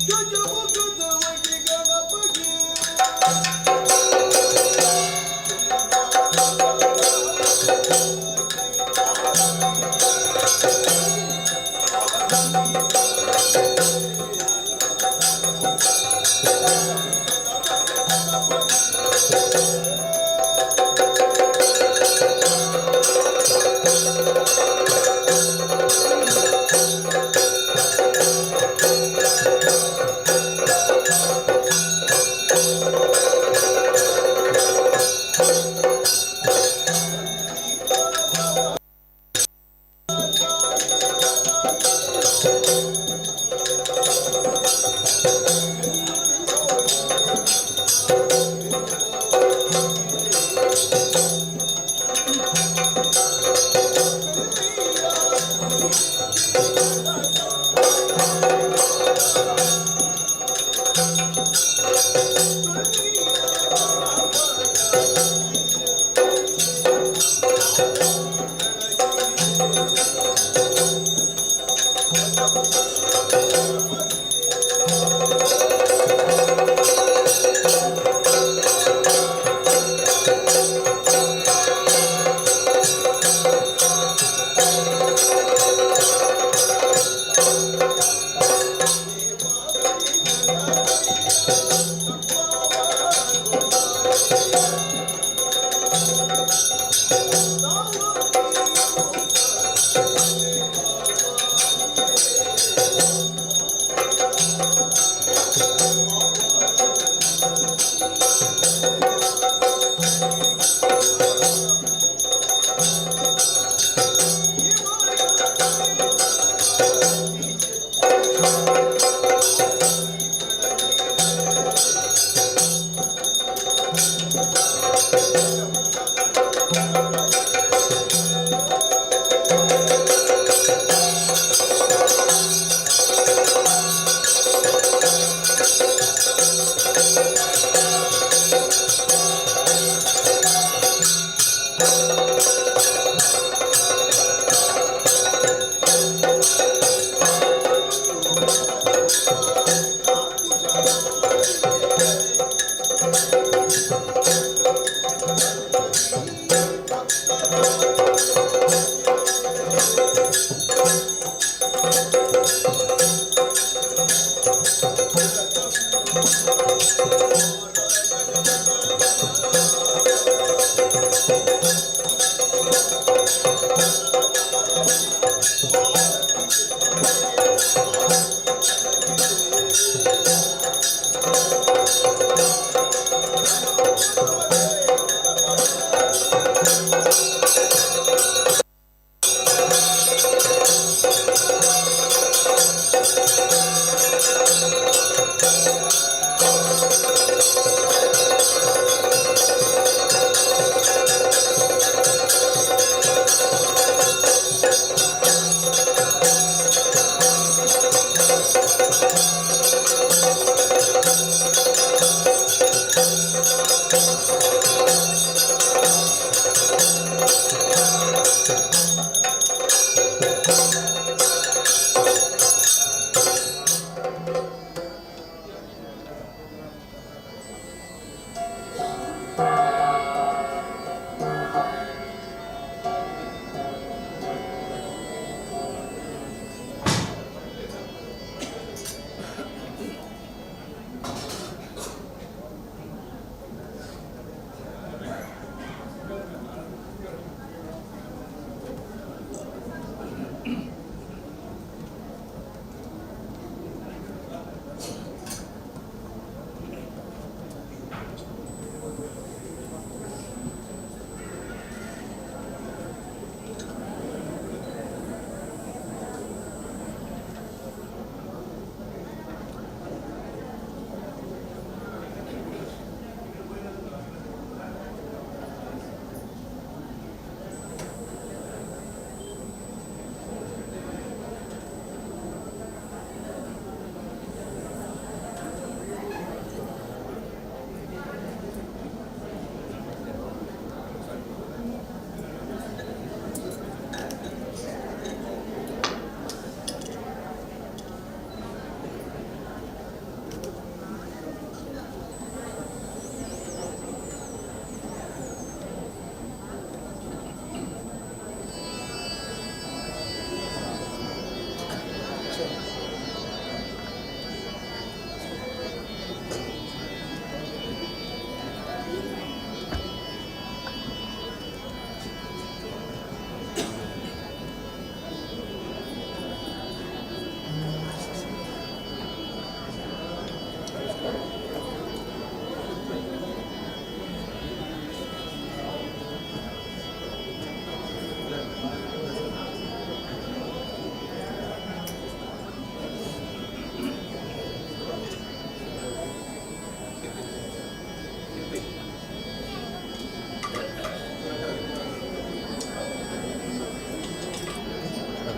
ಗಜಮುಖದವಗೆ ಗಣಪಗೆ.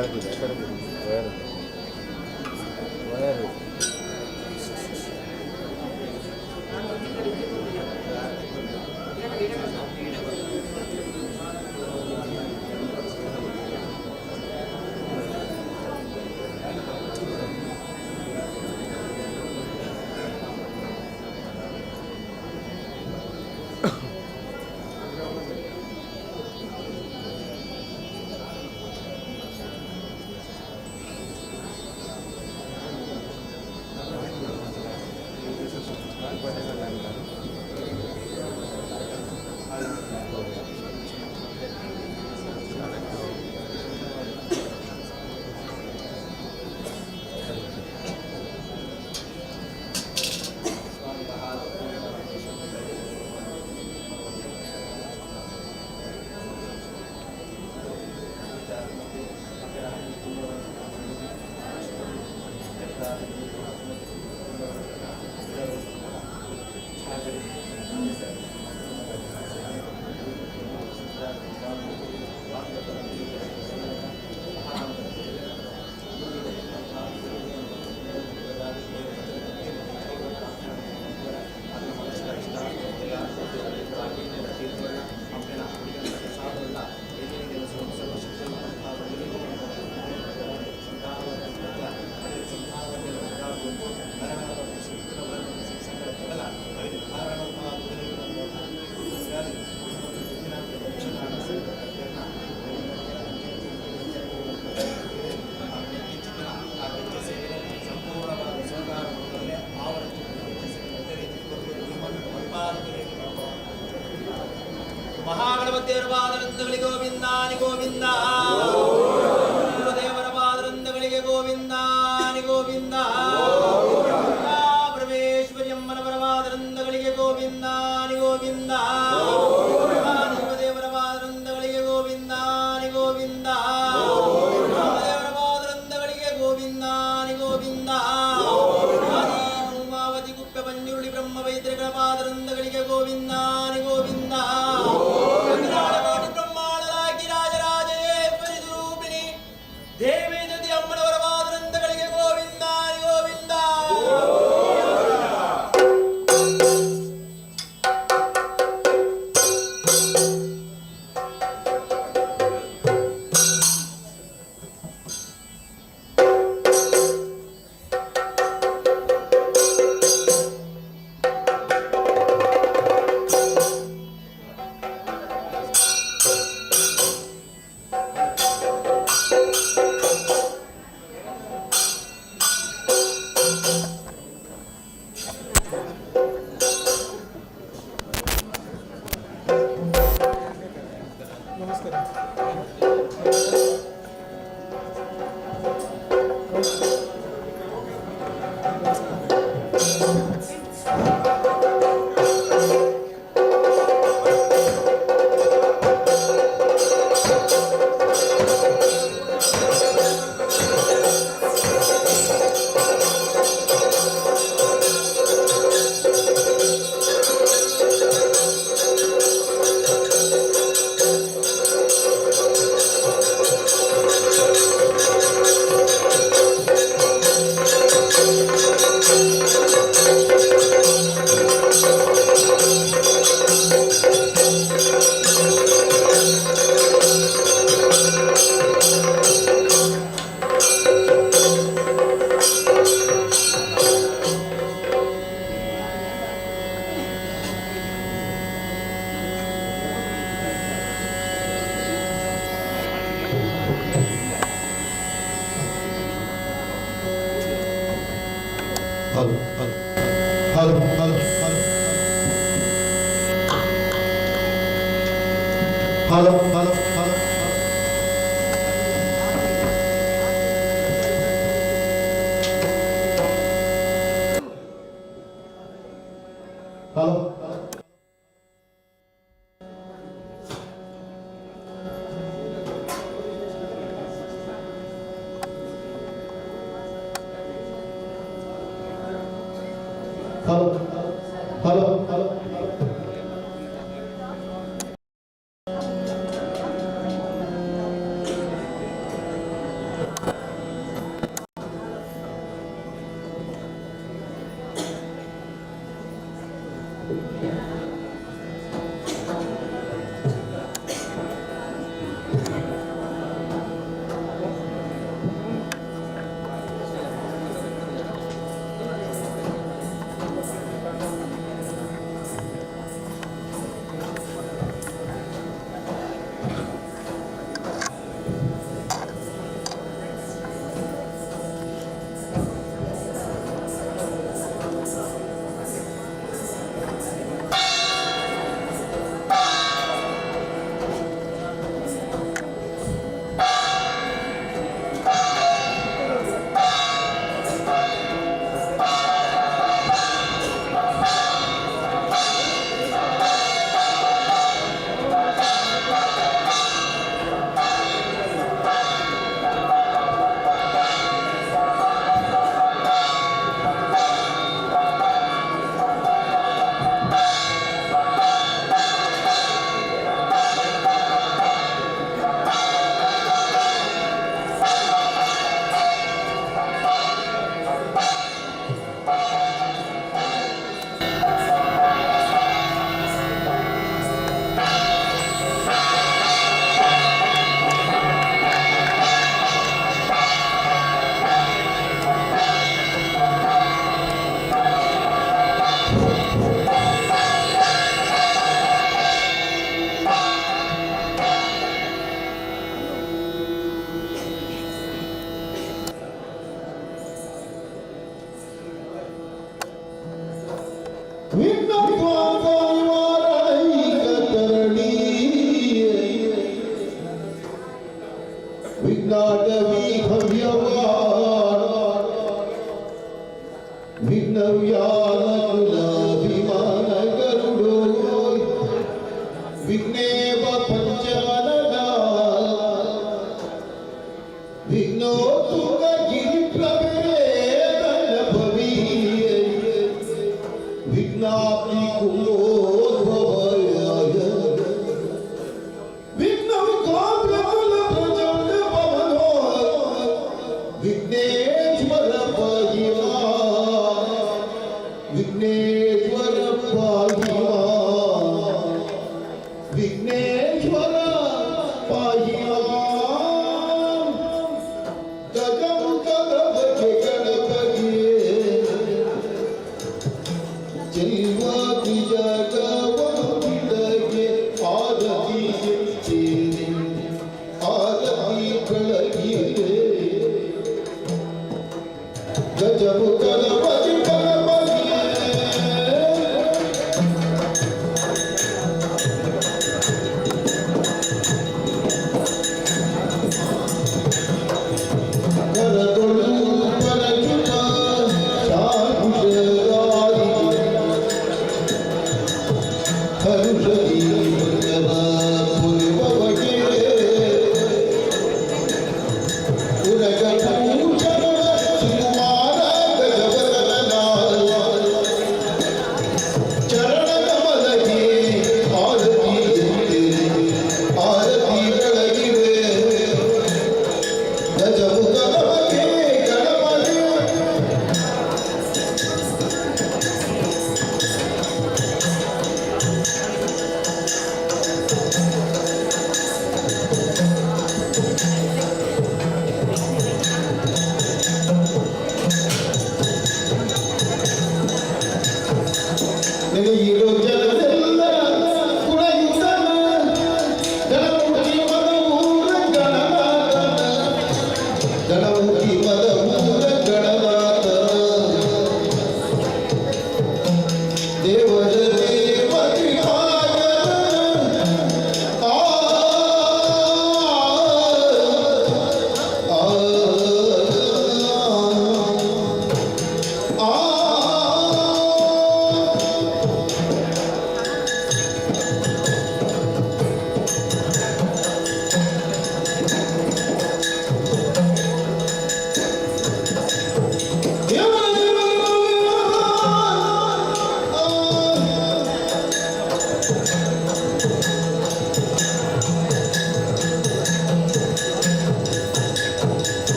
ಕಡೆ ಕಡೆ wire wire. ಮಹಾಗಣಪತಿಯವರ ಪಾದವೃಂದಗಳಿಗೆ ಗೋವಿಂದಾನಿ Govinda, ದೇವರ ಪಾದವೃಂದಗಳಿಗೆ ಗೋವಿಂದಾನಿ ಗೋವಿಂದ, ಪರಮೇಶ್ವರಿಯಮ್ಮನವರ ಪಾದವೃಂದಗಳಿಗೆ ಗೋವಿಂದಾನಿ ಗೋವಿಂದ, ದೇವರ ಪಾದವೃಂದಗಳಿಗೆ ಗೋವಿಂದಾನಿ ಗೋವಿಂದ, ದೇವರ ಪಾದವೃಂದಗಳಿಗೆ ಗೋವಿಂದಾನಿ ಗೋವಿಂದ, ಉಮಾವತಿ ಕುಪ್ಪ ಪಂಜುರುಳಿ ಬ್ರಹ್ಮ ವೈದ್ಯಗಳ ಪಾದವೃಂದಗಳಿಗೆ ಗೋವಿಂದಾನಿ ಗೋವಿಂದ, ಕೋಟಿ ಬ್ರಹ್ಮಾಂಡನಾಯಕಿ ರಾಜರಾಜೇಶ್ವರಿ ಸ್ವರೂಪಿಣಿ ದೇವಿ ದುತಿ ಅಮ್ಮನವರ ಪಾದವೃಂದಗಳಿಗೆ ಗೋವಿಂದಾನಿ Govinda. Hello hello hello hello hello hello hello hello hello hello hello.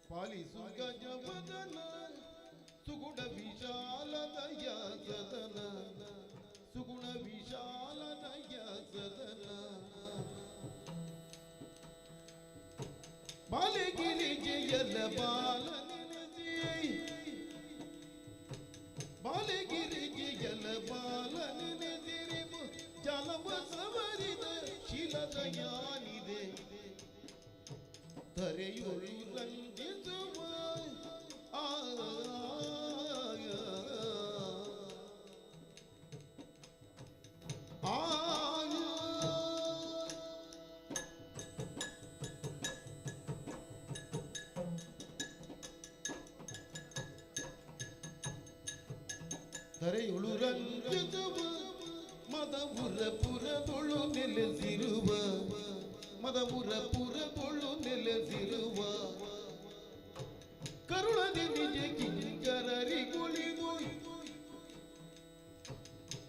ಪಾಲಿಸು ಗಜವದನ ಸುಗುಣ ವಿಶಾಲ ದಯ ಸದನ, ಸುಗುಣ ವಿಶಾಲ ದಯ ಸದನ. ಬಾಲಗಿರಿ ಜಯಲ ಬಾಲ ನೆನೆಸಿ, ಬಾಲಗಿರಿ ಜಯಲ ಬಾಲ ನೆನೆಸಿರಿಬು ಜಲವ ಸವರಿದ ಶಿಲದಯಾನಿದೆ ಧರೆಯೊಳು ರಂಜಿಸುವ ಆ ಆ ಧರೆಯೊಳು ರಂಜಿಸುವ ಮದಪುರ ಪುರದೊಳು ನೆಲೆಸಿರುವ, ಮದಪುರ ಪುರದೊಳು ನೆಲೆಸಿರುವ ಕರುಣದಿ ನಿಜ ಕಿಂಕರರಿಗುಳಿದು,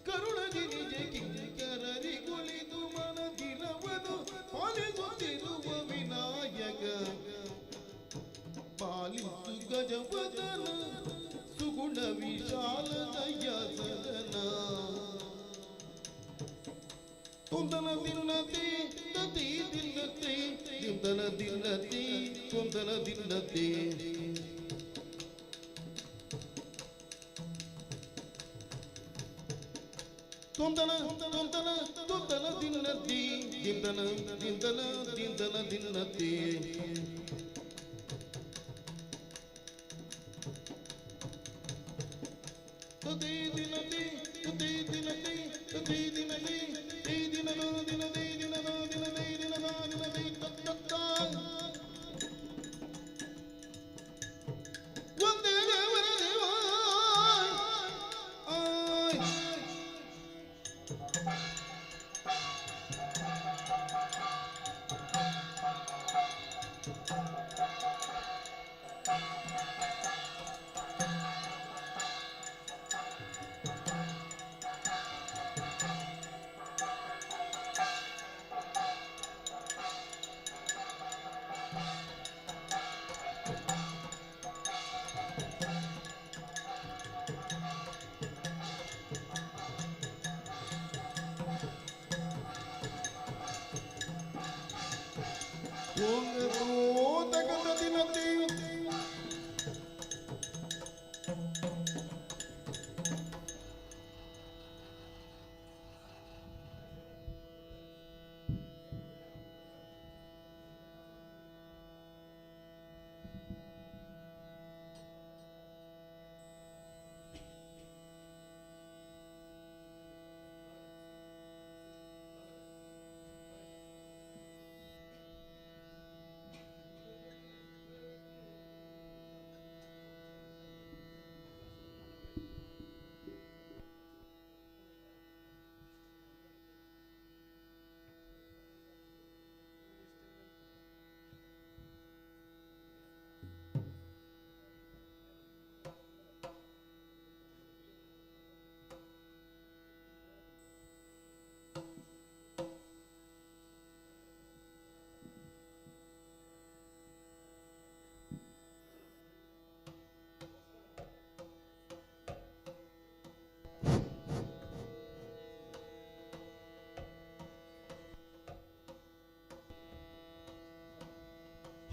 ಕರುಣದಿ ನಿಜ ಕಿಂಕರರಿಗುಳಿದು ಮನದಿರವನು ಪಾಲಿಸುತ್ತಿರುವ ವಿನಾಯಕ. ಪಾಲಿಸು ಗಜವದನ ಸುಗುಣ ವಿಶಾಲ ದಯ ಸದನ. ತುಂದನ ದಿನ್ನತಿ ತತಿ ದಿನ್ನತಿ ದಿಂದನ ದಿನ್ನತಿ ತುಂದನ ದಿನ್ನತಿ. ತುಂದನ ತುಂದನ ತುಂದನ ದಿನ್ನತಿ ದಿಂದನ ದಿಂದನ ದಿಂದನ ದಿನ್ನತಿ. ತುದಿ ದಿನತಿ ತುದಿ ದಿನತಿ ತುದಿ ದಿನತಿ ದಿನ ದಿನ ದಿನ ದಿನ ದಿನ ದಿನ ದಿನ. ಒಂದೇ ದೇವರ ದೇವ ಆಯ್.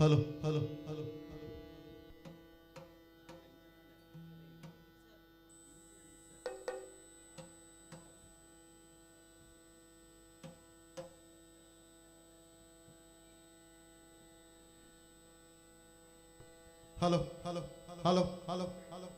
Hello hello hello hello hello hello hello hello.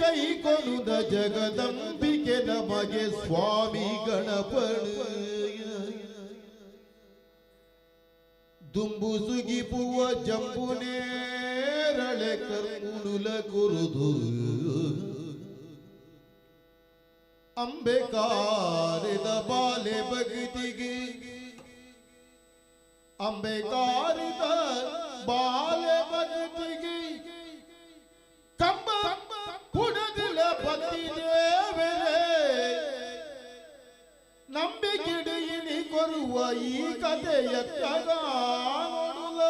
ಕೈಕೊನುದ ಜಗದಂಬಿಕೆ ನಮಗೆ ಸ್ವಾಮಿ ಗಣಪಣ ದುಂಬು ಸುಗಿಪುವ ಜಂಬುನೇರಳೆ ಕರ್ಮುಡುಲ ಕುರುದು ಅಂಬೆಕಾರಿದ ಬಾಲೆ ಭಕ್ತಿಗೆ ಅಂಬೆಕಾರಿದ ಬಾಲೆ ಭಕ್ತಿಗೆ ಕಂಬ ಕುಡದಿಲ ಭಕ್ತಿ ದೇವರೇ ನಂಬಿಕೆಡೆಯಿನಿ ಕೊರುವ ಈ ಕಥೆಯ ನೋಡುಲ.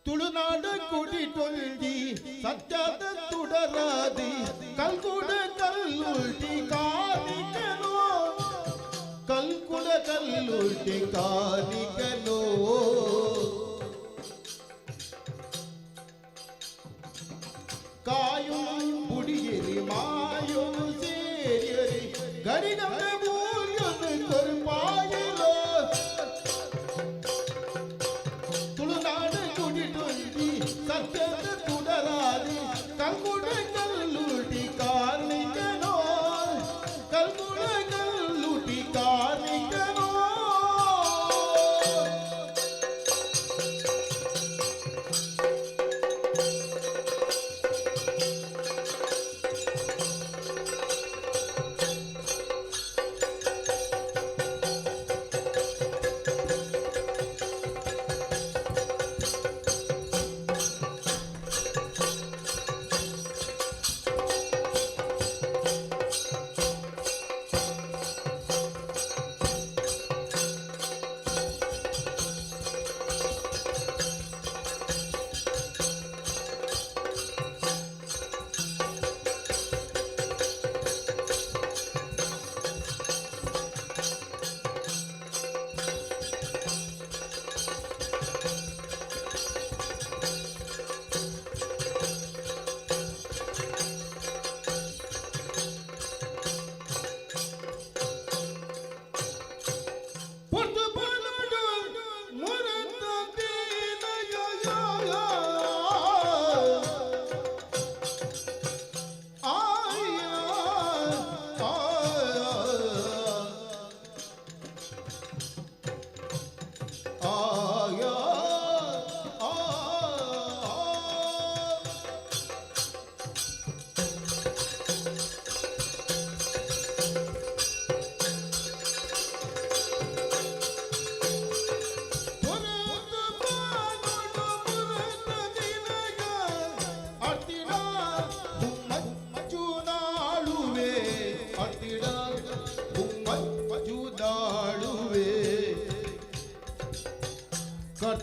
ತುಳುನಾಡು ಕುಡಿಟೊಲ್ದಿ ಸತ್ಯದ ತುಡರಾದಿ ಕಲ್ಕುಡ ಕಲ್ಲುಲ್ಟಿ ಕಾಲಿಕನೋ ಕಲ್ಕುಡ ಕಲ್ಲುಲ್ಟಿ ಕಾಲಿಕನೋ ಕಾಯು ಬುಡಿಯರಿ ಮಾಯು ಸೇರಿಯರಿ ಗಡಿಗಂಡ ಮೂಲ್ಯನು ಕೊರ್ಪಾಯಿರೋ ತುಳುನಾಡು ಕುಡಿಟೊಲ್ದಿ ಸತ್ಯದ ತುಡರಾದಿ ಕಲ್ಕುಡ ಕಲ್ಲುಟಿ ಕಾರ್ಣಿಕನೋ ಕಲ್ಕುಡ ಕಲ್ಲುಟಿ ಕಾರ್ಣಿಕನೋ.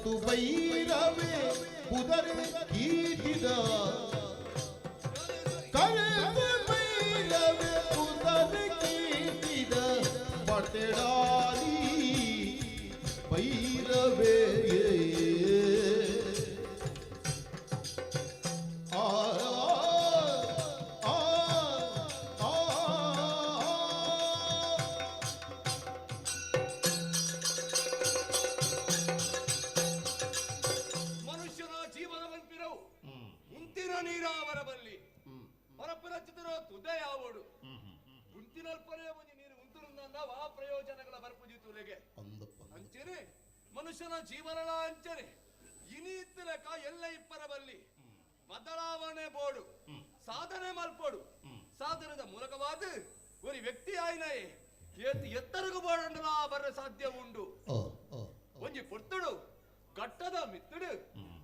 ಕರುತು ಬೈರವೇ ಪುದರೆ ಕೀರ್ತಿದ, ಕರುತು ಬೈರವೇ ಪುದರೆ ಕೀರ್ತಿದ ಪಟ್ಟೆಡಾರಿ ಭೈರವೇ. ಆ ಆ ಆ ಮನುಷ್ಯನ ಜೀವನ ಪನ್ಪಿರವು ಉಂತಿನ ನೀರಾವರ ಬಲ್ಲಿ ಪರಪ್ಪನ ಚಿತ್ರ ತುದೆ ಯಾವೋಡು ಉಂತಿನಲ್ಪನೇ ಒಂಜಿ ನೀರು ಉಂತುರುಂದ ವಾ ಪ್ರಯೋಜನಗಳ ಬರ್ಪುಜಿ ತುಲೆಗೆ. ಅಂದಪ್ಪ. ಅಂಚನೆ ಮನುಷ್ಯನ ಜೀವನದ ಅಂಚನೆ ಇನಿತ್ತಲಕ ಎಲ್ಲ ಇಪ್ಪರ ಬಲ್ಲಿ ಬದಲಾವಣೆ ಬೋಡು, ಸಾಧನೆ ಮಲ್ಪೋಡು. ಸಾಧನದ ಮೂಲಕವಾದ ಒಂದು ವ್ಯಕ್ತಿ ಆಯ್ನಯೇ ಎತ್ತರಗು ಬೋಡಂಡಲ ಬರ ಸಾಧ್ಯ ಉಂಡು. ಆ ಆ ಒಂಜಿ ಪೊರ್ತುಡು ಗಟ್ಟದ ಮಿತ್ತುಡು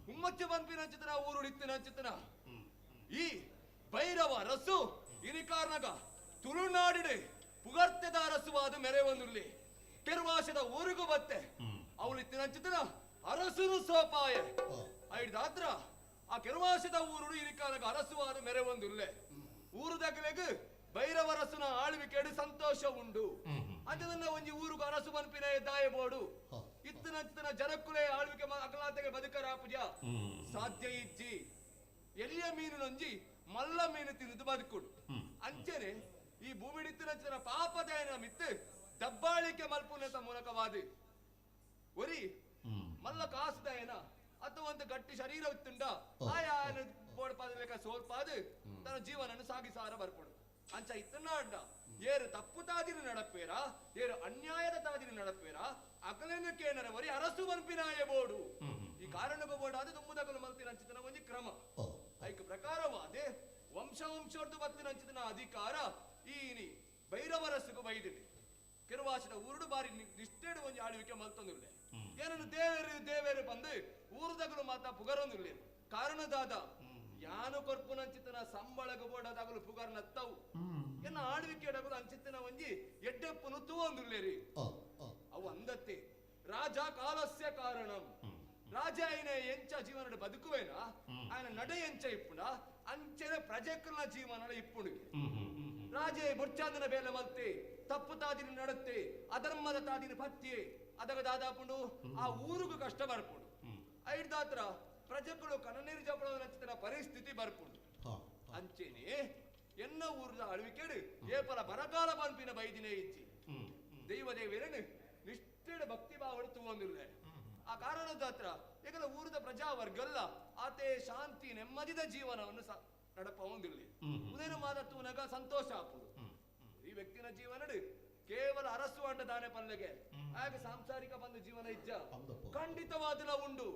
ಹುಮ್ಮಚ್ಚ ಪನ್ಪಿನ ಚಿತನ ಊರುಡಿತ್ತಿನ ಚಿತನ ಈ ಭೈರವ ಅರಸು ಇನಿಕಾರ್ನಗ ತುಳುನಾಡಿಡು ಪುಗರ್ತೆದ ಅರಸುವಾದ ಮೆರೆವೊಂದುಲ್ಲಿ. ಕೆರ್ವಾಶದ ಊರಿಗೂ ಬತ್ತೆ ಅವಳು ಇತ್ತಿನ ಚಿತನ ಅರಸುನು ಸೋಪಾಯ ಐಡ್ದಾತ್ರ ಆ ಕೆರ್ವಾಶದ ಊರುಡು ಇನಿಕಾರ್ನಗ ಅರಸುವಾದ ಮೆರೆವೊಂದುಲ್ಲೆ. ಊರುದಗಲೆಗ್ ಭೈರವರಸುನ ಆಳ್ವಿಕೆಡು ಸಂತೋಷ ಉಂಡು. ಅಂಚದನ್ನ ಒಂಜಿ ಊರುಗು ಅರಸು ಪನ್ಪಿನ ದಾಯಬೋಡು. ಇತ್ತಿನ ಚಿತನ ಜನಕ್ಕುಲೇ ಆಳ್ವಿಕೆ ಅಕಲಾತೆಗೆ ಬದುಕರಾಪುಜ ಸಾಧ್ಯ ಇಜ್ಜಿ. ಎಲ್ಲಿಯ ಮೀನು ಮಲ್ಲ ಮೀನು ತಿನ್ನುದು ಬದುಕುಡು. ಅಂಚನೆ ಈ ಭೂಮಿಡಿತ್ತಿನ ಚಿತನ ಪಾಪದಯನ ಮಿತ್ತು ದಬ್ಬಾಳಿಕೆ ಮಲ್ಪುನೆತ ಮೂಲಕವಾದಿ ಒರಿ ಮಲ್ಲ ಕಾಸುದಯನ ಅಥವಾ ಒಂದು ಗಟ್ಟಿ ಶರೀರ ಇತ್ತುಂಡ ಆಯಾ ಬೋಡ್ಪಾದ ಸೋಲ್ಪಾದು ತನ್ನ ಜೀವನನ್ನು ಸಾಗಿಸಾರ ಬರ್ಪುಡು. ಅಂಚ ಇತ್ತನ್ನ ಅಡ್ಡ ಏರು ತಪ್ಪು ತಾದಿನ ನಡಪೇರ, ಏರು ಅನ್ಯಾಯದ ತಾದಿನ ನಡಪೇರ ಅಕಲೇನು ಕೇನರ ಒರಿ ಅರಸು ಪನ್ಪಿನಾಯ ಬೋಡು. ಈ ಕಾರಣಕ್ಕೂ ಬೋಡು ಅದು ತುಂಬುದಗಲು ಮಲ್ತಿನ ಅಂಚಿತನ ಒಂಜಿ ಕ್ರಮ. ಐಕ್ ಪ್ರಕಾರವಾದೆ ವಂಶ ವಂಶೋರ್ದು ಬತ್ತಿನ ಅಂಚಿತನ ಅಧಿಕಾರ ಈ ಭೈರವರಸುಗು ಬೈದಿದೆ. ಕೆರುವಾಸಿದ ಊರುಡು ಬಾರಿ ನಿಷ್ಠೆಡು ಒಂಜಿ ಆಳ್ವಿಕೆ ಮಲ್ತೊಂದುಲ್ಲೆ. ಏನನ್ನು ದೇವೇರು ದೇವೇರು ಬಂದು ಊರುದಗಲು ಮಾತ ಪುಗರೊಂದುಲ್ಲೆ. ಕಾರಣದಾದ ಯಾನು ಕೊರ್ಪುನಂಚಿತನ ಸಂಬಳಗ ಬೋಡದಾಗಲು ಪುಗರ್ನತ್ತವು ಎನ್ನ ಆಳ್ವಿಕೆ ಡಗಲು ಅಂಚಿತನ ಒಂಜಿ ಎಡ್ಡೆಪ್ಪುನು ತೂವೊಂದುಲ್ಲೇರಿ. ಅವು ಅಂದತ್ತೆ ರಾಜ ಕಾಲಸ್ಯ ಕಾರಣಂ. ರಾಜ ಐನ ಎಂಚ ಜೀವನಡು ಬದುಕುವೇನ ఆయన ನಡೆ ಎಂಚ ಇಪ್ಪುಂಡ ಅಂಚನೆ ಪ್ರಜೆಕುಲ್ನ ಜೀವನ ಇಪ್ಪುಣಿಗೆ. ರಾಜೇ ಬೊರ್ಚಾಂದನ ಬೇಲೆ ಮಲ್ತೆ ತಪ್ಪು ತಾದಿನ ನಡತ್ತೆ ಅಧರ್ಮದ ತಾದಿನ ಪತ್ಯೆ ಅದಗ ದಾದಾಪುಂಡು ಆ ಊರುಗು ಕಷ್ಟ ಬರ್ಪುಂಡು. ಐಡ್ದಾತ್ರ ಪ್ರಜೆಗಳು ಕಣ್ಣನೀರು ಜಪಡೋದನ ಪರಿಸ್ಥಿತಿ ಬರ್ಪುಂಡು. ಅಂಚೆನೆ ಎನ್ನ ಊರದ ಅಳ್ವಿಕೆಡು ಏಪಲ ಬರಗಾಲ ಪನ್ಪಿನ ಬೈದಿನೇ ಇಜ್ಜಿ. ದೈವ ದೇವೇರನು ನಿಷ್ಠೆಡ ಭಕ್ತಿ ಭಾವಡು ತೂವೊಂದುಲ್ಲೆ. ಆ ಕಾರಣದ ಹತ್ರ ಏಕಂದ್ರೆ ಊರದ ಪ್ರಜಾವರ್ಗಲ್ಲ ಆತೆ ಶಾಂತಿ ನೆಮ್ಮದಿದ ಜೀವನವನ್ನು ನಡಪವುದಿಲ್ಲ. ಉದಯನ ಮಾದ ತೂನಗ ಸಂತೋಷ ಆಪುಂಡು. ಈ ವ್ಯಕ್ತಿನ ಜೀವನಡು ಕೇವಲ ಅರಸು ಅಂಡ ದಾನೆ ಪಲ್ಲೆಗೆ ಹಾಗೆ ಸಾಂಸಾರಿಕ ಬಂದು ಜೀವನ ಇಜ್ಜ ಖಂಡಿತವಾದಲ ಉಂಡು.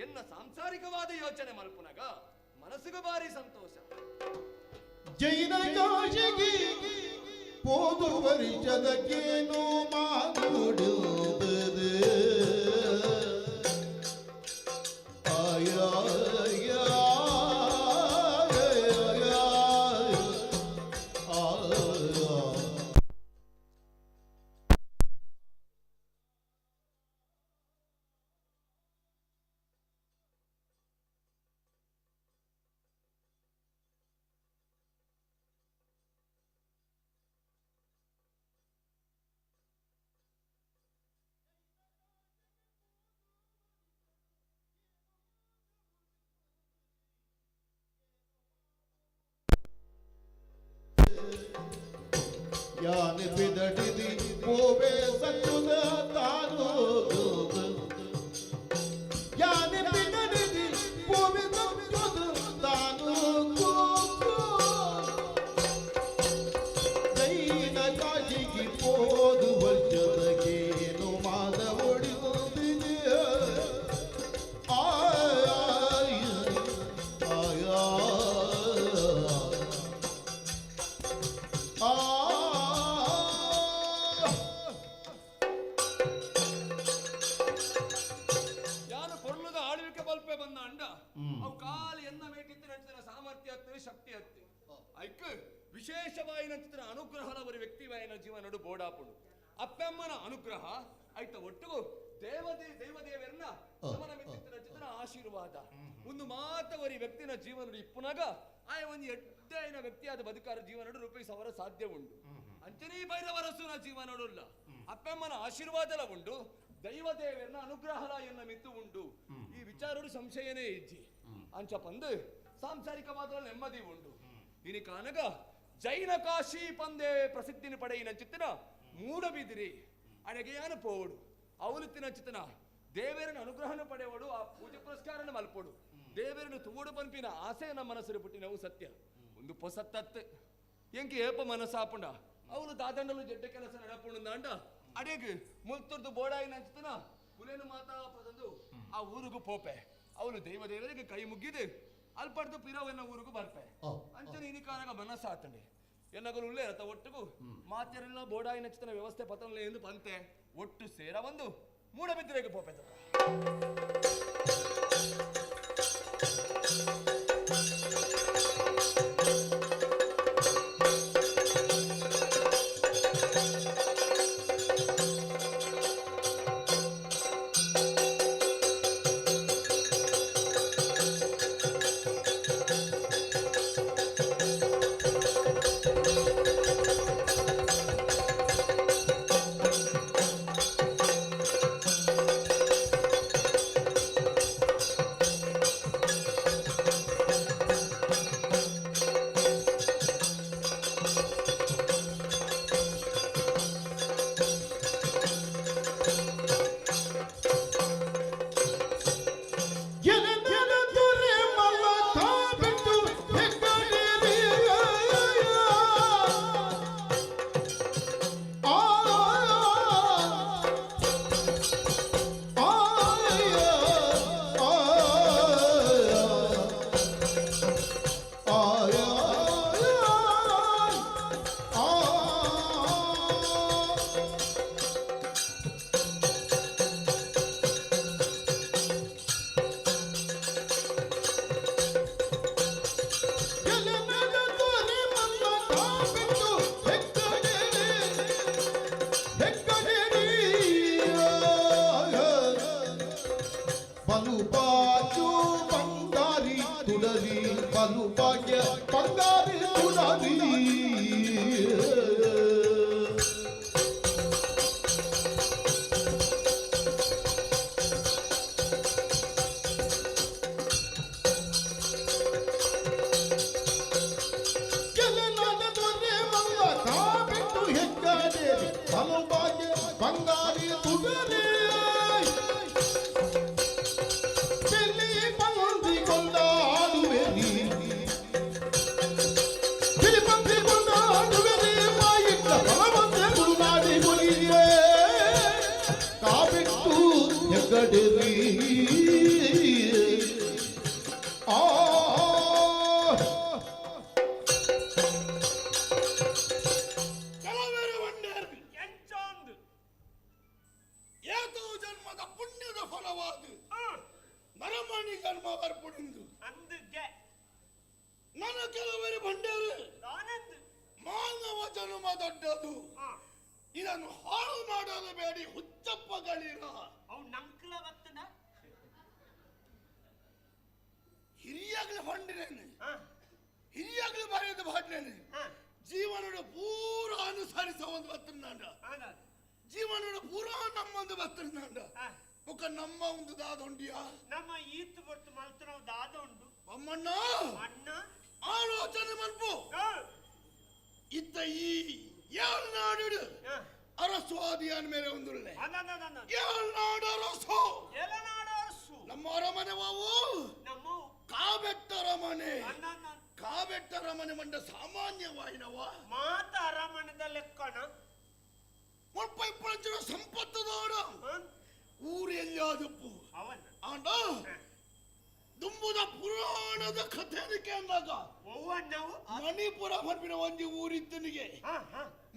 ಎನ್ನ ಸಾಂಸಾರಿಕವಾದ ಯೋಚನೆ ಮಲ್ಪುನಗ ಮನಸ್ಸಿಗೆ ಬಾರಿ ಸಂತೋಷ. ಜೈನ ಕಾಶಿಗೆ ಪೋದು ವರ್ಷದಕ್ಕೇನು ಮಾಗುಡುತ್ತದೆ. ಯಾನೆ ಬಿದಡಿದಿ ಪೋವೆ ಸಚ್ಚುದ ತಾನು, ಯಾನೆ ಬಿದಡಿದಿ ಪೋವೆ ಸಚ್ಚುದ ತಾನು. ಜೈನ ಕಾಶಿಗೆ ಪೋದು ವರ್ಷದಗೇನು ಮಾದ ಒಡಿದಿದೆ. ಆಯ ಆಯ ಆ ಯಾನು ಪೊರ್ಲುದ ಆಳ್ವಿಕೆ ಬಲ್ಪೆ ಬಂದ ಅಂಡ ಅವು ಕಾಲು ಎನ್ನ ಮೇಟಿತ್ತು ನಂಚಿನ ಸಾಮರ್ಥ್ಯ ಹತ್ತು ಶಕ್ತಿ ಹತ್ತು ಐಕ್ ವಿಶೇಷವಾಯಿನಂಚಿನ ಅನುಗ್ರಹದ ಒಂದು ವ್ಯಕ್ತಿವಾಯಿನ ಜೀವನಡು ಬೋಡಾಪುಂಡು. ಅಪ್ಪೆಮ್ಮನ ಅನುಗ್ರಹ ಐತ ಒಟ್ಟಿಗೂ ದೇವದೇ ದೈವದೇವರನ್ನ ನಮನ ಮಿತ್ತಿತ್ತಿನ ಚಿತ್ರ ಆಶೀರ್ವಾದ ಒಂದು ಮಾತವರಿ ವ್ಯಕ್ತಿನ ಜೀವನ ಇಪ್ಪುನಾಗ ಆಯ ಒಂದು ಎಡ್ಡೆಯಿನ ವ್ಯಕ್ತಿಯಾದ ಬದುಕಾರ ಜೀವನ ರೂಪಿಸವರ ಸಾಧ್ಯ ಉಂಟು. ಅಂಚನೇ ಭೈರವರಸುನ ಜೀವನಡುಲ್ಲ ಅಪ್ಪಮ್ಮನ ಆಶೀರ್ವಾದಲ ಉಂಟು, ದೈವ ದೇವರನ್ನ ಅನುಗ್ರಹಲ ಎನ್ನ ಮಿತ್ತು ಉಂಟು. ಈ ವಿಚಾರಡು ಸಂಶಯನೇ ಇಜ್ಜಿ. ಅಂಚ ಪಂದು ಸಾಂಸಾರಿಕವಾದ ನೆಮ್ಮದಿ ಉಂಟು. ಇನಿ ಕಾನಗ ಜೈನ ಕಾಶಿ ಪಂದೆ ಪ್ರಸಿದ್ಧಿನ ಪಡೆಯಿನ ಚಿತ್ತನ ಮೂಡಬಿದಿರಿ ಅಡಗೆಯಾನ ಪೋವಡು ಅವಲುತ್ತಿನ ಚಿತ್ತನ ದೇವರನ ಅನುಗ್ರಹನ ಪಡೆಯವಡು, ಆ ಪೂಜೆ ಪುರಸ್ಕಾರನ ಮಲ್ಪೋಡು, ದೇವರನ್ನು ತೂಡು ಪನ್ಪಿನ ಆಸೆ ನಮ್ಮ ಮನಸ್ಸು ಪುಟ್ಟಿನವು ಸತ್ಯ. ಒಂದು ಪೊಸತ್ತತ್ತು ಎಂಕಿ ಏಪ ಮನಸ್ಸಾಪುಂಡ ಅವನು ದಾದಂಡಲು ಜಡ್ಡ ಕೆಲಸ ನಡಪುಂಡಾಂಡ ಅಡೆಗ್ ಮುಲ್ತುರ್ದು ಬೋಡಾಯಿನ ಅಂಚುತನ ಪುಲೇನು ಮಾತಾ ಪದಂದು ಆ ಊರಿಗೂ ಪೋಪೆ. ಅವನು ದೈವ ದೇವರಿಗೆ ಕೈ ಮುಗ್ಗಿದು ಅಲ್ಪಡ್ದು ಪಿರವನ್ನ ಊರಿಗೂ ಬರ್ಪೆ. ಅಂಚನೆ ಇನಿಕಾನಗ ಮನಸ್ಸಾತಂಡೆ ಎನ್ನಗಲು ಉಳ್ಳೇ ರಥ ಒಟ್ಟಿಗೂ ಮಾತೆರೆಲ್ಲ ಬೋಡಾಯಿನ ಚಿತನ ವ್ಯವಸ್ಥೆ ಪತನಲೆ ಎಂದು ಪಂತೆ ಒಟ್ಟು ಸೇರ ಒಂದು ಮೂಡಬಿದ್ರೆಗೆ ಪೋಪೆ. ಇದನ್ನು ಹಾಳು ಮಾಡಲು ಬೇಡಿ ಹುಚ್ಚಪ್ಪಗಳಿರ. ಹಿರಿಯಾಗ್ಲಿ ಹೊಂಡಿನೇನೆ, ಹಿರಿಯಾಗ್ಲಿ ಬರೆಯದು ಭಾಡ್ನೇನೆ, ಜೀವನದ ಪೂರ ಅನುಸರಿಸ ಒಂದು ಬತ್ತನಾಂಡ, ಜೀವನದ ಪೂರ ನಮ್ಮೊಂದು ಬತ್ತನಾಂಡ. ಬೊಕ್ಕ ನಮ್ಮ ಒಂದು ದಾದೊಂಡಿಯ ನಮ್ಮ ಈತ್ ಬೊಟ್ಟು ಮಲ್ತನವು ದಾದೊಂಡು ಅಮ್ಮಣ್ಣ ಅಣ್ಣ ಆಲೋಚನೆ ಮಲ್ಪು. ಇತ್ತ ಈ ಏಳು ನಾಡು ಅರಸು ಆದಿಯಾನ ಮೇಲೆ ಒಂದುಳ್ಳೆ ಏಳು ನಾಡು ಅರಸು, ನಮ್ಮ ಅರಮನೆ ವಾವು ಕಾಬೆಟ್ಟರ ಮನೆ. ಕಾಬೆಟ್ಟರ ಮನೆ ಮಂಡ ಸಾಮಾನ್ಯವಾಯಿನವ ಮಾತ ಅರಮನೆದ ಲೆಕ್ಕಣ ಮುಲ್ಪ ಇಪ್ಪಳಂಚಿನ ಸಂಪತ್ತದೋಡ ಊರು ಎಲ್ಲಿಯಾದಪ್ಪು ಆಂಡ ದುಂಬುದ ಪುರಾಣದ ಕಥೆನಕ್ಕೆ ಅಂದಾಗ ಮಣಿಪುರ ಹೊರಪಿನ ಒಂಜಿ ಊರಿದ್ದನಿಗೆ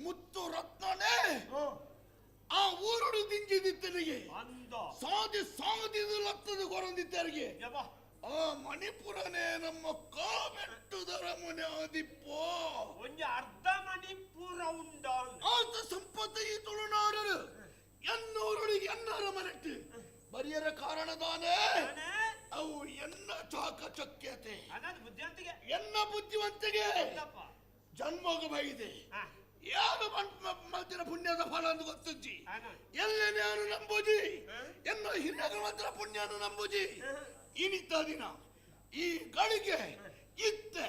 ಮುತ್ತು ರತ್ನನೇ ಆ ಊರುಡು ದಿಂಜಿದಿತ್ತನಿಗೆ ಸಾಧಿ ಸಾಧಿದ ಲತ್ತದ ಕೊರಂದಿತ್ತರಿಗೆ ಆ ಮಣಿಪುರನೇ ನಮ್ಮ ಕಾಬೆಟ್ಟುದರ ಮನೆ ಆದಿಪ್ಪೋ ಒಂಜಿ ಅರ್ಧ ಮಣಿಪುರ ಉಂಡ ಆತ ಸಂಪತ್ತು ಈ ತುಳುನಾಡರು ಎನ್ನೂರುಡಿಗೆ ಎನ್ನರ ಅರಮನೆಟ್ಟು ಬರಿಯರ ಕಾರಣದಾನೆ ಅವು ಎನ್ನ ಚಾಕಚಕ್ಯತೆ ಬುದ್ಧಿವಂತಿಗೆ ಎನ್ನ ಬುದ್ಧಿವಂತಿಗೆ ಜನ್ಮೋಗ ಬೈದೆ ಯಾರು ಮಲ್ತಿನ ಪುಣ್ಯದ ಫಲ ಅಂತ ಗೊತ್ತುಜ್ಜಿ ಎಲ್ಲ ನಾನು ನಂಬುಜಿ ಎನ್ನ ಹಿರಿಯರ ಮಾತ್ರ ಪುಣ್ಯನು ನಂಬುಜಿ ಇನಿತ ದಿನ ಈ ಗಳಿಗೆ ಇತ್ತೆ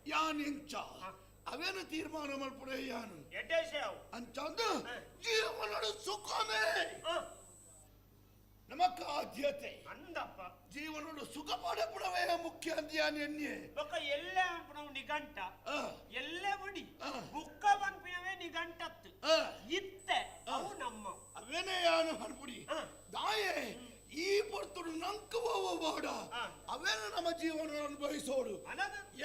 ಯಾನಿಂಚ ಅವೇನು ತೀರ್ಮಾನ ಮಲ್ಪುಡೆ ಯಾನು ಅಂಚಂದು ಜೀವನದ ಸುಖನೇ ನಮಕ್ ಆದ್ಯತೆ ಅಂದಪ್ಪ ಜೀವನದ ಸುಖ ಪಡಪುಡವೇ ಮುಖ್ಯ ಅಂತ ಯಾನ್ ಎಣ್ಣೆ ಬೊಕ್ಕ ಎಲ್ಲ ನಿಘಂಟ ಎಲ್ಲ ಬುಡಿ ಬುಕ್ಕ ಪನ್ಪಿನವೇ ನಿಘಂಟತ್ತು ಇತ್ತೆ ಅವು ನಮ್ಮ ಅವೇನೇ ಯಾನು ಪನ್ಪುಡಿ ದಾಯೆ ಈ ಪೊರ್ತುಡು ನಂಕು ಬಾಡ ಅವೇನ ನಮ್ಮ ಜೀವನ ಅನುಭವಿಸೋಡು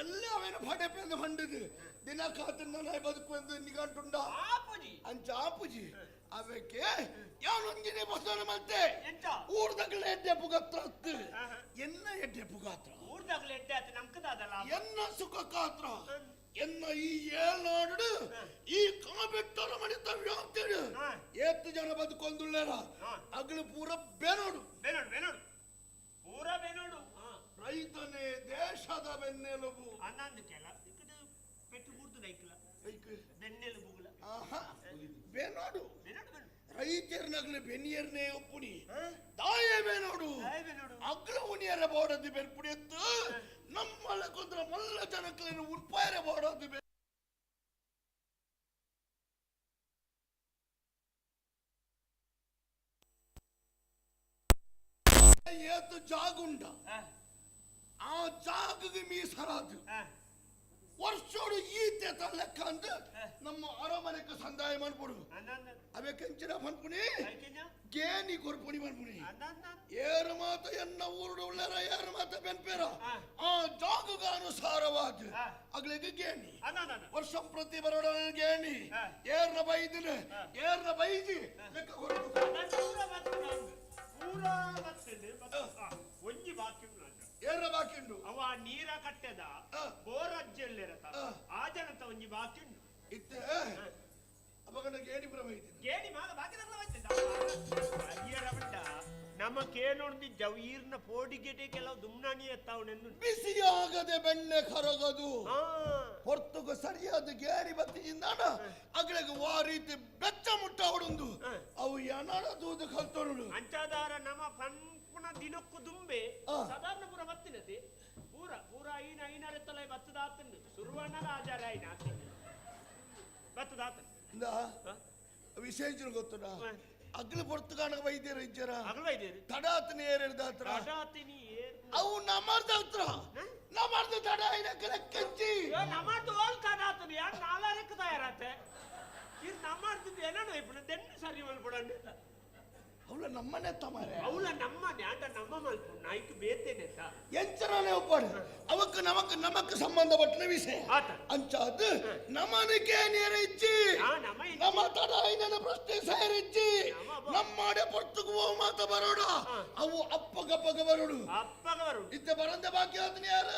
ಎಲ್ಲ ಅವೇನ ಪಡೆಪೆಂದು ಹಂಡದು ದಿನ ಕಾತನ್ನ ಬದುಕುವೆಂದು ನಿಘಂಟುಂಡ ಅಂಚ ಆಪುಜಿ ಅವಕ್ಕೆ ಯಾನೊಂಜಿನೇ ಬಸವನ ಮಲ್ತೆ ಊರ್ದಗಲ ಎಡ್ಡೆ ಪುಗತ್ರ ಎನ್ನ ಎಡ್ಡೆ ಪುಗಾತ್ರ ಊರ್ದಗಲ ಎಡ್ಡೆ ಆತು ನಮ್ಕದಾದಲ್ಲ ಎನ್ನ ಸುಖ ಕಾತ್ರ ಎನ್ನ ಈ ಏಳ್ನಾಡು ಈ ಕಾಬೆಟ್ಟರ ಮಣಿತ ವ್ಯಾಪ್ತಿಡು ಏತ್ತು ಜನ ಬದುಕೊಂದುಳ್ಳೇರ ಅಗಲು ಪೂರ ಬೆನೋಡು ಬೆನೋಡು ಬೆನೋಡು ಪೂರ ಬೆನೋಡು ರೈತನೇ ದೇಶದ ಬೆನ್ನೆಲುಬು ಅನ್ನಂದಕ್ಕೆಲ್ಲ ಪೆಟ್ಟು ಕೂರ್ದು ನೈಕಲ ಬೆನ್ನೆಲುಬುಗಳ ಬೆನೋಡು ರೈತರ್ನಗ್ಲು ಬೆನ್ನಿಯರ್ನೇ ಒಪ್ಪುನಿ ತಾಯೇ ಬೇನೋಡು ಅಗ್ಲ ಉನಿಯರ ಬೋಡದ್ದು ಬೆನ್ಪುಡಿ ಎತ್ತು ನಮ್ಮಲ್ಲ ಕೊಂದ್ರ ಮಲ್ಲ ಜನಕ್ಲೇನು ಉಟ್ಪಾಯರ ಬೋಡದ್ದು ಏತು ಜಾಗುಂಡ ಆ ಜಾಗಗೆ ಮೀಸರಾದು ವರ್ಷೋಡು ಈತೆ ಲೆಕ್ಕ ಅಂತ ನಮ್ಮ ಅರಮನೆಗೆ ಸಂದಾಯ ಮಾಡ್ಬಿಡು ಅವೇ ಕಂಚಿನ ಪನ್ಪುಣಿ ಗೇನಿ ಕೊರ್ಪುಣಿ ಪನ್ಪುಣಿ ಏರು ಮಾತ ಎನ್ನ ಊರುಡು ಉಳ್ಳರ ಏರು ಮಾತ ಬೆನ್ಪೇರ ಆ ಜಾಗಗ ಅನುಸಾರವಾದ ಅಗ್ಲಿಗೆ ಗೇಣಿ ವರ್ಷ ಪ್ರತಿ ಬರೋಡ ಗೇಣಿ ಏರ್ನ ಬೈದಿನ ಏರ್ನ ಬೈದಿ ಲೆಕ್ಕ ಕೊರ್ಪು ಒಂಜಿ ಬಾಕಿ ಏರ್ನ ಬಾಕಿ ಉಂಡು ಅವ ನೀರ ಕಟ್ಟೆದ ಬೋರಜ್ಜೆಲ್ಲಿರತ ಆ ಜನತ ಒಂಜಿ ಬಾಕಿ ಉಂಡು ಇತ್ತೆ ಅಪಗಣ ಗೇಣಿ ಪುರ ಬೈದಿನ ಗೇಣಿ ಮಾಗ ಬಾಕಿ ಅಯ್ಯರ ಬಿಟ್ಟ ನಮ್ಮ ಕೇನೊಂದು ಜವೀರ್ನ ಪೋಡಿಗೆಟೆ ಕೆಲವು ದುಮ್ನಾಣಿ ಎತ್ತಾವನೆಂದು ಬಿಸಿಯಾಗದೆ ಬೆಣ್ಣೆ ಕರಗದು ಹೊರ್ತುಗು ಸರಿಯಾದ ಗೇಣಿ ಬತ್ತಿಜಿಂದ ಅಗ್ಲಿಗೆ ವಾ ರೀತಿ ಬೆಚ್ಚ ಮುಟ್ಟ ಅವಡೊಂದು ಅವು ಎನಡ ದೂದು ಕಲ್ತೊಡು ಅಂಚಾದಾರ ನಮ್ಮ ಪನ್ಪುನ ದಿನಕ್ಕೂ ದುಂಬೆ ಸಾಧಾರಣ ಪೂರ ಬತ್ತಿನತೆ ಪೂರ ಪೂರ ಐನ ಐನರ ತಲೆ ಬತ್ತದಾತಂಡು ಸುರುವಣ್ಣನ ಆಚಾರ ಐನ ಬತ್ತದಾತಂಡು ವಿಶೇಷ ಗೊತ್ತುಡ ಅಗ್ಲು ಪೊರ್ತುಗಾಣ ವೈದ್ಯರು ಇಜ್ಜರ ಅಗಲು ವೈದ್ಯರು ತಡಾತನ ಏರಿದಾತ್ರ ತಡಾತಿನಿ ಏರ್ ಅವು ನಮರ್ದತ್ರ ನಮರ್ದ ತಡ ಐನ ಕಲೆಕ್ಕಂಚಿ ನಮರ್ದ ಓಲ್ ತಡಾತನ ಯಾರು ನಾಲಾರಕ್ಕೆ ತಯಾರಾತೆ ಇದು ನಮರ್ದು ಏನೋ ಇಪ್ಪಣ ದೆನ್ನು ಸರಿ ಮಲ್ಪಡಂಡು ಅವಳ ನಮ್ಮನೆ ತಮಾರೆ ಅವಳ ನಮ್ಮನೆ ಆಟ ನಮ್ಮ ಮಲ್ಪು ನಾಯ್ಕು ಬೇತೇನೆ ಎಂಚರನೆ ಒಪ್ಪಾಡು ಅವಕ್ಕೆ ನಮಕ್ ನಮಕ್ ಸಂಬಂಧಪಟ್ಟ ವಿಷಯ ಅಂಚಾದ ನಮನಕ್ಕೆ ನೇರ ಇಜ್ಜಿ ನಮ್ಮ ತಡ ಐನ ಪ್ರಶ್ನೆ ಸೇರಿಜ್ಜಿ ನಮ್ಮಾಡೆ ಪೊರ್ತುಗು ಮಾತ ಬರೋಡ ಅವು ಅಪ್ಪಗಪ್ಪಗ ಬರೋಡು ಅಪ್ಪಗ ಬರೋಡು ಇದ್ದ ಬರಂದ ಬಾಕಿ ಆತನ ಯಾರು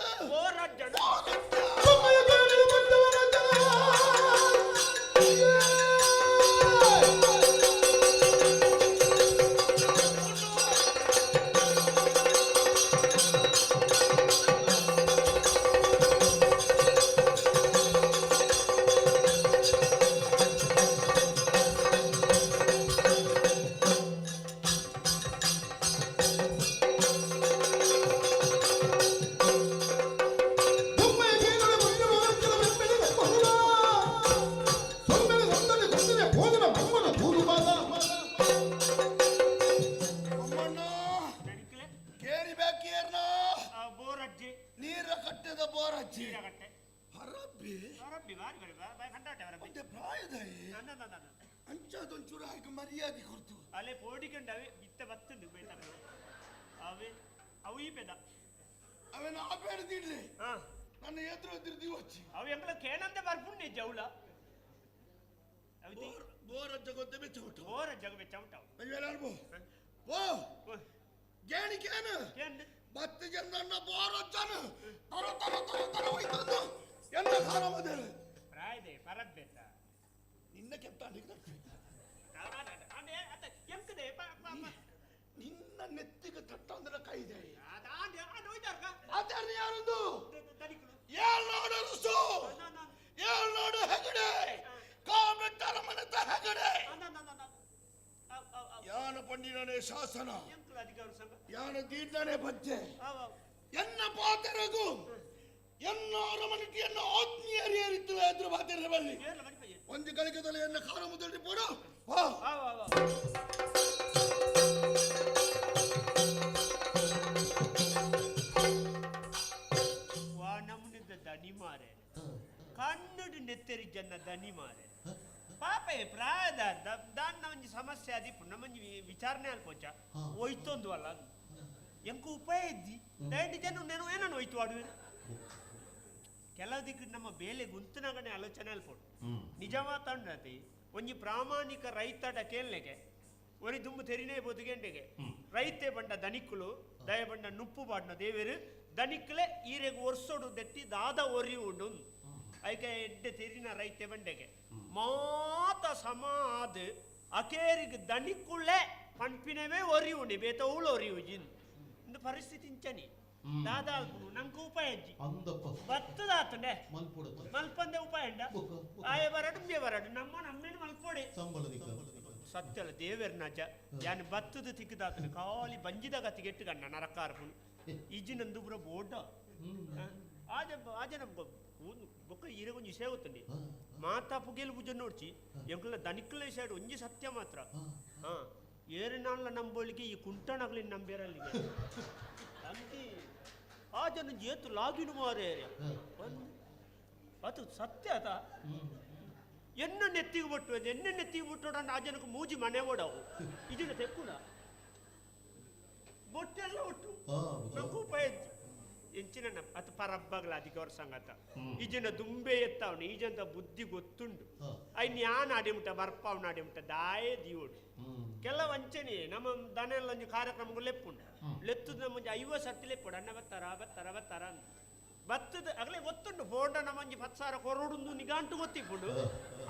ನೀರ ಕಟ್ಟದ ಬೋರಜ್ಜಿ ಅಂಚಾದೊಂಚೂರು ಆಯ್ಕೆ ಮರ್ಯಾದೆ ಕೊಡ್ತು ಅಲ್ಲೇ ಪೋಡಿಕಂಡು ಅವೇ ಬಿತ್ತ ಬತ್ತುಂಡು ಬೇತ ಅವೇ ಅವು ಈ ಪೆದ ಅವನ ಆಪೇಡದಿಡ್ಲಿ ನನ್ನ ಎದುರು ಎದುರು ದಿವಚ್ಚಿ ಅವು ಎಂಗ್ಲ ಕೇನಂದೆ ಬರ್ಪುಂಡೆ ಜೌಲ ಬೋರಜ್ಜ ಗೊತ್ತೆ ಬೆಚ್ಚ ಉಂಟು ಬೋರಜ್ಜ ಬೆಚ್ಚ ಉಂಟು ಅಯ್ಯೋ ಓ ಗೇಣಿ ಕೇನು ಬತ್ತು ಜನ ಬೋರಜ್ಜನ ತರ ತರ ತರ ತರ ಹೋಯ್ತಂದು ಎಲ್ಲ ಖಾರ ಮದೇಳು ಪ್ರಾಯದೆ ಪರಬ್ಬೇತ ನಿನ್ನ ಕೆತ್ತಾಂಡಿಗೆ ಎಂಕದೆ ಯಾನ ಪಂಡಿನನೆ ಶಾಸನ ಎಂಕುಲ ಅಧಿಕಾರ ಸಂಘ ಯಾನ ದೀರ್ಣನೆ ಬಜ್ಜೆ ಆವ ಎನ್ನ ಪಾತೆರಗು ಎನ್ನ ಅರಮನೆಗೆ ಎನ್ನ ಆತ್ಮೀಯರಿಯರಿತ್ತಲ ಎದುರು ಪಾತೆರ ಬಲ್ಲಿ ಏರ್ಲ ಮಡಿಪಯ್ಯ ಒಂದು ಗಳಿಗೆದಲ್ಲಿ ಎನ್ನ ಕಾರ ಮುದಡಿ ಪೋಡು ಹಾ ಆವ ಆವ ವಾ ನಮ್ಮನಿದ್ದ ದನಿ ಮಾರೆ ಕನ್ನಡ ನೆತ್ತೆರಿ ಜನ ದನಿ ಮಾರೆ ಪಾಪ ಪ್ರಾಯದ ದಾನ್ನ ಒಂಜಿ ಸಮಸ್ಯೆ ಆದಿಪ್ಪು ನಮ್ಮೊಂಜಿ ವಿಚಾರಣೆ ಅಲ್ಪೊಂಚ ಒಯ್ತೊಂದು ಅಲ್ಲ ಎಂಕ ಉಪಾಯ ಇದ್ದಿ ದಯಂಟಿ ಜನ ನೇನು ಏನನ್ನು ಒಯ್ತು ಆಡುವೆ ಕೆಲವು ದಿಕ್ಕು ನಮ್ಮ ಬೇಲೆ ಗುಂತನಗನೆ ಆಲೋಚನೆ ಅಲ್ಪೊಡು ನಿಜವಾತಂಡತಿ ಒಂಜಿ ಪ್ರಾಮಾಣಿಕ ರೈತಡ ಕೇಳ್ನೆಗೆ ಒರಿ ದುಂಬು ತೆರಿನೇ ಬದುಗೆಂಡೆಗೆ ರೈತೆ ಬಂಡ ದನಿಕ್ಕುಲು ದಯ ಬಂಡ ನುಪ್ಪು ಬಾಡ್ನ ದೇವೇರು ದನಿಕ್ಕಲೆ ಈರೆಗ್ ಒರ್ಸೊಡು ದೆಟ್ಟಿ ದಾದ ಒರಿ ಉಂಡು ಐಕೆ ಎಡ್ಡೆ ತೆರಿನ ರೈತೆ ಬಂಡೆಗೆ ಮಾತ ಸಮಾದ ಅಕೇರಿಗೆ ದನಿಕ್ಕುಳೆ ಪಂಪಿನವೇ ಒರಿ ಉಂಡಿ ಬೇತ ಉಳು ಒರಿ ಉಜಿನ್ ಇಂದು ಪರಿಸ್ಥಿತಿ ಇಂಚನಿ ದಾದ ಅಲ್ಪುನು ನಂಗೆ ಉಪಾಯ ಅಜ್ಜಿ ಅಂದಪ್ಪ ಬತ್ತದಾತಂಡೆ ಮಲ್ಪುಡತ ಮಲ್ಪಂದೆ ಉಪಾಯ ಉಂಡ ಬೊಕ್ಕ, ಬೊಕ್ಕ. ಆಯ ಬರಡು ಬೇ ಬರಡು ನಮ್ಮ ನಮ್ಮೇನು ಮಲ್ಪೊಡೆ ಸಂಬಳದಿಕ್ಕ ಸತ್ಯಲ ದೇವೆರ್ ನಜ ಯಾನ್ ಬತ್ತದ ತಿಕ್ಕದಾತನ ಖಾಲಿ ಬಂಜಿದ ಗತಿ ಗೆಟ್ಟು ಗಣ್ಣ ನರಕಾರ್ಪುನು ಇಜ್ಜಿನಂದು ಪೂರ ಬೋಡ ಆಜ ಆಜ ನಮ್ಗೆ ಬೊಕ್ಕ ಈರೆ ಒಂಜಿ ವಿಷಯ ಗೊತ್ತುಂಡಿ ಮಾತಾ ಪುಗೆಲ್ ಪೂಜೆ ನೋಡ್ಚಿ ಎಂಕುಲ ದನಿಕ್ಕಲ ವಿಷಯ ಒಂಜಿ ಸತ್ಯ ಮಾತ್ರ ಹಾ ಏರಿನಾಳ್ನ ನಂಬೋಳಿಗೆ ಈ ಕುಂಟಣಗ್ಲಿನ ನಂಬೇರಲ್ಲಿಗೆ ಅಂತಿ ಆ ಜನ ಏತು ಲಾಗಿನ ಮಾರೇ ಅದು ಸತ್ಯ ಅದ ಎನ್ನ ನೆತ್ತಿಗೆ ಬಿಟ್ಟು ಎನ್ನ ನೆತ್ತಿಗೆ ಬಿಟ್ಟು ಆ ಜನಕ್ಕೆ ಮೂಜಿ ಮನೆ ಓಡವು ಇದನ್ನ ತೆಕ್ಕುಡ ಬೊಟ್ಟೆಲ್ಲ ಒಟ್ಟು ನಂಗೂ ಉಪಾಯ ಎಂಚಿನ ಅತ್ ಪರಬ್ಬಗ್ಲ ಅದಕ್ಕೆ ಅವ್ರ ಸಂಗತ ಈಜನ ದುಂಬೆ ಎತ್ತವನು ಈಜಂತ ಬುದ್ಧಿ ಗೊತ್ತುಂಡು ಐನ್ ಯಾನ್ ಅಡಿಮುಟ ಬರ್ಪಾವ್ನ ಅಡಿಮುಟ ದಾಯೇ ದಿಯೋಡು ಕೆಲ ವಂಚನೆ ನಮ್ಮ ದನ ಎಲ್ಲ ಒಂಜಿ ಕಾರ್ಯಕ್ರಮಗಳು ಲೆಪ್ಪುಂಡು ಲೆತ್ತದ ನಮ್ಮ ಒಂಜಿ 50 ಸರ್ತಿ ಲೆಪ್ಪುಡು ಅಣ್ಣ ಬತ್ತಾರ ಬತ್ತಾರ ಬತ್ತಾರ ಅಂತ ಬತ್ತದ ಅಗಲೇ ಗೊತ್ತುಂಡು ಫೋಂಡ ನಮ್ಮ ಒಂಜಿ 10 ಸಾವಿರ ಕೊರಡುಂದು ನಿಗಾಂಟು ಗೊತ್ತಿಪ್ಪುಂಡು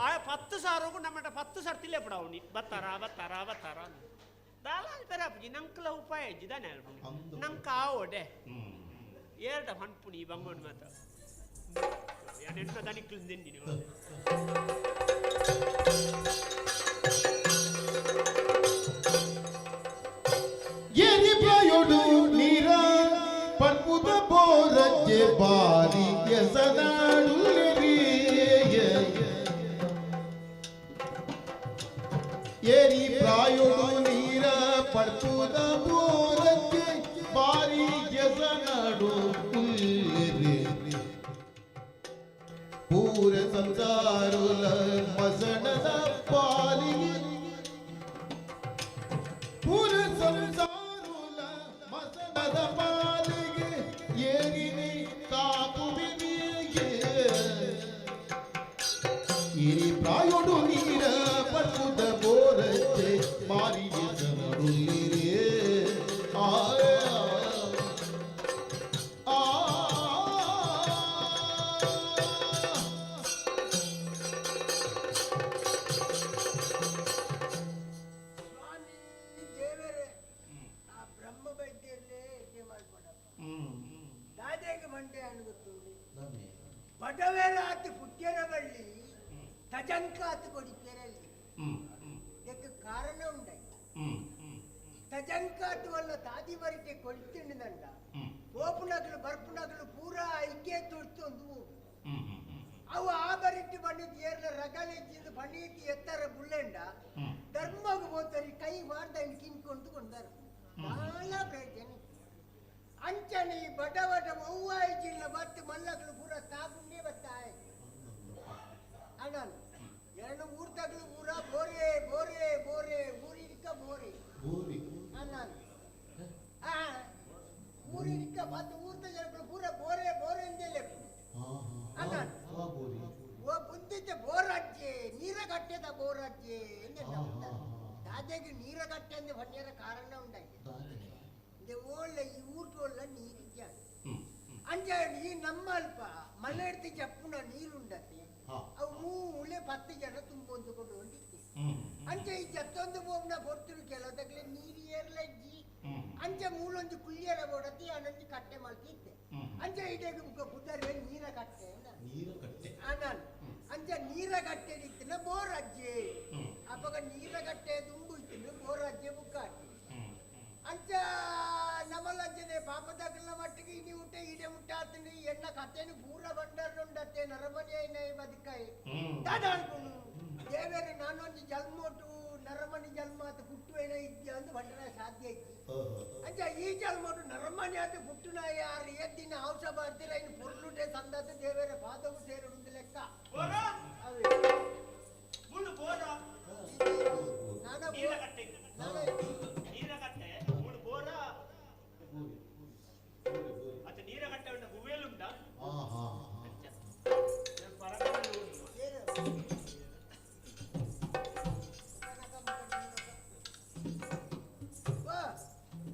ಆ 10 ಸಾವಿರಕ್ಕೂ ನಮ್ಮಟ 10 ಸರ್ತಿ ಲೆಪ್ಪುಡು ಅವನಿ ಬತ್ತಾರ ಬತ್ತಾರ ಬತ್ತಾರ ಅಂತ ದಾಲಾಲ್ ಪೆರಾಪುಜಿ ನಂಕಲ ಉಪಾಯ ಇಜ್ಜಿ ಅಂದು. ನಂಕ ಆವಡೆ ಏರ್ಡ ಹನ್ಪುಣಿ ಬಂಗೋನ್ ಮಾತ ಎನ್ನ ದನಿಕ್ಲು ನಿಂದಿನಿ ಏರಿ ಪ್ರಾಯೋಡು ನೀರ ಪರ್ಪುದ ಬೋರಜ್ಜೆ ಬಾರಿ ಎಸನಾಡುಲೆರಿ ಏರಿ ಪ್ರಾಯೋಡು ನೀರ ಪರ್ಪುದ ಬೋರಜ್ಜೆ ಬಾರಿ ಎಸನಾಡು ಉಲ್ಲೆರಿ ಪೂರ ಸಂಸಾರುಲ ಮಸಣದ ಪಾಲಿಗೆ ಪೂರ ಸಂಸಾರುಲ ಮಸಣದ ಪಾಲಿಗೆ ಏರಿನಿ ಕಾಪುವಿನಿಗೆ ಇರಿ ಪ್ರಾಯೋಡು ನೀರ ಪರ್ಪುದ ಬೋರಜ್ಜೆ ಮಾರಿಯ ಸನಡುಲ್ಲಿರೇ ಆ ಆ ಸ್ವಾಮಿ ದೇವರೇ, ಆ ಬ್ರಹ್ಮ ವೈದ್ಯರನ್ನೇ ಯಜ್ಞ ಮಾಡ್ಕೊಡಪ್ಪ. ದಾದೆಗೆ ಮಂಡೆ ಅನ್ಗೊತ್ತು ಬಡವೇರ ಆತು ಪುಟ್ಯರ ಬಳ್ಳಿ ತಜಂಕ ಆತು ಕೊಡಿಪೇರಲ್ಲಿ ಇದಕ್ಕೆ ಕಾರಣ ಉಂಡಾಯಿ ತಜಂಕಾತು ಅಲ್ಲ ತಾದಿ ಬರಿಕೆ ಕೊಡ್ತಿಂಡ ಓಪುನಗಲು ಬರ್ಪುನಗಲು ಪೂರಾ ಐಕೆ ತುಡ್ತೊಂದು ಹೋಗು ಅವು ಆ ಬರಿಟ್ಟು ಬಣ್ಣಿದ್ ಏರ್ಲ ರಗಳೆಜ್ಜಿಂದ ಬಣ್ಣೀತಿ ಎತ್ತರ ಬುಲ್ಲೆಂಡ ಧರ್ಮಗ್ ಹೋತರಿ ಕೈ ಮಾಡ್ದ ಕಿನ್ಕೊಂಡು ಕೊಂಡರು ಬಹಳ ಪ್ರಯೋಜನ ಅಂಚನೆ ಈ ಬಡ ಬಡ ಒವ್ವಾಯಿ ಜಿಲ್ಲ ಬತ್ತು ಮಲ್ಲಗಳು ಪೂರ ತಾಪುಂಡೇ ಬತ್ತಾಯ ಅಣ್ಣನ್ ಎರಡು ಊರ್ ತಗಲು ಪೂರ ಬೋರೆ ಬೋರೆ ಬೋರೆ ಊರಿಕ ಬೋರೆ ಬೋರಿ ಅಣ್ಣನ್ ಆ ಊರಿಕ ಬತ್ತು ಊರ್ದ ಜನಗಳು ಪೂರ ಬೋರೆ ಬೋರೆ ಎಂದೆಲ್ಲ ಅಣ್ಣನ್ ಆ ಬೋರಿ ಓ ಬುದ್ಧಿದ್ದ ಬೋರಜ್ಜೆ ನೀರ ಕಟ್ಟೆದ ಬೋರಜ್ಜೆ ಎಂದೆಲ್ಲ ದಾದೆಗೆ ನೀರ ಕಟ್ಟೆ ಅಂದ್ರೆ ಹೊನ್ನೆರ ಕಾರಣ ಉಂಡಾಗಿ ಇದೆ ಓಳ್ಳ ಈ ಊಟೋಳ್ಳ ನೀರಿದ್ದ ಅಂಚ ಈ ನಮ್ಮ ಅಲ್ಪ ಮನೆ ಹಿಡ್ದು ಚಪ್ಪುನ ನೀರುಂಡತೆ ಅವು ಮೂಲೆ 10 ಜನ ತುಂಬೊಂದು ಕೊಂಡು ಹೊಂದಿತ್ತೆ ಅಂಚ ಈ ಜತ್ತೊಂದು ಬೋಮ್ನ ಪೊರ್ತುಡು ಕೆಲವದಾಗಲೇ ನೀರು ಏರ್ಲಜ್ಜಿ ಅಂಚ ಮೂಲೊಂದು ಕುಳ್ಳಿಯರ ಬೋಡತಿ ಅನೊಂದು ಕಟ್ಟೆ ಮಾಡ್ತಿದ್ದೆ ಅಂಚ ಇಡೀ ಬುದ್ಧರೇ ನೀರ ಕಟ್ಟೆ ಅಂದ. ನೀರ ಕಟ್ಟೆ ಅನಾನ್ ಅಂಚ ನೀರ ಕಟ್ಟೆ ಇತ್ತಿನ ಬೋರಜ್ಜೆ ಅಪ್ಪಗ ನೀರ ಕಟ್ಟೆ ದುಂಬು ಇತ್ತಿನ ಬೋರಜ್ಜೆ ಎನ್ನ ಕಥೆನು ಪೂರ ಬಂಡರ್ನುಂಡತ್ತೆ ನರಮನಿ ಬದುಕಾಯಿ ದಾದಾಳ್ಪುನು ದೇವೇರು ನಾನೊಂದು ಜನ್ಮೋಟು ನರಮನಿ ಜನ್ಮ ಅಂತ ಪುಟ್ಟುವೇನ ಇದ್ಯ ಅಂತ ಬಂಡರ ಸಾಧ್ಯ ಇತ್ತು. ಅಂಚ ಈ ಜನ್ಮೋಟು ನರಮನಿ ಅಂತ ಪುಟ್ಟುನ ಯಾರು ಎದ್ದಿನ ಔಷ ಬರ್ತಿರ ಇನ್ನು ಪೊರ್ಲುಟೆ ಸಂದತ ದೇವೇರ ಪಾದವು ಸೇರುಂದು ಲೆಕ್ಕ.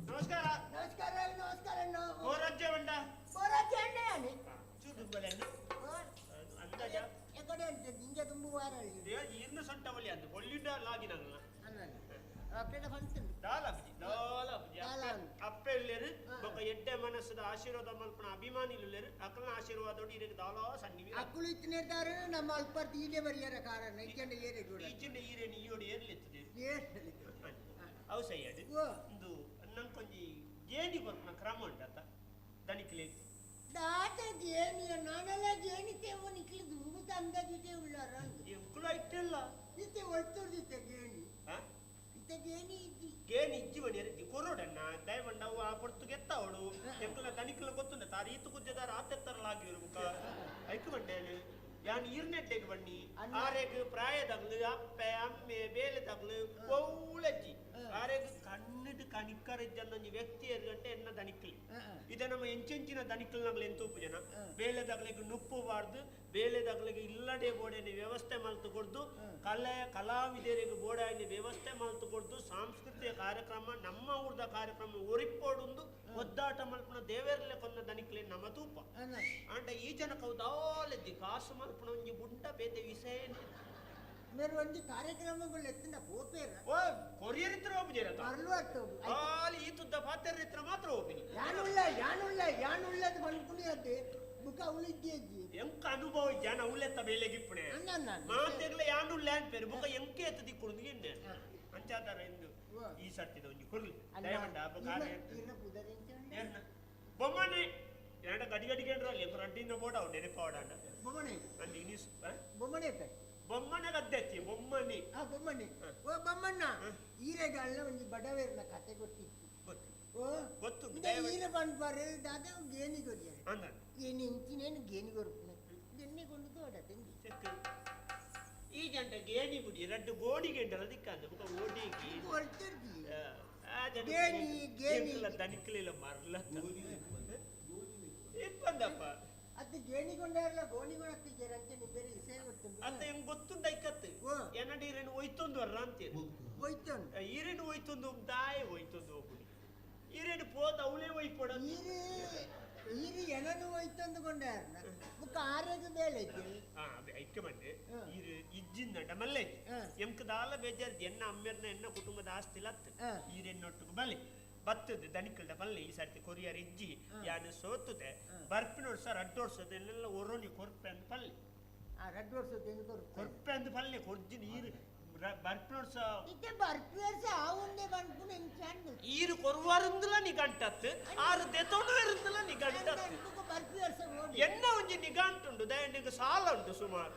ನಮಸ್ಕಾರ ನಮಸ್ಕಾರ ನಮಸ್ಕಾರ. ಎಡ್ಡೆ ಮನಸ್ಸದ ಆಶೀರ್ವಾದ ಮಲ್ಪನ ಅಭಿಮಾನಿಲು ಅಕ್ಕನ ಆಶೀರ್ವಾದ ದಾಲ ಸಣ್ಣ ಅಕ್ಕಳು ಇತ್ತಿನೇರ್ದಾರು ನಮ್ಮ ಅಲ್ಪರ್ತಿ ಈಡೆ ಬರಿಯರ ಕಾರಣ ಇಜ್ಜಂಡ ಏರೆ ಕೂಡ ಇಜ್ಜಂಡ ಈರೆ ನೀಯೋಡು ಏರ್ಲಿತ್ತದೆ ಅವು ಸಯ್ಯಡು ಒಂದು ನಂಕೊಂಜಿ ಗೇಣಿ ಕೊರ್ಪುನ ಕ್ರಮ ಉಂಟತ್ತ ದನಿಕ್ಲೆ ದಾತ ಗೇಣಿ ನಾನೆಲ್ಲ ಗೇಣಿ ತೇವು ನಿಕ್ಲಿ ದುಂಬು ತಂದದಿದೆ ಉಳ್ಳಾರ ಎಂಕುಲ ಇಟ್ಟಲ್ಲ ಇತ್ತೆ ಒಳ್ತುರ್ದಿತ್ತೆ ಗೇಣಿ ಇತ್ತೆ ಗೇಣಿ ಇಜ್ಜಿ ಗೇಣಿ ಇಜ್ಜಿ ಬಡಿಯರ ಕೊರೋಡಣ್ಣ ದಯವಂಡ ಅವು ಆ ಪೊರ್ತು ಗೆತ್ತವಳು ಎಂಕುಲ ದನಿಕ್ಲ ಗೊತ್ತುಂಡ ತಾರ ಈತು ಕುಜ್ಜದಾರ ಆತೆತ್ತರಲಾಗಿರು ಬುಕ ಐಕು ಬಂಡೇನು ಯಾನ್ ಈರ್ನೆಡ್ಡೆಗೆ ಬಣ್ಣಿ ಆರೆಗ್ ಪ್ರಾಯದಗ್ಲು ಅಪ್ಪೆ ಅಮ್ಮೆ ಬೇಲೆ ತಗ್ಲು ಒಳ್ಳಜ್ಜಿ ಆರೆಗ್ ಕಣ್ಣಿಡು ಕಣಿಕ್ಕರ ಇಜ್ಜಂದೊಂಜಿ ವ್ಯಕ್ತಿ ಗಂಟೆ ಎನ್ನ ದನಿಕ್ಲಿ ಇದೆ ನಮ್ಮ ಎಂಚೆಂಚಿನ ದನಿಕ್ಲು ನಗ್ಲು ಎಂತೂಪು ಜನ ಬೇಲೆದಗ್ಲಿಗೆ ನುಪ್ಪು ಬಾರ್ದು ಬೇಲೆದಗ್ಲಿಗೆ ಇಲ್ಲಡೆ ಬೋಡೆನ ವ್ಯವಸ್ಥೆ ಮಲ್ತು ಕೊಡ್ದು ಕಲೆ ಕಲಾವಿದರಿಗೆ ಬೋಡಾಯಿನ ವ್ಯವಸ್ಥೆ ಮಲ್ತು ಕೊಡ್ದು ಸಾಂಸ್ಕೃತಿಕ ಕಾರ್ಯಕ್ರಮ ನಮ್ಮ ಊರ್ದ ಕಾರ್ಯಕ್ರಮ ಒರಿಪೋಡುಂದು ಒದ್ದಾಟ ಮಲ್ಪುನ ದೇವೇರ್ಲೆ ಕೊಂದ ದನಿಕ್ಲೆ ನಮ್ಮ ತೂಪ ಆಂಡ ಈ ಜನಕ್ಕೆ ದಾಲೆದ್ದಿ ಕಾಸು ಮಲ್ಪುನ ಒಂಜಿ ಬುಂಟ ಬೇತೆ ವಿಷಯ ಮೇರು ಒಂಜಿ ಕಾರ್ಯಕ್ರಮಗಳು ಎತ್ತಿನ ಪೋಪೇರ ಓ ಕೊರಿಯರ್ ಇತ್ರ ಹೋಗುಜೇರ ಮರಳು ಅರ್ಥ ಆಲಿ ಈ ತುದ್ದ ಪಾತೆರ್ ಇತ್ರ ಮಾತ್ರ ಹೋಗಿನಿ ಯಾನುಳ್ಳ ಯಾನುಳ್ಳ ಯಾನುಳ್ಳದು ಮನ್ಕುನಿ ಅದೇ ಬುಕ ಉಳಿದ್ಯಜ್ಜಿ ಎಂಕ ಅನುಭವ ಜನ ಉಳ್ಳೆತ್ತ ಬೇಲೆ ಗಿಪ್ಪಣೆ ಮಾತೆಗ್ಲ ಯಾನುಳ್ಳ ಅನ್ಪೇರು ಬುಕ ಎಂಕೆ ಎತ್ತ ದಿಕ್ಕುಡುದು ಗಿನ್ನೆ ಅಂಚಾದಾರ ಎಂದು ಈ ಸರ್ತಿದ ಒಂಜಿ ಕೊರ್ಲಿ ದಯವಂಡ ಬೊಮ್ಮನೆ ಎರಡ ಗಡಿ ಗಡಿಗೆ ರಡ್ಡಿನ ಬೋಡ ಅವು ನೆನಪಾವಡ ಬೊಮ್ಮನೆ ಅಂದ್ ಇನಿಸ್ ಬೊಮ್ಮನೆ ಬೊಮ್ಮನೆ ಗದ್ದೆತ್ತಿ ಬೊಮ್ಮನಿ ಆ ಬೊಮ್ಮನಿ ಓ ಬೊಮ್ಮಣ್ಣ ಈರೆಗಾಲ ಒಂಜಿ ಬಡವೇರ್ನ ಕತೆ ಗೊತ್ತಿತ್ತು ಓ ಗೊತ್ತು ಈರೆ ಪನ್ಪಾರು ದಾದ ಗೇಣಿ ಕೊರಿಯ ಗೇಣಿ ಇಂಚಿನೇನು ಗೇಣಿ ಕೊರ್ಪುನ ಗೆಣ್ಣೆ ಕೊಂಡು ತೋಡ ತಿಂದಿ ಈ ಜಂಟ ಗೇಣಿ ಬುಡಿ ರಡ್ಡು ಗೋಡಿ ಗೆಂಡಲ ದಿಕ್ಕಂದ ಬುಕ ಓಡಿ ಕೊಡ್ತಿರ್ದಿ ಗೇಣಿ ಗೇಣಿ ದನಿಕ್ಲಿಲ್ಲ ಮರ್ಲ ಇಪ್ಪಂದಪ್ಪ ಅದು ಗೇಣಿಗೊಂಡಾರಲ್ಲ ಗೋಣಿಗೊಂಡ ಅಂಚೆ ನಿಂಬೇರೆ ಇಸೆ ಗೊತ್ತುಂಟು ಅತ್ತ ಹೆಂಗ್ ಗೊತ್ತುಂಡ ಐಕತ್ತು ಎನ್ನಡ ಈರೇನು ಒಯ್ತೊಂದು ವರ್ರ ಅಂತೀರಿ ಒಯ್ತೊಂದು ಈರೇನು ಒಯ್ತೊಂದು ದಾಯ ಒಯ್ತೊಂದು ಹೋಗುಡಿ ಈರೇನು ಪೋದ ಅವಳೇ ಒಯ್ಪೊಡ ಈರಿ ಈರಿ ಎನನು ಒಯ್ತೊಂದು ಕೊಂಡಾರನ ಬುಕ್ಕ ಆರೋಗ್ಯ ಬೇಳೆ ಐಕ್ಕೆ ಬಂದೆ ಈರು ಇಜ್ಜಿಂದ ಮಲ್ಲೆ ಎಂಕ್ ದಾಲ ಬೇಜಾರ್ ಎನ್ನ ಅಮ್ಮೆರ್ನ ಎನ್ನ ಕುಟುಂಬದ ಆಸ್ತಿ ಲತ್ತು ಈರೆನ್ನೊಟ್ಟಿಗೆ ಬಲೆ ಬತ್ತದ ದನಿಕಲ್ಡ ಪಲ್ಲೆ ಈ ಸರ್ತಿ ಕೊರಿಯರ್ ಇಜ್ಜಿ ಯಾನು ಸೋತದೆ ಬರ್ಪಿನೋಡ್ಸ ರಡ್ಡೋಡ್ಸದ ಎಲ್ಲ ಒರೋನಿ ಕೊರ್ಪೆ ಅಂದ್ ಪಲ್ಲೆ ರಡ್ಡು ವರ್ಷ ಕೊರ್ಪೆ ಅಂದ್ ಪಲ್ಲೆ ಕೊರ್ಜಿ ನೀರು ಬರ್ಪಿನೋಡ್ಸ ಇತ್ತೆ ಬರ್ಪಿನೋಡ್ಸ ಆವುಂದೆ ಬನ್ಪುನ ಎಂಚಾಂಡು ಈರು ಕೊರುವಾರಂದಲ ನಿಗಂಟತ್ತು ಆರು ದೆತೊಡುವೆರಂದಲ ನಿಗಂಟತ್ತು ಬರ್ಪಿನೋಡ್ಸ ಎನ್ನ ಒಂಜಿ ನಿಗಂಟುಂಡು ದಯಂಡಿಗೆ ಸಾಲ ಉಂಟು ಸುಮಾರು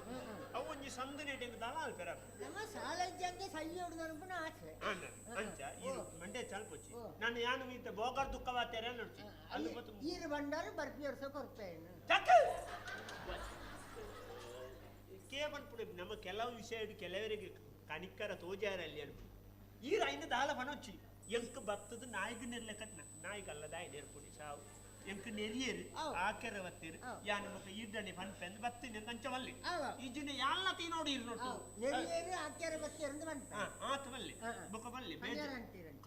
ಅವು ಒಂಜಿ ಸಂದು ನೆಟ್ಟಿಗೆ ದಲ ಅಲ್ಪೆರ ನಮ್ಮ ಸಾಲ ಇಜ್ಜಂದೆ ಸಯ್ಯೋಡು ಅನ್ಪುನ ಆಸೆ ಅಂಚ ಈರು ಮಂಡೆ ಚಾಲ್ಪೊಚ್ಚಿ ನಾನು ಯಾನು ಈತ ಬೋಗಾರ್ ದುಃಖವಾತೇರೆ ನೋಡ್ಚಿ ಅಲ್ಲಿ ಗೊತ್ತು ಈರು ಬಂಡಾರು ಬರ್ಪಿನೋಡ್ಸ ಕೊರ್ಪೇನು ಕೇ ಪನ್ಪುಡು ನಮ್ಮ ಕೆಲವು ವಿಷಯ ಕೆಲವರಿಗೆ ಕಣಿಕ್ಕರ ತೋಜಾರ ಅಲ್ಲಿ ಅನ್ಪು ಈರು ಐನ ದಾಲ ಪನೊಚ್ಚಿ ಎಂಕ್ ಬತ್ತದ ನಾಯಿಗೆ ನೆರ್ಲೆ ಕಟ್ನ ನಾಯಿಗಲ್ಲ ದಾಯಿ ನೆರ್ಪುಡಿ ಸಾವು ಎಂಕ್ ನೆರಿಯರು ಆಕೆರ ಬತ್ತೀರು ಯಾನು ಮಕ್ಕ ಈರ್ಡಣೆ ಪನ್ಪೆಂದು ಬತ್ತೀನಿ ಅಂಚವಲ್ಲಿ ಈಜಿನ ಯಾಲ್ನ ತೀನೋಡು ಇರು ನೋಟು ನೆರಿಯರು ಆಕೆರ ಬತ್ತೀರಂದು ಪನ್ಪೆ ಆತ ಬಲ್ಲೆ ಬೊಕ ಬಲ್ಲೆ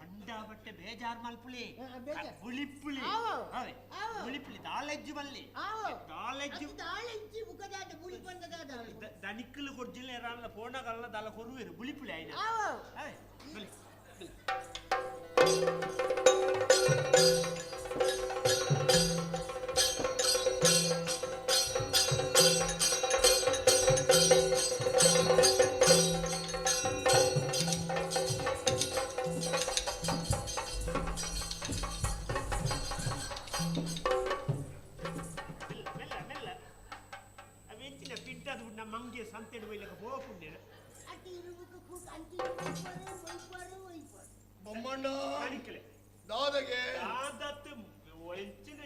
ಕಂಡಾಬಟ್ಟೆ ಬೇಜಾರ್ ಮಲ್ಪುಳಿ ಬುಳಿಪುಳಿ ಬುಳಿಪುಳಿ ದಾಲೆಜ್ಜು ಬಲ್ಲೆ ದಾಲೆಜ್ಜು ದಾಲೆಜ್ಜಿ ಬುಕದಾದ ಬುಳಿ ಬಂದದಾದ ದನಿಕ್ಕಲು ಕೊಡ್ಜಿಲ್ಲ ರಾನ್ಲ ಫೋನಗಲ್ಲ ದಾಲ ಕೊರುವೆರು ಬುಳಿಪುಳಿ ಆಯ್ನ ಬಲ್ಲೆ ಪೋಪುಂಡಿನ ಅಟ್ಟಿ ಇರುವುಕ ಕೂಕ ಅಂಚಿ ಇರುವುಕ ಒಯ್ಪಾರು ಒಯ್ಪಾರು ಬೊಮ್ಮಣ್ಣ ಕಣಿಕಲೆ ದಾದಗೆ ದಾದತ್ ಎಂಚಿನ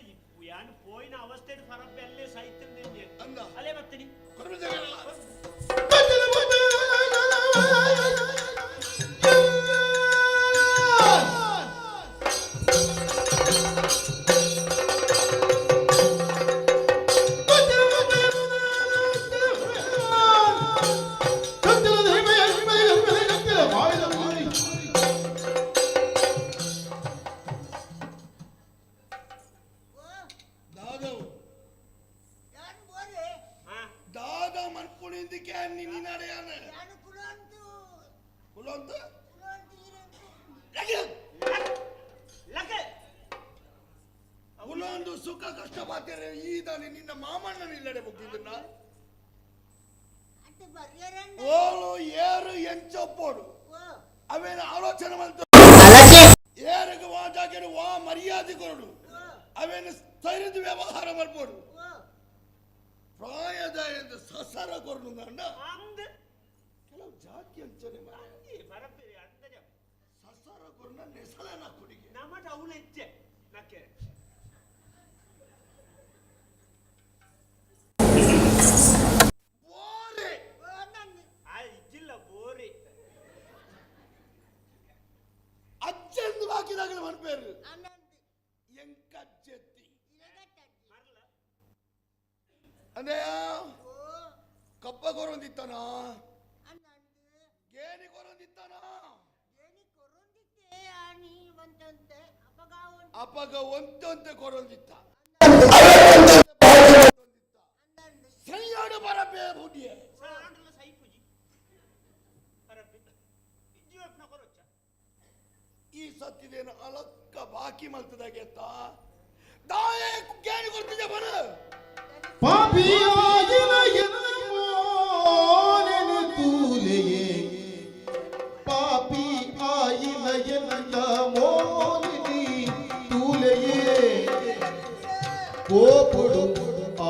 ಯಾನ್ ಪೋಯಿನ ಅವಸ್ಥೆ ಪರಪ್ಪೆ ಅಲ್ಲೇ ಸೈತಂದೆ ಅಂದ. ಅಲ್ಲೇ ಬರ್ತೀನಿ. ಕೊರ್ಬೆ ಜಗಲ. ಓ ದಾದವು ಯಾನ್ ಬೋರೆ ಹಾ ದಾದ ಮನ್ಪುಣಿಂದಿಕೆ ನಿನ್ನ ನಡೆಯಾನ ಯಾನು ಕುಲಂತು ಕುಲಂತ ಕುಲಂತು ಇರಂತು ಲಗೆ. ಲಕ ಕುಲೊಂದು ಸುಖ ಕಷ್ಟ ಬಾತೇರೆ ಈ ದಾನಿ ನಿನ್ನ ಮಾಮಣ್ಣನ ಇಲ್ಲಡೆ ಬುಕ್ಕಿದ್ದನ್ನ ಅಟ್ಟು ಬರ್ಯರನ್ನ ಓಲು ಏರು ಎಂಚೊಪ್ಪೋಡು ಓ ಅವೇನ ಆಲೋಚನೆ ಮಂತ ಏರಿಗೆ ವಾ ಜಾಗೆಡು ವಾ ಮರ್ಯಾದೆ ಕೊರಡು ಓ ಅವೇನು ಸ್ಥೈರ್ಯದ ವ್ಯವಹಾರ ಮಲ್ಪೋಡು ಓ ಪ್ರಾಯದ ಎಂದು ಸಸರ ಕೊರಡು ಅಂದ ಅಂದ ಕೆಲವು ಜಾತಿ ಅಂಚನೆ ಮಾರ್ರೆ. ಪರಪ್ಪೆ ಅಂದಜ ಸಸರ ಕೊರನ ನೆಸಲನ ಕುಡಿಗೆ ನಮಟ ಅವಳು ಹೆಜ್ಜೆ ನಕ್ಕೆ ಬೋರೆ ಓ ನನ್ನ ಆ ಇಜ್ಜಿಲ್ಲ ಬೋರಿ ಅಜ್ಜಂದು ಬಾಕಿದಾಗಲೇ ಮನ್ಪೇರು ಅನಂತ ಎಂಕಜ್ಜೆತ್ತಿ ಇರಗಟ್ಟಜ್ಜಿ ಮರಲ ಅಂದೆಯ ಓ ಕಪ್ಪ ಕೊರೊಂದಿತ್ತಾನ ಅನಂತ ಗೇಣಿ ಕೊರೊಂದಿತ್ತಾನ ಏನಿ ಕೊರೊಂದಿತ್ತೆ ಆನಿ ಬಂತಂತೆ ಅಪಗಾವನ್ ಅಪಗ ಒಂತೊಂತೆ ಕೊರೊಂದಿತ್ತ ಅಂದಂದು ಸೈಯಾಡು ಬರಬೇ ಬುಡಿಯೆ ಸಾಂಡ್ರಲ್ಲ ಸೈಪುಜಿ ಪರಪ್ಪೆ ಇಜ್ಜಿ ಕೊರೊಚ್ಚ ಈ ಸತ್ತಿದೇನು ಅಲಕ್ಕ ಬಾಕಿ ಮಲ್ತದಾಗೆತ್ತ ದಾಯೆ ಗೇಣಿ ಕೊಡ್ತಿದ್ದೆ ಬರ ಪಾಪಿಯಾಗಿನ ಎನ್ನ ತೂಲೆಯೇ ಪಾಪಿ ಆಯಿನ ಎನ್ನ ಮೋನಿನಿ ತೂಲೆಯೇ ಕೋಪುಡು ಆ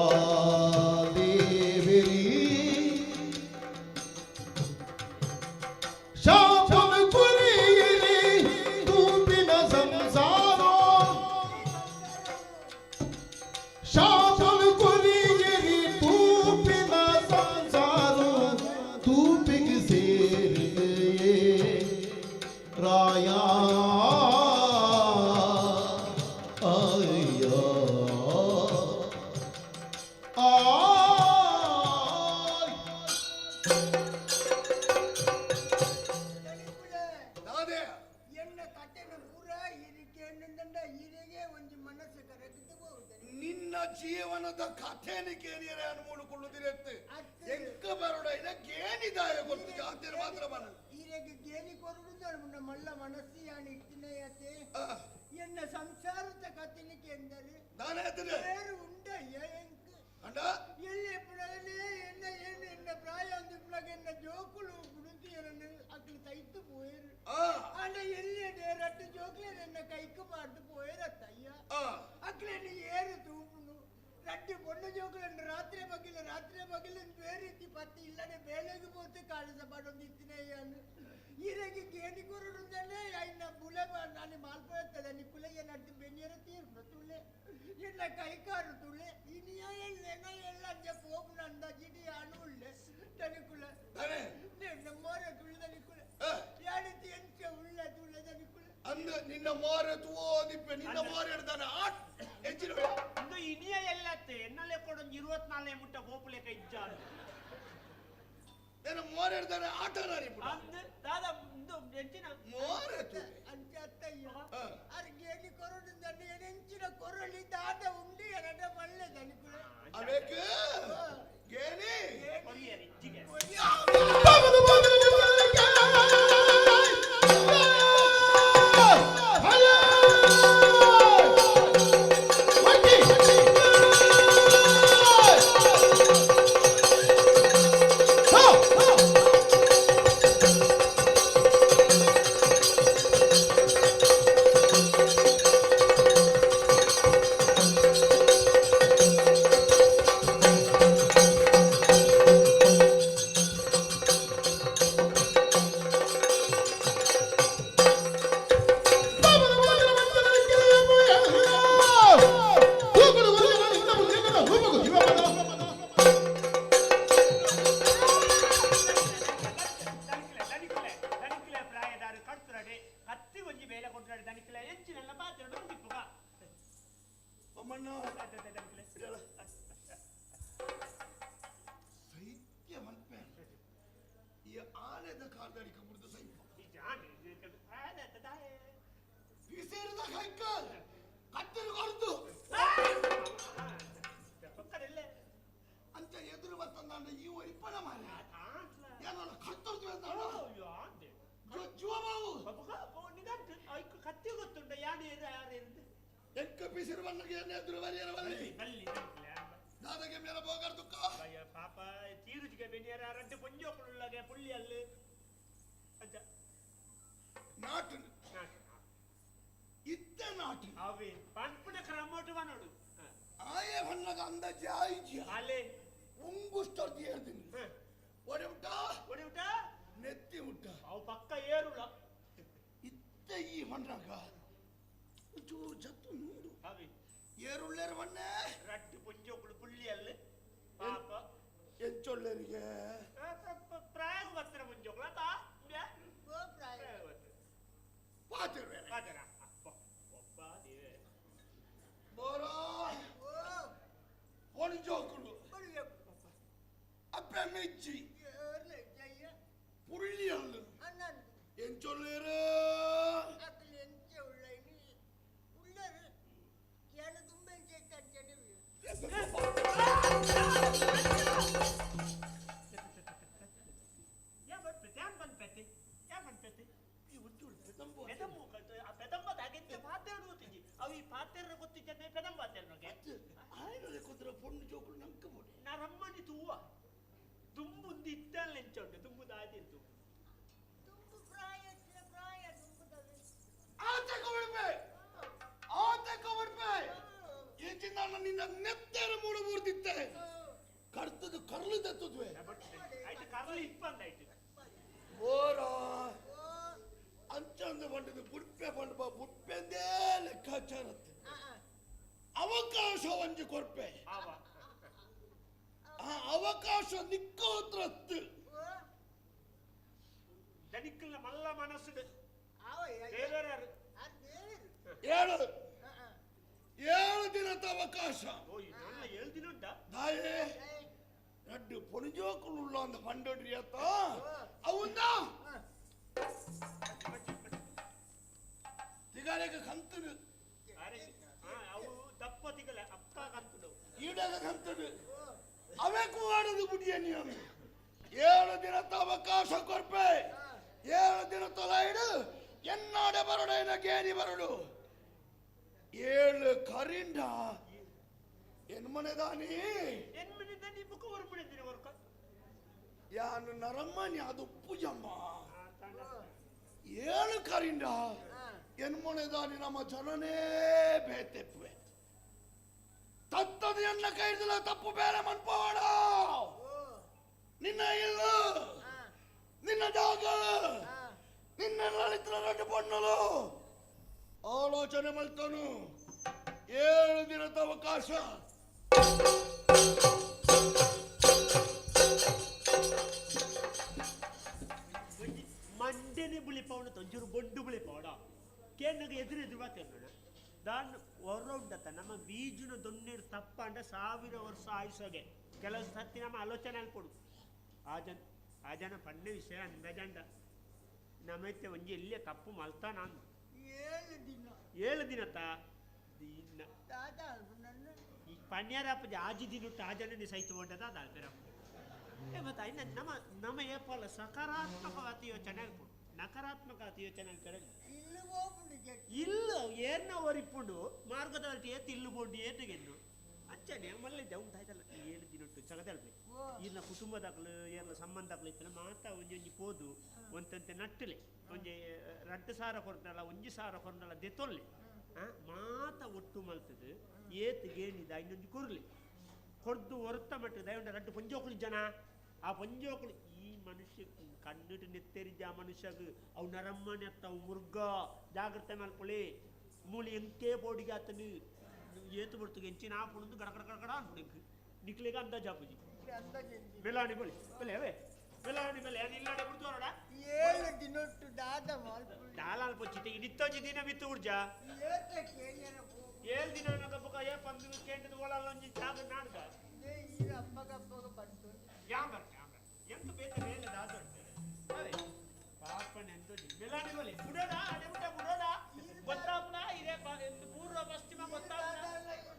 ದೇವರಿ ಶಾಪನ ಕುರಿಯಿರಿ ತೂಪಿನ ಸಂಸಾರೋ ಶಾಪನ ಕುರಿಯಿರಿ ತೂಪಿನ ಸಂಸಾರೋ ತೂಪಿಗೆ ಸೇರಿದೆಯೇ ರಾಯ ಅಯ್ಯ ಆಯ್ ತಳಿಕುಲ ದಾದೆ ಎನ್ನ ಕತೆನ ಪೂರ ಇರಿಕೆನ್ನುಂದಂಡ ಇರಿಗೆ ಒಂಜಿ ಮನಸ್ಸು ಕರಗಿದ್ದು ಹೋಗುತ್ತದೆ ನಿನ್ನ ಜೀವನದ ಕಥೆನ ಕೇಳಿಯರೆ ಅನುಮೂಲಕೊಳ್ಳುದಿರತ್ತೆ ಅತ್ತೆ. ಎಂಕ ಬರೋಡ ಇದ ಗೇಣಿ ದಾಯ ಕೊಡ್ತಿದ್ದೆ ಆತೇನು ಮಾತ್ರ ಬರ ಈರೆಗೆ ಗೇಲಿ ಕೊರಡು ಮಲ್ಲ ಮನಸ್ಸು ಯಾನ್ ಇಟ್ಟಿನಯತೆ ಆ, ಎನ್ನ ಸಂಸಾರದ ಕತೆನಿಕೆ ಎಂದರೆ ನಾನೇ ಹೇಳ್ತೇನೆ ಬೇರು ಉಂಡಯ್ಯ ಎಂಕ್ ಅಂಡ ಎಲ್ಲಿ ಎಪ್ಪಡಲೇ ಎನ್ನ ಏನು ಎನ್ನ ಪ್ರಾಯ ಅಂದಿಪ್ಪಳಗ ಎನ್ನ ಜೋಕುಲು ಬುಡುತಿಯರನ್ನು ಅಕ್ಲು ತೈತು ಪೋಯರು ಆ ಆಂಡ ಎಲ್ಲಿ ರಟ್ಟು ಜೋಕ್ಲೆ ಎನ್ನ ಕೈக்கு பார்த்து போயிரத்தய்யா ಆ ಅಕ್ಲೇನು ಏರು ತೂಪುನು ರಡ್ಡು ಪೊಣ್ಣು ಜೋಕುలను ರಾತ್ರಿ ಬಗಿಲ ರಾತ್ರಿ ಬಗಿಲ ಬೇರೆ ಪತ್ತಿ ಇಲ್ಲದೆ ಬೇಳೆಗೆ ಪೋತು ಕಾಣಿಸ ಪಡೊಂದು ಇತ್ತಿನಯ್ಯಾನು ಈರೆಗೆ ಗೇಣಿ ಕೊರಡುಂದನೆ ಐನ ಬುಲೆ ನಾನು ಮಾಲ್ಪಡತ್ತದ ನಿ ಕುಲೆಯ ನಡ್ದು ಬೆನ್ನಿಯರ ತೀರ್ಪು ತುಳೆ ಎನ್ನ ಕೈಕಾರು ತುಳೆ ಇನಿಯ ಎಲ್ಲೇನೋ ಎಲ್ಲ ಅಂಜ ಪೋಪುನ ಅಂದಾಜಿಡಿ ಅಣು ಉಳ್ಳೆ ತನಿಕುಲ ತಾನೇ ನಿನ್ನ ಮೋರೆ ತುಳಿದ ನಿಕುಲ ಆ, ಯಾಡಿತಿ ಎಂಚ ಉಳ್ಳ ತುಳಿದ ನಿಕುಲ ಅಂದ ನಿನ್ನ ಮೋರೆ ತೂದಿಪ್ಪೆ ನಿನ್ನ ಮೋರೆ ಹಿಡ್ದಾನೆ ಆಟ್ ಹೆಚ್ಚಿನ ಇಂದು ಇನಿಯ ಎಲ್ಲತ್ತೆ ಎನ್ನಲೆ ಕೊಡೊಂದು 24 ಮುಟ್ಟ ಗೋಪುಲೆಕ ಇಜ್ಜ ನನ್ನ ಮೋರೆ ಹಿಡ್ದಾನೆ ಆಟ ನಾರಿ ಅಂದ್ ದಾದಾ ಇಂದು ಎಂಚಿನ ಮೋರೆ ತೂಲೆ ಅಂಚ ಅತ್ತಯ್ಯ ಆ. ಅರ್ಗೇಲಿ ಕೊರಡು ಎಂಚಿನ ಕೊರಳಿ ದಾದ ಉಂಡಿ ಎರಡ ಮಲ್ಲೆ ದನಿಕುಲ ಅವೇಕ್ ಗೇಣಿ ಕೊರಿಯರ್ ಇಜ್ಜಿಗೆ ಿ ಬೇಲೆ ಕೊಟ್ಟಾಡಿ ದನಿಕ್ಲೆ ಎಂಚಿನೆಲ್ಲ ಪಾತ್ರ ಡೊಂದಿಪ್ಪುಗ ಅಮ್ಮಣ್ಣ ಸೈತ್ಯ ಮನ್ಪೆ ಈ ಆನೆದ ಕಾರ್ದಡಿಕ ಮುರಿದು ಸೈಪ ಬಿಸಿರದ ಕೈಕಲ್ ಕತ್ತಲು ಕೊರತು ಅಂಚ ಎದುರು ಬತ್ತಂದಾಂಡ ಈ ಒರಿಪಣ ಮಾರೆ ಏನೋ ಕತ್ತಲು ಜೀವಮಾವು ಕತ್ತಿ ಗೊತ್ತುಂಟ ಯಾರು ಯಾರು ಎಂಕ ಪಿಸಿರು ಬಣ್ಣಗೆ ಎದುರು ಬರಿಯರ ಬಲ್ಲಿ ದಾದಗೆ ಮೇಲ ಬೋಗರ್ ದುಃಖ ಪಾಪ ತೀರುಜಿಗೆ ಬೆನಿಯರ ರಡ್ಡು ಪೊಂಜೋಕುಳುಳ್ಳಗೆ ಪುಳ್ಳಿ ಅಲ್ಲಿ ಅಂಚ ನಾಟು ಇತ್ತ ನಾಟು ಅವೆ ಪನ್ಪುನ ಕ್ರಮೋಟು ಬನ್ನೋಡು ಆಯೆ ಬಣ್ಣಗ ಅಂದಾಜೆ ಆಯ್ಜಿಯ ಅಲೆ ಉಂಗುಷ್ಟರ್ದು ಏರ್ದಿನಿ ಒಡೆ ಮುಟ್ಟ ಒಡೆ ಮುಟ್ಟ ನೆತ್ತಿ ಮುಟ್ಟ ಅವು ಪಕ್ಕ ಏರುಳ ಇತ್ತ ಈ ಬಣ್ಣಗ ಚೂರು ಜತ್ತು ನುಂಡು ಅವೆ ಏರುಳ್ಳೇರು ಬಣ್ಣೆ ರಡ್ಡು ಪೊಂಜೋಕುಳು ಪುಳ್ಳಿ ಅಲ್ಲಿ ಪಾಪ ಎಂಚೊಳ್ಳೇರಿಗೆ ಪ್ರಾಯ ಬರ್ತಾರ ಪೊಂಜೋಕುಳ ತಾ ಪ್ರಾಯ ಪಾತಿರ್ವೆ ಪಾತಿರ ಒಬ್ಬ ದೇವೆ ಬೋರಾ ಪೊಂಜೋಕುಳು ಅಪ್ಪೆ ಮೆಚ್ಚಿ ಪುಳ್ಳಿ ಅಲ್ಲು ಎಂಚೊಳ್ಳೇರು ನರಮ್ಮನಿ ತೂವ ದುಂಬುಂದು ಇತ್ತಲ್ಲ ಎಂಚುಂಡು ದುಂಬು ದಾದಿಂತು ದುಂಬು ಪ್ರಾಯ ಪ್ರಾಯ ದುಂಬುದವೆ ಆತಕ ಬಿಡ್ಬೆ ಆತಕ ಬಿಡ್ಬೆ ಎಂಚಿನ ನಿನ್ನ ನೆತ್ತೆರ ಮೂಡು ಮೂರ್ತಿತ್ತೆ ಕರ್ತದು ಕರ್ಲು ತತ್ತುದ್ವೆ ಆಯ್ತು ಕರ್ಲು ಇಪ್ಪಂದಾಯ್ತು ಬೋರಾ ಅಂಚಂದು ಬಂಡದು ಬುಡ್ಪೆ ಬಂಡ ಬುಡ್ಪೆಂದೇ ಲೆಕ್ಕಾಚಾರತ್ತೆ ಅವಕಾಶ ಒಂಜಿ ಕೊರ್ಪೆ ಆ ಅವಕಾಶ ನಿಕ್ಕೋತ್ರತ್ತು ದನಿಕ್ಕಲ್ಲ ಮಲ್ಲ ಮನಸ್ಸು ಏಳು ಏಳು ದಿನದ ಅವಕಾಶ ಏಳು ದಿನ ಉಂಟಾ ದಾಯೇ ರಡ್ಡು ಪೊಣಿಜೋಕುಳುಳ್ಳ ಅಂದ ಪಂಡೊಡ್ರಿ ಅತ್ತ ಅವುಂದ ತಿಗಾಲೇಗ ಕಂತನು ಅವು ದಪ್ಪ ತಿಗಲೆ ಅಕ್ಕ ಕಂತುಡು ಈಡಾಗ ಕಂತನು ಅವೇ ಕೂಗಾಡೋದು ಬುಡಿಯ ನೀನು 7 ದಿನದ ಅವಕಾಶ ಕೊರ್ಪೆ 7 ದಿನ ತೊಲ ಇಡು ಎನ್ನಾಡ ಬರಡು ಎನ್ನ ಗೇರಿ ಬರಡು 7 ಕರಿಂಡ ಎನ್ಮನೆದಾನಿ ಎನ್ಮನೆದಾನಿ ಬುಕ್ಕ ಹೊರಪಡಿದ್ದೀನಿ ಹೊರಕ ಯಾನು ನರಮ್ಮನಿ ಅದು ಪೂಜಮ್ಮ 7 ಕರಿಂಡ ಎನ್ಮನೆದಾನಿ ನಮ್ಮ ಜನನೇ ಬೇತೆಪ್ಪೆ ತತ್ತದ ಎನ್ನ ಕೈದಿಲ್ಲ ತಪ್ಪು ಬೇರೆ ಮನ್ಪವಾಡ ನಿನ್ನ ಇಲ್ಲ ನಿನ್ನ ಜಾಗ ನಿನ್ನ ಲಲಿತರ ರಡ್ಡು ಪಣ್ಣಲು ಆಲೋಚನೆ ಮಾಡ್ತಾನು 7 ದಿನದ ಅವಕಾಶ ಮಂಡೆನೆ ಬುಳಿಪವನ ತೊಂಚೂರು ಬೊಂಡು ಬುಳಿಪವಡ ಕೇನಗ ಎದುರು ಎದುರು ಬಾತೇರ್ನೋಣ ದಾನ್ ಹೊರೌಂಡತ್ತ ನಮ್ಮ ಬೀಜನ ದೊಣ್ಣೀರು ತಪ್ಪಂಡ 1000 ವರ್ಷ ಆಯುಸೋಗೆ ಕೆಲವು ಸತ್ತಿ ನಮ್ಮ ಆಲೋಚನೆ ಅಲ್ಪಡು ಆ ಜನ ಆ ಜನ ಪಣ್ಣೆ ವಿಷಯ ಅಂದಾಜಂಡ ನಮ್ಮೈತೆ ಒಂಜಿ ಎಲ್ಲಿಯ ತಪ್ಪು ಮಲ್ತಾನ 7 ದಿನ 7 ದಿನತ ದಿನ ಈ ಪಣ್ಯರಪ್ಪ ಆಜಿ ದಿನ ಆ ಜನನೇ ಸಹಿತ ಹೊಂಟದ ಅದಾಲ್ಪೆರಪ್ಪ ಮತ್ತೆ ಇನ್ನು ನಮ್ಮ ನಮ್ಮ ಏಪಲ್ಲ ಸಕಾರಾತ್ಮಕವಾದ ಯೋಚನೆ ಅಲ್ಪುಂಡು ನಕಾರಾತ್ಮಕ ಯೋಚನೆ ಅಲ್ಪೆರಲ್ಲ ಇಲ್ಲ ಏರ್ನ ಒರಿಪುಂಡು ಮಾರ್ಗದ ಏತ್ ಇಲ್ಲು ಬೋಂಡು ಏತುಗೆನ್ನು ಅಂಚನೆ ಮಲ್ಲಿದ್ದೆ ಉಂಟಾಯ್ತಲ್ಲ 7 ದಿನ ಜಗದಲ್ಪೆ ಈರ್ನ ಕುಟುಂಬದಾಗ್ಲು ಏರ್ನ ಸಂಬಂಧಕ್ಲು ಇತ್ತಲ್ಲ ಮಾತಾ ಒಂಜಿ ಒಂಜಿ ಪೋದು ಒಂತಂತೆ ನಟ್ಟಲೆ ಒಂಜಿ 2,000 ಕೊರ್ನಲ್ಲ 1,000 ಕೊರ್ನಲ್ಲ ದೆತ್ತೊಲ್ಲೆ ಮಾತ ಒಟ್ಟು ಮಲ್ತದು ಏತ್ ಗೇಣಿದ ಇನ್ನೊಂದು ಕೊರ್ಲಿ ಕೊರ್ದು ಹೊರತ ಮಟ್ಟದ ದಯವಂಡ ರಡ್ಡು ಪೊಂಜೋಕುಲು ಜನ ಆ ಪೊಂಜೋಕುಲು ಈ ಮನುಷ್ಯ ಕಣ್ಣಿಟ್ಟು ನೆತ್ತೆರಿಜ ಆ ಮನುಷ್ಯಗ್ ಅವು ನರಮ್ಮನೆ ಅತ್ತ ಅವು ಮುರ್ಗ ಜಾಗ್ರತೆ ಮಲ್ಪೊಳಿ ಮೂಲಿ ಎಂಕೇ ಬೋಡಿಗೆ ಆತನು ಏತು ಬರ್ತಗೆ ಎಂಚಿನ ಆಪುಣಂದು ಗಡ ಗಡ ಗಡ ಗಡ ಅನ್ಪುಡು ಎಂಕ್ ನಿಕ್ಲೆಗ ಅಂದಾಜು ಆಪುಜಿ ಮೆಲಾಣಿ ಬೊಳಿ ಬೊಳಿ ಅವೇ ಬೆಲಾಡಿ ಬೆಲೆ ಯಾನ್ ಇಲ್ಲಾಡೆ ಬಿಡ್ತೋರಡ. ಏಳು ದಿನೊಟ್ಟು ದಾದ ಮಲ್ಪುಳಿ. ದಾಲಾಲ್ ಪೊಚ್ಚಿತೆ ಇನಿತ್ತೊಂಜಿ ದಿನ ಬಿತ್ತು ಉಡ್ಜಾ. ಏತ ಕೇಣ್ಯರ ಪೋಗು. ಏಳು ದಿನ ಅನ್ನಕ ಬೊಕ ಏ ಪಂದು ಕೇಂದ್ರದ ಓಳಲ್ಲೊಂಜಿ ಜಾಗ ನಾಡ್ದ. ನೇ ಈರ ಅಪ್ಪಗಪ್ಪಗ ಬಂತು. ಯಾನ್ ಬರ್ತೆ ಯಾನ್ ಬರ್ತೆ ಎಂತ ಬೇತೆ ಬೇಲೆ ದಾದೊಂಡು ಅವೇ ಪಾಪನೆಂತೊಂಜಿ ಬೆಲಾಡಿ ಬಲೆ ಬುಡೋಡ ಅಡೆ ಬಿಟ್ಟ ಬುಡೋಡ ಗೊತ್ತಾಪುನ ಇರೇ ಎಂತ ಪೂರ್ವ ಪಶ್ಚಿಮ ಗೊತ್ತಾಪುನ.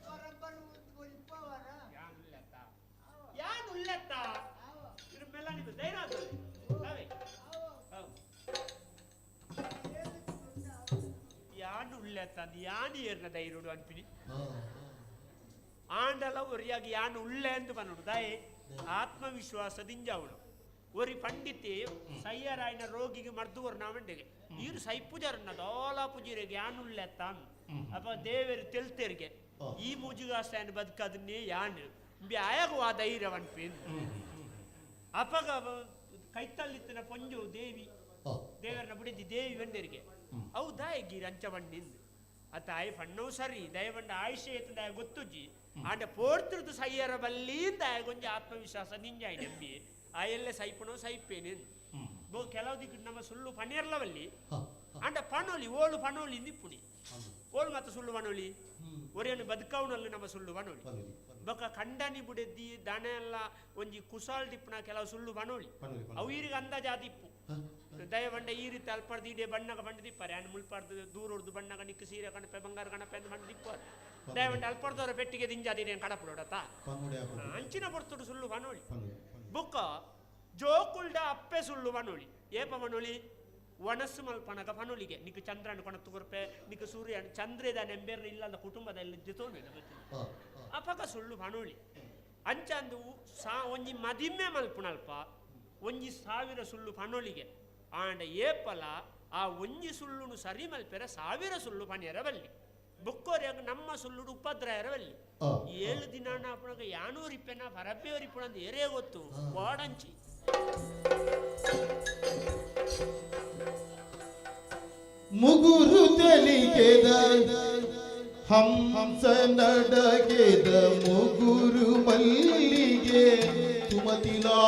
ಪರಂಪರೆ ಒಲಿಪವರ. ಯಾನ್ ಉಲ್ಲೆತ್ತ ಯಾನ್ ಉಲ್ಲೆತ್ತ ಇರು ಬೆಲಾಡಿ ಬಲೆ ಧೈರ್ಯ ಆತದೆ ಅವೇ ಅವ್ ಯಾನ್ ಉಲ್ಲೆತ್ತ ಅಂದ್ ಯಾನ್ ಏರ್ನ ಧೈರ್ಯಡು ಅನ್ಪಿನಿ ಆಂಡಲ ಒರಿಯಾಗಿ ಯಾನ್ ಉಳ್ಳೆ ಎಂದು ಬನ್ನೋಡು ದಾಯೆ ಆತ್ಮವಿಶ್ವಾಸ ದಿಂಜಾವಡು ಒರಿ ಪಂಡಿತೆ ಸಯ್ಯರಾಯನ ರೋಗಿಗೆ ಮರ್ದುವರು ನಾವಂಡೆಗೆ ಈರು ಸೈಪುಜರನ್ನ ದೋಲ ಪುಜಿರಿಗೆ ಯಾನ್ ಉಳ್ಳೆತ್ತ ಅಪ್ಪ ದೇವರು ತೆಲ್ತೆರಿಗೆ ಈ ಮುಜುಗಾಸನ ಬದುಕದನ್ನೇ ಯಾನ್ ಆಯಾಗ ಆ ಧೈರ್ಯ ಅನ್ಪೇನು ಅಪಗ ಕೈತಲ್ಲಿತ್ತಿನ ಪೊಂಜು ದೇವಿ ದೇವರನ್ನ ಬಿಡಿದ್ದಿ ದೇವಿ ಬಂದರಿಗೆ ಅವು ದಾಯಗೀರ್ ಅಂಚ ಬಂಡಿಂದು ಅತ್ತ ಆಯ್ ಫಣ್ಣವು ಸರಿ ದಯವಂಡ ಆಯುಷ್ಯ ಎತ್ತಂದ ಗೊತ್ತುಜ್ಜಿ ಆಂಡ ಪೋರ್ತುರ್ದು ಸಯ್ಯರ ಬಲ್ಲಿಂದ ಆಯಗೊಂಜಿ ಆತ್ಮವಿಶ್ವಾಸ ನಿಂಜಾಯ್ ನಂಬಿ ಆಯೆಲ್ಲ ಸೈಪಣೋ ಸೈಪೇನೆ ಬೋ ಕೆಲವು ದಿಕ್ಕು ನಮ್ಮ ಸುಳ್ಳು ಪಣಿಯರ್ಲವಲ್ಲಿ ಆಂಡ ಪಣೋಲಿ ಓಳು ಪಣೋಲಿ ನಿಪ್ಪುಣಿ ಓಳು ಮತ್ತೆ ಸುಳ್ಳು ಪಣೋಲಿ ಒರೆಯನ್ನು ಬದುಕವನಲ್ಲಿ ನಮ್ಮ ಸುಳ್ಳು ಪಣೋಲಿ ಬೊಕ ಕಂಡನಿ ಬುಡೆದ್ದಿ ದನ ಎಲ್ಲ ಒಂಜಿ ಕುಸಾಲ್ ದಿಪ್ಪುನ ಕೆಲವು ಸುಳ್ಳು ಪಣೋಲಿ ಅವು ಈರಿಗೆ ಅಂದಾಜಾದಿಪ್ಪು ದಯವಂಡ ಈ ರೀತಿ ಅಲ್ಪರ್ದು ಇಡೇ ಬಣ್ಣಗ ಬಂಡ ದಿಪ್ಪಾರೆ ಅನ್ ಮುಲ್ಪಾರ್ದು ದೂರೊಡ್ದು ಬಣ್ಣಗ ನಿಕ್ಕು ಸೀರೆ ಕಣಪೆ ಬಂಗಾರ ಕಣಪೆ ಅಂತ ಬಂಡ ದಿಪ್ಪಾರೆ ದಯವಂಡ ಅಲ್ಪರ್ದವರ ಪೆಟ್ಟಿಗೆ ದಿಂಜಾದಿದೆ ಕಡಪುಡೋಡತ ಅಂಚಿನ ಬರ್ತುಡು ಸುಳ್ಳು ಬನೋಳಿ ಬುಕ್ಕ ಜೋಕುಲ್ಡ ಅಪ್ಪೆ ಸುಳ್ಳು ಬನೋಳಿ ಏಪ ಬನೋಳಿ ಒಣಸು ಮಲ್ಪನಗ ಪನೋಳಿಗೆ ನಿಕ್ಕು ಚಂದ್ರನ ಕೊಣತ್ತು ಕೊರ್ಪೆ ನಿಕ್ಕು ಸೂರ್ಯ ಚಂದ್ರದ ನೆಂಬೇರ್ನ ಇಲ್ಲದ ಕುಟುಂಬದಲ್ಲಿ ಜೊತೋನು ಅಪಗ ಸುಳ್ಳು ಪನೋಳಿ ಅಂಚಂದು ಸಾ ಒಂಜಿ ಮದಿಮೆ ಮಲ್ಪುನಲ್ಪ ಒಂಜಿ ಸಾವಿರ ಸುಳ್ಳು ಪನೋಳಿಗೆ ಆಂಡ ಏಪಲ ಆ ಒಂಜಿ ಸುಳ್ಳುನು ಸರಿ ಮಲ್ಪೆರ ಸಾವಿರ ಸುಳ್ಳು ಪನಿಯರವಲ್ಲಿ ಬುಕ್ಕೋರ್ಯಾಗ ನಮ್ಮ ಸುಳ್ಳುಡು ಉಪದ್ರ ಎರವಲ್ಲಿ ಏಳು ದಿನ ಅಪ್ಪಣಗ ಯಾನೂರಿಪ್ಪೆನ ಪರಬ್ಬೆಯವರಿಪ್ಪಣ ಅಂತ ಏರೇ ಗೊತ್ತು ವಾಡಂಚಿ ಮುಗುರು ತೆಲಿಗೆದ ಹಂಸ ನಡಗೆದ ಮುಗುರು ಮಲ್ಲಿಗೆ ಸುಮತಿಲಾ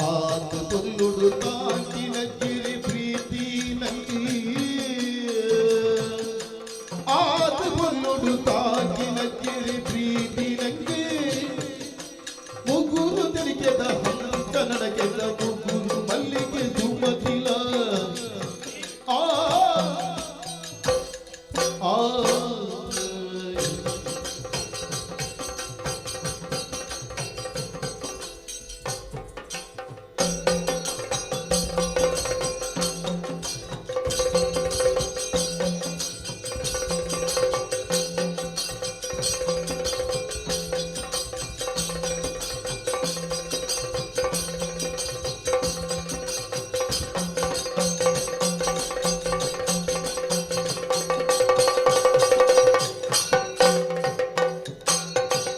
ಆತ ಪೊರ್ಲುಡು ತಾಂಕಿನ ಗಿರಿ ಪ್ರೀತಿ ನಂಗಿ ಆತ ಪೊರ್ಲುಡು ತಾಂಕಿನ ಗಿರಿ ಪ್ರೀತಿ ನಂಗಿ ಮುಗುರು ತೆಲಿಕೆದ ಹಂತ ನಡಕೆದ ಮುಗುರು ಮಲ್ಲಿಗೆ ಸುಮತಿಲ ಆ ಆ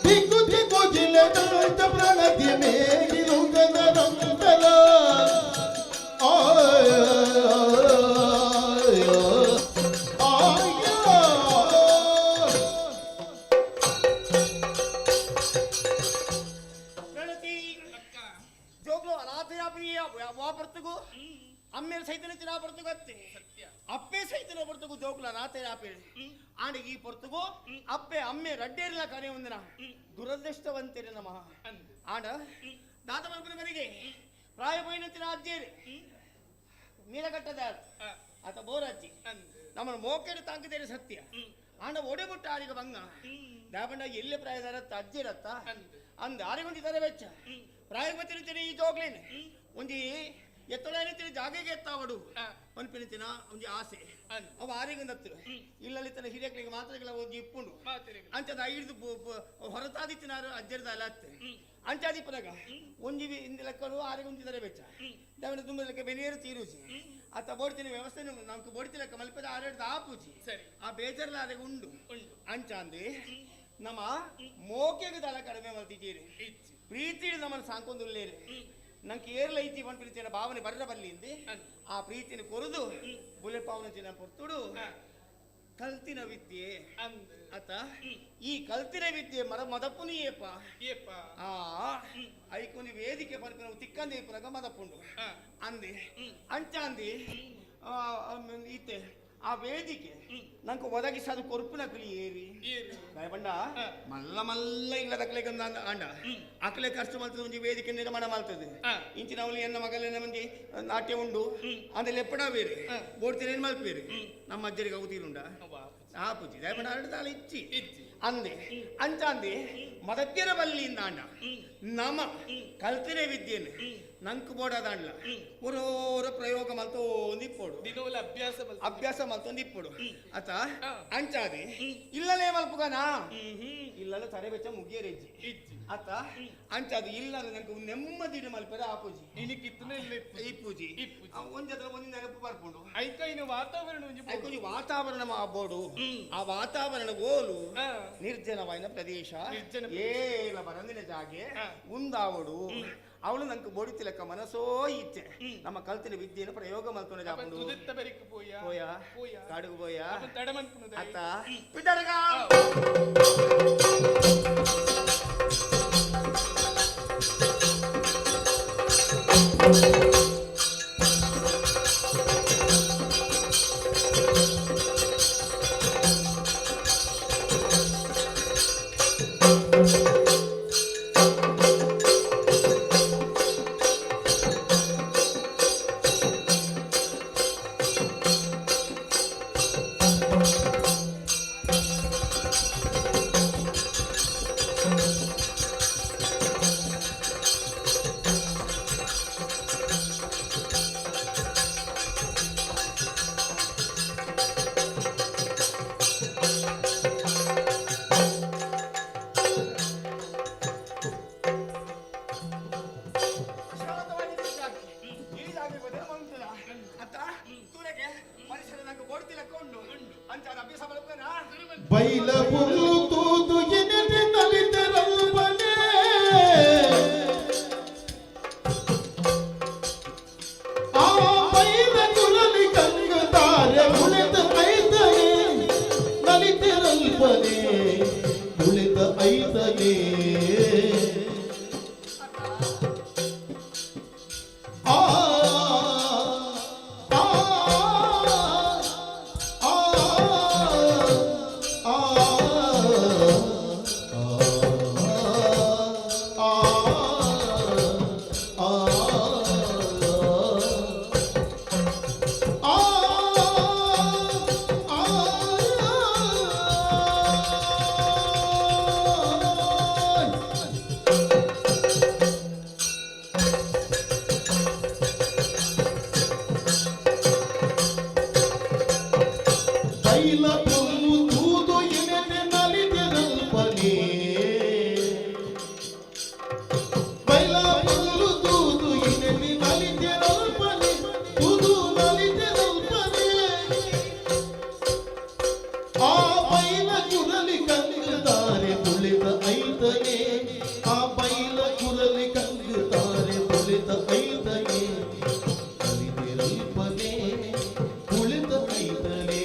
ದಿಕ್ಕು ದಿಕ್ಕು ಜಿಲ್ಲೆದಂತ ಪ್ರಣತಿ ಮೇಗಿಲುಗನರಂತಲ ಆಯ ಆಯ ಪ್ರಣತಿ ಜೋಗ್ಲು ಅನಾಥೆಯ ಪ್ರಿಯ ವಾ ಬರ್ತಗು ಅಮ್ಮೇಲೆ ಸೈತನ ತಿರಾ ಬರ್ತಗತ್ತೆ ಅಪ್ಪೆ ಸೈತನ ಬರ್ತಗು ಜೋಗ್ಲು ಅನಾಥೆಯ ಪೇಳಿ ಆಂಡ ಈ ಪೊರ್ತುಗು ಅಪ್ಪೆ ಅಮ್ಮೆ ರಡ್ಡೇರ್ಲ ಕರೆ ಒಂದಿನ ದುರದೃಷ್ಟವಂತೇರಿ ನಮಃ ಆಂಡ ದಾದ ಮಲ್ಪನ ಮನೆಗೆ ಪ್ರಾಯ ಪೋಯಿನ ಅಜ್ಜೇರಿ ನೀಲಕಟ್ಟದ ಆತ ಬೋರಜ್ಜಿ ನಮ್ಮನ್ನು ಮೋಕೆಡು ತಾಂಕದೇರಿ ಸತ್ಯ ಆಂಡ ಒಡೆಬುಟ್ಟ ಆರಿಗೆ ಬಂಗ ದಾಬಂಡ ಎಲ್ಲಿ ಪ್ರಾಯದಾರತ್ತ ಅಜ್ಜಿರತ್ತ ಅಂದ ಆರಿಗೊಂದಿದ್ದಾರೆ ವೆಚ್ಚ ಪ್ರಾಯ ಬತ್ತಿರ್ತೀನಿ ಈ ಜೋಗ್ಲೇನೆ ಒಂಜಿ ಎತ್ತೊಳನಿತ್ತಿನ ಜಾಗೆಗೆ ಎತ್ತಾವಡು ಪನ್ಪಿನಿತಿನ ಒಂಜಿ ಆಸೆ ಅವ ಆರಿಗೊಂದತ್ತು ಇಲ್ಲಲ್ಲಿ ತನ್ನ ಹಿರಿಯಕ್ಲಿಗೆ ಮಾತ್ರೆಗಳ ಒಂಜಿ ಇಪ್ಪುಂಡು ಅಂಚದ ಐದು ಹೊರತಾದಿತ್ತಿನಾರು ಅಜ್ಜರದ ಅಲ್ಲ ಅತ್ತೆ ಅಂಚಾದಿಪ್ಪನಾಗ ಒಂಜಿ ಇಂದ ಲೆಕ್ಕಲು ಆರಿಗೊಂದಿದ್ದಾರೆ ವೆಚ್ಚ ದಾವಣ ತುಂಬ ಲೆಕ್ಕ ಬೆನಿಯರು ತೀರುಜಿ ಆತ ಬೋಡ್ತಿನ ವ್ಯವಸ್ಥೆ ನಮ್ಗೆ ಬೋಡ್ತಿ ಲೆಕ್ಕ ಮಲ್ಪದ ಆರೇಡ್ದ ಆಪುಜಿ ಸರಿ. ಆ ಬೇಜಾರ್ಲ ಆರೆಗ್ ಉಂಡು ಅಂಚಾಂದಿ ನಮ್ಮ ಮೋಕೆಗೆ ದಳ ಕಡಿಮೆ ಮಲ್ತಿದ್ದೀರಿ ಪ್ರೀತಿ ನಮ್ಮನ್ನು ಸಾಂಕೊಂದುಲ್ಲೇರಿ ನಂಗೆ ಏರ್ಲ ಐತಿ ಪನ್ ಪ್ರೀತಿಯ ಭಾವನೆ ಬರ್ರ ಬರ್ಲಿ ಇಂದಿ ಆ ಪ್ರೀತಿನ ಕೊರದು ಬುಲೆ ಪಾವನ ಚಿನ್ನ ಪೊರ್ತುಡು ಕಲ್ತಿನ ವಿದ್ಯೆ ಆತ ಈ ಕಲ್ತಿನ ವಿದ್ಯೆ ಮರ ಮದಪ್ಪುನಿಯೇಪ ಏಪ ಆ ಐಕೊಂದು ವೇದಿಕೆ ಪನ್ಪಿನ ತಿಕ್ಕಂದಿ ಪುನಗ ಮದಪ್ಪುಂಡು ಅಂದಿ ಅಂಚಾಂದಿ ಆ, ಇತ್ತೆ ಆ ವೇದಿಕೆ ನಂಗೆ ಒದಗಿಸದು ಕೊರ್ಪುನ ಕಲಿ ಏರಿ ದಯಬಂಡ ಮಲ್ಲ ಮಲ್ಲ ಇಲ್ಲದ ಅಕ್ಲೆ ಅಂಡ ಅಕ್ಲೆ ಖರ್ಚು ಮಲ್ತದೆ ಒಂಜಿ ವೇದಿಕೆ ನಿರ್ಮಾಣ ಮಾಡ್ತದೆ ಇಂಚಿನ ಅವಳು ಎನ್ನ ಮಗಲೆನ ಮಂದಿ ನಾಟ್ಯ ಉಂಡು ಅಂದ್ರೆ ಲೆಪ್ಪಡ ಬೇರೆ ಬೋಡ್ತಿನ ಏನ್ ಮಲ್ಪೇರಿ ನಮ್ಮ ಅಜ್ಜರಿಗೆ ಅವು ಆ ಪೂಜಿ ದಯಬಂಡ ಅರಡು ತಾಳ ಇಚ್ಚಿ ಅಂದೆ ಅಂಚಾಂದೆ ಮದಕ್ಕಿರ ಬಲ್ಲಿಯಿಂದ ಅಂಡ ನಮ ಕಲ್ತಿನ ವಿದ್ಯೆನೆ ನಂಕ್ ಬೋಡದಾಂಡ್ಲ ಒರೋರ ಪ್ರಯೋಗ ಮಲ್ತೋಂದು ಇಪ್ಪೋಡು ದಿನೋಲ ಅಭ್ಯಾಸ ಅಭ್ಯಾಸ ಮಲ್ತೊಂದು ಇಪ್ಪೋಡು ಆತ ಅಂಚಾದಿ ಇಲ್ಲಲೇ ಮಲ್ಪುಗನಾ ಇಲ್ಲಲ ತರೆ ಬೆಚ್ಚ ಮುಗಿಯರೆಜ್ಜಿ ಆತ ಅಂಚಾದು ಇಲ್ಲ ನಂಗೆ ನೆಮ್ಮದಿ ಮಲ್ಪೆರ ಆಪೂಜಿ ಇನಿಕಿತ್ತನ ಇಲ್ಲ ಇಪ್ಪೂಜಿ ಇಪ್ಪೂಜಿ. ಒಂಜತ್ರ ಒಂದು ನೆನಪು ಬರ್ಪುಂಡು ಐಕೈನ ವಾತಾವರಣ ಒಂಜಿ ಬೋಡು. ಐಕೊಂಜಿ ವಾತಾವರಣ ಬೋಡು ಆ ವಾತಾವರಣ ಗೋಲು ನಿರ್ಜನವಾಯಿನ ಪ್ರದೇಶ ನಿರ್ಜನ ಏಲ ಬರಂದಿನ ಜಾಗೆ ಉಂದಾವಡು ಅವಳು ನಂಗೆ ಬೋಡಿತಿಲಕ್ಕ ಮನಸೋ ಇಚ್ಛೆ ನಮ್ಮ ಕಲ್ತಿನ ವಿದ್ಯೆಯನ್ನು ಪ್ರಯೋಗ ಮಲ್ತೊಂಡ ಅಪನ್ ತುದಿತ್ತ ಬೆರಿಕ್ ಪೋಯ ಪೋಯ ಪೋಯ ಕಾಡುಗು ಪೋಯ ಅಪನ್ ತಡಮನ್ಪುನದ ಅತ್ತ ಪಿತರಗ ಶಾಂತವಾಗಿದ್ದ ಜಾಗೆ. ಈ ಜಾಗೆ ಬದಲು ಮಂತದ ಅತ್ತ ತೂರಗೆ ಪರಿಸರ ನಂಗೆ ಬೋಡ್ತಿಲಕ್ಕ ಉಂಡು ಅಂಚಾದ ಅಭ್ಯಾಸ ಮಲ್ಪುಗನಾ ಬೈಲ ಪುಲ್ಲು ತೂತು ಎನೆದೆ ನಲಿತರಲ್ಪನೆ ಆ ಬೈಲ ಕುರಲಿ ಕಂಗತಾರೆ ಉಳಿತ ಐತನೆ ನಲಿತರಲ್ಪನೆ ಉಳಿತ ಐತನೆ ಬೈಲ ಪೊಲ್ಲು ತೂದು ಎನೆತೆ ನಲಿತೆರಲ್ಪನೆ ಬೈಲ ಪೊಲ್ಲು ತೂದು ಎನೆತೆ ನಲಿತೆರಲ್ಪನೆ ತೂದು ನಲಿತೆರಲ್ಪನೆ ಆ ಬೈಲ ಕುರಲಿ ಕಂಗುತ್ತಾರೆ ತುಳಿತ ಐತನೆ ಆ ಬೈಲ ಕುರಲಿ ಕಂಗುತ್ತಾರೆ ತುಳಿತ ಐತನೆ ನಲಿತೆರಲ್ಪನೆ ಕುಳಿತ ಐತನೆ.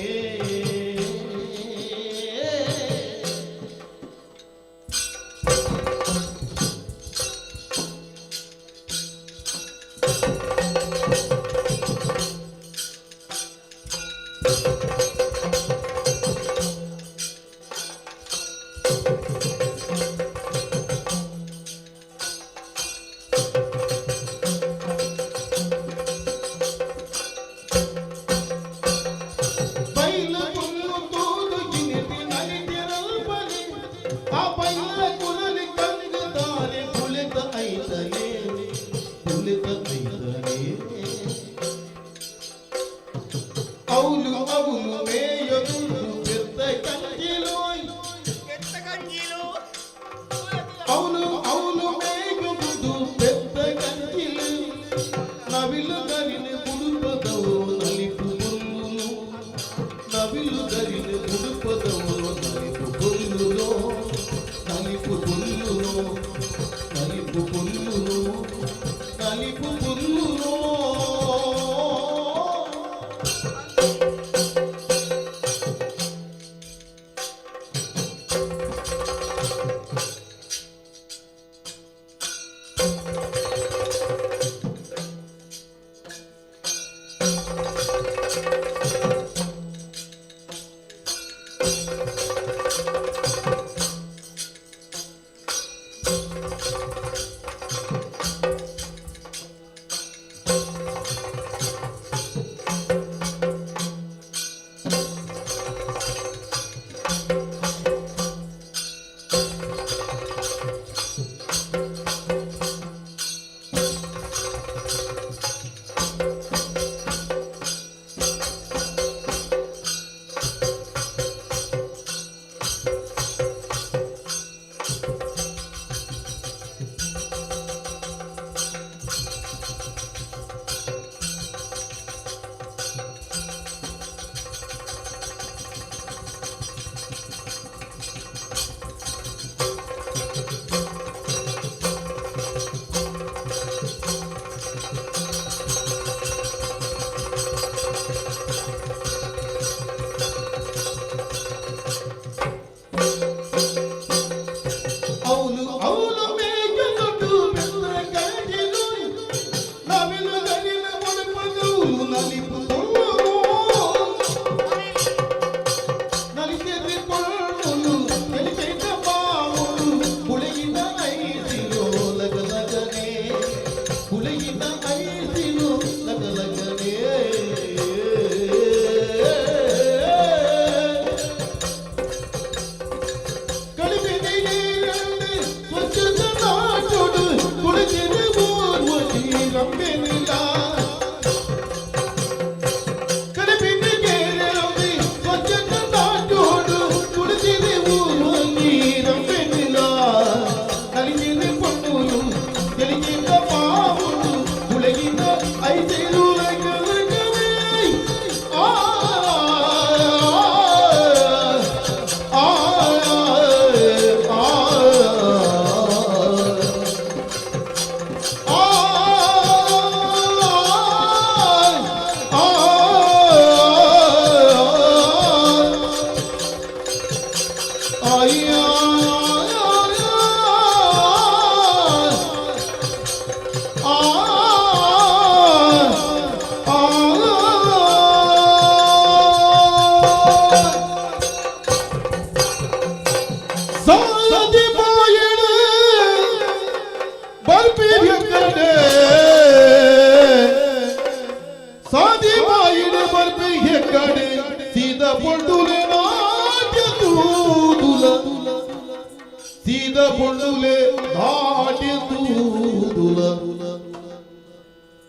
ಬೈಲ ಪುಲ್ಲು ತೂದು ಗಿನಿತಿ ನಲಿತಿರಲ್ಪನೆ ಆ ಬೈಲ ಕುರಲಿ ಕಂಗುತ್ತಾರೆ ಕುಳಿತ ಐತನೆ ಕುಳಿತ ಐತನೆ. ಅವನು ಅವನು ಮೇಯದುಂಡು ಪೆತ್ತ ಕಂಜಿಲೋಯ್ ಪೆತ್ತ ಕಂಜಿಲು ಅವನು ಅವನು ಮೇಯುವುದು ಪೆತ್ತ ಕಂಜಿಲು ನವಿಲು ಗರಿನ ಬುಡುಪದವು ನಲಿಪು ಹುಲ್ಲುನು ನವಿಲು ಗರಿನ ಬುಡುಪದವು ನಲಿಪು ಹುಲ್ಲುನೋ ನಲಿಪು ಹುಲ್ಲುನೋ ನಲಿಪು ಹುಲ್ಲುನೋ ನಲಿಪು ಹುಲ್ಲುನೋ. ಅವನು ಅವನು ಮೇಘದೊಡ್ಡು ಬೆಂದ್ರ ಕಂಜಿಲು ನವಿಲು ಗರಿನ ಒಡಪದವು ನಲಿಪು ತೊಲ್ಲುನು ನಲಿತೆರೆ ಕೊಳ್ಳುನು ನಲಿತೆದ ಬಾವುನು ಕುಳೆಯಿನ ಐಸಿಲು ಲಗಲಗನೆ ಕುಳೆಯಿನ ಐಸಿಲು ಲಗಲಗನೆ. ಕಳಿಬಿದಿರೇರನ್ನು ಸ್ವಚ್ಛದ ನಾಟೋಡು ಕುಳಿತಿರು ಊರ್ವಶಿ ರಂಬೆನಿಲ. ಕಳಿಬಿದಿರೇರನ್ನು ಸ್ವಚ್ಛದ ನಾಟೋಡು ಕುಳಿತಿರು ಊರ್ವಶಿ ರಂಬೆನಿಲ. ನಲಿತಿರು ಪೊನ್ನುಲು తెలిగిన పావులు కులగిన ఐదేలు లగలగనే. ఆ ఆ ఆ ಸಾದಿ ಬಾಯಣ ಬರ್ಪಿ ಹೆಕ್ಕಡೆ ಸಾದಿ ಬಾಯಿಡ ಬರ್ಪಿ ಹೆಕ್ಕಡೆ ಸೀದಾ ಪೊಂಡುಲೆ ನಾಟ್ಯ ತೂದುಲ ಸೀದಾ ಪೊಂಡುಲೆ ನಾಟ್ಯ ತೂದುಲ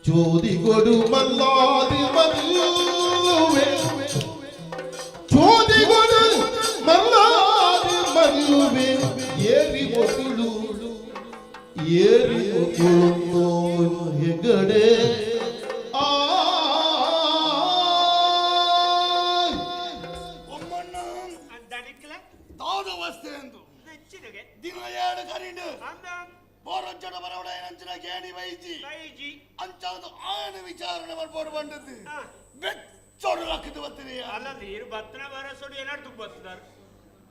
ಚೋದಿಗೊಡು ಮಲ್ಲಾದಿ ಮಲ್ಲುವೆ. ಚೋದಿಗಳು ಮಲ್ಲಾದಿ ಮಲ್ಲುವೆ ಏರಿ ಮೊಗುಳು ಏರಿ ಮೊಗುಳು ಹೆಗಡೆ ಆ ಒಮ್ಮಣ್ಣ ದಣಿಕ್ಲ ದಾದವಸ್ಥೆ ಎಂದು ನಂಚಿನಗೆ ದಿನ ಏಳು ಕರಿಂಡು ಅಂದ ಬೋರಜ್ಜಡ ಬರವಡ ನಂಚಿನ ಗೇಣಿ ವೈಜಿ ಬೈಜಿ ಅಂಚಾದ ಆಯನ ವಿಚಾರಣೆ ಮಾಡ್ಬೋದು ಬಂದದ್ದು ಹಾ. ಬೆಚ್ಚೋಡು ರಕ್ಕದು ಬರ್ತೀರಿ ಅಲ್ಲ ನೀರು ಬತ್ತನ ಬರಸೋಡು ಏನಾರು ಬತ್ತದಾರ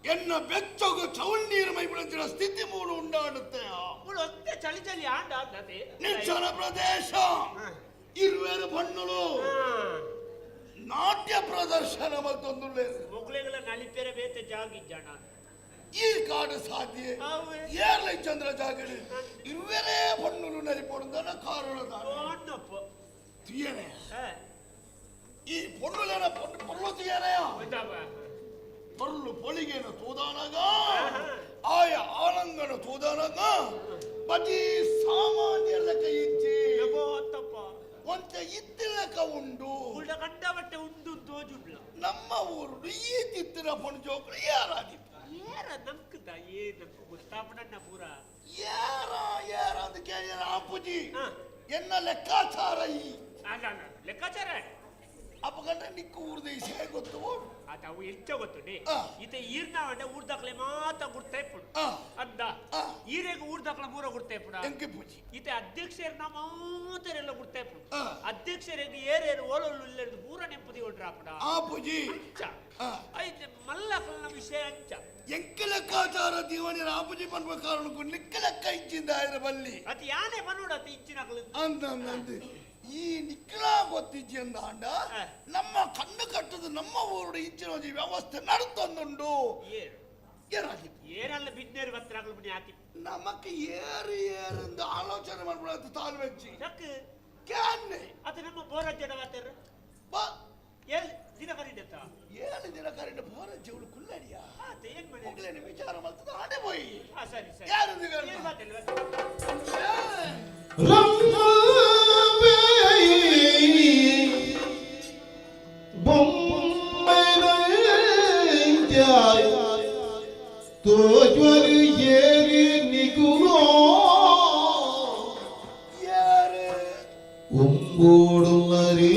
ಎನ್ನ ಬೆಚ್ಚಗು ಚೌಂಡೀರು ಮೈಬಿಡಂಚಿನ ಸ್ಥಿತಿ ಮೂಡು ಉಂಡಾಡುತ್ತೆ ಅವಳು ಒತ್ತೆ ಚಳಿ ಚಳಿ ಆಂಡ ಅಂದತೆ ನಿರ್ಜನ ಪ್ರದೇಶ ಇರುವೇರು ಬಣ್ಣುಳು ನಾಟ್ಯ ಪ್ರದರ್ಶನ ಮತ್ತೊಂದು ಮೊಗ್ಲೆಗಳ ನಲಿಪೆರೆ ಬೇತೆ ಜಾಗಿಜ್ಜಣ ಈ ಕಾಡು ಸಾಧ್ಯ ಅವೇ. ಏರ್ಲೈ ಚಂದ್ರ ಜಾಗಡಿ ಇರುವೇರೇ ಬಣ್ಣುಳು ನರಿಪೊಡುದನ ಕಾರುಳ ಓನ್ನಪ್ಪ ತೀಯನೆ ಈ ಪೊಣ್ಣುಲೇನ ಪೊಣ್ಣು ಪೊರ್ಲು ತೀಯನೆಯ ಪೊರ್ಲು ಪೊಳಿಗೇನ ತೂದಾನಗ ಆಯ ಆನಂಗನ ತೂದಾನಗ ಬಜಿ ಸಾಮಾನ್ಯರ ಕೈ ಇಚ್ಚಿ ತಪ್ಪ ಒಂತೆ ಇತ್ತಿಲಕ ಉಂಡು ಉಳ್ಳ ಕಂಡ ಬಟ್ಟೆ ಉಂಡು ತೋಜುಡ್ಲ ನಮ್ಮ ಊರು ಈ ತಿತ್ತಿನ ಪೊಣ್ಣು ಜೋಕುಲು ಯಾರಾದಿತ್ತು ಏರ ನಮ್ಕದ ಏ ನಮ್కు ಗೊತ್ತಾಪಡಣ್ಣ ಪೂರ ಯಾರ ಯಾರ ಅಂತ ಕೇಳಿದ ಅಪ್ಪುಜಿ ಹಾ. ಎನ್ನ ಲೆಕ್ಕಾಚಾರ ಈ ಅಲ್ಲ ಅಲ್ಲ ಲೆಕ್ಕಾಚಾರ ಅಪ್ಪಗಂಡ್ರೆ ನಿಕ್ಕು ಊರ್ದ ವಿಷಯ ಗೊತ್ತು ಅದ ಅವು ಹೆಚ್ಚ ಗೊತ್ತುಂಡಿ ಆ. ಇತ ಈರ್ನ ಅಂಡ ಊರ್ದಾಕ್ಲೆ ಮಾತ ಗುರ್ತಾಯ್ಪುಡು ಆ. ಅಂದ ಆ. ಈರೆಗ್ ಊರ್ದಾಕ್ಲ ಮೂರ ಗುರ್ತಾಯ್ಪುಡ ಎಂಕೆ ಪೂಜಿ ಇತ ಅಧ್ಯಕ್ಷರನ್ನ ಮಾತರೆಲ್ಲ ಗುರ್ತಾಯ್ಪುಡು ಆ. ಅಧ್ಯಕ್ಷರಿಗೆ ಏರೇರು ಓಲೊಲ್ಲು ಇಲ್ಲೆರ್ದು ಪೂರ ನೆಂಪುದಿ ಹೊಡ್ರಾಪುಡ ಆ ಪೂಜಿ ಅಂಚ ಆ. ಐತೆ ಮಲ್ಲಕಲ್ನ ವಿಷಯ ಅಂಚ ಎಂಕೆ ಲೆಕ್ಕಾಚಾರ ದೀವಣಿ ಆಪುಜಿ ಪನ್ಪ ಕಾರಣಕ್ಕೂ ನಿಕ್ಕ ಲೆಕ್ಕ ಇಚ್ಚಿಂದ ಆಯ್ರ ಬಲ್ಲಿ ಅತಿ ಯಾನೆ ಬನ್ನೋಡ ಅತಿ ಇಂಚಿನಕಲು ಅಂದ ಅಂದ ಈ ನಿಕ್ಕಲ ಗೊತ್ತಿಜ್ಜಿ ಅಂದ ಅಂಡ ಆ. ನಮ್ಮ ಕಣ್ಣು ಕಟ್ಟದು ನಮ್ಮ ಊರು ಇಂಚಿನ ಒಂಜಿ ವ್ಯವಸ್ಥೆ ನಡ್ತೊಂದುಂಡು ಏರು ಏರಾಗಿತ್ತು ಏರಲ್ಲ ಬಿನ್ನೇರು ಬತ್ತರಾಗಲು ಬುನಿ ಆತಿ ನಮಕ್ ಏರು ಏರೆಂದು ಆಲೋಚನೆ ಮಾಡ್ಬಿಡತ್ತು ತಾನು ವೆಚ್ಚಿ ಚಕ್ ಕ್ಯಾನ್ನೆ ಅದು ನಮ್ಮ ಬೋರಜ್ಜನ ಮಾತಾರ ಬಾ ಎಲ್ ದಿನ ಕರೀದತ್ತ ಏಳು ದಿನ ಕರೆಂಟ್ ಬೋರ ಜೀವಳು ಕುಲ್ಲಡಿಯ ಆತ ಏನ್ ಮಾಡಿ ಮೊಗ್ಲೇನೆ ವಿಚಾರ ಮಾಡ್ತದ ಆಡೆ ಪೋಯಿ ಆ ಸರಿ ಸರಿ ಯಾರು ಇದು ಏನ್ ಮಾತಿಲ್ಲ ಮಾತಿಲ್ಲ. ತೋಜ್ವರಿ ಏರಿ ನಿಗುಲೋ ಯಾರು ಒಂಬೋಡುಲ್ಲರಿ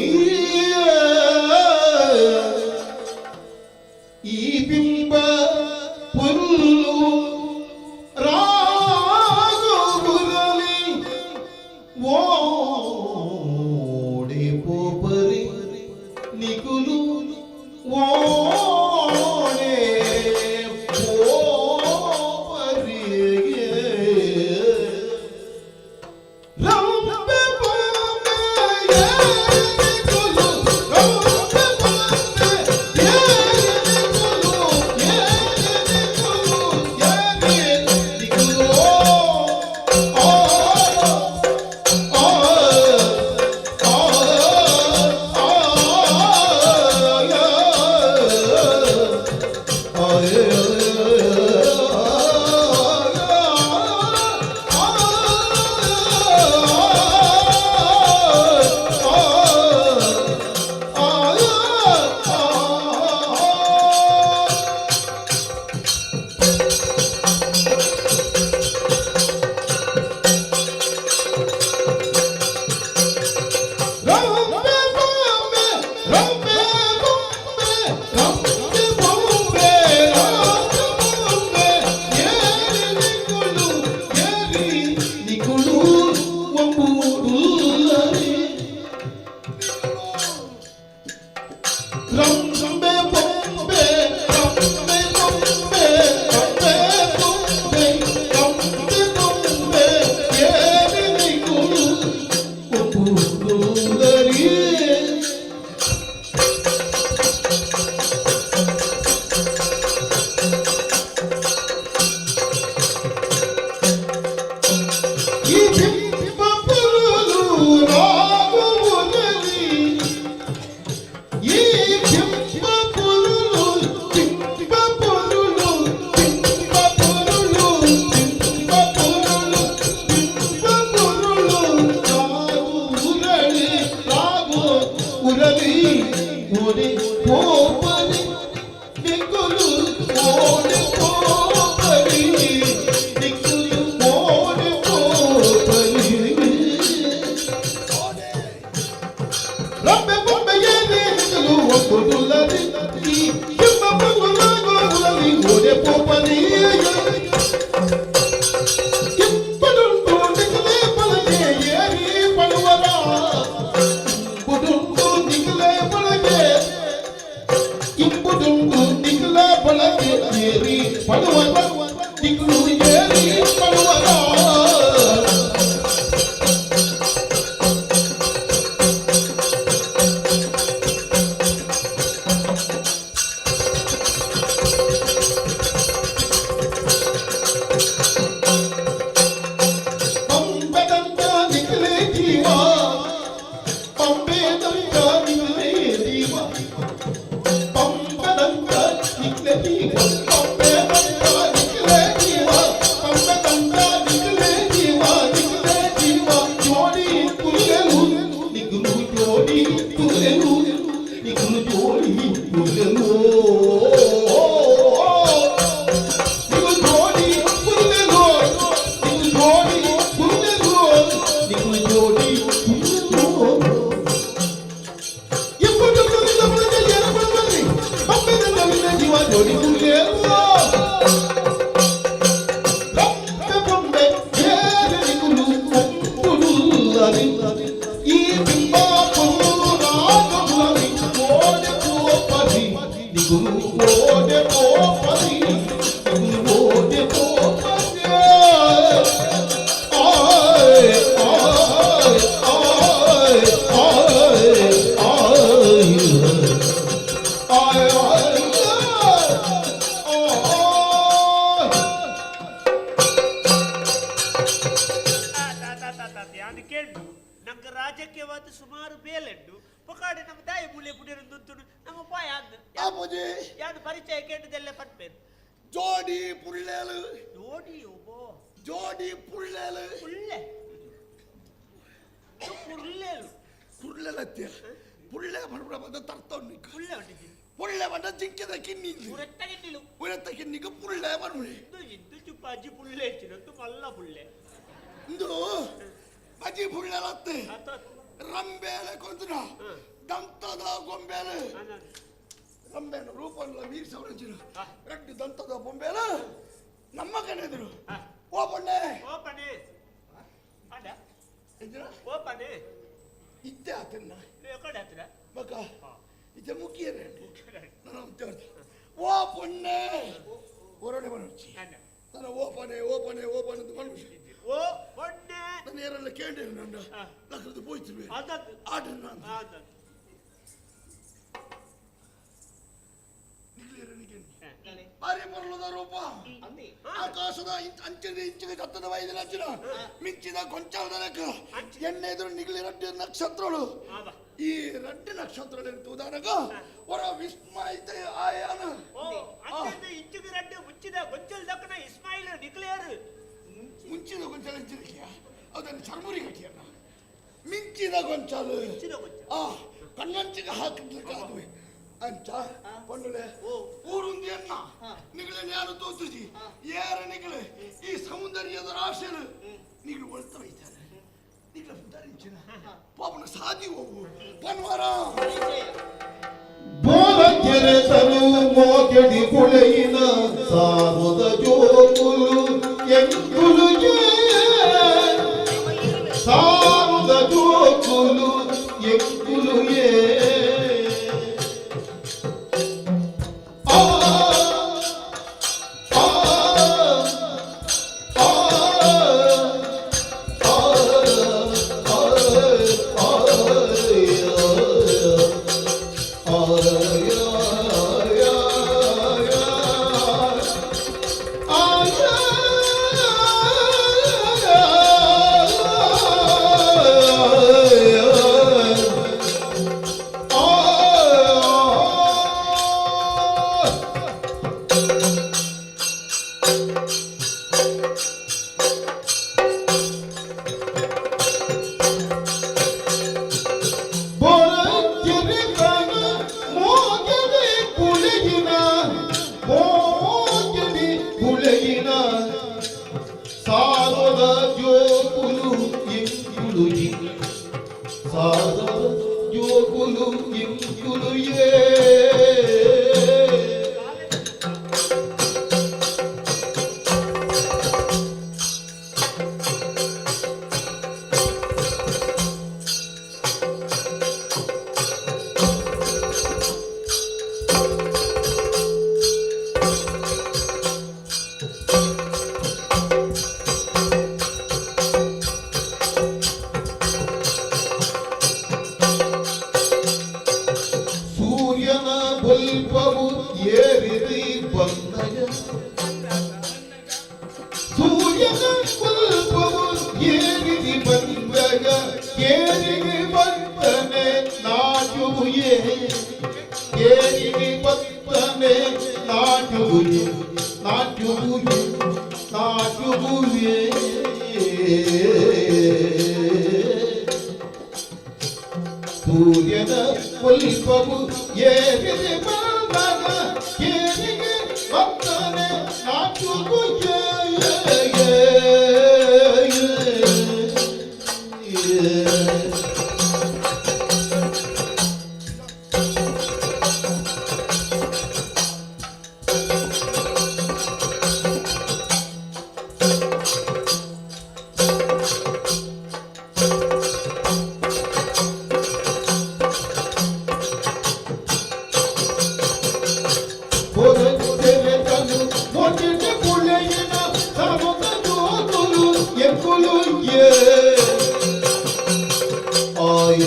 ಈ ಬಿಂಬ ಪುಲ್ಲು ರಾಗುರಲಿ ಓಡೆ ಪೋಪರಿ ನಿಗುಲು ಓಡೆ ಪೋಪರಿಗೆ ರಂಬೆ ಬೊಂಬೆ ಏರಿಗುಲು ರಂಬೆ ಬೊಂಬೆ ಏರಿಗುಲು ಏರಿಗುಲು ಏರಿಗುಲು ಓ ಓ ಓ ರಂಬೆ ಬೊಂಬೆ ರಂಬೆ ಬೊಂಬೆ ರಂಬೆ ಬೊಂಬೆ ರಂಬೆ ಬೊಂಬೆ ಏರಿ ನಿಗುಲು ಒಪ್ಪುವುದರಿ. ಈ ಬಿಂಬ ಪುರುಲು ರಾಗುವುದಲಿ ಈ ಬಿಂಬ ಪುರುಲು ಬಿಂಬ ಪುರುಲು ಬಿಂಬ ಪುರುಲು ಬಿಂಬ ಪುರುಲು ಬಿಂಬ ಪುರುಲು ರಾಗು ಉರಳಿ ರಾಗು ಉರಲಿ ಒರೆ ಕೋಪರಿ ರಂಬೆ ಬೊಂಬೆ ಏರಿ ನಿಕಲು ಒಪ್ಪುದುಲ್ಲರಿ ಈ ಕೆಂಪ ಪೊರುಲಾಗೋಲರಿ ಓಡೆ ಪೋಪರಿ ಇಂಪುಡುಂಟು ನಿಕಲೆ ಬಳಗೆ ಏರಿ ಪಡುವರ ಇಂಪುಡುಂಟು ನಿಕಲೆ ಬಳಗೆ ಇಂಪುಡುಂಟು ನಿಕಲ ಬಳಗೆ ಏರಿ ಪಡುವರ ನಿಕಲು ಏರಿ ಪಡುವರ. ಪಂಪದಂತ ನಿಕಲೆ ಜೀವ ಪಂಪೆದಂತ ನಿಕಲೆ ಜೀವ ಪಂಪದಂತ ನಿಕಲೆ ಜೀವ ಪಂಪೆದಂತ ನಿಕಲೆ ಜೀವ ಪಂಪದಂತ ನಿಕಲೆ ಜೀವ ನಿಕಲೆ ಜೀವ ಜೋಡಿ ಕುಲ್ಲೆಲು ನಿಗುಲು ಜೋಡಿ ಕುಲ್ಲೆಲು ನಿಗುಲು ಜೋಡಿ ಕುಲ್ಲೆಲು ನಿಗು ಜೋಡಿ ಕುಲ್ಲೆಲು ನಿಗು ಜೋಡಿ ಕುಲ್ಲೆಲು ನಿಗು ಜೋಡಿ ಕುಲ್ಲೆಲು ಜೀವ ಜೋಡಿ ಕುಲ್ಲೆಲು ರಂಬೆ ಬೊಂಬೆ ಏರಿ ನಿಗುಲು ಒಪ್ಪುಡುಲ್ಲರಿ ಈ ಬಿಂಬ ಪೊರು ರಾಗములని ఓడె పోపది నిగులు ఓడె పోపది నిగులు ఓడె పోపది. ఆయ్ ఆయ్ ఆయ్ ఆయ్ ఆయ్ ఆయ్ ఆయ్ ఆయ్. ಯಾನು ಕೇಳು ನಂಗೆ ರಾಜಕೀಯವಾದ ಸುಮಾರು ಬೇಲೆಂಡು ಪೊಕಾಡೆ ನಮ್ಮ ತಾಯಿ ಮೂಲೆ ಪುಡಿಯರು ನಮ್ಮ ಪಾಯ ಅಂದ್ ಅಪ್ಪುಜಿ ಯಾನು ಪರಿಚಯ ಕೇಂದ್ರದಲ್ಲೇ ಪಟ್ಪೇನು. ಜೋಡಿ ಪುಳ್ಳೇಲು. ಜೋಡಿ ಒಬ್ಬೋ. ಜೋಡಿ ಪುಳ್ಳೇಲು. ಪುಳ್ಳೆ ಪುರ್ಲೇಲು. ಪುಳ್ಳೆಲತ್ಯ ಪುಳ್ಳೆ ಪಡ್ಬಿಡ ಬಂದ ತರ್ತವ್ ನಿಕ್ಕ. ಪುಳ್ಳೆ ಹೊಟ್ಟಿದ್ದೀನಿ. ಪುಳ್ಳೆ ಬಂದ ಜಿಂಕಿದ ಕಿನ್ನಿ. ಉರತ್ತ ಗಿನ್ನಿಲು. ಉರತ್ತ ಕಿನ್ನಿಗೆ ಪುಳ್ಳೆ ಪಡ್ಬಿಡಿ. ಇಂದು ಇಂದು ಚುಪ್ಪ ಅಜ್ಜಿ ಪುಳ್ಳೆ ಹೆಚ್ಚಿನಂತು ಮಲ್ಲ ಪುಳ್ಳೆ. ಇಂದು ಬಜಿ ಪುಳ್ಳೆಲತ್ತೆ. ಅತ್ತ. ರಂಬೇಲೆ ಕೊಂದುನ ದಂತದ ಗೊಂಬೆಲೆ. ರಂಬೇನ ರೂಪಲ್ಲ ವೀರ್ ಸೌರಂಜಿನ ರೆಡ್ಡು ದಂತದ ಬೊಂಬೆಲ ನಮ್ಮ ಕಡೆದ್ರು ಓ ಪೊಣ್ಣೆ. ಓಪನೆ ಅಡ. ಎಂಜಿನ? ಓಪನೆ. ಇದ್ದೆ ಆತನ್ನ. ಎಕಡೆ ಹತ್ರ. ಮಗ ಇದ್ದೆ ಮುಖ್ಯರೇ ನಾನು ಓ ಪೊಣ್ಣೆ ಹೊರಡೆ ಮನುಷ್ಯ ನಾನು ಓಪನೆ ಓಪನೆ ಓಪನೆ ಅಂತ ಮನುಷ್ಯ. ಓ ಪೊಣ್ಣೆ. ನಾನು ಏರೆಲ್ಲ ಕೇಳಿರು ನನ್ನ ಲಕ್ಕದ್ದು ಪೋಯ್ತಿರುವೆ. ಅದದ್ದು. ಆರ್ಡರ್ ನಾನು ಅದದ್ದು. ಬಾರಿ ಪೊರ್ಲುದ ರೂಪ ಆಕಾಶದ ಅಂಚಿನ ಇಂಚಿಗೆ ಜತ್ತದ ವೈದ್ಯನ ಅಂಚಿನ ಮಿಂಚಿದ ಕೊಂಚಾಲದ ಲೆಕ್ಕ ಎಣ್ಣೆ ಎದುರು ನಿಗಲಿ ರಡ್ಡು ನಕ್ಷತ್ರಗಳು. ಈ ರಡ್ಡು ನಕ್ಷತ್ರಗಳು ತೂದಾನಗ ಹೊರ ವಿಸ್ಮಯಿತ ಆಯಾನ. ಓ ಅಂಚಿನ ಇಂಚಿಗೆ ರಡ್ಡು ಮುಚ್ಚಿದ ಗೊಂಚಲ್ ದಕ್ಕನ ಇಸ್ಮಾಯಿಲ್ ನಿಕ್ಲೇರ್. ಮುಂಚಿದ ಗೊಂಚಲ ಇಂಚಿನಕ್ಕಿಯ ಅದನ್ನು ಚರ್ಮುರಿ ಗಟ್ಟಿಯನ್ನ ಮಿಂಚಿದ ಗೊಂಚಲು. ಮಿಂಚಿದ ಗೊಂಚಲು. ಆ ಕಣ್ಣಂಚಿಗೆ ಹಾಕಿದ್ಲಿಕ್ಕೆ ಅದುವೆ ಅಂಚ ಪಣ್ಣುಲೆ ಊರುಂದಿ ಅನ್ನ ನಿಗಳೆ ಜ್ಞಾನ ತೋತುಜಿ ಏರ ನಿಗಳೆ ಈ ಸೌಂದರ್ಯದ ರಾಶಿಲು ನಿಗಳು ಒಳ್ತ ಒಯ್ತಾರೆ ನಿಗಲ ಪುಟಾರಿಂಚಿನ ಪಾಪನ ಸಾದಿ ಹೋಗು ಪನ್ವಾರ. ಬೋರ ಕೆರೆತರು ಮೋಕೆಡಿ ಕುಳೆಯಿನ ಸಾರುದ ಜೋಕುಲು ಎಂಕುಲು ಸಾರುದ ಜೋಕುಲು ಎಂಕುಲು ಏ ಆ ಆ ಆ ಸಾರದ ಜೋಕುಲು ಎಂಕುಲು ಸಾರದ ಜೋಕುಲು ಇಂಕುಲು ಯೇ ಸೂರ್ಯನ ಬಲ್ಪವು ಏರಿರಿ ಬಂದಗ ಸೂರ್ಯನ ಬಲ್ಪವು ಏರಿರಿ ಬಂದಗ ಏರಿಗೆ ಬಂದನೆ ನಾಚುವುಯೇ ಏರಿಗೆ ಬಂದನೆ ನಾಚುವುಯೇ ನಾಚುವುಯೇ ನಾಚುವುಯೇ ಸೂರ್ಯನ ಪುಲ್ಪವು ಏರಿದೆ ಬಂದಾಗ ಏರಿಗೆ ಬಂದನೆ ನಾಚುವುಯೇ ಹೊರತೆರೆತನು ಮೊದಲ ಕುಳೆಯನ ಸಮುದ ಜೋತುಲು ಎಂಕುಲು ಯೇ ಆಯ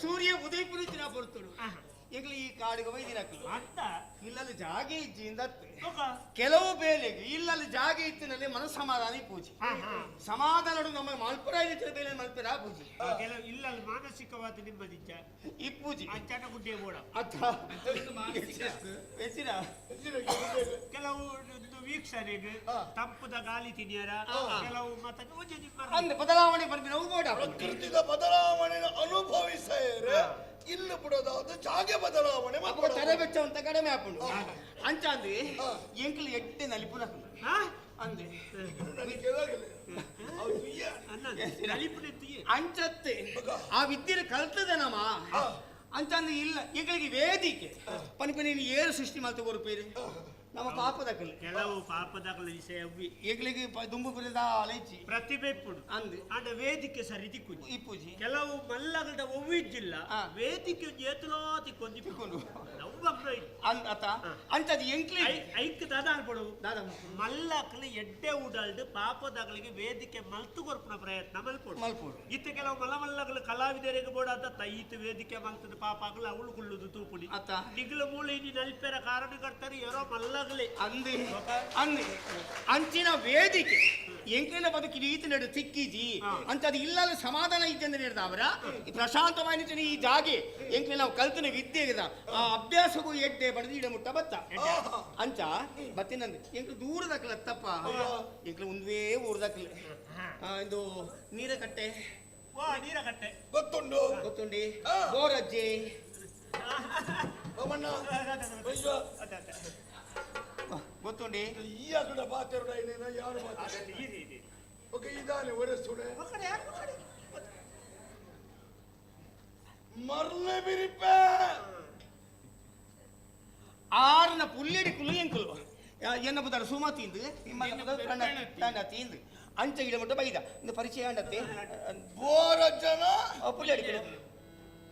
ಸೂರ್ಯ ಉದಯಪುರ ಪೊರ್ತುಡು ಎಂಗ್ಲ ಈ ಕಾಡಿಗೆ ಒಯ್ದಿನಕ್ಲು ಅಂತ ಇಲ್ಲಲ್ಲಿ ಜಾಗೆ ಇಜ್ಜಿಂದ ಬೊಕ ಕೆಲವು ಬೇಲೆಗೆ ಇಲ್ಲಲ್ಲಿ ಜಾಗೆ ಇತ್ತಿನಲ್ಲಿ ಮನಸ್ಸಮಾಧಾನ ಪೂಜೆ ಹಾ ಹಾ ಸಮಾಧಾನ ನಮ್ಮ ಮಲ್ಪುರ ಇತ್ತಿನ ಬೇಲೆ ಮಲ್ಪುರ ಪೂಜೆ ಕೆಲವು ಇಲ್ಲಲ್ಲಿ ಮಾನಸಿಕವಾದ ನಿಮ್ಮದಿಚ್ಚ ಈ ಪೂಜೆ ಅಂಚನ ಗುಡ್ಡೆ ಬೋಡ ಅತ್ತ ಹೆಚ್ಚಿನ ಕೆಲವು ಒಂದು ವೀಕ್ಷಣೆಗೆ ತಂಪುದ ಗಾಳಿ ತಿನಿಯರ ಕೆಲವು ಮತ್ತೆ ಒಂಜಿ ನಿಮ್ಮ ಅಂದ್ ಬದಲಾವಣೆ ಬರ್ಬಿ ನಾವು ಬೋಡ ಪ್ರಕೃತಿದ ಬದಲಾವಣೆ ಅನುಭವಿಸೇರೆ ಇಲ್ಲಿ ಬಿಡೋದಾದ ಜಾಗೆ ಬದಲಾವಣೆ ಅಪ್ಪ ತಲೆ ಬೆಚ್ಚ ಅಂತ ಕಡಿಮೆ ಆಪುಂಡು ಅಂಚ ಅಂದ್ರಿ ಎಂಕ್ಲು ಎಟ್ಟೆ ನಲಿಪುನ ಹಾ ಅಂದೆ ಅನ್ನ ನಲಿಪುನೆತ್ತಿಗೆ ಅಂಚತ್ತೆ ಆ ವಿದ್ಯೆ ಕಲ್ತದೆ ನಮ್ಮ ಅಂಚ ಅಂದ್ರೆ ಇಲ್ಲ ಎಂಗಳಿಗೆ ವೇದಿಕೆ ಪನಿ ನೀನು ಏರು ಸೃಷ್ಟಿ ಮಾಡ್ತಾ ಕೊರ್ಪೇರು ನಮ್ಮ ಪಾಪದಕಲು ಕೆಲವು ಪಾಪದಕಲ ವಿಷಯ ಅವ್ವಿ ಎಂಗಳಿಗೆ ದುಂಬು ಪುರಿದ ಅಲೆಚಿ ಪ್ರತಿಭೆ ಇಪ್ಪುಡು ಅಂದ್ ಆಂಡ ವೇದಿಕೆ ಸರಿ ತಿಕ್ಕುಜಿ ಈ ಪೂಜೆ ಕೆಲವು ಮಲ್ಲಗಡ ಒವ್ವಿಜ್ಜಿಲ್ಲ ವೇದಿಕೆ ಒಂಜಿ ಏತಲೋ ತಿಕ್ಕೊಂದು ತಿಕ್ಕೊಂಡು. ನವ್ವ ಅಂದ್ ಅತ್ತ ಅಂಚದು ಎಂಕ್ಲಿಗೆ ಐಕ್ ದಾದ ದಾದ ಮಲ್ಲಕ್ಲು ಎಡ್ಡೆ ಉಡಲ್ಡ್ ಪಾಪದಗಳಿಗೆ ವೇದಿಕೆ ಮಲ್ತು ಕೊರ್ಪುನ ಪ್ರಯತ್ನ ಮಲ್ಪೊಡು ಮಲ್ಪೊಡು. ಇತ್ತೆ ಕೆಲವು ಮಲ್ಲ ಮಲ್ಲಗಳು ಕಲಾವಿದರಿಗೆ ಬೋಡಾದ ತೈತ್ ವೇದಿಕೆ ಮಲ್ತದ ಪಾಪ ಆಗಲು ಅವಳು ಕುಳ್ಳುದು ತೂಪುಡಿ ಅತ್ತ. ನಿಗ್ಲ ಮೂಲ ಇನಿ ನಲ್ಪೆರ ಕಾರಣಕರ್ತರು ಯಾರೋ ಮಲ್ಲಗಲೆ ಅಂದಿ ಅಂದಿ ಅಂಚಿನ ವೇದಿಕೆ ಎಂಕ್ಲಿನ ಬದುಕಿ ಈತ ನಡು ತಿಕ್ಕಿಜಿ ಅಂತ ಅದು ಇಲ್ಲಲ್ಲ ಸಮಾಧಾನ ಇದ್ದಂದ್ರೆ ಅವರ ಈ ಪ್ರಶಾಂತವಾದ ಈ ಜಾಗೆ ಎಂಕ್ಲಿ ನಾವು ಕಲ್ತನ ವಿದ್ಯೆ ಇದೆ ಆ ಅಭ್ಯಾಸಗೂ ಎಡ್ಡೆ ಬಡದು ಇಡ ಮುಟ್ಟ ಬತ್ತ ಅಂಚ ಬತ್ತಿನಂದು ಎಂಕ್ಲು ದೂರದಕ್ಲ ತಪ್ಪ ಎಂಕ್ಲು ಒಂದೇ ಊರ್ದಕ್ಲ ಇದು ನೀರಕಟ್ಟೆ ವಾ ನೀರಕಟ್ಟೆ ಗೊತ್ತುಂಡು ಗೊತ್ತುಂಡಿ ಬೋರಜ್ಜಿ ಬೊಮ್ಮಣ್ಣ ಬೈಜ ಗೊತ್ತುಂಡಿ ಈ ಅಕಡ ಪಾತೆರುಡ ಏನೇನ ಯಾರು ಮಾತಾಡ ಓಕೆ ಇದಾನೆ ಒರೆಸುಡೆ ಮರ್ಲೆ ಬಿರಿಪೆ ಆರನ ಪುಲ್ಲೇಡಿ ಕುಲು ಎಂಕುಲು ಎನ್ನ ಬುದಾರ ಸುಮಾ ತಿಂದು ನಿಮ್ಮ ತಿಂದು ಅಂಚ ಗಿಡ ಮಟ್ಟ ಬೈದ ಇಂದು ಪರಿಚಯ ಅಂಡತ್ತೆ ಬೋರಜ್ಜನ ಪುಲ್ಲೇಡಿ ಕುಲು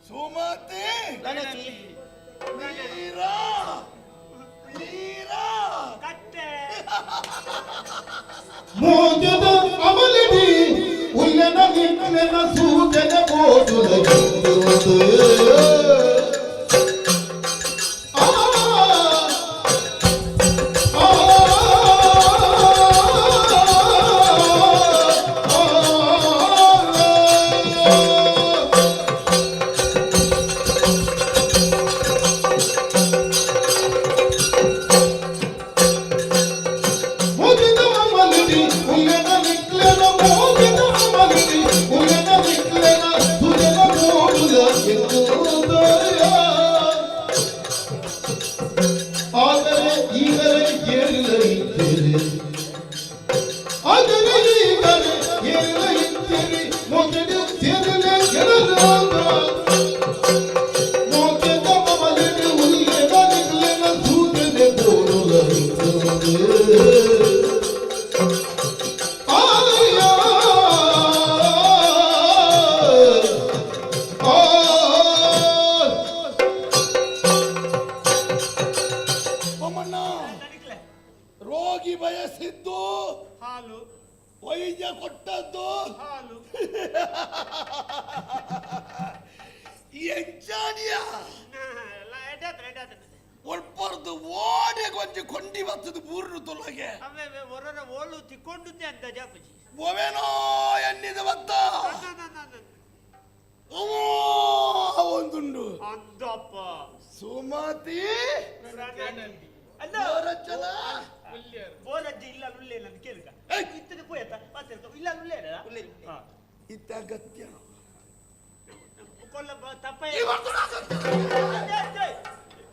ಸುಮತಿ ಗಣತಿ ವೀರ ವೀರ ಕಟ್ಟೆ ಮೋಜದ ಅಮಲಿಡಿ ಉಲ್ಲನ ನಿನ್ನನ ಸೂಜನ ಮೋಜುದ ಇಂದು ಆ ಆ ಆ ರೋಗಿ ಬಯಸಿದ್ದು ಹಾಲು, ವೈದ್ಯ ಕೊಟ್ಟದ್ದು ಹಾಲು. ಎಂಚಾನಿಯ ಒಳ್ಪರ್ದು ಓಡೆ ಕೊಂಚ ಕೊಂಡಿ ಬರ್ತದೆ ಬೂರ್ನು ತೊಲಗೆ ಅವೇ ಹೊರರ ಓಳು ತಿಕ್ಕೊಂಡಿದ್ದೆ ಅಂತ ಜಾಪಜಿ ಒವೆನೋ ಎನ್ನಿದ ಬತ್ತ ಓ ಒಂದುಂಡು ಅಂದಪ್ಪ ಸುಮತಿ ಅಲ್ಲ ಬೋರಜ್ಜನ ಬೋರಜ್ಜಿ ಇಲ್ಲ ಉಳ್ಳೇ ನನ್ನ ಕೇಳ್ಕ ಇತ್ತದ ಪೋಯತ್ತ ಮಾತಾಡ್ಕ ಇಲ್ಲ ಉಳ್ಳೇರ ಇತ್ತ ಅಗತ್ಯ ಕೊಲ್ಲ ತಪ್ಪ ಈ ಬರ್ತದೆ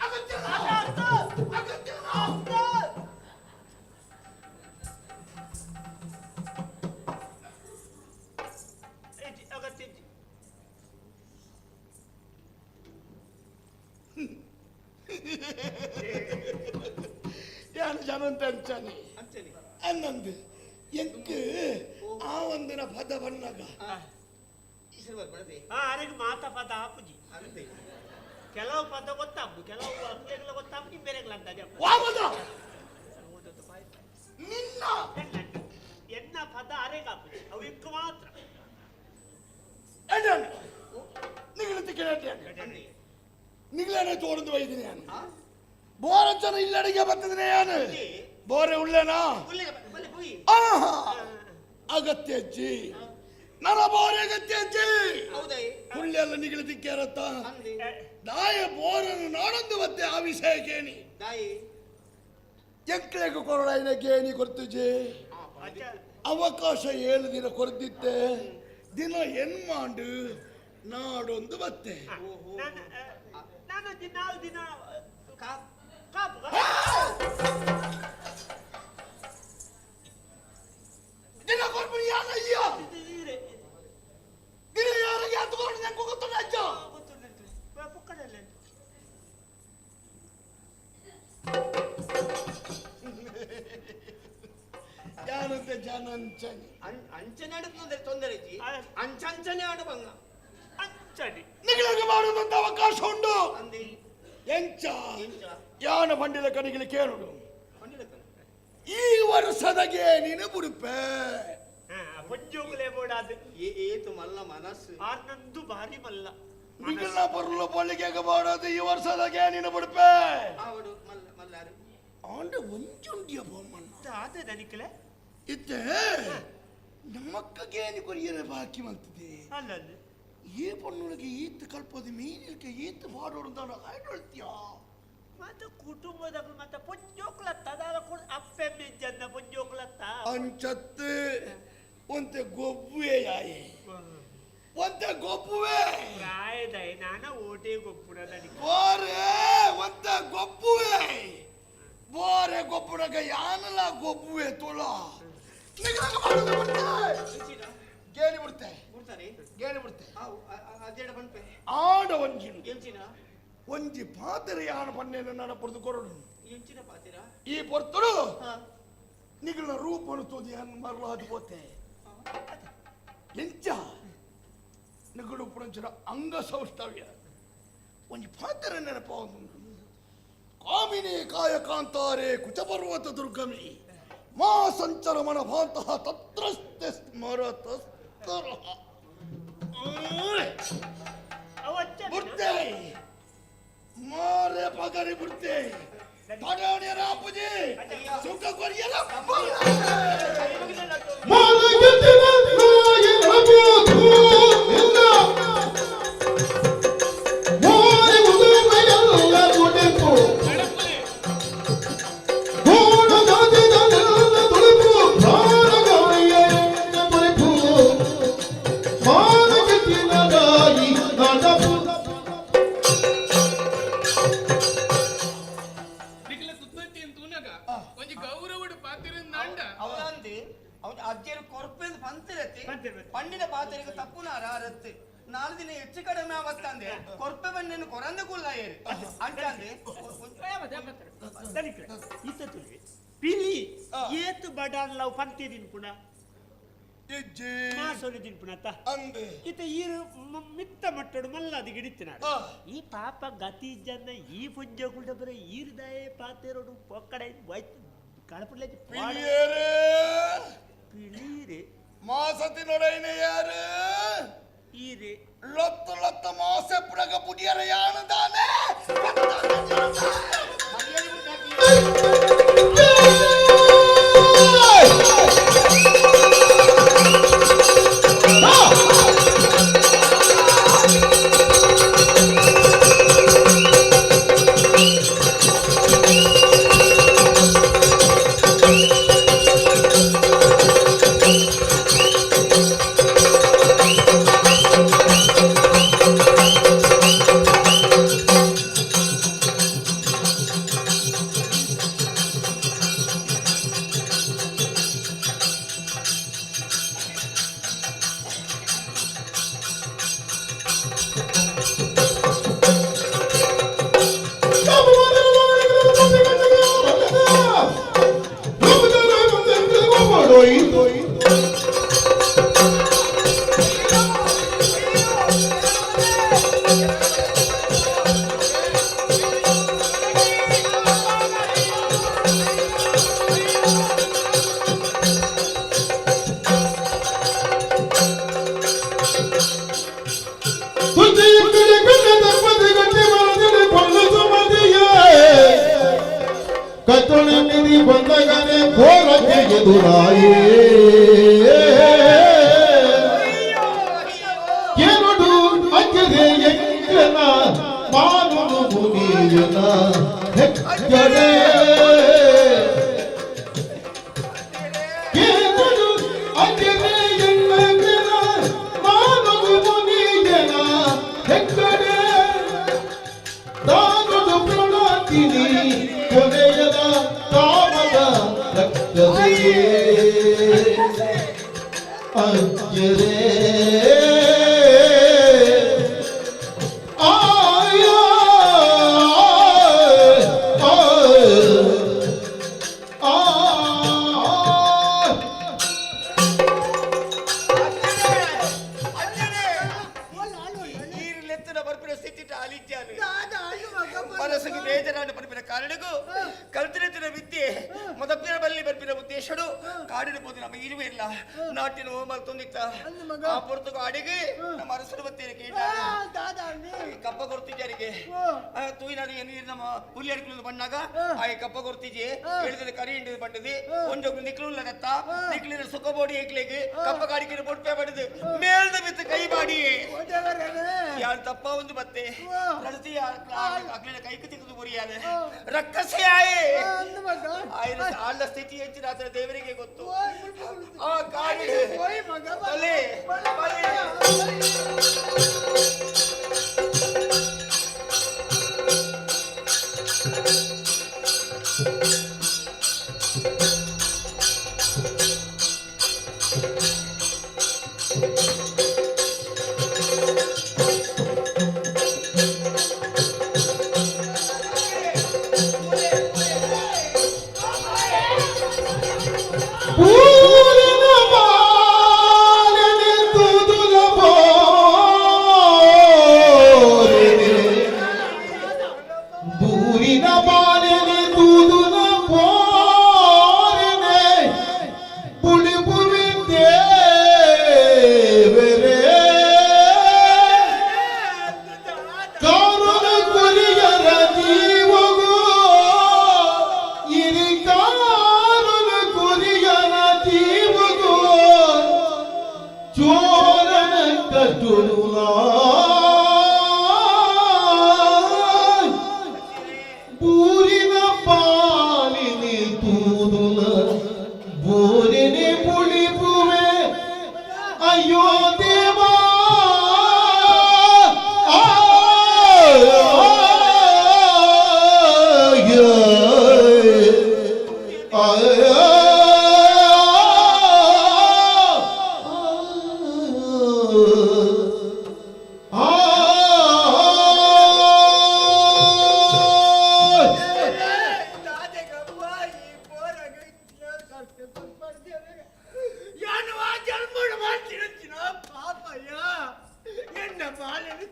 ಅಗತ್ಯ ಅಗತ್ಯ ಅಗತ್ಯ. ಅಗತ್ಯ. ಯಾನು ಜನಂತ ಅಂಚಾನೆ ಅನ್ನಂದು ಎಂಕ್ ಆ ಒಂದಿನ ಪದ ಬಣ್ಣಗ ಅರೆಗೆ ಮಾತ ಪದ ಆಪುಜಿ ಕೆಲವು ಪದ ಗೊತ್ತಾಪು, ಕೆಲವು ಅಕ್ಲೆಗಳ ಗೊತ್ತಾಪುಜಿ, ಬೇರೆಗಳ ಅಂತ ವಾಮದ ನಿನ್ನ ಎನ್ನ ಪದ ಅರೆಗೆ ಆಪುಜಿ, ಅವು ಇಕ್ಕು ಮಾತ್ರ. ನಿಗಲತಿ ನಿಗ್ಲೇನೆ ತೋಡಂದು ಬೈದಿನಿ ನಾನು ಬೋರಜ್ಜನ ಇಲ್ಲಡಿಗೆ ಬರ್ತದನೆ ಯಾನು ಬೋರೆ ಉಳ್ಳೇನಾ ಅಗತ್ಯ ಅಜ್ಜಿ ನನ್ನ ಬೋರೆ ಅಗತ್ಯ ಅಜ್ಜಿ ಹುಳ್ಳೆಲ್ಲ ನಿಗಲದಿಕ್ಕೆ ಇರತ್ತ ದಾಯ ಬೋರನ್ನು ನಾಡೊಂದು ಮತ್ತೆ ಆ ವಿಷಯ ಕೇಣಿ ಎಂಕ್ಲೆಗೆ ಕೊರಡಾಯಿನ ಗೇಣಿ ಕೊಡ್ತುಜಿ ಅವಕಾಶ 7 ದಿನ ಕೊರದಿತ್ತೆ ದಿನ ಎನ್ಮಾಂಡು ನಾಡೊಂದು ಬತ್ತೆ ನಾನು 4 ದಿನ ಕಾಪು ದಿನ ಕೊರ್ಪು ಯಾರ ಅಯ್ಯ ದಿನ ಯಾರಿಗೆ ಹತ್ಕೊಂಡು ನಂಗೆ ಗೊತ್ತುಂಟು ಅಜ್ಜ ಪುಕ್ಕಡಲ್ಲ ಯಾರಂತೆ ಜನ ಅಂಚನೆ ಅಂಚನೆ ಆಡುತ್ತಂದ್ರೆ ತೊಂದರೆ ಇಜ್ಜಿ ಅಂಚಂಚನೆ ಆಡು ಬಂಗ ಅಂಚನೆ ನಿಗಳಿಗೆ ಮಾಡುವಂತ ಅವಕಾಶ ಉಂಟು ಅಂದಿ ಎಂಚ ಯಾನ ಬಂಡಿಲ ಕಡೆಗೆ ಕೇಳುಡು ಈ ವರ್ಷದಗೆ ನೀನು ಬುಡುಪೆ ಪೊಂಜೋಗುಲೇ ಬೋಡಾದ ಏತು ಮಲ್ಲ ಮನಸ್ಸು ಆರ್ನಂದು ಭಾರಿ ಮಲ್ಲ ನಿಗಲ್ನ ಬರಲು ಬಳಿಗೆ ಮಾಡೋದು ಈ ವರ್ಷದಗೆ ನೀನು ಬುಡುಪೆ ಆವಡು ಮಲ್ಲ ಮಲ್ಲಾರು ಆಂಡ ಒಂಜುಂಡಿಯ ಬೊಮ್ಮಣ್ಣ ಆದ ದನಿಕಲೆ ಇತ್ತೆ ನಮ್ಮಕ್ಕಗೆ ಏನು ಕೊರಿಯರೆ ಬಾಕಿ ಮಂತಿದೆ ಅಲ್ಲ ಈ ಪಣ್ಣುಳಿಗೆ ಈತ್ ಕಲ್ಪದ ಮೀನಿಲ್ಕೆ ಈತ್ ಮಾಡೋಡು ಅಂತ ಹಾಯ್ಕೊಳ್ತೀಯ ಮತ್ತೆ ಕುಟುಂಬದ ಮತ್ತೆ ಪೊಂಜೋಕ್ಲತ್ತ ದಾದ ಕೂಡ ಅಪ್ಪೆ ಮೆಜ್ಜನ್ನ ಪೊಂಜೋಕ್ಲತ್ತ ಅಂಚತ್ತು ಒಂತೆ ಗೊಬ್ಬುವೆ ಯಾಯೆ ಒಂತೆ ಗೊಬ್ಬುವೆ ಪ್ರಾಯದೈ ನಾನ ಓಟೆ ಗೊಬ್ಬುಡ ದನಿಕ ಬೋರೆ ಒಂತೆ ಗೊಬ್ಬುವೆ ಬೋರೆ ಗೊಬ್ಬುಡಗ ಯಾನಲ ಗೊಬ್ಬುವೆ ತೋಳ ನಿಗಲಾಗ ಮಾಡೋದು ಬಿಡ್ತೆ ಗೇಣಿ ಬಿಡ್ತೆ ಬಿಡ್ತಾರೆ ಗೇಣಿ ಬಿಡ್ತೆ ಅದೇಡ ಬಂಪೆ ಆಡ ಒಂಜಿನು ಎಂಚಿನ ಒಂಜಿ ಪಾತ್ರೆ ಯಾನ ಪನ್ನೇನ ನಡ ಪೊರ್ದು ಕೊರಡು ಎಂಚಿನ ಪಾತಿರ ಈ ಪೊರ್ತುಡು ನಿಗಳ ರೂಪನು ತೋದಿ ಅನ್ ಮರಲಾದು ಪೋತೆ ಎಂಚ ನಿಗಳು ಪುಣಂಚನ ಅಂಗ ಸೌಷ್ಠವ್ಯ ಒಂಜಿ ಪಾತ್ರೆ ನೆನಪ ಕಾಮಿನಿ ಕಾಯ ಕಾಂತಾರೆ ಕುಚಪರ್ವತ ದುರ್ಗಮಿ ಮಾ ಸಂಚರ ಮನ ಭಾಂತಹ ತತ್ರಸ್ತೆ ಸ್ಮರತಸ್ತರ ಬಿಡ್ತೆ ಮಾರೆ ಪಗರಿ ಬಿಡ್ತೆ ತಡವಣಿಯರ ಅಪ್ಪುಜಿ ಸುಖ ಕೊರಿಯಲ ನಾಲ್ ದಿನ ಹೆಚ್ಚು ಕಡಿಮೆ ಅವಸ್ಥಾಂದೆ ಕೊರ್ಪೆ ಬಣ್ಣನ್ನು ಕೊರಂದ ಕುಲ್ಲಾಯೇರು ಅಂಚಾಂದೆ. ದನಿಕ್ರೆ ಇತ್ತ ತುಳಿ ಪಿಲಿ ಏತು ಬಡಾನ್ ಲವ್ ಪಂತಿ ದಿನ್ಪುಣ. ಇಜ್ಜಿ. ಮಾಸೊಲಿ ದಿನ್ಪುಣ ತ. ಅಂದೆ. ಇತ್ತ ಈರು ಮಿತ್ತ ಮಟ್ಟಡು ಮಲ್ಲಾದಿ ಗಿಡಿತ್ತಿನ. ಈ ಪಾಪ ಗತಿ ಜನ ಈ ಪುಂಜಗುಳ್ಡ ಬರ ಈರ್ದಾಯೆ ಪಾತೆರೋಡು ಪೊಕ್ಕಡೆ ಕಳಪುಡ್ಲೆ. ಪಿಲಿಯೇರೇ. ಪಿಳೀರೆ. ಮಾಸತಿ ನೊಡೈನೆ ಯಾರು? ಈರೆ. ಲೊತ್ತು ಲೊತ್ತು ಮಾಸೆ ಪುಡಗ ಪುಡಿಯರ ಯಾನು ದಾನೆ? ಮರ್ಯಾದೆ ಬಿಟ್ಟು ಕತ್ತೊಳಿಮಿದಿ ಬಂದಗನೆ ಘೋರಕ್ಕೆ ಎದುರಾಯೇ ಏನುಡು ಅಜ್ಜದೆ ಎಂಕನ ಮಾನುನು ಮುನಿಯನ ಹೆಕ್ಕಡೆ. ಏನುಡು ಅಜ್ಜದೆ ಎಂಕನ ಮಾನುನು ಮುನಿಯನ ಹೆಕ್ಕಡೆ. ತಾನುಡು ಪ್ರಣತಿನಿ ಕೊನೆಯದ ಕಾಮದ ರಕ್ತದೆಯೇ ಅಜ್ಜರೇ. ಆಯ ಆಯ ಆಯ. ನೀರಿಲೆತ್ತಿನ ಬರ್ಪಿನ ಸ್ಥಿತಿ ಅಲಿಜ್ಜಾನು ಮನಸ್ಸಿಗೆ ಬೇಜಾರಾದ ಬರ್ಪಿನ ಕಾರಣಕ್ಕೂ ಕಲ್ತಿನ ವಿದ್ಯೆ ಮೊದಪಿನ ಬಲ್ಲಿ ಬರ್ಪಿನ ಉದ್ದೇಶಡು ಕಾಡಿನ ಪೋದು ನಮ್ಮ ಇರುವೆ ಇಲ್ಲ ನಾಟಿನ ಓಮಲ್ ತೊಂದಿತ್ತ. ಆ ಪೊರ್ತುಗು ಅಡಿಗೆ ನಮ್ಮ ಅರಸರು ಬತ್ತೀರಿ ಕೇಟ ಕಪ್ಪ ಕೊರ್ತಿದ್ದಾರಿಗೆ ತೂಯಿನ ನೀರು ನಮ್ಮ ಹುಲಿ ಅಡಿಕಲು ಬಣ್ಣಾಗ ಆ ಕಪ್ಪ ಕೊರ್ತಿಜೆ ಹೇಳಿದ್ರೆ ಕರಿ ಹಿಂಡಿದ ಬಂಡದಿ ಒಂಜೊಬ್ರು ನಿಕ್ಲು ಗತ್ತ ನಿಕ್ಲಿನ ಸುಖ ಬೋಡಿ ಏಕ್ಲೆಗ್ ಕಪ್ಪ ಕಾಡಿಕೆ ಬೊಡ್ಪೆ ಬಡಿದು ಮೇಲ್ದ ಬಿತ್ತು ಕೈ ಮಾಡಿ ಯಾರು ತಪ್ಪ ಒಂದು ಬತ್ತೆ ನಡತಿ ಅಗ್ಲಿನ ಕೈக்கு ತಿಕ್ಕು ಬುರಿಯಾದ ರಕ್ಕಸೆ ಆಯೆ ಆಯ್ನ ಆಳ್ನ ಸ್ಥಿತಿ ಹೆಚ್ಚಿನ ಆತನ ದೇವರಿಗೆ ಗೊತ್ತು. ಆ ಕಾಡಿ ಬಲೆ ಬಲೆ. ಪೂರಿನ ಬಾಲನೆ ತುದುಲ ಬೋಡು.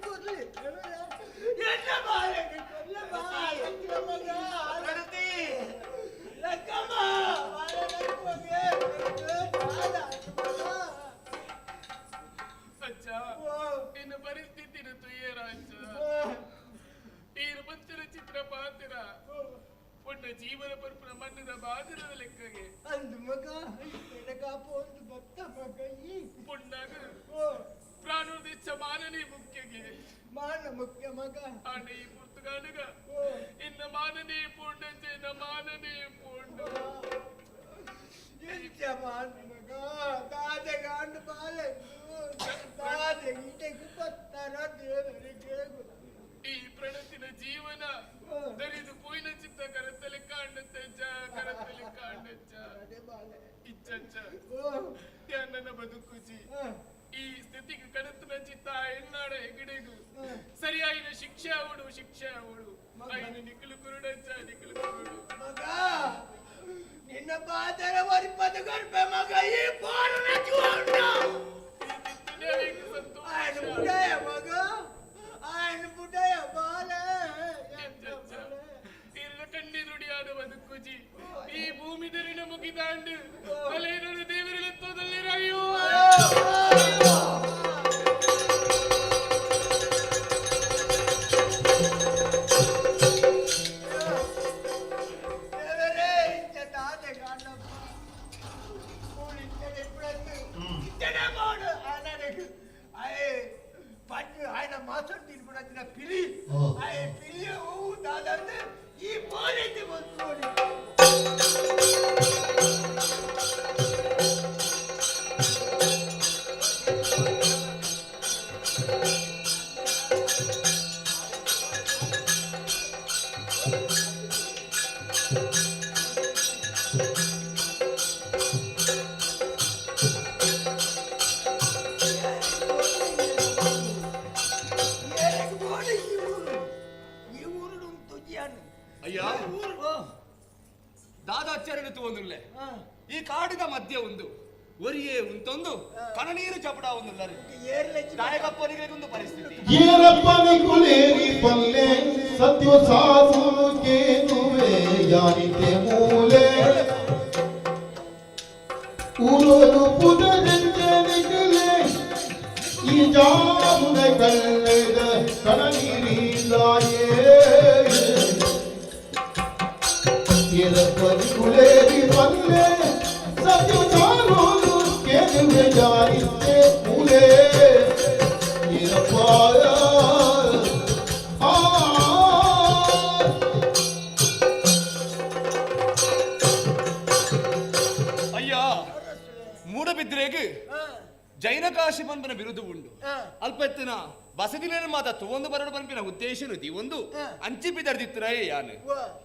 ಕೊರ್ಲೆ ಎನ್ನ ಬಾಲೆಗೆ ಕೊರ್ಲೆ ಬಾ ಲಕ್ಕಮ್ಮಗ ಪ್ರಣತಿ ಲಕ್ಕಮ್ಮ ಬಾಲೆ ಲಕ್ಕಮ್ಮಗೆ ದಾದ ಅಜ್ಜ ನಿನ್ನ ಪರಿಸ್ಥಿತಿ ತುಯ್ಯರ ಅಜ್ಜ ಈರು ಪಂಚನ ಚಿತ್ರ ಪಾತಿರ ಪೊಣ್ಣ ಜೀವನ ಪರ್ಪನ ಮಣ್ಣದ ಬಾಜನದ ಲೆಕ್ಕಗೆ ಅಂದು ಮಗ ಎನಕಾಪ ಒಂದು ಭಕ್ತ ಮಗ ಈ ಪೊಣ್ಣಾಗ ಓ ಪ್ರಾಣೋದಿಚ್ಚ ಮಾನನೇ ಮುಖ್ಯಗೆ ಮಾನ ಮುಖ್ಯ ಮಗ ಆಂಡ ಈ ಪುರ್ತುಗಾನಗ ಓ ಇನ್ನ ಮಾನನೇ ಪೂರ್ಣಂಚೆ ಇನ್ನ ಮಾನನೇ ಪೂರ್ಣ ಎಂಚ ಮಾನ ಮಗ ದಾದೆಗಾಂಡು ಬಾಲೆ ದಾದೆ ಈಟೆಗೆ ಬತ್ತಾರ ದೇವರಿಗೆ ಗೊತ್ತು. ಈ ಪ್ರಣತಿನ ಜೀವನ ದರಿದು ಪೋಯಿನ ಚಿತ್ತ ಕರತ್ತಲೆ ಕಾಂಡತ್ತೆಜ್ಜ ಕರತ್ತಲೆ ಕಾಂಡಜ್ಜ ಅದೇ ಬಾಲೆ ಇಚ್ಚಜ್ಜ ಓ ನನ್ನ ಬದುಕುಜಿ ಆ, ಈ ಸ್ಥಿತಿಗೆ ಕಡತನ ಚಿತ್ತ ಎನ್ನಾಡ ಹೆಗಡೆಗು ಸರಿಯಾಗಿನ ಶಿಕ್ಷೆ ಅವಡು ಶಿಕ್ಷೆ ಅವಡು ಐನು ನಿಕ್ಕಲು ಕುರುಡಜ್ಜ ನಿಕ್ಕಲು ಕುರುಡು ಮಗ ನಿನ್ನ ಪಾದರ ಒರಿಪದು ಗರ್ಭ ಮಗ ಈ ಪೂರ್ಣ ಜೀವನ ಸಂತೋಷ ఆయన బుడయ మగ ఆయన బుడయ బాలే ಇರ್ನ ಕಣ್ಣೀರುಡಿಯಾದ ಬದುಕುಜಿ ಈ ಭೂಮಿ ದರಿನ ಮುಗಿದಾಂಡು ಅಲೇನಡು ದೇವರಿಲೆತ್ತೋದಲ್ಲಿ ಅಯ್ಯೋ ದೇವರೇ ಇಂಚ ದಾದೆ ಕಾಣಪ್ಪ ಕೂಲಿಂಚನೆ ಇಪ್ಪಳಂದು ಇಂಚನೆ ಮಾಡು ಆನನకు ಅಯೇ ಪಟ್ಟು ఆయన ಮಾಸಂ ತಿನ್ಬಿಡತ್ತಿನ ಪಿಲಿ ಆಯ್ ಪಿಲಿ ಹೂ ದಾದಂದು ಈ ಬೋಲೈತೆ ಬಂದು ಏರಕ್ಕೆ ಬೋಲೆ ಈ ಊರು ಈ ಊರು ತುಜಿಯಾನು ಅಯ್ಯ ದಾದಾಚಾರ್ಯನ ತೂವೊಂದುಲ್ಲೆ ಈ ಕಾಡಿನ ಮಧ್ಯೆ ಒಂದು ಒರಿಯೇ ಉಂಟೊಂದು ಕಣನೀರು ಚಪಡ ಒಂದುಲ್ಲರೆ ಏರ್ಲೆಚ್ಚಿ ನಾಯಕಪ್ಪನಿಗೆ ಒಂದು ಪರಿಸ್ಥಿತಿ ಈರಪ್ಪನಿ ಕುಲೇರಿ ಪಲ್ಲೆ ಸತ್ಯೋ ಸಾಸು ಕೇನುವೆ ಯಾನಿತೆ ಮೂಲೆ ಊರೋನು ಪುದರೆಂಜನಿಗಲೆ ಈ ಜಾಮುನ ಕಲ್ಲೆದ ಕಣನೀರಿಲ್ಲಾಯೇ ಈರಪ್ಪನಿ ಕುಲೇರಿ ಪಲ್ಲೆ ಸತ್ಯೋ ಸಾಸು ಕೇನುವೆ ಯಾನಿತೆ ಮೂಲೆ ಅಯ್ಯ ಮೂಡಬಿದ್ರೆಗ್ ಜೈನ ಕಾಶಿ ಪನ್ಪಿನ ಬಿರುದು ಉಂಡು ಅಲ್ಪೆತ್ತಿನ ಬಸದಿನ ಮಾತ ತುವೊಂದು ಬರಡು ಪನ್ಪಿನ ಉದ್ದೇಶ ಒಂದು ಅಂಚಿ ಬಿದರ್ದಿತ್ತಿರೇ ಯಾನು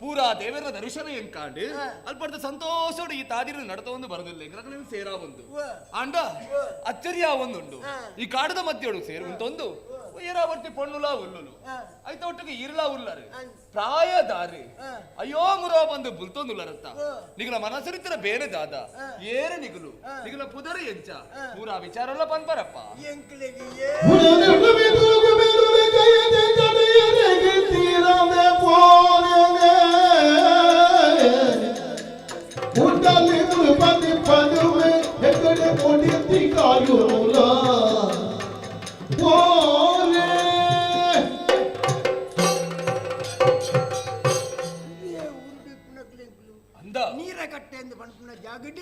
ಪೂರಾ ದೇವರ ದರ್ಶನ ಎಂಕಾಂಡು ಅಲ್ಪಡ್ದ ಸಂತೋಷೋಡು ಈ ತಾದಿರ ನಡತೊಂದು ಬರದಿಲ್ಲ ಎಂಗ್ಲಕನ ಸೇರಾ ಒಂದು ಆಂಡ ಅಚ್ಚರಿಯ ಒಂದುಂಡು ಈ ಕಾಡದ ಮಧ್ಯೊಡು ಸೇರುವಂತೊಂದು ಏರಾವರ್ತಿ ಪೊಣ್ಣುಲಾ ಉಲ್ಲುಲು ಐತ ಒಟ್ಟಿಗೆ ಇರ್ಲಾ ಉಲ್ಲರು ಪ್ರಾಯದಾರಿ ಅಯ್ಯೋ ಮುರೋ ಬಂದು ಬುಲ್ತೊಂದುಲ್ಲರತ್ತ ನಿಗಲ ಮನಸ್ಸರಿತರ ಬೇರೆ ದಾದ ಏರ ನಿಗುಲು ನಿಗಲ ಪುದರ ಎಂಚ ಪೂರಾ ವಿಚಾರಲ್ಲ ಪನ್ಪರಪ್ಪ ಎಂಕ್ಲೆಗೆ ಏ ಊರು ಪುನಕ್ಲೆಂಕ್ಲು ಅಂದ ನೀರ ಕಟ್ಟೆ ಎಂದು ಪನ್ಪುನ ಜಾಗಡ್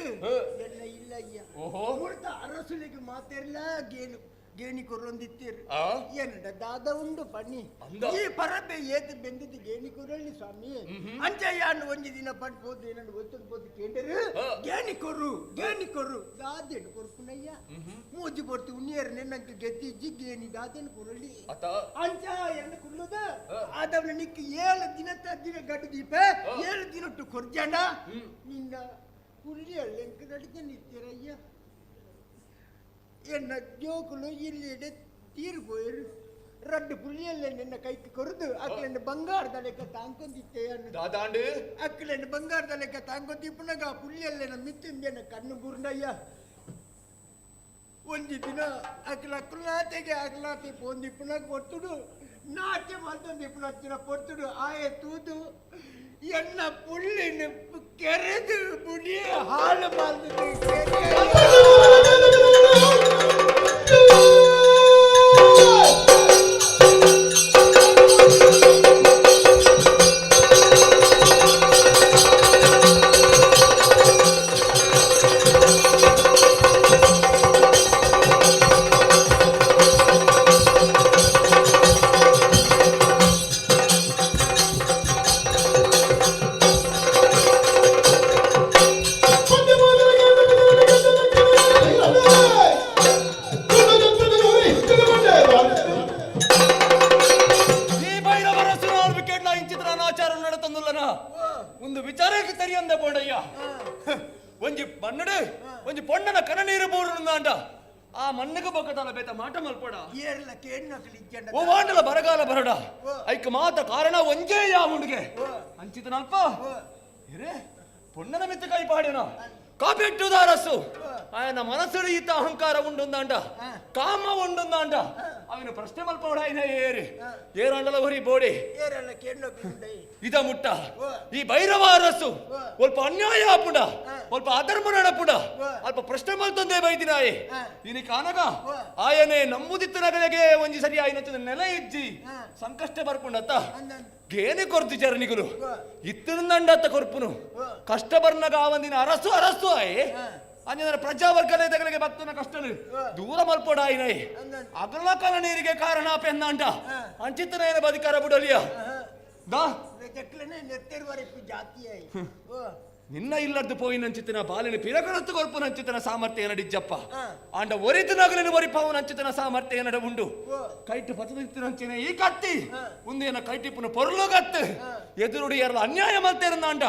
ಎಲ್ಲ ಇಲ್ಲ ಅಯ್ಯ ಓಹೋ. ಮುಳ್ತ ಅರಸುಲಿಗೆ ಮಾತೆಲ್ಲ ಗೇನು ಗೇಣಿ ಕೊರೊಂದಿತ್ತೀರು ಆ? ಏನಡ ದಾದ ಉಂಡು ಪನ್ನಿ ಅಂದ. ಈ ಪರಬೆ ಏತು ಬೆಂದಿದ್ದು ಗೇಣಿ ಕೊರಳ್ಳಿ ಸ್ವಾಮಿ ಅಂಚಯ್ಯಾನ್ ಒಂಜಿ ದಿನ ಪಡ್ ಪೋದು ಏನಂಡು ಒತ್ತೊಂದು ಪೋದು ಕೇಂಡರು ಗೇಣಿ ಕೊರು ಗೇಣಿ ಕೊರು ದಾದೇನು ಕೊರ್ಪುನಯ್ಯ ಮೂಜಿ ಪೊರ್ತು ಉಣ್ಣಿಯರು ನಿನ್ನಂಕ ಗೆದ್ದಿಜ್ಜಿ ಗೇಣಿ ದಾದೇನು ಕೊರಳ್ಳಿ ಅತ ಅಂಚ ಎನ್ನ ಕುಲ್ಲುದ ಆದವನ ನಿಕ್ಕು ಏಳು ದಿನದ ದಿನ ಗಡ್ಡು ದೀಪ ಏಳು ದಿನಟ್ಟು ಕೊರ್ಜಾಂಡ ನಿನ್ನ ಪುಳ್ಳಿ ಎಂಕ ನಡಿತ ನಿತ್ಯರಯ್ಯ ಎನ್ನ ಜೋಕುಲು ಇಲ್ಲಿ ತೀರು ಪೋಯರು ರಡ್ಡು ಪುಳ್ಳಿಯಲ್ಲೇ ನಿನ್ನ ಕೈക്ക് ಕೊರದು ಅಕ್ಲೆನ್ನ ಬಂಗಾರದ ಲೆಕ್ಕ ತಾಂಕೊಂದಿತ್ತೆ ಅನ್ನು ದಾದಾಂಡು ಅಕ್ಲೆನ್ನ ಬಂಗಾರದ ಲೆಕ್ಕ ತಾಂಕೊಂದಿಪ್ಪುನಗ ಪುಳ್ಳಿಯಲ್ಲೇನ ಮಿತ್ತಿಂದೆನ ಕಣ್ಣು ಬುರ್ನಯ್ಯ ಒಂಜಿ ದಿನ ಅಕ್ಲ ಅಕ್ಲಾತೆಗೆ ಅಕ್ಲಾತೆ ಪೋಂದಿಪ್ಪುನ ಪೊರ್ತುಡು ನಾಟ್ಯ ಮಲ್ತೊಂದಿಪ್ಪುನ ಪೊರ್ತುಡು ಆಯೆ ತೂದು ಎನ್ನ ಪುಳ್ಳಿನ ಕೆರೆದು ಬುಡಿ ಹಾಲು ಮಲ್ತದು ಕೆರೆ. ಈ ಭೈರವರ ಸುನಾಳ್ವಿಕೆಡ್ಲ ಇಂಚಿತ್ರ ಅನಾಚಾರ ನಡತಂದುಲ್ಲನ ಒಂದು ವಿಚಾರಕ್ಕೆ ತೆರಿಯಂದ ಬೋಡಯ್ಯ. ಒಂಜಿ ಮಣ್ಣಡು ಒಂಜಿ ಪೊಣ್ಣನ ಕನ ನೀರು ಬೋಡು ಆ ಮಣ್ಣಿಗೆ ಬೊಕ್ಕದಲ್ಲ ಬೇತ ಮಾಟ ಮಲ್ಪಡ. ಏರ್ಲ ಕೇಣ್ಣಕ್ಲು ಇಜ್ಜಂಡ. ಓ ವಾಂಡಲ ಬರಗಾಲ ಬರಡ ಐಕ್ ಮಾತ ಕಾರಣ ಒಂಜೇ ಯಾವುಂಡಿಗೆ ಅಂಚಿತನಲ್ಪ ಇರೇ ಪೊಣ್ಣನ ಮಿತ್ತ ಕೈ ಪಾಡಿನ ಕಾಪೆಟ್ಟುದಾರಸ್ಸು ಆಯನ ಮನಸ್ಸು ಈತ ಅಹಂಕಾರ ಉಂಡುಂದಾಂಡ ಕಾಮ ಉಂಡುಂದಾಂಡ ಅವನು ಪ್ರಶ್ನೆ ಮಲ್ಪವಡ ಆಯ್ನ ಏರಿ ಏರಾಂಡಲ ಹೊರಿ ಬೋಡಿ. ಏರಲ್ಲ ಕೇಣ್ಣಕ್ಲು ಉಂಡೈ. ಇದ ಮುಟ್ಟ ಈ ಭೈರವ ಅರಸು ಸ್ವಲ್ಪ ಅನ್ಯಾಯ ಆಪುಂಡ, ಸ್ವಲ್ಪ ಅಧರ್ಮ ನಡಪುಂಡ, ಅಲ್ಪ ಪ್ರಶ್ನೆ ಮಲ್ತೊಂದೇ ಬೈದಿನಾಯೆ ಇನಿ ಕಾನಗ ಆಯನೆ ನಂಬುದಿತ್ತು ನಗಲಿಗೆ ಒಂಜಿ ಸರಿ ಆಯ್ನ ನೆಲೆ ಇಜ್ಜಿ ಸಂಕಷ್ಟ ಬರ್ಪುಂಡತ್ತ ಗೇನೆ ಕೊರ್ದು ಚರಣಿಗಳು ಇತ್ತಿನಂಡತ್ತ ಕೊರ್ಪುನು ಕಷ್ಟ ಬರ್ನಗ ಆವಂದಿನ ಅರಸು ಅರಸು ಆಯೆ ಅಂಜನ ಪ್ರಜಾವರ್ಗದ ತಗಲಿಗೆ ಬತ್ತನ ಕಷ್ಟನು ದೂರ ಮಲ್ಪೊಡ ಆಯ್ನೈ ಅಗಲ ಕಲ ನೀರಿಗೆ ಕಾರಣ ಪೆನ್ನಾಂಡ ಅಂಚಿತ್ತನ ಬದಿಕಾರ ಬುಡಲಿಯ ದಾ. ಜಕ್ಲನೆ ನೆತ್ತೆರ್ ವರೆಪು ಜಾತಿ ಆಯಿ. ಓ. ನಿನ್ನ ಇಲ್ಲದ್ದು ಪೋಯಿನಂಚಿತನ ಬಾಲಿನ ಪಿರಗಣತ್ತು ಕೊರ್ಪುನಂಚಿತನ ಸಾಮರ್ಥ್ಯ ನಡಿಜ್ಜಪ್ಪ ಆಂಡ ಒರಿತನಾಗಲಿನ ಒರಿಪಾವನಂಚಿತನ ಸಾಮರ್ಥ್ಯ ನಡ ಉಂಡು. ಕೈಟು ಪತದಿತ್ತಿನಂಚಿನ ಈ ಕತ್ತಿ ಉಂದೇನ ಕೈಟಿಪ್ಪುನ ಪೊರ್ಲು ಕತ್ತು ಎದುರುಡಿ ಎರಲ ಅನ್ಯಾಯ ಮಲ್ತೇರಂದಾಂಡ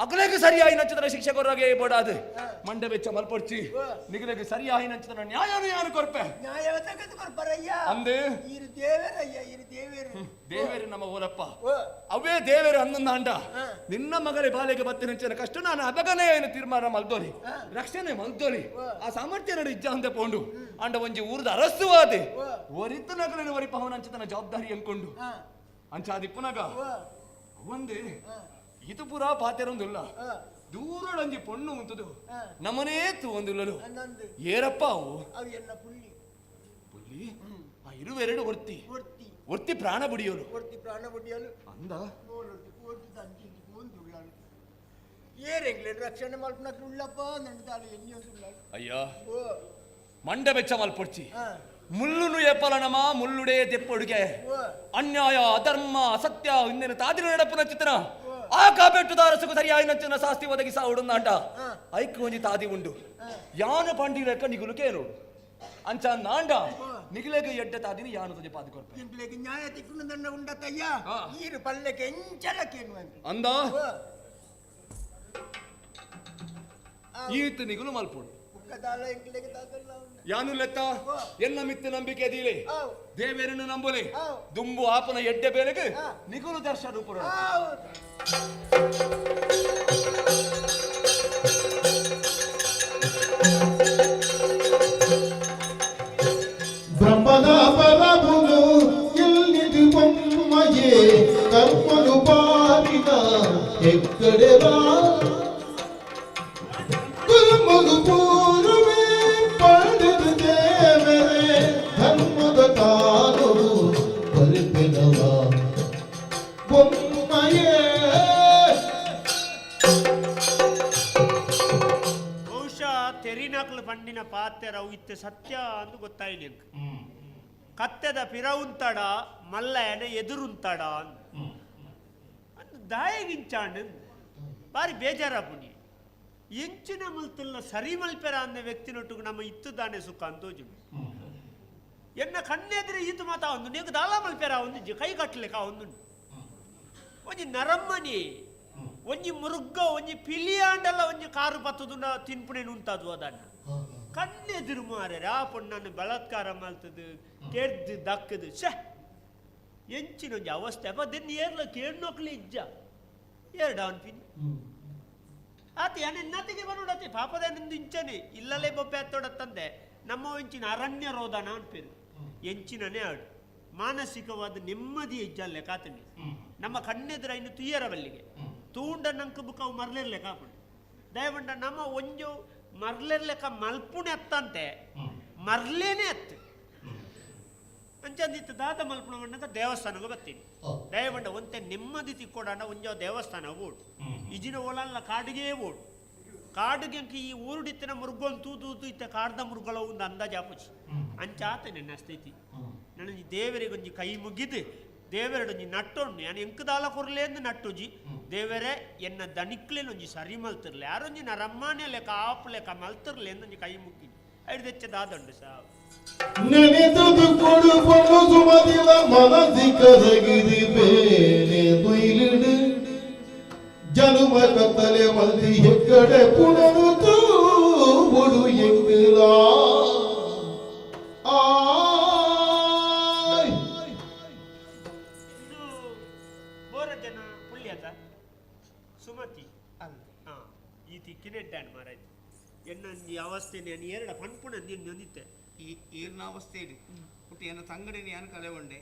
ಅಗಲೆಗೆ ಸರಿಯಾಯಿ ನಂಚಿತನ ಶಿಕ್ಷೆ ಕೊರ್ರಾಗೆ ಬೋಡಾದು ಮಂಡ ಬೆಚ್ಚ ಮಲ್ಪೊಡ್ಚಿ ನಿಗಲೆಗೆ ಸರಿಯಾಯಿ ನಂಚಿತನ ನ್ಯಾಯನು ಯಾರು ಕೊರ್ಪೆ. ನ್ಯಾಯವ ತೆಗೆದು ಕೊರ್ಪರಯ್ಯ. ಅಂದು ಇರು ದೇವರಯ್ಯ, ಇರು ದೇವರು. ದೇವರು ನಮ್ಮ ಓಲಪ್ಪ. ಓ. ಅವೇ ದೇವರು ಅನ್ನಂದಾಂಡ ನಿನ್ನ ಮಗನ ಬಾಲೆಗೆ ಬತ್ತಿನಂಚಿನ ಕಷ್ಟ ನಾನು ಅಬಗನೇ ಏನು ತೀರ್ಮಾನ ಮಲ್ದೋಲಿ ರಕ್ಷಣೆ ಮಲ್ದೋಲಿ ಆ ಸಾಮರ್ಥ್ಯ ನಡು ಇಜ್ಜ ಅಂದೆ ಪೋಂಡು ಅಂಡ ಒಂಜಿ ಊರದ ಅರಸುವಾದೆ ಒರಿತ ನಗಲಿನ ಒರಿ ಪವನಂಚಿತನ ಜವಾಬ್ದಾರಿ ಅನ್ಕೊಂಡು ಅಂಚಾದಿಪ್ಪುನಗ ಒಂದೇ ಇದು ಪೂರಾ ಪಾತೆರೊಂದುಲ್ಲ ದೂರಡೊಂಜಿ ಪೊಣ್ಣು ಉಂತುದು ನಮನೇ ತೂವೊಂದುಲ್ಲಲು. ಅನ್ನೊಂದು. ಏರಪ್ಪ ಅವು? ಅವು ಎನ್ನ ಪುಳ್ಳಿ. ಪುಳ್ಳಿ ಆ ಇರುವೆರಡು ಒರ್ತಿ. ಒರ್ತಿ. ಒರ್ತಿ ಪ್ರಾಣ ಬುಡಿಯೋಲು. ಒರ್ತಿ ಪ್ರಾಣ ಬುಡಿಯಲು. ಅಂದ ಬೋಲೊರ್ತಿ ಕೋಟಿ ತಂಚಿಂಚಿ ಪೋಂದುಳ್ಳಾಳು ಏರೆಂಗ್ಲೇನ್ ರಕ್ಷಣೆ ಮಲ್ಪನಕ್ಲು ಉಳ್ಳಪ್ಪ ನಂದಾಳು ಎನ್ನಿಯೊಂದುಳ್ಳಾಳು. ಅಯ್ಯ. ಓ. ಮಂಡ ಬೆಚ್ಚ ಮಲ್ಪೊಡ್ಚಿ. ಮುಳ್ಳುನು ಎಪ್ಪಲನಮ ಮುಳ್ಳುಡೇ ತೆಪ್ಪೊಡುಗೆ. ಓ. ಅನ್ಯಾಯ ಅಧರ್ಮ ಅಸತ್ಯ ಇಂದಿನ ತಾದಿನ ನಡಪುನ ಚಿತ್ರ ಆ ಕಾಪೆಟ್ಟುದಾರಸುಕು ಸರಿಯಾಗಿ ನಂಚಿನ ಶಾಸ್ತಿ ಒದಗಿಸ ಉಡುಂದಾಂಟ ಐಕ್ ಒಂಜಿ ತಾದಿ ಉಂಡು ಯಾನು ಪಂಡಿ ಲೆಕ್ಕ ನಿಗುಲು ಕೇನೋಡು ಅಂಚ ನಾಂಡ ನಿಗುಲೆಗ್ ಎಡ್ಡ ತಾದಿನ ಯಾನು ತೊಜೆ ಪಾದಿ ಕೊರ್ಪೆ. ಎಂಕ್ಲೆಗ್ ನ್ಯಾಯ ತಿಕ್ಕುನ ದಂಡ ಉಂಡತಯ್ಯ. ಈರು ಪಲ್ಲೆಗೆ ಎಂಚಲ ಕೇನುವಂತ. ಅಂದ. ಓ. ಈತ ನಿಗುಲು ಮಲ್ಪೊಡು. ಬುಕ್ಕದಾಲ ಎಂಕ್ಲೆಗ್ ದಾದಲ್ಲ ಉಂಡ. ಯಾನು ಲೆತ್ತ ಎನ್ನ ಮಿತ್ತು ನಂಬಿಕೆ ದೀಲೆ. ದೇವೇರನ್ನು ನಂಬುಲೆ. ದುಂಬು ಆಪನ ಎಡ್ಡೆ ಬೇಲೆಗೆ ನಿಗುಲು ದರ್ಶ ರೂಪುರ. ಹೌದು. ಬ್ರಹ್ಮದ ಪರಬುನು ಎಲ್ಲಿದು ಬೊಮ್ಮಯೇ ಕರ್ಮನು ಪಾರಿದ ಎಕ್ಕಡೆರಾ ಕುರುಮುಗು ಪೂರ್ವೆ ಪಡೆದು ದೇವರೇ ಧರ್ಮದ ಕಾಲವು ಕಲ್ಪಿನವ ಬೊಮ್ಮಯೇ. ಬಹುಶಃ ತೆರಿನಕ್ಲು ಪಂಡಿನ ಪಾತೆರವು ಇತ್ತೆ ಸತ್ಯ ಅಂದು ಗೊತ್ತಾಯ್ಲಿ ಎಂಕ್. ಕತ್ತೆದ ಪಿರವುಂತಡ ಮಲ್ಲಯನ ಎದುರುಂತಡ ಅಂದ್ ಅಂದ್ ದಾಯಗಿಂಚಾಂಡ್ ಬಾರಿ ಬೇಜಾರಾಪುನಿ ಎಂಚಿನ ಮಲ್ತಿಲ್ಲ ಸರಿ ಮಲ್ಪೆರ ಅಂದ ವ್ಯಕ್ತಿನೊಟ್ಟಿಗೆ ನಮ್ಮ ಇತ್ತುದಾನೆ ಸುಖ ಅಂತೋಜುಂಡು. ಎನ್ನ ಕಣ್ಣೆದ್ರೆ ಈತು ಮಾತ ಒಂದು ನೀಕು ದಾಲ ಮಲ್ಪೆರ ಒಂದು ಕೈ ಕಟ್ಟಲಿಕ್ಕ ಒಂದು ಒಂಜಿ ನರಮ್ಮನಿ ಒಂಜಿ ಮುರುಗ್ಗ ಒಂಜಿ ಪಿಲಿಯಾಂಡಲ್ಲ ಒಂಜಿ ಕಾರು ಪತ್ತದುಂಡ ತಿನ್ಪುಣೆ ಉಂಟದು ಅದನ್ನ ಕಣ್ಣೆದುರು ಮಾರ್ರೆ ಆ ಪೊಣ್ಣನ್ನು ಬಲಾತ್ಕಾರ ಮಲ್ತದು ಕೆರ್ದು ದಕ್ಕದು ಶ ಎಂಚಿನ ಒಂಜಿ ಅವಸ್ಥೆ ಅಪ್ಪ ದಿನ ಏರ್ಲ ಕೇಳ್ನೋಕ್ಲಿ ಇಜ್ಜ ಎರಡು ಅನ್ಪಿನಿ ಆತ ಎನ್ನತಿಗೆ ಬರೋಡತ್ತೆ ಪಾಪದ ನಿಂದು ಇಂಚನೆ ಇಲ್ಲಲೇ ಬೊಬ್ಬೆ ಹತ್ತೋಡತ್ತಂದೆ. ನಮ್ಮ ಒಂಚಿನ ಅರಣ್ಯ ರೋದನ ಅನ್ಪೇರು ಎಂಚಿನನೇ ಆಡು ಮಾನಸಿಕವಾದ ನೆಮ್ಮದಿ ಇಜ್ಜಲ್ಲೆ ಕಾತಂಡಿ ನಮ್ಮ ಕಣ್ಣೆದುರ ಇನ್ನು ತುಯ್ಯರ ಬಲ್ಲಿಗೆ ತೂಂಡ ನಂಕು ಬುಕ್ಕವು ಮರ್ಲಿರ್ಲೆ ಕಾಪುಂಡು ದಯವಂಡ ನಮ್ಮ ಒಂಜು ಮರ್ಲಿರ್ಲೆಕ್ಕ ಮಲ್ಪುಣೆ ಅತ್ತಂತೆ ಮರ್ಲೇನೆ ಅತ್ತು ಅಂಚಂದಿತ್ತು ದಾದ ಮಲ್ಪುಣ ಮಣ್ಣಗ ದೇವಸ್ಥಾನಕ್ಕೆ ಬರ್ತೀನಿ ದಯವಂಡ ಒಂತೆ ನೆಮ್ಮದಿ ತಿಕ್ಕೊಡಾಂಡ ಒಂಜೋ ದೇವಸ್ಥಾನ ಓಡು ಇಜಿನ ಓಲಲ್ಲ ಕಾಡಿಗೆ ಓಡು ಕಾಡುಗೆ ಈ ಊರುಡಿತ್ತಿನ ಮುರುಗೋನ್ ತೂ ತೂ ಇತ್ತ ಕಾಡ್ದ ಮುರುಗಳ ಒಂದು ಅಂದಾಜು ಆಪುಜಿ ಅಂಚಾತ ನನ್ನ ಸ್ಥಿತಿ ನನ್ನ ದೇವರಿಗೆ ಒಂಜಿ ಕೈ ಮುಗಿದು ದೇವರಡೊಂಜಿ ನಟ್ಟೊಂಡು ಯಾನ್ ಎಂಕದಾಲ ಕೊರ್ಲೇಂದು ನಟ್ಟುಜಿ ದೇವರೇ ಎನ್ನ ದಣಿಕ್ಲೇನು ಒಂಜಿ ಸರಿ ಮಲ್ತಿರ್ಲೆ ಯಾರೊಂಜಿ ನರಮ್ಮಾನೆ ಲೆಕ್ಕ ಆಪು ಲೆಕ್ಕ ಮಲ್ತಿರ್ಲೆ ಒಂಜಿ ಕೈ ಮುಗ್ಗಿ ಐದು ದಾದಂಡು ಸಾವು ನೆನೆದುದು ಕೊಡು ಪೊಣ್ಣು ಸುಮದಿಲ ಮನಸಿ ಕರಗಿದಿ ಬೇನೆ ದುಯಿಲಿಡು ಜನುಮ ಕತ್ತಲೆ ಮಲ್ದಿ ಹೆಕ್ಕಡೆ ಪುಣನು ತೂಬುಡು ಎಂಗಿಲಾ ಆಯ್ ಇದು ಬೋರಜನ ಪುಳ್ಯದ ಸುಮತಿ ಅಂದೆ ಹಾ ಈ ತಿಕ್ಕಿನೆಡ್ಡಾನ್ ಮಾರಾಯ್ತು ಎನ್ನೊಂಜಿ ಅವಸ್ಥೆ ನಾನು ಎರಡ ಪನ್ಪುಣ ಒಂದಿತ್ತೆ ಈ ಈರ್ನ ಅವಸ್ಥೆ ಹುಟ್ಟು ಎನ್ನ ತಂಗಡಿನ ಯಾನು ಕಳೆವಂಡೆ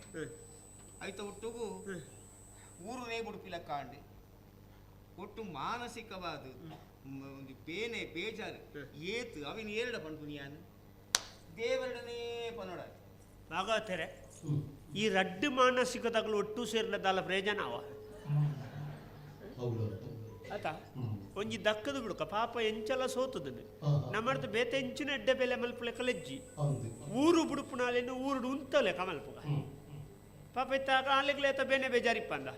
ಐತ ಒಟ್ಟುಗು ಊರುನೇ ಬುಡುಪಿಲ ಕಾಂಡೆ ಒಟ್ಟು ಮಾನಸಿಕವಾದ ಒಂದು ಬೇನೆ ಬೇಜಾರು ಏತು ಅವಿನ ಏರಡ ಪನ್ಪುನಿ ಯಾನು ದೇವರಡನೇ ಪನೋಡ ಭಾಗವತರೆ ಈ ರಡ್ಡು ಮಾನಸಿಕ ತಗಲು ಒಟ್ಟು ಸೇರ್ಲದಲ್ಲ ಪ್ರಯೋಜನ ಅವ ಹೌದು ಆತಾ ಒಂಜಿ ದಕ್ಕದ ಬಿಡುಕ ಪಾಪ ಎಂಚಲ ಸೋತದನು ನಮ್ಮರ್ದು ಬೇತೆ ಎಂಚಿನ ಎಡ್ಡೆ ಬೆಲೆ ಮಲ್ಪುಲೆ ಕಲೆಜ್ಜಿ ಅಂದೆ ಊರು ಬುಡುಪುನಾಲೇನು ಊರುಡು ಉಂತಲೆ ಕಮಲ್ಪುಗ ಪಾಪ ಇತ್ತ ಆಲೆಗ್ಲೇತ ಬೇನೆ ಬೇಜಾರಿಪ್ಪಂದ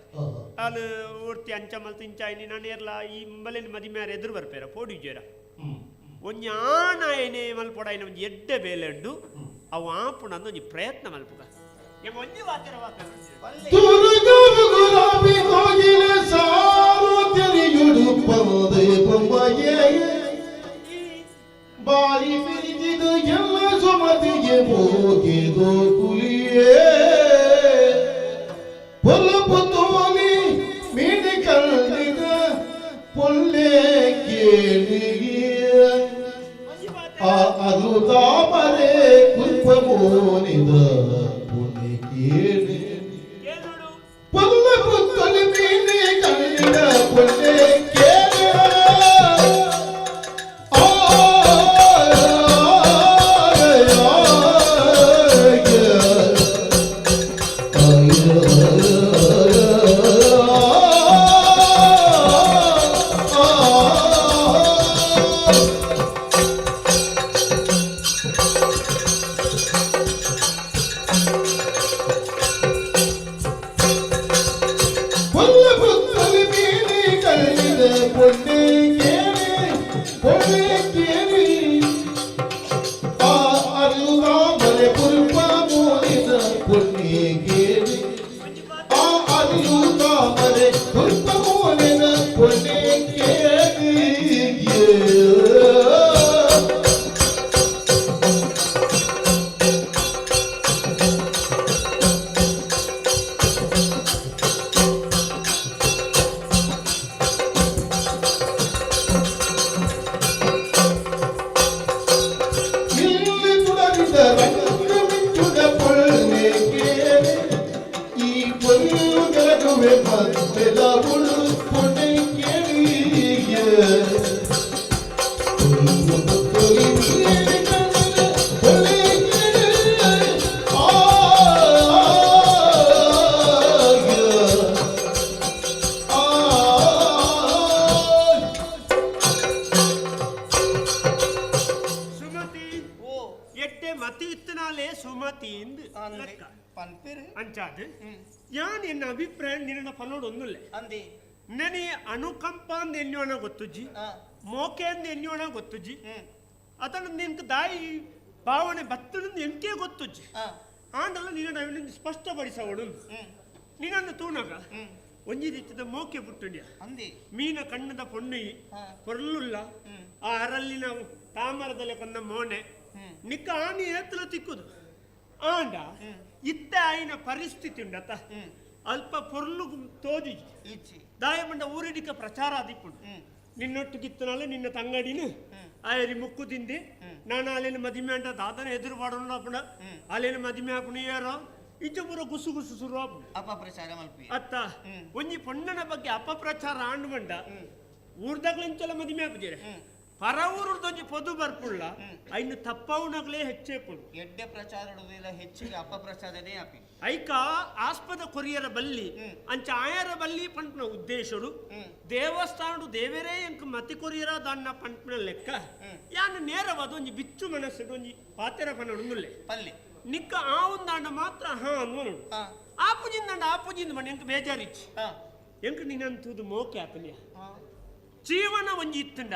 ಆಲು ಓರ್ತಿ ಅಂಚ ಮಲ್ತು ಇಂಚಾಯಿನಿ ನಾನು ಏರ್ಲ ಈ ಇಂಬಲೇನು ಮದಿಮ್ಯಾರ ಎದುರು ಬರ್ಪೇರ ಪೋಡಿಜೇರ ಒಂಜಿ ಆನಾಯನೆ ಮಲ್ಪೊಡಾಯಿನ ಒಂಜಿ ಎಡ್ಡೆ ಬೇಲೆ ಉಂಡು ಅವು ಆಪುಣ ಒಂಜಿ ಪ್ರಯತ್ನ ಮಲ್ಪುಗ ಎಂಗ ಒಂಜಿ ವಾತಿರ ವಾತ ತುರುಗು ಗುಲಾಬಿ ಕೋಗಿಲೆ ಸಾರು ತೆರೆಯುಡು ಪಂದೆ ಬೊಮ್ಮಯೇ ಬಾರಿ ಮಿರಿದಿದ ಎಲ್ಲ ಸುಮತಿಗೆ ಮೋಗೆದೋ ಕುಲಿಯೇ ಪೊಲುಪು ತೋಲಿ ಮೀನಿ ಕಲ್ದಿದ ಪೊಲ್ಲೆ ಕೇಳಿಗೆ ಆ ಅದು ತಾಮರೆ ಕುಲ್ಪ ಮೋನಿದ ಪುಣ್ಯ ಕೇಳಿ ಕೇಳೋಡು ಪೊಲ್ಲ ಪುತ್ತಲಿ ಮೀನಿ ಕಣ್ಣಿನ ಪೊಲ್ಲೆ ಕೇಳಿ ಆ ಪೊಲ್ಲ ಪುತ್ತಲಿ ಮೀನಿ ಕಣ್ಣಿನ ಪೊನ್ನೆ ಕೇಳಿ ಪೊನ್ನೆ ಕೇಳಿ ಆ ಅರುಳಾಮಲೆ ಪುರ್ಪ ಮೋನಿದ ಪೊನ್ನೆ ಕೇಳಿ ಆ ಅರುಳಾಮಲೆ ಪುರ್ಪ ಮೋನಿದ ಪೊನ್ನೆ ಕೇಳಿ ಇಲ್ಲಿ ತುಡರಿದ ರಂಗ ಮಿಂಚುದ ಪೊಳ್ಳೆ ಕೇಳಿ ಈ ಪೊಲ್ಲು ಬೆಳಗುವೆ ಮತ್ತೆದ ಉಳು ಪೊನ್ನೆ ಕೇಳಿ ಪೊಲ್ಲೆ ಕೇಳಿ ಆ ಆ ಸುಮತಿ ಓ ಎಡ್ಡೆ ಮತಿ ಇತ್ತನಾಲೆ ಸುಮತಿ ಇಂದು ಅಂದೆ ಲೆಕ್ಕ. ಪನ್ಪೇರು ಅಂಚಾದ್ ಯಾನ್ ಎನ್ನ ಅಭಿಪ್ರಾಯ ನಿನ್ನ ಪನ್ನೋಡು ಒಂದುಲ್ಲೆ ಅಂದೆ ನನಿ ಅನುಕಂಪ ಅಂದ್ ಎನ್ಯೋಣ ಗೊತ್ತುಜ್ಜಿ ಆ. ಮೋಕೆ ಅಂದ್ ಎನ್ಯೋಣ ಗೊತ್ತುಜ್ಜಿ ಅದನ್ನ ನಿನ್ಗೆ ದಾಯಿ ಭಾವನೆ ಬತ್ತಣಂದು ಎಂಕೆ ಗೊತ್ತುಜ್ಜಿ ಆ. ಆಂಡಲ ನಿನ್ನ ಅವಿನ ಸ್ಪಷ್ಟಪಡಿಸವಳು ನಿನ್ನನ್ನು ತೂನಗ ಒಂಜಿ ರೀತಿದ ಮೋಕೆ ಪುಟ್ಟುಂಡ್ಯ ಅಂದೆ ಮೀನ ಕಣ್ಣದ ಪೊಣ್ಣಿ ಪೊರ್ಲುಲ್ಲ ಆ ಅರಲ್ಲಿನ ತಾಮರದಲೆ ಕೊಂದ ಮೋನೆ ನಿಕ್ಕ ಆನಿ ಏತಲ ತಿಕ್ಕುದು ಆಂಡ ಇತ್ತ ಆಯಿನ ಪರಿಸ್ಥಿತಿ ಉಂಡತ ಅಲ್ಪ ಪೊರ್ಲು ತೋಜಿ ಇಚ್ಚಿ ದಾಯಮಂಡ ಊರಿಡಿಕ ಪ್ರಚಾರ ಆದಿಪ್ಪುಂಡು. ನಿನ್ನೊಟ್ಟಿಗಿತ್ತನಾಲೆ ನಿನ್ನ ತಂಗಡಿನ ಆಯರಿ ಮುಕ್ಕು ತಿಂದಿ ನಾನು ಅಲ್ಲೇನು ಮದಿಮೆ ಅಂಟ ದಾದನ ಎದುರು ಪಾಡೋಣ ಅಪ್ಪಣ ಅಲ್ಲೇನು ಮದಿಮೆ ಆಪುಣ ಏರೋ ಇಂಚ ಪೂರ ಗುಸು ಗುಸು ಸುರು ಆಪುಂಡು. ಅಪಪ್ರಚಾರ ಮಲ್ಪಿ ಅತ್ತ ಒಂಜಿ ಪೊಣ್ಣನ ಬಗ್ಗೆ ಅಪಪ್ರಚಾರ ಆಂಡು ಬಂಡ ಊರ್ದಾಗ್ಲಿಂಚಲ ಮದಿಮೆ ಆಪುಜೆರೆ ಪರ ಊರುದೊಂಜಿ ಪೊದು ಬರ್ಪುಳ್ಳ ಐನು ತಪ್ಪವುನಗ್ಲೇ ಹೆಚ್ಚೇಪುಂಡು. ಎಡ್ಡೆ ಪ್ರಚಾರ ಇಡುವುದಿಲ್ಲ, ಹೆಚ್ಚಿಗೆ ಅಪಪ್ರಚಾರನೇ ಆಪಿ. ಐಕ ಆಸ್ಪದ ಕೊರಿಯರ ಬಲ್ಲಿ ಅಂಚ ಆಯರ ಬಲ್ಲಿ ಪಂಪ್ನ ಉದ್ದೇಶಡು ದೇವಸ್ಥಾನಡು ದೇವರೇ ಎಂಕ್ ಮತಿ ಕೊರಿಯರ ದಾನ್ನ ಪಂಪ್ನ ಲೆಕ್ಕ ಯಾನು ನೇರವಾದ ಒಂಜಿ ಬಿಚ್ಚು ಮನಸ್ಸುಡು ಒಂಜಿ ಪಾತೆರ ಪನ್ನೊಂದುಲ್ಲೆ ಪಲ್ಲೆ ನಿಕ್ಕ ಆ ಒಂದಾಂಡ ಮಾತ್ರ ಹಾ ನೋಡು. ಆಪುಜಿಂದ ಆಪುಜಿಂದ ಮನೆ ಎಂಕ್ ಬೇಜಾರಿಚ್ಚಿ ಎಂಕ್ ನಿನ್ನಂತೂದು ಮೋಕೆ ಆಪನಿಯ ಜೀವನ ಒಂಜಿ ಇತ್ತುಂಡ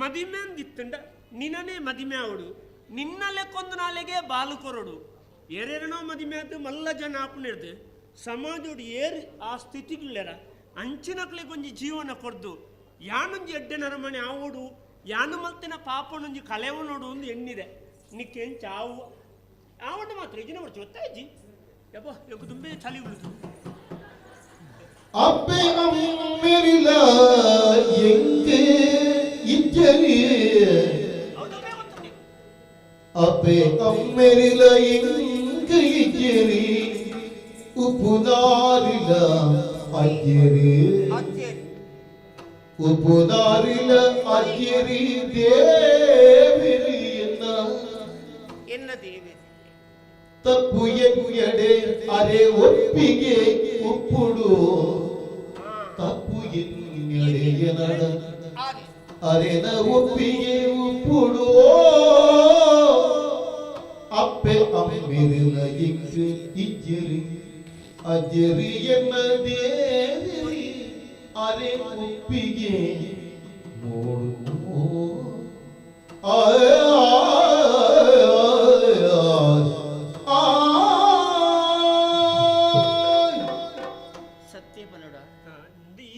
ಮದಿಮೆಂದ್ ಇತ್ತುಂಡ ನಿನನೇ ಮದಿಮೆ ಆವಡು ನಿನ್ನ ಲೆಕ್ಕೊಂದು ನಾಲೆಗೆ ಬಾಲು ಕೊರಡು ಏರೇನೋ ಮದಿಮೆ ಆದ್ದು ಮಲ್ಲ ಜನ ಆಪುನಿರ್ದು ಸಮಾಜೋಡು ಏರು ಆ ಸ್ಥಿತಿಗಿಲ್ಲರ ಅಂಚಿನಕ್ಲೆಗ್ ಒಂಜಿ ಜೀವನ ಕೊರ್ದು ಯಾನೊಂಜಿ ಎಡ್ಡೆ ನರಮಣೆ ಆವೋಡು ಯಾನು ಮಲ್ತಿನ ಪಾಪನೊಂಜಿ ಕಲೆವು ನೋಡು ಒಂದು ಎಣ್ಣಿದೆ ನಿಕ್ಕೆಂಚ ಆವು ಆವಡು ಮಾತ್ರ ಇಜಿನ ಬರ್ಚು ಗೊತ್ತಾಯ್ಜಿ ಯಪ್ಪ ಎಂಕ್ ದುಂಬೆ ಚಳಿ ಉಳಿದು. ಅಪ್ಪೆ ಅಮ್ಮೆರಿಲ ಎಂಕೆ ಇಜ್ಜರಿ ಹೌದಾ ಗೊತ್ತುಂಟು. ಅಪ್ಪೆ ಅಮ್ಮೆರಿಲ ಎಂಕೆ ಇಜ್ಜರಿ ಉಪುದಾರಿಲ ಅಜ್ಜರಿ ಅಜ್ಜೇರಿ ಉಪುದಾರಿಲ ಅಜ್ಜರಿ ದೇವಿರಿ ಎನ್ನ ಎನ್ನ ದೇವಿ ತಪ್ಪು ಎಡೆ ಅರೆ ಒಪ್ಪಿಗೆ ಉಪ್ಪುಡು ತಪ್ಪು ಎಡೆಯ ನಡ ಆರೆ ಅರೆನ ಒಪ್ಪಿಗೆ ಉಪ್ಪುಡು ಅಪ್ಪೆ ಅಮ್ಮೆರಿಲ ಇಂಕ್ ಇಜ್ಜರಿ ಅಜ್ಜರಿ ಎನ್ನ ದೇವಿರಿ ಅರೆ ಒಪ್ಪಿಗೆ ಮೂಡು ಆಯ ಆಯ ಸತ್ಯ ಪನ್ನಡ.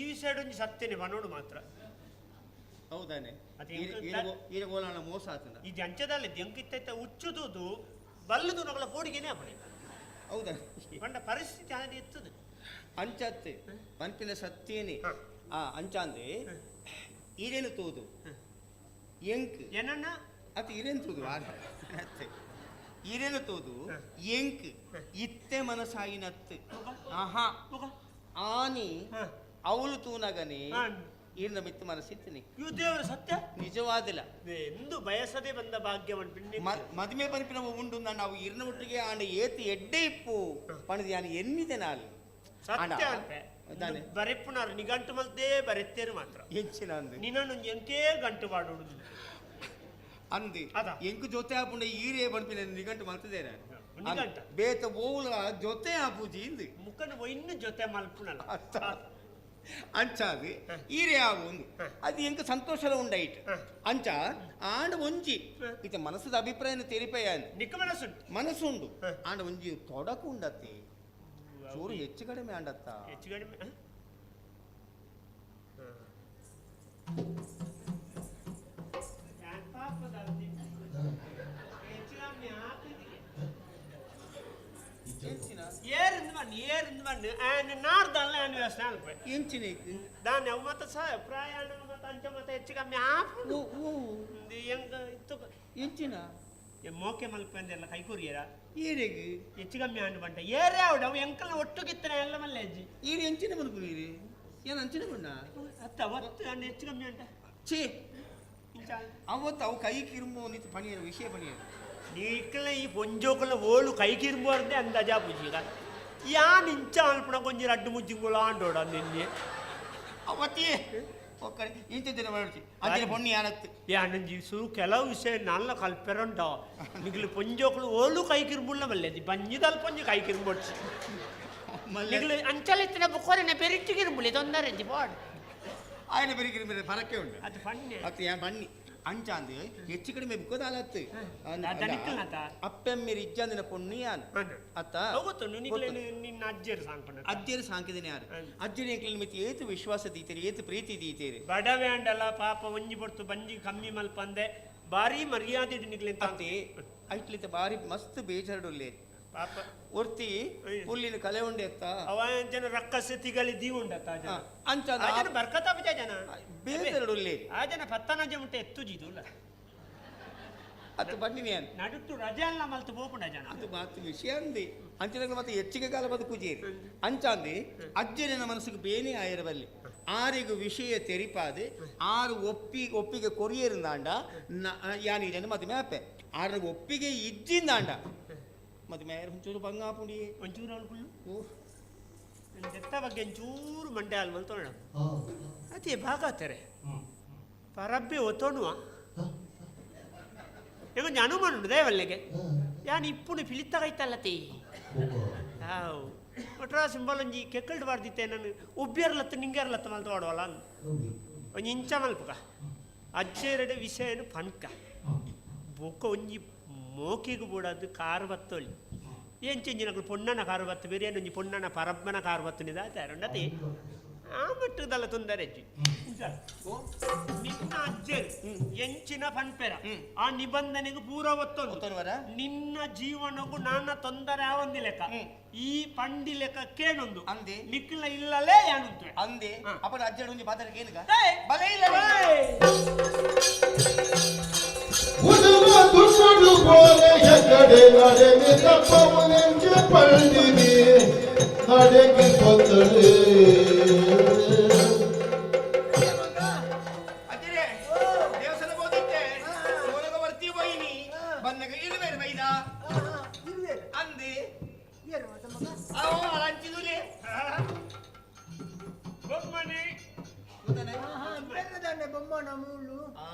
ಈ ಸೈಡ್ ಒಂಜಿ ಸತ್ಯನೆ ಪನೋಡು ಮಾತ್ರ. ಹೌದಾನೆ. ಅದು ಈರ ಗೋಲಾಣ ಮೋಸ ಆತನ. ಈ ಜಂಚದಲ್ಲಿ ದೆಂಕಿತ್ತೈತ ಉಚ್ಚುದುದು ಬಲ್ಲದು ನಗಲ ಪೋಡಿಗೆನೆ ಅಪ್ಪಣೆ. ಹೌದಾ? ಪಂಡ ಪರಿಸ್ಥಿತಿ ಆದ ಎತ್ತದು. ಅಂಚತ್ತೆ ಪನ್ಪಿನ ಸತ್ಯೇನೆ. ಆ ಅಂಚಾಂದೆ ಈರೇನು ತೂದು ಎಂಕ್ ಏನನ್ನ ಅತ್ ಈರೇನು ತೂದು ಅತ್ತೆ ಈರೇನು ತೂದು ಎಂಕ್ ಇತ್ತೆ ಮನಸಾಯಿನತ್ತು ಆಹಾ ಆನಿ ಅವಳು ತೂನಗನೆ ಈರ್ನ ಮಿತ್ತು ಮನಸ್ಸಿತ್ತನಿ. ಇವು ದೇವರ ಸತ್ಯ. ನಿಜವಾದಿಲ್ಲ. ಎಂದು ಬಯಸದೆ ಬಂದ ಭಾಗ್ಯ ಪಂಪಿನ. ಮದುವೆ ಪನ್ಪಿನ ಉಂಡು ನಾವು ಇರ್ನ ಒಟ್ಟಿಗೆ ಆಂಡ ಏತಿ ಎಡ್ಡೆ ಇಪ್ಪು ಪಣದು ಯಾನು ಎನ್ನಿದೆ ನಾಲ್ ಸತ್ಯ ಅನ್ಪೆ. ಬರೆಪ್ಪುನಾರು ನಿಗಂಟು ಮಲ್ತೇ ಬರೆತ್ತೇರು ಮಾತ್ರ. ಎಂಚಿನ ಅಂದು ನಿನ್ನನ್ನು ಎಂಕೇ ಗಂಟು ಮಾಡೋಡು ಅಂದು ಅದ. ಎಂಕು ಜೊತೆ ಆಪುಂಡ ಈರೇ ಪನ್ಪಿನ ನಿಗಂಟು ಮಲ್ತದೇನೆ. ನಿಗಂಟ. ಬೇತ ಓಲ ಜೊತೆ ಆಪುಜಿ ಇಂದು. ಮುಖನ ಇನ್ನು ಜೊತೆ ಮಲ್ಪುನಲ್ಲ. ಅರ್ಥ. ಅಂಚಾದು ಈರೇ ಆವು ಒಂದು ಅದು ಎಂಕ ಸಂತೋಷದ ಉಂಡೈಟ್ ಅಂಚ ಆಂಡ ಒಂಜಿ ಇತ್ತ ಮನಸ್ಸದ ಅಭಿಪ್ರಾಯನ ತೆರಿಪಯ. ನಿಕ್ಕ ಮನಸ್ಸುಂಟು. ಮನಸ್ಸುಂಡು ಆಂಡ ಒಂಜಿ ತೊಡಕು ಉಂಡತ್ತೆ ಚೂರು ಹೆಚ್ಚು ಕಡಿಮೆ ಆಂಡತ್ತ. ಹೆಚ್ಚು ಕಡಿಮೆ ಹ? ಯಾನ್ ಪಾಪದ ಅಲ್ದಿ. ಹೆಚ್ಚು ಕಮ್ಮಿ ಆತಿದಿಗೆ. ಏರಿಂದು ಬನ್ನಿ ಏರಿಂದು ಬನ್ನಿ ಆನ್ ನಾಡ್ದಲ್ಲ ಆನ್ ವ್ಯವಸ್ಥೆ ಅನ್ಪೆ. ಎಂಚಿನ ದಾನೆ ಅವು ಮತ್ತ ಸಹ ಪ್ರಾಯಾಣ ಮತ್ತ ಅಂಚ ಮತ್ತ ಹೆಚ್ಚು ಕಮ್ಮಿ ಆಪುಂಡು ಎಂಗ ಇತ್ತು. ಎಂಚಿನ ಮೋಕೆ ಮಲ್ಪಂದೆಲ್ಲ ಕೈ ಕೊರಿಯರ. ಈರೆಗ್ ಹೆಚ್ಚು ಕಮ್ಮಿ ಆಂಡು ಬಂಟ ಏರೇ ಆವಡು ಅವು ಎಂಕಲ್ನ ಒಟ್ಟುಗಿತ್ತನ ಎಲ್ಲ ಮಲ್ಲೆ ಅಜ್ಜಿ. ಈರೆ ಎಂಚಿನ ಮನ್ಪು ಈರೆ ಏನ್ ಅಂಚಿನ ಬಣ್ಣ. ಅತ್ತ ಒತ್ತು ಅಂಡ ಹೆಚ್ಚು ಕಮ್ಮಿ ಅಂಟ. ಛೇ ಇಂಚ ಅವತ್ತು ಅವು ಕೈ ಕಿರುಂಬು ನಿಂತು ಪಣಿಯರು ವಿಷಯ ಪಣಿಯರು. ನೀಕಲ ಈ ಪೊಂಜೋಕಲ ಓಳು ಕೈ ಕಿರುಂಬಾರ್ದೆ ಅಂದಾಜಾ ಪೂಜಿಗ ಯಾನ್ ಇಂಚ ಅಲ್ಪಣ ಕೊಂಜಿ ರಡ್ಡು ಮುಜ್ಜಿಂಗುಳ ಆಂಡೋಡ ನಿನ್ನೆ. ಅವತ್ತಿ ಒಕ್ಕಡೆ ಇಂಚ ದಿನ ಮಾಡ್ತಿ ಅಂಚಿನ ಪೊಣ್ಣಿ ಯಾನತ್ತು. ಯಾನಂಜಿ ಸು ಕೆಲವು ವಿಷಯ ನಲ್ಲ ಕಲ್ಪೆರಂಡ ನಿಗ್ಲು ಪೊಂಜೋಕಲು ಓಳು ಕೈ ಕಿರುಂಬುಳ್ಳ ಮಲ್ಲೆ ಬಂಜಿದಲ್ ಪೊಂಜಿ ಕೈ ಕಿರುಂಬೊಡ್ಸಿ ನಿಗ್ಲು ಅಂಚಲಿತ್ತಿನ ಬುಕ್ಕೋರಿನ ಪೆರಿಟ್ಟು ಕಿರುಂಬುಳಿ ತೊಂದರೆ ಪಾಡ್. ಆಯನ ಬೆರಿಕಿರಿ ಮೇಲೆ ಫರಕ್ಕೆ ಉಂಟು. ಅದು ಫನ್ನೆ. ಅತ್ತು ಯಾನ್ ಬನ್ನಿ ಅಂಚಾಂದು ಹೆಚ್ಚು ಕಡಿಮೆ ಬಿಕ್ಕೋದಾಲತ್ತು. ದನಿಕ್ಕಲ್ನಾತ? ಅಪ್ಪೆಮ್ಮಿರಿ ಇಜ್ಜಂದಿನ ಪೊಣ್ಣು ಯಾನ್ ಅತ್ತ. ಗೊತ್ತು ನಿಗ್ಲು ನಿನ್ನ ಅಜ್ಜರು ಸಾಂಕಣ. ಅಜ್ಜರು ಸಾಂಕಿದಿನ ಯಾರು ಅಜ್ಜರು ಎಂಕ್ಲಿನ ಮಿತಿ ಏತು ವಿಶ್ವಾಸ ದೀತೇರಿ ಏತು ಪ್ರೀತಿ ದೀತೇರಿ. ಬಡವೆ ಅಂಡಲ ಪಾಪ ಒಂಜಿ ಪೊರ್ತು ಬಂಜಿ ಕಮ್ಮಿ ಮಲ್ಪಂದೆ ಬಾರಿ ಮರ್ಯಾದೆ ನಿಗ್ಲಿಂತ. ಅತ್ತೆ ಐಟ್ಲಿತ ಬಾರಿ ಮಸ್ತ್ ಬೇಜಾರುಡುಲ್ಲೆ ಪಾಪ ಒರ್ತಿ ಪುಲ್ಲಿನ ಕಲೆ ಉಂಡೆತ್ತ ಅವ ಜನ ರಕ್ಕಸ ತಿಗಲಿ ದೀವುಂಡತ್ತ ಜನ ಅಂಚ ಆ ಜನ ಬರ್ಕತಾಪಜ ಜನ ಬೇತೆರಡು ಆ ಜನ ಪತ್ತನಜ ಮುಟ್ಟೆ ಎತ್ತುಜಿದುಲ್ಲ ಅದು ಬನ್ನಿನಿ ಅಂತ ನಡುಟ್ಟು ರಜೆ ಅಲ್ಲ ಮಲ್ತು ಪೋಪುಂಡ ಜನ ಅದು ಮಾತು ವಿಷಯ ಅಂದಿ ಅಂಚಿನ ಮತ್ತೆ ಹೆಚ್ಚಿಗೆ ಕಾಲ ಬದುಕುಜೇರಿ ಅಂಚಾಂದಿ ಅಜ್ಜನ ಮನಸ್ಸಿಗೆ ಬೇನೆ ಆಯಿರಬಲ್ಲಿ ಆರಿಗೂ ವಿಷಯ ತೆರಿಪಾದೆ ಆರು ಒಪ್ಪಿಗೆ ಕೊರಿಯರಿಂದಾಂಡ ಯಾನಿರನ್ನು ಮದುವೆ ಆಪೆ ಆರು ಒಪ್ಪಿಗೆ ಇಜ್ಜಿಂದಾಂಡ ಮದುವೆ ಆಯರ್ ಒಂಚೂರು ಬಂಗಾಪುಡಿ ಒಂಚೂರು ಅವಳು ಫುಲ್ಲು ದೆತ್ತ ಬಗ್ಗೆ ಒಂಚೂರು ಮಂಡೆ ಹಾಲು ಮಲ್ತೋಣ ಅದೇ ಭಾಗಾತಾರೆ ಪರಬ್ಬೆ ಒತ್ತೋಣುವ ಎಂಗೊಂಜಿ ಅನುಮಾನ ಉಂಡು ದೇವಲ್ಲಿಗೆ ಯಾನ್ ಇಪ್ಪುನು ಪಿಲಿತ್ತ ಕೈತಲ್ಲತಿ ಹಾವು ಒಟ್ರಾ ಸಿಂಬಲ್ ಒಂಜಿ ಕೆಕ್ಕಲ್ಡ್ ಬಾರ್ದಿತ್ತೆ ನಾನು ಉಬ್ಬಿಯರ್ಲತ್ತು ನಿಂಗೇರ್ಲತ್ತು ಮಲ್ತು ಆಡುವಲ್ಲ ಒಂಜಿ ಇಂಚ ಮಲ್ಪುಕ ಅಜ್ಜೆರಡು ವಿಷಯನು ಪನ್ಕ ಬೊಕ್ಕ ಒಂಜಿ ಮೋಕಿಗೆ ಬೋಡಾದ್ ಕಾರ್ ಬತ್ತೊಲಿ ಎಂಚೆಂಜಿನಕುಲು ಪೊಣ್ಣನ ಕಾರು ಬತ್ತು ಬೇರೆ ಒಂಜಿ ಪೊಣ್ಣನ ಪರಬ್ಬನ ಕಾರು ಬತ್ತು ನಿದಾತಾರುಂಡತಿ ಆ ಮಟ್ಟದಲ್ಲ ತೊಂದರೆ ಅಜ್ಜಿ ನಿನ್ನ ಅಜ್ಜೆರ್ ಎಂಚಿನ ಪನ್ಪೆರ ಆ ನಿಬಂಧನೆಗೆ ಪೂರ ಒತ್ತೊಂದು ಒತ್ತೊನುವರ? ನಿನ್ನ ಜೀವನಕ್ಕೂ ನಾನ ತೊಂದರೆ ಆವಂದಿ ಲೆಕ್ಕ ಈ ಪಂಡಿ ಲೆಕ್ಕ ಕೇನೊಂದು ಅಂದೆ. ನಿಕ್ಲ ಇಲ್ಲಲೇ ಯಾನುಂತು ಅಂದೆ ಅಪ್ಪನ ಅಜ್ಜಡ ಒಂಜಿ ಪಾತ್ರ ಕೇನುಗ ಏಯ್! ಬಲೆ ಇಲ್ಲ ಉದರ ದುರ್ಗಡು ಬೋಲೆ ಹೆಗಡೆ ನಡೆಗೆ ತಪ್ಪವನೆಂಜೆ ಪಳ್ಳಿನಿ ನಡೆಗೆ ತೊಂದರೆ. ಅಜ್ಜರೇ ದೇವಸ್ಥಾನ ಹೋದಿತ್ತೆ ಸೋಲಗ ಬರ್ತೀವಿ ಬೈನಿ ಬಂದಾಗ ಇರುವೇರು ಬೈದ ಇರುವೇರು ಅಂದೆ ಏರು ಮತ್ತ ಮಗ ಅವ ಅಳಂಚಿದುಲೆ ಬೊಮ್ಮನೆ ಬೆನ್ನದಾನೆ ಬೊಮ್ಮನ ಮೂಲು ಆ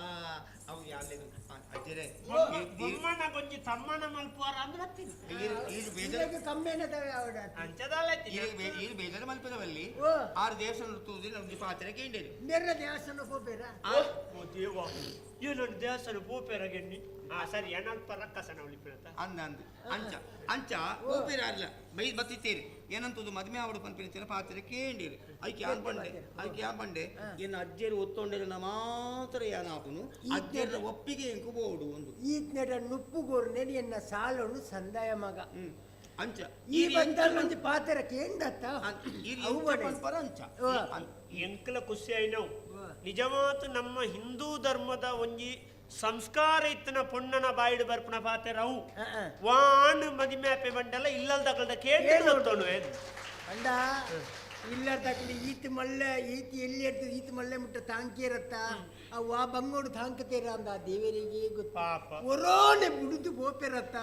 ಅವು ಯಾರ್ಲೆದು ಅಜ್ಜರೇ ಬೊಮ್ಮನ ಗೊಂಜಿ ತಮ್ಮನ ಮಲ್ಪುವಾರ ಅಂದ್ರೆ ಹತ್ತಿನ ಈರು ಬೇಜಾರು ಇಲ್ಲಗೆ ಕಮ್ಮಿನ ತವೆ ಅವಡ ಅಂಚದಲ್ಲ ಈರು ಬೇಜಾರು ಮಲ್ಪದವಲ್ಲಿ ಓ. ಆರು ದೇವಸ್ಥಾನ ತೂದಿ ನಮ್ಗೆ ಪಾತ್ರೆ ಕೇಂಡೇರು ಬೆರ್ರ ದೇವಸ್ಥಾನ ಹೋಗ್ಬೇರ ಓ ದೇವ ಏನೊಂದು ದೇವಸ್ಥಾನ ಪೋಪೆರಗೆಣ್ಣಿ ಆ ಸರಿ ಏನಲ್ಪ ರಕ್ಕಸನ ಉಳಿಪಿನತ ಅಂದ ಅಂದ ಅಂಚ ಅಂಚ ಓಪೇರ ಅಲ್ಲ ಬೈ ಬತ್ತಿತ್ತೇರಿ ಏನಂತದು ಮದುವೆ ಆವಡು ಪನ್ಪಿನ ಪಾತ್ರೆ ಕೇಂಡೇರಿ ಐಕೆ ಯಾನ್ ಪಂಡೆ ಐಕೆ ಯಾನ್ ಪಂಡೆ ಏನ್ ಅಜ್ಜರು ಒತ್ತೊಂಡೇರಿ ಮಾತ್ರ ಯಾನಾಪುನು ಅಜ್ಜರ ಒಪ್ಪಿಗೆ ಎಂಕು ಬೋಡು ಒಂದು ಈತ್ನೆಡ ನುಪ್ಪು ಗೋರ್ನೆ ಎನ್ನ ಸಾಲನು ಸಂದಾಯ ಮಗ ಅಂಚ ಈ ಬಂದ ಒಂಜಿ ಪಾತ್ರ ಕೇಂಡತ್ತ ಅವು ಬಡೆ. ಪನ್ಪರ ಅಂಚ ಓ. ಎಂಕಲ ಖುಷಿ ಆಯ್ನವು ನಿಜವಾದ ನಮ್ಮ ಹಿಂದೂ ಧರ್ಮದ ಒಂಜಿ ಸಂಸ್ಕಾರ ಇತ್ತಿನ ಪೊಣ್ಣನ ಬಾಯಿಡು ಬರ್ಪುನ ಪಾತೆರ ಅವು ವಾಣ್ ಮದಿಮೆ ಆಪೆ ಬಂಡಲ ಇಲ್ಲಲ್ದಕಲ್ದ ಕೇಳಿ ಒತ್ತೊಣು ಅಂಡ ಇಲ್ಲರ್ದಕ್ಲಿ ಈತ್ ಮಲ್ಲೆ ಈತ್ ಎಲ್ಲಿ ಇರ್ತದೆ ಈತ್ ಮಲ್ಲೆ ಮುಟ್ಟ ತಾಂಕಿರತ್ತ ಅವು ಆ ಬಂಗೋಡು ತಾಂಕತೀರ ಅಂದ ಆ ದೇವರಿಗೆ ಗೊತ್ತು ಪಾಪ ಒರೋನೆ ಬಿಡುದು ಪೋಪೆರತ್ತ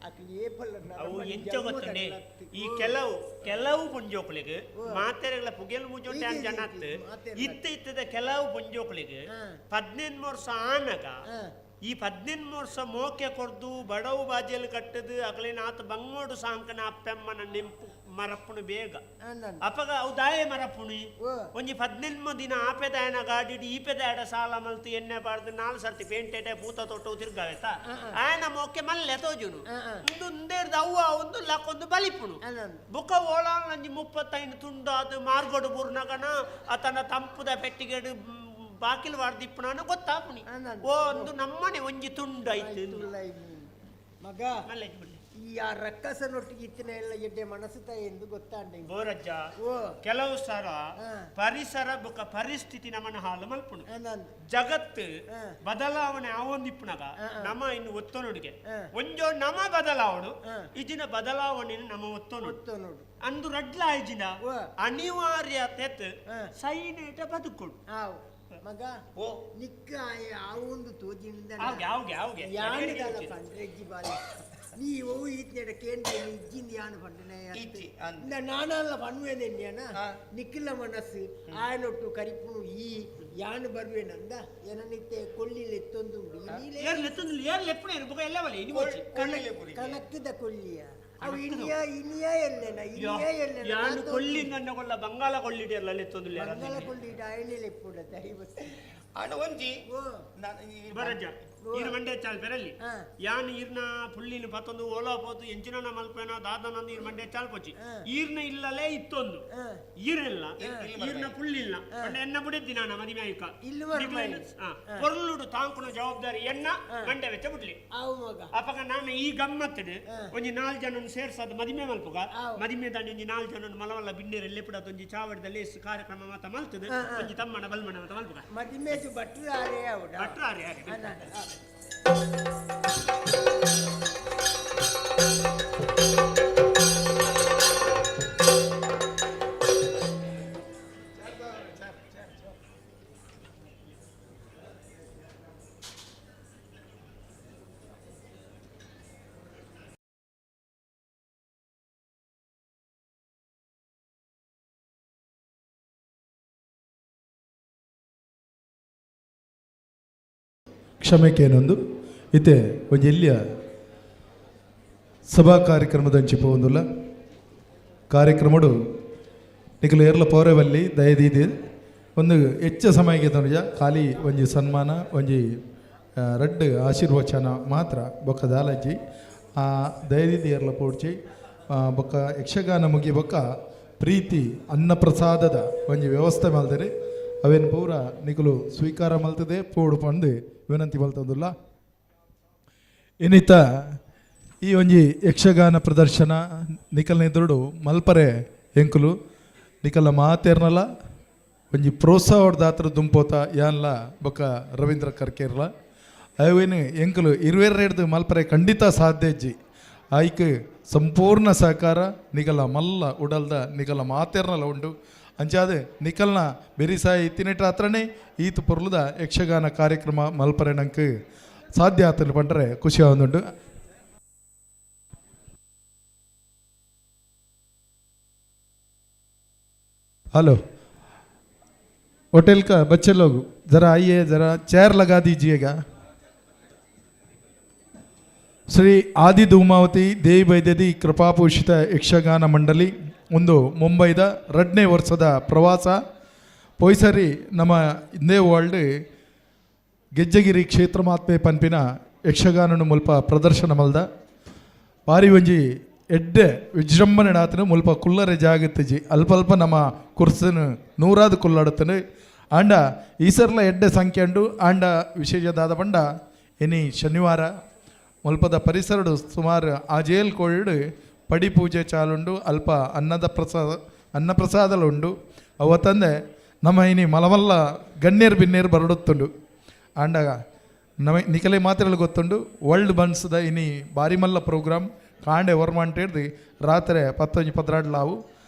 ಅಕ್ಲಿ ಏಪಲ್ಲ ಅವು ಎಂಚ ಗೊತ್ತುಂಡೆ ಈ ಕೆಲವು ಕೆಲವು ಪುಂಜೋಕುಳಿಗೆ ಮಾತೆರೆಗಳ ಪುಗೆಲ್ ಮುಜೋಟೆ ಇದೆ, ಜನ ಇದೆ, ಮಾತೆರೆಗಳ. ಇತ್ತ ಇತ್ತದ ಕೆಲವು ಪುಂಜೋಕುಳಿಗೆ 15 ವರ್ಷ ಆನಗ ಈ 15 ವರ್ಷ ಮೋಕೆ ಕೊರ್ದು ಬಡವು ಬಾಜಿಯಲ್ಲಿ ಕಟ್ಟದು ಅಗಲಿನ ಆತ ಬಂಗೋಡು ಸಾಂಕನ ಅಪ್ಪೆಮ್ಮನ ನೆಂಪು ಮರಪ್ಪುನು ಬೇಗ ಅಪಗ ಅವು ದಾಯೆ ಮರಪ್ಪುಣಿ ಒಂಜಿ 15 ದಿನ ಆಪೆದಾಯನ ಗಾಡಿಡು ಈಪೆದಾಯಡ ಸಾಲ ಮಲ್ತು ಎಣ್ಣೆ ಬಾರ್ದು 4 ಸರ್ತಿ ಪೇಂಟೆಟೆ ಪೂತ ತೊಟ್ಟು ತಿರ್ಗಾವೆತ ಆಯನ ಮೋಕೆ ಮಲ್ಲೆ ತೋಜುನು ಒಂದು ಒಂದೇರ್ದು ಅವ್ವ ಒಂದು ಲಕ್ಕೊಂದು ಬಲಿಪುಣು ಬುಕ್ಕ ಓಳಾಂಜಿ 35 ತುಂಡು ಅದು ಮಾರ್ಗೋಡು ಬೂರ್ನಗನ ಆತನ ತಂಪುದ ಪೆಟ್ಟಿಗೆಡು ಬಾಕಿಲ್ ವಾರ್ದಿಪ್ಪುನಾನು ಗೊತ್ತಾಪುಣಿ ಓ ಒಂದು ನಮ್ಮನೆ ಒಂಜಿ ತುಂಡು ಆಯ್ತು ಮಗ ಮಲ್ಲೆ ಬಿಡ್ಲಿ. ಈ ಆ ರಕ್ಕಸನೊಟ್ಟಿಗೆ ಇತ್ತಿನ ಎಲ್ಲ ಎಡ್ಡೆ ಮನಸ್ಸು ಎಂದು ಗೊತ್ತಾಂಡೆ ಬೋರಜ್ಜ ಓ. ಕೆಲವು ಸರ ಪರಿಸರ ಬುಕ್ಕ ಪರಿಸ್ಥಿತಿ ನಮ್ಮನ್ನ ಹಾಲು ಮಲ್ಪುಣು ಜಗತ್ತು ಬದಲಾವಣೆ ಆವೊಂದಿಪ್ಪುನಗ ನಮ್ಮ ಇನ್ನು ಒತ್ತೊನುಡಿಗೆ ಒಂಜೋ ನಮ ಬದಲಾವಣು ಇಜಿನ ಬದಲಾವಣೆ ನಮ್ಮ ಒತ್ತೊನು ಒತ್ತೊನುಡು ಅಂದು ರಡ್ಲ ಇಜಿನ ಅನಿವಾರ್ಯ ತೆತ್ ಸೈನೇಟ ಬದುಕೊಡು ಆವ್ ಮಗ ನಿಕ್ಕ ಆ ಒಂದು ತೋಜಿನಿಂದ ಆವ್ಗೆ ಆವ್ಗೆ ಆವ್ಗೆ ಯಾನಿದಾಲ ಪಂಡ್ರೆಜ್ಜಿ ಬಾಲೆ ನೀ ಓ ಈತ್ನೆಡ ಕೇಂದ್ರ ಇಜ್ಜಿಂದ ಯಾನು ಪಂಡನೆ ಇಜ್ಜಿ ನಾನಲ್ಲ ಪನ್ವೇದೆನ್ಯಾನ ನಿಕ್ಕಿಲ್ಲ ಮನಸ್ಸು ಆಯನೊಟ್ಟು ಕರಿಪುನು ಈ ಯಾನು ಬರುವೇನಂದ ಏನನಿತ್ತೆ ಕೊಲ್ಲಿಲ್ ಎತ್ತೊಂದು ಏರ್ ಲೆತ್ತೊಂದು ಏರ್ ಲೆಪ್ಪುಣ ಬುಕ್ಕ ಎಲ್ಲ ಬಲೆ ಇನಿ ಮೋಚಿ ಕಣಕ್ಕದ ಕೊಲ್ಲಿಯ ಅವು ಇನಿಯ ಇನಿಯ ಎಲ್ಲೆನ ಇನಿಯ ಎಲ್ಲೆನ ಯಾನು ಕೊಲ್ಲಿ ನನ್ನ ಕೊಲ್ಲ ಬಂಗಾಳ ಕೊಲ್ಲಿಡಿಯಲ್ಲ ಲೆತ್ತೊಂದು ಬಂಗಾಳ ಕೊಲ್ಲಿ ಆಯನೆ ಲೆಪ್ಪುಡ ದೈವ ಅಣ್ಣ ಒಂಜಿ ಓ ಬರಜ್ಜ ಈರ್ ಮಂಡೆ ಚಾಲ್ ಪೆರಲ್ಲಿ ಯಾನ್ ಈರ್ನ ಪುಳ್ಳಿನ ಪತ್ತೊಂದು ಓಲಾ ಪೋತು ಎಂಚಿನ ಮಲ್ಪೇನ ದಾದನಂದು ಈರ್ ಮಂಡೆ ಚಾಲ್ ಪೋಚಿ ಈರ್ನ ಇಲ್ಲಲೇ ಇತ್ತೊಂದು ಈರಿಲ್ಲ ಈರ್ನ ಪುಳ್ಳಿಲ್ಲ ಪಂಡ ಎನ್ನ ಬುಡಿದ್ದಿ ನಾನು ಮದಿಮೆ ಆಯ್ಕ ಪೊರ್ಲುಡು ತಾಂಕುನ ಜವಾಬ್ದಾರಿ ಎನ್ನ ಮಂಡೆ ವೆಚ್ಚ ಬಿಡ್ಲಿ ಅಪಗ ನಾನು ಈ ಗಮ್ಮತ್ತಡು ಒಂಜಿ ನಾಲ್ ಜನನ್ ಸೇರ್ಸದ್ ಮದಿಮೆ ಮಲ್ಪುಗ ಮದಿಮೆ ದಾಂಡಿ ಒಂಜಿ ನಾಲ್ ಜನನ್ ಮಲವಲ್ಲ ಬಿನ್ನೇರ್ ಎಲ್ಲೆಪುಡದ ಒಂಜಿ ಚಾವಡಿದಲ್ಲಿ ಕಾರ್ಯಕ್ರಮ ಮಾತ ಮಲ್ತದೆ ಒಂಜಿ ತಮ್ಮನ ಬಲ್ಮನ ಮಾತ ಮಲ್ಪುಗ ಮದಿಮೆದು ಭಟ್ರಾರೇ ಅವಡ ಭಟ್ರಾರೇ ಕ್ಷಮೆಕೇನೊಂದು ಇತ್ತೆ ಒಂಜಿ ಎಲ್ಲಿಯ ಸಭಾ ಕಾರ್ಯಕ್ರಮದ ಅಂಚಿಪೋಂದುಲ್ಲ ಕಾರ್ಯಕ್ರಮಡು ನಿಕಲು ಏರ್ಲ ಪೋರೆವಲ್ಲಿ ದಯದೀದಿ ಒಂದು ಹೆಚ್ಚ ಸಮಯಕ್ಕೆ ತನುಜ ಖಾಲಿ ಒಂಜಿ ಸನ್ಮಾನ ಒಂಜಿ ರಡ್ಡ್ ಆಶೀರ್ವಚನ ಮಾತ್ರ ಬೊಕ್ಕ ದಾಲಜ್ಜಿ ದಯದೀದಿ ಏರ್ಲ ಪೋಡ್ಚಿ ಬೊಕ್ಕ ಯಕ್ಷಗಾನ ಮುಗಿ ಬೊಕ್ಕ ಪ್ರೀತಿ ಅನ್ನಪ್ರಸಾದದ ಒಂಜಿ ವ್ಯವಸ್ಥೆ ಮಲ್ದರೆ ಅವೇನು ಪೂರ ನಿಕಲು ಸ್ವೀಕಾರ ಮಲ್ತದೆ ಪೋಡು ಪಂದು ವಿನಂತಿ ಮಲ್ತಂದುಲ್ಲ. ಇನ್ನಿತ ಈ ಒಂಜಿ ಯಕ್ಷಗಾನ ಪ್ರದರ್ಶನ ನಿಕಲ್ನೆದುರುಡು ಮಲ್ಪರೆ ಎಂಕುಲು ನಿಕಲ ಮಾತೇರ್ನಲ ಒಂಜಿ ಪ್ರೋತ್ಸಾಹದಾತ್ರ ದುಂಪೋತ ಯಾನ್ಲ ಬೊಕ್ಕ ರವೀಂದ್ರ ಕರ್ಕೇರ್ಲ ಅವೇನು ಎಂಕುಲು ಇರುವೆರಡ್ದು ಮಲ್ಪರೆ ಖಂಡಿತ ಸಾಧ್ಯ ಇಜ್ಜಿ. ಆಯ್ಕ್ ಸಂಪೂರ್ಣ ಸಹಕಾರ ನಿಕಲ ಮಲ್ಲ ಉಡಲ್ದ ನಿಕಲ ಮಾತೇರ್ನಲ ಉಂಡು. ಅಂಚಾದ ನಿಕಲ್ನ ಬೆರಿಸಾಯಿ ಇತ್ತಿನೆಟ ಹತ್ರನೇ ಈತ ಪೊರ್ಲುದ ಯಕ್ಷಗಾನ ಕಾರ್ಯಕ್ರಮ ಮಲ್ಪರೆ ನಂಗೆ ಸಾಧ್ಯ ಆತನ ಪಂಡ್ರೆ ಖುಷಿ ಆವೊಂದುಂಡು. हेलो, होटल का बच्चे लोग जरा आइए, जरा चेयर लगा दीजिएगा। ಶ್ರೀ ಆದಿ ಧೂಮಾವತಿ ದೇವಿ ಬೈದ್ಯದಿ ಕೃಪಾಪೋಷಿತ ಯಕ್ಷಗಾನ ಮಂಡಳಿ ಒಂದು ಮುಂಬೈದ ರಡ್ನೇ ವರ್ಷದ ಪ್ರವಾಸ ಪೊಯ್ಸರಿ ನಮ್ಮ ಇಂದೇ ವರ್ಲ್ಡ್ ಗೆಜ್ಜಗಿರಿ ಕ್ಷೇತ್ರ ಮಾತ್ಮೆ ಪನ್ಪಿನ ಯಕ್ಷಗಾನನು ಮುಲ್ಪ ಪ್ರದರ್ಶನ ಮಲ್ದ ಬಾರಿ ಒಂಜಿ ಎಡ್ಡೆ ವಿಜೃಂಭಣೆ ಆತನು ಮುಲ್ಪ ಕುಲ್ಲರೆ ಜಾಗತ್ತಜಿ ಅಲ್ಪ ಅಲ್ಪ ನಮ್ಮ ಕುರ್ಸನು ನೂರಾದ ಕುಲ್ಲಾಡುತ್ತನು ಆಂಡ ಈಸರ್ಲ ಎಡ್ಡೆ ಸಂಖ್ಯೆ ಉಂಡು. ಆಂಡ ವಿಶೇಷದಾದ ಪಂಡ ಎನಿ ಶನಿವಾರ ಮುಲ್ಪದ ಪರಿಸರಡು ಸುಮಾರು ಆ ಜೇಲ್ ಕೋಳಿಡು ಪಡಿ ಪೂಜೆ ಚಾಲುಂಡು, ಅಲ್ಪ ಅನ್ನದ ಪ್ರಸಾದ ಅನ್ನಪ್ರಸಾದಲು ಉಂಡು. ಅವತ್ತಂದೆ ನಮ್ಮ ಇನಿ ಮಲಮಲ್ಲ ಗಣ್ಯರು ಬಿನ್ನೇರು ಬರಡುತ್ತುಂಡು. ಆಂಡ ನಮ ನಿಕಲೆ ಮಾತ್ರೆಗಳು ಗೊತ್ತುಂಡು ವರ್ಲ್ಡ್ ಬನ್ಸ್ದ ಇನಿ ಬಾರಿ ಮಲ್ಲ ಪ್ರೋಗ್ರಾಮ್ ಕಾಂಡೆ ಹೊರ್ಮಂಟೇಳ್ದು ರಾತ್ರಿ ಪತ್ತೊಂಜಿ ಪದ್ರಾಡ್ಲಾವು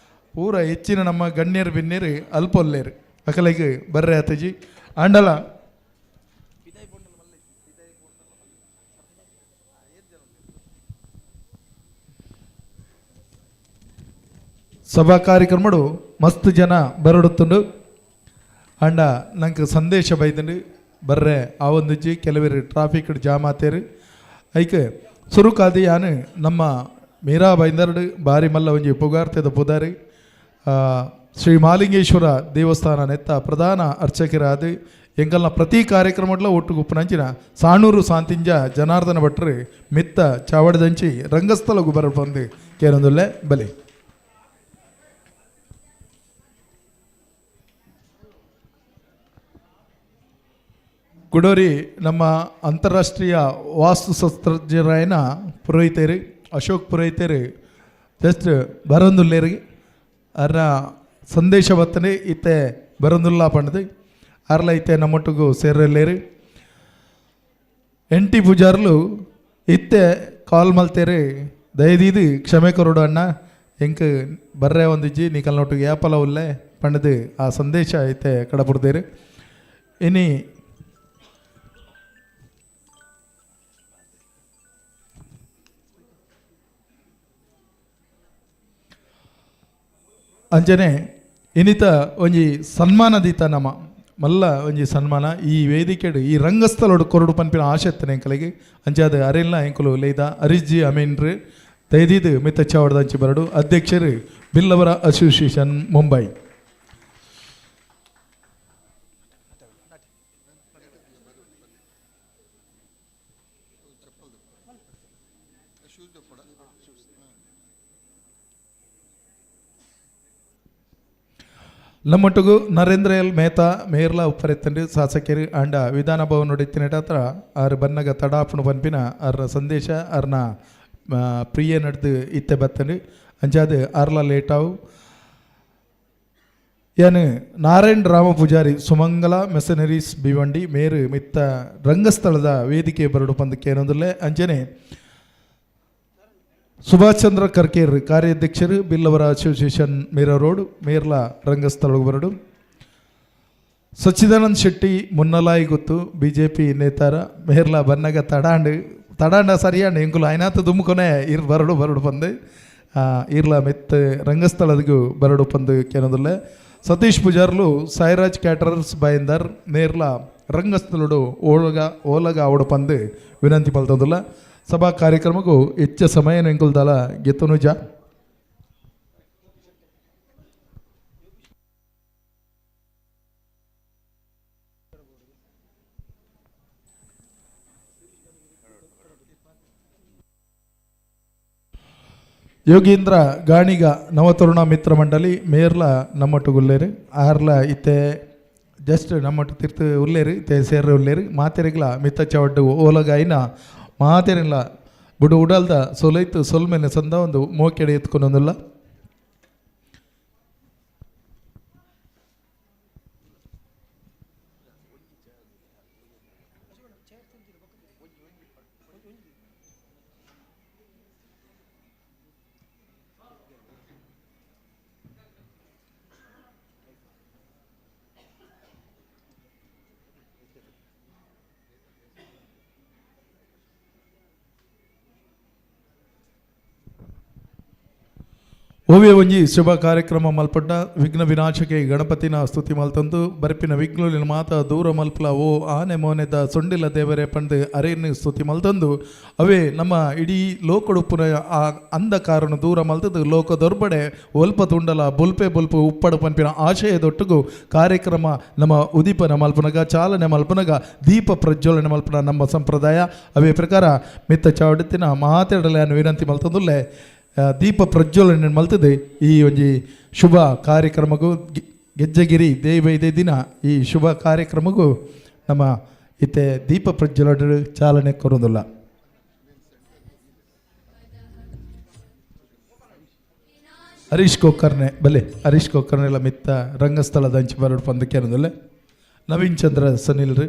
ಪೂರ ಹೆಚ್ಚಿನ ನಮ್ಮ ಗಣ್ಯರು ಬಿನ್ನೇರು ಅಲ್ಪ ಒಲ್ಲೇರು ಅಕಲೆಗ್ ಬರ್ರೆ ಆತಜಿ. ಆಂಡಲ ಸಭಾ ಕಾರ್ಯಕ್ರಮಡು ಮಸ್ತ್ ಜನ ಬರಡುತ್ತುಂಡು. ಅಂಡ ನಂಗೆ ಸಂದೇಶ ಬೈದುಂಡು ಬರ್ರೆ ಆ ಒಂದುಜ್ಜಿ ಕೆಲವರು ಟ್ರಾಫಿಕ್ ಜಾಮ್ ಆತೇರು. ಐಕ್ ಸುರುಕಾದಿ ಯಾನು ನಮ್ಮ ಮೀರಾ ಬೈಂದರ್ಡು ಬಾರಿ ಮಲ್ಲ ಒಂಜಿ ಪುಗಾರ್ತೆದ ಪುದಾರಿ ಶ್ರೀ ಮಾಲಿಂಗೇಶ್ವರ ದೇವಸ್ಥಾನ ನೆತ್ತ ಪ್ರಧಾನ ಅರ್ಚಕರಾದ ಎಂಕಲ್ನ ಪ್ರತಿ ಕಾರ್ಯಕ್ರಮಡ್ಲ ಒಟ್ಟು ಗುಪ್ಪನಂಚಿನ ಸಾಣೂರು ಸಾಂತಿಂಜ ಜನಾರ್ದನ ಭಟ್ರು ಮಿತ್ತ ಚಾವಡದಂಚಿ ರಂಗಸ್ಥಳ ಗುಬರ ಬಂದು ಕೇರೊಂದುಲ್ಲೆ ಬಲಿ. ಕುಡೋರಿ ನಮ್ಮ ಅಂತಾರಾಷ್ಟ್ರೀಯ ವಾಸ್ತುಶಾಸ್ತ್ರಜ್ಞರಾಯನ ಪುರೋಹಿತರು ಅಶೋಕ್ ಪುರೋಹಿತರು ಜಸ್ಟ್ ಬರೊಂದುಲ್ಲೇರಿ ಅರ್ನ ಸಂದೇಶ ಬತ್ತನೆ ಇತ್ತೆ ಬರೊಂದುಲ್ಲ ಪಂಡದು ಅರ್ಲ ಇತ್ತೆ ನಮ್ಮೊಟ್ಟಿಗೂ ಸೇರಲ್ಲೇರಿ. ಎನ್ ಟಿ ಪೂಜಾರ್ಲು ಇತ್ತೆ ಕಾಲ್ ಮಲ್ತೇರಿ ದಯದೀದು ಕ್ಷಮೆ ಕೊರಡು ಅಣ್ಣ ಎಂಕ್ ಬರ್ರೆ ಒಂದಿಜ್ಜಿ ನೀಕಲ್ನೊಟ್ಟಿಗೆ ಏಪಲ ಉಲ್ಲೆ ಪಂಡದು ಆ ಸಂದೇಶ ಇತ್ತೆ ಕಡಪುಡ್ದೇರು. ಇನಿ ಅಂಚನೆ ಇನ್ನಿತ ಒಂಜಿ ಸನ್ಮಾನ ದೀತ ನಮ ಮಲ್ಲ ಒಂಜಿ ಸನ್ಮಾನ ಈ ವೇದಿಕೆಡು ಈ ರಂಗಸ್ಥಳಡು ಕೊರಡು ಪನ್ಪಿನ ಆಶೆತ್ತನೆ ಎಂಕಲೆಗ್ ಅಂಚಾದ ಅರೆಲ್ನ ಎಂಕುಲು ಲೇದ ಅರಿಜ್ಜಿ ಅಮೀನ್ರು ತೈದೀದ್ ಮಿತ್ತ ಚಾವಡದಂಚಿ ಬರಡು ಅಧ್ಯಕ್ಷರು ಬಿಲ್ಲವರ ಅಸೋಸಿಯೇಷನ್ ಮುಂಬೈ. ನಮ್ಮೊಟ್ಟಿಗೂ ನರೇಂದ್ರ ಎಲ್ ಮೇಹತಾ ಮೇರ್ಲ ಉಪ್ಪರೆತ್ತಂಡು ಶಾಸಕರು ಆಂಡ ವಿಧಾನ ಭವನ ಇತ್ತಿನ ಹತ್ರ ಆರು ಬನ್ನಗ ತಡಾಪುಣ ಪನ್ಪಿನ ಅರ್ನ ಸಂದೇಶ ಅರ್ನ ಪ್ರಿಯ ನಡೆದು ಇತ್ತೆ ಬತ್ತಂಡು ಅಂಚಾದ ಆರ್ಲ ಲೇಟಾವು. ಯಾನು ನಾರಾಯಣ್ ರಾಮ ಪೂಜಾರಿ ಸುಮಂಗಲ ಮೆಸನರೀಸ್ ಭಿವಂಡಿ ಮೇರು ಮಿತ್ತ ರಂಗಸ್ಥಳದ ವೇದಿಕೆ ಬರಡು ಪಂದಕ್ಕೆ ಏನೊಂದಿಲ್ಲ. ಅಂಚನೆ ಸುಭಾಷ್ ಚಂದ್ರ ಕರ್ಕೇರ್ ಕಾರ್ಯಾಧ್ಯಕ್ಷರು ಬಿಲ್ಲವರ ಅಸೋಸಿಯೇಷನ್ ಮೀರಾ ರೋಡ್ ಮೇರ್ಲ ರಂಗಸ್ಥಳ ಬರಡು. ಸಚ್ಚಿದಾನಂದ್ ಶೆಟ್ಟಿ ಮುನ್ನಲಾಯಿ ಗೊತ್ತು ಬಿಜೆಪಿ ನೇತಾರ ಮೇರ್ಲ ಬನ್ನಗ ತಡಾಂಡ್ ತಡಾಂಡ ಸರಿಯಾಂಡ್ ಎಂಕುಲು ಐನಾತ ದುಮ್ಕೊನೆ ಇರ್ ಬರಡು ಬರಡು ಪಂದು ಇರ್ಲ ಮೆತ್ತ ರಂಗಸ್ಥಳದಿಗೂ ಬರಡು ಪಂದು ಕೇನೊಂದಿಲ್ಲ. ಸತೀಶ್ ಪೂಜಾರ್ಲು ಸಾಯಿರಾಜ್ ಕ್ಯಾಟರರ್ಸ್ ಬೈಂದರ್ ನೇರ್ಲ ರಂಗಸ್ಥಳಡು ಓಲಗ ಓಲಗ ಅವಡು ಪಂದು ವಿನಂತಿ ಪಲ್ತೊಂದಿಲ್ಲ. ಸಭಾ ಕಾರ್ಯಕ್ರಮಕ್ಕೂ ಹೆಚ್ಚ ಸಮಯ ಎಂಕುಲ್ದಲ ಗೆತ್ತನುಜ. ಯೋಗೀಂದ್ರ ಗಾಣಿಗ ನವತರುಣ ಮಿತ್ರ ಮಂಡಳಿ ಮೇರ್ಲ ನಮ್ಮಟ್ಟು ಉಲ್ಲೇರು ಆರ್ಲ ಇತ್ತೆ ಜಸ್ಟ್ ನಮ್ಮಟ್ಟು ತಿರ್ತು ಉಲ್ಲೇರು ಇತ್ತೆ ಸೇರ್ರೆ ಉಲ್ಲೇರು ಮಾತೆರಿಗ್ಲ ಮಿತ್ತ ಚವಡ್ಡು ಓಲಗಾಯಿನ ಮಾತೆರಿಲ್ಲ ಬುಡು ಉಡಲ್ದ ಸೊಲೈತು ಸೊಲ್ಮೆನೆ ಸಂದ ಒಂದು ಮೋಕೆಡೆ ಎತ್ಕೊಂಡೊಂದಿಲ್ಲ. ಓವಿಯ ಒಂಜಿ ಶುಭ ಕಾರ್ಯಕ್ರಮ ಮಲ್ಪಟ್ಟ ವಿಘ್ನ ವಿನಾಶಕೆ ಗಣಪತಿನ ಸ್ತುತಿ ಮಲ್ತಂದು ಬರ್ಪಿನ ವಿಘ್ನುಲಿನ ಮಾತ ದೂರ ಮಲ್ಪಲ ಓ ಆನೆ ಮೋನೆದ ಸೊಂಡಿಲ ದೇವರೇ ಪಂದು ಅರೇನು ಸ್ತುತಿ ಮಲ್ತಂದು ಅವೇ ನಮ್ಮ ಇಡೀ ಲೋಕಡುಪ್ಪುನ ಆ ಅಂಧಕಾರನು ದೂರ ಮಲ್ತದು ಲೋಕ ದೊರ್ಬಡೆ ಒಲ್ಪ ತುಂಡಲ ಬೊಲ್ಪೆ ಬೊಲ್ಪು ಉಪ್ಪಡು ಪನ್ಪಿನ ಆಶಯದೊಟ್ಟುಗು ಕಾರ್ಯಕ್ರಮ ನಮ್ಮ ಉದೀಪನ ಮಲ್ಪನಗ ಚಾಲನೆ ಮಲ್ಪನಗ ದೀಪ ಪ್ರಜ್ವಲನೆ ಮಲ್ಪನ ನಮ್ಮ ಸಂಪ್ರದಾಯ. ಅವೇ ಪ್ರಕಾರ ಮಿತ್ತ ಚಾವಡಿತಿನ ಮಾತೆಡಲೆ ವಿನಂತಿ ಮಲ್ತಂದುಲ್ಲೆ ದೀಪ ಪ್ರಜ್ವಲನೆ ಮಲ್ತದೆ ಈ ಒಂಜಿ ಶುಭ ಕಾರ್ಯಕ್ರಮಕ್ಕೂ ಗೆಜ್ಜೆಗಿರಿ ದೇವ ಇದೇ ದಿನ ಈ ಶುಭ ಕಾರ್ಯಕ್ರಮಕ್ಕೂ ನಮ್ಮ ಇತ್ತೆ ದೀಪ ಪ್ರಜ್ವಲನೆ ಚಾಲನೆ ಕೊರೋದಿಲ್ಲ. ಹರೀಶ್ ಕೋಕರ್ಣೆ ಬಲೆ ಹರೀಶ್ ಕೋಕರ್ಣೆ ಮಿತ್ತ ರಂಗಸ್ಥಳದ ಅಂಚು ಬರಡು ಪಂದಕ್ಕೆ ಅನ್ನೋದಿಲ್ಲ. ನವೀನ್ ಚಂದ್ರ ಸನಿಲ್ ರೀ.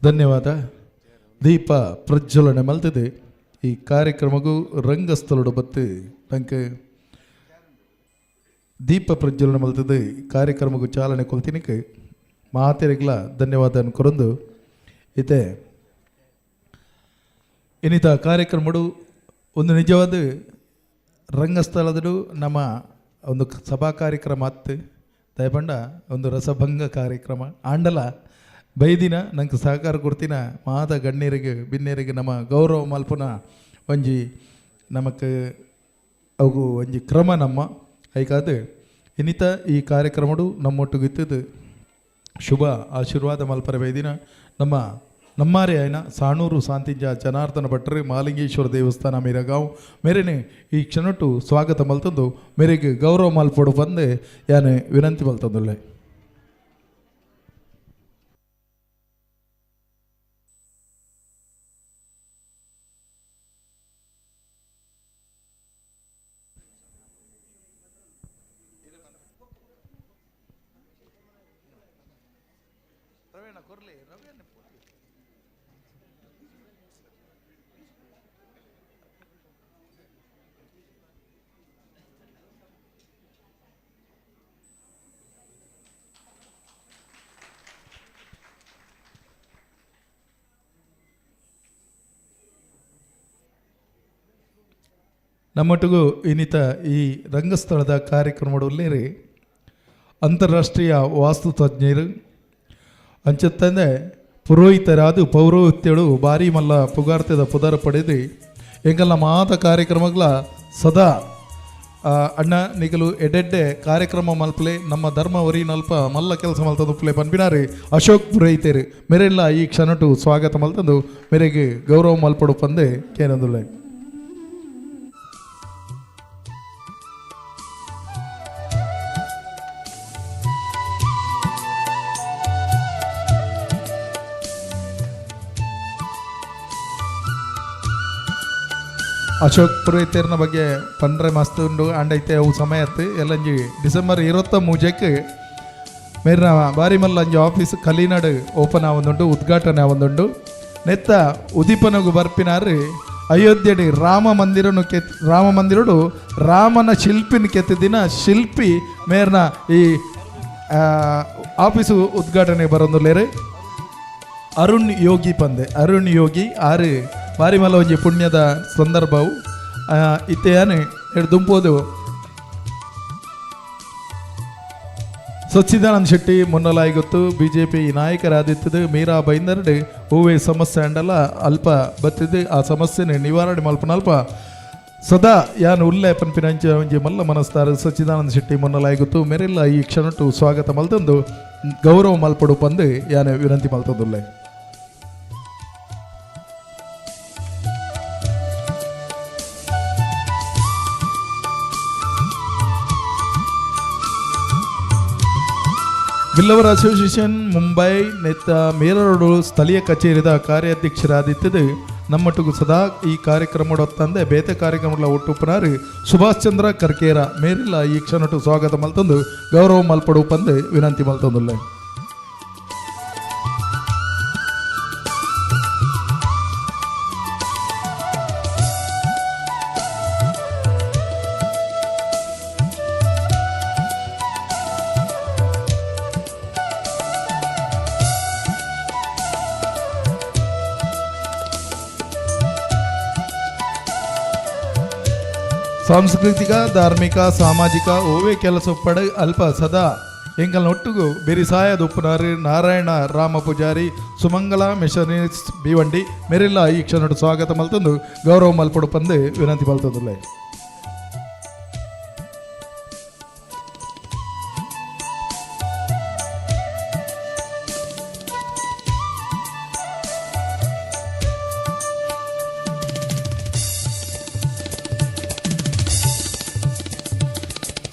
ಧನ್ಯವಾದ. ದೀಪ ಪ್ರಜ್ವಲನೆ ಮಲ್ತಿದೆ ಈ ಕಾರ್ಯಕ್ರಮಗೂ ರಂಗಸ್ಥಳಡು ಬತ್ತು ನಂಗೆ ದೀಪ ಪ್ರಜ್ವಲನೆ ಮಲ್ತಿದೆ ಕಾರ್ಯಕ್ರಮಗೂ ಚಾಲನೆ ಕೊಲ್ತಿನಿಕ್ಕೆ ಮಾತೆರಿಗ್ಲ ಧನ್ಯವಾದ ಕೊರಂದು ಇತ್ತೆ ಇನ್ನಿತ ಕಾರ್ಯಕ್ರಮಡು ಒಂದು ನಿಜವಾದ ರಂಗಸ್ಥಳದಡು ನಮ್ಮ ಒಂದು ಸಭಾ ಕಾರ್ಯಕ್ರಮ ಅತ್ತು ದಯಪಂಡ ಒಂದು ರಸಭಂಗ ಕಾರ್ಯಕ್ರಮ ಆಂಡಲ ಬೈದಿನ ನಂಗೆ ಸಹಕಾರ ಕೊಡ್ತಿನ ಮಾದ ಗಣ್ಯರಿಗೆ ಬಿನ್ನೇರಿಗೆ ನಮ್ಮ ಗೌರವ ಮಲ್ಪುನ ಒಂಜಿ ನಮಕ್ ಅವು ಒಂಜಿ ಕ್ರಮ ನಮ್ಮ ಐಕಾದ ಇನ್ನಿತ ಈ ಕಾರ್ಯಕ್ರಮಡು ನಮ್ಮೊಟ್ಟಿಗೆ ಶುಭ ಆಶೀರ್ವಾದ ಮಲ್ಪರ ಬೈದಿನ ನಮ್ಮ ನಮ್ಮಾರೆ ಆಯ್ನ ಸಾಣೂರು ಶಾಂತಿಂಜ ಜನಾರ್ದನ ಭಟ್ರು ಮಾಲಿಂಗೇಶ್ವರ ದೇವಸ್ಥಾನ ಮೇರಗಾಂವ್ ಮೇರೆನೆ ಈ ಕ್ಷಣಟ್ಟು ಸ್ವಾಗತ ಮಲ್ತಂದು ಮೇರೆಗೆ ಗೌರವ ಮಲ್ಪೊಡು ಬಂದು ಯಾನೆ ವಿನಂತಿ ಮಲ್ತಂದುಲ್ಲೆ. ನಮ್ಮೊಟ್ಟಿಗೂ ಇನ್ನಿತ ಈ ರಂಗಸ್ಥಳದ ಕಾರ್ಯಕ್ರಮದಲ್ಲಿ ಅಂತಾರಾಷ್ಟ್ರೀಯ ವಾಸ್ತು ತಜ್ಞರು ಅಂಚತ್ತಂದೆ ಪುರೋಹಿತರಾದ ಪೌರೋಹಿತ್ಯಳು ಭಾರಿ ಮಲ್ಲ ಪುಗಾರ್ತದ ಪುದರ ಪಡೆದು ಎಂಗಲ್ಲ ಮಾತ ಕಾರ್ಯಕ್ರಮಗಳ ಸದಾ ಅಣ್ಣ ನಿಗಲು ಎಡೆಡ್ಡೆ ಕಾರ್ಯಕ್ರಮ ಮಲ್ಪಲೆ ನಮ್ಮ ಧರ್ಮ ಒರಿನಲ್ಪ ಮಲ್ಲ ಕೆಲಸ ಮಲ್ತಂದು ಪ್ಲೆ ಪನ್ಪಿನಾರು ಅಶೋಕ್ ಪುರೋಹಿತರು ಮೇರೆಲ್ಲ ಈ ಕ್ಷಣಟು ಸ್ವಾಗತ ಮಲ್ತಂದು ಮೇರೆಗೆ ಗೌರವ ಮಲ್ಪಡು ಪಂದೆ ಕೇನಂದುಲ್ಲೆ. ಅಶೋಕ್ ಪುರೋಹಿತರ್ನ ಬಗ್ಗೆ ಪಂಡ್ರೆ ಮಸ್ತ್ ಉಂಡು ಅಂಡೈತೆ ಅವು ಸಮಯ ಅತ್ತು ಎಲ್ಲಂಜಿ ಡಿಸೆಂಬರ್ 23ಕ್ಕೆ ಮೇರಿನ ಬಾರಿ ಮಲ್ಲ ಅಂಜಿ ಆಫೀಸ್ ಕಲಿನಾಡು ಓಪನ್ ಆವೊಂದುಂಡು, ಉದ್ಘಾಟನೆ ಆವೊಂದುಂಡು. ನೆತ್ತ ಉದೀಪನಗು ಬರ್ಪಿನಾರು ಅಯೋಧ್ಯೆಡು ರಾಮ ಮಂದಿರನು ಕೆತ್ ರಾಮ ಮಂದಿರಡು ರಾಮನ ಶಿಲ್ಪಿನ ಕೆತ್ತಿದಿನ ಶಿಲ್ಪಿ ಮೇರ್ನ ಈ ಆಫೀಸು ಉದ್ಘಾಟನೆ ಬರೊಂದುಲ್ಲೇರು ಅರುಣ್ ಯೋಗಿ ಪಂದೆ ಅರುಣ್ ಯೋಗಿ ಆರು ಬಾರಿ ಮಲ್ಲ ಒಂಜಿ ಪುಣ್ಯದ ಸಂದರ್ಭವು ಇತ್ತೆಯಾನು ದುಂಪೋದು ಸಚ್ಚಿದಾನಂದ ಶೆಟ್ಟಿ ಮುನ್ನಲಾಯಿ ಗೊತ್ತು ಬಿ ಜೆ ಪಿ ನಾಯಕರಾದಿತ್ತದು ಮೀರಾ ಬೈಂದರ್ಡ್ ಹೂವೆ ಸಮಸ್ಯೆ ಅಂಡಲ ಅಲ್ಪ ಬತ್ತಿದ್ದು ಆ ಸಮಸ್ಯೆನ ನಿವಾರಣೆ ಮಲ್ಪನಲ್ಪ ಸದಾ ಯಾನ್ ಉಲ್ಲೆ ಪನ್ಪಿನಂಚ ಒಂಜಿ ಮಲ್ಲ ಮನಸ್ತಾರ ಸಚ್ಚಿದಾನಂದ ಶೆಟ್ಟಿ ಮುನ್ನಲಾಯಿ ಗೊತ್ತು ಮೇರೆಲ್ಲ ಈ ಕ್ಷಣಟ್ಟು ಸ್ವಾಗತ ಮಲ್ತಂದು ಗೌರವ ಮಲ್ಪಡು ಪಂದು ಯಾನ್ ವಿನಂತಿ ಮಲ್ತಂದುಲ್ಲೆ. ಬಿಲ್ಲವರ ಅಸೋಸಿಯೇಷನ್ ಮುಂಬೈ ನೆತ್ತ ಮೇರರೋಡು ಸ್ಥಳೀಯ ಕಚೇರಿದ ಕಾರ್ಯಾಧ್ಯಕ್ಷರಾದಿತ್ತದು ನಮ್ಮೊಟ್ಟಿಗೂ ಸದಾ ಈ ಕಾರ್ಯಕ್ರಮಡೊತ್ತಂದೆ ಬೇತೆ ಕಾರ್ಯಕ್ರಮಗಳ ಒಟ್ಟುಪನಾರು ಸುಭಾಷ್ ಚಂದ್ರ ಕರ್ಕೇರ ಮೇರಿಲ್ಲ ಈ ಕ್ಷಣಟ್ಟು ಸ್ವಾಗತ ಮಲ್ತಂದು ಗೌರವ ಮಲ್ಪಡು ಪಂದು ವಿನಂತಿ ಮಲ್ತಂದುಲ್ಲೆ. ಸಾಂಸ್ಕೃತಿಕ ಧಾರ್ಮಿಕ ಸಾಮಾಜಿಕ ಓವೇ ಕೆಲಸ ಪಡ ಅಲ್ಪ ಸದಾ ಎಂಕಲ್ನ ಒಟ್ಟುಗು ಬೆರಿಸಾಯದ ಉಪ್ಪುನಾರು ನಾರಾಯಣ ರಾಮ ಪೂಜಾರಿ ಸುಮಂಗಲ ಮಿಷನರೀಸ್ ಭಿವಂಡಿ ಮೇರೆಲ್ಲ ಈ ಕ್ಷಣಡು ಸ್ವಾಗತ ಮಲ್ತಂದು ಗೌರವ ಮಲ್ಪಡು ಪಂದು ವಿನಂತಿ ಮಲ್ತಂದುಲ್ಲೆ.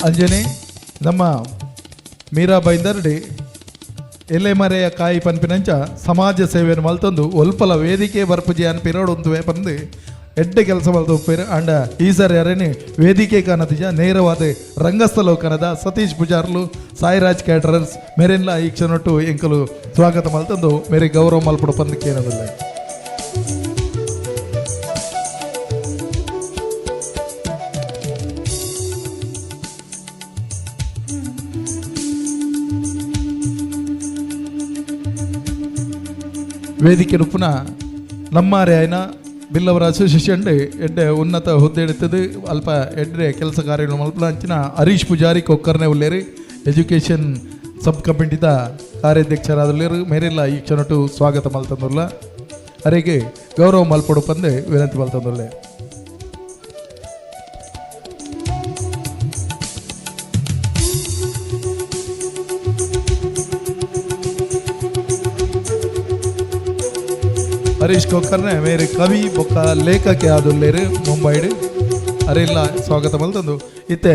ಅಂಜನೆ ನಮ್ಮ ಮೀರಾ ಬೈಂದರ್ಡಿ ಎಲೆಮರೆಯ ಕಾಯಿ ಪನ್ಪಿನಂಚ ಸಮಾಜ ಸೇವೆಯನ್ನು ಮಲ್ತಂದು ಒಲ್ಪಲ ವೇದಿಕೆ ಬರ್ಪುಜಿ ಅನ್ಪಿರೋಡು ಒಂದು ಪಂದು ಎಡ್ಡೆ ಕೆಲಸ ಮಲ್ತು ಉಪ್ಪೇರು ಅಂಡ ಈ ಸರಿ ಅರೇನೆ ವೇದಿಕೆ ಕಾಣದಿಜ ನೇರವಾದ ರಂಗಸ್ಥಳ ಕನದ ಸತೀಶ್ ಪೂಜಾರ್ಲು ಸಾಯಿರಾಜ್ ಕ್ಯಾಟರರ್ಸ್ ಮೇರೆಲ್ಲ ಈ ಕ್ಷಣಟ್ಟು ಎಂಕಲು ಸ್ವಾಗತ ಮಲ್ತಂದು ಮೇರೆ ಗೌರವ ಮಲ್ಪಡು ಪಂದಕ್ಕೆ ಏನದಿಲ್ಲ. ವೇದಿಕೆ ರೂಪುನ ನಮ್ಮಾರೆ ಆಯ್ನ ಬಿಲ್ಲವರ ಅಸೋಸಿಯೇಷನ್ ಎಡ್ಡೆ ಉನ್ನತ ಹುದ್ದೆ ಎಡುತ್ತದೆ ಅಲ್ಪ ಎಡ್ಡೆ ಕೆಲಸ ಕಾರ್ಯಗಳು ಮಲ್ಪಲ ಅಂಚಿನ ಹರೀಶ್ ಪೂಜಾರಿ ಕೊಕ್ಕರ್ನೆ ಉಲ್ಲೇರು ಎಜುಕೇಷನ್ ಸಬ್ ಕಮಿಟಿದ ಕಾರ್ಯಾಧ್ಯಕ್ಷರಾದಲ್ಲೇರು ಮೇರೆಲ್ಲ ಈ ಕ್ಷಣಟು ಸ್ವಾಗತ ಮಲ್ತಂದುಲ್ಲ ಅರೆಗೆ ಗೌರವ ಮಲ್ಪಡು ಪಂದೆ ವಿನಂತಿ ಮಲ್ತಂದುಲ್ಲೆ. ಹರೀಶ್ ಕೊಕ್ಕರ್ನೆ ಮೇರೆ ಕವಿ ಬೊಕ್ಕ ಲೇಖಕೆ ಆದುಲ್ಲೇರು ಮುಂಬೈಡ್ ಅರೆಲ್ಲ ಸ್ವಾಗತ ಮಲ್ತಂದು. ಇತ್ತೆ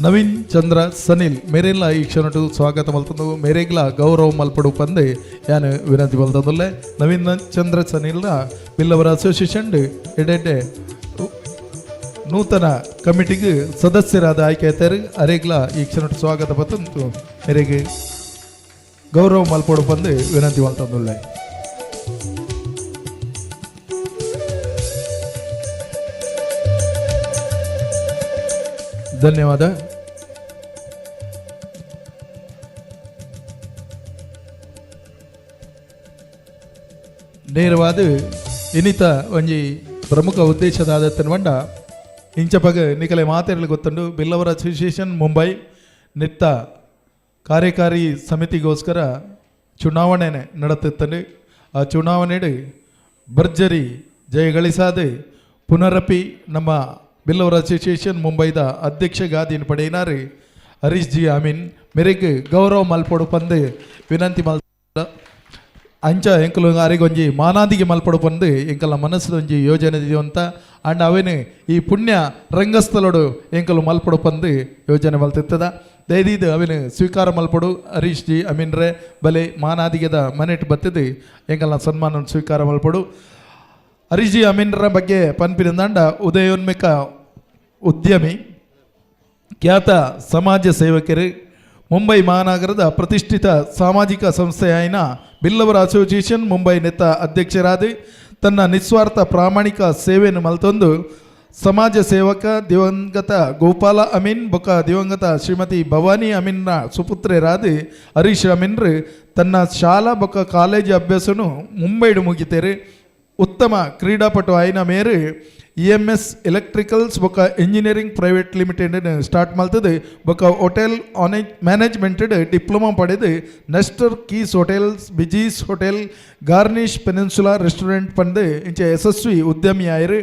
ನವೀನ್ ಚಂದ್ರ ಸನಿಲ್ ಮೇರೆಲ್ಲ ಈ ಕ್ಷಣಟು ಸ್ವಾಗತ ಮಲ್ತಂದು ಮೇರೆಗ್ಲ ಗೌರವ ಮಲ್ಪಡು ಪಂದೆ ಯಾನು ವಿನಂತಿ ಮಲ್ತಂದುಲ್ಲೆ. ನವೀನ್ ಚಂದ್ರ ಸನಿಲ್ನ ಬಿಲ್ಲವರ ಅಸೋಸಿಯೇಷನ್ ಎಡೆಡ್ಡೆ ನೂತನ ಕಮಿಟಿಗೆ ಸದಸ್ಯರಾದ ಆಯ್ಕೆ ಆಯ್ತಾರೆ ಅರೆಗ್ಲ ಈ ಕ್ಷಣಟು ಸ್ವಾಗತ ಬತ್ತಂತು ಮೇರೆಗೆ ಗೌರವ ಮಲ್ಪಡು ಪಂದೆ ವಿನಂತಿ ಮಲ್ತಂದುಲ್ಲೆ. ಧನ್ಯವಾದ. ನೇರವಾದ ಇನ್ನಿತ ಒಂಜಿ ಪ್ರಮುಖ ಉದ್ದೇಶದ ತನ್ವಂಡ ಇಂಚಪಗ ನಿಕಲೆ ಮಾತೆರಲು ಗೊತ್ತುಂಡು ಬಿಲ್ಲವರ ಅಸೋಸಿಯೇಷನ್ ಮುಂಬೈ ನಿತ್ತ ಕಾರ್ಯಕಾರಿ ಸಮಿತಿಗೋಸ್ಕರ ಚುನಾವಣೆ ನಡೆಯುತ್ತಂಡು. ಆ ಚುನಾವಣೆ ಭರ್ಜರಿ ಜಯಗಳಿಸಾದೆ ಪುನರಪಿ ನಮ್ಮ ಬಿಲ್ಲವರ ಅಸೋಸಿಯೇಷನ್ ಮುಂಬೈದ ಅಧ್ಯಕ್ಷ ಗಾದಿನ ಪಡೆಯಿನಾರು ಹರೀಶ್ ಜಿ ಅಮೀನ್ ಮೆರೆಗ್ ಗೌರವ ಮಲ್ಪೊಡು ಪಂದು ವಿನಂತಿ ಮಲ್ ಅಂಚ ಎಂಕಲು ಅರಿಗೊಂಜಿ ಮಾನಾದಿಗೆ ಮಲ್ಪೊಡು ಪಂದು ಎಂಕಲ ಮನಸ್ಸದೊಂಜಿ ಯೋಜನೆ ಅಂತ ಅಂಡ್ ಅವೇನು ಈ ಪುಣ್ಯ ರಂಗಸ್ಥಳಡು ಎಂಕಲು ಮಲ್ಪೊಡು ಪಂದು ಯೋಜನೆ ಮಲ್ತಿತ್ತದ. ದಯದೀದು ಅವೇನು ಸ್ವೀಕಾರ ಮಲ್ಪೊಡು ಹರೀಶ್ ಜಿ ಅಮೀನ್ ರೇ ಬಲೆ ಮಾನಾದಿಗೆದ ಮನೆಟ್ ಬತ್ತಿದ್ದು ಎಂಕಲ್ನ ಸನ್ಮಾನ ಸ್ವೀಕಾರ ಮಲ್ಪೊಡು. ಹರೀಶ್ ಜಿ ಅಮೀನ್ರ ಬಗ್ಗೆ ಪನ್ಪಿನಂದಾಂಡ ಉದಯೋನ್ಮುಖ ಉದ್ಯಮಿ, ಖ್ಯಾತ ಸಮಾಜ ಸೇವಕರು, ಮುಂಬೈ ಮಹಾನಗರದ ಪ್ರತಿಷ್ಠಿತ ಸಾಮಾಜಿಕ ಸಂಸ್ಥೆಯಾಯಿನ ಬಿಲ್ಲವರ ಅಸೋಸಿಯೇಷನ್ ಮುಂಬೈ ನೆತ್ತ ಅಧ್ಯಕ್ಷರಾದ ತನ್ನ ನಿಸ್ವಾರ್ಥ ಪ್ರಾಮಾಣಿಕ ಸೇವೆಯನ್ನು ಮಲ್ತೊಂದು ಸಮಾಜ ಸೇವಕ ದಿವಂಗತ ಗೋಪಾಲ ಅಮೀನ್ ಬೊಕ ದಿವಂಗತ ಶ್ರೀಮತಿ ಭವಾನಿ ಅಮೀನ್ನ ಸುಪುತ್ರೆರಾದ ಹರೀಶ್ ಅಮೀನ್ರು ತನ್ನ ಶಾಲಾ ಬೊಕ ಕಾಲೇಜು ಅಭ್ಯಾಸನು ಮುಂಬೈಡು ಮುಗಿತೇರು. ಉತ್ತಮ ಕ್ರೀಡಾಪಟು ಆಯಿನ ಮೇರು ಇ.ಎಂ.ಎಸ್ ಎಲೆಕ್ಟ್ರಿಕಲ್ಸ್ ಬೊಕ ಇಂಜಿನಿಯರಿಂಗ್ ಪ್ರೈವೇಟ್ ಲಿಮಿಟೆಡ್ ಸ್ಟಾರ್ಟ್ ಮಲ್ತದೆ ಬೊಕ ಹೋಟೆಲ್ ಮ್ಯಾನೇಜ್ಮೆಂಟ್ ಡಿಪ್ಲೊಮಾ ಪಡೆದು ನೆಸ್ಟರ್ ಕೀಸ್ ಹೋಟೆಲ್ಸ್, ಬಿಜೀಸ್ ಹೋಟೆಲ್, ಗಾರ್ನಿಶ್ ಪೆನಿನ್ಸುಲಾ ರೆಸ್ಟೋರೆಂಟ್ ಪಂದು ಇಂಚ ಯಶಸ್ವಿ ಉದ್ಯಮಿ ಆಯಿರು.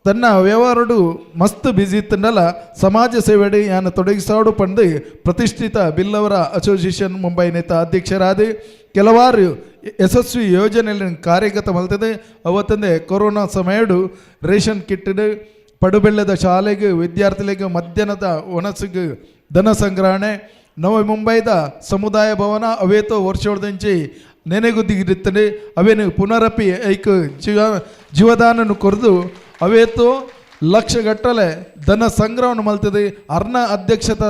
ತನ್ನ ವ್ಯವಹಾರಡು ಮಸ್ತ್ ಬ್ಯುಸಿ ಇತ್ತಂಡಲ ಸಮಾಜ ಸೇವೆಡು ಯಾನ ತೊಡಗಿಸಾಡು ಪಂದು ಪ್ರತಿಷ್ಠಿತ ಬಿಲ್ಲವರ ಅಸೋಸಿಯೇಷನ್ ಮುಂಬೈ ನೇತ ಅಧ್ಯಕ್ಷರಾದ ಕೆಲವಾರು ಯಶಸ್ವಿ ಯೋಜನೆಗಳನ್ನು ಕಾರ್ಯಗತ ಮಲ್ತದೆ. ಅವತ್ತಂದೆ ಕೊರೋನಾ ಸಮಯಡು ರೇಷನ್ ಕಿಟ್ ಪಡುಬೆಳ್ಳದ ಶಾಲೆಗೆ ವಿದ್ಯಾರ್ಥಿಗಳಿಗೆ ಮಧ್ಯಾಹ್ನದ ಒಣಸಿಗೆ ಧನ ಸಂಗ್ರಹಣೆ, ನವ ಮುಂಬೈದ ಸಮುದಾಯ ಭವನ ಅವೇತೋ ವರ್ಷದಂಚಿ ನೆನೆಗುದ್ದಿಗಿರುತ್ತದೆ ಅವೇನು ಪುನರಪಿ ಐಕ್ ಜೀವದಾನನು ಕೊರೆದು ಅವೇತೋ ಲಕ್ಷಗಟ್ಟಲೆ ಧನ ಸಂಗ್ರಹವನ್ನು ಮಲ್ತದೆ. ಅರ್ನ ಅಧ್ಯಕ್ಷತ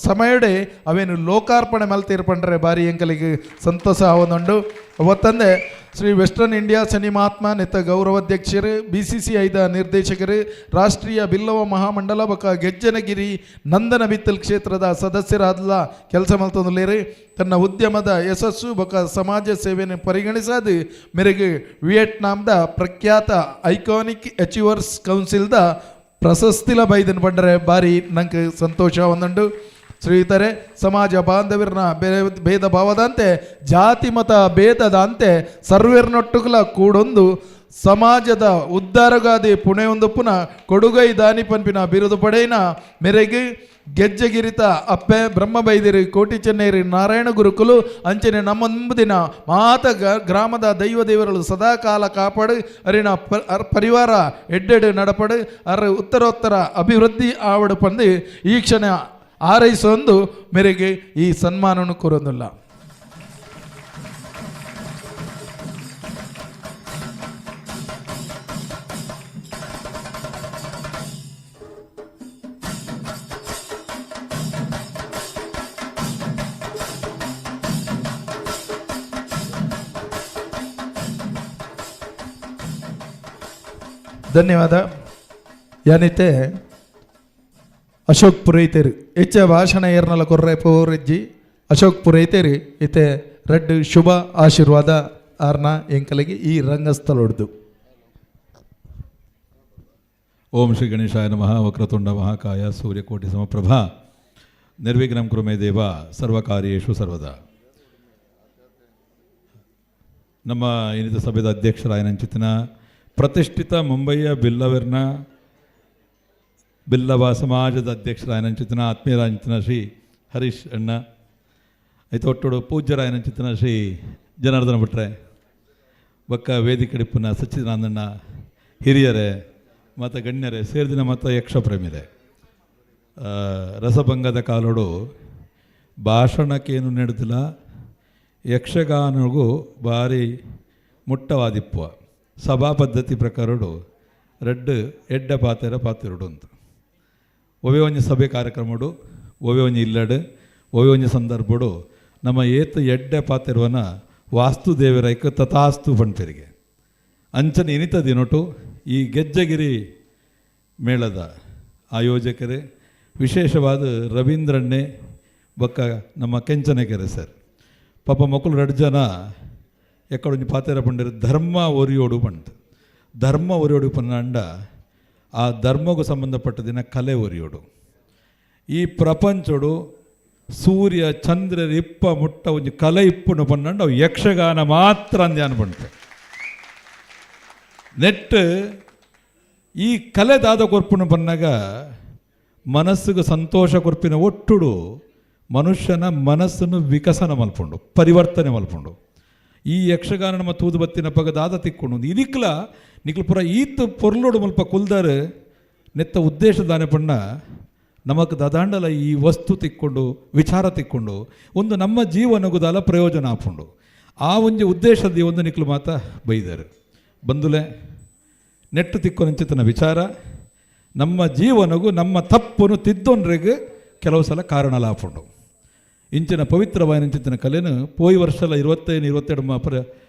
ಸಮಯಡೆ ಅವೇನು ಲೋಕಾರ್ಪಣೆ ಮಲ್ತಿರ್ಪಂಡ್ರೆ ಬಾರಿ ಎಂಕಲಿಗೆ ಸಂತೋಷ ಆವೊಂದುಂಡು. ಅವತ್ತಂದೆ ಶ್ರೀ ವೆಸ್ಟರ್ನ್ ಇಂಡಿಯಾ ಶನಿ ಮಹಾತ್ಮ ನೆತ್ತ ಗೌರವಾಧ್ಯಕ್ಷರು, ಬಿಸಿಸಿಐದ ನಿರ್ದೇಶಕರು, ರಾಷ್ಟ್ರೀಯ ಬಿಲ್ಲವ ಮಹಾಮಂಡಲ ಬೊಕ ಗೆಜ್ಜನಗಿರಿ ನಂದನ ಬಿತ್ತಲ್ ಕ್ಷೇತ್ರದ ಸದಸ್ಯರಾದಲ ಕೆಲಸ ಮಲ್ತೊಂದುಲ್ಲೇರು. ತನ್ನ ಉದ್ಯಮದ ಯಶಸ್ಸು ಬೊಕ ಸಮಾಜ ಸೇವೆಯನ್ನು ಪರಿಗಣಿಸದು ಮೇರೆಗೆ ವಿಯೆಟ್ನಾಂದ ಪ್ರಖ್ಯಾತ ಐಕಾನಿಕ್ ಅಚೀವರ್ಸ್ ಕೌನ್ಸಿಲ್ದ ಪ್ರಶಸ್ತಿಲ ಬೈದನ್ ಪಂಡರೆ ಬಾರಿ ನಂಗೆ ಸಂತೋಷ ಒಂದುಂಡು. ಶ್ರೀತರೆ ಸಮಾಜ ಬಾಂಧವ್ಯರನ್ನ ಭೇದ ಭಾವದಂತೆ ಜಾತಿ ಮತ ಭೇದದಂತೆ ಸರ್ವೇರ್ನೊಟ್ಟುಗಳ ಕೂಡೊಂದು ಸಮಾಜದ ಉದ್ಧಾರಗಾದಿ ಪುಣೆಯೊಂದು ಪುನಃ ಕೊಡುಗೈ ದಾನಿ ಪನ್ಪಿನ ಬಿರುದು ಪಡೆಯಿನ ಮೆರೆಗೆ ಗೆಜ್ಜೆಗಿರಿತ ಅಪ್ಪೆ ಬ್ರಹ್ಮ ಬೈದಿರಿ ಕೋಟಿ ಚೆನ್ನೇರಿ ನಾರಾಯಣ ಗುರುಕುಲು ಅಂಚನೆ ನಮ್ಮ ಮಾತ ಗ್ರಾಮದ ದೈವ ದೇವರುಗಳು ಸದಾಕಾಲ ಕಾಪಾಡು ಅರಿನ ಪರಿವಾರ ಎಡ್ಡೆಡು ನಡಪಡು ಅರ ಉತ್ತರೋತ್ತರ ಅಭಿವೃದ್ಧಿ ಆವಡು ಪಂದು ಈ ಕ್ಷಣ ಆರೈಸೊಂದು ಮೇರೆಗೆ ಈ ಸನ್ಮಾನವನ್ನು ಕೋರೊಂದಿಲ್ಲ. ಧನ್ಯವಾದ. ಯಾನಿತ್ತೆ ಅಶೋಕ್ ಪುರೈತೇರು ಹೆಚ್ಚ ಭಾಷಣ ಏರ್ನಲ ಕೊರ್ರೆ ಪೋರೆಜ್ಜಿ ಅಶೋಕ್ ಪುರೈತೇರು ಇತ್ತೆ ರಡ್ಡು ಶುಭ ಆಶೀರ್ವಾದ ಆರ್ನ ಎಂಕಲಿಗೆ ಈ ರಂಗಸ್ಥಳ ಹೊಡ್ದು. ಓಂ ಶ್ರೀ ಗಣೇಶಾಯ ನಮಃ. ವಕ್ರತುಂಡ ಮಹಾಕಾಯ ಸೂರ್ಯಕೋಟಿ ಸಮಪ್ರಭಾ ನಿರ್ವಿಘ್ನಂ ಕುರು ಮೇ ದೇವ ಸರ್ವಕಾರ್ಯೇಷು ಸರ್ವದಾ. ನಮ್ಮ ಇನ್ನಿತ ಸಭೆದ ಅಧ್ಯಕ್ಷರಾಯನಂಚಿತನ ಪ್ರತಿಷ್ಠಿತ ಮುಂಬಯಿಯ ಬಿಲ್ಲವರ್ನ ಬಿಲ್ಲವ ಸಮಾಜದ ಅಧ್ಯಕ್ಷರಾಯನಂಚಿತನ ಆತ್ಮೀಯರಾಯಂಚಿತನ ಶ್ರೀ ಹರೀಶ್ ಅಣ್ಣ, ಐತೊಟ್ಟುಡು ಪೂಜ್ಯರಾಯನಂಚಿತನ ಶ್ರೀ ಜನಾರ್ದನ ಭಟ್ರೆ, ಬಕ್ಕ ವೇದಿಕಡಿಪ್ಪನ ಸಚ್ಚಿದಾನಂದಣ್ಣ, ಹಿರಿಯರೇ ಮತ್ತು ಗಣ್ಯರೇ, ಸೇರಿದಿನ ಮತ್ತು ಯಕ್ಷ ಪ್ರೇಮಿರೆ, ರಸಭಂಗದ ಕಾಲೋಡು ಭಾಷಣಕ್ಕೇನು ನಡೆದಿಲ್ಲ, ಯಕ್ಷಗಾನಗೂ ಭಾರಿ ಮುಟ್ಟವಾದಿಪ್ಪುವ ಸಭಾ ಪದ್ಧತಿ ಪ್ರಕಾರಡು ರಡ್ಡು ಎಡ್ಡ ಪಾತೆರ ಪಾತಿರುಡು ಅಂತ. ಒವೆ ಒಂಜಿ ಸಭೆ ಕಾರ್ಯಕ್ರಮಡು, ಒವೆ ಒಂಜಿ ಇಲ್ಲಡು, ಒವೆ ಒಂಜಿ ಸಂದರ್ಭಡು ನಮ್ಮ ಏತ ಎಡ್ಡೆ ಪಾತಿರುವನ ವಾಸ್ತು ದೇವರೈಕ ತಥಾಸ್ತು ಪಣ್ಪೆರಿಗೆ ಅಂಚನೆ ಇನಿತ ದಿನೊಟು ಈ ಗೆಜ್ಜಗಿರಿ ಮೇಳದ ಆಯೋಜಕರೇ ವಿಶೇಷವಾದ ರವೀಂದ್ರಣ್ಣೆ ಬೊಕ್ಕ ನಮ್ಮ ಕೆಂಚನಕೆರೆ ಸರ್ ಪಾಪ ಮಕ್ಕಳು ರಡ್ಡು ಜನ ಎಕ್ಕಡೊಂಜಿ ಪಾತೆರ ಪಂಡೆರ್ ಧರ್ಮ ಒರಿಯೋಡು ಪಂಡ್ ಧರ್ಮ ಒರಿಯೋಡು ಪನ್ನಂಡ ಆ ಧರ್ಮಗೂ ಸಂಬಂಧಪಟ್ಟ ದಿನ ಕಲೆ ಒರಿಯೋಡು. ಈ ಪ್ರಪಂಚಡು ಸೂರ್ಯ ಚಂದ್ರರ ಇಪ್ಪ ಮುಟ್ಟ ಒಂಜಿ ಕಲೆ ಇಪ್ಪುನು ಪನ್ನಂಡ ಅವು ಯಕ್ಷಗಾನ ಮಾತ್ರ ಅಂದ್ಯಾನ ಪಂಡ್ತೆ. ನೆಟ್ ಈ ಕಲೆ ದಾದ ಕೊರ್ಪುನು ಪನ್ನಾಗ ಮನಸ್ಸಿಗೆ ಸಂತೋಷ ಕೊರ್ಪಿನ ಒಟ್ಟುಡು ಮನುಷ್ಯನ ಮನಸ್ಸನ್ನು ವಿಕಸನ ಮಲ್ಪುಂಡು, ಪರಿವರ್ತನೆ ಮಲ್ಪುಂಡು. ಈ ಯಕ್ಷಗಾನ ನಮ್ಮ ತೂದು ಬತ್ತಿನ ಪಗ ದಾದ ತಿಕ್ಕೊಂಡು ಇದಕ್ಲ ನಿಕ್ಲು ಪೂರ ಈತ್ ಪೊರ್ಲುಡು ಮುಲ್ಪ ಕುಲ್ದಾರು ನೆತ್ತ ಉದ್ದೇಶ ದಾನೆ ಪಣ್ಣ ನಮಕ್ ದಾದಾಂಡಲ ಈ ವಸ್ತು ತಿಕ್ಕೊಂಡು ವಿಚಾರ ತಿಕ್ಕೊಂಡು ಒಂದು ನಮ್ಮ ಜೀವನಗುದಾಲ ಪ್ರಯೋಜನ ಆಪುಂಡು. ಆ ಒಂಜಿ ಉದ್ದೇಶದ ಒಂದು ನಿಕ್ಲು ಮಾತ ಬೈದರು ಬಂದುಲೆ ನೆಟ್ಟು ತಿಕ್ಕೊನಂಚಿತನ ವಿಚಾರ ನಮ್ಮ ಜೀವನಗೂ ನಮ್ಮ ತಪ್ಪುನು ತಿದ್ದೊನ್ರೆಗ್ ಕೆಲವು ಸಲ ಕಾರಣಲಾಪುಂಡು. ಇಂಚಿನ ಪವಿತ್ರವಾಯಿನಂಚಿತನ ಕಲೆನು ಪೋಯಿ ವರ್ಷಲ 25 22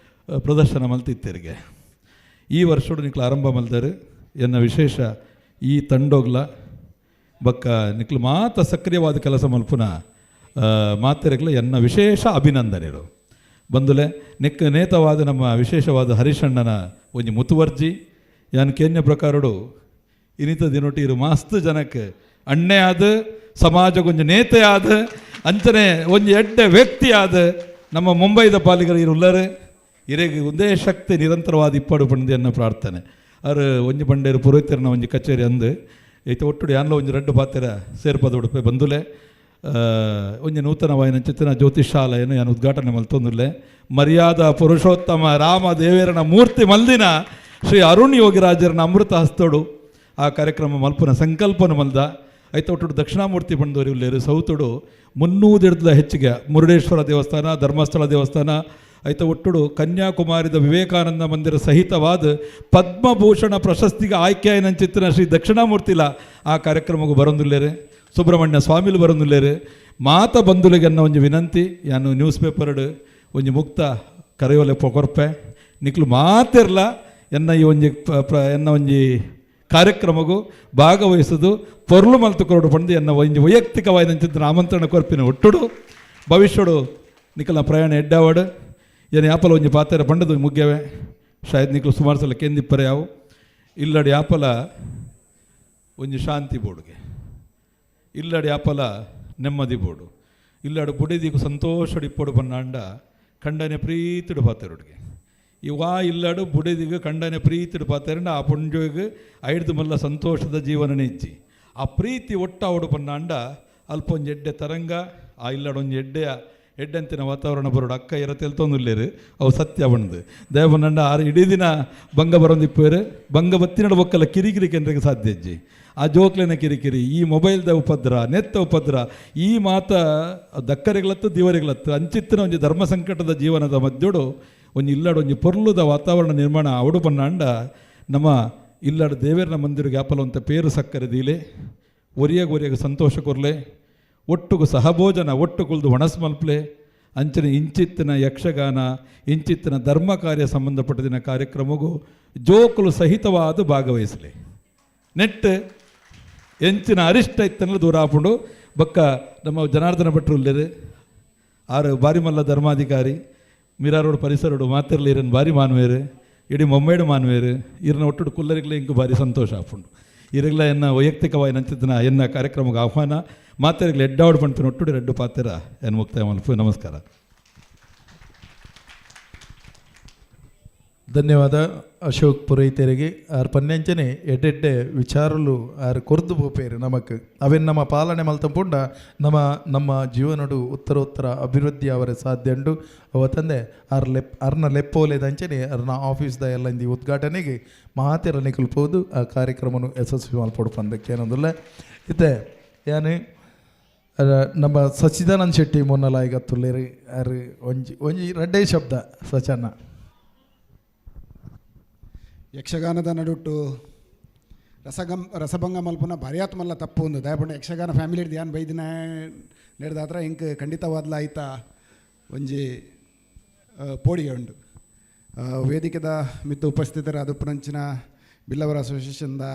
ಪ್ರದರ್ಶನ ಮಲ್ತಿತ್ತೆರಿಗೆ ಈ ವರ್ಷಡು ನಿಕ್ಲು ಆರಂಭ ಮಲ್ದರು ಎನ್ನ ವಿಶೇಷ ಈ ತಂಡೋಗ್ಲ ಬಕ್ಕ ನಿಕ್ಲು ಮಾತ ಸಕ್ರಿಯವಾದ ಕೆಲಸ ಮಲ್ಪುನ ಮಾತೆರೆಗ್ಲ ಎನ್ನ ವಿಶೇಷ ಅಭಿನಂದನೆರು. ಬಂದುಲೆ ನಿಕ್ ನೇತವಾದ ನಮ್ಮ ವಿಶೇಷವಾದ ಹರಿಶಣ್ಣನ ಒಂಜಿ ಮುತುವರ್ಜಿ ಯಾನ್ ಕೇನ್ಯ ಪ್ರಕಾರಡು ಇನ್ನಿತ ದಿನೊಟ್ಟು ಇರು ಮಸ್ತ್ ಜನಕ್ಕೆ ಅಣ್ಣೆ ಆದ ಸಮಾಜ ಕೊಂಚ ನೇತೆ ಆದ ಅಂಚನೆ ಒಂಜಿ ಎಡ್ಡೆ ವ್ಯಕ್ತಿ ಆದ ನಮ್ಮ ಮುಂಬೈದ ಪಾಲಿಗರು ಇರುಲ್ಲರು ಇರೆಗ್ ಒಂದೇ ಶಕ್ತಿ ನಿರಂತರವಾದ ಇಪ್ಪಡು ಪಂಡಿ ಎನ್ನ ಪ್ರಾರ್ಥನೆ. ಅರು ಒಂಜಿ ಪಂಡೇರು ಪುರೋಹಿತರನ ಒಂಜಿ ಕಚೇರಿ ಅಂದು ಐತೆ ಒಟ್ಟುಡು ಯಾನ್ಲ ಒಂಜಿ ರಡ್ಡು ಪಾತೆರ ಸೇರ್ಪದ ಉಡುಪೆ ಬಂದುಲೆ ಒಂಜಿ ನೂತನವಾಯಿನ ಚಿತ್ತನ ಜ್ಯೋತಿಷಾಲಯನು ಯಾನ್ ಉದ್ಘಾಟನೆ ಮಲ್ತೊಂದುಲ್ಲೆ. ಮರ್ಯಾದ ಪುರುಷೋತ್ತಮ ರಾಮ ದೇವೇರನ ಮೂರ್ತಿ ಮಲ್ದಿನ ಶ್ರೀ ಅರುಣ್ ಯೋಗಿರಾಜರನ ಅಮೃತ ಹಸ್ತೋಡು ಆ ಕಾರ್ಯಕ್ರಮ ಮಲ್ಪುನ ಸಂಕಲ್ಪನ ಮಲ್ದ ಐತ ಒಟ್ಟು ದಕ್ಷಿಣಾಮೂರ್ತಿ ಬಂದವರು ಇಲ್ಲೇರು ಸೌತುಡು 300 ಹೆಚ್ಚಿಗೆ ಮುರುಡೇಶ್ವರ ದೇವಸ್ಥಾನ, ಧರ್ಮಸ್ಥಳ ದೇವಸ್ಥಾನ ಐತ ಒಟ್ಟುಡು ಕನ್ಯಾಕುಮಾರಿದ ವಿವೇಕಾನಂದ ಮಂದಿರ ಸಹಿತವಾದ ಪದ್ಮಭೂಷಣ ಪ್ರಶಸ್ತಿಗೆ ಆಯ್ಕೆಯಾಯಿನಂಚಿತ್ತಿನ ಶ್ರೀ ದಕ್ಷಿಣಾಮೂರ್ತಿಲ ಆ ಕಾರ್ಯಕ್ರಮಕ್ಕೂ ಬರೊಂದುಲ್ಲೇರು, ಸುಬ್ರಹ್ಮಣ್ಯ ಸ್ವಾಮಿಲು ಬರೊಂದುಲ್ಲೇರು. ಮಾತ ಬಂಧುಲಿಗೆ ಅನ್ನೋ ಒಂಜಿ ವಿನಂತಿ, ಯಾನು ನ್ಯೂಸ್ ಪೇಪರ್ಡ್ ಒಂಜಿ ಮುಕ್ತ ಕರೆಯೋಲೆ ಕೊರ್ಪೆ ನಿಕ್ಲು ಮಾತಿರ್ಲ ಎನ್ನ ಈ ಒಂಜಿ ಎನ್ನ ಒಂಜಿ ಕಾರ್ಯಕ್ರಮಗೂ ಭಾಗವಹಿಸುದು ಪೊರ್ಲು ಮಲ್ತು ಕೊರಡು ಪಂದು ಎನ್ನ ಒಂಜಿ ವೈಯಕ್ತಿಕವಾದ ಆಮಂತ್ರಣ ಕೊರ್ಪಿನ ಒಟ್ಟುಡು ಭವಿಷ್ಯಡು ನಿಕಲ್ನ ಪ್ರಯಾಣ ಎಡ್ಡಾವಡು ಏನು ಯಾಪಲ ಒಂಜಿ ಪಾತೆರ ಪಂಡದು ಮುಗ್ಯವೆ ಶಾಯದ್ ನಿಕ್ಲು ಸುಮಾರು ಸಲ ಕೇಂದಿಪ್ಪರೆ ಯಾವು ಇಲ್ಲಡಿ ಯಾಪಲ ಒಂಜಿ ಶಾಂತಿ ಬೋಡುಗೆ ಇಲ್ಲಡಿ ಯಾಪಲ ನೆಮ್ಮದಿ ಬೋಡು ಇಲ್ಲಡು ಬುಡಿದಿಗೂ ಸಂತೋಷ ಇಪ್ಪಡು ಪನ್ನಾಂಡ ಕಂಡನೆ ಪ್ರೀತಿಡು ಪಾತೆರುಡುಗೆ ಇವಾ ಇಲ್ಲಡು ಬುಡಿದಿಗೆ ಕಂಡನೆ ಪ್ರೀತಿಡು ಪಾತೆರಂಡ ಆ ಪುಂಜೋಗ್ ಐಡ್ದು ಮಲ್ಲ ಸಂತೋಷದ ಜೀವನನೇ ಇಜ್ಜಿ ಆ ಪ್ರೀತಿ ಒಟ್ಟಾವಡು ಪನ್ನಾಂಡ ಅಲ್ಪ ಒಂಜಿ ಎಡ್ಡೆ ತರಂಗ ಆ ಇಲ್ಲಡು ಒಂಜಿ ಎಡ್ಡೆಯ ಎಡ್ಡಂತಿನ ವಾತಾವರಣ ಬರೋಡು ಅಕ್ಕ ಇರ ತೆಲ್ತೊಂದುಲ್ಲೇರು ಅವು ಸತ್ಯ ಬಂದು ದೇವನಂಡ ಆರು ಇಡೀ ದಿನ ಬಂಗ ಬರೋಂದಿಪ್ಪೇರು ಬಂಗ ಬತ್ತಿನಡ ಬೊಕ್ಕಲ ಕಿರಿಕಿರಿ ಕೆಂದ್ರಿಗೆ ಸಾಧ್ಯ ಅಜ್ಜಿ ಆ ಜೋಕ್ಲೆನ ಕಿರಿಕಿರಿ ಈ ಮೊಬೈಲ್ದ ಉಪದ್ರ ನೆತ್ತ ಉಪದ್ರ ಈ ಮಾತ ದಕ್ಕರಿಗಳತ್ತು ದಿವರಿಗಳತ್ತು ಅಂಚಿತ್ತಿನ ಒಂಜಿ ಧರ್ಮ ಸಂಕಟದ ಜೀವನದ ಮಧ್ಯಡು ಒಂಜಿ ಇಲ್ಲಡು ಒಂಜಿ ಪೊರ್ಲುದ ವಾತಾವರಣ ನಿರ್ಮಾಣ ಅವಡು ಪನ್ನಾಂಡ ನಮ್ಮ ಇಲ್ಲಡು ದೇವೇರ್ನ ಮಂದಿರಿಗೆ ಯಾಪಲವಂತ ಪೇರು ಸಕ್ಕರೆ ದೀಲೆ ಒರಿಯಾಗ ಒರಿಯಾಗ ಸಂತೋಷ ಕೊರ್ಲೆ ಒಟ್ಟುಗು ಸಹಭೋಜನ ಒಟ್ಟು ಕುಲ್ದು ಒಣಸ್ ಮಲ್ಪ್ಲೆ ಅಂಚನೆ ಇಂಚಿತ್ತಿನ ಯಕ್ಷಗಾನ ಇಂಚಿತ್ತಿನ ಧರ್ಮ ಕಾರ್ಯ ಸಂಬಂಧಪಟ್ಟದಿನ ಕಾರ್ಯಕ್ರಮಗೂ ಜೋಕುಲು ಸಹಿತವಾದ ಭಾಗವಹಿಸಲಿ ನೆಟ್ ಎಂಚಿನ ಅರಿಷ್ಟ ಇತ್ತನಲ್ಲಿ ದೂರ ಆಪುಂಡು. ಬೊಕ್ಕ ನಮ್ಮ ಜನಾರ್ದನ ಭಟ್ರು ಉಲ್ಲೆರ್ ಆರು ಬಾರಿಮಲ್ಲ ಧರ್ಮಾಧಿಕಾರಿ ಮೀರಾ ರೋಡ್ ಪರಿಸರಡು ಮಾತಿರ್ಲಿ ಇರನ್ ಬಾರಿ ಮಾನ್ವೇರು ಇಡೀ ಮೊಮ್ಮೇಡು ಮಾನ್ವೇರು ಇರನ ಒಟ್ಟುಡು ಕುಲ್ಲರಿಗ್ಲೆ ಇಂಕು ಬಾರಿ ಸಂತೋಷ ಆಪುಂಡು. ಇರಗ್ಲ ಎನ್ನ ವೈಯಕ್ತಿಕವಾಗಿ ನಂಚಿತ್ತಿನ ಎನ್ನ ಕಾರ್ಯಕ್ರಮಕ್ಕೆ ಆಹ್ವಾನ ಮಾತೆರೆಗ್ಲ ಎಡ್ಡಾವಡ್ ಪನ್ಪಿನ ಒಟ್ಟುಡು ರಡ್ಡು ಪಾತೆರ ಎನ್ ಮುಕ್ತಾಯ ಮಲ್ಪು. ನಮಸ್ಕಾರ. ಧನ್ಯವಾದ ಅಶೋಕ್ ಪುರೈತೆರಿಗೆ. ಆರ್ ಪನ್ನೆಂಚನೆ ಎಡ್ಡೆಡ್ಡೆ ವಿಚಾರಲು ಆರ್ ಕೊರ್ದು ಪೋಪೇರು ನಮಕ್ ಅವೆನ್ ನಮ್ಮ ಪಾಲನೆ ಮಲ್ತಂಪುಂಡ ನಮ್ಮ ನಮ್ಮ ಜೀವನಡು ಉತ್ತರ ಉತ್ತರ ಅಭಿವೃದ್ಧಿ ಅವರ ಸಾಧ್ಯ ಉಂಡು. ಅವ ತಂದೆ ಆರ್ ಲೆಪ್ ಅರ್ನ ಲೆಪ್ಪೋಲೆದಂಚನೆ ಅರ್ನ ಆಫೀಸ್ದ ಎಲ್ಲ ಇಂದಿ ಉದ್ಘಾಟನೆಗೆ ಮಾತೆರ ನಿಕಲ್ಪೋದು ಆ ಕಾರ್ಯಕ್ರಮನು ಯಶಸ್ವಿ ಮಲ್ಪೊಡು ಪಂದಕ್ಕೆ ಏನೊಂದುಲ್ಲ. ಇತ್ತೆ ಯಾನು ನಮ್ಮ ಸಚ್ಚಿದಾನಂದ ಶೆಟ್ಟಿ ಮೊನ್ನಲಾಯಿಗತ್ತುಲ್ಲೇರಿ ಆರ್ ಒಂಜಿ ಒಂಜಿ ರಡ್ಡೇ ಶಬ್ದ ಸಚನ್ನ. ಯಕ್ಷಗಾನದ ನಡುಟ್ಟು ರಸಭಂಗ ಮಲ್ಪುನ ಭಾರ್ಯಾತ್ ಮಲ್ಲ ತಪ್ಪು ಒಂದು ದಯಪಂಡ ಯಕ್ಷಗಾನ ಫ್ಯಾಮಿಲಿ ಧ್ಯಾನ ಬೈದಿನ ನೆಡ್ದಾತ್ರ ಇಂಕ್ ಖಂಡಿತವಾದ್ಲ ಆಯ್ತಾ ಒಂಜಿ ಪೋಡಿಗೆ ಉಂಡು. ವೇದಿಕೆದ ಮಿತ್ತು ಉಪಸ್ಥಿತರಾದ ಉಪನಂಚಿನ ಬಿಲ್ಲವರ ಅಸೋಸಿಯೇಷನ್ದ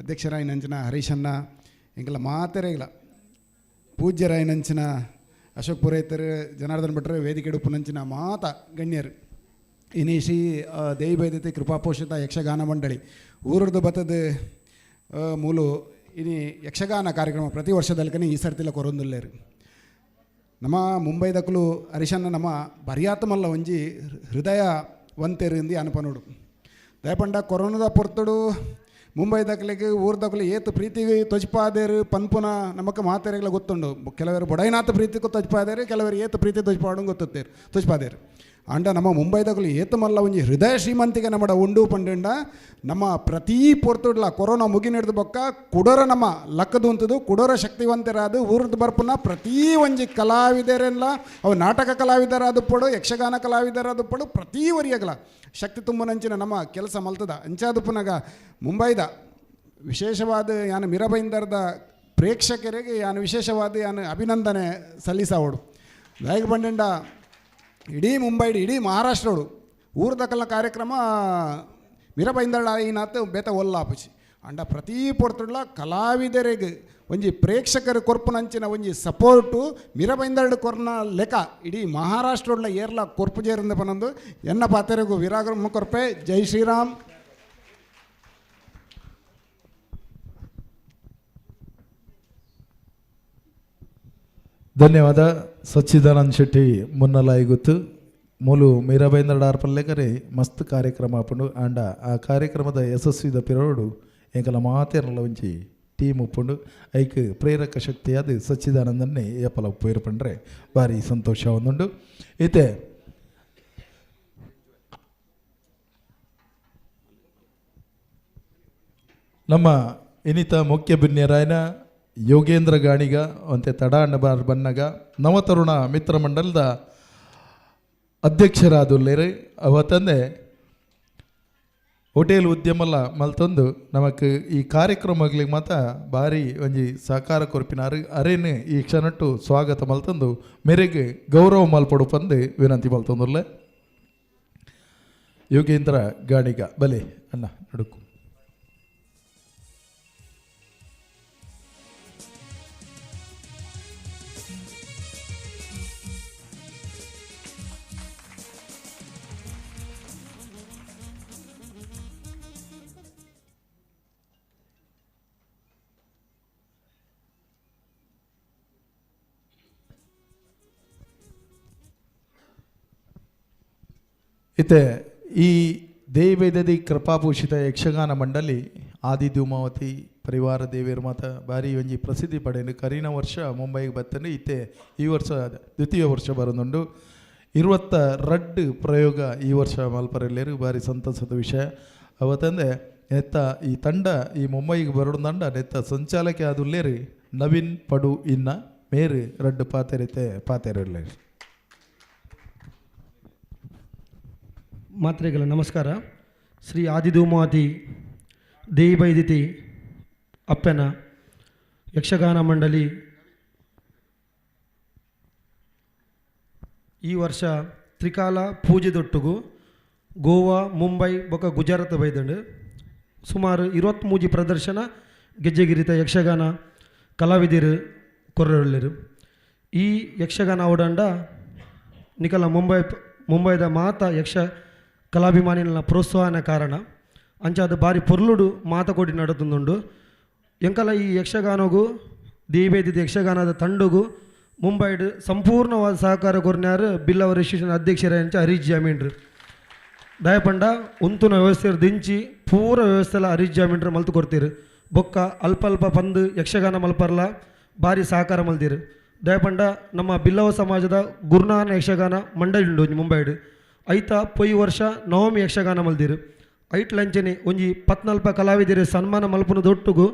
ಅಧ್ಯಕ್ಷರಾಯಿನಂಚಿನ ಹರೀಶಣ್ಣ, ಇಂಕೆಲ್ಲ ಮಾತೆರೆಗಿಲ್ಲ ಪೂಜ್ಯರಾಯಿನಂಚಿನ ಅಶೋಕ್ ಪುರೋಹಿತರು, ಜನಾರ್ದನ್ ಭಟ್ರು, ವೇದಿಕೆ ಉಪನಂಚಿನ ಮಾತ ಗಣ್ಯರು, ಇನಿ ಶ್ರೀ ದೇವಿ ಬೈದತಿ ಕೃಪಾಪೋಷಿತ ಯಕ್ಷಗಾನ ಮಂಡಳಿ ಊರದ್ದು ಬತ್ತದ ಮೂಲು ಇನಿ ಯಕ್ಷಗಾನ ಕಾರ್ಯಕ್ರಮ ಪ್ರತಿ ವರ್ಷದಲ್ಕನೆ ಈ ಸರ್ತಿಲ ಕೊರೊಂದುಲ್ಲೇರು. ನಮ್ಮ ಮುಂಬೈದಕ್ಕಲು ಹರಿಶನ್ನ ನಮ್ಮ ಬರ್ಯಾತಮಲ್ಲ ಒಂಜಿ ಹೃದಯ ವಂತೆರಿಂದಿ ಅನುಪನೋಡು. ದಯಪಂಡ ಕೊರೋನಾದ ಪೊರ್ತುಡು ಮುಂಬೈದಕ್ಲಿಗೆ ಊರ್ದಕ್ಲು ಏತು ಪ್ರೀತಿ ತೊಜ್ಪಾದೇರು ಪನ್ಪುನ ನಮಕ್ ಮಾತೆರೆಗ್ಲ ಗೊತ್ತುಂಡು. ಕೆಲವರು ಬೊಡೈನಾಥ ಪ್ರೀತಿಗೂ ತೊಜ್ಪಾದೇರು, ಕೆಲವರು ಏತು ಪ್ರೀತಿ ತೊಜ್ಪಾಡು ಗೊತ್ತುತ್ತೇರು ತೊಜ್ಪಾದೇರು. ಅಂಡ ನಮ್ಮ ಮುಂಬೈದಕ್ಲು ಏತು ಮಲ್ಲ ಒಂಜಿ ಹೃದಯ ಶ್ರೀಮಂತಿಗೆ ನಮ್ಮಡ ಉಂಡು ಪಂಡುಂಡ ನಮ್ಮ ಪ್ರತೀ ಪೊರ್ತುಡ್ಲ ಕೊರೋನಾ ಮುಗಿ ನಡೆದು ಬೊಕ್ಕ ಕುಡೋರ ನಮ್ಮ ಲಕ್ಕದು ಉಂತದು ಕುಡೋರ ಶಕ್ತಿವಂತರಾದ ಊರ್ದು ಬರ್ಪುನ ಪ್ರತೀ ಒಂಜಿ ಕಲಾವಿದರೆಲ್ಲ ಅವು ನಾಟಕ ಕಲಾವಿದರಾದ ಪಡು, ಯಕ್ಷಗಾನ ಕಲಾವಿದರಾದ ಪಡು, ಪ್ರತೀ ಒರಿಯಗಲ ಶಕ್ತಿ ತುಂಬುನಂಚಿನ ನಮ್ಮ ಕೆಲಸ ಮಲ್ತದ. ಅಂಚಾದ ಪುನಗ ಮುಂಬೈದ ವಿಶೇಷವಾದ ಯಾನು ಮಿರಬೈಂದರ್ದ ಪ್ರೇಕ್ಷಕರಿಗೆ ಯಾನು ವಿಶೇಷವಾದ ಯಾನು ಅಭಿನಂದನೆ ಸಲ್ಲಿಸಾವಡು. ದಾಯಕ ಬಂಡೆಂಡ ಇಡೀ ಮುಂಬೈಡ್ ಇಡೀ ಮಹಾರಾಷ್ಟ್ರಡು ಊರ್ದಕಲ್ನ ಕಾರ್ಯಕ್ರಮ ಮಿರಬೈಂದಳ ಈನಾತ್ ಬೇತ ಒಲ್ಲಾಪುಚಿ ಅಂಡ ಪ್ರತೀ ಪೊರ್ತುಡ್ಲ ಕಲಾವಿದರಿಗೆ ಒಂಜಿ ಪ್ರೇಕ್ಷಕರು ಕೊರ್ಪುನಂಚಿನ ಒಂಜಿ ಸಪೋರ್ಟು ಮಿರಬೈಂದರ್ಡ್ ಕೊರ್ನ ಲೆಕ್ಕ ಇಡೀ ಮಹಾರಾಷ್ಟ್ರಡ್ಲ ಏರ್ಲ ಕೊರ್ಪು ಜೇರಂದ ಪನೊಂದು ಎನ್ನ ಪಾತೆರೆಗು ವೀರಾಗ್ರಮ ಕೊರ್ಪೆ. ಜೈ ಶ್ರೀರಾಮ್. ಧನ್ಯವಾದ ಸಚ್ಚಿದಾನಂದ ಶೆಟ್ಟಿ ಮುನ್ನಲಾಯಿಗುತ್ತು. ಮೂಲು ಮೀರಾಬೈಂದ್ರ ಡಾರ್ಪಲ್ಲೇಕರೆ ಮಸ್ತ್ ಕಾರ್ಯಕ್ರಮ ಆಪುಂಡು. ಆಂಡ ಆ ಕಾರ್ಯಕ್ರಮದ ಯಶಸ್ವಿದ ಪಿರೋಡು ಎಂಕಲ ಮಾತೆರ್ಲ ಒಂಜಿ ಟೀಮ್ ಉಪ್ಪುಂಡು. ಐಕ್ ಪ್ರೇರಕ ಶಕ್ತಿಯಾದ ಸಚ್ಚಿದಾನಂದನ್ನೇ ಏಪಲ ಉಪ್ಪು ಪಂಡ್ರೆ ಭಾರಿ ಸಂತೋಷ ಒಂದುಂಡು. ಇತ್ತೆ ನಮ್ಮ ಇನ್ನಿತ ಮುಖ್ಯ ಬಿನ್ಯರಾಯನ ಯೋಗೇಂದ್ರ ಗಾಣಿಗ ಅಂತೆ ತಡಾಣ್ಣ ಬಾರ್ ಬನ್ನಗ ನವತರುಣ ಮಿತ್ರ ಮಂಡಲದ ಅಧ್ಯಕ್ಷರಾದುಲ್ಲೇರು. ಅವತ್ತಂದೆ ಹೋಟೆಲ್ ಉದ್ಯಮಲ ಮಲ್ತೊಂದು ನಮಕ್ ಈ ಕಾರ್ಯಕ್ರಮಗಳಿಗೆ ಮಾತ ಭಾರಿ ಒಂಜಿ ಸಹಕಾರ ಕೊರ್ಪಿನಾರು ಅರೇನು ಈ ಕ್ಷಣಟ್ಟು ಸ್ವಾಗತ ಮಲ್ತೊಂದು ಮೇರೆಗೆ ಗೌರವ ಮಲ್ಪಡು ಪಂದು ವಿನಂತಿ ಮಲ್ತೊಂದುಲ್ಲೆ. ಯೋಗೇಂದ್ರ ಗಾಣಿಗ ಬಲೆ ಅಣ್ಣ ನಡುಕು. ಇತ್ತೆ ಈ ದೇವೇದದಿ ಕೃಪಾಭೂಷಿತ ಯಕ್ಷಗಾನ ಮಂಡಳಿ ಆದಿ ಧೂಮಾವತಿ ಪರಿವಾರ ದೇವಿಯರ ಮಾತ ಭಾರಿ ಒಂಜಿ ಪ್ರಸಿದ್ಧಿ ಪಡೆದು ಕರಿನ ವರ್ಷ ಮುಂಬೈಗೆ ಬತ್ತಂಡು ಇತ್ತೆ ಈ ವರ್ಷ ದ್ವಿತೀಯ ವರ್ಷ ಬರೋದುಂಡು. 22 ಪ್ರಯೋಗ ಈ ವರ್ಷ ಮಲ್ಪರೆಲ್ಲೇರು ಭಾರಿ ಸಂತಸದ ವಿಷಯ. ಅವತ್ತಂದೆ ನೆತ್ತ ಈ ತಂಡ ಈ ಮುಂಬೈಗೆ ಬರೋದಂಡ ನೆತ್ತ ಸಂಚಾಲಕ ಆದುಲ್ಲೇರಿ ನವೀನ್ ಪಡು ಇನ್ನ ಮೇರು ರಡ್ಡು ಪಾತೆರಿತೆ ಪಾತೆರಲ್ಲೇರಿ. ಮಾತ್ರೆಗಳ ನಮಸ್ಕಾರ. ಶ್ರೀ ಆದಿಧೂಮಾವತಿ ದೇಯಿಬೈದಿತಿ ಅಪ್ಪನ ಯಕ್ಷಗಾನ ಮಂಡಳಿ ಈ ವರ್ಷ ತ್ರಿಕಾಲ ಪೂಜೆದೊಟ್ಟುಗು ಗೋವಾ, ಮುಂಬೈ ಬೊಕ ಗುಜರಾತ್ ಬೈದಂಡು ಸುಮಾರು 23 ಪ್ರದರ್ಶನ ಗೆಜ್ಜೆಗಿರಿತ ಯಕ್ಷಗಾನ ಕಲಾವಿದರು ಕೊರ್ರೊಳ್ಳಿರು. ಈ ಯಕ್ಷಗಾನ ಓಡಂಡ ನಿಕಲ ಮುಂಬೈದ ಮಾತ ಯಕ್ಷ ಕಲಾಭಿಮಾನಿಗಳ ಪ್ರೋತ್ಸಾಹನ ಕಾರಣ ಅಂಚಾದ ಬಾರಿ ಪೊರ್ಲುಡು ಮಾತಕೋಡಿ ನಡತುಂದುಂಡು. ಎಂಕಲ ಈ ಯಕ್ಷಗಾನಗೂ ದೇವೇದಿದ ಯಕ್ಷಗಾನದ ತಂಡಗು ಮುಂಬೈಡ್ ಸಂಪೂರ್ಣವಾದ ಸಹಕಾರ ಕೊರ್ನ್ಯಾರು ಬಿಲ್ಲವ ರಿಜಿಸ್ಟ್ರೇಷನ್ ಅಧ್ಯಕ್ಷರ ಹರೀಶ್ ಜಾಮೀನ್ರು. ದಯಪಂಡ ಉಂತುನ ವ್ಯವಸ್ಥೆ ದಿಂಚಿ ಪೂರ ವ್ಯವಸ್ಥೆಲ ಹರೀಶ್ ಜಾಮೀನ್ರು ಮಲ್ತು ಕೊಡ್ತೀರು. ಬೊಕ್ಕ ಅಲ್ಪ ಅಲ್ಪ ಪಂದು ಯಕ್ಷಗಾನ ಮಲ್ಪರ್ಲ ಭಾರಿ ಸಹಕಾರ ಮಲ್ದಿರು. ದಯಪಂಡ ನಮ್ಮ ಬಿಲ್ಲವ ಸಮಾಜದ ಗುರುನಾನ ಯಕ್ಷಗಾನ ಮಂಡಳಿ ಉಂಡು ಒಂಜಿ ಮುಂಬೈಡ್. ಐತ ಪೊಯ್ ವರ್ಷ ನವಮಿ ಯಕ್ಷಗಾನ ಮಲ್ದಿರು. ಐಟ್ ಲಂಚನೆ ಒಂಜಿ ಪತ್ನಲ್ಪ ಕಲಾವಿದರು ಸನ್ಮಾನ ಮಲ್ಪುನ ದೊಟ್ಟುಗು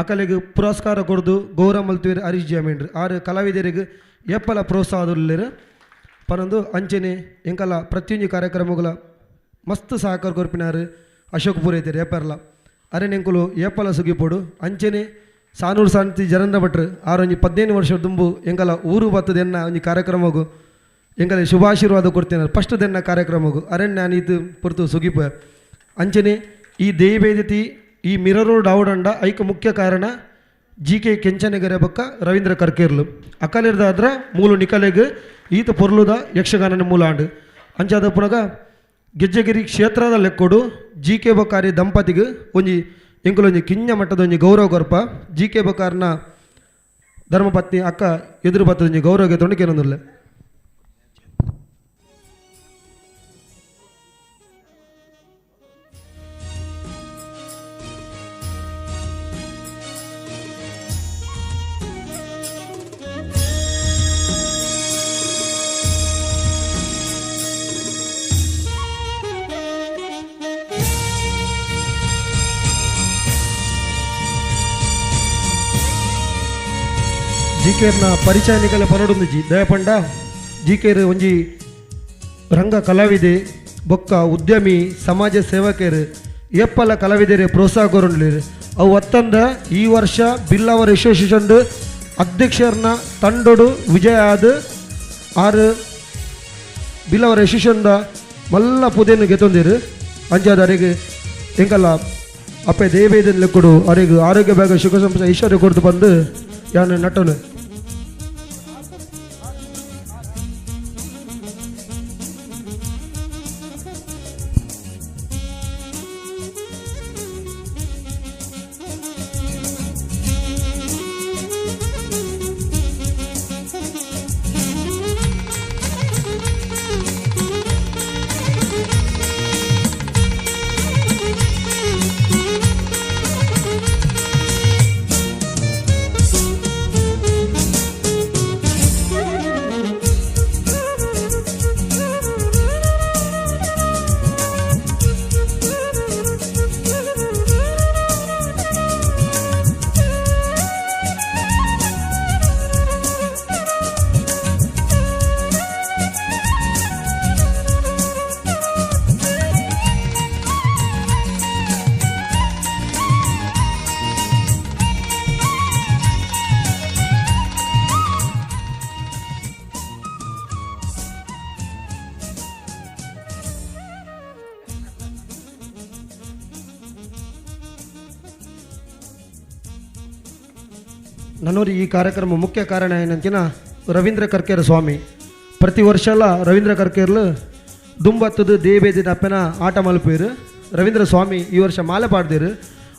ಅಕಲೆಗ್ ಪುರಸ್ಕಾರ ಕೊರ್ದು ಗೌರವ ಮಲ್ತುವೆರ್ ಹರೀಶ್ ಜಾಮೀನ್ರು. ಆರು ಕಲಾವಿದರಿಗೆ ಎಪ್ಪಲ ಪ್ರೋತ್ಸಾಹದುಲ್ಲೆರ್ ಪನೊಂದು ಅಂಚನೆ ಎಂಕಲ ಪ್ರತಿಯೊಂಜಿ ಕಾರ್ಯಕ್ರಮಗಳ ಮಸ್ತ್ ಸಹಕಾರ ಕೊರ್ಪಿನಾರು ಅಶೋಕ್ ಪೂರೈತೆರ್ ಏಪರ್ಲ. ಅರೆನೆಂಕುಲು ಏಪಲ ಸುಗಿಪೊಡು. ಅಂಚನೆ ಸಾನೂರು ಶಾಂತಿ ಜರಂದ್ರ ಭಟ್ರು ಆರೊಂಜಿ 15 ವರ್ಷ ದುಂಬು ಎಂಕಲ ಊರು ಬತ್ತದೆನ್ನ ಒಂಜಿ ಕಾರ್ಯಕ್ರಮಗು ಎಂಕಲ ಶುಭಾಶೀರ್ವಾದ ಕೊಡ್ತೇನೆ ಫಸ್ಟ್ ದೆನ್ನ ಕಾರ್ಯಕ್ರಮಗು ಅರಣ್ಯ ಇದು ಪೊರ್ತು ಸುಗಿಪ. ಅಂಚನೆ ಈ ದೇವೇದತಿ ಈ ಮಿರರ್ ರೋಡ್ ಆವಡಂಡ ಐಕ ಮುಖ್ಯ ಕಾರಣ ಜಿ ಕೆ ಕೆಂಚನಗೆರೆ ಬೊಕ್ಕ ರವೀಂದ್ರ ಕರ್ಕೇರ್ಲು ಅಕಲಿರ್ದಾದ್ರ ಮೂಲು ನಿಕಲೆಗ್ ಈತ ಪೊರ್ಲುದ ಯಕ್ಷಗಾನನ ಮೂಲ ಆಂಡ್. ಅಂಚಾದ ಪುನಗ ಗೆಜ್ಜೆಗಿರಿ ಕ್ಷೇತ್ರದ ಲೆಕ್ಕೊಡು ಜಿ ಕೆ ಬೊಕ್ಕಾರಿ ದಂಪತಿಗೆ ಒಂಜಿ ಎಂಕುಲೊಂಜಿ ಕಿಂಜ ಮಟ್ಟದ ಒಂಜಿ ಗೌರವ ಕೊರ್ಪ. ಜಿ ಕೆ ಬೊಕ್ಕಾರನ ಧರ್ಮಪತ್ನಿ ಅಕ್ಕ ಎದುರು ಬತ್ತದೊಂಜಿ ಗೌರವ ಗೆತ್ತೊಂಡು ಕೇನೊಂದುಲ್ಲೆ. ಜಿ ಕೆರ್ನ ಪರಿಚಯ ನಿಕಲೆ ಪನೊಡೊಂದು ಜಿ ದಯಪಂಡ ಜಿ ಕೆರ್ ಒಂಜಿ ರಂಗ ಕಲಾವಿದೆ ಬೊಕ್ಕ ಉದ್ಯಮಿ ಸಮಾಜ ಸೇವಕರು ಏಪ್ಪಲ ಕಲಾವಿದರೆ ಪ್ರೋತ್ಸಾಹ ಕೊರೊಂಡ್ಲೇರ್. ಅವು ಅತ್ತಂದ ಈ ವರ್ಷ ಬಿಲ್ಲವರ ಅಸೋಸಿಯೇಷನ್ ಅಧ್ಯಕ್ಷರನ್ನ ತಂಡೊಡು ವಿಜಯ ಆದ ಆರು ಬಿಲ್ಲವರ ಅಸೋಸಿಯೇಷನ್ದ ಮಲ್ಲ ಪುದೆಯನ್ನು ಗೆತ್ತೊಂದಿರು. ಅಂಚಾದ ಅರೆಗ್ ಎಂಕಲ್ಲ ಅಪ್ಪೆ ದೇವೇದನ್ ಲೆಕ್ಕಡು ಅರೆಗ್ ಆರೋಗ್ಯ ಭಾಗ ಸುಖ ಸಂಪದ ಐಶ್ವರ್ಯ ಕೊಡ್ದು ಬಂದು ಯಾನು ನಟನು. ನನ್ನೋರಿ ಈ ಕಾರ್ಯಕ್ರಮ ಮುಖ್ಯ ಕಾರಣ ಏನಂತಿನ ರವೀಂದ್ರ ಕರ್ಕೇರ ಸ್ವಾಮಿ. ಪ್ರತಿ ವರ್ಷ ರವೀಂದ್ರ ಕರ್ಕೇರ್ಲು ದುಂಬತ್ತದು ದೇವೇದಿನ ಅಪ್ಪನ ಆಟ ಮಲ್ಪೇರು. ರವೀಂದ್ರ ಸ್ವಾಮಿ ಈ ವರ್ಷ ಮಾಲೆ ಪಾಡ್ದಿರು.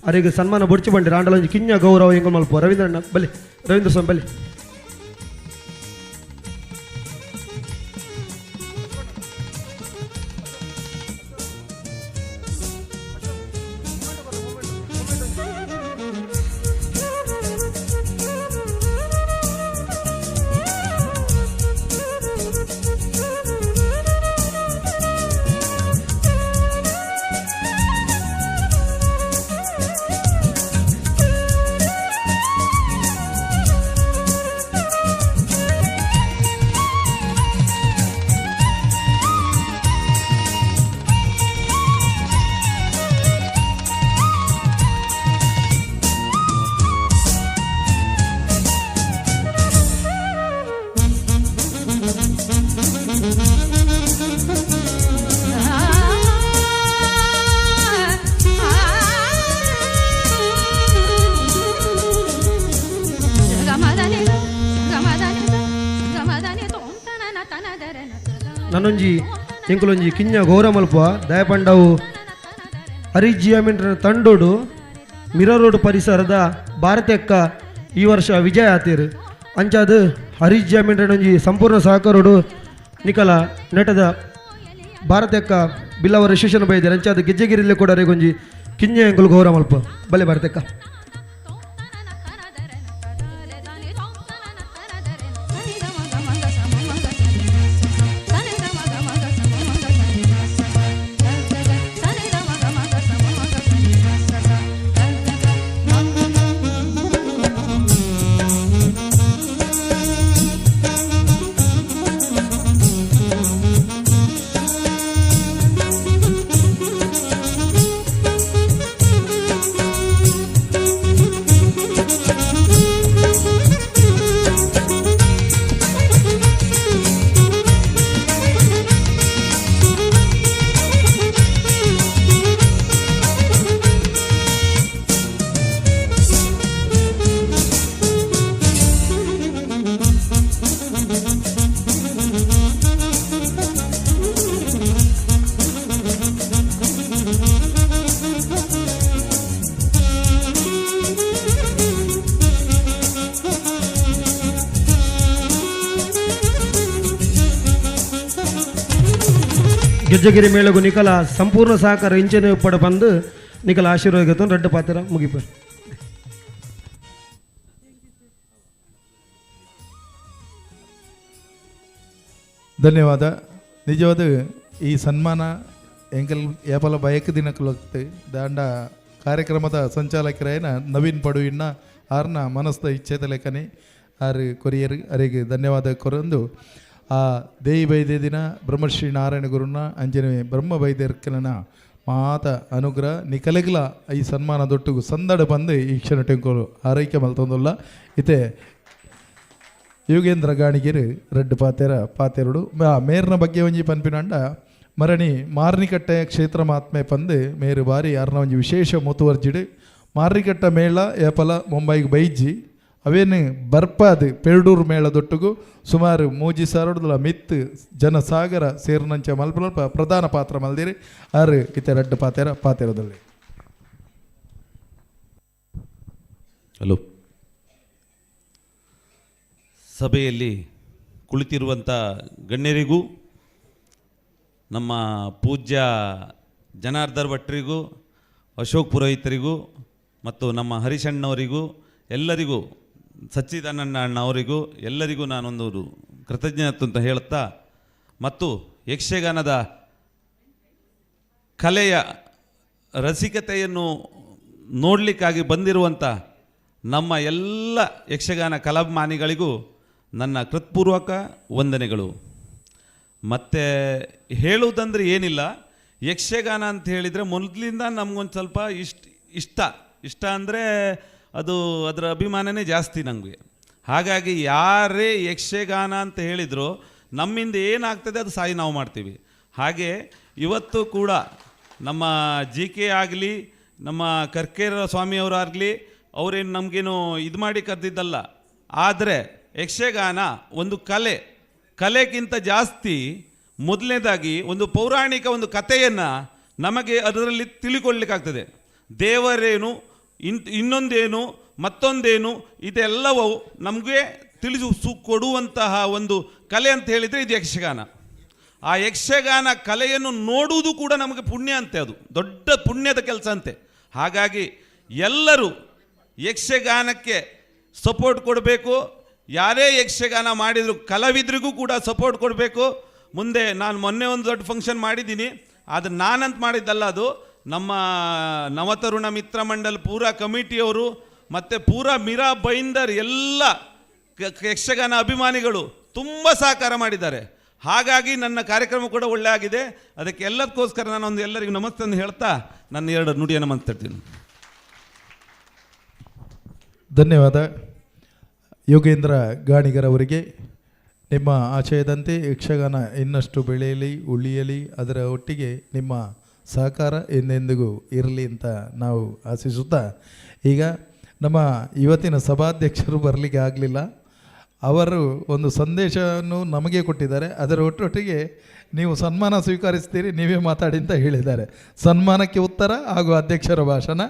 ಅರೆಗ್ ಸನ್ಮಾನ ಬೊಡ್ಚಿ ಬಂಡಿರು. ಆಂಡಲ ಕಿಂಜ ಗೌರವ ಎಂಗ್ ಮಲ್ಪ ರವೀಂದ್ರಣ್ಣ ಬಲಿ ರವೀಂದ್ರ ಸ್ವಾಮಿ ಬಲಿ. ನನೊಂಜಿ ಎಂಕುಲೊಂಜಿ ಕಿಂಜ ಗೌರ ಮಲ್ಪ ದಯಪಂಡವು ಹರಿಜಿಯಾಮಿಂಡ್ರ ತಂಡೋಡು ಮಿರರ್ ರೋಡ್ ಪರಿಸರದ ಭಾರತಕ್ಕ ಈ ವರ್ಷ ವಿಜಯ ಆತೀರು. ಅಂಚಾದ ಹರೀಶ್ ಜಿ ಅಮೀನ್ರನೊಂಜಿ ಸಂಪೂರ್ಣ ಸಹಕಾರೋಡು ನಿಕಲ ನೆಟದ ಭಾರತಕ್ಕ ಬಿಲ್ಲವ ರಿಸೆಷನ್ ಬೈದಾರೆ. ಅಂಚಾದ ಗೆಜ್ಜೆಗಿರಿಲೆ ಕೂಡ ಗೊಂಜಿ ಕಿಂಜೆ ಅಂಕುಲು ಗೌರವ ಮಲ್ಪ ಬಲೆ ಭಾರತಕ್ಕ. ಗೆಜ್ಜೆಗಿರಿ ಮೇಳಗು ನಿಕಲ ಸಂಪೂರ್ಣ ಸಹಕಾರ ಇಂಚನೆ ಉಪ್ಪಡ ಬಂದು ನಿಕಲ ಆಶೀರ್ವಾದ ರಡ್ಡ ಪಾತ್ರ ಮುಗಿಪ. ಧನ್ಯವಾದ. ನಿಜವಾದ ಈ ಸನ್ಮಾನ ಎಂಕಲ್ ಏಪಲ ಬಯಕ ದಿನಕ್ಕೂ ದಾಂಡ ಕಾರ್ಯಕ್ರಮದ ಸಂಚಾಲಕರಾಯನ ನವೀನ್ ಪಡುವಿನ ಆರ್ನ ಮನಸ್ದ ಇಚ್ಛೆದ ಲೆಕ್ಕನೆ ಆರು ಕೊರಿಯರ್ ಅರೆಗೆ ಧನ್ಯವಾದ ಕೊರಂದು ಆ ದೇಯಿ ಬೈದೆ ದಿನ ಬ್ರಹ್ಮಶ್ರೀ ನಾರಾಯಣ ಗುರುನ ಅಂಜನೆ ಬ್ರಹ್ಮ ಬೈದ್ಯರ್ಕಲನ ಮಾತ ಅನುಗ್ರಹ ನಿಕಲೆಗ್ಲ ಈ ಸನ್ಮಾನ ದೊಟ್ಟುಗು ಸಂದಡ ಬಂದು ಈ ಕ್ಷಣ ಟೆಂಕೋಲು ಆರೈಕೆ ಮಲ್ತೊಂದುಲ್ಲ. ಇತ್ತೆ ಯೋಗೇಂದ್ರ ಗಾಣಿಗಿರು ರಡ್ಡು ಪಾತೆರ ಪಾತೆರುಡು ಮೇರ್ನ ಬಗ್ಗೆ ಒಂಜಿ ಪನ್ಪಿನಂಡ ಮರಣಿ ಮಾರ್ನಿಕಟ್ಟೆ ಕ್ಷೇತ್ರ ಮಹಾತ್ಮೆ ಪಂದು ಮೇರು ಬಾರಿ ಯಾರನ ಒಂಜಿ ವಿಶೇಷ ಮುತುವರ್ಜಿಡು ಮಾರ್ನಿಕಟ್ಟ ಮೇಳ ಏಪಲ ಮುಂಬೈಗೆ ಬೈಜಿ ಅವೇನು ಬರ್ಪಾದು ಪೆರಡೂರು ಮೇಳದೊಟ್ಟುಗು ಸುಮಾರು ಮೂಜಿ ಸಾವಿರದಲ ಮಿತ್ತು ಜನಸಾಗರ ಸೇರಿನಂಚ ಮಲ್ಪ ಪ್ರಧಾನ ಪಾತ್ರ ಮಲ್ದಿರಿ ಆರು ಇತ್ತೆ ರಡ್ಡು ಪಾತೆರ ಪಾತೆರದಲ್ಲಿ. ಹಲೋ, ಸಭೆಯಲ್ಲಿ ಕುಳಿತಿರುವಂಥ ಗಣ್ಯರಿಗೂ, ನಮ್ಮ ಪೂಜ್ಯ ಜನಾರ್ದನ್ ಭಟ್ರಿಗೂ, ಅಶೋಕ್ ಪುರೋಹಿತರಿಗೂ ಮತ್ತು ನಮ್ಮ ಹರಿಶಣ್ಣವರಿಗೂ ಎಲ್ಲರಿಗೂ, ಸಚ್ಚಿದಾನಂದ ಅಣ್ಣ ಅವರಿಗೂ ಎಲ್ಲರಿಗೂ ನಾನೊಂದು ಕೃತಜ್ಞತೆ ಅಂತ ಹೇಳುತ್ತಾ, ಮತ್ತು ಯಕ್ಷಗಾನದ ಕಲೆಯ ರಸಿಕತೆಯನ್ನು ನೋಡಲಿಕ್ಕಾಗಿ ಬಂದಿರುವಂಥ ನಮ್ಮ ಎಲ್ಲ ಯಕ್ಷಗಾನ ಕಲಾಭಿಮಾನಿಗಳಿಗೂ ನನ್ನ ಕೃತ್ಪೂರ್ವಕ ವಂದನೆಗಳು. ಮತ್ತು ಹೇಳುವುದಂದರೆ ಏನಿಲ್ಲ, ಯಕ್ಷಗಾನ ಅಂತ ಹೇಳಿದರೆ ಮೊದಲಿಂದ ನಮಗೊಂದು ಸ್ವಲ್ಪ ಇಷ್ಟ ಇಷ್ಟ ಅಂದರೆ ಅದು ಅದರ ಅಭಿಮಾನನೇ ಜಾಸ್ತಿ ನಮಗೆ. ಹಾಗಾಗಿ ಯಾರೇ ಯಕ್ಷಗಾನ ಅಂತ ಹೇಳಿದರೂ ನಮ್ಮಿಂದ ಏನಾಗ್ತದೆ ಅದು ಸಾಯಿ ನಾವು ಮಾಡ್ತೀವಿ. ಹಾಗೆ ಇವತ್ತು ಕೂಡ ನಮ್ಮ ಜಿ ಕೆ ಆಗಲಿ, ನಮ್ಮ ಕರ್ಕೇರ ಸ್ವಾಮಿಯವರಾಗಲಿ, ಅವರೇನು ನಮಗೇನು ಇದು ಮಾಡಿ ಕರೆದಿದ್ದಲ್ಲ. ಆದರೆ ಯಕ್ಷಗಾನ ಒಂದು ಕಲೆ, ಕಲೆಗಿಂತ ಜಾಸ್ತಿ ಮೊದಲನೇದಾಗಿ ಒಂದು ಪೌರಾಣಿಕ ಒಂದು ಕಥೆಯನ್ನು ನಮಗೆ ಅದರಲ್ಲಿ ತಿಳಿಕೊಳ್ಳಿಕ್ಕಾಗ್ತದೆ. ದೇವರೇನು, ಇನ್ನೊಂದೇನು, ಮತ್ತೊಂದೇನು, ಇದೆಲ್ಲವೂ ನಮಗೆ ತಿಳಿಸು ಕೊಡುವಂತಹ ಒಂದು ಕಲೆ ಅಂತ ಹೇಳಿದರೆ ಇದು ಯಕ್ಷಗಾನ. ಆ ಯಕ್ಷಗಾನ ಕಲೆಯನ್ನು ನೋಡುವುದು ಕೂಡ ನಮಗೆ ಪುಣ್ಯ ಅಂತೆ, ಅದು ದೊಡ್ಡ ಪುಣ್ಯದ ಕೆಲಸ ಅಂತೆ. ಹಾಗಾಗಿ ಎಲ್ಲರೂ ಯಕ್ಷಗಾನಕ್ಕೆ ಸಪೋರ್ಟ್ ಕೊಡಬೇಕು. ಯಾರೇ ಯಕ್ಷಗಾನ ಮಾಡಿದರೂ ಕಲಾವಿದರಿಗೂ ಕೂಡ ಸಪೋರ್ಟ್ ಕೊಡಬೇಕು. ಮುಂದೆ ನಾನು ಮೊನ್ನೆ ಒಂದು ದೊಡ್ಡ ಫಂಕ್ಷನ್ ಮಾಡಿದ್ದೀನಿ, ಅದು ನಾನಂತ ಮಾಡಿದ್ದಲ್ಲ, ಅದು ನಮ್ಮ ನವತರುಣ ಮಿತ್ರ ಮಂಡಲ್ ಪೂರಾ ಕಮಿಟಿಯವರು ಮತ್ತು ಪೂರಾ ಮೀರಾ ಬೈಂದರ್ ಎಲ್ಲ ಯಕ್ಷಗಾನ ಅಭಿಮಾನಿಗಳು ತುಂಬ ಸಹಕಾರ ಮಾಡಿದ್ದಾರೆ. ಹಾಗಾಗಿ ನನ್ನ ಕಾರ್ಯಕ್ರಮ ಕೂಡ ಒಳ್ಳೆ ಆಗಿದೆ. ಅದಕ್ಕೆ ಎಲ್ಲದಕ್ಕೋಸ್ಕರ ನಾನೊಂದು ಎಲ್ಲರಿಗೂ ನಮಸ್ತೆ ಅಂತ ಹೇಳ್ತಾ ನನ್ನ ಎರಡು ನುಡಿಯನ್ನು ಮಾತಾಡ್ತೀನಿ. ಧನ್ಯವಾದ ಯೋಗೇಂದ್ರ ಗಾಣಿಗರವರಿಗೆ. ನಿಮ್ಮ ಆಶಯದಂತೆ ಯಕ್ಷಗಾನ ಇನ್ನಷ್ಟು ಬೆಳೆಯಲಿ, ಉಳಿಯಲಿ, ಅದರ ಒಟ್ಟಿಗೆ ನಿಮ್ಮ ಸಹಕಾರ ಎಂದೆಂದಿಗೂ ಇರಲಿ ಅಂತ ನಾವು ಆಶಿಸುತ್ತಾ, ಈಗ ನಮ್ಮ ಇವತ್ತಿನ ಸಭಾಧ್ಯಕ್ಷರು ಬರಲಿಕ್ಕೆ ಆಗಲಿಲ್ಲ, ಅವರು ಒಂದು ಸಂದೇಶವನ್ನು ನಮಗೆ ಕೊಟ್ಟಿದ್ದಾರೆ. ಅದರ ಒಟ್ಟೊಟ್ಟಿಗೆ ನೀವು ಸನ್ಮಾನ ಸ್ವೀಕರಿಸ್ತೀರಿ, ನೀವೇ ಮಾತಾಡಿ ಅಂತ ಹೇಳಿದ್ದಾರೆ. ಸನ್ಮಾನಕ್ಕೆ ಉತ್ತರ ಹಾಗೂ ಅಧ್ಯಕ್ಷರ ಭಾಷಣ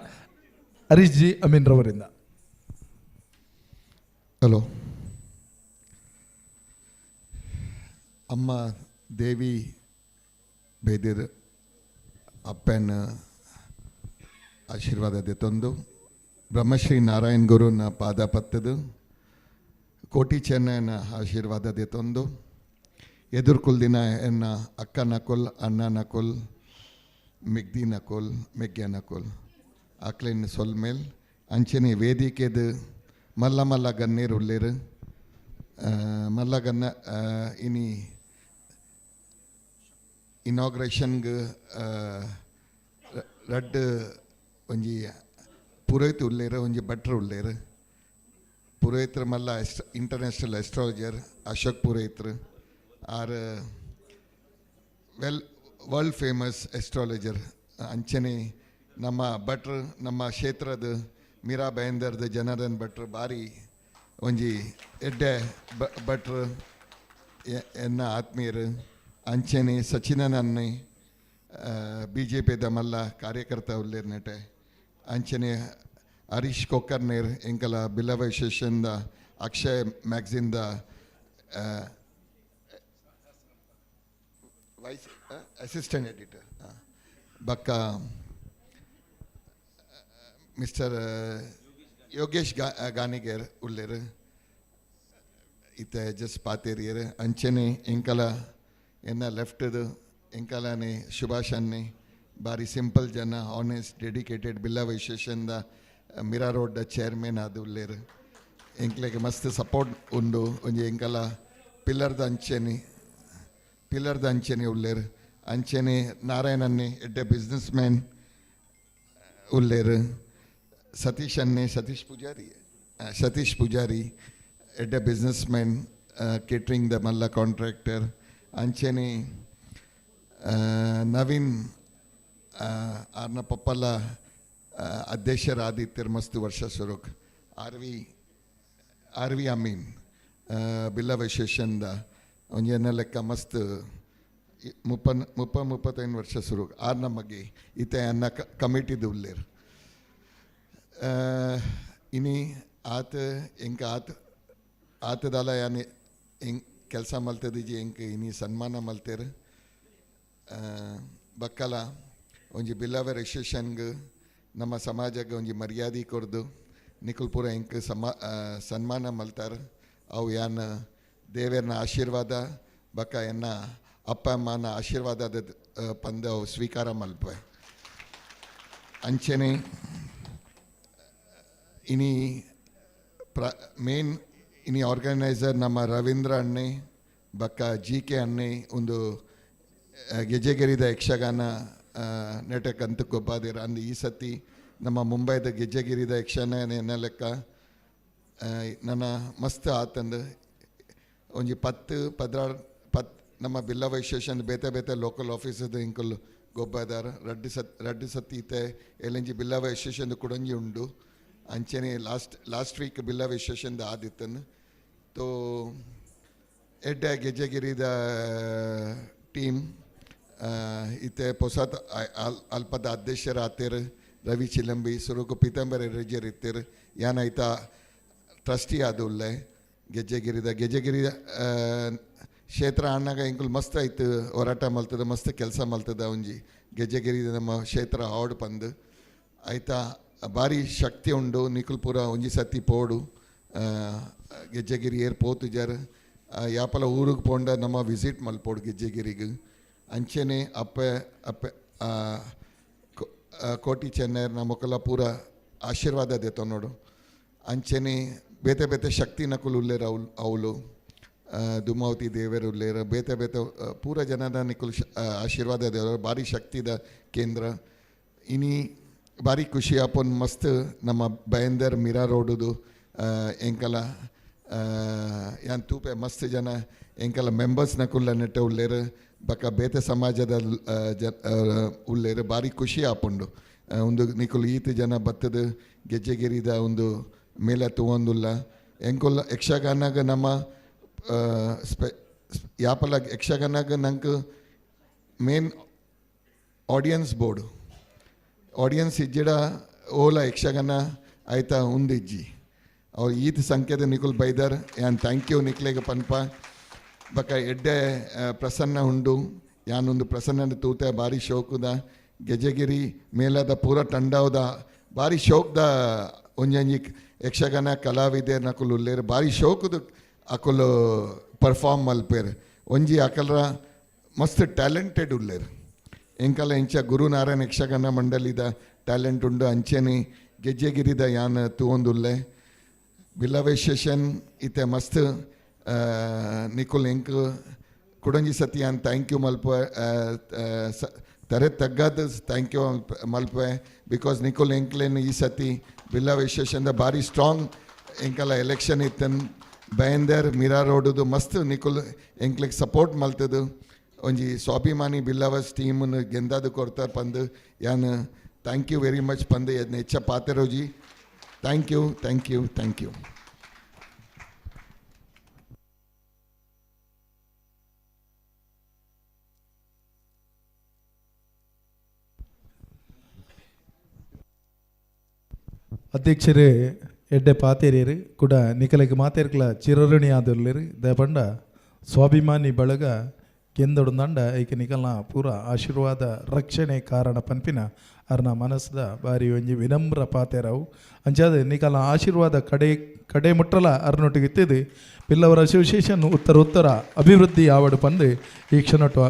ಹರೀಶ್ ಜಿ ಅಮೀನ್ರವರಿಂದ. ಹಲೋ. ಅಮ್ಮ ದೇವಿ ಬೇದಿರ್ ಅಪ್ಪನ ಆಶೀರ್ವಾದ ದೆತ್ತೊಂದು ಬ್ರಹ್ಮಶ್ರೀ ನಾರಾಯಣ ಗುರುನ ಪಾದ ಪತ್ತದು ಕೋಟಿ ಚೆನ್ನನ ಆಶೀರ್ವಾದ ದೆತ್ತೊಂದು ಎದುರ್ಕುಲ್ದಿನ ಎನ್ನ ಅಕ್ಕ ನಕುಲ್, ಅಣ್ಣ ನಕುಲ್, ಮಿಗ್ದಿ ನಕುಲ್, ಮೆಗ್ಯ ನಕುಲ್ ಅಕ್ಲಿನ್ ಸೊಲ್ಮೇಲ್ ಅಂಚನೆ ವೇದಿಕೆದು ಮಲ್ಲ ಮಲ್ಲ ಗನ್ನೇರು ಉಲ್ಲೇರು ಮಲ್ಲ ಗನ್ನ ಇನಿ ಇನಾಗ್ರೇಷನ್ಗೆ ರಡ್ಡ್ ಒಂಜಿ ಪುರೋಹಿತ ಉಲ್ಲೇರು, ಒಂಜಿ ಭಟ್ರು ಉಲ್ಲೇರು. ಪುರೋಹಿತರು ಮಲ್ಲ ಇಂಟರ್ನ್ಯಾಷನಲ್ ಅಸ್ಟ್ರಾಲಜರ್ ಅಶೋಕ್ ಪುರೋಹಿತರು are well world famous astrologer. ಅಂಚನೆ ನಮ್ಮ ಭಟ್ರು ನಮ್ಮ ಕ್ಷೇತ್ರದ ಮೀರಾ ಬಯಂದರ್ದ ಜನಾರ್ದನ್ ಭಟ್ರು ಭಾರಿ ಒಂಜಿ ಎಡ್ಡೆ ಭಟ್ರು ಎನ್ನ ಆತ್ಮೀಯರು. ಅಂಚನೆ ಸಚಿನನ್ನೇ ಬಿ ಜೆ ಪಿದ ಮಲ್ಲ ಕಾರ್ಯಕರ್ತ ಉಲ್ಲೇರ್ ನೆಟೆ. ಅಂಚನೆ ಹರೀಶ್ ಕೊಕ್ಕರ್ನೇರ್ ಎಂಕಲ ಬಿಲ್ಲವ ಅಸೋಸಿಯೇಷನ್ದ ಅಕ್ಷಯ್ ಮ್ಯಾಗ್ಝಿನ್ದ ವೈಸ್ ಅಸಿಸ್ಟೆಂಟ್ ಎಡಿಟರ್ ಬಕ್ಕ ಮಿಸ್ಟರ್ ಯೋಗೇಶ್ ಗಾನಿಗೇರ್ ಉಲ್ಲೇರು ಇತ್ತೆ ಜಸ್ಟ್ ಪಾತೇರಿಯರ್. ಅಂಚನೆ ಎಂಕಲ ಎನ್ನ ಲೆಫ್ಟ್ದು ಎಂಕಲನೆ ಸುಭಾಷ್ ಅನ್ನೆ ಬಾರಿ ಸಿಂಪಲ್ ಜನ, ಆನೆಸ್ಟ್, ಡೆಡಿಕೇಟೆಡ್, ಬಿಲ್ಲವ ಅಸೋಸಿಯೇಷನ್ದ ಮಿರಾ ರೋಡ್ ಚೇರ್ಮನ್ ಆದ್ ಉಲ್ಲೇರು. ಎಂಕ್ಲೆಗ್ ಮಸ್ತ್ ಸಪೋರ್ಟ್ ಉಂಡು. ಒಂಜಿ ಎಂಕಲ ಪಿಲ್ಲರ್ದ ಅಂಚೆನೆ, ಪಿಲ್ಲರ್ದ ಅಂಚೆನೆ ಉಲ್ಲೇರು. ಅಂಚೆನೆ ನಾರಾಯಣನ್ನೇ ಎಡ್ಡೆ ಬಿಸ್ನೆಸ್ ಮ್ಯಾನ್ ಉಲ್ಲೇರು. ಸತೀಶ್ ಅನ್ನೆ, ಸತೀಶ್ ಪೂಜಾರಿ, ಸತೀಶ್ ಪೂಜಾರಿ ಎಡ್ಡೆ ಬಿಸ್ನೆಸ್ ಮ್ಯಾನ್, ಕೇಟ್ರಿಂಗ್ the ಮಲ್ಲ ಕಾಂಟ್ರಾಕ್ಟರ್. ಅಂಚೆನೆ ನವೀನ್ ಆರ್ನ ಪಪ್ಪಲ್ಲ ಅಧ್ಯಕ್ಷರಾದಿತ್ಯರ್ ಮಸ್ತ್ ವರ್ಷ ಸುರುಕ್. ಆರ್ ವಿ ಅಮೀನ್ ಬಿಲ್ಲವ ಅಸೋಸಿಯೇಷನ್ದ ಒಂಜಿ ಎನ್ನ ಲೆಕ್ಕ ಮಸ್ತ್ 30 30 35 ವರ್ಷ ಸುರುಕ್ ಆರ್ನ ಮಗೆ ಇತ್ತೆ ಅನ್ನ ಕಮಿಟಿದ ಉಲ್ಲೇರ್. ಇನಿ ಆತ ಎಂಕ ಆತ ಆತದಾಲ ಯಾನ್ ಎಂಕ್ ಕೆಲಸ ಮಲ್ತದಿಜಿ, ಎಂಕ್ ಇನಿ ಸನ್ಮಾನ ಮಲ್ತೇರು. ಬಕ್ಕಲ ಒಂಜಿ ಬಿಲ್ಲವ ಅಸೋಸಿಯೇಷನ್ಗ್ ನಮ್ಮ ಸಮಾಜಕ್ಕೆ ಒಂಜಿ ಮರ್ಯಾದೆ ಕೊರ್ದು ನಿಕುಲ್ ಪೂರ ಎಂಕ್ ಸನ್ಮಾನ ಮಲ್ತಾರ. ಅವು ಯಾನ್ ದೇವೆರ್ನ ಆಶೀರ್ವಾದ ಬಕ್ಕ ಎನ್ನ ಅಪ್ಪ ಅಮ್ಮನ ಆಶೀರ್ವಾದದ ಪಂದ ಅವು ಸ್ವೀಕಾರ ಮಲ್ಪೆ. ಅಂಚನೆ ಇನಿ ಮೇನ್ ಇನಿ ಆರ್ಗನೈಸರ್ ನಮ್ಮ ರವೀಂದ್ರ ಅಣ್ಣೆ ಬಕ್ಕ ಜಿ ಕೆ ಅಣ್ಣೆ ಒಂದು ಗೆಜ್ಜೆಗಿರಿದ ಯಕ್ಷಗಾನ ನೆಟಕ್ ಅಂತ ಗೊಬ್ಬಾದಿರ. ಅಂದ್ ಈ ಸತಿ ನಮ್ಮ ಮುಂಬೈದ ಗೆಜ್ಜೆಗಿರಿದ ಯಕ್ಷಗಾನ ಎನ್ನ ಲೆಕ್ಕ ನನ್ನ ಮಸ್ತ್ ಆತಂದು ಒಂಜಿ 10 16 ಪತ್ ನಮ್ಮ ಬಿಲ್ಲವ ಅಸೋಸಿಯೇಷನ್ ಬೇತೆ ಬೇತೆ ಲೋಕಲ್ ಆಫೀಸದ ಇಂಕುಲ್ ಗೊಬ್ಬಾದಾರ. ರಡ್ಡು ಸತಿ ಇತ್ತೆ ಎಲ್ಲಂಜಿ ಬಿಲ್ಲವ ಅಸೋಸಿಯೇಷನ್ ಕುಡಂಜಿ ಉಂಡು. ಅಂಚನೆ ಲಾಸ್ಟ್ ಲಾಸ್ಟ್ ವೀಕ್ ಬಿಲ್ಲವ ಅಸೋಸಿಯೇಷನ್ದ ಆದಿತ್ತನ್ನು ತೋ ಎಡ್ಡೆ ಗೆಜ್ಜೆಗಿರಿದ ಟೀಮ್ ಇತ್ತೆ ಪೊಸತ್ ಅಲ್ಪದ ಅಧ್ಯಕ್ಷರ ಆತೇರು ರವಿ ಚಿಲಂಬಿ, ಸುರುಕು ಪೀತಾಂಬರ ರೆಡ್ಜರ್ ಇತ್ತೇರು. ಯಾನ್ ಟ್ರಸ್ಟಿ ಆದ ಉಲ್ಲೆ ಗೆಜ್ಜೆಗಿರಿದ. ಗೆಜ್ಜೆಗಿರಿ ಕ್ಷೇತ್ರ ಅಣ್ಣಗ ಎಂಕುಲು ಮಸ್ತ್ ಆಯ್ತು ಹೋರಾಟ ಮಲ್ತದ, ಮಸ್ತ್ ಕೆಲಸ ಮಲ್ತದ. ಒಂಜಿ ಗೆಜ್ಜೆಗಿರಿದ ನಮ್ಮ ಕ್ಷೇತ್ರ ಆವಡ್ ಪಂದು ಆಯ್ತಾ ಭಾರಿ ಶಕ್ತಿ ಉಂಡು. ನಿಕುಲ್ ಪೂರ ಒಂಜಿ ಸತಿ ಪೋಡು ಗೆಜ್ಜೆಗಿರಿ ಏರ್ ಪೋತುಜಾರ್ ಯಾಪಲ ಊರಿಗೆ ಪೋಂಡ ನಮ್ಮ ವಿಸಿಟ್ ಮಲ್ಪೋಡು ಗೆಜ್ಜೆಗಿರಿಗೆ. ಅಂಚೆನೆ ಅಪ್ಪೆ ಅಪ್ಪೆ ಕೋಟಿ ಚೆನ್ನೈರ್ ನಮಕ್ಕೆಲ್ಲ ಪೂರ ಆಶೀರ್ವಾದ ದೇತ ನೋಡು. ಅಂಚೆನೆ ಬೇತೆ ಬೇತೆ ಶಕ್ತಿ ನಕುಲು ಉಲ್ಲೇರು ಅವ್ಲು ಅವಳು ದುಮಾವತಿ ದೇವರು ಉಲ್ಲೇರು, ಬೇತೆ ಬೇತೆ ಪೂರ ಜನದ ನಿಕುಲ್ ಆಶೀರ್ವಾದ ದೇವರು, ಭಾರಿ ಶಕ್ತಿದ ಕೇಂದ್ರ. ಇನಿ ಭಾರಿ ಖುಷಿ ಆಪೊನ್ ಮಸ್ತ್ ನಮ್ಮ ಬಯಂದರ್ ಮೀರಾ ರೋಡುದು ಎಂಕಲ ಯಾನ್ ತೂಪೆ ಮಸ್ತ್ ಜನ ಎಂಕಲ ಮೆಂಬರ್ಸ್ ನಕುಲ್ಲ ನೆಟ್ಟ ಉಲ್ಲೇರು ಬಕ ಬೇತೆ ಸಮಾಜದ ಜ ಉಲ್ಲೇರು. ಭಾರಿ ಖುಷಿ ಆಪುಂಡು. ಒಂದು ನಿಕುಲು ಈತ ಜನ ಬತ್ತದ ಗೆಜ್ಜೆಗಿರಿದ ಒಂದು ಮೇಲ ತೂವೊಂದುಲ್ಲ. ಎಂಕುಲ್ಲ ಯಕ್ಷಗಾನಾಗ ನಮ್ಮ ಸ್ಪೆ ಯಾಪಲ ಯಕ್ಷಗಾನಾಗ ನಂಗೆ ಮೇನ್ ಆಡಿಯನ್ಸ್ ಬೋರ್ಡು. ಆಡಿಯನ್ಸ್ ಇಜ್ಜಿಡ ಓಲ ಯಕ್ಷಗಾನ ಆಯ್ತಾ ಉಂದಿಜ್ಜಿ. ಅವ್ರು ಈತ್ ಸಂಖ್ಯೆದ ನಿಕುಲ್ ಬೈದರ್ ಯಾನ್ thank you ನಿಕ್ಲೆಗ್ ಪನ್ಪ. ಬೊಕ ಎಡ್ಡೆ ಪ್ರಸನ್ನ ಉಂಡು, ಯಾನೊಂದು ಪ್ರಸನ್ನ ತೂತೆ ಬಾರಿ ಶೋಕುದ ಗೆಜೆಗಿರಿ ಮೇಲದ ಪೂರ ತಂಡವದ ಬಾರಿ ಶೋಕ್ದ ಒಂಜೊಂಜಿ ಯಕ್ಷಗಾನ ಕಲಾವಿದೆರ್ ನಕುಲು ಉಲ್ಲೇರ್, ಬಾರಿ ಶೋಕುದ ಅಕುಲು ಪರ್ಫಾರ್ಮ್ ಮಲ್ಪೇರ್. ಒಂಜಿ ಅಕಲ್ರ ಮಸ್ತ್ ಟ್ಯಾಲೆಂಟೆಡ್ ಉಲ್ಲೇರ್. ಎಂಕಲ ಇಂಚ ಗುರುನಾರಾಯಣ ಯಕ್ಷಗಾನ ಮಂಡಳಿದ ಟ್ಯಾಲೆಂಟ್ ಉಂಡು, ಅಂಚೆನೆ ಗೆಜ್ಜೆಗಿರಿದ ಯಾನ್ ತೂವೊಂದುಲ್ಲೆ. ಬಿಲ್ಲವೇಶನ್ ಇತ್ತೆ ಮಸ್ತ್ ನಿಕುಲ್ ಎಂಕ್ ಕುಡೊಂಜಿ ಸತಿ ಯಾನ್ thank you ಮಲ್ಪ, ತರೆ ತಗ್ಗಾದ thank you ಮಲ್ಪೆ. Because ನಿಕುಲ್ ಎಂಕ್ಲೇನ್ ಈ ಸತಿ ಬಿಲ್ಲವೇಶನ್ದ ಭಾರಿ ಸ್ಟ್ರಾಂಗ್ ಎಂಕಲ ಎಲೆಕ್ಷನ್ ಇತ್ತನ್. ಬಯಂದರ್ ಮೀರಾ ರೋಡುದು ಮಸ್ತ್ ನಿಕುಲ್ ಎಂಕ್ಲೆಗ್ ಸಪೋರ್ಟ್ ಮಲ್ತದು. ಒಂಜಿ ಸ್ವಾಭಿಮಾನಿ ಬಿಲ್ಲವಸ್ ಟೀಮನ್ನು ಗೆಂದಾದು ಕೊರ್ತಾರ್ ಪಂದು ಯಾನ್ thank you very much ಪಂದು ಹೆಚ್ಚ ಪಾತೆರೋಜಿ. Thank you, thank you, thank you. ಅಧ್ಯಕ್ಷರೇ ಎಡ್ಡೆ ಪಾತೇರಿಯರು ಕೂಡ ನಿಕಲೆಗ್ ಮಾತೇರ್ಕಲ ಚಿರಋಣಿ ಆದಿರ್ಲಿರು. ದಯಪಂಡ ಸ್ವಾಭಿಮಾನಿ ಬಳಗ ಕೆಂದೊಡಂದಂಡ ಐಕೆ ನಿಕಲ್ನ ಪೂರ ಆಶೀರ್ವಾದ ರಕ್ಷಣೆ ಕಾರಣ ಪನ್ಪಿನ ಅರ್ನ ಮನಸ್ಸದ ಬಾರಿ ಒಂಜಿ ವಿನಮ್ರ ಪಾತೆರವು. ಅಂಚಾದ ನಿಕಲ್ನ ಆಶೀರ್ವಾದ ಕಡೆ ಕಡೆ ಮುಟ್ಟಲ ಅರ್ನೊಟ್ಟಿಗೆ ಇತ್ತಿದ್ದು ಬಿಲ್ಲವರ ಅಸೋಸಿಯೇಷನ್ ಉತ್ತರ ಉತ್ತರ ಅಭಿವೃದ್ಧಿ ಆವಡು ಪಂದು ಈ ಕ್ಷಣಟ್ಟು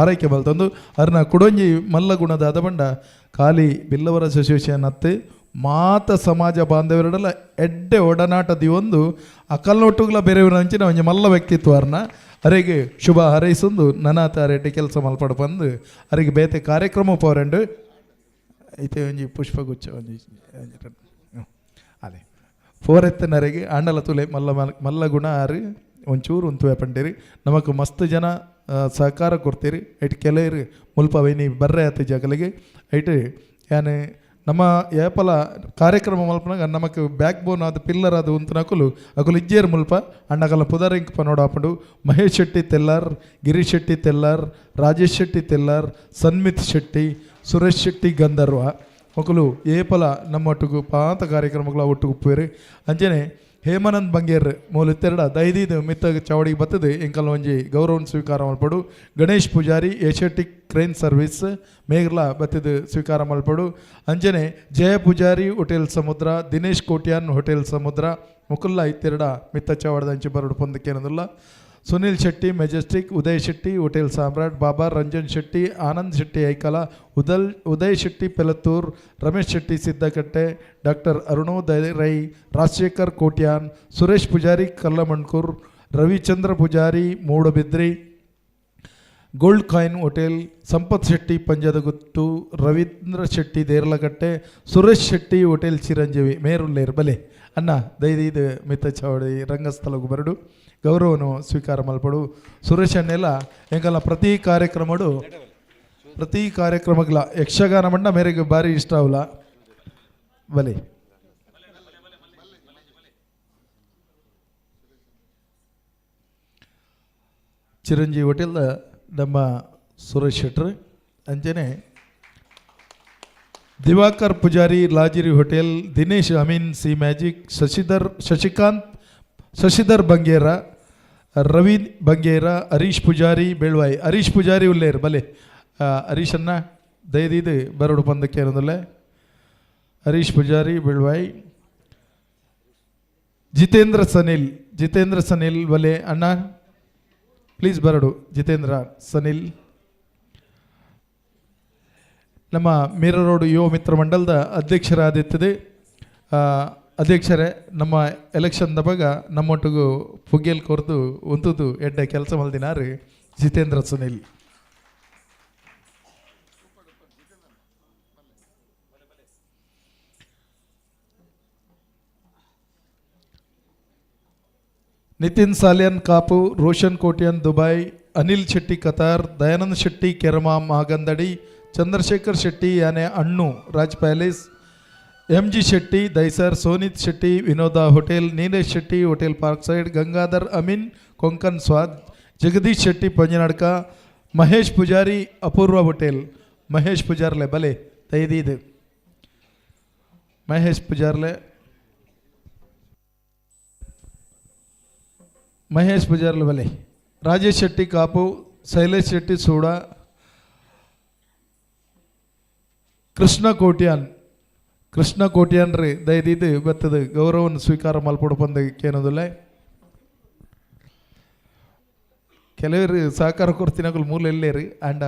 ಆರೈಕೆ ಬಲ್ತಂದು ಅರ್ನ ಕುಡೊಂಜಿ ಮಲ್ಲ ಗುಣದ ಅದಬಂಡ ಖಾಲಿ ಬಿಲ್ಲವರ ಅಸೋಸಿಯೇಷನ್ ಅತ್ತೆ ಮಾತ ಸಮಾಜ ಬಾಂಧವರಡಲ ಎಡ್ಡೆ ಒಡನಾಟ ದಿವೊಂದು ಅಕಲ್ನೊಟ್ಟುಗ್ಲ ಬೇರೆ ಅಂಚಿನ ಒಂಜಿ ಮಲ್ಲ ವ್ಯಕ್ತಿತ್ವ ಅರ್ನ ಅರೆಗೆ ಶುಭ ಹಾರೈಸೊಂದು ನನಾತ ಅರೆಡ್ಡೆ ಕೆಲಸ ಮಲ್ಪಡು ಬಂದು ಅರೆಗೆ ಬೇತೆ ಕಾರ್ಯಕ್ರಮ ಪೋರೆಂಡು ಐತೆ ಒಂಜಿ ಪುಷ್ಪಗುಚ್ಛ ಒಂಜಿ ಅಲೆ ಫೋರೆತ್ತನರೆಗೆ ಆಂಡಲ ತುಲೆ ಮಲ್ಲ ಮಲ್ಲ ಗುಣ ಆರು ಒಂಚೂರು ಉಂತುವೆ ಪಂಡೇರಿ. ನಮಕ್ ಮಸ್ತ್ ಜನ ಸಹಕಾರ ಕೊಡ್ತೀರಿ. ಐಟ್ ಕೆಲವರು ಮುಲ್ಪ ವೈನಿ ಬರ್ರೆ ಆತ ಜಗಲಿಗೆ ಐಟ್ ಯಾನೆ ನಮ್ಮ ಏಪಲ ಕಾರ್ಯಕ್ರಮ ಮಲ್ಪನಾಗ ನಮಕ್ ಬ್ಯಾಕ್ ಬೋನ್ ಆದ ಪಿಲ್ಲರ್ ಆದ ಉಂತನಕುಲು ಅಕುಲು ಇಜ್ಜೇರ್ ಮುಲ್ಪ ಅಣ್ಣಕಲ ಪುದರಿಂಕ್ ಪನೋಡಾಪುಂಡು. ಮಹೇಶ್ ಶೆಟ್ಟಿ ತೆಲ್ಲಾರ್, ಗಿರೀಶ್ ಶೆಟ್ಟಿ ತೆಲ್ಲಾರ್, ರಾಜೇಶ್ ಶೆಟ್ಟಿ ತೆಲ್ಲಾರ್, ಸನ್ಮಿತ್ ಶೆಟ್ಟಿ, ಸುರೇಶ್ ಶೆಟ್ಟಿ ಗಂಧರ್ವ ಮೊಕಲು ಏಪಲ ನಮ್ಮೊಟ್ಟಿಗೂ ಪಾತ ಕಾರ್ಯಕ್ರಮಗಳ ಒಟ್ಟು ಉಪ್ಪೇರು. ಅಂಚನೆ ಹೇಮಾನಂದ್ ಬಂಗೇರ್ ಮೂಲ ಇತ್ತೆರಡ ದೈದೀದ್ ಮಿತ್ತ ಚಾವಡಿಗೆ ಬರ್ತದೆ ಎಂಕಲ್ ಒಂಜಿ ಗೌರವನ ಸ್ವೀಕಾರ ಮಲ್ಪಡು. Ganesh Poojary Asiatic crane service ಮೇಗ್ಲ ಬತ್ತಿದ್ದು ಸ್ವೀಕಾರ ಮಲ್ಪಡು. ಅಂಚನೆ ಜಯ ಪೂಜಾರಿ ಹೋಟೆಲ್ ಸಮುದ್ರ, ದಿನೇಶ್ ಕೋಟ್ಯಾನ್ ಹೋಟೆಲ್ ಸಮುದ್ರ ಮುಕುಲ್ಲ ಇತ್ತೆರಡ ಮಿತ್ತ ಚಾವಡದ ಅಂಚೆ ಬರಡು ಪೊಂದಕ್ಕೇನದಿಲ್ಲ. Sunil Shetty Majestic, Uday Shetty hotel Samrat, Baba Ranjan Shetty, Anand Shetty Aikala, Uday Shetty Pelathur, Ramesh Shetty Siddakatte, doctor Arunodaya Rai, Rajashekhar Kotian, Suresh Pujari Kallamankur, Ravichandra Pujari Moodbidri, gold coin hotel, Sampath Shetty Panjadaguttu, Ravindra Shetty Derlakatte, Suresh Shetty hotel Chiranjeevi ಮೇರುಲ್ಲೇರ್ ಬಲೆ ಅಣ್ಣ ದೈದೀದ್ ಮಿತ್ತ ಚಾವಡಿ ರಂಗಸ್ಥಳಕ್ಕೆ ಬರಡು ಗೌರವನು ಸ್ವೀಕಾರ ಮಲ್ಪಡು. ಸುರೇಶ್ ಅಣ್ಣೆಲ್ಲ ಎಂಕಲ್ಲ ಪ್ರತಿ ಕಾರ್ಯಕ್ರಮಡು ಪ್ರತಿ ಕಾರ್ಯಕ್ರಮಗಳ ಯಕ್ಷಗಾನ ಮಂಡ ಮೇರೆಗೆ ಭಾರಿ ಇಷ್ಟ ಅವಲ್ಲ ಬಲೆ. ಚಿರಂಜೀವಿ ಹೋಟೆಲ್ ನಮ್ಮ ಸುರೇಶ್ ಶೆಟ್ರ್. ಅಂಚನೆ Diwakar Pujari Lajiri hotel, Dinesh Amin C magic, Shashikant Shashidhar Bangera, Ravi Bangera, Harish Pujari Belvai. Harish Pujari ಉಲ್ಲೇರ್ ಬಲೆ. ಹರೀಶನ್ನ ದಯದೀದು ಬರಡು ಪಂದಕ್ಕೆ ಹರೀಶ್ ಪೂಜಾರಿ ಬೆಳ್ವಾಯಿ. ಜಿತೇಂದ್ರ ಸನಿಲ್, ಜಿತೇಂದ್ರ ಸನಿಲ್ ಬಲೆ ಅಣ್ಣ ಪ್ಲೀಸ್ ಬರಡು. ಜಿತೇಂದ್ರ ಸನಿಲ್ ನಮ್ಮ ಮೀರಾ ರೋಡ್ ಯುವ ಮಿತ್ರ ಮಂಡಲದ ಅಧ್ಯಕ್ಷರಾದಿತ್ತದೆ. ಅಧ್ಯಕ್ಷರೇ, ನಮ್ಮ ಎಲೆಕ್ಷನ್ ಬಗ್ಗೆ ನಮ್ಮೊಟ್ಟಿಗೂ ಪುಗ್ಗೇಲ್ ಕೊರ್ದು ಉಂತುದು ಎಡ್ಡೆ ಕೆಲಸ ಮಲ್ದಿನಾರು Jitendra Sunil. Nitin Salian Kapu, Roshan Kotian Dubai, Anil Shetty Qatar, Dayanand Shetty Kerma Mahagandadi, Chandrashekhar Shetty ಯಾನೆ Annu Raj palace, M G Shetty Dahisar, Sonit Shetty Vinoda hotel, Neelesh Shetty hotel park side, Gangadhar Amin Konkan Swad, Jagadish Shetty Panjanadka, Mahesh Pujari Apoorva hotel. Mahesh ಪೂಜಾರ್ಲೆ ಬಲೆ ದಯದೀದು ಮಹೇಶ್ ಪೂಜಾರ್ಲೆ. ಮಹೇಶ್ ಪೂಜಾರ್ಲು ಬಲೆ, ರಾಜೇಶ್ ಶೆಟ್ಟಿ ಕಾಪು, ಶೈಲೇಶ್ ಶೆಟ್ಟಿ ಸೂಡ, ಕೃಷ್ಣ ಕೋಟ್ಯಾನ್, ಕೃಷ್ಣ ಕೋಟ್ಯಾನ್ ರೀ ದಯದೀದು ಬತ್ತದ ಗೌರವವನ್ನು ಸ್ವೀಕಾರ ಮಲ್ಪೊಡು ಪಂದ್ ಕೇನೋದಿಲ್ಲ. ಕೆಲವರು ಸಹಕಾರ ಕೊರ್ತಿನಕುಲು ಮೂಲ ಎಲ್ಲೇರಿ ಆಂಡ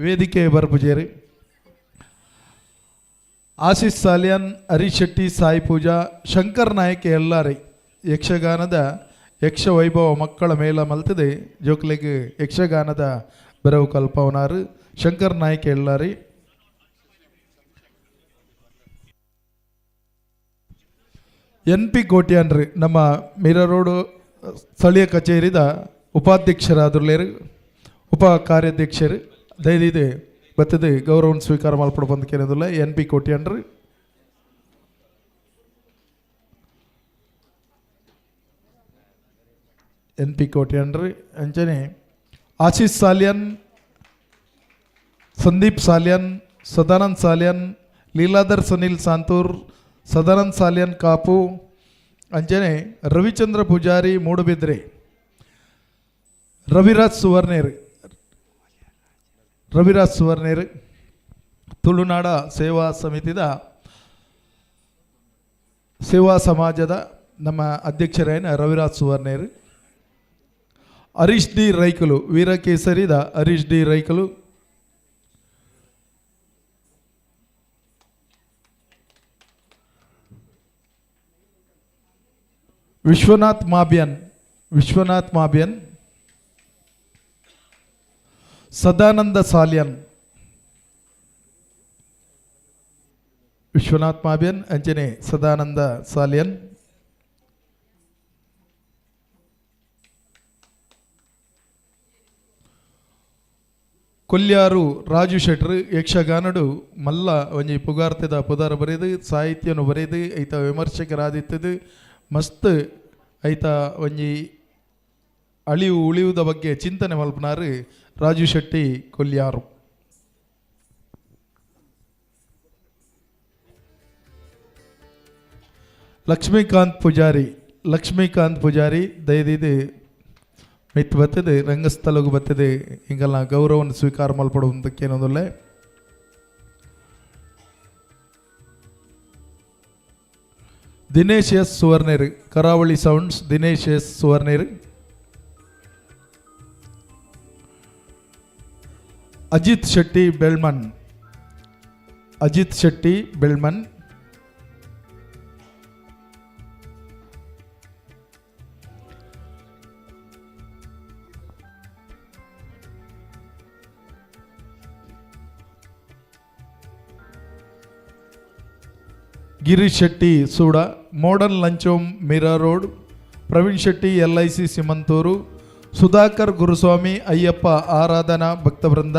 ವೇದಿಕೆ ಬರ್ಪುಜೇರಿ. ಆಶೀಶ್ ಸಾಲಿಯಾನ್, ಹರೀಶ್ ಶೆಟ್ಟಿ, ಸಾಯಿ ಪೂಜಾ, ಶಂಕರ್ ನಾಯಕ್ ಎಲ್ಲಾರಿ ಯಕ್ಷಗಾನದ ಯಕ್ಷವೈಭವ ಮಕ್ಕಳ ಮೇಳ ಮಲ್ತದೆ ಜೋಕ್ಲೆಗ್ ಯಕ್ಷಗಾನದ ಬೆರವು ಕಲ್ಪವನಾರು ಶಂಕರ್ ನಾಯಕ್ ಎಲ್ಲಾರಿ. ಎನ್ ಪಿ ಕೋಟ್ಯಾನ್ರಿ ನಮ್ಮ ಮೀರಾ ರೋಡ್ ಸ್ಥಳೀಯ ಕಚೇರಿದ ಉಪಾಧ್ಯಕ್ಷರಾದುರ್ಲೇರು, ಉಪ ಕಾರ್ಯಾಧ್ಯಕ್ಷರು ದಯದಿದೆ ಬತ್ತದೆ ಗೌರವವನ್ನು ಸ್ವೀಕಾರ ಮಲ್ಪೊಡು ಪಂದ್ ಕೇನೊಂದುಲ್ಲ. ಎನ್ ಪಿ ಕೋಟ್ಯಾನ್ರಿ. ಎನ್ ಪಿ ಕೋಟ್ಯಾನ್ರಿ. ಅಂಚನೆ ಆಶೀಶ್ ಸಾಲಿಯನ್, ಸಂದೀಪ್ ಸಾಲಿಯನ್, ಸದಾನಂದ್ ಸಾಲಿಯನ್, ಲೀಲಾಧರ್ ಸುನಿಲ್ ಸಾಂತೂರ್, ಸದಾನಂದ್ ಸಾಲಿಯನ್ ಕಾಪು, ಅಂಚನೆ ರವಿಚಂದ್ರ ಪೂಜಾರಿ ಮೂಡುಬಿದ್ರೆ, ರವಿರಾಜ್ ಸುವರ್ಣೇರ್, ರವಿರಾಜ್ ಸುವರ್ಣೇರ್ ತುಳುನಾಡ ಸೇವಾ ಸಮಿತಿದ ಸೇವಾ ಸಮಾಜದ ನಮ್ಮ ಅಧ್ಯಕ್ಷರಾಯನ ರವಿರಾಜ್ ಸುವರ್ಣೇರ್. ಹರೀಶ್ ಡಿ ರೈಕಲು, ವೀರಕೇಸರಿದ ಹರೀಶ್ ಡಿ ರೈಕಲು. ವಿಶ್ವನಾಥ್ ಮಾಬಿಯನ್, ವಿಶ್ವನಾಥ್ ಮಾಬಿಯನ್, ಸದಾನಂದ ಸಾಲಿಯನ್, ವಿಶ್ವನಾಥ್ ಮಾಬಿಯನ್ ಅಂಚನೆ ಸದಾನಂದ ಸಾಲಿಯನ್. ಕೊಲ್ಯಾರು ರಾಜು ಶೆಟ್ರು ಯಕ್ಷಗಾನಡು ಮಲ್ಲ ಒಂಜಿ ಪುಗಾರ್ತೆದ ಪುದಾರ ಬರೆದು ಸಾಹಿತ್ಯನು ಬರೆದು ಐತ ವಿಮರ್ಶಕರಾದಿತ್ತದು ಮಸ್ತ್ ಐತ ಒಂಜಿ ಅಳಿವು ಉಳಿಯುವುದ ಬಗ್ಗೆ ಚಿಂತನೆ ಮಲ್ಪನಾರು ರಾಜು ಶೆಟ್ಟಿ ಕೊಲ್ಯಾರು. ಲಕ್ಷ್ಮೀಕಾಂತ್ ಪೂಜಾರಿ, ಲಕ್ಷ್ಮೀಕಾಂತ್ ಪೂಜಾರಿ ದಯದಿದು ಮಿತ್ ಬತ್ತದೆ ರಂಗಸ್ಥಳಗೂ ಬತ್ತದೆ ಹಿಂಗೆಲ್ಲ ಗೌರವವನ್ನು ಸ್ವೀಕಾರ ಮಲ್ಪಡುವಂತಕ್ಕೇನೊಂದುಲ್ಲೆ. Dinesh S Suvarner, Karavali sounds Dinesh S Suvarner. Ajit Shetty Belman, Ajit Shetty Belman. Girish Shetty Suda, modern lunch home Mira road, Praveen Shetty L I C Simanthur, Sudhakar Guruswamy Ayyappa Aradhana ಭಕ್ತವೃಂದ,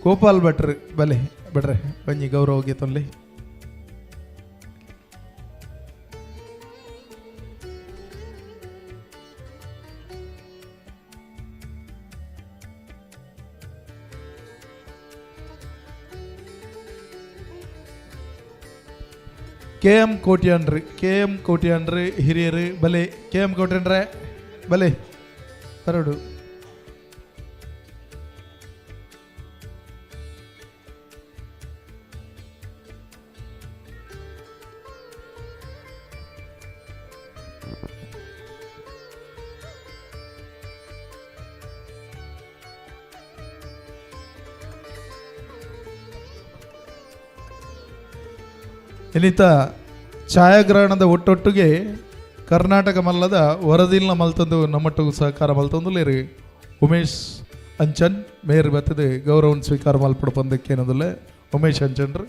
Gopal ಭಟ್ರು ಬಲೆ ಭಟ್ರೆ ಬನ್ನಿ ಗೌರವ ಗೀತಲ್ಲಿ. K M ಕೋಟ್ಯಾನ್ರಿ, K M ಕೋಟ್ಯಾನ್ರಿ ಹಿರಿಯರು ಬಲೆ, K M ಕೋಟ್ಯಾನ್ರೆ ಬಲೆ ಬರೋಡು. ಇನ್ನಿತ ಛಾಯಾಗ್ರಹಣದ ಒಟ್ಟೊಟ್ಟಿಗೆ ಕರ್ನಾಟಕ ಮಲ್ಲದ ವರದಿಲ್ನ ಮಲ್ತಂದು ನಮ್ಮೊಟ್ಟಿಗೆ ಸಹಕಾರ ಮಲ್ತಂದು ಲೇರಿ ಉಮೇಶ್ ಅಂಚನ್ ಮೇರ್ ಬತ್ತದೆ ಗೌರವನ್ ಸ್ವೀಕಾರ ಮಲ್ಪಡು ಪಂದಕ್ಕೇನದಲ್ಲ ಉಮೇಶ್ ಅಂಚನ್ರು.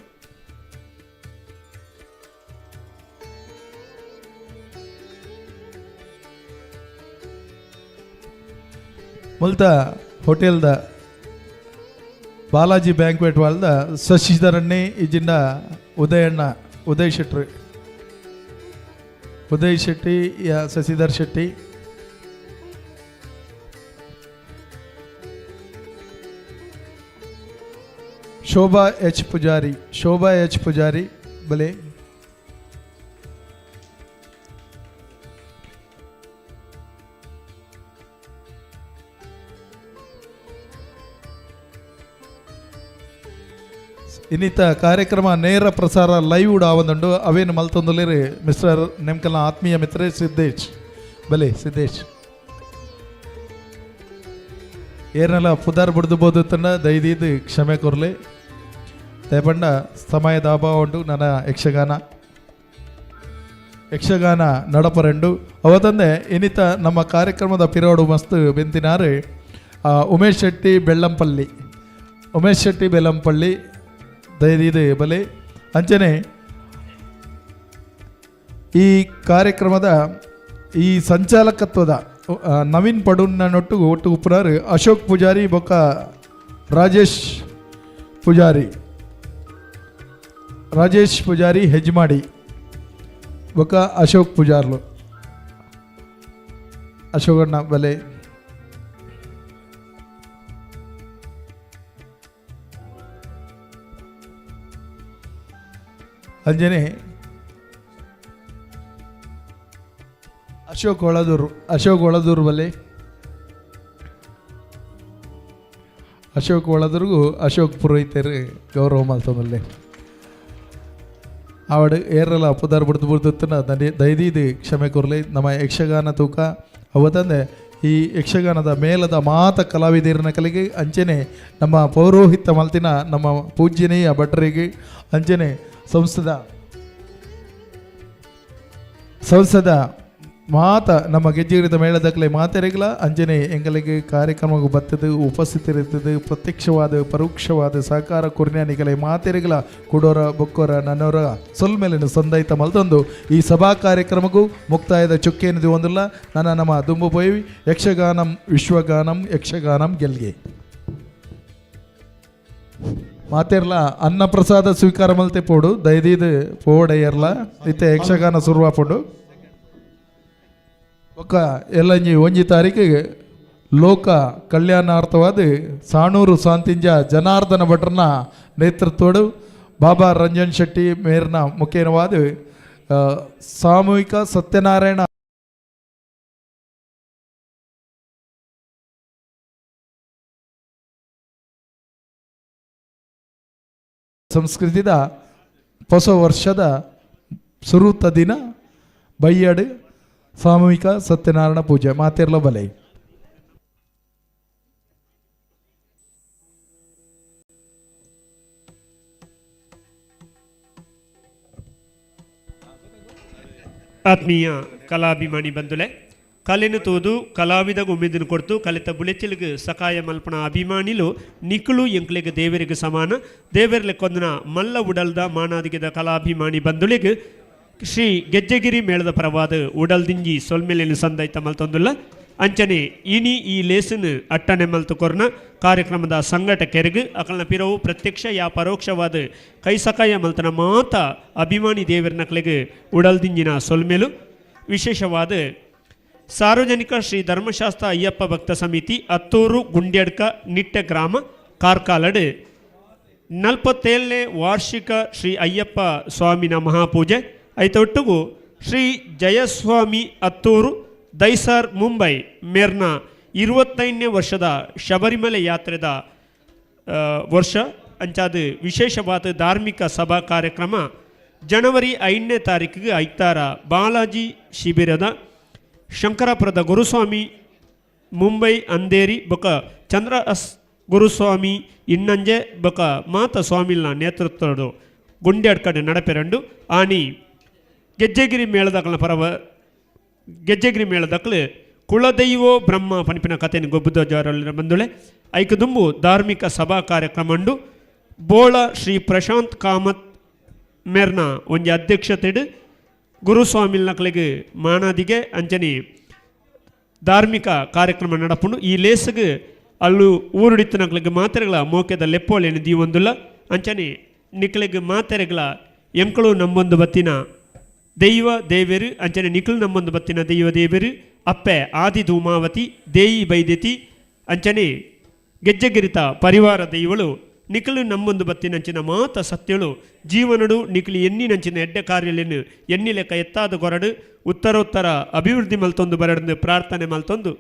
ಮುಲ್ತ ಹೋಟೆಲ್ದ ಬಾಲಾಜಿ ಬ್ಯಾಂಕ್ವೆಟ್ ವಾಲ್ದ ಶಶಿಧರಣ್ಣಿ ಇಜಿಂದ ಉದಯಣ್ಣ ಉದಯ್ ಶೆಟ್ರು, ಉದಯ್ ಶೆಟ್ಟಿ ಯಾ ಶಶಿಧರ್ ಶೆಟ್ಟಿ. ಶೋಭಾ ಎಚ್ ಪೂಜಾರಿ, ಶೋಭಾ ಎಚ್ ಪೂಜಾರಿ ಬಲೆ. ಇನ್ನಿತ ಕಾರ್ಯಕ್ರಮ ನೇರ ಪ್ರಸಾರ ಲೈವ್ ಆವೊಂದುಂಡು ಅವೇನು ಮಲ್ತೊಂದುಲ್ಲೆರ್ ಮಿಸ್ಟರ್ ನೆಮ್ಕಲ್ನ ಆತ್ಮೀಯ ಮಿತ್ರೆ ಸಿದ್ದೇಶ್. ಬಲೆ ಸಿದ್ದೇಶ್. ಏರ್ನೆಲ್ಲ ಪುದಾರ್ ಬುಡ್ದು ಬೋದುತ್ತಂಡ ದಯದೀದು ಕ್ಷಮೆ ಕೊರ್ಲೆ. ದಯಪಂಡ ಸಮಯದ ಅಭಾವ ಉಂಟು. ನನ್ನ ಯಕ್ಷಗಾನ ಯಕ್ಷಗಾನ ನಡಪರೆಂಡು ಅವತ್ತಂದೆ ಇನ್ನಿತ ನಮ್ಮ ಕಾರ್ಯಕ್ರಮದ ಪಿರೋಡು ಮಸ್ತ್ ಬೆಂತಿನಾರು ಉಮೇಶ್ ಶೆಟ್ಟಿ ಬೆಳ್ಳಂಪಳ್ಳಿ, ಉಮೇಶ್ ಶೆಟ್ಟಿ ಬೆಳ್ಳಂಪಳ್ಳಿ ದಯದೀದು ಬಲೆ. ಅಂಚನೆ ಈ ಕಾರ್ಯಕ್ರಮದ ಈ ಸಂಚಾಲಕತ್ವದ ನವೀನ್ ಪಡುನ್ನೊಟ್ಟು ಒಟ್ಟು ಉಪ್ಪುನಾರು ಅಶೋಕ್ ಪೂಜಾರಿ ಬೊಕ್ಕ ರಾಜೇಶ್ ಪೂಜಾರಿ, ರಾಜೇಶ್ ಪೂಜಾರಿ ಹೆಜ್ಮಾಡಿ ಬೊಕ್ಕ ಅಶೋಕ್ ಪೂಜಾರ್ಲು. ಅಶೋಕಣ್ಣ ಬಲೆ. ಅಂಜನೆ ಅಶೋಕ್ ಒಳದೂರು, ಅಶೋಕ್ ಒಳದೂರು ಬಲೆ. ಅಶೋಕ್ ಒಳದೂರಿಗೂ ಅಶೋಕ್ ಪುರೋಹಿತರು ಗೌರವ ಮಲ್ತೊಂದುಲ್ಲೆ. ಆವಡ್ ಏರಲ ಪುದಾರ್ ಬುಡ್ದು ಬುಡ್ದುತ್ತನ ದಯದೀದು ಕ್ಷಮೆ ಕೊರ್ಲೆ. ನಮ್ಮ ಯಕ್ಷಗಾನ ತೂಕ ಅವತ್ತಂದೆ ಈ ಯಕ್ಷಗಾನದ ಮೇಲದ ಮಾತ ಕಲಾವಿದರನ ಕಲಿಗೆ ಅಂಚನೆ ನಮ್ಮ ಪೌರೋಹಿತ್ಯ ಮಲ್ತಿನ ನಮ್ಮ ಪೂಜ್ಯನೀಯ ಭಟ್ರಿಗೆ ಅಂಚನೆ ಸಂಸ್ಥದ ಮಾತ ನಮ್ಮ ಗೆಜ್ಜೆಗಿರಿದ ಮೇಳದಕ್ಲೆ ಮಾತೆರೆಗ್ಲ ಅಂಜನೆ ಎಂಗಳಿಗೆ ಕಾರ್ಯಕ್ರಮಕ್ಕೆ ಬತ್ತದು ಉಪಸ್ಥಿತರಿರ್ತದೆ ಪ್ರತ್ಯಕ್ಷವಾದ ಪರೋಕ್ಷವಾದ ಸಹಕಾರ ಕುರ್ನ್ಯಾನಿಗಲೆ ಮಾತೆರೆಗ್ಲ ಕುಡೋರ ಬೊಕ್ಕೋರ ನನ್ನೋರ ಸೊಲ್ಮೇಲಿನ ಸಂದೈತ ಮಲ್ತೊಂದು ಈ ಸಭಾ ಕಾರ್ಯಕ್ರಮಕ್ಕೂ ಮುಕ್ತಾಯದ ಚುಕ್ಕೇನಿದು ಒಂದಿಲ್ಲ. ನನ್ನ ನಮ್ಮ ದುಂಬು ಪೋಯಿ ಯಕ್ಷಗಾನಂ ವಿಶ್ವಗಾನಂ ಯಕ್ಷಗಾನಂ ಗೆಲ್ಗೆ ಮಾತೆರ್ಲ ಅನ್ನಪ್ರಸಾದ ಸ್ವೀಕಾರ ಮಲ್ತೆ ಪೋಡು ದಯದೀದು ಪೋಡೆಯರ್ಲ ಇತ್ತೆ ಯಕ್ಷಗಾನ ಸುರುವಾಪೋಡು. ಒಕ್ಕ ಎಲ್ಲಂಜಿ ಒಂಜಿ ತಾರೀಕಿಗೆ ಲೋಕ ಕಲ್ಯಾಣಾರ್ಥವಾದ ಸಾಣೂರು ಸಾಂತಿಂಜ ಜನಾರ್ದನ ಭಟ್ರನ ನೇತೃತ್ವಡು ಬಾಬಾ ರಂಜನ್ ಶೆಟ್ಟಿ ಮೇರ್ನ ಮುಖೇನವಾದ ಸಾಮೂಹಿಕ ಸತ್ಯನಾರಾಯಣ ಸಂಸ್ಕೃತಿದ ಹೊಸ ವರ್ಷದ ಸುರೂತ ದಿನ ಬಯ್ಯಡು ಸಾಮೂಹಿಕ ಸತ್ಯನಾರಾಯಣ ಪೂಜೆ ಮಾತಿರ್ಲ ಬಲೆ. ಆತ್ಮೀಯ ಕಲಾಭಿಮಾನಿ ಬಂಧುಲೆ, ಕಲೆನು ತೋದು ಕಲಾವಿದ ಉಮ್ಮಿದನು ಕೊಡ್ತು ಕಲಿತ ಬುಲೆಚಿಲಿಗೆ ಸಕಾಯ ಮಲ್ಪನ ಅಭಿಮಾನಿಲು ನಿಕುಲು ಎಂಕ್ಲೆಗ್ ದೇವರಿಗೆ ಸಮಾನ. ದೇವರ್ಲೆ ಕೊಂದನ ಮಲ್ಲ ಉಡಲ್ದ ಮಾನಾದಿಗೆದ ಕಲಾಭಿಮಾನಿ ಬಂಧುಲಿಗೆ ಶ್ರೀ ಗೆಜ್ಜೆಗಿರಿ ಮೇಳದ ಪರವಾದ ಉಡಲ್ದಿಂಜಿ ಸೊಲ್ಮೆಲೆನು ಸಂದೈತ ಮಲ್ತೊಂದುಲ್ಲ. ಅಂಚನೆ ಇನಿ ಈ ಲೇಸನ್ ಅಟ್ಟನೆ ಮಲ್ತು ಕೊರ್ನ ಕಾರ್ಯಕ್ರಮದ ಸಂಘಟಕರಿಗೆ ಅಕಲ್ನ ಪಿರವು ಪ್ರತ್ಯಕ್ಷ ಯಾ ಪರೋಕ್ಷವಾದ ಕೈ ಸಕಾಯ ಮಲ್ತನ ಮಾತ ಅಭಿಮಾನಿ ದೇವರನಕ್ಲೆಗೆ ಉಡಲ್ದಿಂಜಿನ ಸೊಲ್ಮೆಲು. ವಿಶೇಷವಾದ ಸಾರ್ವಜನಿಕ ಶ್ರೀ ಧರ್ಮಶಾಸ್ತ್ರ ಅಯ್ಯಪ್ಪ ಭಕ್ತ ಸಮಿತಿ ಅತ್ತೂರು ಗುಂಡ್ಯಡ್ಕ ನಿಟ್ಟೆ ಗ್ರಾಮ ಕಾರ್ಕಾಲಡು 47ನೇ ವಾರ್ಷಿಕ ಶ್ರೀ ಅಯ್ಯಪ್ಪ ಸ್ವಾಮಿನ ಮಹಾಪೂಜೆ ಐತೊಟ್ಟಿಗೂ ಶ್ರೀ ಜಯಸ್ವಾಮಿ ಅತ್ತೂರು ದೈಸರ್ ಮುಂಬೈ ಮೇರ್ನ 25ನೇ ವರ್ಷದ ಶಬರಿಮಲೆ ಯಾತ್ರೆದ ವರ್ಷ ಅಂಚಾದ ವಿಶೇಷವಾದ ಧಾರ್ಮಿಕ ಸಭಾ ಕಾರ್ಯಕ್ರಮ ಜನವರಿ 5ನೇ ತಾರೀಕಿಗೆ ಐತಾರ ಬಾಲಾಜಿ ಶಿಬಿರದ ಶಂಕರಾಪುರದ ಗುರುಸ್ವಾಮಿ ಮುಂಬೈ ಅಂದೇರಿ ಬೊಕ ಚಂದ್ರ ಅಸ್ ಗುರುಸ್ವಾಮಿ ಇನ್ನಂಜೆ ಬೊಕ ಮಾತ ಸ್ವಾಮಿಲ್ನ ನೇತೃತ್ವದ ಗುಂಡ್ಯಾಡ್ಕಡೆ ನಡಪೆರಂಡು ಆನಿ ಗೆಜ್ಜೆಗಿರಿ ಮೇಳದಕಲ್ನ ಪರವ ಗೆಜ್ಜೆಗಿರಿ ಮೇಳದಕ್ಕಲು ಕುಲದೈವೋ ಬ್ರಹ್ಮ ಪನಿಪಿನ ಕಥೆಯನ್ನು ಗೊಬ್ಬುದ ಜಾರಲ್ಲಿನ ಬಂದುಳೆ ಐಕದುಂಬು ಧಾರ್ಮಿಕ ಸಭಾ ಕಾರ್ಯಕ್ರಮಂಡು ಬೋಳ ಶ್ರೀ ಪ್ರಶಾಂತ್ ಕಾಮತ್ ಮೇರ್ನ ಒಂಜಿ ಅಧ್ಯಕ್ಷತೆಡು ಗುರುಸ್ವಾಮಿಲ್ನಕ್ಲೆಗ್ ಮಾನಾದಿಗೆ ಅಂಚನೆ ಧಾರ್ಮಿಕ ಕಾರ್ಯಕ್ರಮ ನಡಪುಂಡು. ಈ ಲೇಸುಗು ಅಲ್ಲು ಊರುಡಿತ್ತನಕ್ಲೆಗ್ ಮಾತೆರೆಗಳ ಮೋಕೆದ ಲೆಪ್ಪೋಲೆನು ದೀವೊಂದುಲ್ಲ. ಅಂಚನೆ ನಿಕ್ಲೆಗ್ ಮಾತೆರೆಗಳ ಎಂಕಳು ನಮ್ಮೊಂದು ಬತ್ತಿನ ದೈವ ದೇವೆರು ಅಂಚನೆ ನಿಖಲು ನಮ್ಮೊಂದು ಬತ್ತಿನ ದೈವ ದೇವೆರು ಅಪ್ಪೆ ಆದಿ ಧೂಮಾವತಿ ದೇಯಿ ಬೈದೆತಿ ಅಂಚನೆ ಗೆಜ್ಜೆಗಿರಿತ ಪರಿವಾರ ದೈವಳು ನಿಕಲು ನಮ್ಮೊಂದು ಬತ್ತಿನಂಚಿನ ಮಾತ ಸತ್ಯಳು ಜೀವನಡು ನಿಕಲು ಎನ್ನಿನಂಚಿನ ಎಡ್ಡೆ ಕಾರ್ಯಲೇನು ಎನ್ನಿ ಲೆಕ್ಕ ಎತ್ತಾದ ಕೊರಡು ಉತ್ತರೋತ್ತರ ಅಭಿವೃದ್ಧಿ ಮಲ್ತೊಂದು ಬರಡು ಪ್ರಾರ್ಥನೆ ಮಲ್ತೊಂದು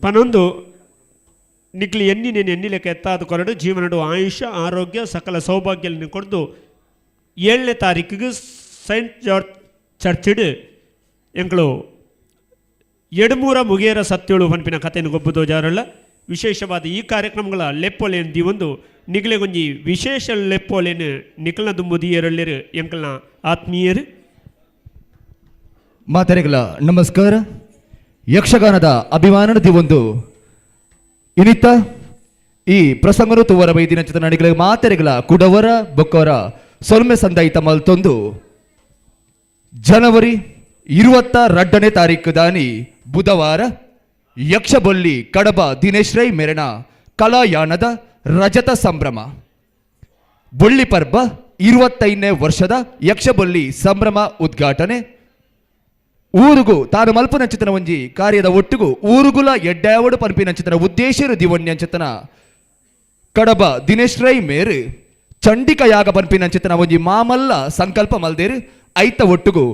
ಪನೊಂದು ನಿಕ್ಲಿ ಎನ್ನಿ ನೀನು ಎನ್ನಿ ಲೆಕ್ಕ ಎತ್ತಾದ ಕೊರಡು ಜೀವನಡು ಆಯುಷ್ಯ ಆರೋಗ್ಯ ಸಕಲ ಸೌಭಾಗ್ಯలను ಕೊಡ್ದು 7ನೇ ತಾರೀಕಿಗೆ ಸೈಂಟ್ ಜಾರ್ಜ್ ಚರ್ಚಿಡ್ ಎಂಕಳು ಎಡಮೂರ ಮುಗೇರ ಸತ್ಯಳು ಪನ್ಪಿನ ಕಥೆಯನ್ನು ಗೊಬ್ಬುದೋ ಜಾರಲ್ಲ ವಿಶೇಷವಾದ ಈ ಕಾರ್ಯಕ್ರಮಗಳ ಲೆಪ್ಪೊಲೆನ್ ದಿವೊಂದು ನಿಗಲೆಗೊಂಜಿ ವಿಶೇಷ ಲೆಪ್ಪೊಲೆನ್ ನಿಕಲ್ನ ದುಂಬುದಿಯರಲ್ಲಿರು ಎಂಕಲ್ನ ಆತ್ಮೀಯರು. ಮಾತರೆಗಳ ನಮಸ್ಕಾರ. ಯಕ್ಷಗಾನದ ಅಭಿಮಾನದ ದಿವೊಂದು ಇನಿತ ಈ ಪ್ರಸಂಗನು ತುವರ ಬೈದಿನ ಚಿತ್ರನಡಿಗಳ ಮಾತೆರೆಗಳ ಕುಡವರ ಬೊಕ್ಕವರ ಸೊಲ್ಮೆ ಸಂದಾಯಿತ ಮಲ್ತೊಂದು ಜನವರಿ 22ನೇ ತಾರೀಕು ದಾನಿ ಬುಧವಾರ ಯಕ್ಷಬೊಲ್ಲಿ ಕಡಬ ದಿನೇಶ್ ರೈ ಮೆರಣ ಕಲಾಯಾನದ ರಜತ ಸಂಭ್ರಮ ಬೊಳ್ಳಿ ಪರ್ಬ 25ನೇ ವರ್ಷದ ಯಕ್ಷಬೊಲ್ಲಿ ಸಂಭ್ರಮ ಉದ್ಘಾಟನೆ. ಊರುಗು ತಾನು ಮಲ್ಪನಂಚಿತನ ಒಂಜಿ ಕಾರ್ಯದ ಒಟ್ಟುಗು ಊರುಗುಲ ಎಡ್ಡಾವಡು ಪನ್ಪಿನಂಚಿತನ ಉದ್ದೇಶರು ದಿವಣ್ಯಂಚಿತನ ಕಡಬ ದಿನೇಶ್ ರೈ ಮೇರು ಚಂಡಿಕ ಯಾಗ ಪನ್ಪಿನಂಚಿತನ ಒಂಜಿ ಮಾಮಲ್ಲ ಸಂಕಲ್ಪ ಮಲ್ದೇರು. ಐತ ಒಟ್ಟುಗು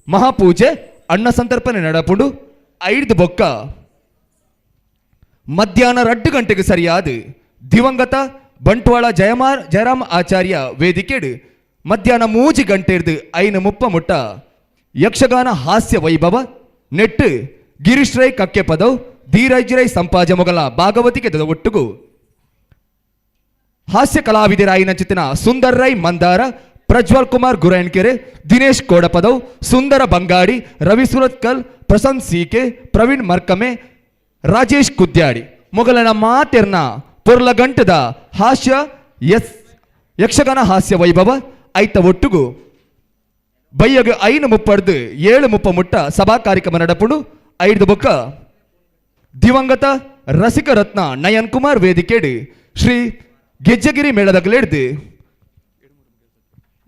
ಮಹಾಪೂಜೆ ಅನ್ನ ಸಂತರ್ಪಣೆ ನಡಪುಂಡು. 5 ಬೊಕ್ಕ ಮಧ್ಯಾಹ್ನ 2 ಗಂಟೆಗೆ ಸರಿಯಾದ ದಿವಂಗತ ಬಂಟ್ವಾಳ ಜಯರಾಮ್ ಆಚಾರ್ಯ ವೇದಿಕೆಡು ಮಧ್ಯಾಹ್ನ 3 ಗಂಟೆರ್ದು 5:30 ಮುಟ್ಟ ಯಕ್ಷಗಾನ ಹಾಸ್ಯ ವೈಭವ ನೆಟ್ಟು ಗಿರೀಶ್ ರೈ ಕಕ್ಕೆ ಪದವ್ ಧೀರಜ್ ರೈ ಸಂಪಾಜ ಮೊಗಲ ಭಾಗವತಿಗೆ ಒಟ್ಟುಗು ಹಾಸ್ಯ ಕಲಾವಿದರಾಯಿನ ಚಿತ್ತಿನ ಸುಂದರ್ ರೈ ಮಂದಾರ, ಪ್ರಜ್ವಲ್ ಕುಮಾರ್ ಗುರೈನ್ಕೆರೆ, ದಿನೇಶ್ ಕೋಡಪದವ್, ಸುಂದರ ಬಂಗಾಡಿ, ರವಿ ಸುರತ್ಕಲ್, ಪ್ರಸನ್ನ ಸೀಕೆ, ಪ್ರವೀಣ್ ಮರ್ಕಮೆ, ರಾಜೇಶ್ ಕುದ್ಯಾಡಿ ಮೊಗಲನ ಮಾತೆರ್ನ ಪೊರ್ಲಗಂಟದ ಹಾಸ್ಯ ಯಕ್ಷಗಾನ ಹಾಸ್ಯ ವೈಭವ ಐತ ಒಟ್ಟುಗು ಬಯ್ಯಗ 5:30 7:30 ಮುಟ್ಟ ಸಭಾ ಕಾರ್ಯಕ್ರಮ ನಡಪುಡು. 5 ಬೊಕ್ಕ ದಿವಂಗತ ರಸಿಕರತ್ನ ನಯನ್ ಕುಮಾರ್ ವೇದಿಕೆಡು ಶ್ರೀ ಗೆಜ್ಜಗಿರಿ ಮೇಳದಗಲೆಡ್ದು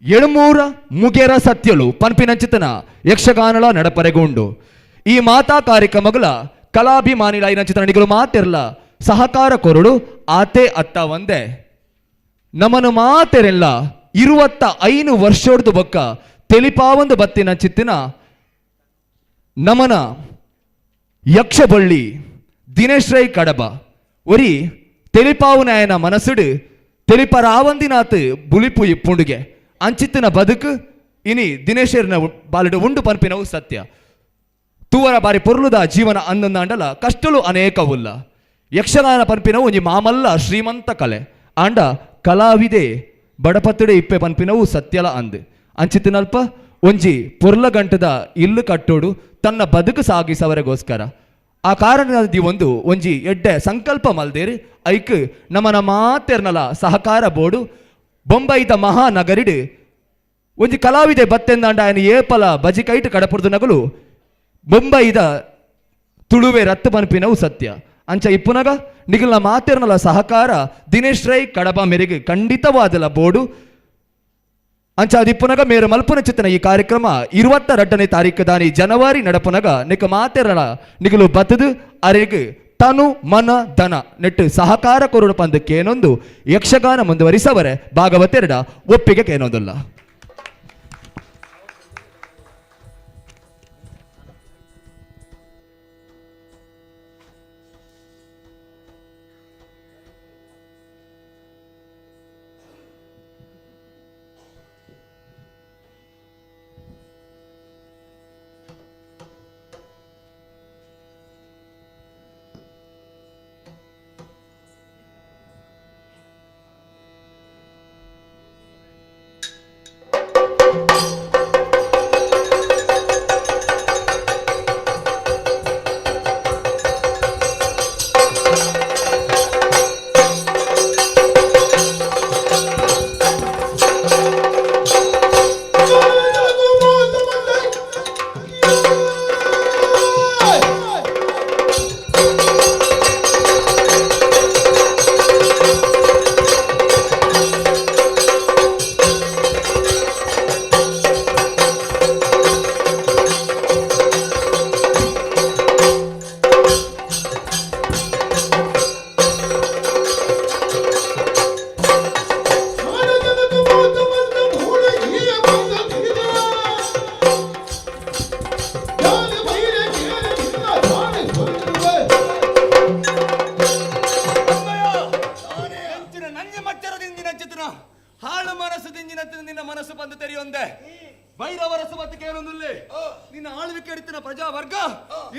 ಎಳುಮೂರ ಮುಗೇರ ಸತ್ಯಲು ಪನ್ಪಿನಂಚಿತನ ಯಕ್ಷಗಾನಲ ನಡಪರೆಗೊಂಡು ಈ ಮಾತಾ ಕಾರ್ಯಕ್ರಮಗಳ ಕಲಾಭಿಮಾನಿಗಳ ನಿಗಳು ಮಾತಿರಲ ಸಹಕಾರ ಕೊರಡು ಆತೆ ಅತ್ತ ಒಂದೇ ನಮನು ಮಾತೆರೆಲ್ಲ 25 ವರ್ಷದ ಬೊಕ್ಕ ತೆಲಿಪಾವೊಂದು ಬತ್ತಿನ ಚಿತ್ತಿನ ನಮನ ಯಕ್ಷಬಳ್ಳಿ ದಿನೇಶ್ ರೈ ಕಡಬ ಒರಿ ತೆಲಿಪಾವು ನಾಯನ ಮನಸ್ಸುಡು ತೆಲಿಪರಾವಂದಿನಾತ್ ಬುಲಿಪು ಇಪ್ಪುಂಡುಗೆ ಅಂಚಿತ್ತಿನ ಬದುಕು ಇನಿ ದಿನೇಶರ್ನ ಬಾಲಿಡು ಉಂಡು ಪನ್ಪಿನವು ಸತ್ಯ. ತೂವರ ಬಾರಿ ಪೊರ್ಲುದ ಜೀವನ ಅಂದಂದಾಂಡಲ ಕಷ್ಟಲು ಅನೇಕವುಲ್ಲ. ಯಕ್ಷಗಾನ ಪನ್ಪಿನವು ಒಂಜಿ ಮಾಮಲ್ಲ ಶ್ರೀಮಂತ ಕಲೆ ಆಂಡ ಕಲಾವಿದೆ ಬಡಪತ್ತಡೆ ಇಪ್ಪೆ ಪನ್ಪಿನವು ಸತ್ಯಲ ಅಂದ್ ಅಂಚಿತ್ತಿನಲ್ಪ ಒಂಜಿ ಪೊರ್ಲ ಗಂಟದ ಇಲ್ಲು ಕಟ್ಟೋಡು ತನ್ನ ಬದುಕು ಸಾಗಿಸವರೆಗೋಸ್ಕರ ಆ ಕಾರಣದಿ ಒಂದು ಒಂಜಿ ಎಡ್ಡೆ ಸಂಕಲ್ಪ ಮಲ್ದೇರಿ ಐಕ್ ನಮನ ಮಾತೆರ್ನಲ ಸಹಕಾರ ಬೋರ್ಡು ಬೊಂಬೈದ ಮಹಾನಗರಿಡು ಒಂಜಿ ಕಲಾವಿದೆ ಬತ್ತೆಂದಾಂಡ ఆయన ಏಪಲ ಬಜಿಕೈಟ್ ಕಡಪುರ್ದು ನಗಲು ಬೊಂಬೈದ ತುಳುವೆ ರತ್ತು ಪನ್ಪಿನವು ಸತ್ಯ. ಅಂಚ ಇಪ್ಪುನಗ ನಿಗಲ್ನ ಮಾತೆರ್ನಲ ಸಹಕಾರ ದಿನೇಶ್ ರೈ ಕಡಬ ಮೇರೆಗೆ ಖಂಡಿತವಾದಲ ಬೋರ್ಡು ಅಂಚ ಅದಿಪ್ಪುನಗ ಮೇರು ಮಲ್ಪುನ ಚಿತ್ತನ ಈ ಕಾರ್ಯಕ್ರಮ 22ನೇ ತಾರೀಕು ದಾನಿ ಜನವರಿ ನಡಪುನಗ ನಿಕ ಮಾತೆರಳ ನಿಗಲು ಬತ್ತದು ಅರೆಗ್ ತನು ಮನ ಧನ ನೆಟ್ಟು ಸಹಕಾರ ಕೊರಡು ಪಂದಕ್ಕೇನೊಂದು ಯಕ್ಷಗಾನ ಮುಂದುವರಿಸವರೆ ಭಾಗವತೆರಡ ಒಪ್ಪಿಗೆ ಕೇನೊಂದಲ್ಲ.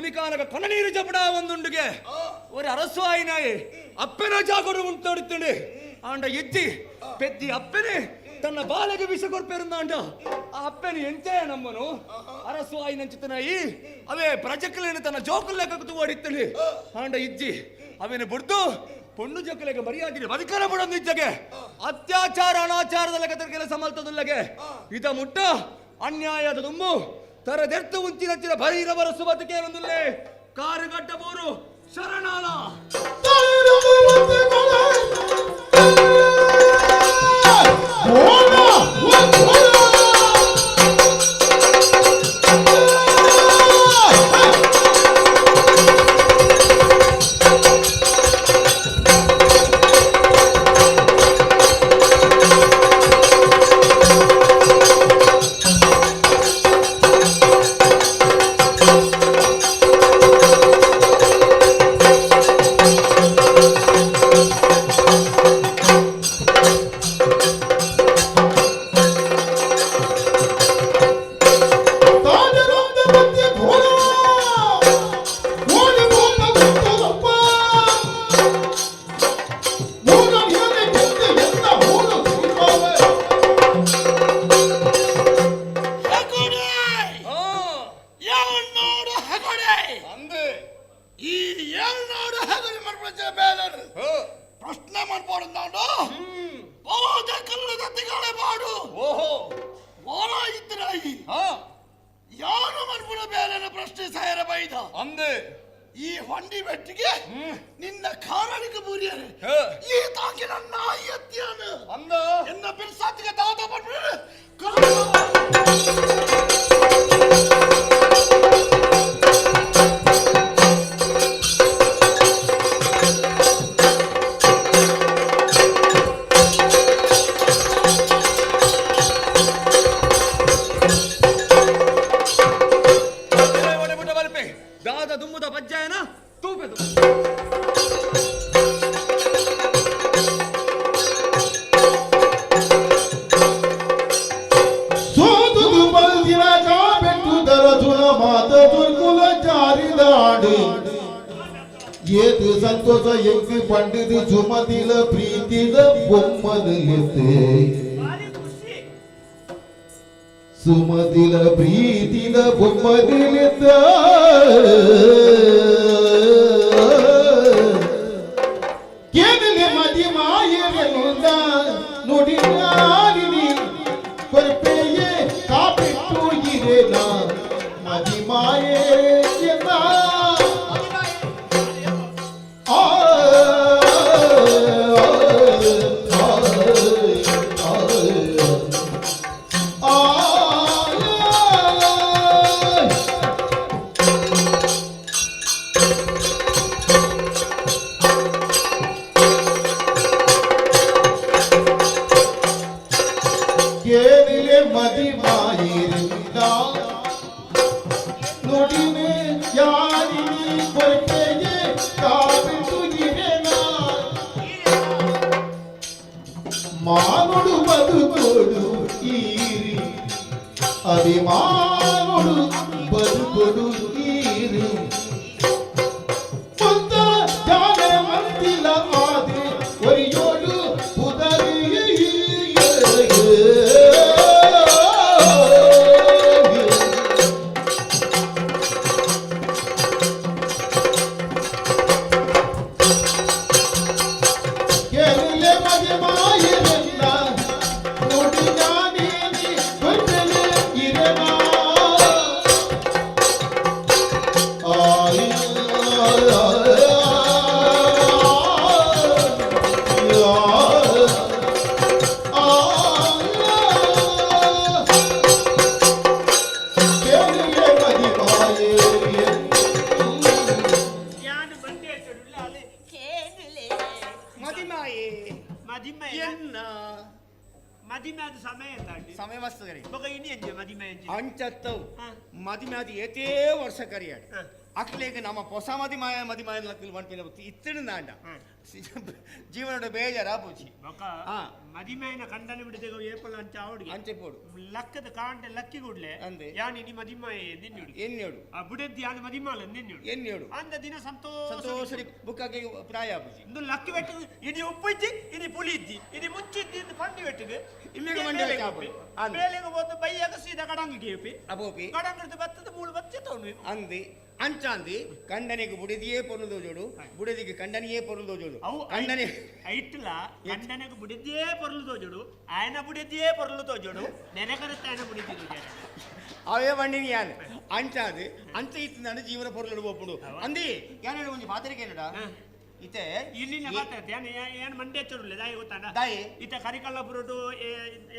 ದುನಿಕಾನಗ ಕಣ್ಣನೀರು ಜಪಡ ಒಂದುಂಡುಗೆ ஒரு அரசு ಆಯಿನಾಯಿ ಅಪ್ಪನ ಜಾಗರು ಉಂಟೋಡುತ್ತಂಡು ಆಂಡ ಎಜ್ಜಿ ಪೆದ್ದಿ ಅಪ್ಪನೆ ತನ್ನ ಬಾಲೆಗೆ ವಿಷ ಕೊರ್ಪೆರುಂದಾಂಡ ಆ ಅಪ್ಪನ ಎಂಚೆ ನಮ್ಮನು ಅರಸು ಆಯಿನಂಚಿತನಾಯಿ ಅವೇ ಪ್ರಜಕಲೇನು ತನ್ನ ಜೋಕುಲ್ಲೆಕ್ಕ ಓಡಿತ್ತಂಡು ಆಂಡ ಇಜ್ಜಿ ಅವೇನು ಬುಡ್ದು ಪೊಣ್ಣು ಜೋಕುಲೆಗೆ ಮರ್ಯಾದೆ ಅಧಿಕಾರ ಬಿಡೋದು ಇಜ್ಜಗೆ ಅತ್ಯಾಚಾರ ಅನಾಚಾರದ ಲೆಕ್ಕ ಕೆಲಸ ಮಲ್ತದುಲ್ಲಗೆ ಇದ ಮುಟ್ಟ ಅನ್ಯಾಯದ ತುಂಬು ತರದೆರ್ತು ಉಂಚಿನಚ್ಚಿನ ಭೈರವರ ಬರಸು ಕಾರುಗಡ್ಡಬೂರು ಶರಣಾಲ ಅಕ್ಲೆಗ್ ನಮ್ಮ ಹೊಸ ಮದಿಮಾಯ ಮದಿಮಾಯ ಲಕ್ಕಲು ಪನ್ಪಿನ ಇತ್ತಿನ ನಾಂಡ ಜೀವನದ ಬೇಜಾರ ಪೂಜಿ ಬೊಕ ಮದಿಮಾಯನ ಕಂಡನೆ ಬಿಡಿದೆಗ ಏಪಲ ಅಂಚ ಅವಡಿಗೆ ಅಂಚೆ ಪೋಡು ಲಕ್ಕದ ಕಾಂಡೆ ಲಕ್ಕಿ ಗುಡ್ಲೆ ಅಂದೆ ಯಾನ್ ಇನಿ ಮದಿಮಾಯ ನಿನ್ನುಡು ಎನ್ನೇಡು ಆ ಬುಡೆದ್ದಿ ಯಾನ್ ಮದಿಮಾಲ ನಿನ್ನುಡು ಎನ್ನೇಡು ಅಂದ ದಿನ ಸಂತೋಷ ಸಂತೋಷ ಬುಕ್ಕಾಗೆ ಪ್ರಾಯ ಪೂಜಿ ಇಂದು ಲಕ್ಕಿ ಬೆಟ್ಟು ಇನಿ ಉಪ್ಪಿಜ್ಜಿ ಇನಿ ಪುಳಿ ಇದ್ದಿ ಇನಿ ಮುಂಚಿದ್ದಿ ಇಂದು ಪಂಡಿ ಬೆಟ್ಟಿಗೆ ಇಲ್ಲಿಗೆ ಮಂಡಿ ಬೇಲೆಗೆ ಹೋದ ಬೈಯಾಗ ಸೀದಾ ಕಡಂಗಿ ಕೇಪಿ ಅಬೋಪಿ ಕಡಂಗಿಡ್ದು ಬತ್ತದ ಮೂಳು ಬಚ್ಚೆ ತೋಣು ಅಂದಿ ಅಂಚಾಂದಿ ಕಂಡನಿಗೆ ಬುಡಿದಿಯೇ ಪೊರುಲು ಜೋಡು ಬುಡಿದಿಗೆ ಕಂಡನಿಯೇ ಪೊರುಲು ಜೋಡು ಅವು ಕಂಡನಿ ಐಟ್ಲ ಕಂಡನಿಗೆ ಬುಡಿದಿಯೇ ಪೊರುಲು ತೋಜೋಡು ಆಯನ ಬುಡಿದಿಯೇ ಪೊರುಲು ತೋಜೋಡು ನೆನೆಕರತ್ತ ಆಯನ ಬುಡಿದಿ ಅವೇ ಬಂಡಿನಿ ಯಾನ್ ಅಂಚಾದು ಅಂಚ ಇತ್ತು ನಾನು ಜೀವನ ಪೊರುಲು ಒಪ್ಪುಡು ಅಂದಿ ಯಾನೇಳು ಒಂಜಿ ಪಾತ್ರಿಕೆ ಏನಡ ಇತ್ತೆ ಇಲ್ಲಿನ ಮಾತಾಡ್ತೆ ಯಾನ್ ಏನ್ ಮಂಡ್ಯ ಚರುಲ್ಲ ದಾಯಿ ಗೊತ್ತಾಡ ದಾಯಿ ಇತ್ತ ಕರಿಕಲ್ಲಪುರಡು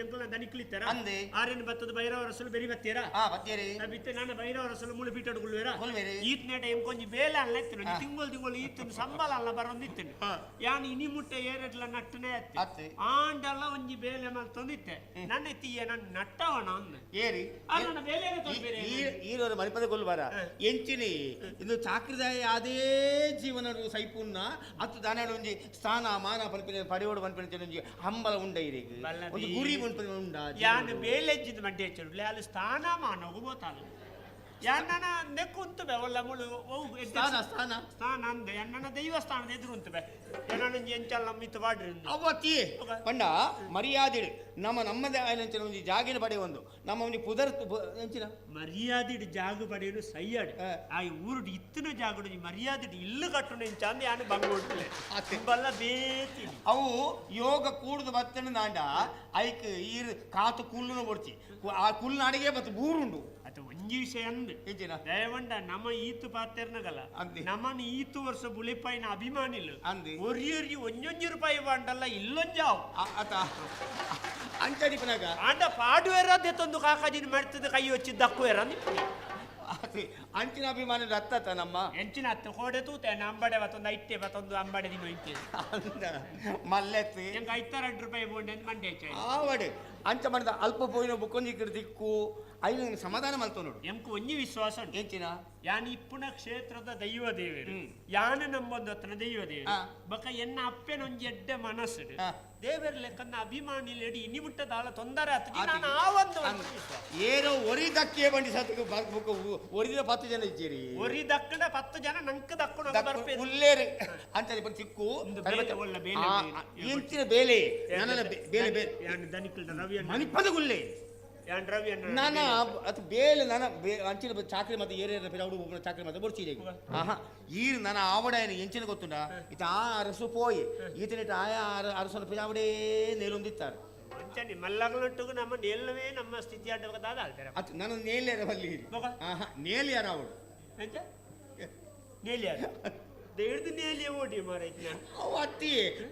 ಎಂಕುಲ ದನಿಕ್ಲಿತ್ತಾರ ಅಂದೆ ಆರೇನು ಬತ್ತದ ಭೈರವ ರಸಲು ಬೆರಿ ಬತ್ತೀರಾ ಹಾ ಬತ್ತೀರಿ ಬಿತ್ತೆ ನಾನು ಭೈರವ ರಸಲು ಮುಳು ಬೀಟಡು ಗುಳ್ವೇರ ಕೊಲ್ವೇರಿ ಈತ್ ನೇಟ ಎಂಕೊಂಜಿ ಬೇಲೆ ಅಲ್ಲ ಇತ್ತು ತಿಂಗಳು ತಿಂಗಳು ಈತನ ಸಂಬಳ ಅಲ್ಲ ಬರೋಂದಿತ್ತು ಯಾನ್ ಇನಿ ಮುಟ್ಟೆ ಏರೆಡ್ಲ ನಟ್ಟನೆ ಅತ್ತೆ ಆಂಡಲ್ಲ ಒಂಜಿ ಬೇಲೆ ಮಲ್ತೊಂದಿತ್ತೆ ನನ್ನ ಎತ್ತಿ ನನ್ನ ನಟ್ಟವಣ ಅಂದ ಏರಿ ಅಲ್ಲ ಬೇಲೆ ಈರೋರು ಮರಿಪದ ಕೊಲ್ಬಾರ ಎಂಚಿನಿ ಇದು ಚಾಕ್ರಿದಾಯ ಅದೇ ಜೀವನ ಸೈಪುನ್ನ ಅತ್ತು ದಾನಾಡು ಒಂಜಿ ಸ್ಥಾನ ಮಾನ ಪನ್ಪಿನ ಪಡೆಯೋಡು ಪನ್ಪಿನ ಒಂಜಿ ಹಂಬಲ ಉಂಡ ಇರೇಗ್ ಒಂದು ಗುರಿ ಪನ್ಪಿನ ಉಂಡ ಯಾನ್ ಬೇಲೆಜ್ಜಿದ ಮಡ್ಡೆ ಹೆಚ್ಚು ಅಲ್ಲಿ ಸ್ಥಾನ ಮಾನ ಬೋತಾಲು ಯಾನ್ ನೆಕ್ಕು ಉಂತುಬೆ ಒಲ್ಲ ಮುಳು ಸ್ಥಾನ ಸ್ಥಾನ ಸ್ಥಾನ ಅಂದೆ ಎನ್ನ ದೈವಸ್ಥಾನದ ಎದುರು ಉಂತುಬೆ ಎನ್ನ ಎಂಚಲ್ಲ ಮಿತ್ತು ಬಾಡ್ರಿ ಅವತ್ತಿ ಪಂಡ ಮರ್ಯಾದಿಡು ನಮ್ಮ ನಮ್ಮದೇ ಆಯ್ಲಂಚಿನ ಒಂಜಿ ಜಾಗಿನ ಪಡೆ ಒಂದು ನಮ್ಮ ಒಂಜಿ ಪುದರ್ ಎಂಚಿನ ಮರ್ಯಾದಿಡು ಜಾಗ ಪಡೆಯಲು ಸೈಯಾಡು ಆ ಊರುಡು ಇತ್ತಿನ ಜಾಗಡು ಮರ್ಯಾದಿಡು ಇಲ್ಲು ಕಟ್ಟುನ ಇಂಚ ಅಂದೆ ಯಾನು ಬಂಗ ಉಂಟಲೆ ಬಲ್ಲ ಬೇತಿ ಅವು ಯೋಗ ಕೂಡುದು ಬತ್ತನ ನಾಂಡ ಐಕ್ ಈರು ಕಾತು ಕುಲ್ಲುನ ಬೊಡ್ಚಿ ಆ ಕುಲ್ನಾಡಿಗೆ ಮತ್ತು ಬೂರುಂಡು ಅದು ಒಂಜಿ ವಿಷಯ ಅಂದು ದಯವಂಡ ನಮ್ಮ ಈತು ಪಾತೆರ್ನಗಲ್ಲ ನಮ್ಮನ್ನು ಈತು ವರ್ಷ ಬುಳಿಪಾಯಿನ ಅಭಿಮಾನಿಲು ಒರಿಯೊರಿ ಒಂಜೊಂಜಿ ರೂಪಾಯಿ ಬಾಂಡಲ್ಲ ಇಲ್ಲೊಂಜಾವು ಅತ ಅಂಚಡಿಪನಾಗ ಆಂಡ ಪಾಡುವೆರ ತಂದು ಕಾಕಾಜಿನ ಮಾಡ್ತದ ಕೈ ವಚ್ಚಿ ದಕ್ಕುವೆರ ಅಂಚಿನ ಅಭಿಮಾನಿ ರತ್ತತ ನಮ್ಮ ಎಂಚಿನ ಅತ್ತ ಕೋಡೆ ತೂತೆ ಅಂಬಡೆ ಬತ್ತೊಂದು ಐಟೆ ಬತ್ತೊಂದು ಅಂಬಡೆ ದಿನ ಇಂಚೆ ಮಲ್ಲೆತ್ತಿ ಎಂಕ 52 ರೂಪಾಯಿ ಬೋಂಡೆ ಮಂಡೆ ಆವಡೆ ಅಂಚ ಮಾಡಿದ ಅಲ್ಪ ಪೋಯಿನ ಬುಕ್ಕೊಂಜಿ ಇಕ್ಕಡ ದಿಕ್ಕು ಐನ ಸಮಾಧಾನ ಮಲ್ತೋ ನೋಡು ಎಂಕು ಒಂಜಿ ವಿಶ್ವಾಸ ಎಂಚಿನ ಯಾನ್ ಇಪ್ಪುನ ಕ್ಷೇತ್ರದ ದೈವ ದೇವರು ಯಾನ ನಂಬೊಂದು ಅತ್ತನ ದೈವ ದೇವರು ಬಕ ಎನ್ನ ಅಪ್ಪೆನೊಂಜಿ ಎಡ್ಡೆ ಮನಸ್ಸು ದೇವರ ಲೆಕ್ಕನ್ನ ಅಭಿಮಾನಿ ಲೇಡಿ ಇನಿ ಮುಟ್ಟದಾಳ ತೊಂದರೆ ಆತದೆ ನಾನು ಆ ಒಂದು ಏನೋ ಒರಿ ದಕ್ಕೆ ಬಂಡಿ ಸತ್ತಿಗೆ ಬುಕ್ ಒರಿದ 10 ಜನ ಇದ್ದೀರಿ ಒರಿ ದಕ್ಕಡ 10 ಜನ ನಂಕ ದಕ್ಕಣ ಬರ್ಪೆ ಉಲ್ಲೇರಿ ಅಂತ ಚಿಕ್ಕು ಎಂಚಿನ ಬೇಲೆ ನನ್ನ ಬೇಲೆ ಬೇಲೆ ಯಾನ್ ದನಿಕಲ್ದ ರವಿ ಮಣಿಪದ ಗುಲ್ಲೆ ಯಾನ್ ರವಿ ಅಣ್ಣ ನಾನ ಅದು ಬೇಲೆ ನಾನ ಅಂಚಿನ ಚಾಕ್ರಿ ಮತ್ತೆ ಏರಿಯ ಪಿರ ಹುಡುಗ ಚಾಕ್ರಿ ಮತ್ತೆ ಬೊಡ್ಚಿದೆ ಆಹಾ ಈರು ನನ್ನ ಆವಡ ಎಂಚಿನ ಗೊತ್ತುಂಡ ಈತ ಆ ಅರಸು ಪೋಯಿ ಈತನಿಟ ಆಯಾ ಅರಸನ ಪಿರಾವಡೇ ನೇಲೊಂದಿತ್ತಾರೆ ಅಂಚನೆ ಮಲ್ಲಗಲೊಟ್ಟಿಗೂ ನಮ್ಮ ನೇಲವೇ ನಮ್ಮ ಸ್ಥಿತಿ ಆಡಬೇಕಾದ ಅದು ನನ್ನ ನೇಲ್ಯಾರ ಬಲ್ಲಿ ಆಹಾ ನೇಲ್ಯಾರ ಅವಳು ನೇಲ್ಯಾರ ದೇಡ್ದು ನೇಲಿಯ ಓಡಿ ಮಾರೈತಿ ಅವು ಅತ್ತಿ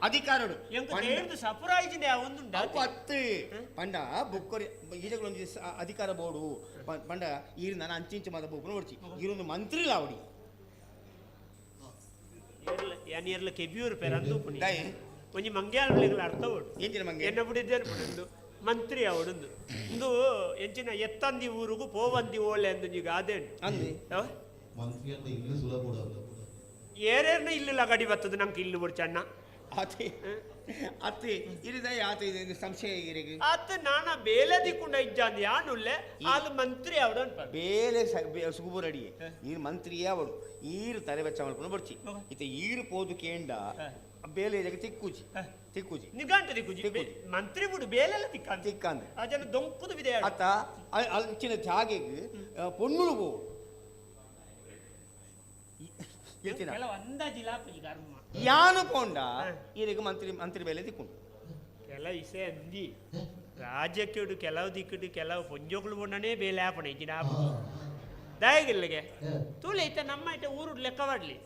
ಅಧಿಕಾರಡು ಎಂಕ ದೇಡ್ದು ಸಪುರಾಯಿಜಿಂದೆ ಒಂದುಂಡ ಅವು ಅತ್ತಿ ಪಂಡ ಬುಕ್ಕೊರಿ ಈಜಗಳೊಂದು ಅಧಿಕಾರ ಬೋಡು ಪಂಡ ಈರು ನಾನು ಅಂಚಿಂಚು ಮಾತ ಬೊಬ್ಬನ ಓಡ್ಚಿ ಈರೊಂದು ಮಂತ್ರಿ ಲಾವಡಿ ಯಾನ್ ಏರ್ಲ ಕೆಬಿಯೂರು ಪೇರ ಅಂದು ಪುಣಿ ಒಂಜಿ ಮಂಗ್ಯಾಲ ಬಿಳಿಗಳ ಅರ್ಥ ಓಡು ಎಂಚಿನ ಮಂಗೆ ಎನ್ನ ಬಿಡಿದ್ದೇನು ಪುಣಂದು ಮಂತ್ರಿ ಅವಡುಂದು ಇಂದು ಎಂಚಿನ ಎತ್ತಂದಿ ಊರುಗು ಪೋವಂದಿ ಓಲೆ ಅಂದು ಈಗ ಅದೇನು ಅಂದಿ ಮಂತ್ರಿ ಅಂತ ಇಲ್ಲಿ ಸುಲಭ ಏರೇರ್ನ ಇಲ್ಲಿ ಗಡಿ ಬರ್ತದೆ ನಂಗೆ ಇಲ್ಲಿ ಬುಡ್ಚಣ್ಣ ಅತಿ ಅತಿ ಇರಿದ ಆತ ಇದು ಸಂಶಯ ಇರಿಗೆ ಆತ ನಾನ ಬೇಲೆ ದಿಕ್ಕೊಂಡ ಇಜ್ಜಾಂದು ಯಾನುಲ್ಲೆ ಅದು ಮಂತ್ರಿ ಅವಡು ಅನ್ಪ ಬೇಲೆ ಸುಗುಬುರಡಿ ಈರು ಮಂತ್ರಿಯೇ ಅವಡು ಈರು ತಲೆ ಬೆಚ್ಚ ಮಾಡ್ಕೊಂಡು ಬರ್ಚಿ ಇತ ಈರು ಪೋದು ಕೇಂಡ ಬೇಲೆ ಇದಕ್ಕೆ ತಿಕ್ಕುಜಿ ತಿಕ್ಕುಜಿ ನಿಗಂಟ ತಿಕ್ಕುಜಿ ಮಂತ್ರಿ ಬಿಡು ಬೇಲೆಲ್ಲ ತಿಕ್ಕ ತಿಕ್ಕಂದ ಆ ಜನ ದೊಂಕುದು ಬಿದೆ ಆತ ಅಂಚಿನ ಜಾಗೆಗೆ ಪೊಣ್ಣುಳು ಪೋವು ಯಾನು ಪೋಂಡ ಈರಿಗೆ ಮಂತ್ರಿ ಮಂತ್ರಿ ಬೇಲೆ ದಿಕ್ಕೊಂಡು ಕೆಲ ಇಸೆ ಅಂದಿ ರಾಜ್ಯಕ್ಕೆ ಕೆಲವು ದಿಕ್ಕಿಡು ಕೆಲವು ಪೊಂಜೋಗಳು ಪೊಂಡನೇ ಬೇಲೆ ಆಪಣೆ ಇಜ್ಜಿನ ಆಪ ದಾಯಗಿಲ್ಲಿಗೆ ತೂಲೆ ಐತ ನಮ್ಮ ಐತೆ ಊರು ಲೆಕ್ಕವಾಡ್ಲಿ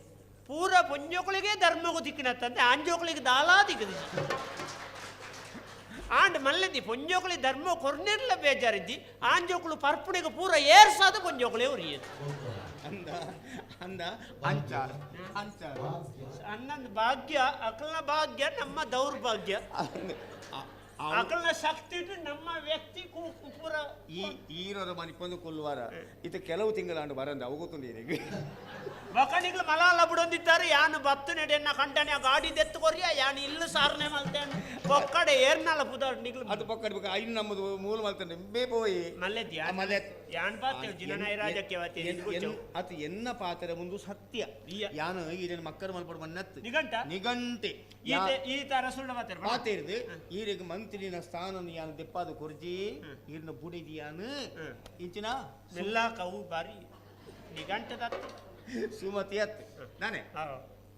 ಪೂರ ಪೊಂಜೋಗಳಿಗೆ ಧರ್ಮಗೂ ದಿಕ್ಕಿನತ್ತಂದೆ ಆಂಜೋಗಳಿಗೆ ದಾಲಾ ದಿಕ್ಕದಿ ಆಂಡ್ ಮಲ್ಲದಿ ಪೊಂಜೋಕುಳಿ ಧರ್ಮ ಕೊರ್ನಿರ್ಲ ಬೇಜಾರಿದ್ದಿ ಆಂಜೋಕುಳು ಪರ್ಪುಣಿಗೆ ಪೂರ ಏರ್ಸಾದ ಪೊಂಜೋಕುಳೇ ಉರಿಯದು ಅಂದ ಅಂದ ಅಂಚ ಅಂಚ ಅನ್ನೊಂದು ಭಾಗ್ಯ ಅಕಲ್ನ ಭಾಗ್ಯ ನಮ್ಮ ದೌರ್ಭಾಗ್ಯ. ಅಕಲ್ನ ಶಕ್ತಿ ನಮ್ಮ ವ್ಯಕ್ತಿ ಪೂರ ಈ ಈರರ ಮನಿಪೊಂದು ಕೊಲ್ಲುವಾರ ಇದು ಕೆಲವು ತಿಂಗಳಾಂಡು ಬರಂದ ಅವು ಗೊತ್ತುಂಡು ಈರೆಗ್ ಬಕಣಿಗಳು ಮಲಾಲ ಬಿಡೊಂದಿದ್ದಾರೆ ಯಾನು ಬತ್ತು ನೆಡೆಯನ್ನ ಕಂಡನೆ ಗಾಡಿ ದೆತ್ತು ಕೊರಿಯ ಯಾನು ಇಲ್ಲು ಸಾರನೆ ಮಲ್ತೇನೆ ಪೊಕ್ಕಡೆ ಏರ್ನಲ್ಲ ಪುದಾರ್ ನಿಗ್ಲು ಅದು ಪೊಕ್ಕಡೆ ಬೊಕ್ಕ ಐನು ನಮ್ಮದು ಮೂಲ ಮಲ್ತಂಡೆ ಬೇ ಪೋಯಿ ಮಲ್ಲೆದ್ಯಾ ಮಲ್ಲೆ ಯಾನ್ ಪಾತೆ ಜಿನನಾಯ ರಾಜಕ್ಕೆ ವಾತೆ ಅದು ಎನ್ನ ಪಾತ್ರೆ ಮುಂದು ಸತ್ಯ ಯಾನು ಈರೇನು ಮಕ್ಕಳು ಮಲ್ಪಡು ಮನ್ನತ್ತು ನಿಘಂಟ ನಿಘಂಟೆ ಈ ತರ ಸುಳ್ಳು ಮಾತಾಡ ಮಾತೇರಿದು ಈರೆಗ್ ಮಂತ್ರಿನ ಸ್ಥಾನ ಯಾನು ದೆಪ್ಪಾದ ಕುರ್ಜಿ ಈರ್ನ ಬುಡಿದಿಯಾನು ಇಂಚಿನ ಮೆಲ್ಲ ಕವು ಬಾರಿ ನಿಘಂಟದತ್ತು ಸುಮತಿ ಅತ್ತು ನಾನೇ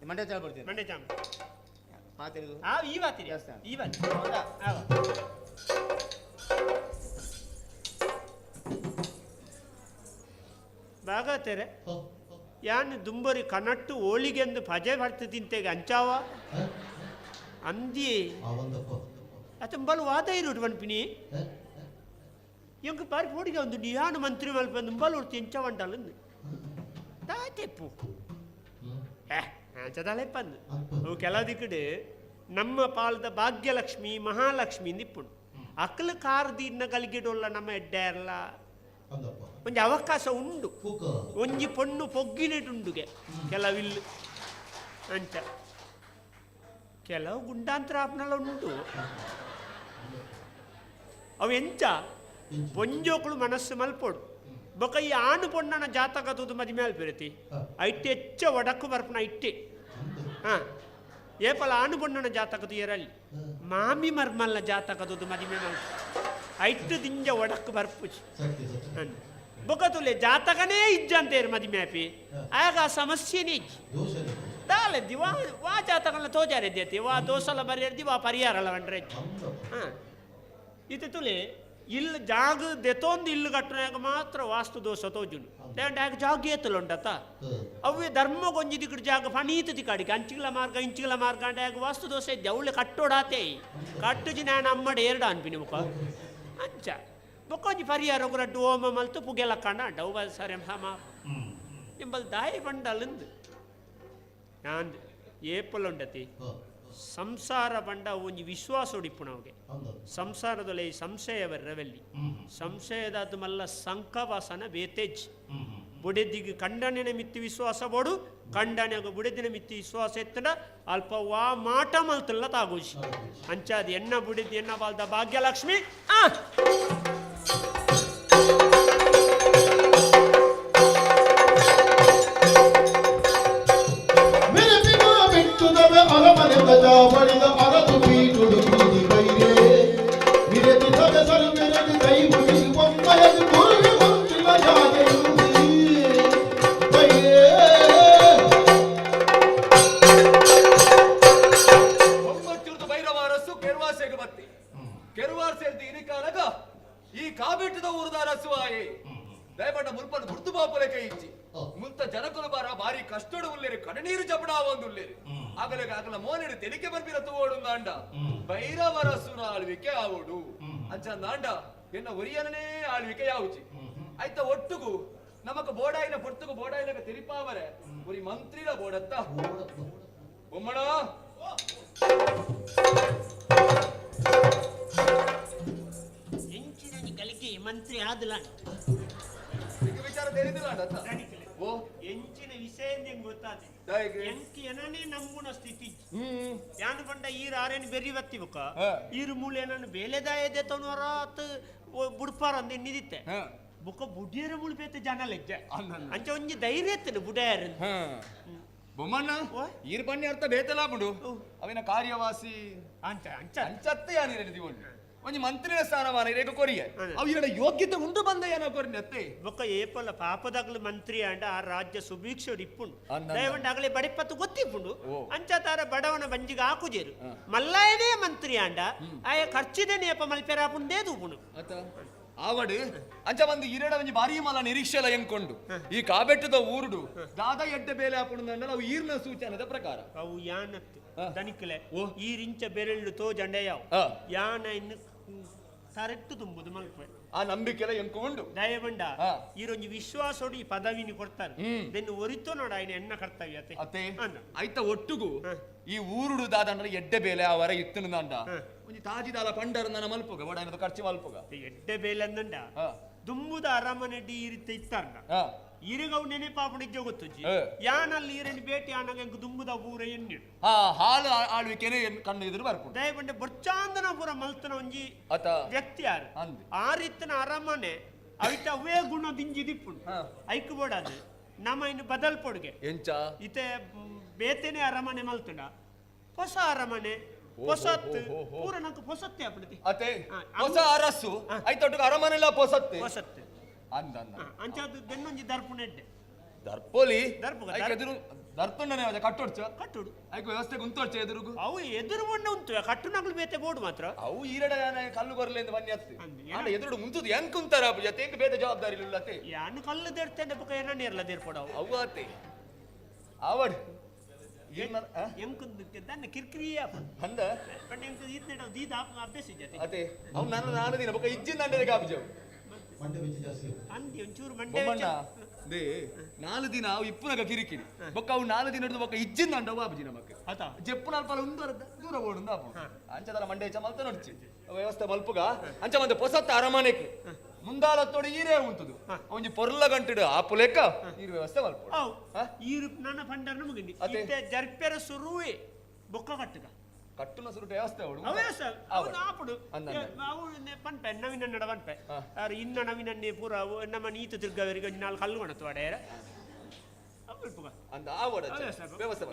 ಮಂಡ್ಯ ಚಾಲ್ ಬರ್ತೀನಿ ಮಂಡ್ಯ ಚಾಲ್ ಮಾತಾಡಿದು ಆ ಈ ಬಾತಿರಿ ಈ ಬಾತಿ ಹೌದಾ ಬಾಗತ್ತೇರೆ ಯಾನ್ ದುಂಬರಿ ಕನಟ್ಟು ಓಳಿಗೆಂದು ಪಜೆ ಬರ್ತು ತಿಂತೆಗೆ ಅಂಚಾವ ಅಂದಿ ಅತಂಬಲ್ ವಾದ ಇರುಡು ಪನ್ಪಿನಿ ಎಂಕ್ ಬಾರಿ ಪೋಡಿಗೆ ಒಂದು ಯಾನು ಮಂತ್ರಿ ಮಲ್ಪ ದುಂಬಲ್ ಉರ್ತಿ ಎಂಚ వండాలి ತಾತೆಪ್ಪು ಅಂಚದಾಲೆಪ್ಪಂದು ಅವು ಕೆಲವು ದಿಕ್ಕಡು ನಮ್ಮ ಪಾಲ್ದ ಭಾಗ್ಯಲಕ್ಷ್ಮಿ ಮಹಾಲಕ್ಷ್ಮಿ ನಿಪ್ಪುಂಡು ಅಕ್ಕಲ ಕಾರ್ ದೀರ್ನ ಗಲಿಗೆಡೋಲ್ಲ ನಮ್ಮ ಎಡ್ಡೇರ್ಲ ಒಂಜಿ ಅವಕಾಶ ಉಂಡು ಒಂಜಿ ಪೊಣ್ಣು ಪೊಗ್ಗಿನೆಟುಂಡುಗೆ ಕೆಲವಿಲ್ಲು ಅಂಚ ಕೆಲವು ಗುಂಡಾಂತರ ಆಪ್ನಲ್ಲ ಉಂಟು ಅವು ಎಂಚ ಪೊಂಜೋಕುಳು ಮನಸ್ಸು ಮಲ್ಪೊಡು ಬೊಕ ಈ ಆನು ಪೊಣ್ಣನ ಜಾತಕ ತೂದು ಮದಿ ಮೇಲೆ ಪಿರತಿ ಐಟೆ ಹೆಚ್ಚ ಒಡಕು ಬರ್ಪನ ಇಟ್ಟೆ ಹಾಂ ಏಪಲ ಆನು ಪೊಣ್ಣನ ಜಾತಕ ತುಯರಲ್ಲಿ ಮಾಮಿ ಮರ್ಮಲ್ನ ಜಾತಕ ತೂದು ಮದಿ ಮೇಲೆ ಐಟ್ಟು ದಿಂಜ ಒಡಕು ಬರ್ಪುಜಿ ಬೊಕ ತುಲೆ ಜಾತಕನೇ ಇಜ್ಜಂತೇರು ಮದಿ ಮ್ಯಾಪಿ ಆಗ ಆ ಸಮಸ್ಯೆನೇ ಇಜ್ಜಿ ದಾಲೆ ವಾ ವಾ ಜಾತಕನ ತೋಜಾರೆ ದೇತಿ ವಾ ದೋಸಲ ಬರೆಯರ್ದಿ ವಾ ಪರಿಹಾರಲ వంಡ್ರೆ ಹಾಂ ಇದು ತುಲೆ ಇಲ್ಲು ಜಾಗ ದೆತೊಂದು ಇಲ್ಲು ಕಟ್ಟನಾಗ ಮಾತ್ರ ವಾಸ್ತು ದೋಷ ತೋಜುನು ದೇಂಡ ಆಗ ಜಾಗ ಏತಲುಂಡತ ಅವೇ ಧರ್ಮ ಗೊಂಜಿ ದಿಕ್ಕಡು ಜಾಗ ಫಣೀತ ತಿಕ್ಕಾಡಿಗೆ ಅಂಚಿಗಳ ಮಾರ್ಗ ಇಂಚಿಗಳ ಮಾರ್ಗ ಅಂಡ ಆಗ ವಾಸ್ತು ದೋಷ ಇದ್ದೆ ಅವಳೆ ಕಟ್ಟೋಡಾತೆ ಕಟ್ಟುಜಿ ನಾನು ಅಮ್ಮಡ ಎರಡು ಅನ್ಪಿನಿ ಮುಖ ಅಂಚ ಬೊಕ್ಕೊಂಜಿ ಪರಿಹಾರ ರಡ್ಡು ಓಮ ಮಲ್ತು ಪುಗೆಲ ಕಂಡ ಅಂಡ ಅವು ಸರಿ ಸಮ ನಿಂಬಲ್ ದಾಯಿ ಬಂಡಲಿಂದು ನಾನು ಏಪಲುಂಡತಿ ಸಂಸಾರ ಬಂಡ ಒಂಜಿ ವಿಶ್ವಾಸ ಉಡಿಪ್ಪುನವ್ಗೆ ಸಂಸಾರದೊಲೆ ಸಂಶಯ ಬರ್ರವೆಲ್ಲಿ ಸಂಶಯದಾದ ಮಲ್ಲ ಸಂಕವಾಸನ ಬೇತೇಜ್ ಬುಡೆದಿಗೆ ಕಂಡನೆನ ಮಿತ್ತಿ ವಿಶ್ವಾಸ ಬೋಡು ಕಂಡನೆಗ ಬುಡೆದಿನ ಮಿತ್ತಿ ವಿಶ್ವಾಸ ಎತ್ತಡ ಅಲ್ಪ ವಾ ಮಾಟ ಮಲ್ತಲ್ಲ ತಾಗೋಜಿ ಅಂಚಾದ ಎಣ್ಣ ಬುಡೆದಿ ಎಣ್ಣ ಬಾಲ್ದ ಭಾಗ್ಯಲಕ್ಷ್ಮಿ ಆ ಬಳಿದ ಅರದು ಪೀಟುಡು ಬೀದಿ ಬೈರೇ ವಿರತಿ ಸದಸರು ಮೆರೆದು ಕೈ ಮುಗಿದು ಒಮ್ಮಯದು ಗುರುವಿ ಮುಂಚಿನ ಜಾಗೆಯುಂದಿ ಬೈರೇ ಒಂಬತ್ತಿರ್ದು ಭೈರವ ಅರಸು ಕೆರ್ವಾಸೆಗೆ ಬತ್ತಿ ಕೆರ್ವಾಸೆಲ್ದಿ ಇನಿಕಾನಗ ಈ ಕಾಬಿಟ್ಟದ ಊರದ ಅರಸು ಆಯೆ ದಯಪಟ್ಟ ಮುಲ್ಪನ ಗುರ್ತು ಬಾಪುಲೆ ಕೈ ಇಚ್ಚಿ ಮುಲ್ತ ಜನಕುಲು ಬಾರ ಬಾರಿ ಕಷ್ಟಡು ಉಲ್ಲೇರಿ ಕಣ್ಣೀರು ಜಪಡ ಒಂದು ಉಲ್ಲೇರಿ ಆಗಲೇ ಆಗಲ ಮೋನೆಡು ತೆಲಿಕೆ ಬರ್ಬಿರ ತೋಡು ನಾಂಡ ಭೈರವರಸುನ ಆಳ್ವಿಕೆ ಆವೋಡು ಅಂಚ ನಾಂಡ ಎನ್ನ ಒರಿಯನೇ ಆಳ್ವಿಕೆ ಯಾವುಜಿ ಆಯ್ತ ಒಟ್ಟುಗು ನಮಕ ಬೋಡಾಯಿನ ಪೊರ್ತುಗು ಬೋಡಾಯಿನಗ ತೆರಿಪಾವರೆ ಒರಿ ಮಂತ್ರಿಲ ಬೋಡತ್ತ ಬೊಮ್ಮಣ ಎಂಚಿನ ಗಲಿಗೆ ಮಂತ್ರಿ ಆದಲ ವಿಚಾರ ತೆರಿದಿಲ್ಲ ಓ ಎಂಚಿನ ವಿಷಯ ಗೊತ್ತಾದ ಎಂಕ್ ಏನನೇ ನಂಬುನ ಸ್ಥಿತಿ ಯಾನು ಬಂಡ ಈರು ಆರೇನು ಬೆರಿ ಬತ್ತಿ ಬುಕ್ಕ ಈರು ಮೂಲೆ ಏನನ್ನು ಬೇಲೆದಾಯದೆ ತೋನವರ ಅತ್ ಬುಡ್ಪಾರ ಅಂದ ಎನ್ನಿದಿತ್ತೆ ಬುಕ್ಕ ಬುಡಿಯರ ಮೂಳು ಬೇತೆ ಜನ ಲೆಜ್ಜ ಅಂಚ ಒಂಜಿ ಧೈರ್ಯ ಎತ್ತನು ಬುಡಿಯರ ಬೊಮ್ಮಣ್ಣ ಈರು ಬನ್ನಿ ಅರ್ಥ ಬೇತಲಾ ಬುಡು ಅವಿನ ಕಾರ್ಯವಾಸಿ ಅಂಚ ಅಂಚ ಅಂಚತ್ತೆ ಯಾನಿರಲಿ ದಿವೊಂಡು ಒಂಜಿ ಮಂತ್ರಿನ ಸ್ಥಾನಮಾನ ಇರೇಗ ಕೊರಿಯ ಅವು ಇರಡ ಯೋಗ್ಯತೆ ಉಂಡು ಬಂದ ಏನೋ ಕೊರಿನ ಅತ್ತೆ ಬೊಕ್ಕ ಏಪಲ ಪಾಪದಾಗಲು ಮಂತ್ರಿ ಅಂಡ ಆ ರಾಜ್ಯ ಸುಭೀಕ್ಷ ಇಪ್ಪುಂಡು ದಯವಂಡ ಆಗಲೇ ಬಡಿಪತ್ತು ಗೊತ್ತಿಪ್ಪುಂಡು ಅಂಚ ತಾರ ಬಡವನ ಬಂಜಿಗೆ ಹಾಕುಜೇರು ಮಲ್ಲಾಯನೇ ಮಂತ್ರಿ ಅಂಡ ಆಯ ಖರ್ಚಿದೆ ನೇಪ ಮಲ್ಪೆರಾಪುಂಡೇ ದೂಪುಂಡು ಆವಡು ಅಂಚ ಬಂದು ಇರಡ ಒಂಜಿ ಬಾರಿ ಮಲ ನಿರೀಕ್ಷೆಲ ಎಂಕೊಂಡು ಈ ಕಾಬೆಟ್ಟದ ಊರುಡು ದಾದ ಎಡ್ಡೆ ಬೇಲೆ ಹಾಪುಂಡು ಅವು ಈರ್ನ ಸೂಚನೆದ ಪ್ರಕಾರ ಅವು ಯಾನತ್ತು ದನಿಕಲೆ ಈ ರಿಂಚ ಬೆರೆಳ್ಳು ತೋ ಜಂಡೆಯಾವ್ ಯಾನ ಇನ್ನು ಕರೆಕ್ಟ್ ತುಂಬುದು ಮಲ್ಪೆ ಆ ನಂಬಿಕೆಲ ಎಂಕೊಂಡು ದಯವಂಡ ಈರೊಂಜಿ ವಿಶ್ವಾಸೋಡು ಈ ಪದವಿನಿ ಕೊಡ್ತಾರೆ ದೆನ್ನು ಒರಿತೋ ನೋಡ ఆయన ಎನ್ನ ಕರ್ತವ್ಯ ಅತ್ತೆ ಐತ ಒಟ್ಟುಗು ಈ ಊರುಡು ದಾದಂಡ್ರೆ ಎಡ್ಡೆ ಬೇಲೆ ಅವರ ಇತ್ತನು ದಾಂಡ ಒಂಜಿ ತಾಜಿದಾಲ ಪಂಡರ ನನ್ನ ಮಲ್ಪುಗ ಬಡ ಖರ್ಚು ಮಲ್ಪುಗ ಎಡ್ಡೆ ಬೇಲಂದಂಡ ದುಂಬುದ ಅರಮನೆ ಈ ರೀತಿ ಇತ್ತಾರ್ನ ಇರಿಗವು ನೆನಪಾಪುಣ ಇಜ್ಜ ಗೊತ್ತುಜ್ಜಿ ಯಾನಲ್ಲಿ ಈರನ್ನು ಭೇಟಿ ಆನಾಗ ಎಂಕ್ ದುಂಬುದ ಊರ ಎಣ್ಣೆ ಹಾಲು ಆಳ್ವಿಕೆನೆ ಕಣ್ಣು ಎದುರು ಬರ್ಪುಂಡು ದಯಪಂಡೆ ಬೊಚ್ಚಾಂದನ ಪೂರ ಮಲ್ತನ ಒಂಜಿ ವ್ಯಕ್ತಿ ಯಾರು ಆ ರೀತಿನ ಅರಮನೆ ಅವಿತ ಅವೇ ಗುಣ ದಿಂಜಿ ದಿಪ್ಪುಂಡು ಐಕ್ ಬೋಡಾದು ನಮ್ಮ ಇನ್ನು ಬದಲ್ ಪೊಡುಗೆ ಎಂಚ ಇತ್ತೆ ಬೇತೇನೆ ಅರಮನೆ ಮಲ್ತುಂಡ ಹೊಸ ಅರಮನೆ ಪೊಸತ್ತು ಪೂರ ನಂಗೆ ಪೊಸತ್ತೆ ಅಪ್ಪಣತಿ ಅತೆ ಹೊಸ ಅರಸು ಐತೊಟ್ಟಿಗೆ ಅರಮನೆಲ್ಲ ಪೊಸತ್ತೆ ಪೊಸತ್ತೆ ಅಂದ ಅಂದ ಅಂಚಾದ ದೆನ್ನೊಂಜಿ ದರ್ಪುನೆಡ್ಡೆ ದರ್ಪೊಲಿ ದರ್ಪುಗ ಐಕ್ ಎದುರು ದರ್ತುಂಡನೆ ಅದ ಕಟ್ಟೊಡ್ಚ ಕಟ್ಟುಡು ಐಕ್ ವ್ಯವಸ್ಥೆ ಗುಂತೊಡ್ಚ ಎದುರುಗು ಅವು ಎದುರು ಬಣ್ಣ ಉಂಟು ಕಟ್ಟುನಗ್ಲು ಬೇತೆ ಬೋರ್ಡ್ ಮಾತ್ರ ಅವು ಈರಡ ಕಲ್ಲು ಕೊರಲೆ ಎಂದು ಬನ್ನಿ ಅತ್ತೆ ಆಂಡ ಎದುರುಡು ಮುಂತುದು ಹೆಂಗ್ ಕುಂತಾರ ಅಪ್ಪು ಎಂಕ್ ಬೇತೆ ಜವಾಬ್ದಾರಿ ಇಲ್ಲ ಅತ್ತೆ ಯಾನು ಕಲ್ಲು ದೇರ್ತೇನೆ ಬೊಕ ಏನ ನೇರ್ಲ ದೇರ್ಪೊಡವು ಅವು ಅತ್ತೆ ಆವಡ್ ಎಂಕ್ ಕಿರ್ಕಿರಿಯ ಅಂದ ಪಂಡ ಎಂಕ್ ಈತ್ನೆಡ ದೀದ ಅಭ್ಯಾಸ ಇಜ್ಜತೆ ಅತ್ತೆ ಅವು ನನ್ನ ನಾನು ದಿನ ಬೊಕ ಇಜ್ಜಿನ ದಂಡನೆ ಕಾಪುಜವು ಮಂಡೆ ಬೆಚ್ಚ ಜಾಸ್ತಿ ಅಂದಿ ಒಂಚೂರು ಮಂಡೆ ಬೊಮ್ಮಣ್ಣ they ನಾಲು ದಿನ ಅವು ಇಪ್ಪುನಗ ಕಿರಿಕಿರಿ ಬೊಕ್ಕ ಅವು ನಾಲು ದಿನ ಹಿಡಿದು ಬೊಕ್ಕ ಇಜ್ಜಿನ ದಂಡ ಬಾಬುಜಿ ನಮಕ್ ಅತ ಜೆಪ್ಪು ನಾಲ್ಪಲ ಉಂದು ದೂರ ಓಡುಂದು ಆಪು ಅಂಚದರ ಮಂಡೆ ಹೆಚ್ಚ ಮಲ್ತ ನೋಡ್ಚಿ ವ್ಯವಸ್ಥೆ ಮಲ್ಪುಗ ಅಂಚ ಮಂದೆ ಪೊಸತ್ತ ಅರಮನೆಕ್ ಮುಂದಾಲ ತೊಡಿ ಈರೇ ಉಂಟುದು ಒಂಜಿ ಪೊರ್ಲ ಗಂಟೆಡು ಆಪು ಲೆಕ್ಕ ಈರು ವ್ಯವಸ್ಥೆ ಮಲ್ಪು ಅವು ಈರು ನನ್ನ ಪಂಡರ್ನ ಮುಗಿಂಡಿ ಇತ್ತೆ ಜರ್ಪೆರ ಸುರುವೆ ಬೊಕ್ಕ ಕಟ್ಟುಗ ಕಟ್ಟುನ ಸುರುಟ ವ್ಯವಸ್ಥೆ ಅವಳು ಅವೇ ಸರ್ ಅವನು ಆಪುಡು ಅವು ಪನ್ಪೆ ನವೀನ ಪನ್ಪೆ ಆರು ಇನ್ನ ನವೀನನ್ನೇ ಪೂರ ನಮ್ಮ ನೀತು ತಿರ್ಗವರಿಗೆ ಒಂಜಿ ನಾಲ್ಕು ಕಲ್ಲು ಕೊಣತು ಅಡೆಯರ ಮಲ್ಪುಗ ಅಂದ ಆವಡ ವ್ಯವಸ್ಥೆ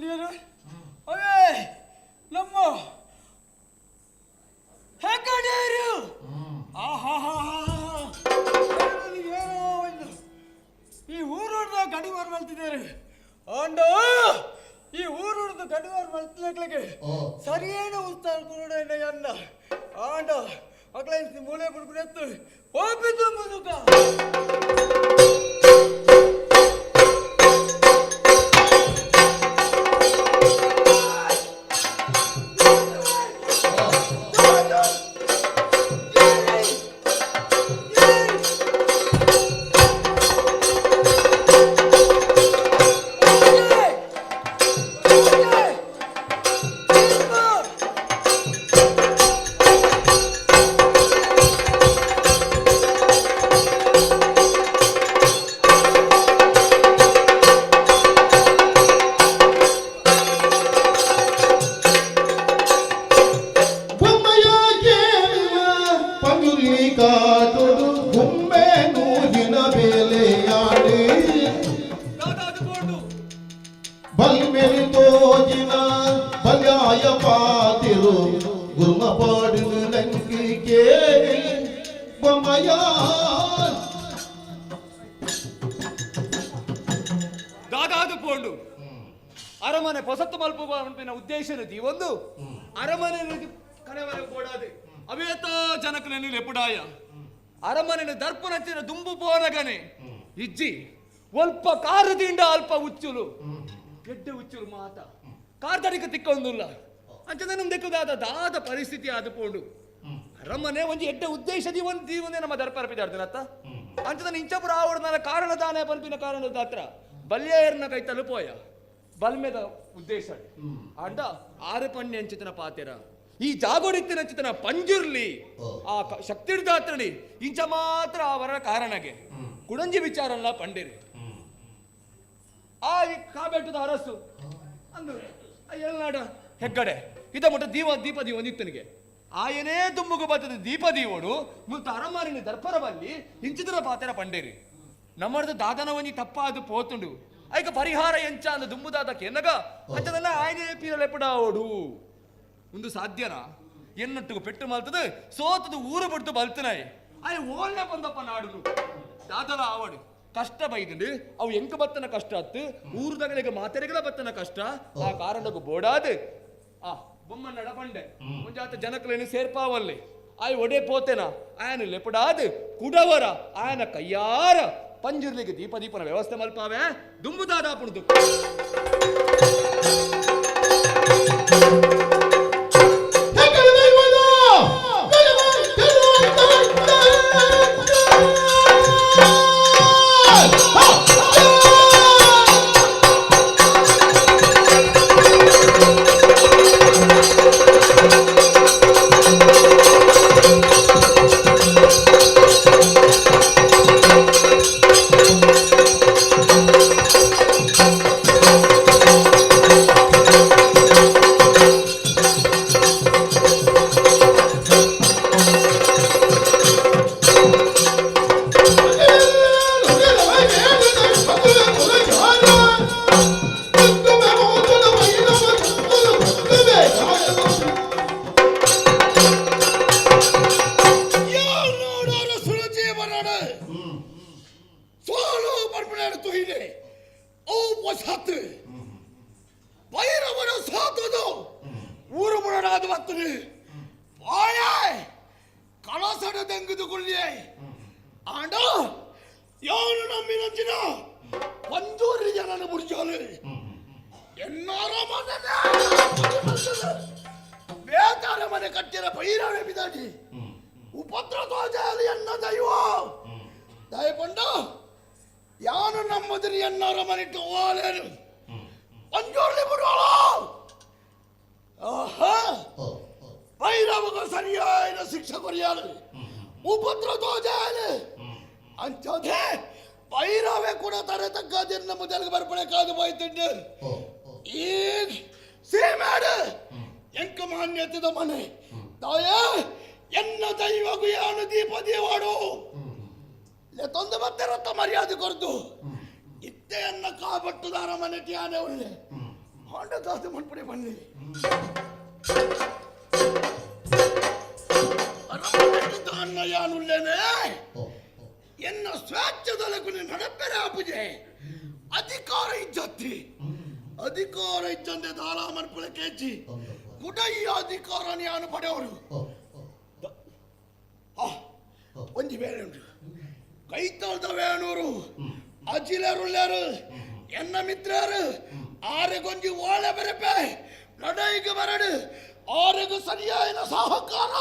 ನೀರು ಅವೇ ನಮ್ಮ ಹೆಗ್ಗಡೆಯರು. ಆಹಾ, ಏನೋ ಒಂದು ಈ ಊರುಡ್ದ ಗಡಿವಾರ ಮಲ್ತಿದ್ದಾರೆ. ಅಂಡ ಈ ಊರುಡ್ದು ಗಡಿವಾರ ಮಲ್ತಿನಕ್ಲಿಗೆ ಸರಿಯೇನು ಉತ್ಸಾಹ ಕುರುಡ ಅನ್ನ ಆಂಡ ಅಕ್ಲ ಮೂಲೆ ಬಿಡ್ಬಿಡತ್ತು ಹೋಗ್ಬಿದ್ದು ಮುದುಕ. ದಾದಾದು ಪೋಂಡು ಅರಮನೆ ಪೊಸತ್ತು ಮಲ್ಪುವ ಪನ್ಪಿನ ಉದ್ದೇಶ ಒಂದು ಅರಮನೆ ಕನೆವರೆ ಬೋಡಾದೆ ಅವೇತ ಜನಕನೆನ್ನು ಲೆಪುಡಾಯ ಅರಮನೆ ದರ್ಪನಚ್ಚಿನ ದುಂಬು ಪೋನಗನೆ ಇಜ್ಜಿ ಒಲ್ಪ ಕಾರು ದಿಂಡ ಅಲ್ಪ ಉಚ್ಚುಲು ಎಡ್ಡೆ ಉಚ್ಚುಲು ಮಾತ ಕಾರ್ದಡಿಕ ತಿಕ್ಕೊಂದುಲ್ಲ ಅಂಚನೆ ನಮ್ ದೆಕ್ಕದಾದ ದಾದ ಪರಿಸ್ಥಿತಿ ಆದ ಪೋಂಡು ಅರಮನೆ ಒಂಜಿ ಎಡ್ಡೆ ಉದ್ದೇಶದಿ ಒಂದು ದೀವನೆ ನಮ್ಮ ದರ್ಪಾರ ಪಿದಾಡ್ದಿನತ್ತ ಅಂಚದ ಇಂಚಪುರ ಆವಡ್ನ ಕಾರಣ ದಾನೆ ಪನ್ಪಿನ ಕಾರಣದ ಹತ್ರ ಬಲ್ಯರ್ನ ಕೈ ತಲುಪೋಯ ಬಲ್ಮೆದ ಉದ್ದೇಶ ಅಂಡ ಆರು ಪಣ್ಯ ಅಂಚಿತನ ಪಾತೆರ ಈ ಜಾಗೋಡಿತ್ತಿನ ಅಂಚಿತನ ಪಂಜುರ್ಲಿ ಆ ಶಕ್ತಿ ಹಿಡ್ದಾತ್ರಲಿ ಇಂಚ ಮಾತ್ರ ಅವರ ಕಾರಣಗೆ ಕುಡಂಜಿ ವಿಚಾರಲ್ಲ ಪಂಡಿರಿ ಆ ಈ ಕಾಬೆಟ್ಟದ ಅರಸು ಅಂದು ಎಲ್ನಾಡ ಹೆಗ್ಗಡೆ ಇದ ಮುಟ್ಟ ದೀವ ದೀಪ ದೀವ ನಿತ್ತನಿಗೆ ಆಯನೇ ದುಮ್ಮುಗು ಬತ್ತದ ದೀಪ ದೀವೋಡು ಮುಲ್ತ ಅರಮಾರಿನ ದರ್ಪರ ಬಲ್ಲಿ ಇಂಚಿತರ ಪಾತೆರ ಪಂಡೇರಿ ನಮ್ಮರ್ದ ದಾದನ ಒಂಜಿ ತಪ್ಪಾದು ಪೋತುಂಡು ಐಕ ಪರಿಹಾರ ಎಂಚ ಅಂದ ದುಂಬುದಾದ ಕೆನ್ನಗ ಅಂಚದಲ್ಲ ಆಯನೇ ಪೀರಲೆಪಡಾವೋಡು ಒಂದು ಸಾಧ್ಯನಾ ಎನ್ನట్టుకు ಪೆಟ್ಟು ಮಲ್ತದ ಸೋತದು ಊರು ಬಿಡ್ತು ಬಲ್ತನಾಯ್ ಆಯ್ ಓಲ್ನೆ ಬಂದಪ್ಪ ನಾಡುನು ದಾದಲ ಆವಡು ಕಷ್ಟ ಬೈದುಂಡು ಅವು ಎಂಕ ಬತ್ತನ ಕಷ್ಟ ಅತ್ತು ಊರುದಗಳಿಗೆ ಮಾತೆರೆಗಳ ಬತ್ತನ ಕಷ್ಟ ಆ ಕಾರಣಕ್ಕೂ ಬೋಡಾದು ಆ ಬೊಮ್ಮನ್ನಡ ಪಂಡೆ ಮುಂಜಾತ ಜನಕಲೇನು ಸೇರ್ಪಾವಲ್ಲಿ ಆಯ್ ಒಡೆ ಪೋತೆನ ಆಯನ ಲೆಪಡಾದು ಕುಡವರ ಆಯನ ಕೈಯಾರ ಪಂಜುರ್ಲಿಗೆ ದೀಪ ದೀಪನ ವ್ಯವಸ್ಥೆ ಮಲ್ಪಾವೆ ದುಂಬುದಾದಾಪುಣದು. ಆಂಡ ದಾಸ ಮನ್ಪಡೆ ಬನ್ನಿ ದಾನ್ನಯಾನುಲ್ಲೇನೆ ಎನ್ನ ಸ್ವೇಚ್ಛದೊಳಗು ನಡಪೆರೆ ಆಪುಜೆ ಅಧಿಕಾರ ಇಜ್ಜತ್ತಿ ಅಧಿಕಾರ ಇಜ್ಜಂದೆ ದಾಲ ಮನ್ಪುಳ ಕೇಜಿ ಕುಡ ಈ ಅಧಿಕಾರ ನಾನು ಪಡೆಯವರು ಒಂಜಿ ಬೇರೆ ಉಂಟು ಕೈತಾಳ್ದ ವೇಣೂರು ಅಜಿಲರುಳ್ಳರು ಎನ್ನ ಮಿತ್ರರು ಆರೆಗೊಂಜಿ ಓಳೆ ಬರಪೆ ಲಡೈಗೆ ಬರಡು ಆರೆಗೂ ಸರಿಯಾದ ಸಹಕಾರ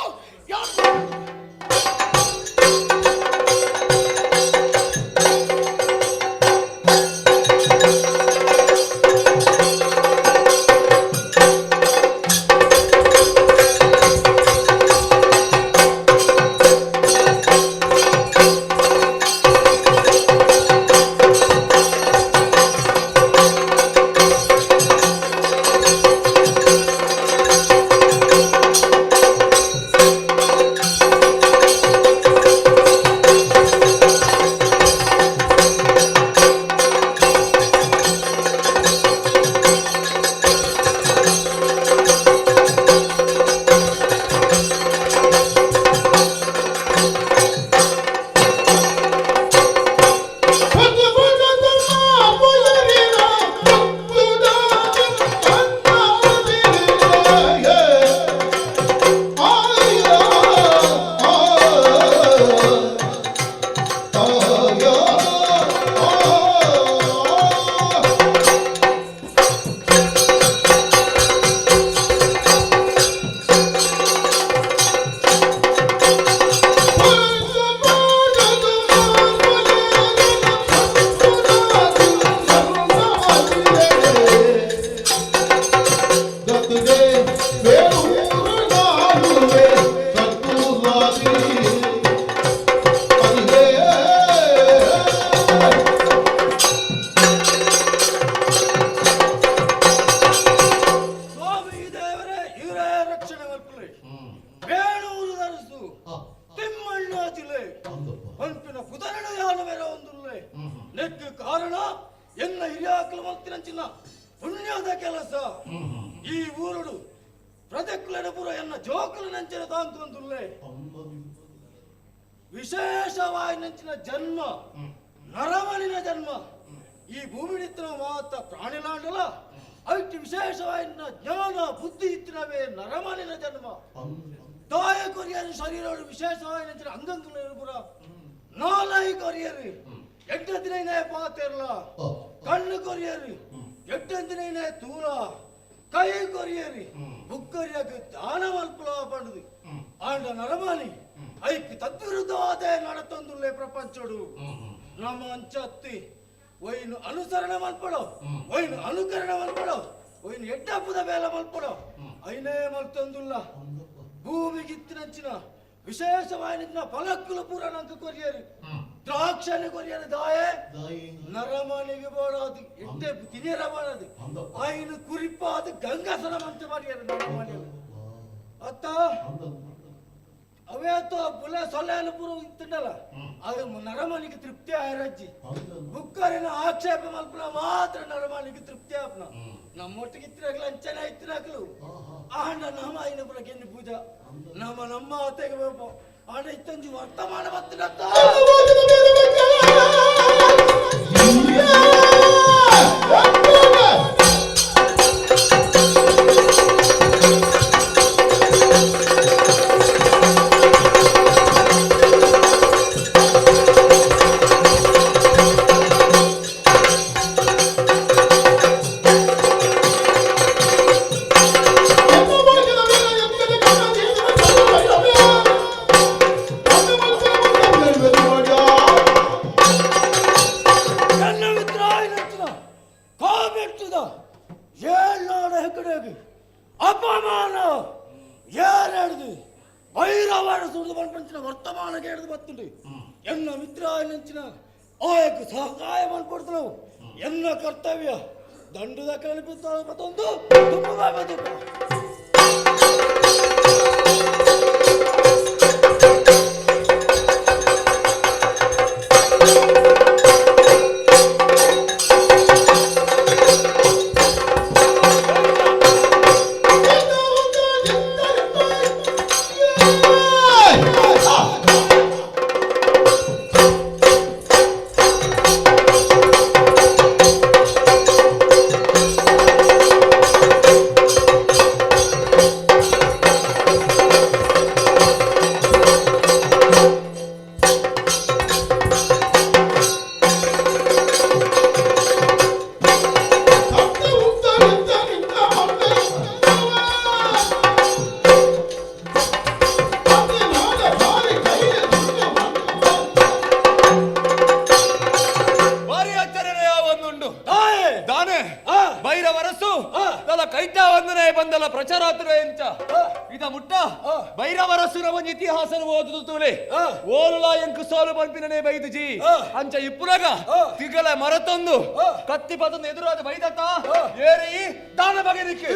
ವಿಶೇಷವಾಗಿ ಜನ್ಮ ನರಮನಿನ ಜನ್ಮ ಈ ಭೂಮಿಡಿತ್ತಿನ ಮಾತ ಪ್ರಾಣಿಲಾಂಡಲ ಐಟ್ ವಿಶೇಷವಾಗಿ ಜ್ಞಾನ ಬುದ್ಧಿ ಇತ್ತಿನವೇ ನರಮನಿನ ಜನ್ಮ ತಾಯ ಕೊರಿಯರು ಶರೀರ ವಿಶೇಷವಾಗಿ ಅಂಗಂಗುಲ ನಾಲೈ ಕೊರಿಯರು ಎಟ್ಟು ದಿನ ಪಾತಿರಲ ಕಣ್ಣು ಕೊರಿಯರು ಎಟ್ಟು ದಿನ ತೂಲ ಕೈ ಕೊರಿಯರು ಬುಕ್ಕರಿಯಕ್ಕೆ ದಾನ ಮಲ್ಪಲ ಪಂಡುದು ಆಂಡ ನರಮಾನಿ ಐಕ್ ತದ್ವಿರುದ್ಧವಾದ ನಡತೊಂದುಲ್ಲೆ ಪ್ರಪಂಚಡು ನಮ್ಮ ಅಂಚತ್ತಿ ಒಯ್ನು ಅನುಸರಣೆ ಮಲ್ಪಡೋ ಒಯ್ನು ಅನುಕರಣೆ ಮಲ್ಪಡೋ ಒಯ್ನು ಎಡ್ಡಪ್ಪದ ಬೇಲೆ ಮಲ್ಪಡೋ ಐನೇ ಮಲ್ತೊಂದುಲ್ಲ ಭೂಮಿಗಿತ್ತಿನಂಚಿನ ವಿಶೇಷವಾದ ಫಲಕ್ಕುಲು ಪೂರ ನಂಗೆ ಕೊರಿಯರು ದ್ರಾಕ್ಷಣೆ ಕೊರಿಯರು ದಾಯೆ ನರಮನಿಗೆ ಬೋಡಾದು ಎಡ್ಡೆ ತಿನಿಯರ ಬಾಡದು ಐನು ಕುರಿಪಾದ ಗಂಗಾಸನ ಮಂತ ಮಾಡಿಯರು ನರಮನಿಗೆ ಅತ್ತ ಅವೇತೋ ಬುಲ ಸೊಲ್ಲೆಲ್ಲ ಪೂರ ಇತ್ತಂಡಲ್ಲ ಅದು ನರಮನಿಗೆ ತೃಪ್ತಿ ಆಯರಜ್ಜಿ ಬುಕ್ಕರಿನ ಆಕ್ಷೇಪ ಮಲ್ಪನ ಮಾತ್ರ ನರಮನಿಗೆ ತೃಪ್ತಿ ಆಪ್ನ ನಮ್ಮೊಟ್ಟಿಗೆ ಇತ್ತಿರಾಗಲು ಅಂಚನೆ ಇತ್ತಿರಾಗಲು ಆಂಡ ನಮ್ಮ ಐನ ಪುರ ಕೆನ್ನಿ ಪೂಜಾ ನಮ್ಮ ನಮ್ಮ ಆತೆಗೆ ಬೇಕು ಆಂಡ ಇತ್ತಂಜಿ ವರ್ತಮಾನ ಬತ್ತಿನತ್ತ ಅಪಮಾನ ಯಾರು ಭೈರವರ ಸುಡಿದು ಪಂಚಿನ ವರ್ತಮಾನ ಕೇಳಿದು ಬತ್ತುಂಡು ಎನ್ನ ಮಿತ್ರ ನಂಚಿನ ಆಯಕ್ಕೆ ಸಹಾಯ ಮಾಡ್ಕೊಡ್ತು ಎನ್ನ ಕರ್ತವ್ಯ ದಂಡದ ಕಲ್ಪಿತ ಮತ್ತೊಂದು ತುಂಬ. ದಾನೆ ಭೈರವರಸು ತಲ ಕೈತ ವಂದನೆ ಬಂದಲ ಪ್ರಚಾರಾತ್ರ ಎಂಚ ಇದ ಮುಟ್ಟ ಭೈರವರಸುನ ಒಂಜಿ ಇತಿಹಾಸನ ಓದುದು ತುಲೆ ಓಲುಲ ಎಂಕು ಸೋಲು ಪನ್ಪಿನನೆ ಬೈದುಜಿ ಅಂಚ ಇಪ್ಪುನಗ ತಿಗಲ ಮರತೊಂದು ಕತ್ತಿ ಪತೊಂದು ಎದುರಾದ ಬೈದತ್ತ ಏರಿ ದಾನ ಬಗೆ ನಿಕ್ಕೆ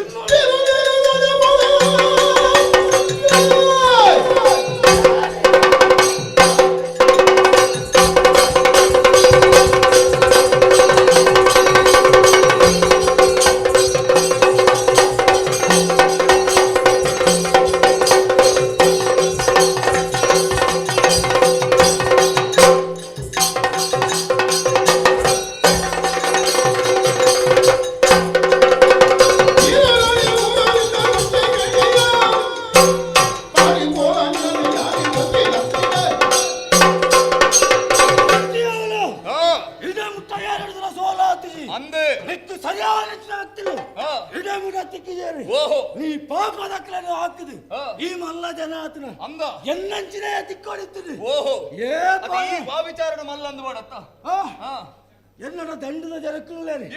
ಎನ್ನಡ ದಂಡದ ಜನಕ್ಕುಲ್ಲೇರಿ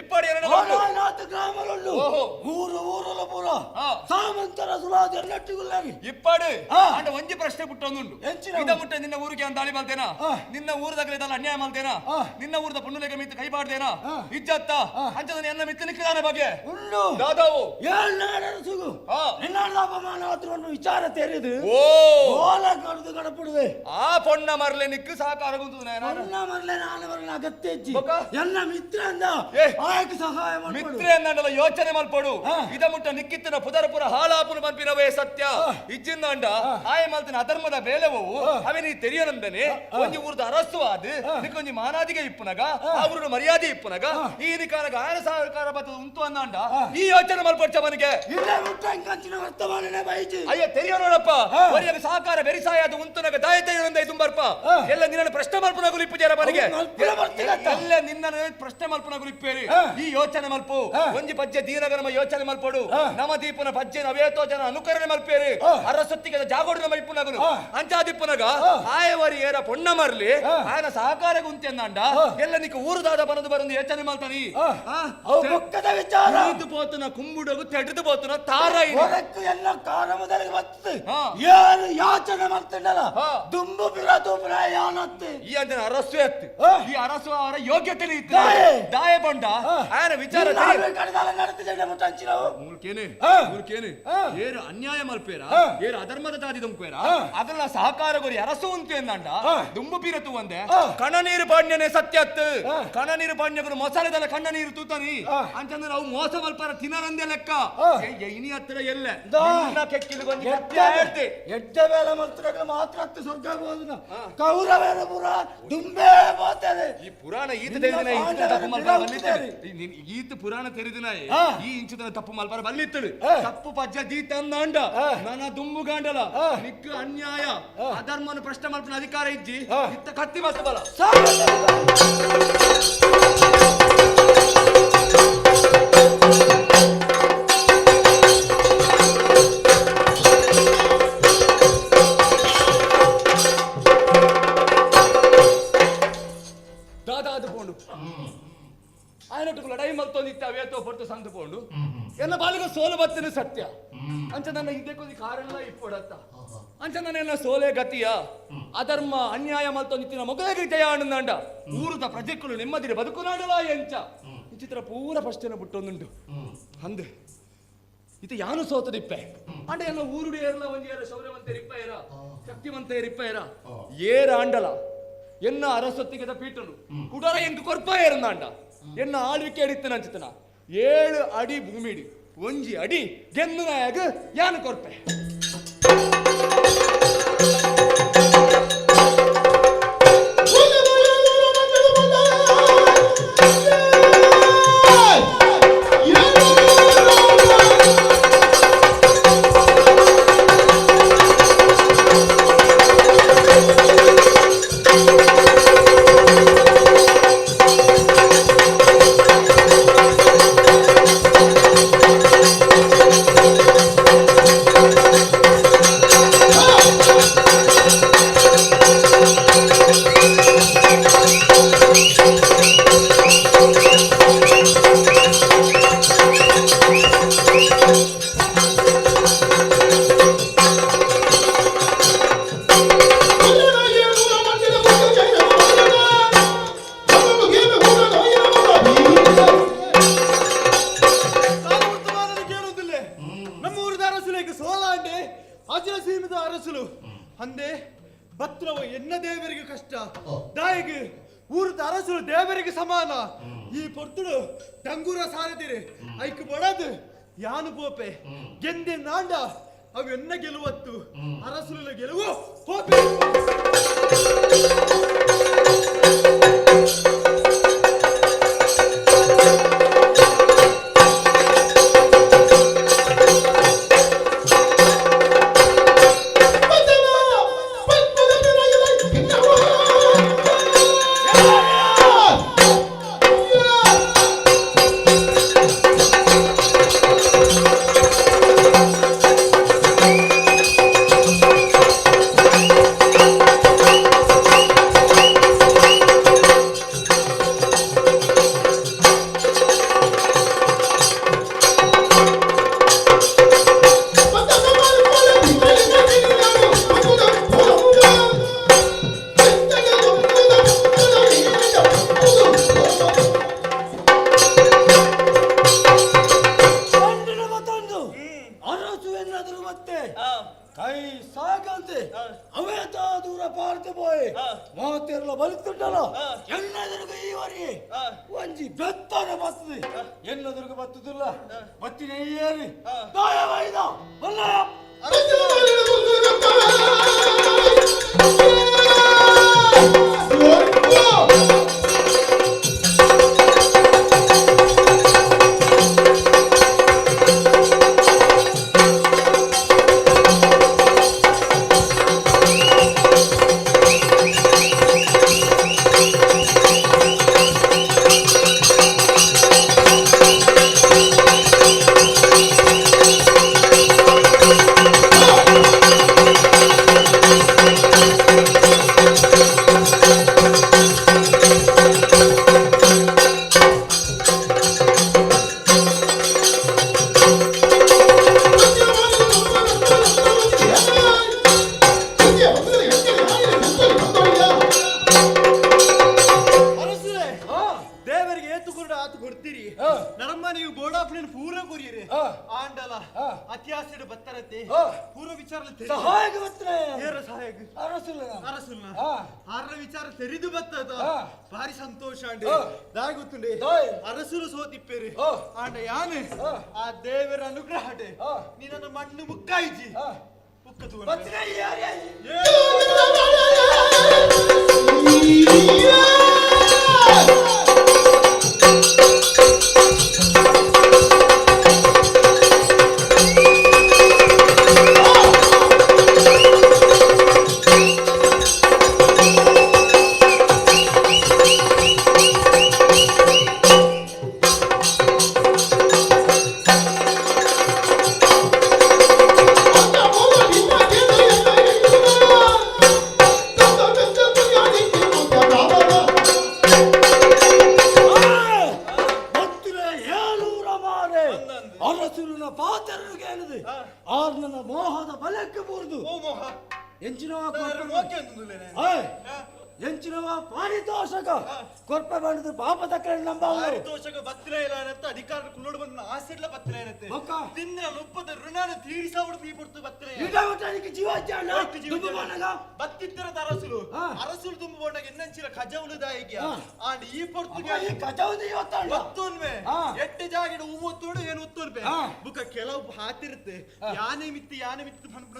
ಗ್ರಾಮಲುಂಡು ಊರು ಊರುಲ ಪೂರ ಸಾಮಂತರ ಸುಲಾದ ಎನ್ನಟ್ಟಿಗುಲ್ಲೇರಿ ಇಪ್ಪಾಡು ಅಂಡ ಒಂಜಿ ಪ್ರಶ್ನೆ ಪುಟ್ಟೊಂದುಂಡು ಇದ ಮುಟ್ಟ ನಿನ್ನ ಊರಿಗೆ ಅಂತ ದಾಳಿ ಮಲ್ತೇನಾ ನಿನ್ನ ಊರದಾಗಲೇ ಇದಲ್ಲ ಅನ್ಯಾಯ ಮಲ್ತೇನಾ ನಿನ್ನ ಊರದ ಪುಣ್ಣುಲೆಗೆ ಮಿತ್ತು ಕೈ ಬಾಡ್ದೇನಾ ಇಜ್ಜತ್ತ ಅಂಚದ ಎನ್ನ ಮಿತ್ತು ನಿಕ್ಕದಾನ ಬಗ್ಗೆ ಉಂಡು ದಾದಾವು ಸುಗು ನಿನ್ನ ಅಪಮಾನ ಆತ್ರ ವಿಚಾರ ತೆರೆದು ಓಲ ಕಡ್ದು ಕಡಪಡುವೆ ಆ ಪೊಣ್ಣ ಮರ್ಲೆ ನಿಕ್ಕು ಸಹಕಾರ ಪೊಣ್ಣ ಮರ್ಲೆ ನಾನು ಮರಲ ಅಗತ್ಯ ಇಜ್ಜಿ ಎಲ್ಲ ಮಿತ್ರ ಅಂದ ಆಯ್ತು ಸಹಾಯ ಮಿತ್ರ ಅಂದಲ್ಲ ಯೋಚನೆ ಮಲ್ಪಡು ಇದ ಮುಟ್ಟ ನಿಕ್ಕಿತ್ತಿನ ಪುದರಪುರ ಹಾಳಾಪುನ ಪನ್ಪಿನವೇ ಸತ್ಯ ಇಜ್ಜಿಂದಾಂಡ ಆಯ ಮಲ್ತಿನ ಅಧರ್ಮದ ಬೇಲೆವು ಅವೇ ನೀ ತೆರಿಯನಂದನೆ ಒಂಜಿ ಊರದ ಅರಸು ಆದ್ ನಿಕ್ಕೊಂಜಿ ಮಾನಾದಿಗೆ ಇಪ್ಪುನಗ ಅವರುಡು ಮರ್ಯಾದೆ ಇಪ್ಪುನಗ ಈ ನಿಕಾನಗ ಆಯನ ಸಹಕಾರ ಬತ್ತದ ಉಂಟು ಅಂದಾಂಡ ಈ ಯೋಚನೆ ಮಲ್ಪಡ್ಚ ಮನಿಗೆ ಅಯ್ಯ ತೆರಿಯೋಣಪ್ಪ ಒರಿಯಗ ಸಹಕಾರ ಬೆರಿಸಾಯ ಅದು ಉಂಟುನಗ ದಾಯ ತೆರಿಯೋಣಂದ ತುಂಬರ್ಪ ಎಲ್ಲ ನಿನ್ನ ಪ್ರಶ್ನೆ ಮಲ್ಪುನಗುಲು ಇಪ್ಪು ಮನಿಗೆ ಎಲ್ಲ ನಿನ್ನ ಪ್ರಶ್ನೆ ಮಲ್ಪುನಗುಲು ಇಪ್ಪೇರಿ ಈ ಯೋಚನೆ ಮಲ್ಪು ಒಂಜಿ ಪಜ್ಜೆ ದೀನಗ ನಮ್ಮ ಯೋಚನೆ ಮಲ್ಪಡು ನಮ ದೀಪನ ಪಜ್ಜೆ ನವೇತೋ ಜನ ಅನುಕರಣೆ ಮಲ್ಪೇರಿ ಅರಸೊತ್ತಿಗೆ ಜಾಗೋಡು ನಮ್ಮ ಇಪ್ಪುನಗಲು ಅಂಚಾದಿಪ್ಪುನಗ ಆಯವರಿ ಏರ ಪೊಣ್ಣ ಮರ್ಲಿ ಆಯನ ಸಹಕಾರ ಗುಂತೆಂದಾಂಡ ಎಲ್ಲ ನಿಕ್ಕ ಊರುದಾದ ಬನದು ಬರಂದು ಯೋಚನೆ ಮಲ್ತಾನಿ ವಿಚಾರ ಪೋತನ ಕುಂಬುಡಗು ತೆಗೆದು ಪೋತನ ತಾರ ಎಲ್ಲ ಕಾರ ಮೊದಲಿಗೆ ಬರ್ತದೆ ಏನು ಯಾಚನೆ ಮಾಡ್ತಂಡಲ್ಲ ದುಂಬು ಬಿರ ಯಾನತ್ತೆ ಈ ಅಂಜನ ಅರಸು ಎತ್ತು ಈ ಅರಸು ಅವರ ಯೋಗ್ಯತೆ ದಾಯ ಬಂಡ ಆಯನ ವಿಚಾರ ಏರು ಅನ್ಯಾಯ ಮಲ್ಪೇರ ಏರು ಅಧರ್ಮದ ತಾದಿ ದುಂಕುವೇರ ಅದನ್ನ ಸಹಕಾರ ಗುರಿ ಅರಸು ಉಂಟು ಎಂದಂಡ ದುಂಬು ಪೀರತು ಒಂದೆ ಕಣ ನೀರು ಪಾಣ್ಯನೇ ಸತ್ಯತ್ತು ಕಣ ನೀರು ಪಾಣ್ಯಗಳು ಮೊಸಳೆದಲ್ಲ ಕಣ್ಣ ನೀರು ತೂತಾನಿ ಅಂತಂದ್ರೆ ಅವು ಮೋಸ ಮಲ್ಪಾರ ತಿನ್ನರಂದೆ ಲೆಕ್ಕ ಇನಿ ಹತ್ತಿರ ಎಲ್ಲ ಎಡ್ಡೆ ಬೇಲೆ ಮಲ್ತರಗಳು ಮಾತ್ರ ಹತ್ತು ಸ್ವರ್ಗ ಕೌರವೇರ ಪುರ ದುಂಬೇ ಹೋಗ್ತದೆ ಈ ಪುರಾಣ ಈತ ತೆರೆದಿನ ತಪ್ಪು ಮಲ್ಪಾರ ಬಲ್ಲಿತ್ತಳು ಈತ ಪುರಾಣ ತೆರೆದಿನ ಈ ಇಂಚಿನ ತಪ್ಪು ಮಲ್ಪಾರ ಬಲ್ಲಿತ್ತಳು ತಪ್ಪು ಪಜ್ಜ ದೀತ ಅಂದಾಂಡ ನನ್ನ ದುಂಬು ಗಾಂಡಲ ನಿಕ್ಕು ಅನ್ಯಾಯ ಅಧರ್ಮನ ಪ್ರಶ್ನೆ ಮಲ್ಪನ ಅಧಿಕಾರ ಇಜ್ಜಿ ಇತ್ತ ಕತ್ತಿ ಮಸ್ತ ಬಲ ಆಯನೊಟ್ಟು ಲಡಾಯಿ ಮಲ್ತೊಂದಿತ್ತ ಅವೇತೋ ಪೊರ್ತು ಸಂತು ಪೋಂಡು ಎನ್ನ ಬಾಲಿಗ ಸೋಲು ಬತ್ತಿನ ಸತ್ಯ ಅಂಚ ನನ್ನ ಇದಕ್ಕೊಂದು ಕಾರಣ ಇಪ್ಪೊಡತ್ತ ಅಂಚ ನನ್ನ ಸೋಲೆ ಗತಿಯ ಅಧರ್ಮ ಅನ್ಯಾಯ ಮಲ್ತೊಂದಿತ್ತಿನ ಮಗುವಿಗೆ ಜಯ ಆನಂದಾಂಡ ಊರುದ ಪ್ರಜೆಗಳು ನೆಮ್ಮದಿರ ಬದುಕುನಾಡಲ ಎಂಚ ಈ ಚಿತ್ರ ಪೂರ ಫಸ್ಟೇನ ಬಿಟ್ಟೊಂದುಂಟು ಅಂದೆ ಇದು ಯಾನು ಸೋತದಿಪ್ಪೆ ಅಂಡ ಎಲ್ಲ ಊರುಡು ಏರ್ಲ ಒಂಜಿ ಏರ ಶೌರ್ಯವಂತ ಇಪ್ಪ ಏರ ಶಕ್ತಿವಂತ ಇಪ್ಪ ಏರ ಏರ ಆಂಡಲ ಎನ್ನ ಅರಸೊತ್ತಿಗೆದ ಪೀಟನು ಕುಡರ ಎಂಕು ಕೊರ್ಪ ಏರಂದಾಂಡ ಎನ್ನ ಆಳ್ವಿಕೆ ಅಡಿತ್ತನ ಅಂಚಿತನ 7 ಅಡಿ ಭೂಮಿಡಿ ಒಂಜಿ ಅಡಿ ಗೆನ್ನು ನಾಯಗ ಯಾನು ಕೊರ್ಪೆ Thank you. ದಾಯಿಗೆ ಊರದ ಅರಸರು ದೇವರಿಗೆ ಸಮಾನ ಈ ಪೊರ್ತುಡು ಡಂಗೂರ ಸಾರದಿರಿ ಐಕ್ ಬಡದು ಯಾನು ಪೋಪೆ ಗೆಂದೆ ನಾಂಡ ಅವು ಎನ್ನ ಗೆಲುವತ್ತು ಅರಸುಲ ಗೆಲುವು ಪೋಪೆ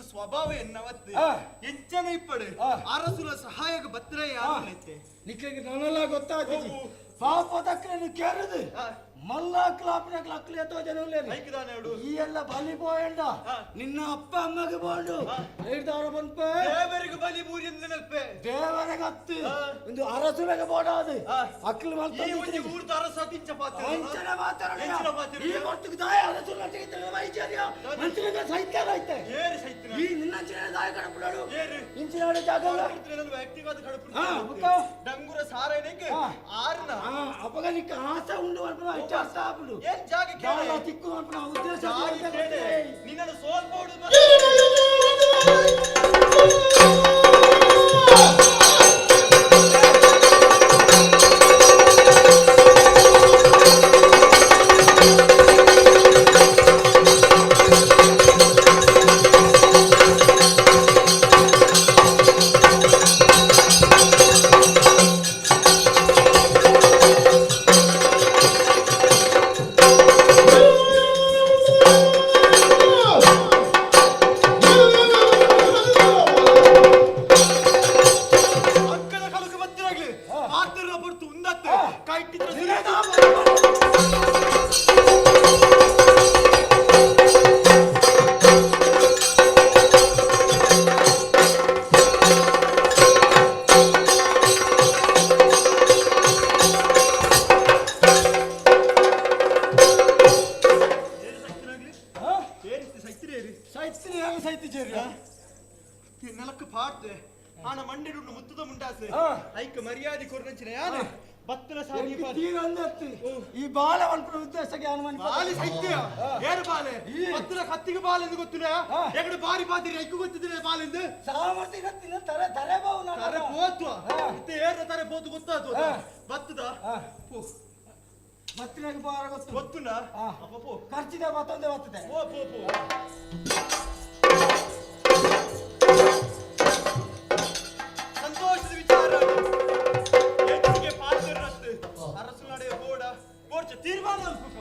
ಸ್ವಭಾವ ಎನ್ನವತ್ತು ಎಂಚನ ಇಪ್ಪಡು ಅರಸುಲ ಸಹಾಯಕ ಬತ್ರ ಯಾರು ನಿಕ್ಲಿಗೆ ನಾನೆಲ್ಲ ಗೊತ್ತಾಗ್ತದೆ ಪಾಪ ತಕ್ಕನೆ ಕೇರದು ಮಲ್ಲ ಕ್ಲಾಪ್ನ ಕ್ಲಕ್ಲಿ ಅಥವಾ ಜನಗಳೇ ಈ ಎಲ್ಲ ಬಲಿ ಬೋಯಂಡ ನಿನ್ನ ಅಪ್ಪ ಅಮ್ಮಗೆ ಬೋಂಡು ಹೇಳ್ದಾರ ಬಂದ್ಪೆ ದೇವರಿಗೆ ಬಲಿ ಬೂರಿ ಎಂದು ನೆನಪೆ ದೇವರಿಗೆ ಹತ್ತು ಒಂದು ಅರಸುಲಗೆ ಬೋಡಾದು ಅಕ್ಲು ಮಾಡ್ತಾರೆ ಊರ್ದ ಅರಸ ತಿಂಚ ಪಾತ್ರ ಎಂಚನ ಮಾತಾಡ ಈ ಹೊತ್ತಿಗೆ ದಾಯ ಅರಸುಲ ವೈಚಾರ್ಯ ಮಂತ್ರಿಗ ಸಹಿತ ಐತೆ ಏರು ಸಹಿತ ಈ ನಿನ್ನಂಚಿನ ದಾಯ ಕಡಪುಡಾಡು ಇಂಚಿನಾಡು ಜಾಗ ವ್ಯಕ್ತಿಗತ ಕಡಪುಡ ಡಂಗುರ ಸಾರೈನಕ್ಕೆ ಆರ್ನ ಅಪಗ ನಿಕ್ಕ ಆಸೆ ಉಂಡು ಅನ್ಪನ ಇಚ್ಛಾಸ್ತಾಪುಡು ಏನ್ ಜಾಗ ಕೇಳೆ ತಿಕ್ಕು ಅನ್ಪನ ಉದ್ದೇಶ ಕೇಳೆ ನಿನ್ನನ್ನು ಸೋಲ್ಬೋದು. Oh! ಈ ಬಾಲ ಉದ್ದೇಶಕ್ಕೆ ಬಾಲೆ ಸೈತ್ಯ ಏನು ಬಾಲೆ ಹತ್ತಿರ ಕತ್ತಿಗೆ ಬಾಲೆ ಎಂದು ಗೊತ್ತಿಲ್ಲ ಎಗಡು ಬಾರಿ ಬಾದಿರಿ ಐಕು ಗೊತ್ತಿದ್ರೆ ಬಾಲೆಂದು ಸಾಮರ್ಥ್ಯ ಕತ್ತಿನ ತರೆ ತರೆ ಬಾವು ತರೆ ಪೋತು ಇತ್ತೆ ಏರ ತರೆ ಪೋತು ಗೊತ್ತಾತು ಬತ್ತದ ಬತ್ತಿನಾಗ ಬಾರ ಗೊತ್ತು ಗೊತ್ತುನ ಅಪ್ಪ ಖರ್ಚಿದ ಮತ್ತೊಂದೇ ಬರ್ತದೆ ಪೋ ಪೋ ಪೋ ಸಂತೋಷದ ವಿಚಾರ ಹೆಚ್ಚಿಗೆ ಪಾತ್ರರತ್ತು ಅರಸು ನಡೆಯ ಬೋಡ ಬೋಡ್ಚ ತೀರ್ಮಾನ ಅನ್ಪುಕ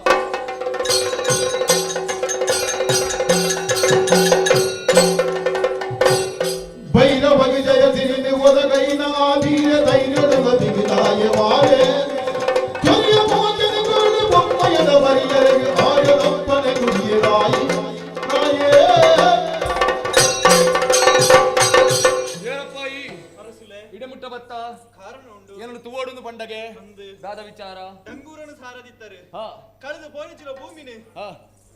ಭೈರವ ವಿಜಯ ಸಿರಿನಿ ಒದಗೈನ ಆಧೀರ ಧೈರ್ಯದ ಬಿಗಿದಾಯ ವಾರೆ ಚೊರಿಯ ಮೋಚನ ಗುರುಳು ಬೊಮ್ಮಯದ ಬರಿಯರೆಗೆ ಆಯದಪ್ಪನೆ ಗುಡಿಯರಾಯಿ ರಾಯೇ. ಏನಪ್ಪ ಈ ಇಡಮುಟ್ಟ ಬತ್ತ ಕಾರಣ ಉಂಡು ಏನನ್ನು ತುವೋಡುಂದು ಪಂಡಗೆ ದಾದ ವಿಚಾರ ಡಂಗೂರನ್ನು ಸಾರದಿತ್ತಾರೆ ಕಳೆದ ಪೋಣಿಚಿನ ಭೂಮಿನಿ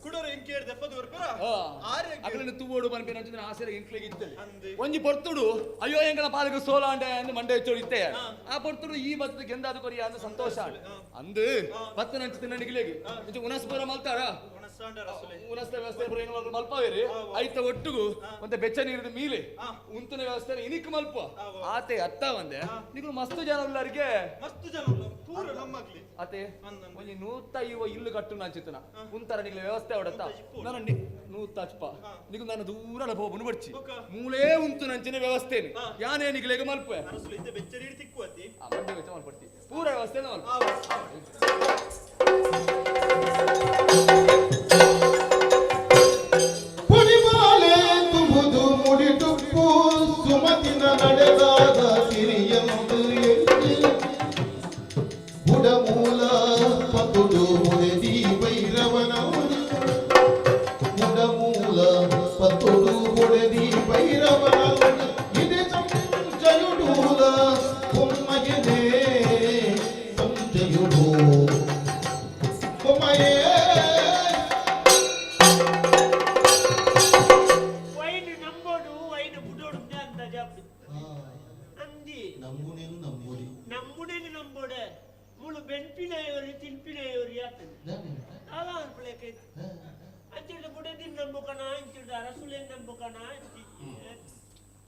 ಕುಡೋರು ಎಂಕೇಡ್ ದೆಪ್ಪದ ವರ್ಪರ ಅಗಲನ್ನು ತುವೋಡು ಪನ್ಪಿನ ಅಂಚಿನ ಆಸೆ ಎಂಕ್ಲೆಗೆ ಇತ್ತಲೆ ಒಂಜಿ ಪೊರ್ತುಡು ಅಯ್ಯೋ ಎಂಕಲ ಪಾಲಕ ಸೋಲಾಂಡೆ ಅಂದ್ ಮಂಡೆ ಹೆಚ್ಚೋಡು ಇತ್ತೆ ಆ ಪೊರ್ತುಡು ಈ ಬತ್ತದ ಗೆಂದಾದ ಕೊರಿಯ ಅಂದ್ ಸಂತೋಷ ಅಂದ್ ಬತ್ತನ ಅಂಚಿನ ನಿಗಿಲೆಗೆ ಇಂಚ ಉನಸ್ಪುರ ಮಲ್ತಾರ ಉನಸ್ತ ವ್ಯವಸ್ಥೆ ಪೂರ ಏನು ಮಲ್ಪವೇರಿ ಐತ ಒಟ್ಟುಗು ಒಂತೆ ಬೆಚ್ಚ ನೀರಿನ ಮೀಲೆ ಉಂತನ ವ್ಯವಸ್ಥೆ ಇನಿಕ್ ಮಲ್ಪ ಆತೆ ಅತ್ತ ಒಂದೆ ನಿಗುಲು ಮಸ್ತ್ ಜನ ಉಲ್ಲರಿಗೆ ಮಸ್ತ್ ಜನ ಉಲ್ಲ ಪೂರ ನಮ್ಮಗ್ಲಿ ಅತೆ ಒಂಜಿ ನೂತ ಇವ ಇಲ್ಲು ಕಟ್ಟು ನಾಂಚಿತ್ತನ ಉಂತರ ನಿಗ್ಲ ವ್ಯವಸ್ಥೆ ಅವಡತ್ತ ನಾನು ನೂತ ಅಚ್ಪ ನಿಗು ನಾನು ದೂರ ಹೋಗುನು ಬರ್ಚಿ ಮೂಲೇ ಉಂತು ನಂಚಿನ ವ್ಯವಸ್ಥೆ ಯಾನೇ ನಿಗ್ಲೆಗೆ ಮಲ್ಪೆ ಅರಸುಲೆ ಇತ್ತೆ ಬೆಚ್ಚ ನೀರು ತಿಕ್ಕುವತಿ ಆ ಮಂಡೆ ವೆಚ್ಚ ಮಲ್ಪಡ್ತಿ ಪೂರ ವ್ಯವಸ್ಥೆ ಮಲ್ಪ ಪುಡಿಮಾಲೆ ತುಂಬುದು ಮುಡಿಟುಪ್ಪು ಸುಮತಿನ ನಡೆದಾದ ಸಿರಿಯಂದು ಎಲ್ಲಿ ಬುಡಮೂಲ ಪತುಡು ಮುದೆದಿ ಭೈರವನ ಬುಡಮೂಲ ಪತುಡು ಮುಡೆದಿ ಭೈರವನ ಇದೆ ಸಂಜಯುಡೂಲ ಬೊಮ್ಮಯನೇ ಸಂಜಯುಡು ಬೊಮ್ಮಯೇ. ವೈನ್ ನಂಬೋಡು ವೈನ್ ಬುಡೋಡು ಅಂತ ಜಾಪಿ ಅಂದಿ ನಮ್ಮುನೇನು ನಂಬೋಡಿ ನಮ್ಮುನೇನು ನಂಬೋಡೆ ಮುಳು ಬೆನ್ಪಿನಯೋರಿ ತಿನ್ಪಿನಯೋರಿ ಆತನ ಅಲ್ಲ ಅನ್ಪಲೇಕೆ ಅಂಚಿಡ್ದು ಬುಡದಿನ್ ನಂಬುಕಣ ಅಂಚಿಡ್ದು ಅರಸುಲೇನ್ ನಂಬುಕಣ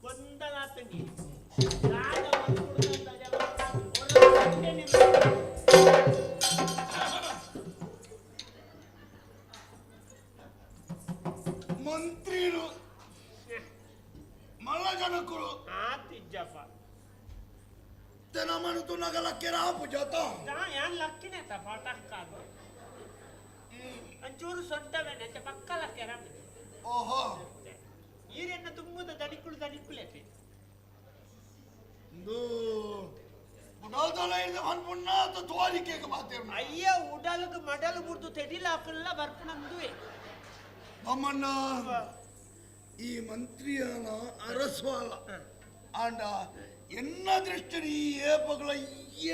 ಗೊಂದಲ ಆತಂಗಿ ಮಂತ್ರಿರು ಮಲ್ಲ ಜನಕರು ಆತಿಜ್ಜಪ್ಪ ತೆನಮನು ತುನಗಲ ಕೆರಾಪು ಜಾತ ಯಾನ್ ಲಕ್ಕಿನೇ ಪಟಕ್ಕ ಒಂಚೂರು ಸೊಂಟವೇನೆ ಅಂಚೆ ಪಕ್ಕ ಲಕ್ಕೆರ. ಓಹೋ. ಈರೆನ್ನ ತುಂಬುದ ದಣಿಕುಳು ದಣಿಕುಲೇತಿ. ಇಂದು ಉಡಲ್ದಲ ಇಲ್ದ ಪನ್ಪುಣ್ಣ ತೋರಿಕೆಗೆ ಮಾತೇರು. ಅಯ್ಯ ಉಡಲ್ಗ್ ಮಡಲ್ ಬುಡ್ದು ತೆಡಿಲ ಹಾಕಲ್ಲ ಬರ್ಪಣಂದುವೆ. ಬಮ್ಮಣ್ಣ ಈ ಮಂತ್ರಿಯನ ಅರಸ್ವಾಲ ಆಂಡ ಎನ್ನ ದೃಷ್ಟಿ ಈ ಏಪಗಳ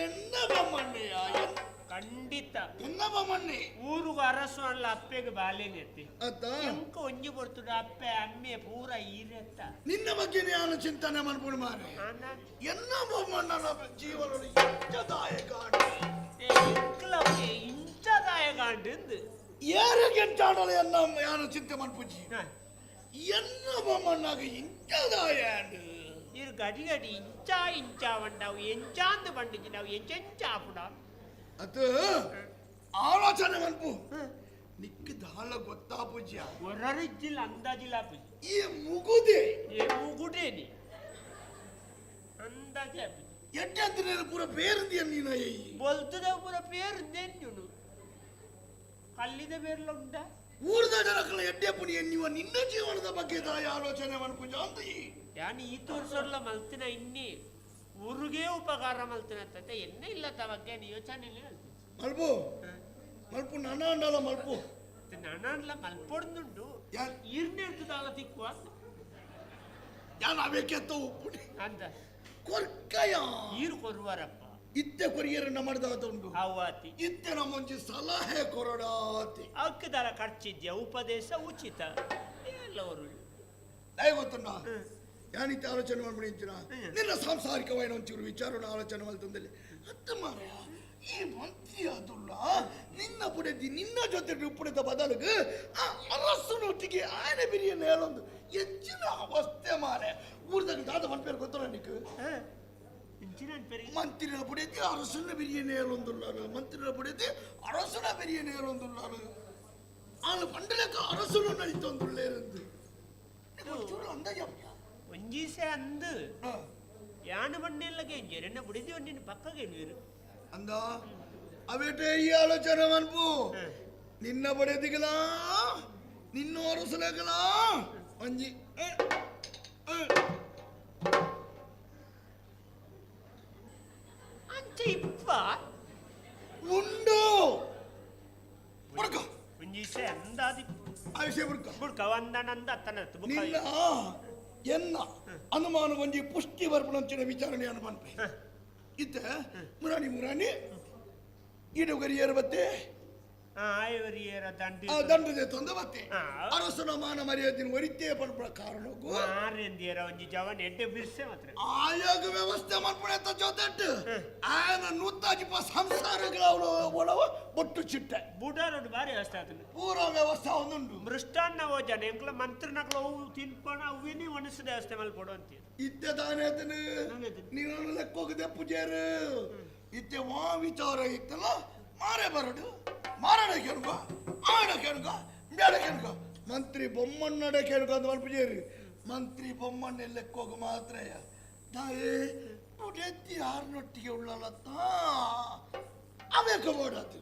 ಎನ್ನ ಬಮ್ಮಣ್ಣೆಯ ಖಂಡಿತ ಎನ್ನ ಬಮ್ಮಣ್ಣೆ ಊರುಗು ಅರಸು ಅಲ್ಲ ಅಪ್ಪೆಗೆ ಬಾಲೇನೆತ್ತಿ ಅತ್ತ ಎಂಕ ಒಂಜಿ ಬರ್ತುಡು ಅಪ್ಪೆ ಅಮ್ಮೆ ಪೂರ ಈರೆತ್ತ. ನಿನ್ನ ಬಗ್ಗೆ ನಾನು ಚಿಂತನೆ ಮನ್ಪುಣ್ ಮಾರೆ ಎನ್ನ ಬೊಮ್ಮಣ್ಣನ ಜೀವನ ಇಂಚದಾಯಕ ಇಂಚದಾಯಕ ಅಂದು ಏರಿಗೆ ಎಂಚಾಡಲ ಎನ್ನ ಯಾನು ಚಿಂತೆ ಮನ್ಪುಜಿ ಎನ್ನ ಬೊಮ್ಮಣ್ಣಾಗ ಇಂಚದಾಯ ಇರು ಗಡಿ ಗಡಿ ಇಂಚ ಇಂಚ వంಡವು ಎಂಚಾಂದು ಬಂಡಿಜಿ ನಾವು ಎಂಚೆಂಚ ಆಪುಡ. ಅದು ಆಲೋಚನೆ ಮನ್ಪು ನಿಕ್ಕ ದಾಲ ಗೊತ್ತಾ ಪೂಜ್ಯ ಒರರಿಜ್ಜಿಲ್ಲ ಅಂದಾಜಿಲ್ಲ ಪೂಜಿ ಈ ಮುಗುದೆ ಏ ಮುಗುಡೇನಿ ಅಂದಾಜೆ ಆಪುಜಿ ಎಡ್ಡೆ ಅಂತ ಪೂರ ಬೇರ್ದಿಯ ನೀನ ಬೊಲ್ತದ ಪೂರ ಪೇರ್ದೇನು ಕಲ್ಲಿದ ಬೇರ್ಲ ಉಂಡ ಊರ್ದ ಜನಕಲ ಎಡ್ಡೆ ಪುಣಿಯ ನೀವು ನಿನ್ನ ಜೀವನದ ಬಗ್ಗೆ ತಾಯಿ ಆಲೋಚನೆ ಮನ್ಪುಜ ಅಂತ ಯಾನ್ ಈ ತೋರ್ಸೋರ್ಲ ಮಲ್ತಿನ ಇನ್ನಿ ಊರಿಗೆ ಉಪಕಾರ ಮಲ್ತಿನ ತಂದೆ ಎನ್ನ ಇಲ್ಲ ಬಗ್ಗೆ ಯೋಚನೆ. ಮಲ್ಪು ಮಲ್ಪು ನನಾಂಡಲ ಮಲ್ಪು ನನಾಂಡಲ ಮಲ್ಪೊಡ್ದುಂಡು ಇರ್ನೆಡ್ದು ದಾಲ ತಿಕ್ಕುವ ಯಾನ್ ಅವೇಕೆತ್ತ ಉಪ್ಪುಡಿ ಅಂದ ಕೊರ್ಕಯ ಈರು ಕೊರುವಾರಪ್ಪ ಇತ್ತೆ ಕೊರಿಯರನ್ನ ಮಾಡಿದಾತ ಉಂಟು ಅವಾತಿ ಇತ್ತೆ ನಮ್ಮೊಂಜಿ ಸಲಹೆ ಕೊರಡಾತಿ ಅಕ್ಕದಾರ ಖರ್ಚಿದ್ಯಾ ಉಪದೇಶ ಉಚಿತ ಎಲ್ಲವರು ದಯ ಗೊತ್ತುಂಡ ಯಾನಿತ್ತೆ ಆಲೋಚನೆ ಮಾಡ್ಬಿಡಿ ನಿನ್ನ ಸಾಂಸಾರಿಕವಾದ ಒಂಚೂರು ವಿಚಾರಣ ಆಲೋಚನೆ ಮಾಡ್ತಂದಲ್ಲಿ ಅತ್ತ ಮಾರಾಯ ಈ ಮಂತ್ರಿ ಆದುಲ್ಲ ನಿನ್ನ ಪುಡೆದಿ ನಿನ್ನ ಜೊತೆ ಉಪ್ಪುಡಿದ ಬದಲಿಗೆ ಆ ಅರಸನೊಟ್ಟಿಗೆ ಆಯನ ಬಿರಿಯನ್ನು ಹೇಳೊಂದು ಹೆಚ್ಚಿನ ಅವಸ್ಥೆ ಮಾರೆ ಊರ್ದಾಗ ದಾದ ಮನ್ಪೇರು ಗೊತ್ತಲ್ಲ ನಿಕ್ ಮಂತ್ರಿನ ಪುಡೆದಿ ಅರಸನ ಬಿರಿಯನ್ನು ಹೇಳೊಂದುಲ್ಲಾರು ಮಂತ್ರಿನ ಪುಡೆದಿ ಅರಸನ ಬಿರಿಯನ್ನು ಹೇಳೊಂದುಲ್ಲಾರು ಆನು ಪಂಡಲಕ್ಕ ಅರಸನು ನಡಿತೊಂದುಳ್ಳೇರಂದು ಅಂದಾಜು ಒಂಜೀಸೆ ಅಂದು ಯಾನು ಬಣ್ಣೆಲ್ಲ ಗೆಂಜೇರು ಎನ್ನ ಬುಡಿದಿ ಒಂದಿನ ಪಕ್ಕ ಗೆಂಜೇರು ಅಂದ ಅವೇಟೆ ಈ ಆಲೋಚನೆ ಮನ್ಪು ನಿನ್ನ ಬಡೆದಿಗಲ ನಿನ್ನ ಅರಸಲಗಲ ಒಂಜಿ ಅಂಚೆ ಇಪ್ಪ ಉಂಡು ಬುಡ್ಕ ಒಂಜೀಸೆ ಅಂದಾದಿ ಆಯುಷೆ ಬುಡ್ಕ ಬುಡ್ಕ ವಂದನಂದ ಅತ್ತನ ನಿನ್ನ ಎನ್ನ ಅನುಮಾನ ಒಂಜಿ ಪುಷ್ಟಿ ಬರ್ಪಣಂಚಿನ ವಿಚಾರಣೆ ಅನುಮಾನ ಇತ್ತೆ ಮುರಾಣಿ ಮುರಾಣಿ ಈಡುಗರಿಯರ ಬತ್ತೆ ದಂಡದೆ ತೊಂದ ಬತ್ತೆ ಅರಸನ ಮಾನ ಮರ್ಯಾದಿನ ಒರಿತೇ ಪಡ್ಪಡ ಕಾರಣಕ್ಕೂ ಮಾರೆಂದಿಯರ ಒಂಜಿ ಜವನ್ ಎಡ್ಡೆ ಬಿರ್ಸೆ ಮಾತ್ರ ಆಯೋಗ ವ್ಯವಸ್ಥೆ ಮನ್ಪುಣೆತ್ತ ಜೊತೆಟ್ಟು ಆಯನ ನೂತಾಜಿಪ ಸಂಸಾರಗಳ ಒಳವ ಬೊಟ್ಟು ಚಿಟ್ಟೆ ಬುಡಾರೋಡು ಬಾರಿ ವ್ಯವಸ್ಥೆ ಆತನ ಪೂರ ವ್ಯವಸ್ಥೆ ಒಂದುಂಡು ಮೃಷ್ಟಾನ್ನ ಭೋಜನ ಎಂಕ್ಲ ಮಂತ್ರನಕ್ಲ ಅವು ತಿನ್ಪಣ ಅವೇನೇ ಒಣಸಿದ ವ್ಯವಸ್ಥೆ ಮಲ್ಪಡು ಅಂತೀರ ಇತ್ತೆ ತಾನೇ ಆತನು ನೀನು ಲೆಕ್ಕೋಗದೆ ಪೂಜಾರು ಇತ್ತೆ ವಾ ವಿಚಾರ ಇತ್ತಲ್ಲ ಮಾರೇ ಬರಡು ಮಾರಾಡ ಕೇಳ್ಕೊ ಆಡ ಕೇಳ್ಕೊ ಬೇಡ ಕೇಳ್ಕೊ ಮಂತ್ರಿ ಬೊಮ್ಮಣ್ಣಡೆ ಕೇಳ್ಕೊ ಅಂತ ಪೂಜಾರಿ ಮಂತ್ರಿ ಬೊಮ್ಮಣ್ಣ ಲೆಕ್ಕೋಗ ಮಾತ್ರ ತಾಯೇ ಪುಡೆತ್ತಿ ಯಾರನ್ನೊಟ್ಟಿಗೆ ಉಳ್ಳಲತ್ತ ಅವೇಕ ಬೋಡಾತು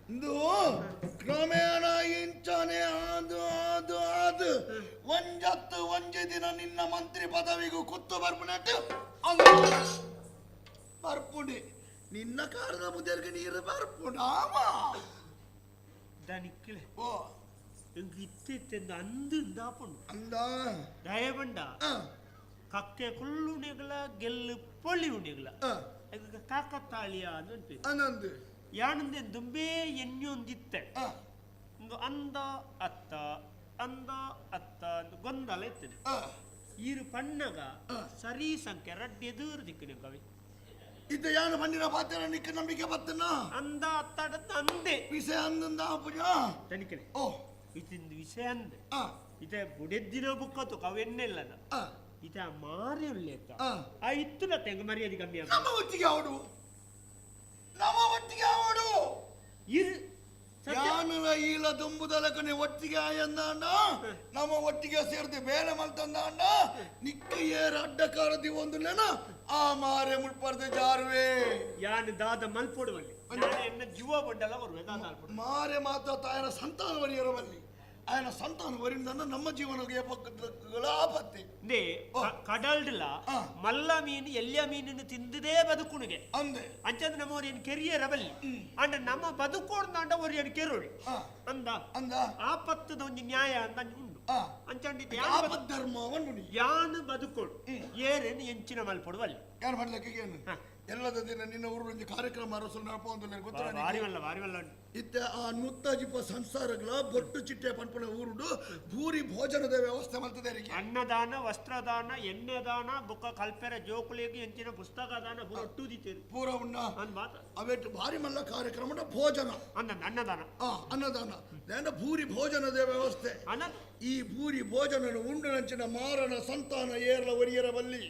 ಇಂದು ಕ್ರಮೇಣ ಇಂಚನೆ ಆದು ಆದು ಆದು ಒಂಜತ್ತು ಒಂಜಿ ದಿನ ನಿನ್ನ ಮಂತ್ರಿ ಪದವಿಗೂ ಕುತ್ತು ಬರ್ಪುನಟ್ಟು ಅದು ಬರ್ಪುಂಡಿ ನಿನ್ನ ಕಾರದ ಮುದೆರ್ಗೆ ನೀರು ಬರ್ಪುಂಡಾಮ ದನಿಕ್ಲೆ ಓ ಇಂಕ್ ಇತ್ತಿತ್ತೆಂದು ಅಂದು ಇಂದಾಪುಂಡು ಅಂದ ದಯಬಂಡ ಕಕ್ಕೆ ಕುಳ್ಳುಣಿಗಳ ಗೆಲ್ಲು ಪೊಳ್ಳಿ ಉಣಿಗಳ ಕಾಕತಾಳಿಯ ಅಂತ ಅನಂದು ಯಾನಂದೆ ದುಂಬೇ ಎಣ್ಣೊಂದಿತ್ತೆ ಒಂದು ಅಂದ ಅತ್ತ ಅಂದ ಅತ್ತ ಅಂದ್ ಗೊಂದಲ ಇತ್ತದೆ ಈರು ಪಣ್ಣಗ ಸರಿ ಸಂಖ್ಯೆ ರಡ್ಡಿ ಎದುರು ದಿಕ್ಕು ಕವಿ ಇದ್ದ ಯಾನು ಪಣ್ಣಿನ ಪಾತ್ರ ನಿಕ್ಕ ನಂಬಿಕೆ ಬತ್ತನ ಅಂದ ಅತ್ತಾಡದ್ದು ಅಂದೆ ವಿಷಯ ಅಂದಂದ ಪೂಜಾ ತನಿಖೆ ಓ ಇತಿಂದು ವಿಷಯ ಅಂದೆ ಇತ ಬುಡೆದ್ದಿನ ಬುಕ್ಕತ್ತು ಕವೆನ್ನೆಲ್ಲದ ಇತ ಮಾರಿ ಉಲ್ಲೇತ ಆ ಇತ್ತು ತೆಂಗ ಮರ್ಯಾದೆ ಕಮ್ಮಿ ನಮ್ಮ ಒಟ್ಟಿಗೆ ಅವಡು ನಮ್ಮ ಒಟ್ಟಿಗೆ ಅವಡು ಇರು ಯಾನುಲ ಈಲ ದುಂಬುದಲಕನೆ ಒಟ್ಟಿಗೆ ಆಯಂದಾಂಡ ನಮ್ಮ ಒಟ್ಟಿಗೆ ಸೇರ್ದು ಬೇಲೆ ಮಲ್ತಂದಾಂಡ ನಿಕ್ಕ ಏರ ಅಡ್ಡಕಾರದಿ ಒಂದು ನೆನ ಆ ಮಾರೆ ಮುಳ್ಪರ್ದೆ ಜಾರುವೆ ಯಾನು ದಾದ ಮಲ್ಪೊಡುವಲ್ಲಿ ನಾಳೆ ಎನ್ನ ಜೀವ ಬಡ್ಡಲ್ಲ ಬರುವೆ ದಾದ ಅಲ್ಪೊಡು ಮಾರೆ ಮಾತ್ರ ತಾಯನ ಸಂತಾನ ವರಿಯರವಲ್ಲಿ ఆయన ಸಂತಾನ ವರಿಂದ ನಮ್ಮ ಜೀವನಕ್ಕೆ ಆಪತ್ತಿ ನೇ ಕಡಲ್ಡ್ಲ ಮಲ್ಲ ಮೀನು ಎಲ್ಲಿಯ ಮೀನನ್ನು ತಿಂದದೇ ಬದುಕುಣಿಗೆ ಅಂದೆ ಅಂಚಂದ್ರೆ ನಮ್ಮ ಏನು ಕೆರಿಯರ ಬಲ್ಲಿ ಅಂಡ ನಮ್ಮ ಬದುಕೋಡ್ದಾಂಡ ಒರಿಯನ್ ಕೆರೋಳಿ ಅಂದ ಅಂದ ಆಪತ್ತದ ಒಂದು ನ್ಯಾಯ ಅಂತ ಉಂಡು ಅಂಚಂಡಿ ಆಪತ್ ಯಾನು ಬದುಕೋಡು ಏರೇನು ಎಂಚಿನ ಮಲ್ಪೊಡುವಲ್ಲಿ ಯಾರು ಮಾಡ್ಲಿಕ್ಕೆ ಏನು ಎಲ್ಲದ ದಿನ ನಿನ್ನ ಊರು ಒಂದು ಕಾರ್ಯಕ್ರಮ ಅರಸು ನಡಪ ಗೊತ್ತಿಲ್ಲ ಬಾರಿ ಬಾರಿ ಮಲ್ಲ ಇತ್ತೆ ಆ ನುತ್ತಾಜಿಪ ಸಂಸಾರಗಳ ಬೊಟ್ಟು ಚಿಟ್ಟೆ ಪನ್ಪಣ ಊರುಡು ಭೂರಿ ಭೋಜನದ ವ್ಯವಸ್ಥೆ ಮಾಡ್ತದೆ ಅನ್ನದಾನ ವಸ್ತ್ರದಾನ ಎಣ್ಣೆದಾನ ಬುಕ್ಕ ಕಲ್ಪೆರ ಜೋಕುಳಿಗೆ ಎಂಚಿನ ಪುಸ್ತಕ ದಾನ ಪೂರ ದಿತ್ತೇರು ಪೂರ ಉಣ್ಣ ಅವೆಟ್ಟು ಭಾರಿ ಮಲ್ಲ ಕಾರ್ಯಕ್ರಮ ಭೋಜನ ಅನ್ನದಾನ ಅನ್ನದಾನ ದಾನ ಭೂರಿ ಭೋಜನದ ವ್ಯವಸ್ಥೆ ಈ ಭೂರಿ ಭೋಜನ ಉಂಡು ನಂಚಿನ ಮಾರನ ಸಂತಾನ ಏರ್ಲ ಒರಿಯರ ಬಲ್ಲಿ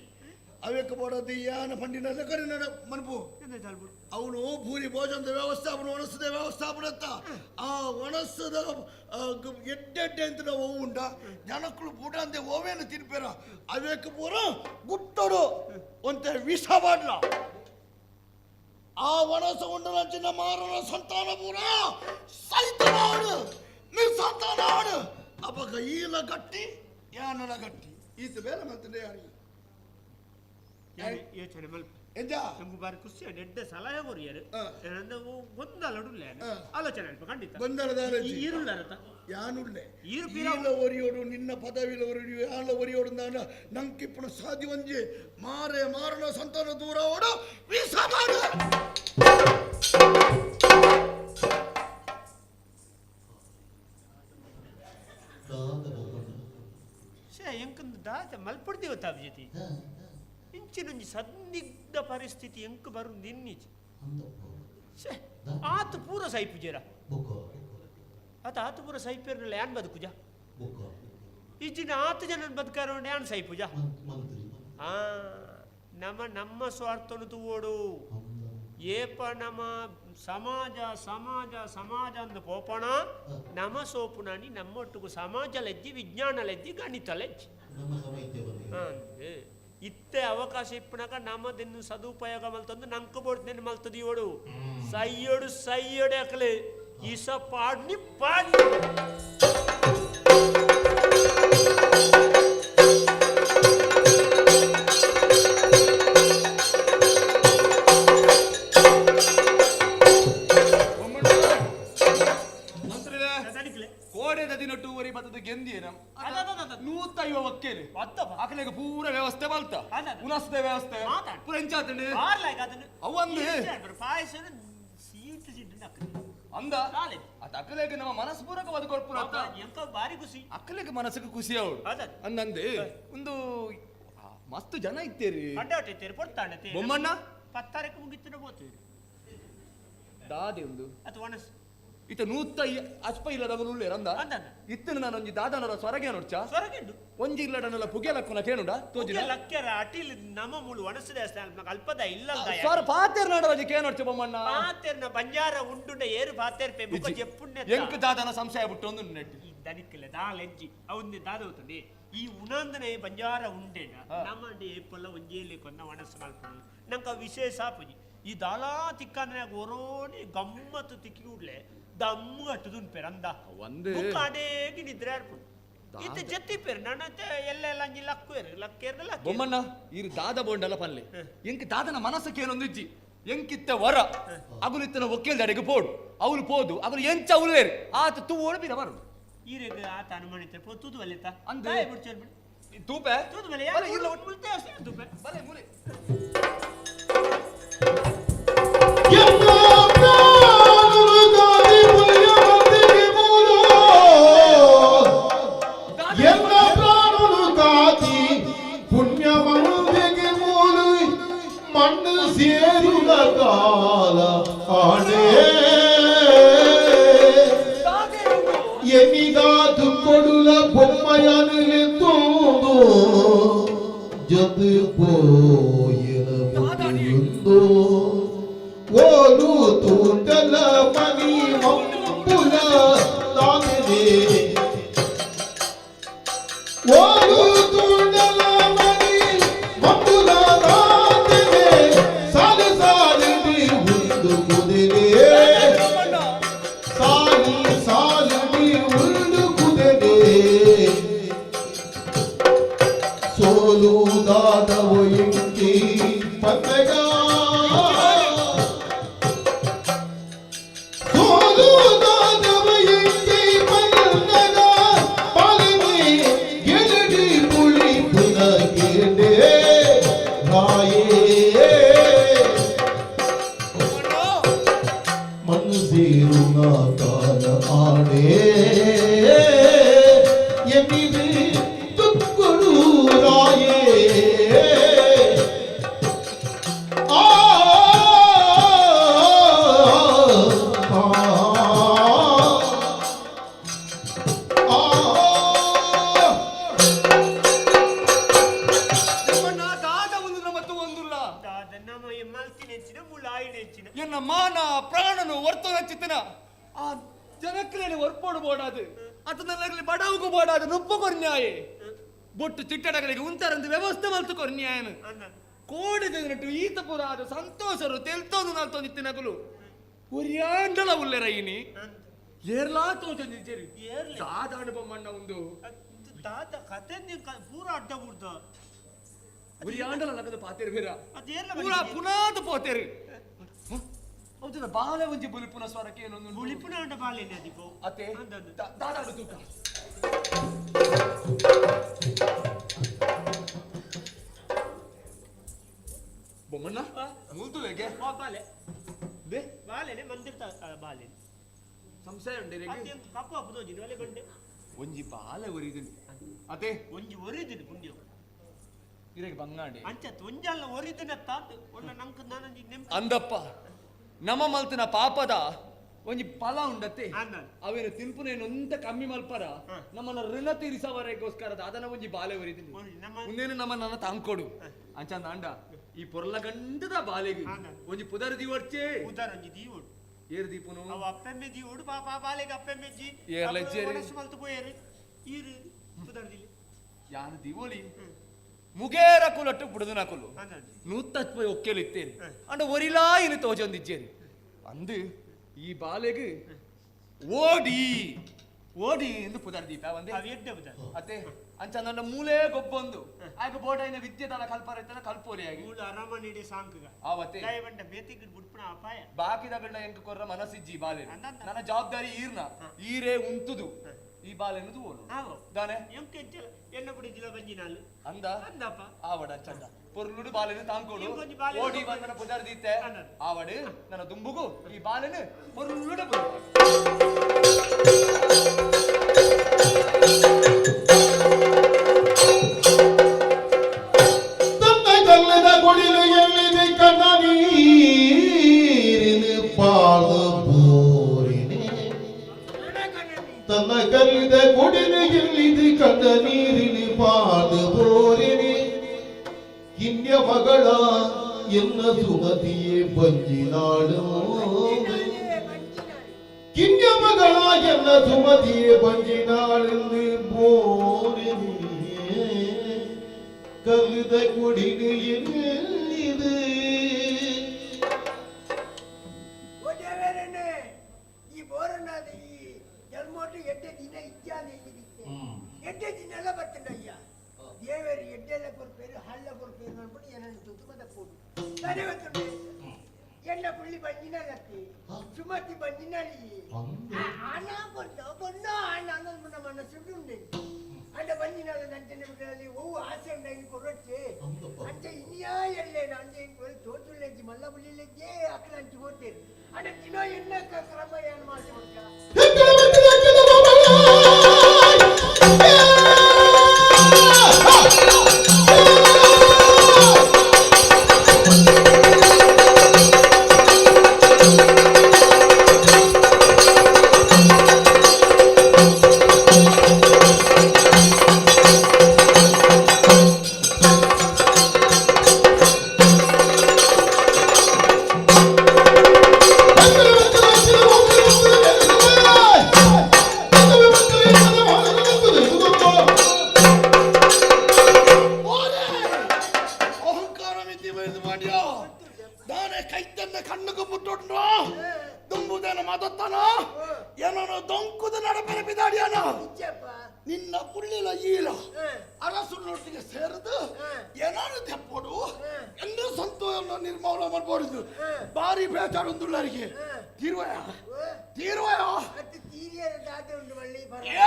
ಅವೇಕ ಬೋಡದು ಯಾನ ಪಂಡಿನ ಕರಿನ ಮನಪು ಅವನು ಭೂರಿ ಭೋಜನದ ವ್ಯವಸ್ಥಾಪನ ಒಣಸದ ವ್ಯವಸ್ಥಾಪನತ್ತ ಆ ಒಣಸದ ಎಡ್ಡೆಡ್ಡೆ ಅಂತ ನಾವು ಉಂಡ ಜನಕ್ಕಳು ಬೂಡ ಅಂದೆ ಓವೇನು ತಿನ್ಪೇರ ಅವೇಕ ಪೂರ ಗುಟ್ಟಡು ಒಂತೆ ವಿಷ ಬಾಡ್ಲ ಆ ಒಣಸ ಉಂಡ ಮಾರನ ಸಂತಾನ ಪೂರ ಸೈತನಾಡು ನಿರ್ಸಂತಾನ ಆಡು ಅಪಕ ಈಲ ಗಟ್ಟಿ ಯಾನನ ಗಟ್ಟಿ ಈತ ಬೇರೆ ಮತ್ತೆ ಯಾರಿಗೆ ಯೋಚನೆ ಮಲ್ಪ ಎಂಜ ನಮ್ಗೆ ಬಾರಿ ಖುಷಿ ಎಡ್ಡೆ ಸಲಹೆ ಕೊರಿಯರು ಗೊಂದಲಡುಲ್ಲ ಆಲೋಚನೆ ಅಲ್ಪ ಖಂಡಿತ ಗೊಂದಲದ ಈರುಳ್ಳಾರತ ಯಾನುಳ್ಳೆ ಈಲ ಒರಿಯೋಡು ನಿನ್ನ ಪದವಿಲ ಒರಿಯು ಯಾಲ ಒರಿಯೋಡು ನಾನು ನಂಕಿಪ್ಪಣ ಸಾಧಿ ಒಂಜಿ ಮಾರೆ ಮಾರಣ ಸಂತಾನ ದೂರ ಓಡು ವೀಸ ಮಾಡು ಎಂಕಂದು ದಾತ ಮಲ್ಪಡ್ದೇವ ತಾಬ್ಜತಿ ಇಂಚಿನೊಂಜಿ ಸಂದಿಗ್ಧ ಪರಿಸ್ಥಿತಿ ಎಂಕ್ ಬರು ನಿನ್ನಿಚಿ ಆತ ಪೂರ ಸೈಪುಜೇರ ಆತ ಆತ ಪೂರ ಸೈಪೇರ್ನಲ್ಲ ಯಾನ್ ಬದುಕುಜ ಇಜ್ಜಿನ ಆತ ಜನ ಬದುಕಾರ ಯಾನ್ ಸೈಪುಜ ಆ ನಮ್ಮ ನಮ್ಮ ಸ್ವಾರ್ಥನು ತೂವೋಡು ಏಪ ನಮ್ಮ ಸಮಾಜ ಸಮಾಜ ಸಮಾಜ ಅಂದ ಪೋಪಣ ನಮ ಸೋಪುನಾನಿ ನಮ್ಮೊಟ್ಟಿಗೂ ಸಮಾಜ ಲೆಜ್ಜಿ ವಿಜ್ಞಾನ ಲೆಜ್ಜಿ ಗಣಿತ ಲೆಜ್ಜಿ ಇತ್ತೆ ಅವಕಾಶ ಇಪ್ಪನಾಗ ನಮ್ಮದನ್ನು ಸದುಪಯೋಗ ಮಲ್ತಂದು ನಂಕು ಬೋಡ್ತೇನೆ ಮಲ್ತದ ಇವಡು ಸೈಯೋಡು ಸೈಯೋಡು ಯಾಕಲೆ ಈಸ ಪಾಡ್ನಿ ಪಾಡ್ನಿ ಅಕಲೆಗೆ ಪೂರ ವ್ಯವಸ್ಥೆ ಮಲ್ತ ಉನಸ್ದ ವ್ಯವಸ್ಥೆ ಪೂರ ಎಂಚಾತಂಡು ಅವಂದು ಅಂದ ಅತ ಅಕಲೆಗೆ ನಮ್ಮ ಮನಸ್ಪೂರ್ವಕವಾದ ಕೊಡ್ಪುರ ಬಾರಿ ಖುಷಿ ಅಕಲೆಗೆ ಮನಸ್ಸಿಗೆ ಖುಷಿ ಅವಳು ಅಂದಂದೆ ಒಂದು ಮಸ್ತ್ ಜನ ಇತ್ತೇರಿ ಬೊಮ್ಮಣ್ಣ ಪತ್ತಾರಕ್ಕೆ ಮುಗಿತ್ತಿನ ಹೋಗ್ತೀರಿ ದಾದೆ ಒಂದು ಅದು ಒಣಸ್ ಇತ ನೂತ್ತ ಅಚ್ಪ ಇಲ್ಲದವರು ಉಳ್ಳೇರ ಅಂದ ಇತ್ತನ ನಾನೊಂಜಿ ದಾದನರ ಸ್ವರಗೆ ನೋಡ್ಚ ಸ್ವರಗೆಂಡು ಒಂಜಿ ಇಲ್ಲಡನಲ್ಲ ಪುಗೆ ಲಕ್ಕುನ ಕೇನುಡ ತೋಜಿನ ಲಕ್ಕೆರ ಅಟಿಲ್ ನಮ್ಮ ಮೂಳು ಒಣಸದೆ ಅಲ್ಪದ ಇಲ್ಲ ಸ್ವರ ಪಾತೇರ್ ನಾಡರಾಜಿ ಕೇನೋಡ್ಚ ಬೊಮ್ಮಣ್ಣ ಪಾತೇರ್ನ ಬಂಜಾರ ಉಂಡುಂಡ ಏರು ಪಾತೇರ್ ಪೆ ಮುಖ ಜೆಪ್ಪುಣ್ಣ ಎಂಕ್ ದಾದನ ಸಂಶಯ ಬಿಟ್ಟು ಒಂದು ನೆಟ್ಟಿ ಈ ದನಿಕ್ಕಿಲ್ಲ ದಾಲೆಜ್ಜಿ ಅವನ್ನೇ ದಾದ ಹೋಗ್ತದೆ ಈ ಉಣಂದನೆ ಬಂಜಾರ ಉಂಡೇನ ನಮ್ಮ ಏಪಲ್ಲ ಒಂಜೇಲಿ ಕೊನ್ನ ಒಣಸು ಮಲ್ಪುಂಡು ನಂಕ ವಿಶೇಷ ಆಪುಜಿ ಈ ದಾಲಾ ತಿಕ್ಕಂದ್ರೆ ಒರೋನಿ ಗಮ್ಮತ್ತು ತಿಕ್ಕಿ ಕೂಡ್ಲೆ ದಮ್ಮು ಕಟ್ಟುದುನ್ಪೇರು ಅಂದ ಒಂದೇ ಅಡೇಗಿ ನಿದ್ರೆ ಆಡ್ಪುಂಡು ಇತ್ತ ಜತ್ತಿಪೇರು ನನ್ನತ್ತೆ ಎಲ್ಲ ಎಲ್ಲ ಅಂಜಿ ಲಕ್ಕುವೇರು ಲಕ್ಕೇರ್ನ ಲಕ್ಕ ಬೊಮ್ಮಣ್ಣ ಇರು ದಾದ ಬೋಂಡಲ್ಲ ಪಲ್ಲೆ ಎಂಕ್ ದಾದನ ಮನಸ್ಸಕ್ಕೆ ಇಜ್ಜಿ ಎಂಕಿತ್ತ ವರ ಅಗುಲಿತ್ತನ ಒಕ್ಕೇಲ್ದಡೆಗೆ ಪೋಡು ಅವಳು ಪೋದು ಅಗುಲು ಎಂಚ ಅವಳು ಆತ ತೂವೋಡು ಬೀರ ಬರು ಈರೆಗ್ ಆತ ಅನುಮಾನಿತ ಪೋ ತೂದು ಬಲ್ಲೆತ್ತ ಅಂದೆ ಬಿಡ್ಚೇರ್ ಬಿಡು ತೂಪೆ ತೂದು ಬಲ್ಲೆ ಇಲ್ಲ ಮುಲ್ತೆ ತೂಪೆ ಬಲೆ ಮುಲೆ ಮಣ್ಣು ಸೇರುವ ಕಾಲ ಆಣೆ ಎನಿಗಾದು ಕೊಡುಲ ಬೊಮ್ಮಯನಲೆತ್ತೋದು ಜೊತೆ ಪೋಯಿನ ಮುಗಿಯುಂದು ಓಲು ತೂಟಲ ಮನಿ ಮಂಬುಲ ತಾನೆ ಓಲು ತೂಟಲ ಮನಿ ಮಂಬುಲ ಬೊಟ್ಟು ಚಿಟ್ಟಡಗಳಿಗೆ ಉಂತಾರಂದು ವ್ಯವಸ್ಥೆ ಮಲ್ತು ಕೊರ್ನ್ಯಾಯನು ಕೋಡೆ ಜನಟ್ಟು ಈತ ಪೂರ ಆದ ಸಂತೋಷರು ತೆಲ್ತೋದು ನಾಲ್ತೋದು ಇತ್ತಿನಗುಲು ಒರಿಯಾಂಡಲ ಉಲ್ಲೆರ ಇನಿ ಏರ್ಲಾ ತೋಚೊಂದಿಜ್ಜೆರಿ ದಾದಾಡು ಬೊಮ್ಮಣ್ಣ ಒಂದು ದಾದ ಕತೆ ಪೂರ ಅಡ್ಡ ಬಿಡ್ದ ಉರಿಯಾಂಡಲ ಲಗದ ಪಾತೆರು ಬೇರ ಪೂರಾ ಪುನಾದ ಪೋತೆರು ಹೌದದ ಬಾಲೆ ಒಂಜಿ ಬುಲಿಪುನ ಸ್ವರಕ್ಕೆ ಏನೊಂದು ಬುಲಿಪುನ ಅಂಡ ಬಾಲೆನೆ ಅದಿಪೋ ಅತೆ ದಾದಾಡು ತೂಕ ಬೊಮ್ಮಣ್ಣ ಮೂಲ್ತುಲೆಗೆ ಬಾಲೆ ದೆ ಬಾಲೆನೆ ಮಂದಿರ ಬಾಲೆ ಸಂಶಯ ಉಂಡೆ ಅತ್ಯಂತ ಕಪ್ಪು ಅಪ್ಪದೋಜಿ ಒಲೆ ಬಂಡೆ ಒಂಜಿ ಬಾಲೆ ಒರಿದಿನಿ ಅತೆ ಒಂಜಿ ಒರಿದಿನಿ ಪುಣ್ಯ ಇರೆಗೆ ಬಂಗಾಂಡೆ ಅಂಚ ಒಂಜಲ್ಲ ಒರಿದಿನ ತಾತ್ ಒಳ್ಳ ನಂಕ್ ನಾನಂಜಿ ನೆಂಪು ಅಂದಪ್ಪ ನಮ ಮಲ್ತಿನ ಪಾಪದ ಒಂಜಿ ಫಲ ಉಂಡತ್ತೆ ಅವೇನು ತಿನ್ಪುನೇನೊಂತ ಕಮ್ಮಿ ಮಲ್ಪರ ನಮ್ಮನ್ನ ಋಣ ತೀರಿಸವರೆಗೋಸ್ಕರ ಅದನ್ನ ಒಂಜಿ ಬಾಲೆ ಒರಿದಿನಿ ಮುಂದೇನು ನಮ್ಮನ್ನ ತಾಂಕೊಡು ಅಂಚ ಅಂಡ ಈ ಪೊರ್ಲ ಗಂಡದ ಬಾಲೆಗೆ ಒಂಜಿ ಪುದರ್ ದೀವರ್ಚೆ ಪುದರ್ ಒಂಜಿ ದೀವೋಡು ಏರ್ ದೀಪುನು ಅವ ಅಪ್ಪೆಮ್ಮೆ ದೀವೋಡು ಪಾಪ ಬಾಲೆಗೆ ಅಪ್ಪೆಮ್ಮೆ ಜಿ ಏರ್ಲ ಇಜ್ಜೇರು. ಒಣಸು ಮಲ್ತು ಪೋಯೇರು ಈರು ಪುದರ್ ದಿಲಿ ಯಾನು ದೀವೋಲಿ ಮುಗೇರ ಕುಲಟ್ಟು ಬುಡದನ ಕುಲು ನೂತ್ತತ್ವ ಒಕ್ಕೆಲಿತ್ತೇರಿ ಅಂಡ ಒರಿಲಾ ಇನ್ನು ತೋಜೊಂದಿಜ್ಜೇರಿ ಅಂದು ಈ ಬಾಲೆಗೆ ಓಡಿ ಓಡಿ ಎಂದು ಪುದರ್ ದೀಪ ಒಂದೇ ಅತ್ತೆ ಅಂಚ ನನ್ನ ಮೂಲೆ ಗೊಬ್ಬೊಂದು ಆಗ ಬೋಟೈನ ವಿದ್ಯೆ ತಲ ಕಲ್ಪರೈತನ ಕಲ್ಪೋಲಿ ಆಗಿ ಮೂಲ ಅರಮನೆಡೆ ಸಾಂಕುಗ ಆವತ್ತೆ ದಯವಂಡ ಬೇತಿಗೆ ಬುಡ್ಪಣ ಅಪಾಯ ಬಾಕಿದಗಳ್ನ ಎಂಕ ಕೊರ್ರ ಮನಸ್ಸಿಜ್ಜಿ ಬಾಲೆ ನನ್ನ ಜವಾಬ್ದಾರಿ ಈರ್ನ ಈರೇ ಉಂತುದು ಈ ಬಾಲೆನ್ನುದು ಓನು ದಾನೆ ಎಂಕ ಎಂಚಲ ಎನ್ನ ಬುಡಿಜಿಲ ಬಂಜಿನಾಲು ಅಂದ ಅಂದಪ್ಪ ಆವಡ ಚಂದ ಪೊರ್ಲುಡು ಬಾಲೆನು ತಾಂಕೋಡು ಇಂಕೊಂಜಿ ಬಾಲೆನು ಓಡಿ ಬಂದನ ಪುದರ್ ದೀತೆ ಆವಡು ನನ್ನ ದುಂಬುಗು ಈ ಬಾಲೆನು ಪೊರ್ಲುಡು ಬುಡು ತನ್ನ ಕಲ್ಲದ ಕೊಡಿಲು ಎಲ್ಲಿದೆ ಕಣ್ಣ ನೀರಿನ ಪಾಳು ಬೋರಿನೆ ತನ್ನ ಕಲ್ಲಿದ ಕೊಡಿಲು ಎಲ್ಲಿದೆ ಕಣ್ಣ ನೀರಿನ ಪಾಳು ಬೋರಿನೆ ಕಿನ್ಯ ಮಗಳ ಎನ್ನ ಸುಮತಿಯೇ ಬಂಜಿನಾಳು ಕಿನ್ಯ ಮಗಳ ಎನ್ನ ಸುಮತಿಯೇ ಬಂಜಿನಾಳೆಂದು ಬೋರಿನೆ ಕಲ್ಲಿದ ಕುಡಿದು ಎಲ್ಲಿದೆ ಓ ದೇವರೇ ಈ ಬೋರನಾದ ಈ ಜನ್ಮೋಟು ಎಡ್ಡೆ ದಿನ ಇಜ್ಜಾದ ಎಲ್ಲಿದಿತ್ತೆ ಎಡ್ಡೆ ದಿನ ಎಲ್ಲ ಬರ್ತಂಡಯ್ಯ ದೇವರು ಎಡ್ಡೆಲ್ಲ ಕೊರ್ಪೇರು ಹಳ್ಳ ಕೊರ್ಪೇರು ಅನ್ಬಿಟ್ಟು ಏನನ್ನು ತೂತು ಮತ್ತೆ ಕೊಡು ಸರಿ ಗೊತ್ತುಂಟು ಎಣ್ಣ ಪುಳ್ಳಿ ಬಂಜಿನಲ್ಲತ್ತಿ ಸುಮತಿ ಬಂಜಿನಲ್ಲಿ ಆನ ಬೊನ್ನ ಬೊನ್ನ ಆಣ ಅನ್ನೋದು ಮನಸ್ಸು ಉಂಡೆ ಅಂಡ ಬಂಜಿನಲ್ಲ ನಂಚನೆ ಬಿಟ್ಟಲ್ಲಿ ಒವ್ವು ಆಸೆ ಉಂಡಾಗಿ ಕೊರೊಚ್ಚೆ ಅಂಚೆ ಇನ್ಯಾ ಎಲ್ಲೇನು ಅಂಚೆ ತೋಚುಳ್ಳೆಜ್ಜಿ ಮಲ್ಲ ಪುಳ್ಳಿಲೆಜ್ಜೆ ಅಕ್ಕಲ ಅಂಚು ಹೋಗ್ತೇನೆ ಅಂಡ ದಿನ ಎಣ್ಣ ಕ್ರಮ ಏನು ಮಾಡಿ ಉಂಟ ಅಹಂಕಾರ ಮಿತಿ ಬೈದು ಮಾಡ್ಯೋ ದಾನೆ ಕೈತನ್ನ ಕಣ್ಣುಗೂ ಮುಟ್ಟುಂಡು ದುಂಬುದೇನ ಮಾತತ್ತಾನ ಏನೋ ದೊಂಕುದ ನಡಪರೆ ಬಿದಾಡಿಯಾನ ನಿನ್ನ ಪುಳ್ಳಿಲ ಈಲ ಅರಸುನೊಟ್ಟಿಗೆ ಸೇರಿದು ಏನಾರು ತೆಪ್ಪೋಡು ಎಂದು ಸಂತೋಷ ನಿರ್ಮೂಲ ಮಾಡ್ಬೋದು ಬಾರಿ ಬೇಜಾರೊಂದುಳ್ಳರಿಗೆ ತೀರ್ವಯ ತೀರ್ವಯ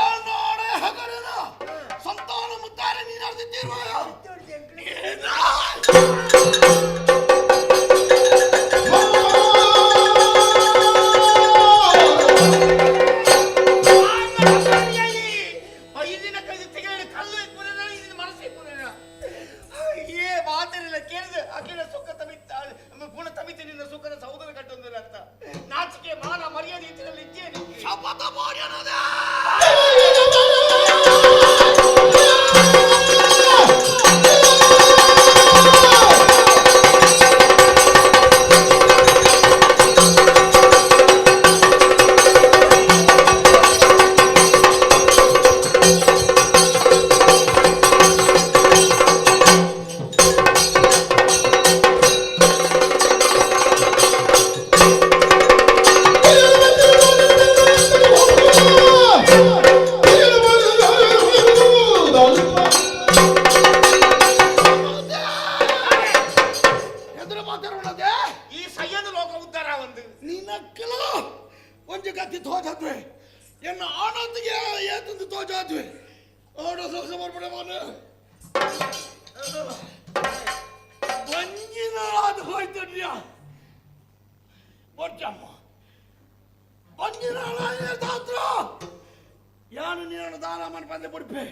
ಏನಾಡೆ ಹಗರನ ಸಂತಾನ ಮುತ್ತಾರೆ ನೀನಾರ್ದು ತೀರ್ವಯ ಐದಿನ ಕೈ ತೆಗೆದು ಕಲ್ಲು ಇಪ್ಪುನ ಇದನ್ನ ಮನಸ್ಸು ಇಪ್ಪುನ ಏ ಮಾತಿರಲಿಲ್ಲ ಕೇಳಿದೆ ಅಖಿಲ ಸುಖ ತಮಿತ ಪುಣ ತಮಿತ ನಿನ್ನ ಸುಖದ ಸಹೋದರ ಕಟ್ಟೊಂದಿಲ್ಲ ಅಂತ ನಾಚಿಕೆ ಮಾನ ಮರ್ಯಾದೆ ಇತ್ತಿನಲ್ಲಿ ಇದ್ದೇನೆ ಶಪಥ ಮಾಡ್ಯಾನದ Oh! ಈ ಸಯ್ಯದ ಲೋಕ ಉದ್ಧಾರ ಒಂದು ನಿನಕ್ಕಲ ಒಂಜಿ ಗತಿ ತೋಜಾದ್ವೆ ಎನ್ನ ಆನಂದಿಗೆ ಏತಂದು ತೋಜಾದ್ವೆ ಓಡ ಸೊಸೆ ಬರ್ಬಿಡ ಮಾನು ಬಂಜಿನಾದ ಹೋಯ್ತಡ್ಯ ಬೊಚ್ಚಮ್ಮ ಬಂಜಿನಾಳ ದಾತ್ರ ಯಾನು ನೀನು ದಾನ ಮನ್ ಬಂದೆ ಬಿಡ್ಪೆ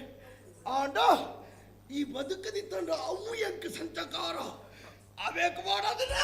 ಆಂಡ ಈ ಬದುಕದಿತ್ತಂಡ ಅವು ಎಂಕ್ ಸಂಚಕಾರ ಅವೇಕ್ ಮಾಡೋದನ್ನ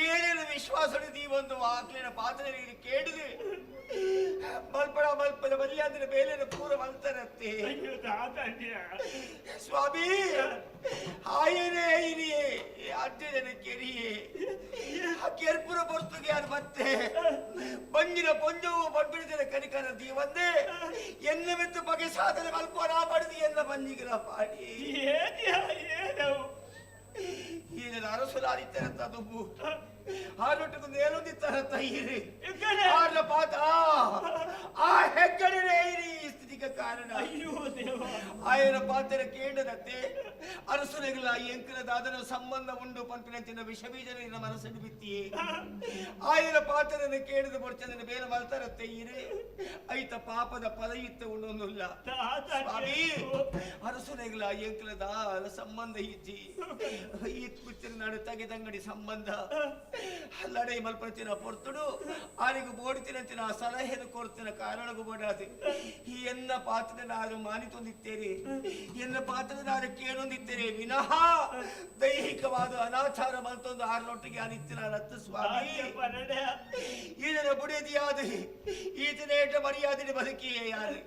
ಏನೇನು ವಿಶ್ವಾಸ ಒಂದು ವಾಕ್ಲಿನ ಪಾತ್ರ ಕೇಳಿದೆ ಮಲ್ಪಡ ಮಲ್ಪದ ಮರ್ಯಾದೆಯ ಬೇಲೆನ ಪೂರ ಮಲ್ತರತ್ತೆ ಸ್ವಾಮಿ ಆಯನೇ ಇರಿಯೇ ಅಜ್ಜನ ಕೆರಿಯೇ ಆ ಕೆರ್ಪುರ ಬರ್ತುಗೆ ಅದು ಮತ್ತೆ ಬಂಜಿನ ಪೊಂಜವು ಬಡ್ಬಿಡಿದ ಕನಿಕರ ದೀವಂದೆ ಎನ್ನ ಮೆತ್ತು ಬಗೆ ಸಾಧನೆ ಮಲ್ಪೋರ ಪಡೆದು ಎನ್ನ ಬಂಜಿಗಲ ಪಾಡಿ ಈಗಿನ ಅರಸುಲಾದಿತ್ತರಂತ ದುಬ್ಬು ಹಾಲೊಟ್ಟಿಗೆ ನೇಲೊಂದಿತ್ತಾರಂತ ಈರಿ ಆರ್ನ ಪಾತ ಆ ಹೆಗ್ಗಡೆ ಇರಿ ಈ ಸ್ಥಿತಿಗೆ ಕಾರಣ ಆಯನ ಪಾತ್ರ ಕೇಂಡದತ್ತೆ ಅರಸುನೆಗಳ ಎಂಕನ ದಾದನ ಸಂಬಂಧ ಉಂಡು ಪಂಪಿನಂಚಿನ ವಿಷಬೀಜನ ನಿನ್ನ ಮನಸ್ಸನ್ನು ಬಿತ್ತಿಯೇ ಆಯನ ಪಾತ್ರನ ಕೇಳಿದ ಬೊಡ್ಚಂದನ ಬೇರೆ ಮಲ್ತಾರತ್ತೆ ಈರೆ ಐತ ಪಾಪದ ಫಲ ಇತ್ತ ಉಂಡೊಂದುಲ್ಲ ಸ್ವಾಮಿ ಅರಸುನೆಗಳ ಎಂಕನ ದಾಲ ಸಂಬಂಧ ಇಜ್ಜಿ ಈ ಕುಚ್ಚಿನ ನಾಡು ತಗೆದಂಗಡಿ ಸಂಬಂಧ ಲಡೈ ಮಲ್ಪಂಚಿನ ಪೊರ್ತುಡು ಆರಿಗೂ ಬೋಡಿತಿನಂಚಿನ ಸಲಹೆಯನ್ನು ಕೊಡ್ತಿನ ಕಾರಣಗೂ ಬೋಡಾದೆ ಈ ಎನ್ನ ಪಾತ್ರದ ನಾನು ಮಾನಿತೊಂದಿತ್ತೇನೆ ಎನ್ನ ಪಾತ್ರದ ನಾನು ಕೇಳೊಂದಿತ್ತೇನೆ ವಿನಃ ದೈಹಿಕವಾದ ಅನಾಚಾರ ಮಲ್ತೊಂದು ಆರ್ನೊಟ್ಟಿಗೆ ಅನಿತ್ತಿನ ರತ್ತು ಸ್ವಾಮಿ ಈತನ ಬುಡಿದಿಯಾದ ಈತನೇಟ ಮರ್ಯಾದೆ ಬದುಕಿಯೇ ಯಾರು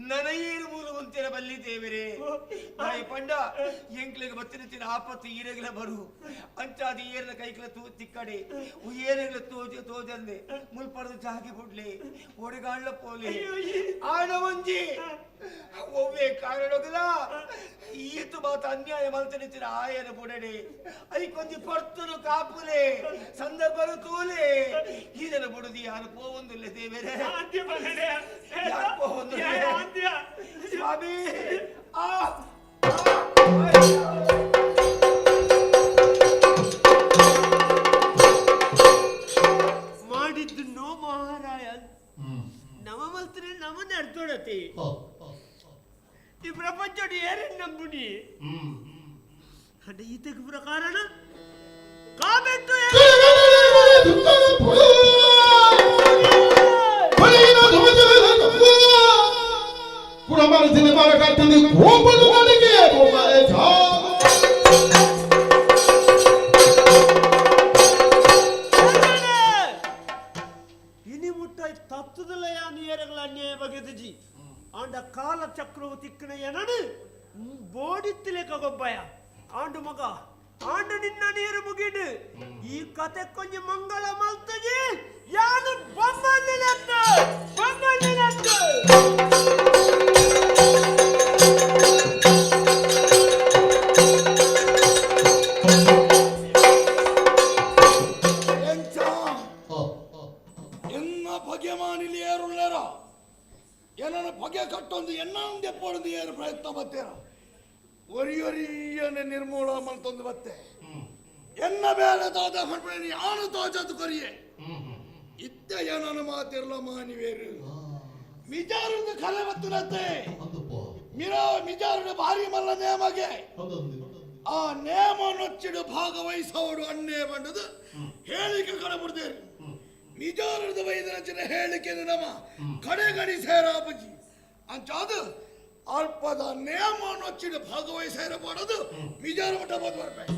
ನನಯೀರು ಮೂಲ ಮುಂತಿನ ಬಲ್ಲಿ ದೇವರೇ ತಾಯಿ ಪಂಡ ಎಂಕ್ಲಿಗೆ ಬತ್ತಿನ ಆಪತ್ತು ಈರೆಗಳ ಬರು ಅಂಚಾದ ಏರಿನ ಕೈಗಳ ತೂ ತಿಕ್ಕಡೆ ಏನೆಗಳ ತೋಜ ತೋಜಂದೆ ಮುಲ್ಪಡದು ಜಾಗಿ ಬುಡ್ಲಿ ಒಡಗಾಳ್ಲ ಪೋಲಿ ಆಣ ಒಂಜಿ ಒವ್ವೆ ಕಾರಣಗಲ ಈತು ಮಾತ ಅನ್ಯಾಯ ಮಲ್ತನಿತ್ತಿನ ಆಯನ ಬುಡಡೆ ಐಕೊಂಜಿ ಪರ್ತುನು ಕಾಪುಲೆ ಸಂದರ್ಭನು ತೂಲೆ ಈದನ ಬುಡುದಿ ಯಾರು ಪೋವೊಂದುಲ್ಲೆ ದೇವರೇ ಯಾರು ಪೋವೊಂದುಲ್ಲೆ ಸ್ವಾಮಿ ಆ ಮಾಡಿದ್ದು ನೋ ಮಹಾರಾಯ ನವ ಮಲ್ತ್ರೆ ನಮನ ಅರ್ಥೋಡತಿ ಈ ಪ್ರಪಂಚ ಏರೇನು ನಂಬುನಿ ಅಂದ್ರೆ ಈತಕ್ಕೆ ಪೂರ ಕಾರಣ ಕಾಮೆಂಟು ಇನಿ ಮುಟ್ಟ ತತ್ತದಲ್ಲ ನೀರಗಳ ಅನ್ಯಾಯ ಬಗೆದಜಿ ಆಂಡ ಕಾಲ ಚಕ್ರವು ತಿಕ್ಕಣ ಏನನು ಬೋಡಿತ್ತಿಲೇಕ ಗೊಬ್ಬಯ ಆಂಡು ಮಗ ಆಂಡು ನಿನ್ನ ನೀರು ಮುಗಿಡು ಈ ಕತೆ ಕೊಂಜ ಮಂಗಳ ಮಲ್ತಜಿ ಯಾನು ಬೊಮ್ಮಲ್ಲಿನಂತ ಬೊಮ್ಮಲ್ಲಿನಂತ ಪ್ರಾಣಂದೆ ಪೊಡೆದು ಏರು ಪ್ರಯತ್ನ ಬತ್ತೇರ ಒರಿಯೊರಿಯನೆ ನಿರ್ಮೂಲ ಮಲ್ತೊಂದು ಬತ್ತೆ ಎನ್ನ ಬೇಲೆ ದಾದ ಮನ್ಪಣಿ ಆನು ತೋಜದು ಕೊರಿಯೆ ಇತ್ತ ಏನನ ಮಾತಿರ್ಲ ಮಾನಿವೇರು ಮಿಜಾರುಂದು ಕಲೆ ಬತ್ತುನತ್ತೆ ಮಿರಾ ಮಿಜಾರುಡು ಭಾರಿ ಮಲ್ಲ ನೇಮಗೆ ಆ ನೇಮ ನೊಚ್ಚಿಡು ಭಾಗವಹಿಸೋಡು ಅಣ್ಣೆ ಬಂಡದು ಹೇಳಿಕೆ ಕಡಬುಡ್ದೇರು ಮಿಜಾರುದ ವೈದ್ಯನ ಹೇಳಿಕೆ ನಮ್ಮ ಕಡೆಗಣಿ ಸೇರಾಪಜಿ ಅಂಚಾದು ಅಲ್ಪದ ನೇಮ ನೊಚ್ಚಿಡು ಭಾಗವಹಿಸೇರಬಾರದು ಮಿಜಾರು ಮಠ ಬೋದು ಬರ್ಬೇಕು.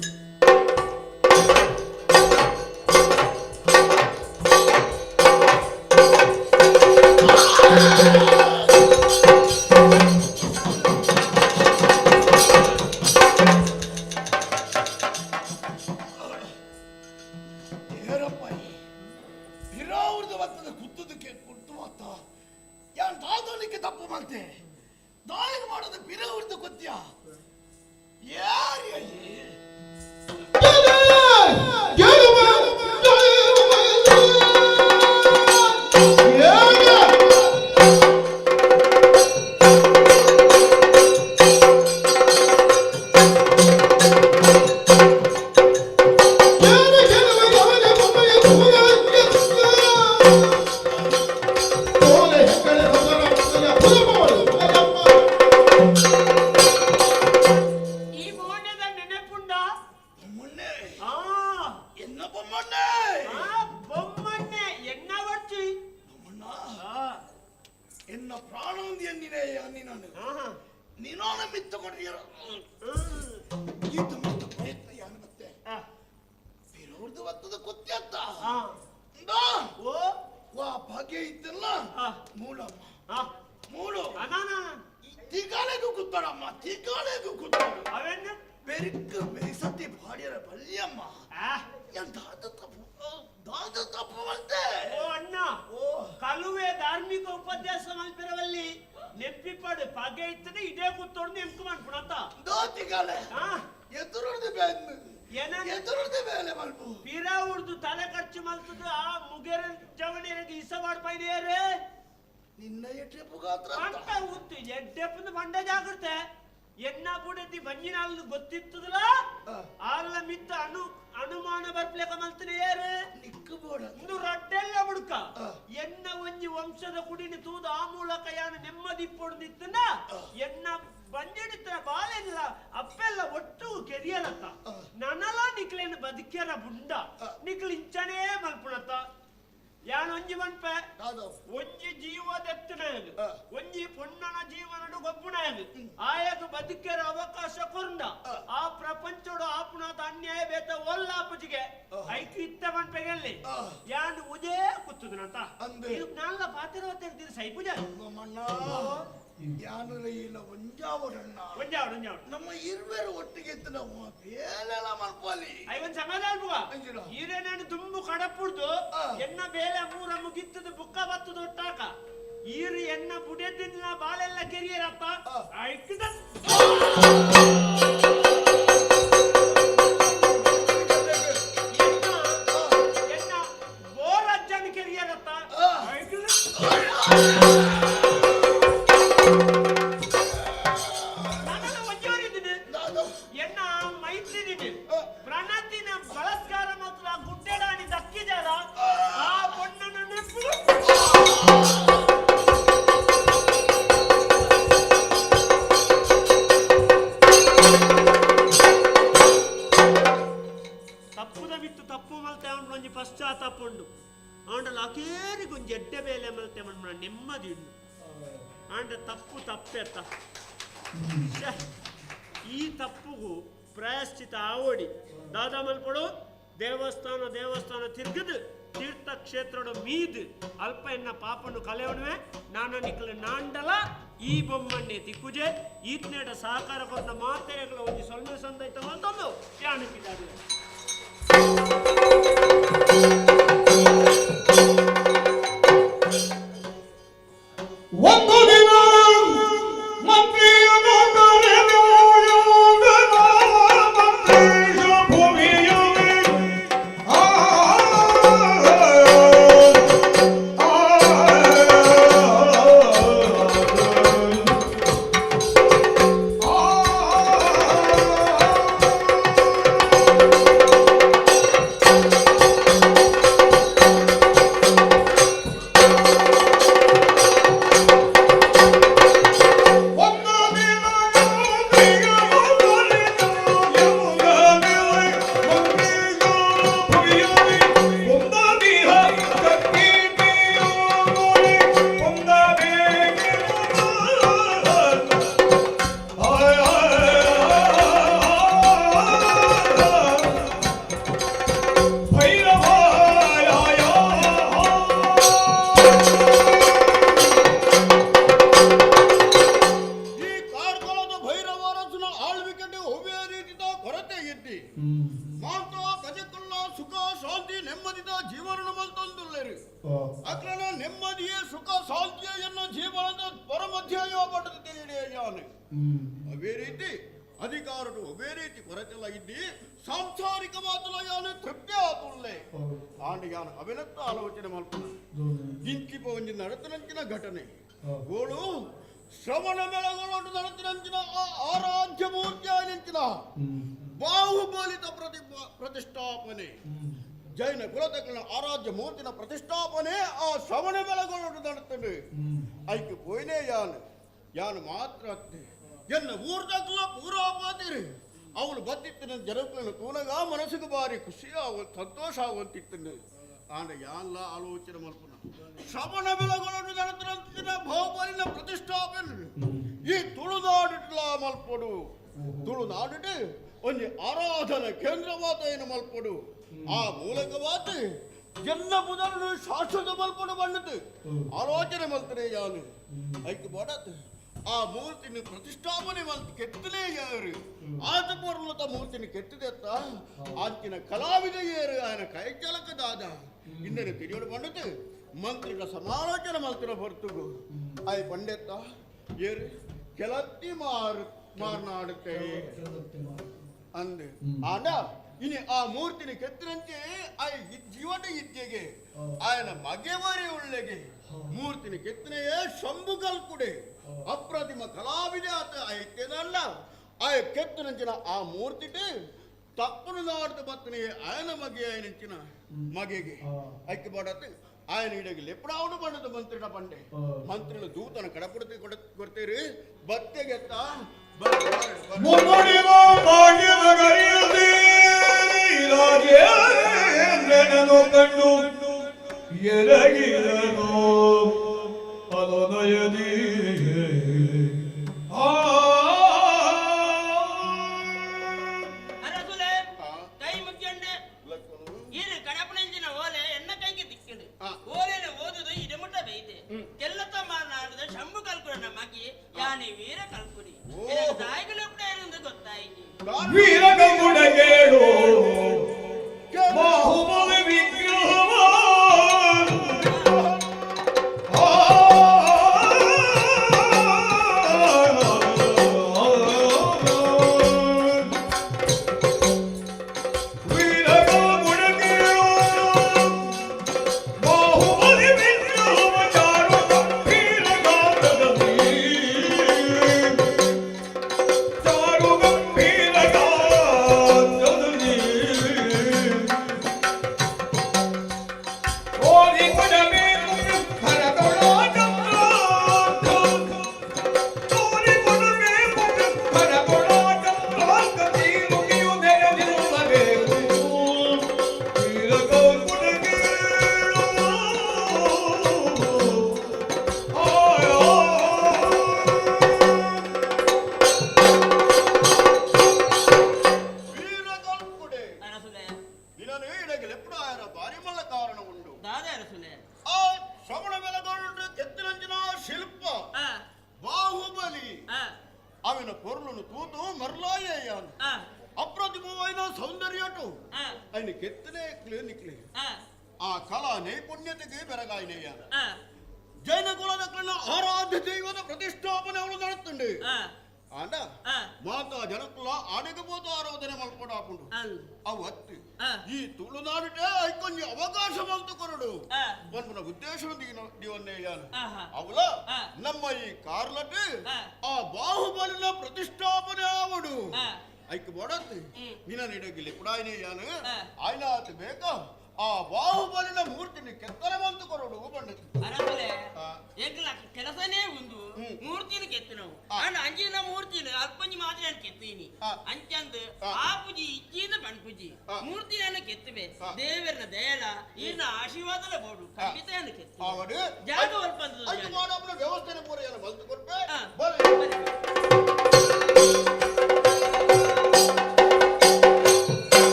ನಮ್ಮ ಇರುವರು ಒಟ್ಟಿಗೆ ಈರೇನೇನು ದುಂಬು ಕಡಪುಡ್ದು ಎನ್ನ ಬೇಲೆ ಮೂರ ಮುಗಿತ್ತದ ಬುಕ್ಕ ಬತ್ತದ ಒಟ್ಟಾಕ ಈರು ಎನ್ನ ಬುಡೆದಿನ ಬಾಳೆಲ್ಲ ಕೆರಿಯರಪ್ಪ ಐಕ್ದ ಎನ್ನ ಬೋರಜ್ಜನ ಕೆರಿಯರಪ್ಪ ನೆಮ್ಮದಿ ಆಂಡ ತಪ್ಪು ತಪ್ಪೆತ್ತ ಈ ತಪ್ಪುಗೂ ಪ್ರಾಯಶ್ಚಿತ ಆವಡಿ ದಾದಾ ಮಲ್ಪಡು ದೇವಸ್ಥಾನ ದೇವಸ್ಥಾನ ತಿರ್ಗದು ತೀರ್ಥಕ್ಷೇತ್ರದ ಮೀದು ಅಲ್ಪ ಎನ್ನ ಪಾಪನು ಕಲೆವಣುವೆ ನಾನು ನಿಕ್ಕಲು ನಾಂಡಲ ಈ ಬೊಮ್ಮಣ್ಣೆ ತಿಕ್ಕುಜೆ ಈತ್ನೇಟ ಸಹಕಾರ ಕೊಟ್ಟ ಮಾತೆರೆಗಳ ಒಂದು ಸೊಲ್ಮೆ ಸಂದೈತ ಮಲ್ತೊಂದು ಯಾಣಕ್ಕಿದ್ದಾರೆ. ಒಂದು ದಿನ ಮಂತ್ರಿಯನು ಕರೆದು ಮಂತ್ರೀಶ ಭೂಮಿಯಲ್ಲಿ ಆ ಆ ನೆಮ್ಮದಿದ ಜೀವನ ಮಲ್ತೊಂದುಲ್ಲೆರು ಅಕ್ರನ ನೆಮ್ಮದಿಯೇ ಸುಖ ಶಾಂತಿಯ ಜೀವನದ ಪರಮಧ್ಯಯ ಪಡೆದು ತಿಳಿಯಾನೆ. ಅವೇ ರೀತಿ ಅಧಿಕಾರರು ಅವೇ ರೀತಿ ಕೊರತೆಲ್ಲ ಇದ್ದಿ ಸಾಂಸಾರಿಕವಾದಲ ಯಾನು ತೃಪ್ತಿ ಆತುಲ್ಲೆ ಆಂಡ ಯಾನು ಅವೆನತ್ತ ಆಲೋಚನೆ ಮಲ್ಪನ ಇಂಚಿಪ ಒಂಜಿ ನಡತನಂಚಿನ ಘಟನೆ ಗೋಳು ಶ್ರವಣ ಬೆಳಗೊಳೋಟು ನಡತನಂಚಿನ ಆ ಆರಾಧ್ಯ ಮೂರ್ತಿಯಾಯನಂಚಿನ ಬಾಹುಬಲಿತ ಪ್ರತಿಷ್ಠಾಪನೆ ಜೈನ ಕುಲತಕ್ಕನ ಆರಾಧ್ಯ ಮೂರ್ತಿನ ಪ್ರತಿಷ್ಠಾಪನೆ ಆ ಶ್ರವಣ ಬೆಳಗೊಳೋಟು ನಡತನೆ ಐಕೆ ಪೋಯ್ನೇ ಯಾನು ಯಾನು ಮಾತ್ರ ಅತ್ತೆ ಎನ್ನ ಊರ್ದಾಗಲ ಪೂರಾಪಾದಿರಿ ಅವಳು ಬತ್ತಿತ್ತಿನ ಜನಕ್ಕನ್ನು ತೂನಗ ಮನಸ್ಸಿಗೆ ಬಾರಿ ಖುಷಿ ಆಗ ಸಂತೋಷ ಆಗುವಂತಿತ್ತು. ಆಂಡ ಯಾನ್ಲ ಆಲೋಚನೆ ಮಲ್ಪನ ಶ್ರವಣ ಬೆಳಗೊಳೋಟು ನಡತನಂಚಿನ ಬಾಹುಬಲಿನ ಪ್ರತಿಷ್ಠಾಪನೆ ಈ ತುಳುನಾಡಿಟ್ಲ ಮಲ್ಪಡು ತುಳುನಾಡಿಟ್ಟು ಒಂದು ಆರಾಧನಾ ಕೇಂದ್ರವಾದ ಏನು ಮಲ್ಪಡು ಆ ಮೂಲಕವಾದ ಜನ್ನ ಬುಧನು ಶಾಶ್ವತ ಮಲ್ಪಡು ಬಣ್ಣದು ಆಲೋಚನೆ ಮಲ್ತನೆ ಯಾನು ಐಕ್ ಬಾಡತ್ ಆ ಮೂರ್ತಿನ ಪ್ರತಿಷ್ಠಾಪನೆ ಮಲ್ತು ಕೆತ್ತಲೇ ಯಾರು ಆತ ಪೂರ್ಣತ ಮೂರ್ತಿನ ಕೆತ್ತದೆತ್ತ ಆಂಚಿನ ಕಲಾವಿದ ಏರು ఆయన ಕೈಚಲಕದಾದ ಇನ್ನೇನು ತಿಳಿಯೋಡು ಬಂಡದು ಮಂತ್ರಿಗಳ ಸಮಾಲೋಚನೆ ಮಲ್ತಿನ ಹೊರತುಗು ಆಯ್ ಪಂಡೆತ್ತ ಏರು ಕೆಲತ್ತಿ ಮಾರು ಮಾರ್ನಾಡುತ್ತೆ ಅಂದೆ ಆಂಡ ಇನಿ ಆ ಮೂರ್ತಿನ ಕೆತ್ತಿನಂತೆ ಆ ಜೀವನ ಇದ್ದೆಗೆ ఆయన ಮಗೆವರಿ ಉಳ್ಳೆಗೆ ಮೂರ್ತಿನ ಕೆತ್ತನೆಯೇ ಶಂಭುಗಲ್ ಕುಡೆ ಅಪ್ರತಿಮ ಕಲಾವಿದ ಆತ ಐತೇನಲ್ಲ ಆ ಕೆತ್ತನಂಚಿನ ಆ ಮೂರ್ತಿಟು ತಪ್ಪನು ನಾಡ್ದು ಬತ್ತನೆ ఆయన ಮಗೆ ఆయనంచిన ಮಗೆಗೆ ಐಕ್ಯ ಬಾಡತ್ತೆ ఆయన ಇಡಗೆ ಲೆಪ್ಪಡಾವಡು ಬಣ್ಣದ ಮಂತ್ರಿನ ಬಂಡೆ ಮಂತ್ರಿನ ದೂತನ ಕಡಪುಡತಿ ಕೊಡ್ತೀರಿ ಬತ್ತೆಗೆತ್ತ ರಾಜೇಂದ್ರನನು ಕಂಡು ಎರಗಿದನು ಅನುನಯದಿ ಅರಸುಲೆ ಕೈ ಮುಗ್ಗಂಡೆ ಇದು ಕಡಪಣಂಚಿನ ಓಲೆ ಎನ್ನ ಕೈಗೆ ತಿಕ್ಕಿಡು ಓಲೆನ ಓದುದು ಇಡಮುಟ್ಟ ಬೈದೆ ಕೆಲ್ಲತ್ತ ಮಾರನಾಡದ ಶಂಭು ಕಲ್ಕುರನ ಮಗಿ ಯಾನೆ ವೀರ ಕಲ್ಕುರಿ ತಾಯಿಗಳು ಗೊತ್ತಾಯಿತು ವೀರ ಕಲ್ಕುಡ ಕೇಳು ಬಾಹುಬಲಿ ವಿಗ್ರಹ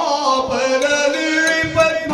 ಉತ್ತಾಪದಲ್ಲಿ ಪದ್ಮ.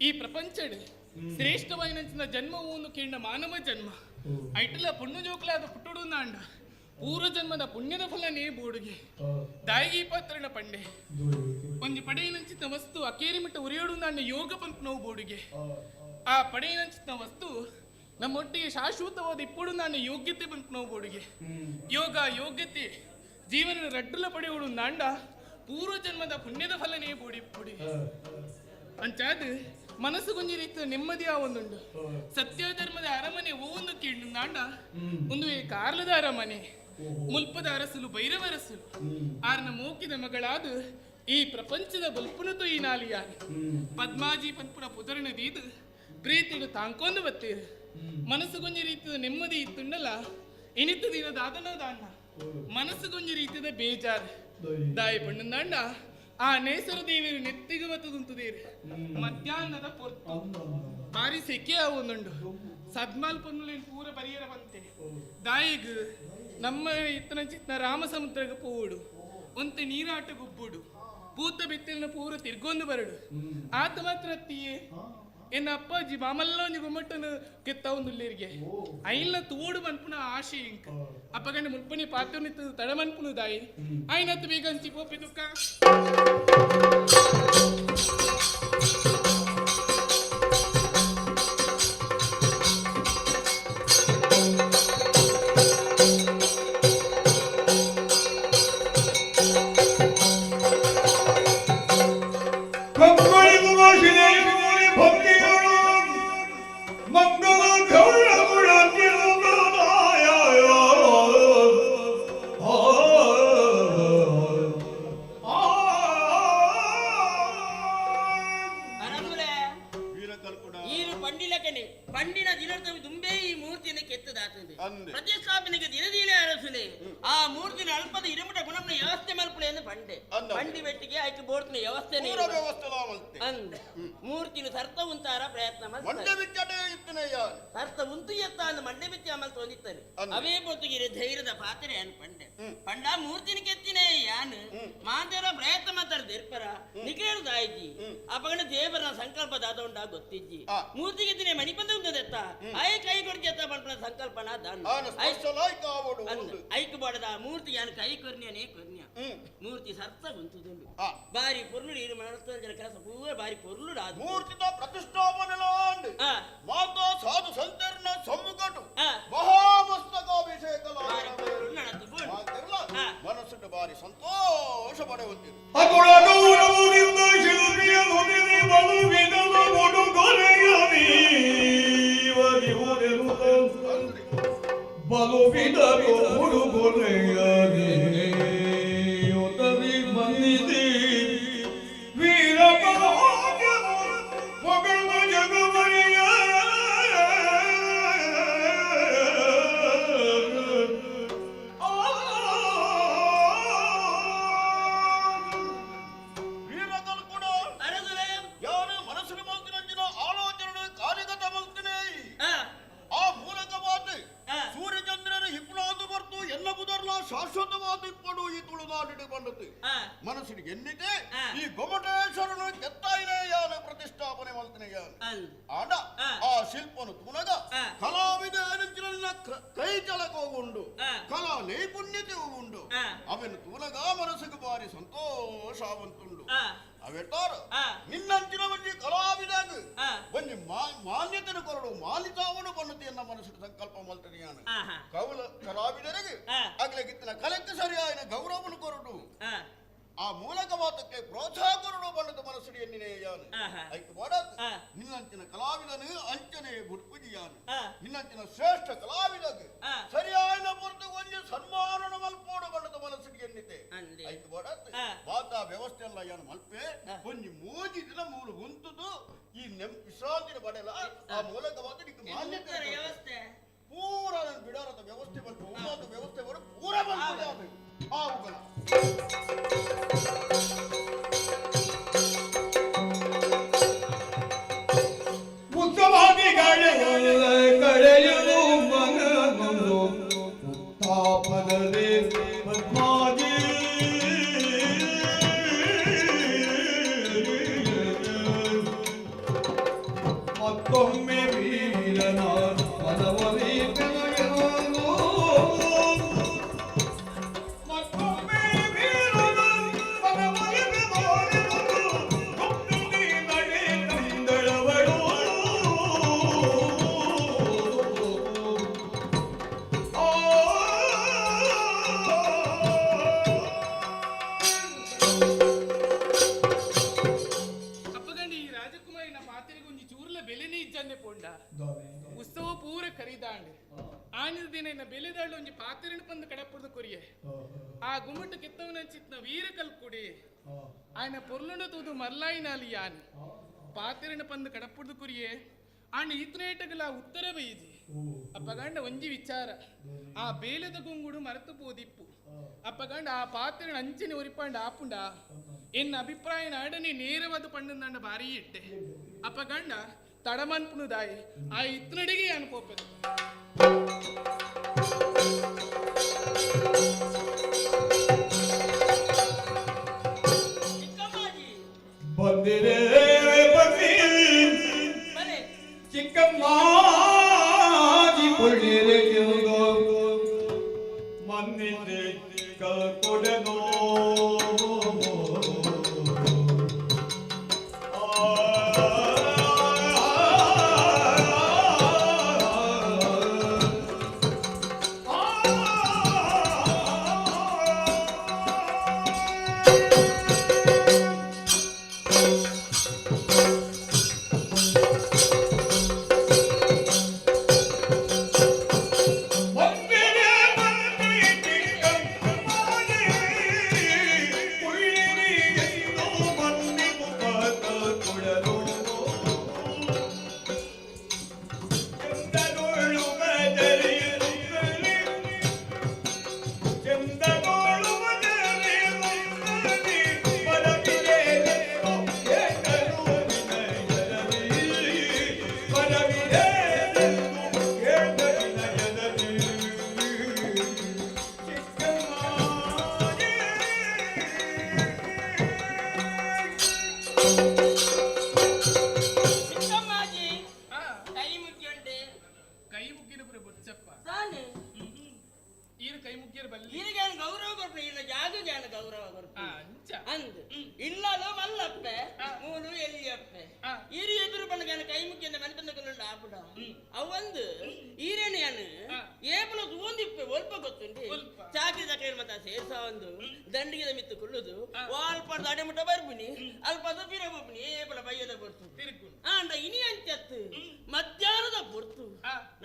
ಈ ಪ್ರಪಂಚಡ್ ಶ್ರೇಷ್ಠವಾಯಿನಂಚಿನ ಜನ್ಮವನ್ನು ಕೇಂದ್ರ ಮಾನವ ಜನ್ಮ ಐಟಲ ಪುಣ್ಯ ಜೋಕ್ಲಾದ ಪುಟ್ಟುಡು ನಾಂಡ ಪೂರ್ವ ಜನ್ಮದ ಪುಣ್ಯದ ಫಲನೇ ಬೋಡುಗೆ ದಾಯಿಗಿ ಪಾತ್ರನ ಪಂಡೆ ಒಂಜಿ ಪಡೆಯಿನಂಚಿನ ವಸ್ತು ಅಕೇರಿ ಮಿಟ್ಟ ಉರಿಯೋಡು ನಾಂಡ ಯೋಗ ಪಂಪ್ ನೋವು ಬೋಡುಗೆ ಆ ಪಡೆಯಿನಂಚಿನ ವಸ್ತು ನಮ್ಮೊಟ್ಟಿಗೆ ಶಾಶ್ವತವಾದ ಇಪ್ಪುಡು ನಾಂಡ ಯೋಗ್ಯತೆ ಪಂಪ್ ನೋವು ಬೋಡುಗೆ ಯೋಗ ಯೋಗ್ಯತೆ ಜೀವನದ ರಡ್ಡುಲ ಪಡೆಯೋಡು ನಾಂಡ ಪೂರ್ವ ಜನ್ಮದ ಪುಣ್ಯದ ಫಲನೇ ಬೋಡಿ ಪೊಡಿ ಅಂಚಾದ ಮನಸ್ಸು ಗೊಂಜಿ ರೀತಿಯ ನೆಮ್ಮದಿ ಒಂದುಂಡು ಸತ್ಯ ಧರ್ಮದ ಅರಮನೆ ಓಂದು ಕೀಂಡು ನಾಂಡ ಒಂದು ಕಾರ್ಲದ ಅರಮನೆ ಮುಲ್ಪದ ಅರಸಲು ಭೈರವರಸಲು ಆರ್ನ ಮೋಕಿದ ಮಗಳಾದ ಈ ಪ್ರಪಂಚದ ಬಲ್ಪುನ ಈ ನಾಲಿಯಾನ ಪದ್ಮಾಜಿ ಪನ್ಪುನ ಪುದರಣ ದೀದು ಪ್ರೀತಿಡು ತಾಂಕೊಂಡು ಬತ್ತೀರು ಮನಸ್ಸು ಗೊಂಜಿ ರೀತಿಯ ನೆಮ್ಮದಿ ಇತ್ತುಂಡಲ್ಲ ಇನಿತ ದಿನ ದಾದನ ದಾಂಡ ಮನಸ್ಸು ಗೊಂಜಿ ರೀತಿಯ ಬೇಜಾರು ದಾಯಿ ಪಣ್ಣಂದಾಂಡ ಆ ನೇಸರ ದೇವಿರು ನೆತ್ತಿಗೆ ಬತ್ತದುಂತುದೇರು ಮಧ್ಯಾಹ್ನದ ಪೊರ್ತು ಬಾರಿ ಸೆಕೆ ಒಂದುಂಡು ಸದ್ಮಾಲ್ ಪನ್ನುಲೇನ್ ಪೂರ ಬರಿಯರ ಬಂತೆ ದಾಯಿಗ್ ನಮ್ಮ ಇತ್ತನ ಚಿತ್ನ ರಾಮ ಸಮುದ್ರಗ ಪೋಡು ಒಂತೆ ನೀರಾಟ ಗುಬ್ಬುಡು ಪೂತ ಬಿತ್ತಿನ ಪೂರ ತಿರ್ಗೊಂದು ಬರಡು ಆತ ಮಾತ್ರ ಅತ್ತಿಯೇ ಎನ್ನ ಅಪ್ಪಾಜಿ ಮಾಮಲ್ಲ ಒಂಜಿ ಗುಮ್ಮಟ್ಟನ ಕೆತ್ತ ಒಂದು ಐಲ್ಲ ತೋಡು ಮನ್ಪುನ ಆಶೆ ಇಂಕ ಅಪ್ಪಗಂಡ ಮುಲ್ಪನಿ ಪಾತ್ರ ನಿತ್ತು ತಡ ಮನ್ಪುನು ದಾಯಿ ಐನತ್ತು ಬೇಗ ಅಂಚಿ ಪೋಪಿ ದುಃಖ ಪ್ರತಿಷ್ಠಾಪನೆಗೆ ದಿನದೀಲೆ ಅರಸುಲೆ ಆ ಮೂರ್ತಿನ ಅಲ್ಪದ ಇರುಮುಟ ಗುಣಮ್ನ ವ್ಯವಸ್ಥೆ ಮಲ್ಪುಲೆ ಎಂದು ಪಂಡೆ ಪಂಡಿ ಬೆಟ್ಟಿಗೆ ಆಯ್ಕೆ ಬೋರ್ತಿನ ವ್ಯವಸ್ಥೆ ಅಂದ ಮೂರ್ತಿನ ಸರ್ತ ಉಂತಾರ ಪ್ರಯತ್ನ ಸರ್ತ ಉಂತು ಎತ್ತ ಅಂದ ಮಂಡೆ ಬಿತ್ತಿ ಅಮಲ್ ತೋಂದಿತ್ತಾರೆ ಅವೇ ಪೊತ್ತುಗಿರಿ ಧೈರ್ಯದ ಪಾತ್ರೆ ಅನ್ ಪಂಡೆ ಪಂಡ ಮೂರ್ತಿನ ಕೆತ್ತಿನೇ ಯಾನು ಮಾಂದೇರ ಪ್ರಯತ್ನ ಮಾತಾಡ ದೇರ್ಪರ ನಿಖೇರು ದಾಯಿಜಿ ಅಪಗಣ ದೇವರ ಸಂಕಲ್ಪ ದಾದ ಉಂಡ ಗೊತ್ತಿಜ್ಜಿ ಮೂರ್ತಿ ಕೆತ್ತಿನೇ ಮಣಿಪಂದ ಉಂದದೆತ್ತ ಆಯ್ ಕೈ ಕೊಡ್ಜೆತ್ತ ಪಂಪನ ಸಂಕಲ್ಪನ ದಾನ ಐಕ್ ಬಾಡದ ಮೂರ್ತಿ ಯಾನು ಕೈ ಕೊರ್ನ್ಯಾನೇ ಕೊರ್ನ್ಯ ಮೂರ್ತಿ ಸರ್ತ ಗುಂತುದುಂಡು ಬಾರಿ ಪೊರ್ಲು ನೀರು ಮನಸ್ತಂಜನ ಕೆಲಸ ಪೂರ ಬಾರಿ ಪೊರ್ಲು ಮೂರ್ತಿದ ಪ್ರತಿಷ್ಠಾಪನೆ ಮಾತಾ ಸಾಧು ಸಂತರನ ಸಮ್ಮುಖಟು ಮಹಾಮಸ್ತಕಾಭಿಷೇಕ ಮನಸ್ಸು ಬಾರಿ ಸಂತೋಷ ಪಡೆಯುತ್ತೀರಿ ಪಂಡತು ಮನಸ್ಸಿಗೆ ಎನ್ನಿದೆ ಈ ಗೊಮಟೇಶ್ವರನು ಕೆತ್ತಾಯಿನೇ ಯಾನ ಪ್ರತಿಷ್ಠಾಪನೆ ಮಲ್ತನೆ ಯಾನ ಆಂಡ ಆ ಶಿಲ್ಪನು ತುನಗ ಕಲಾವಿದ ಕೈ ಚಲಕ ಉಂಡು ಕಲಾ ನೈಪುಣ್ಯತೆ ಉಂಡು ಅವನು ತುನಗ ಮನಸ್ಸಿಗೆ ಬಾರಿ ಸಂತೋಷವಂತುಂಡು ಅವೆಟ್ಟಾರು ನಿನ್ನಂಚಿನ ಒಂಜಿ ಕಲಾವಿದಾಗ ಒಂಜಿ ಮಾನ್ಯತೆನ ಕೊರಡು ಮಾಲಿತಾವನು ಬನ್ನುತ್ತೆಯನ್ನ ಮನಸ್ಸಿಗೆ ಸಂಕಲ್ಪ ಮಲ್ತನೆ ಯಾನ ಕೌಲ ಕಲಾವಿದರಿಗೆ ಅಗ್ಲಗಿತ್ತಿನ ಕಲೆಕ್ಕೆ ಸರಿಯಾದ ಗೌರವನು ಕೊರಡು ಆ ಮೂಲಕ ಮಾತಕ್ಕೆ ಪ್ರೋತ್ಸಾಹ ಕೊರಡು ಬಣ್ಣದ ಮನಸ್ಸು ಎನ್ನಿನೇ ಯಾನು ಐಕ್ ಬೋಡತ್ ನಿನ್ನಂಚಿನ ಕಲಾವಿದನು ಅಂಚನೆ ಬುಡ್ಪುಜಿ ಯಾನು ನಿನ್ನಂಚಿನ ಶ್ರೇಷ್ಠ ಕಲಾವಿದಗ ಸರಿಯಾದ ಪೊರ್ತು ಒಂಜಿ ಸನ್ಮಾನನ ಮಲ್ಪೋಡು ಬಣ್ಣದ ಮನಸ್ಸು ಎನ್ನಿತೆ ಐಕ್ ಬೋಡತ್ ವಾತ ವ್ಯವಸ್ಥೆ ಎಲ್ಲ ಯಾನು ಮಲ್ಪೆ ಒಂಜಿ ಮೂಜಿ ದಿನ ಮೂರು ಗುಂತುದು ಈ ವಿಶ್ರಾಂತಿನ ಪಡೆಯಲ ಆ ಮೂಲಕ ಮಾತು ಮಾನ್ಯತೆ ವ್ಯವಸ್ಥೆ ಪೂರ ಬಿಡಾರದ ವ್ಯವಸ್ಥೆ ಬಂತು ಉಮ್ಮದ ವ್ಯವಸ್ಥೆ ಬರು ಪೂರ ಬಂತು ಆ ಉಗಲ ಕಳೆಯಲು ಮನನು ತಾಪದಲ್ಲಿ ಪದ್ಮಾಜಿ ಮತ್ತೊಮ್ಮೆ ವೀರನ ಪದವಲಿ ಬೆಳೆಯಲು ಮತ್ತೊಮ್ಮೆ ವೀರನ ಪದವಲಿ ಬೆಳೆಯಲು ಗುಪ್ತುಡಿ ನಡೆ ತಂದಳವಳು ಅಪ್ಪಗಂಡಿ ಈ ರಾಜಕುಮಾರಿನ ಪಾತ್ರೆಗೊಂಜಿ ಚೂರ್ಲ ಬೆಲೆನೇ ಇಜ್ಜಂದೆ ಪೋಂಡ ಉತ್ಸವ ಪೂರ ಖರೀದಾಂಡ್ ಆನಿದ ದಿನ ಇನ್ನ ಬೆಲೆದಾಳು ಒಂಜಿ ಪಾತ್ರೆನ ಪಂದು ಕಡಪುರ್ದು ಕೊರಿಯೆ ಆ ಗುಮ್ಮಟ ಕೆತ್ತವನ ಚಿತ್ನ ವೀರ ಕಲ್ಕುಡಿ ಆಯನ ಪೊರ್ಲುಂಡ ತೂದು ಮರ್ಲಾಯಿನಾಲಿ ಯಾನ್ ಪಾತ್ರೆನ ಪಂದು ಕಡಪುರ್ದು ಕೊರಿಯೆ ಆಂಡ ಈತನೇಟಗಲ ಉತ್ತರ ಬೈಜಿ ಅಪ್ಪಗಂಡ ಒಂಜಿ ವಿಚಾರ ಆ ಬೇಲೆದ ಗುಂಗುಡು ಮರೆತು ಪೋದಿಪ್ಪು ಅಪ್ಪಗಂಡ ಆ ಪಾತ್ರೆನ ಅಂಚಿನ ಒರಿಪಾಂಡ ಆಪುಂಡ ಎನ್ನ ಅಭಿಪ್ರಾಯ ನಾಡನೆ ನೇರವಾದ ಪಣ್ಣಂದಾಂಡ ಭಾರಿ ಇಟ್ಟೆ ಅಪ್ಪಗಂಡ ತಡಮನ್ಪುನು ದಾಯಿ ಆ ಇತ್ನಡಿಗೆ ಅನ್ಕೋಪೆ ಬಂದಿರೇ ಬಂದಿ ಚಿಕ್ಕಮ್ಮಾಜಿ ಪುಳ್ಳಿರೆ ಕಿರುಗೋ ಮನ್ನಿದೆ ಕೊಡನೋ ಬಂದಿರೇ ಬಂದಿ ಚಿಕ್ಕಮ್ಮಾಜಿ ಪುಳ್ಳಿರಿ ಎಂದು ಮಂದಿ ಮುಖ ಕೊಡನೋ ಚಂದನೋಳು ಮದರಿಯಲ್ಲಿ ಚಂದನೋಳು ಮದರಿಯಲ್ಲಿ ಬರವಿರೇನೆಂದು ಕೇಳಲು ವಿನಯದಲ್ಲಿ ಬರವಿರೇನೆಂದು ಕೇಳಲು ವಿನಯದಲ್ಲಿ ಚಿಕ್ಕಮ್ಮಾಜಿ ಕೈ ಮುಗಿಯುಂಡೆ ಕೈ ಮುಗ್ಗಿನ ಪುರ ಬೊಚ್ಚಪ್ಪ ತಾನೆ ಈರು ಕೈ ಮುಗ್ಗಿರ ಬಲ್ಲಿ ಈರಿಗೆ ಗೌರವ ಕೊರ್ಪು ಇಲ್ಲ ಜಾಗ ಜಾನ ಗೌರವ ಕೊರ್ಪು ಅಂದ್ ಇಲ್ಲಲೋ ಮಲ್ಲಪ್ಪೆ ಮೂಲು ಎಲ್ಲಿಯಪ್ಪೆ ಈರು ಎದುರು ಬಣ್ಣಗಾನ ಕೈ ಮುಗಿಯಿಂದ ಮನೆ ಬಂದ ಕೊಲ್ಲುಂಡ ಆಪುಡ ಅವೊಂದು ಈರೇನು ಯಾನು ಏಪಲ ತೂಂದಿಪ್ಪೆ ಒಲ್ಪ ಗೊತ್ತುಂಡಿ ಚಾಕ್ರಿ ಚಾಕ್ರಿ ಮತ್ತ ಸೇರ್ಸ ಒಂದು ದಂಡಿಗೆ ಮಿತ್ತು ಕುಳ್ಳುದು ಅಲ್ಪ ಅಡೆ ಮುಟ್ಟ ಬರ್ಬಿನಿ ಅಲ್ಪ ಅದು ಬೀರ ಬೊಬ್ಬಿನಿ ಏಪಲ ಬಯ್ಯದ ಬರ್ತು ಆಂಡ ಇನಿ ಅಂಚತ್ತು ಮಧ್ಯಾಹ್ನದ ಪೊರ್ತು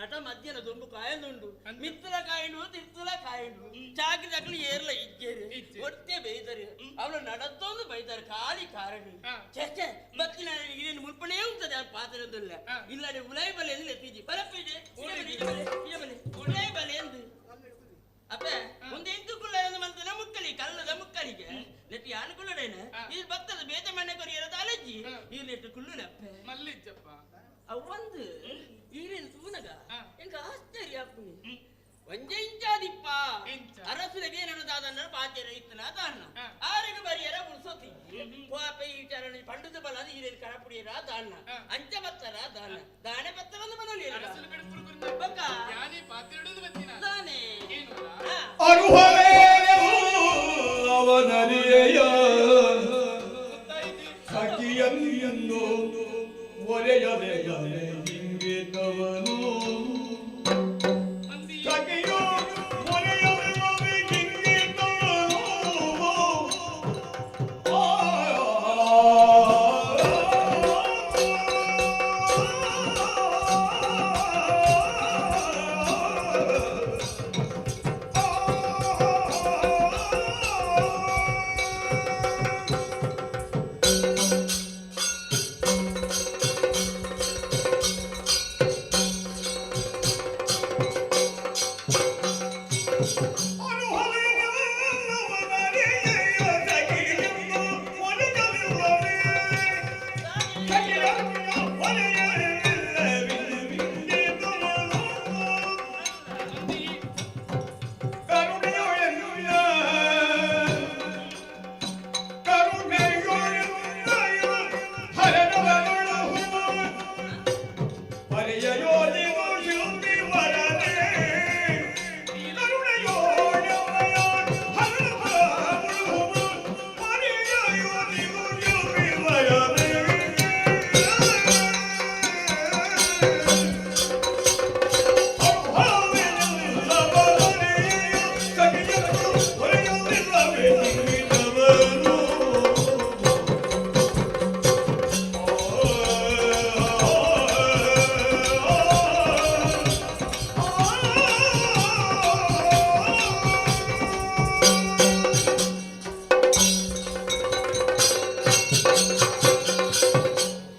ನಟ ಮಧ್ಯಾಹ್ನ ದೊಂಬು ಕಾಯಂದುಂಡು ಮಿತ್ತಲ ಕಾಯುಂಡು ತಿರ್ತಲ ಕಾಯುಂಡು ಚಾಕ್ರಿ ಚಾಕ್ರಿ ಏರ್ಲ ಇಜ್ಜೇರು ಒಟ್ಟೆ ಬೈದರು ಅವಳು ನಡತ್ತೊಂದು ಬೈತಾರೆ ಖಾಲಿ ಕಾರಣ ಛೆ ಛೆ ಬತ್ತಿನ ಇದೇನು ಮುಲ್ಪಣೇ ಉಂಟದೆ ಆ ಪಾತ್ರೆಂದಿಲ್ಲ ಇಲ್ಲಡೆ ಉಲೈ ಬಲೆ ಎಂದು ಎತ್ತಿಜಿ ಬರಪ್ಪಿದೆ ಉಲೈ ಬಲೆ ಎಂದು ಅಪ್ಪೆ ಒಂದು ಎಂಟು ಕುಳ್ಳ ಮಂತನ ಮುಕ್ಕಲಿ ಕಲ್ಲದ ಮುಕ್ಕಲಿಗೆ ನೆಟ್ಟು ಯಾನು ಕುಳ್ಳಡೇನ ಇದು ಭಕ್ತದ ಬೇತ ಮನೆ ಕೊರಿಯರದ ಅಲಜ್ಜಿ ಈ ನೆಟ್ಟು ಕುಳ್ಳುನಪ್ಪೆ ಮಲ್ಲಿಜ್ಜಪ್ಪ ಅವೊಂದು ಈರೇನು ತೂನಗ ಎಂಕ ಆಶ್ಚರ್ಯ ಆಪುನಿ ಒಂಜೆಂಚಾದಿಪ್ಪ ಅರಸುಲಗೆ ನಡುದಾದನ್ನ ಪಾತೆರ ಇತ್ತನ ದಾನ್ನ ಆರೆಗ ಬರಿಯರ ಉಳ್ಸೋತಿ ಪಾಪ ಈ ವಿಚಾರಣೆ ಪಂಡದ ಬಲ ಈರೇನು ಕಡಪುಡಿಯರ ದಾನ್ನ ಅಂಚ ಬತ್ತರ ದಾನ ದಾನೆ ಬತ್ತರಂದು ಬದಲಿ ಬಕ್ಕ ಯಾನೇ ಪಾತೆರಡು ಬತ್ತಿನ ದಾನೆ ಅವನರಿಯ ಸಖಿಯನ್ನು ಒರೆಯಲೆಯಲೆ ಹಿಂಗಿತವನು ಸಖಿಯು ಒರೆಯಲೆಯಲೆ ಹಿಂಗಿತವನು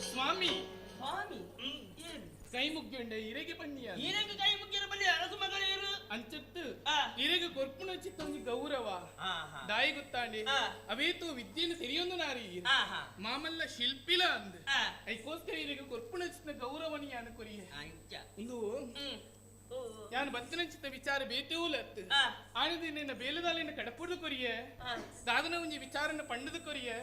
ಸ್ವಾಮಿ ಸ್ವಾಮಿ ಕೈ ಮುಗ್ಗಿಂಡೆ ಇರೆಗೆ ಬನ್ನಿ ಇರೆಗೆ ಕೈ ಮುಗ್ಗಿರ ಬಲ್ಲಿ ಅರಸು ಮಗಳೇರು ಅಂಚತ್ತು ಇರೆಗೆ ಕೊರ್ಪುಣ ಚಿತ್ತೊಂಜಿ ಗೌರವ ದಾಯಿ ಗೊತ್ತಾಂಡಿ ಅವೇತು ವಿದ್ಯೆಯನ್ನು ತೆರೆಯೊಂದು ನಾರಿ ಮಾಮಲ್ಲ ಶಿಲ್ಪಿಲ ಅಂದ್ ಐಕೋಸ್ಕರ ಇರೆಗೆ ಕೊರ್ಪುಣ ಚಿತ್ತ ಗೌರವನಿ ಯಾನು ಕೊರಿಯೆ ಒಂದು ಯಾನು ಬತ್ತಿನ ಚಿತ್ತ ವಿಚಾರ ಬೇತೆಊಲತ್ತು ಆನದಿ ನಿನ್ನ ಬೇಲದಾಲಿನ ಕಡಪುಡ್ದು ಕೊರಿಯೆ ದಾದನ ಒಂಜಿ ವಿಚಾರನ ಪಂಡದು ಕೊರಿಯೆ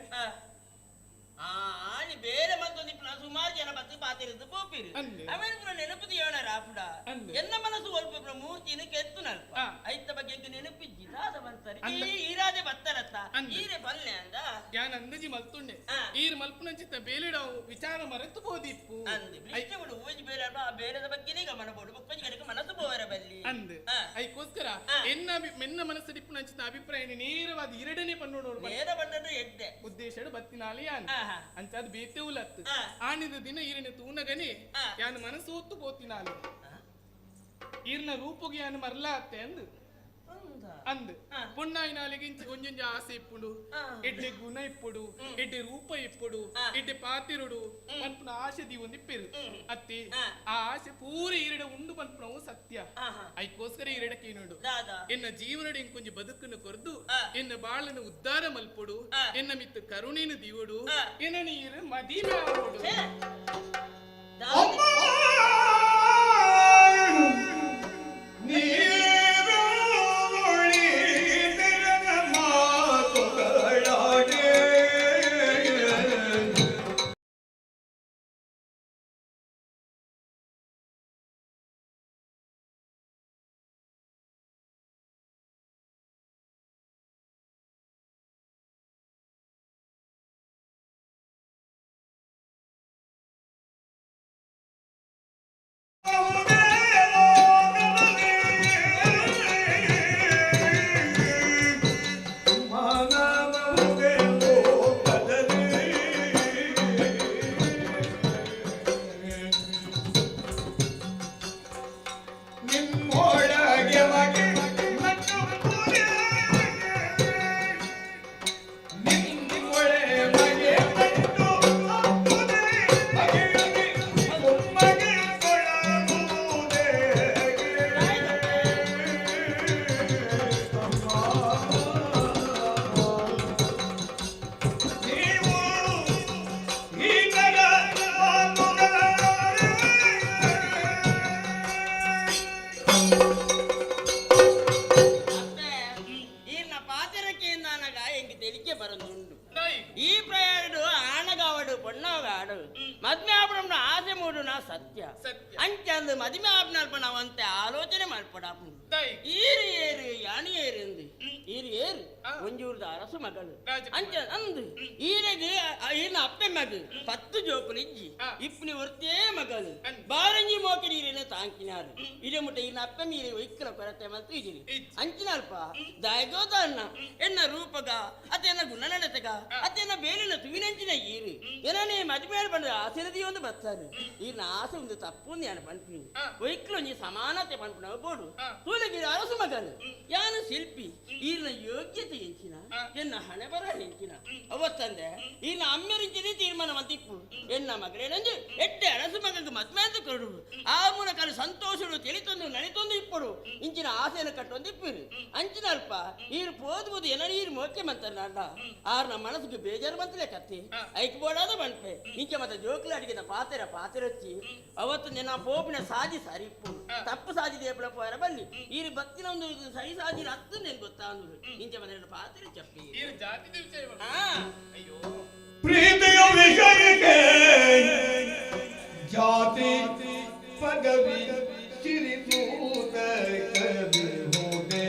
ಆನಿ ಬೇರೆ ಮತ್ತೊಂದು ಇಪ್ಪನ ಸುಮಾರು ಜನ ಬತ್ತು ಪಾತಿರಿದ್ದು ಪೋಪಿರು ಅವನ ಪುರ ನೆನಪು ದೇವಣ ರಾಪುಡ ಎನ್ನ ಮನಸ್ಸು ಒಲ್ಪ ಪುರ ಮೂರ್ತಿನ ಕೆತ್ತು ನಲ್ಪ ಐತ ಬಗ್ಗೆ ಎಂಕ್ ನೆನಪಿಜ್ಜಿ ದಾದ ಬಂತಾರೆ ಈ ಈರಾದೆ ಬತ್ತರತ್ತ ಈರೆ ಬಲ್ಲೆ ಅಂದ ಯಾನ್ ಅಂದಜಿ ಮಲ್ತುಂಡೆ ಈರ್ ಮಲ್ಪುನ ಚಿತ್ತ ಬೇಲಿಡವು ವಿಚಾರ ಮರೆತು ಪೋದಿಪ್ಪು ಅಂದ್ ಬಿಡು ಓಜಿ ಬೇರೆ ಅಲ್ಪ ಆ ಬೇರೆದ ಬಗ್ಗೆನೇ ಗಮನ ಬೋಡು ಬೊಕ್ಕೊಂಜಿ ಕಡೆಗೆ ಮನಸ್ಸು ಪೋವರ ಬಲ್ಲಿ ಅಂದ್ ಐಕೋಸ್ಕರ ಎನ್ನ ಮೆನ್ನ ಮನಸ್ಸು ಡಿಪ್ಪುನ ಚಿತ್ತ ಅಭಿಪ್ರಾಯ ನೇರವಾದ ಎರಡನೇ ಪಣ್ಣೋಡು ನೇರ ಪಣ್ಣೋಡು ಎಡ್ಡೆ ಉದ್ದೇಶಡು ಬತ್ತಿನಾಲೆ ಯಾನ್ ಅಂಚಾದ ಬೇತೆ ಉಲತ್ತು ಆನಿದ ದಿನ ಈರನೆ ತೂನಗನೆ ಯಾನ್ ಮನಸ್ಸು ಒತ್ತು ಪೋತಿನಾಲೆ ಈರ್ನ ರೂಪುಗೆ ಯಾನ್ ಮರ್ಲ ಅತ್ತೆ ಅಂದ್ ಅಂದ್ ಪೊಣ್ಣಾಯಿನಾಲಿಗೆ ಇಂಚ ಒಂಜೊಂಜಿ ಆಸೆ ಇಪ್ಪುಡು ಎಡ್ಡೆ ಗುಣ ಇಪ್ಪುಡು ಎಡ್ಡೆ ರೂಪ ಇಪ್ಪುಡು ಎಡ್ಡೆ ಪಾತಿರುಡು ಪನ್ಪುನ ಆಸೆ ದೀವೊಂದು ಇಪ್ಪೆರು ಅತ್ತಿ ಆ ಆಸೆ ಪೂರ ಈರಡ ಉಂಡು ಪನ್ಪುನವು ಸತ್ಯ ಐಕೋಸ್ಕರ ಈರಡ ಕೇನುಡು ಎನ್ನ ಜೀವನಡು ಇಂಕೊಂಜಿ ಬದುಕನ್ನು ಕೊರ್ದು ಎನ್ನ ಬಾಳನ್ನು ಉದ್ಧಾರ ಮಲ್ಪೊಡು ಎನ್ನ ಮಿತ್ತು ಕರುಣೆನು ದೀವಡು ಎನ್ನ ನೀರು ಮದಿಮೆ ಆವೊಡು. ಬರೊಂದುಂಡು ಈ ಪ್ರಯಾಣ ಆಣಗಾವಡು ಪೊಣ್ಣಗಾಡು ಮದ್ಮೆ ಆಪಣ ಆಸೆ ಮೂಡುನ ಸತ್ಯ ಅಂಚಂದು ಮದಿಮೆ ಆಪನಲ್ಪನವಂತೆ ಆಲೋಚನೆ ಮಲ್ಪಡಾಪು ಈರು ಏರು ಯಾನಿ ಏರಿಂದು ಈರು ಏರು ಒಂಜೂರ್ದ ಅರಸು ಮಗಳು ಅಂಚ ಅಂದು ಈರೆಗೆ ಈರ್ನ ಅಪ್ಪೆ ಮಗು 10 ಜೋಕುಲು ಇಜ್ಜಿ ಇಪ್ಪನಿ ಒರ್ತೇ ಮಗಳು ಬಾರಂಜಿ ಮೋಕೆ ನೀರಿನ ತಾಂಕಿನಾರು ಇಡೆ ಮುಟ್ಟ ಈರ್ನ ಅಪ್ಪೆ ಮೀರೆ ಒಯ್ಕಲ ಕೊರತೆ ಮತ್ತು ಇಜಿರಿ ಅಂಚಿನಲ್ಪ ದಾಯಗೋದಣ್ಣ ಎನ್ನ ರೂಪಗ ಅತೆನ್ನ ಗುಣ ನಡೆತಗ ಅತೆನ್ನ ಬೇಲಿನ ತುವಿನಂಚಿನ ಈರು ಏನನೇ ಮದುವೆ ಬಂದ ಆಸೆರದಿ ಒಂದು ಬತ್ತಾರೆ ಈರ್ನ ಆಸೆ ಒಂದು ತಪ್ಪು ಯಾನು ಪನ್ಪಿನಿ ಒಯ್ಕಲೊಂಜಿ ಸಮಾನತೆ ಪನ್ಪಿನ ಬೋಡು ತೂಲಗಿರಿ ಅರಸು ಮಗನು ಯಾನು ಶಿಲ್ಪಿ ಈರ್ನ ಯೋಗ್ಯತೆ ಎಂಚಿನ ಎನ್ನ ಹಣೆ ಬರ ಎಂಚಿನ ಅವತ್ತಂದೆ ಈರ್ನ ಅಮ್ಮೆರಿಂಚಿನ ತೀರ್ಮಾನ ಮಂತಿಪ್ಪು ಎನ್ನ ಮಗಳೇನಂಜು ಎಟ್ಟೆ ಅರಸು ಮಗಂಗೆ ಮದ್ವೆ ಅಂತ ಕೊಡು ಆ ಮೂಲಕ ಸಂತೋಷಡು ತಿಳಿತೊಂದು ನಳಿತೊಂದು ಇಪ್ಪಡು ಇಂಚಿನ ಆಸೆಯನ್ನು ಕಟ್ಟೊಂದು ಇಪ್ಪಿರು ಅಂಚಿನ ಅಲ್ಪ ಈರು ಪೋದು ಏನ ನೀರು ಮೋಕೆ ಮಂತಲ್ಲ ಆರ್ನ ಮನಸ್ಸಿಗೆ ಬೇಜಾರು ಬಂತಲೇ ಕತ್ತಿ ಐಕ್ ಬೋಡಾದ ಬಂಪೆ ಇಂಚೆ ಮತ್ತೆ ಜೋಕ್ಲ ಅಡಿಗೆದ ಪಾತೆರ ಪಾತೆರಚ್ಚಿ ಅವತ್ತು ನಿನ್ನ ಪೋಪಿನ ಸಾಜಿ ಸರಿಪ್ಪು ತಪ್ಪು ಸಾಜಿ ದೇಪಲ ಪೋಯರ ಬಲ್ಲಿ ಈರು ಬತ್ತಿನ ಒಂದು ಸರಿ ಸಾಜಿ ಹತ್ತು ನೆನ್ ಗೊತ್ತಾ ಅಂದ್ರು ಇಂಚೆ ಮತ್ತೆ ಪಾತೆರ ಚಪ್ಪಿ ಅಯ್ಯೋ ಪ್ರೀತಿಯ ವಿಷಯಕ್ಕೆ ಜಾತಿ ಪದವಿ ಸಿರಿಸೂತ ಕವಿ ಹೋದೆ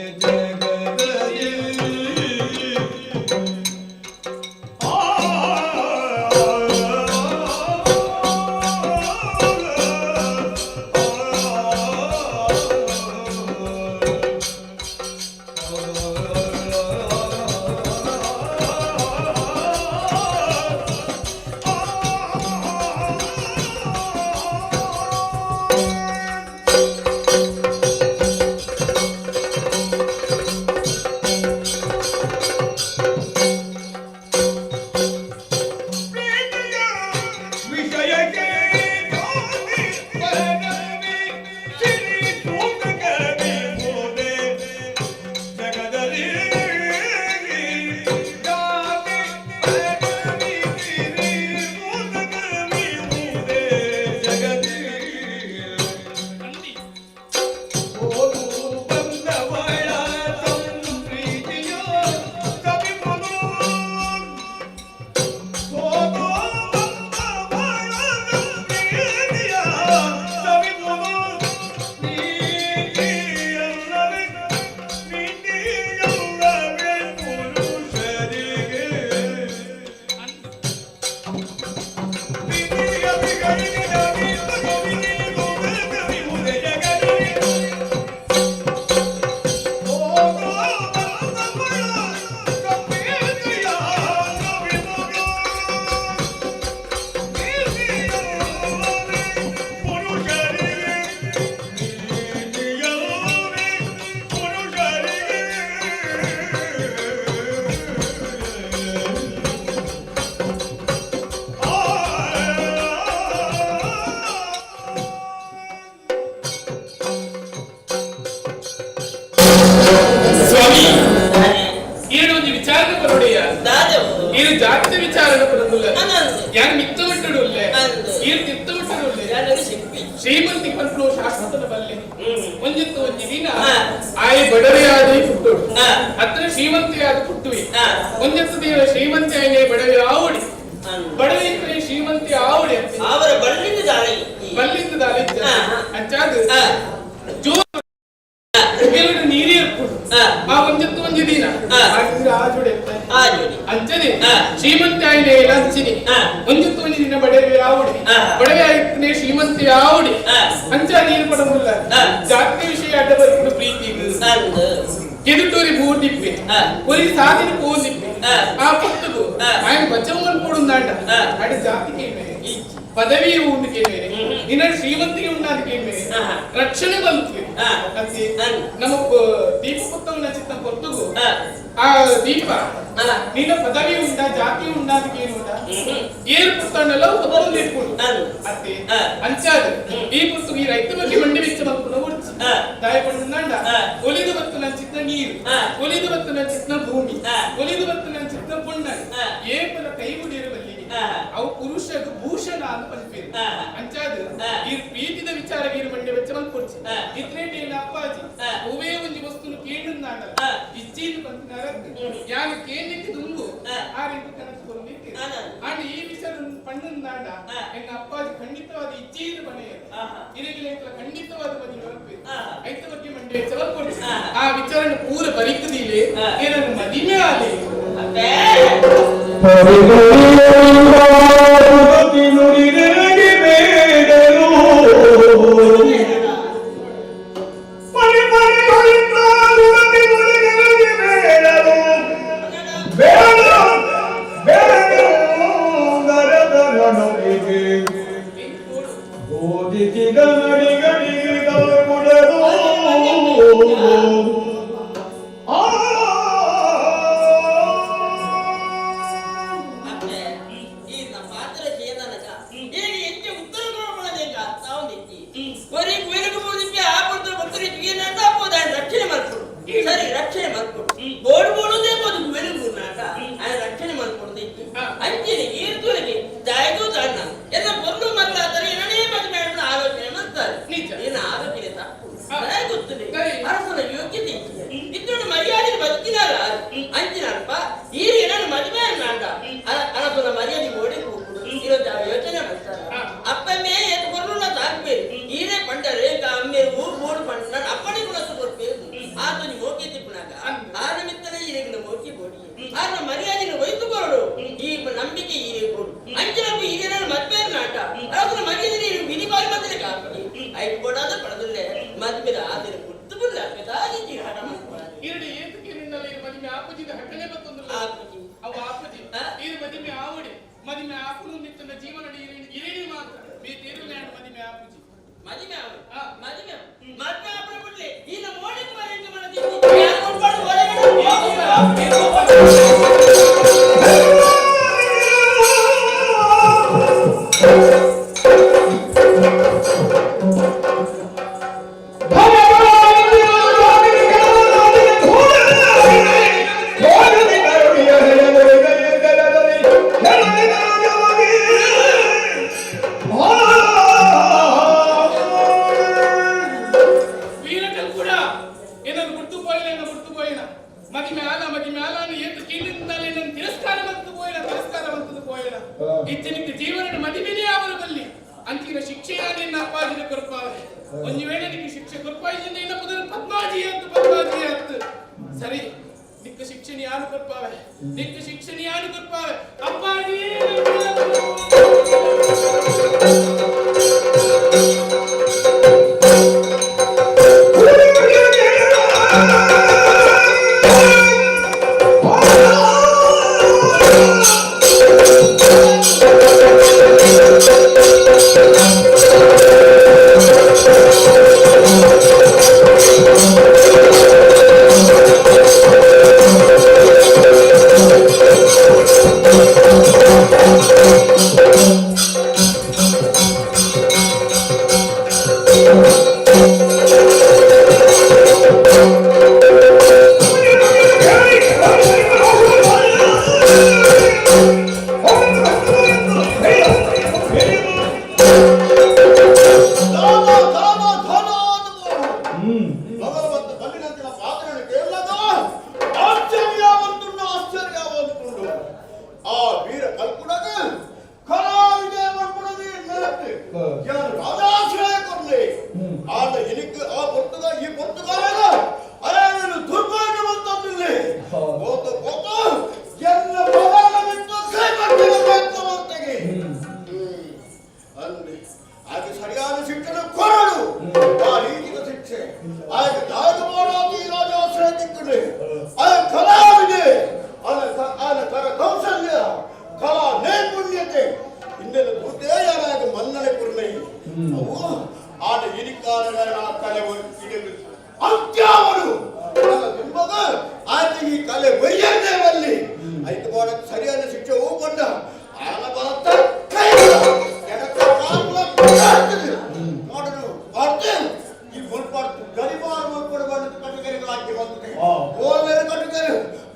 ಜಗದಲ್ಲಿ ಶ್ರೀಮಂತಿ ಪನ್ಪುನು ಶಾಶ್ವತನ ಬಲ್ಲೆ ಒಂಜಿತ್ತು ಒಂಜಿ ದಿನ ಆಯ್ ಬಡವೆಯಾದ ಪುಟ್ಟುಡು ಅತ್ರ ಶ್ರೀಮಂತಿಯಾದ ಪುಟ್ಟುವಿ ಒಂಜತ್ತು ದಿನ ಶ್ರೀಮಂತಿ ಆಯ್ನೆ ಬಡವೆ ಆವಡಿ ಬಡವೆ ಇದ್ರೆ ಶ್ರೀಮಂತಿ ಆವಡಿ ಅವರ ಬಲ್ಲಿಂದ ದಾಳಿ ಬಲ್ಲಿಂದ ದಾಳಿ ಅಂಚಾದ ಜೋ ಎರಡು ನೀರೇ ಇರ್ಪುಡು ಆ ಒಂಜತ್ತು ಒಂಜಿ ದಿನ ಅಂಚನೆ ಶ್ರೀಮಂತಿ ಆಯ್ನೆ ಅಂಚಿನಿ ಒಂಜತ್ತು ಒಂಜಿ ದಿನ ಬಡವೆ ಆವಡಿ ಬಡವೆ ಆಯ್ತನೆ ಶ್ರೀಮಂತಿ ಆವಡಿ ಅಂಚ ನೀರು ಪಡಮುಲ್ಲ ಜಾತಿ ವಿಷಯ ಅಡ್ಡ ಬರ್ಪುಡು ಪ್ರೀತಿ ಕೆದುಟೂರಿ ಬೂರ್ದಿಪ್ಪೆ ಒರಿ ಸಾದಿನ ಪೋದಿಪ್ಪೆ ಆ ಪುಟ್ಟುಗು ఆయన ಬಚ್ಚವನ್ ಪೋಡುಂದಾಂಡ ಅಡಿ ಜಾತಿಗೆ ಪದವಿ ಉಂಡು ನಿನ್ನ ಶ್ರೀಮಂತಿಗೆ ಉಂಡಾದಕ್ಕೆ ರಕ್ಷಣೆ ಬಂತು ಅತ್ತಿ ನಮ್ಮ ದೀಪ ಪುತ್ತವನ ಚಿತ್ತ ಪೊರ್ತುಗು ಆ ದೀಪ ನಿನ್ನ ಪದವಿ ಉಂಡ ಜಾತಿ ಉಂಡಾದಕ್ಕೆ ಏನು ಉಂಡ ಏರು ಪುತ್ತಣ್ಣೆಲ್ಲ ಪದರಲ್ಲಿ ಇಟ್ಕೊಂಡು ಅತ್ತಿ ಅಂಚಾದ ಈ ಪುಸ್ತಕ ಈ ರೈತ ಬಗ್ಗೆ ಮಂಡಿ ಬೆಚ್ಚ ಮಲ್ಪುನ ಉಡ್ಚಿ ದಾಯಪಂಡ ಒಲಿದು ಬತ್ತು ನನ್ನ ಚಿತ್ತ ನೀರು ಒಲಿದು ಬತ್ತು ನನ್ನ ಚಿತ್ತ ಭೂಮಿ ಒಲಿದು ಬತ್ತು ನನ್ನ ಚಿತ್ತ ಪುಣ್ಣ ಏಪಲ ಕೈ ಮುಡಿಯಿರುವಲ್ಲಿ ಅವು ಪುರುಷಗ ಭೂಷಣ ಅಂತ ಪನ್ಪೇರು ಅಂಚಾದ ಈ ಪ್ರೀತಿದ ವಿಚಾರ ವೀರ ಮಂಡೆ ಬೆಚ್ಚ ಮಲ್ಪೊಡ್ಚಿ ಇತ್ರೇಟೆ ಅಪ್ಪಾಜಿ ಹೂವೇ ಒಂಜಿ ವಸ್ತುನು ಕೇಳುನಾಂಡ ಇಚ್ಚೀನು ಪನ್ಪಿನಾರ ಯಾನು ಕೇಳಿಕ್ಕೆ ದುಂಬು ಆ ರೀತಿ ಕನಸು ಕೊರೊಂದಿತ್ತಿ ಆಂಡ ಈ ವಿಚಾರ ಪಣ್ಣುನಾಂಡ ಎನ್ನ ಅಪ್ಪಾಜಿ ಖಂಡಿತವಾದ ಇಚ್ಚೀನು ಪಣೆಯರು ಇರಗಿಲೆ ಖಂಡಿತವಾದ ಮದುವೆ ಮಲ್ಪೇರು ಐತ ಬಗ್ಗೆ ಮಂಡೆ ಬೆಚ್ಚ ಮಲ್ಪೊಡ್ಚಿ ಆ ವಿಚಾರನ ಪೂರ ಬರಿಕದಿಲೆ ಏನನ್ನು ಮದಿಮೆ ಆಲೆ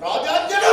ರಾಜಾಜ್ಯನ.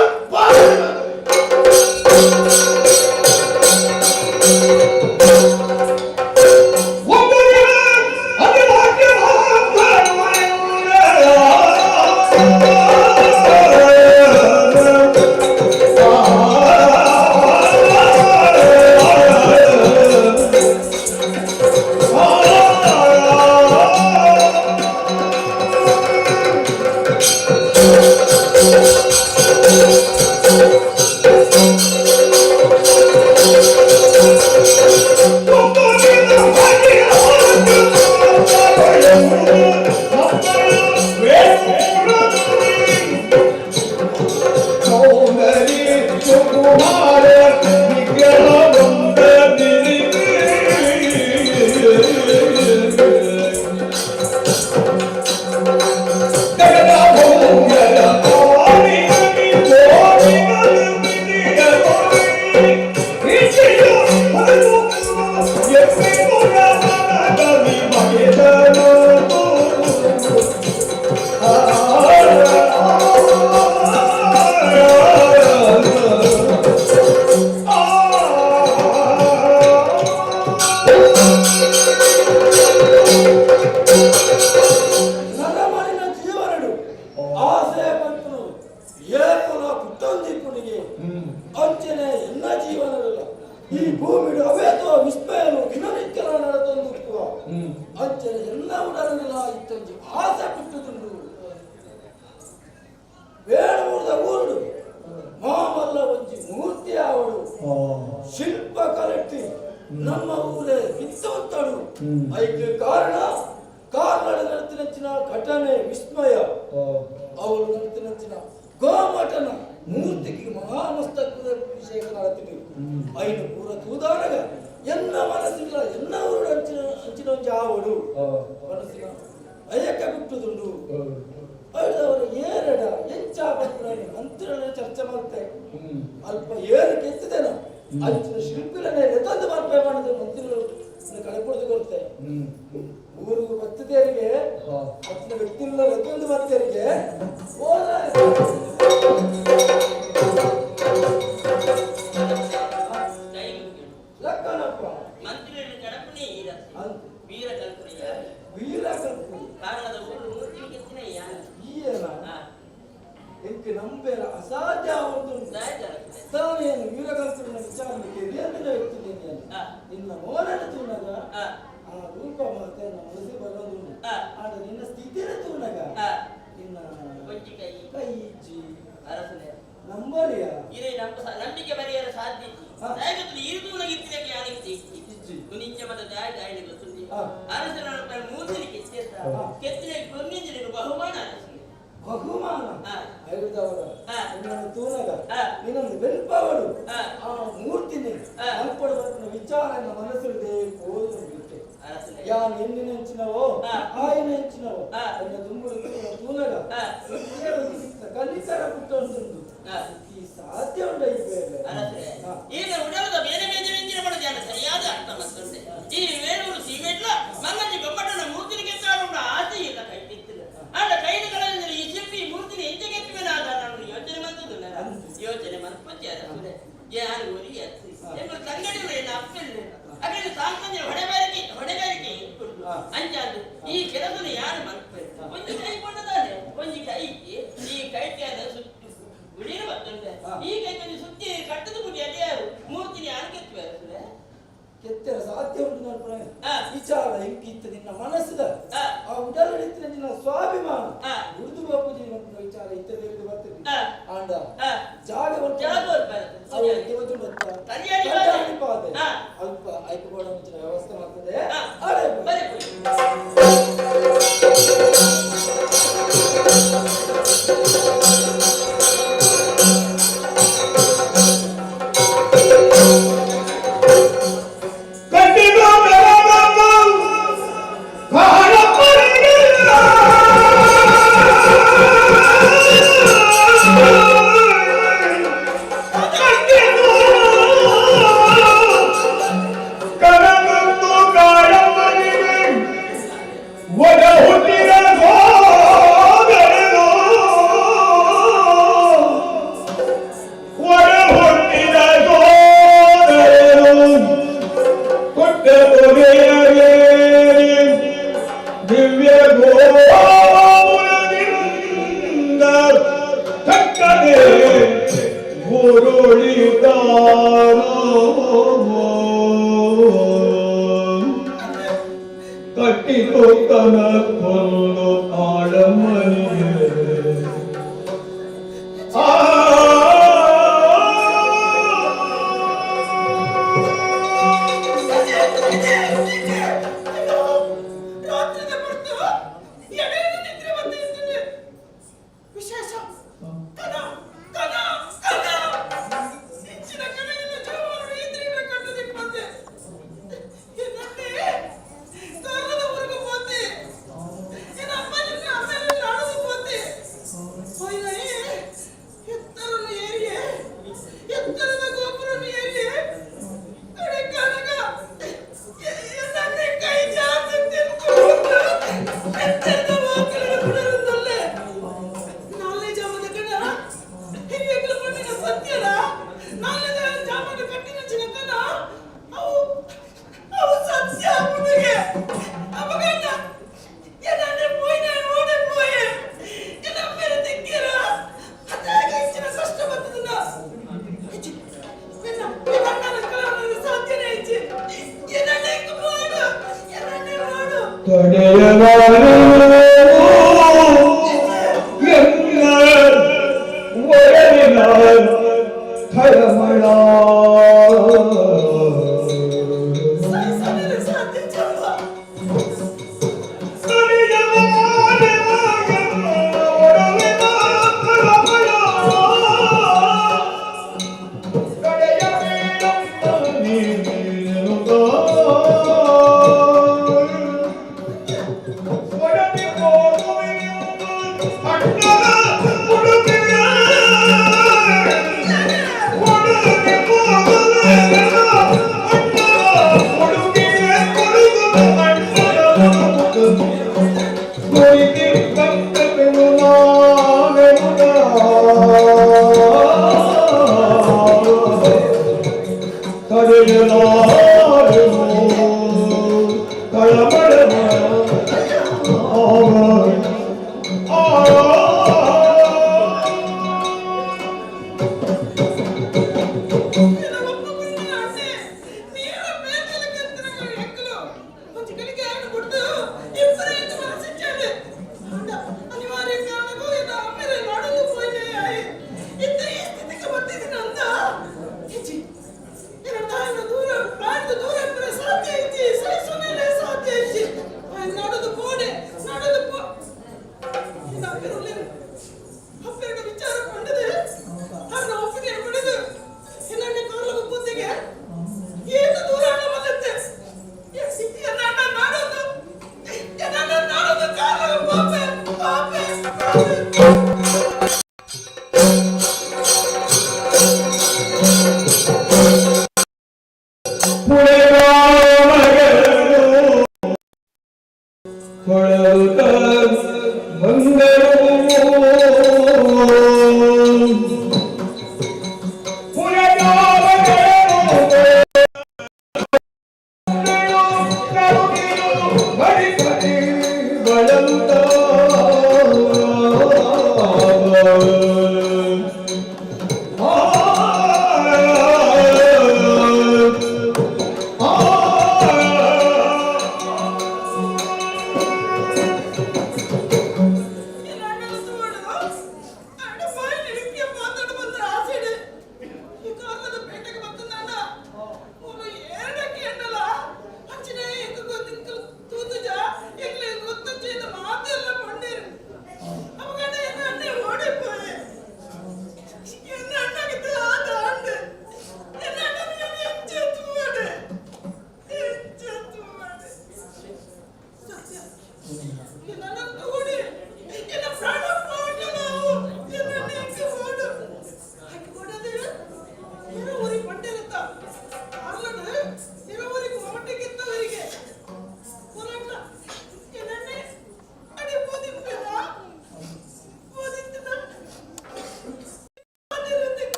ಜೀವನವಿಲ್ಲ ಈ ಭೂಮಿಡು ಅವೇತೋ ವಿಸ್ಮಯನು ದಿನನಿತ್ಯ ನಡೆತೊಂದು ಅಂಚನೆ ಎಲ್ಲ ಉಡಲಿಲ್ಲ ಇತ್ತಂಜಿ ಆಸೆ ಬಿಟ್ಟುದುಂಡು ವೇಣುಮೂರ್ದ ಊರುಡು ಮಾಮಲ್ಲ ಒಂಜಿ ಮೂರ್ತಿ ಆವಡು ಶಿಲ್ಪ ಕಲೆಟ್ಟಿ ನಮ್ಮ ಊರೇ ಮಿತ್ತವಂತಡು ಐಕೆ ಕಾರಣ ಕಾರ್ನಾಡ ನಡೆತಿನಂಚಿನ ಘಟನೆ ವಿಸ್ಮಯ ಅವಳು ನಡೆತಿನಂಚಿನ ಗೋಮಠನ ಮೂರ್ತಿಗೆ ಮಹಾಮಸ್ತಕದ ಅಭಿಷೇಕ ನಡೆತಿದೆ ಐನು ಪೂರ ತೂದಾನಗ ಎನ್ನ ಮನಸ್ಸಿಲ್ಲ ಎನ್ನ ಊರು ಅಂಚಿನ ಅಂಚಿನ ಒಂಜಿ ಆವಡು ಮನಸ್ಸಿನ ಅಯ್ಯಕ್ಕ ಬಿಟ್ಟುದುಂಡು ಅವರ ಏರಡ ಎಂಚ ಪತ್ರಾಣಿ ಮಂತ್ರಿಗಳ ಚರ್ಚೆ ಮಾಡ್ತೆ ಅಲ್ಪ ಏರು ಕೆತ್ತಿದೇನ ಅಂಚಿನ ಶಿಲ್ಪಿಲನೆ ಎತ್ತೊಂದು ಮಾರ್ಪೆ ಮಾಡಿದ ಮಂತ್ರಿಗಳು ಕಳೆಪುಡ್ದು ಕೊಡ್ತೆ ಊರಿಗೂ ಬತ್ತದೇರಿಗೆ ಅಂಚಿನ ವ್ಯಕ್ತಿಗಳ ಎತ್ತೊಂದು ಬರ್ತೇರಿಗೆ ಲಕ್ಕನಪ್ಪ ಮಂತ್ರಿಗಳು ಗಣಪನೇ ವೀರ ಕಲ್ಪನೆಯ ವೀರ ಕಲ್ಪನೆ ಕಾರಣದ ಊರು ಮೂರ್ತಿ ಕೆತ್ತಿನ ಈಯನ ಎಂಕ್ ನಂಬೇರ ಅಸಾಧ್ಯ ಒಂದು ತಾನೇನು ವೀರಕಲ್ಪನ ವಿಚಾರಣೆ ಕೆರಿಯಂದಿನ ವ್ಯಕ್ತಿ ನಿನ್ನ ಮೋರನ ತೂನಗ ಆ ರೂಪ ಮಾತೆ ಮನಸ್ಸಿಗೆ ಬರೋದು ಆದ್ರೆ ನಿನ್ನ ಸ್ಥಿತಿನ ತೂನಗ ನಿನ್ನ ಕೈ ಕೈ ಇಜ್ಜಿ ಅರಸನೇ ನಂಬರಿಯ ಇರೇ ನಂಬ ನಂಬಿಕೆ ಬರೆಯಲು ಸಾಧ್ಯ ದಾಯಕತ್ವ ಇರುದು ಇತ್ತಿನ ಯಾರಿಗೆ ನಿಂಚ ಮತ ದಾಯ ಗಾಯನ ಗೊತ್ತುಂದಿ ಅರಸನ ಮೂರ್ತಿನಿ ಕೆತ್ತ ಕೆತ್ತಿನ ಕೊನ್ನಿಂಜನಿಗೆ ಬಹುಮಾನ ಅರಸನೆ ಬಹುಮಾನ ಐದವರ ನಿನ್ನನ್ನು ತೂನಗ ನಿನ್ನನ್ನು ಬೆಲ್ಪವಡು ಆ ಮೂರ್ತಿನಿ ಅಲ್ಪಡುವ ವಿಚಾರ ಮನಸ್ಸಿದೆ ಓದು ಬಿಟ್ಟೆ ಯಾನ್ ಎನ್ನಿನಂಚಿನವೋ ಆಯನೆಂಚಿನವೋ ಎನ್ನ ದುಂಬುಡು ತೂನಗ ಕಲಿತರ ಪುಟ್ಟೊಂದುಂಡು ಈ ಸಾಧ್ಯ ಉಂಡ ಈ ಬೇರೆ ಈಗ ಉಡಲದ ಬೇರೆ ಬೇರೆ ವ್ಯಂಜನ ಮಾಡೋದು ಸರಿಯಾದ ಅರ್ಥ ಮತ್ತುಂಟೆ ಈ ವೇಣೂರು ಸೀಮೆಟ್ಲ ಮಂಗಂಜಿ ಗೊಮ್ಮಟನ ಮೂರ್ತಿನಿ ಕೆತ್ತಾಡುಂಡ ಆಸೆ ಇಲ್ಲ ಕೈ ಕೆತ್ತಿಲ್ಲ ಆಡ ಕೈದುಗಳಲ್ಲಿ ಈ ಶಿಲ್ಪಿ ಮೂರ್ತಿನಿ ಎಂಚ ಕೆತ್ತುವೆನಾದ ನಾನು ಯೋಚನೆ ಮಂತುದಿಲ್ಲ ಯೋಚನೆ ಮನ್ಪಚ್ಚಿ ಅರಸುರೆ ಯಾರು ಒರಿ ಅತ್ತಿ ಎಂಬ ತಂಗಡಿಗಳು ಏನು ಅಪ್ಪಿಲ್ಲ ಅಗಲಿ ಸಾಂಕಂಜ ಹೊಡೆಗಾರಿಕೆ ಹೊಡೆಗಾರಿಕೆ ಅಂಚಾದು ಈ ಕೆಲಸನ ಯಾರು ಮನ್ಪೆ ಒಂದು ಕೈ ಕೊಂಡದಾನೆ ಒಂದು ಕೈ ಈ ಕೈಟಿಯಾದ ಸುತ್ತಿ ಗುಡಿನ ಬರ್ತುಂಟೆ ಈ ಕೈ ಕೊಂದು ಸುತ್ತಿ ಕಟ್ಟದ ಗುಡಿ ಅಲ್ಲಿ ಯಾರು ಮೂರ್ತಿನಿ ಯಾರು ಕೆತ್ತುವೆ ಅರಸುರೆ ಕೆತ್ತರ ಸಾಧ್ಯ ಉಂಟು ನೋಡ್ಪುಣ ವಿಚಾರ ಎಂಕಿತ್ತು ನಿನ್ನ ಮನಸ್ಸಿದ ಆ ಉಡಲಿಡಿತ್ತಿನ ನಿನ್ನ ಸ್ವಾಭಿಮಾನ ಉರ್ದು ಬಾಪೂಜಿ ವಿಚಾರ ಇತ್ತದೇ ಬರ್ತದೆ ಆಂಡ ಜಾಗ ಪಾದೆ ಅಲ್ಪ ಐಕುಬೋಡ ಮುಂಚಿನ ವ್ಯವಸ್ಥೆ ಮಾಡ್ತದೆ ಆಡೆ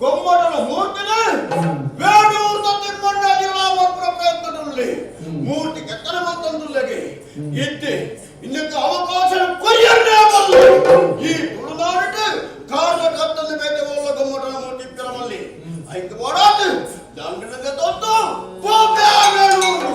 ಗೊಮ್ಮಟನ ಮೂರ್ತಿನ ಬೇಡೂರ್ದ ತಿಮ್ಮಣ್ಣಾಗಿರುವ ಪ್ರಯತ್ನದಲ್ಲಿ ಮೂರ್ತಿ ಕೆತ್ತನೆ ಮಂತಂದುಲ್ಲಗೆ ಇದ್ದೆ ಇನ್ನಕ್ಕೆ ಅವಕಾಶ ಕೊರಿಯನ್ನೇ ಬಲ್ಲು ಈ ತುಳುನಾಡಿಟ್ಟು ಕಾರಣ ಕತ್ತಲ್ಲಿ ಬೇಟೆ ಹೋಲ ಗೊಮ್ಮಟನ ಮೂರ್ತಿ ಪಿರಮಲ್ಲಿ ಐದು ಓಡಾತು ದಂಡನಗೆ ತೊಂದು ಪೋಪೆ ಬೇಡೂರು.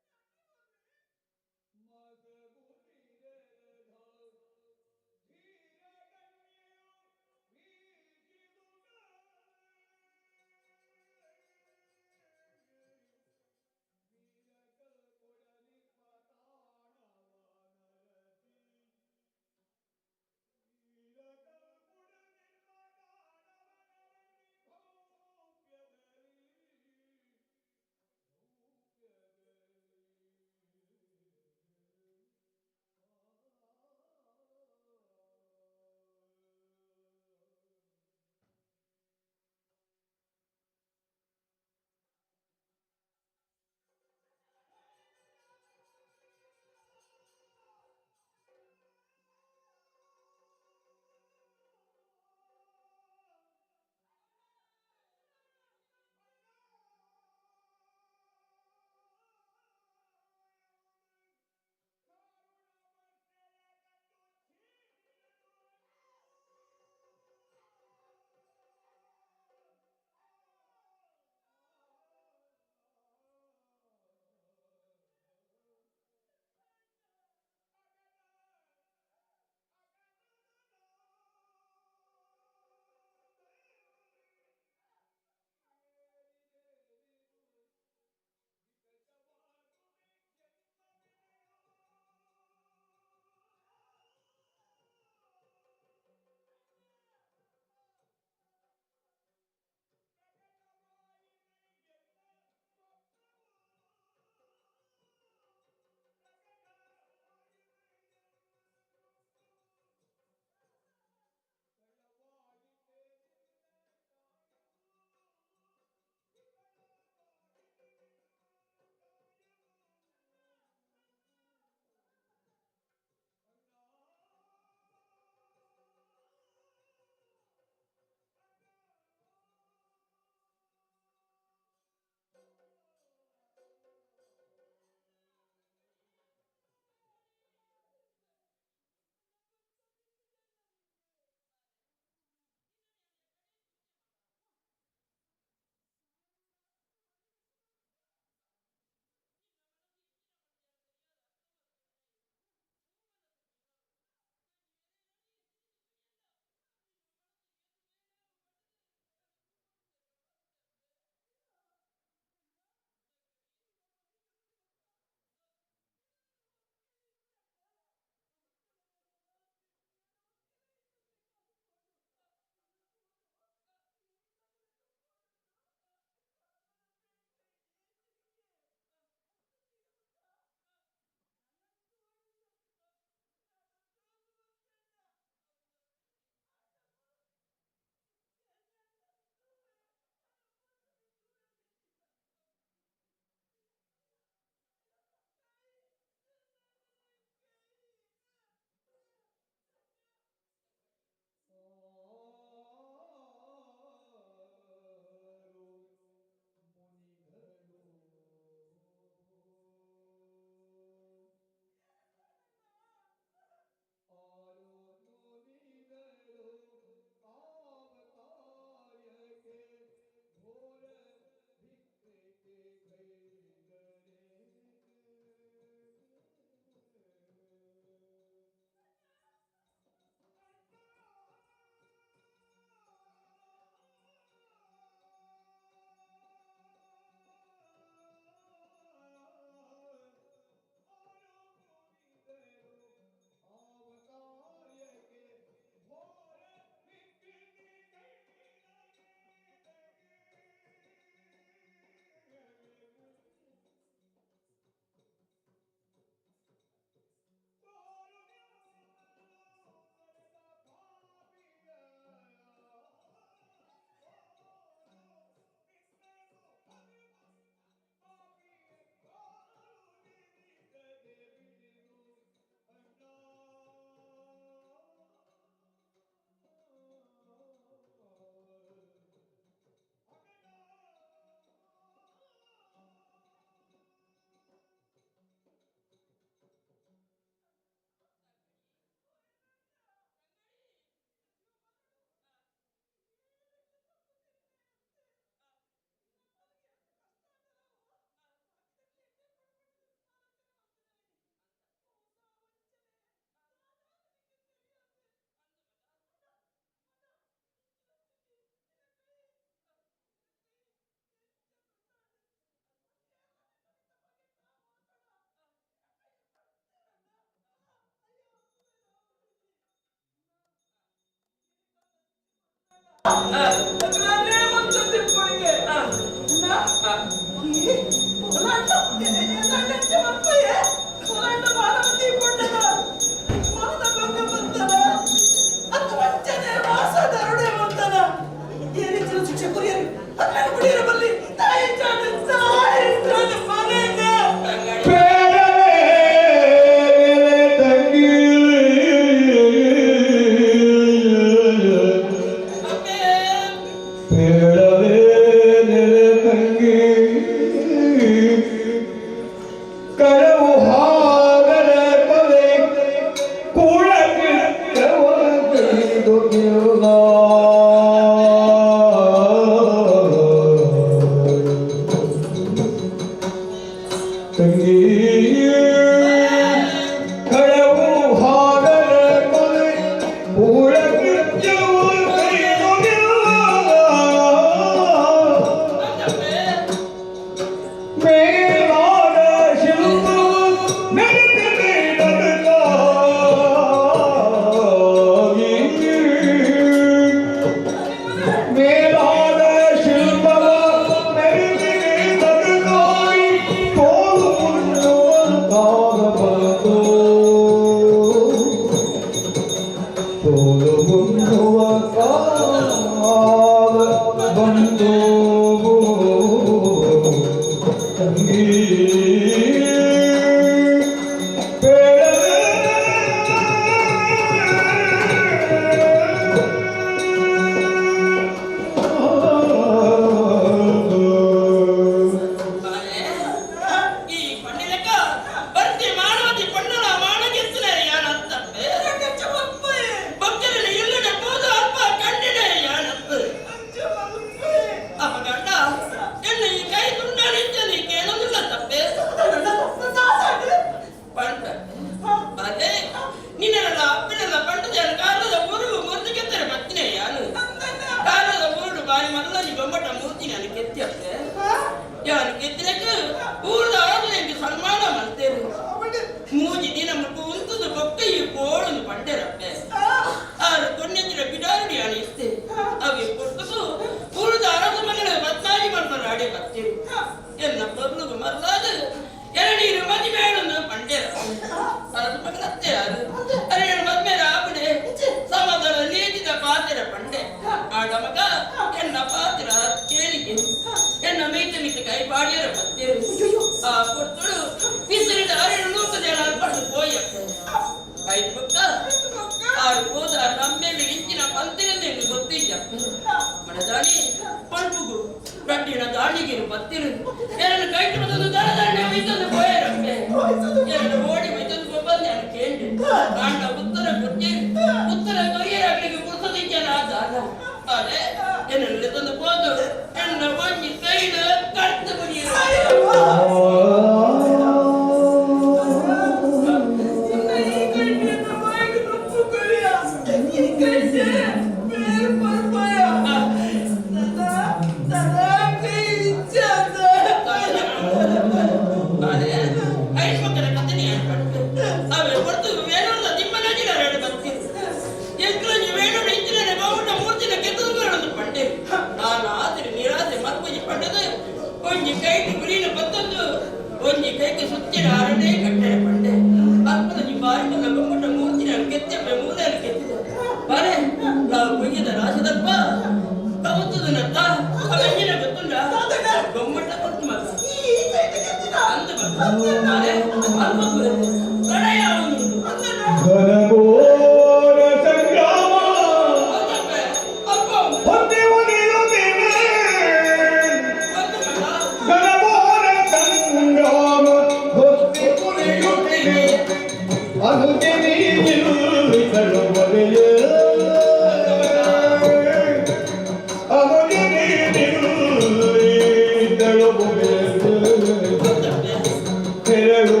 ತೆರಳು.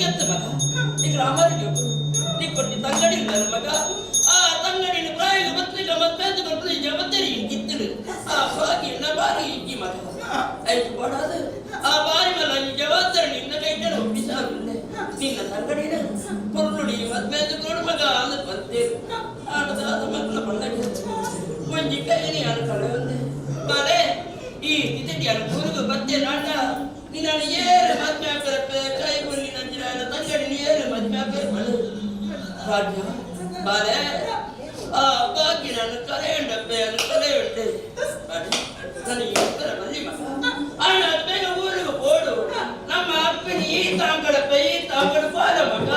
ಎತ್ತ ಮಗ ಈಗ ಅಮರ ನೀ ತಂಗಡಿ ಮಗ ಆ ತಂಗಡಿನ ಪ್ರಾಯ ಬತ್ಲಿಗ ಮತ್ತೆ ಜವತ್ತರಿ ಕಿತ್ತಡು ಆ ಬಾಗಿ ಬಾರಿ ಇಕ್ಕಿ ಮಗ ಐದು ಕೊಡದು ಆ ಬಾರಿ ಮಲ್ಲ ಜವಾಬ್ದಾರಿ ನಿನ್ನ ಕೈಗಳು ಒಪ್ಪಿಸಾಗುಲ್ಲೆ ನಿನ್ನ ತಂಗಡಿನ ಪೊರ್ಲುಡಿ ಮದ್ಮೇದ ಕೊಡು ಮಗ ಅಂದ್ ಬಂದೆ ಆಡದಾದ ಮಕ್ಕಳ ಪಳ್ಳಗೆ ಒಂಜಿ ಕೈನಿ ಅನು ಕಳೆಯೊಂದೆ ಬಾಲೆ ಈ ತಿಥಿ ಅನು ಗುರುಗು ಬತ್ತೆ ನಾಟ ನಿನ್ನ ಏರು ಮದ್ಮೆ ಹಾಕರಪ್ಪೆ ಕೈ ಬುಲ್ಲಿ ನಂಜಿನ ತಂಗಡಿನ ಏರು ಮದ್ಮೆ ಹಾಕರ ಬಳು ಭಾಗ್ಯ ಬಾಲೆ ಆ ಭಾಗ್ಯ ನಾನು ಕಲೆಯುಂಡಪ್ಪೆ ಅನು ಕಲೆಯುಂಡೆ ನನಗೆ ಉತ್ತರ ಬಲ್ಲಿ ಮಗ ಅಣ್ಣ ಬೇಗ ಊರಿಗೆ ಓಡು ನಮ್ಮ ಅಪ್ಪನ ಈ ತಾಂಗಡಪ್ಪ ಈ ತಾಂಗಡ ಬಾಲ ಮಗ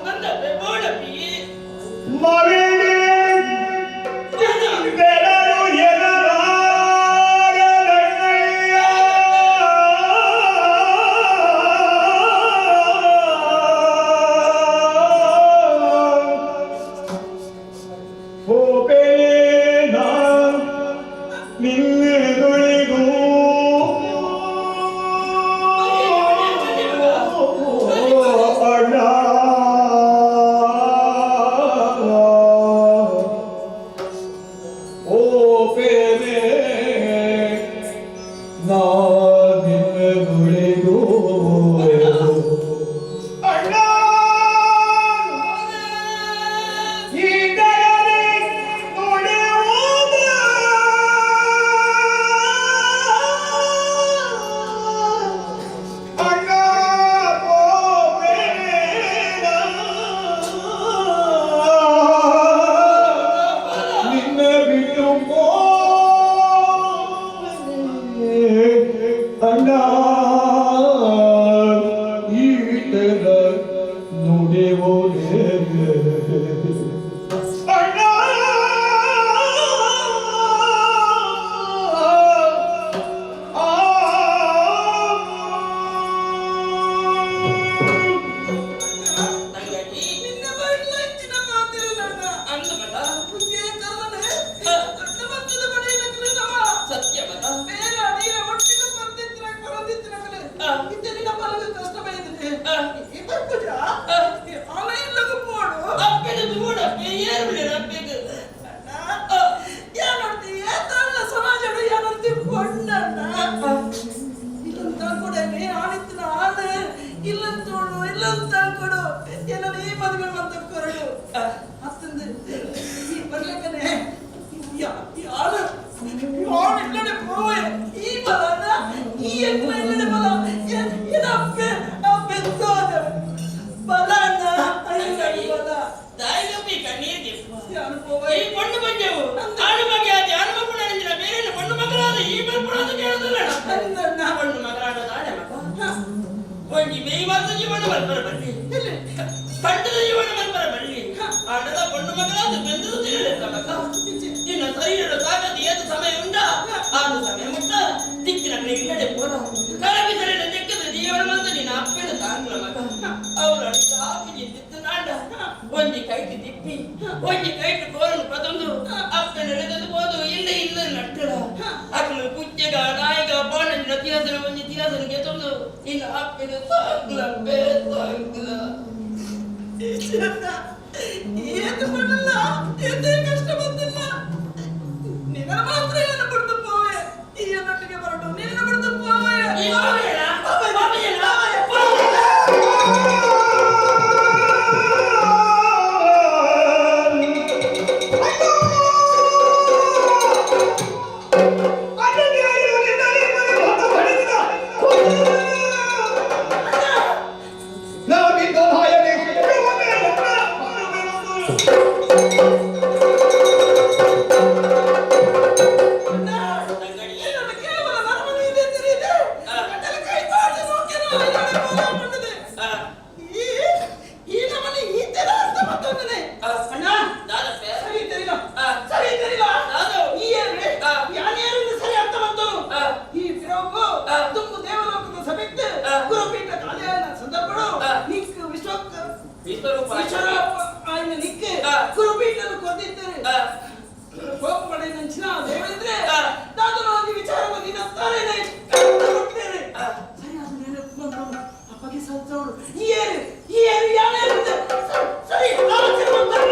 ನಂದಪ್ಪೆ ಬೋಡಪ್ಪಿ ಗುರುಪೀಠ ಪಡೆದಂಚಿನ ದೇವೇಂದ್ರೆ ದಾದನ ಒಂದು ವಿಚಾರ ಬಂದಿನ ತಾರೇನೆ ಕೊಟ್ಟಿದ್ದೇನೆ ಸರಿಯಾದ ನೆನಪು ಬಂದವನು ಅಪ್ಪಗೆ ಸತ್ತವಳು ಈ ಏರು ಈ ಏರು ಯಾವ ಸರಿ ಆಲೋಚನೆ ಮಾಡ್ತಾರೆ.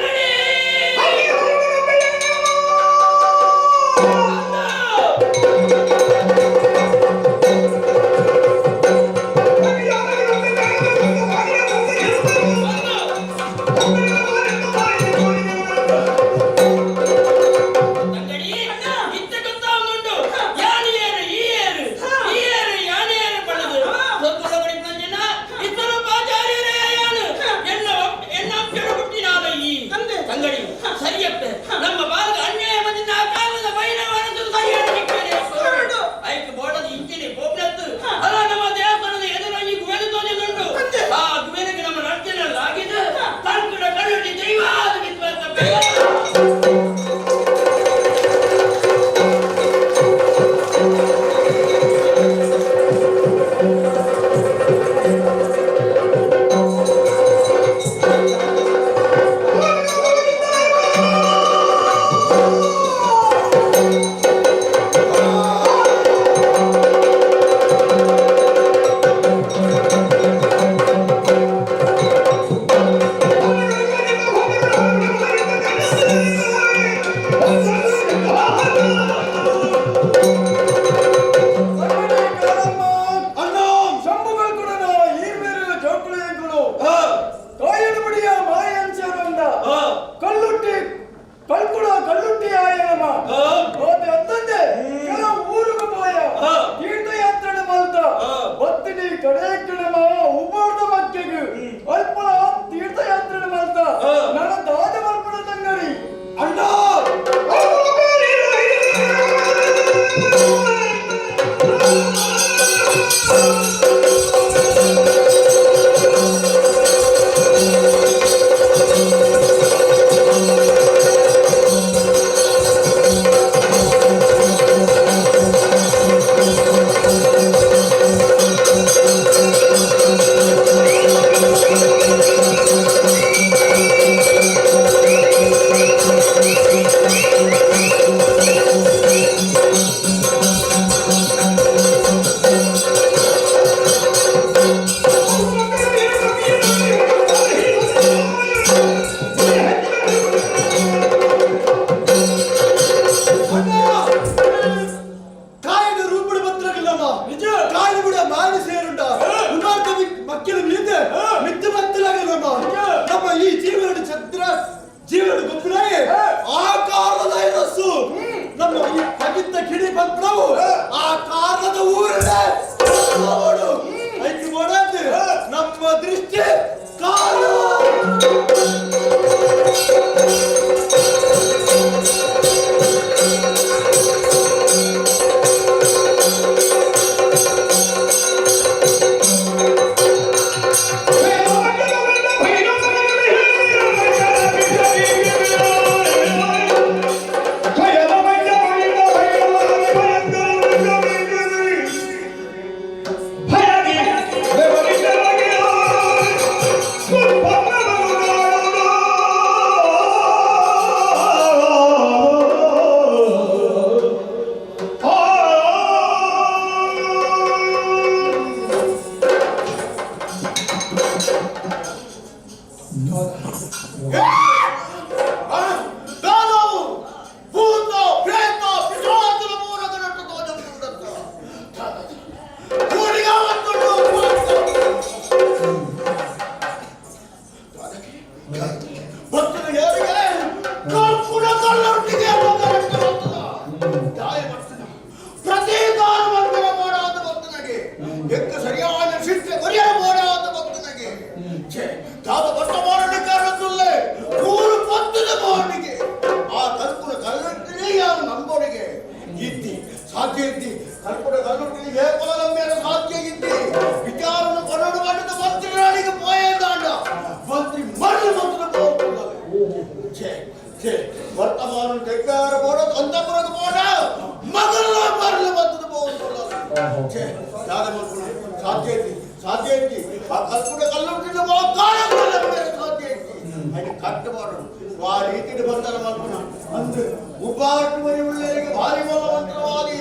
ಉಪಾಟ್ ಉಳ್ಳರಿಗೆ ಭಾರಿ ಬಲವಂತವಾದಿ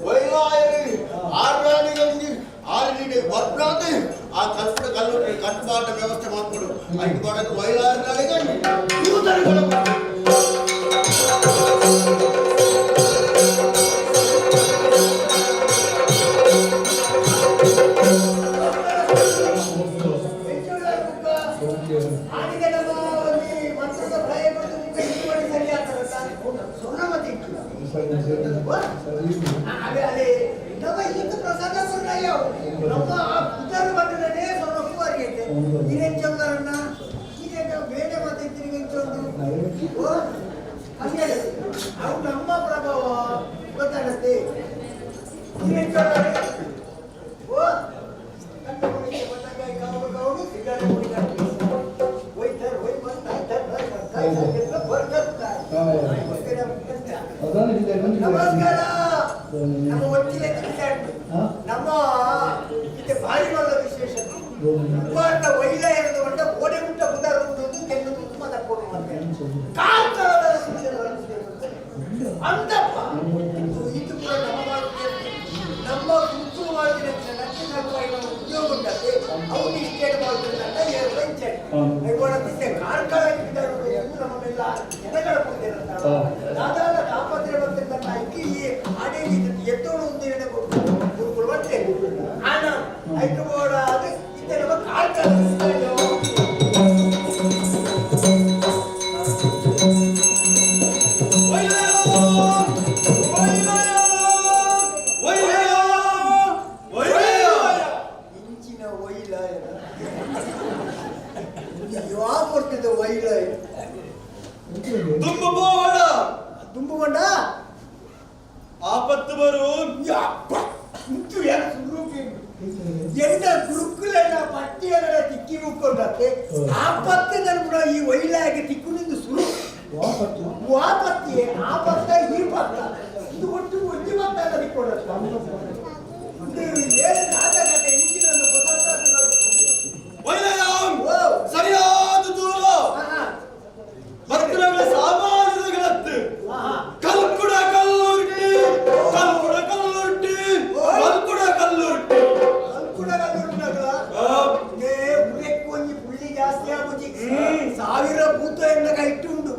ವೈಲಾಯರಿ ಆರ್ರಾಣಿಗಂಜಿ ಆರ್ನಿಗೆ ಬರ್ನಾದೆ ಆ ಕಲ್ಪಡ ಕಲ್ಲು ಕಟ್ಟುಪಾಟ ವ್ಯವಸ್ಥೆ ಮಾಡ್ಕೊಡು ಐದು ಮಾಡಕ್ಕೆ ವೈಲಾಯರಿಗೆ ದೂತರುಗಳ ನಮ್ಮ ಪ್ರಭಾವ ಗೊತ್ತಾಗತ್ತೆ. ನಮಸ್ಕಾರ. ನಮ್ಮ ಒಟ್ಟಿಗೆ ನಮ್ಮ ಇದು ಭಾರಿ ಮಲ್ಲ ವಿಶೇಷ ಉಪಾರ್ಥ ವೈಲ ಇರೋದು ಬಂಡ ಓಡೆ ಮುಟ್ಟ ಬುಧಾರ ಉಂಟು ಕೆಂದು ತುಂಬ ತಕ್ಕೊಂಡು ಅಂತಪ್ಪ ಇದು ಕೂಡ ನಮ್ಮ ಮಾಡುತ್ತೆ ನಮ್ಮ ಗುರುತು ಮಾಡ್ತೀನಿ ಅಂತ ನನಗೆ ಉದ್ಯೋಗ ಉಂಟಂತೆ ಅವನು ಇಷ್ಟೇನು ಮಾಡ್ತೀನಿ ಅಂತ ಕಾರ್ಕಳ ನಮ್ಮೆಲ್ಲ ಜನಗಳ ಮುಂದೆ ದಾದಾಲ ತಾಪತ್ರೆ ಬಂದಿದ್ದ ಐಕಿ ಈ ಆಡೇಲಿ ಎತ್ತೋಡು ಒಂದು ಗುರುಗಳು ಬಂತೆ ಆನ ಐಕಬೋಡ ಅದು ಇತ್ತೆ ನಮ್ಮ ಕಾರ್ಕಳ ಆಪತ್ತು ಬರು ಎಂಡ ಗುರುಕುಲನ ಪಟ್ಟಿಯರ ತಿಕ್ಕಿ ಮುಕ್ಕೊಂಡತ್ತೆ ಆಪತ್ತು ನನ್ಗುಣ ಈ ಒಯ್ಲಾಗಿ ತಿಕ್ಕು ನಿಂದು ಸುರು ವಾಪತ್ತಿಯೇ ಆಪತ್ತ ಈ ಪತ್ತ ಇದು ಒಟ್ಟು ಒಂಜಿ ಪತ್ತ ತಿಕ್ಕೊಂಡತ್ತ ಏನು ನಾಟಕತೆ ಇಂಜಿನ ಸರಿಯಾದ ದೂರ ಭಕ್ತರುಗಳ ಸಾಮಾನ್ಯಗಳತ್ತು ಕಲ್ಕುಡ ಕಲ್ಲುರ್ಟಿ ಕಲ್ಕುಡ ಕಲ್ಲುರ್ಟಿ ಕಲ್ಕುಡ ಕಲ್ಲುರ್ಟಿ ಕಲ್ಕುಡ ಕಲ್ಲುರ್ಟಿನಗಳ ಉರೆಕ್ಕೊಂಜಿ ಪುಳ್ಳಿ ಜಾಸ್ತಿ ಆಗುಜಿ ಸಾವಿರ ಭೂತ ಎನ್ನಗ ಇಟ್ಟುಂಡು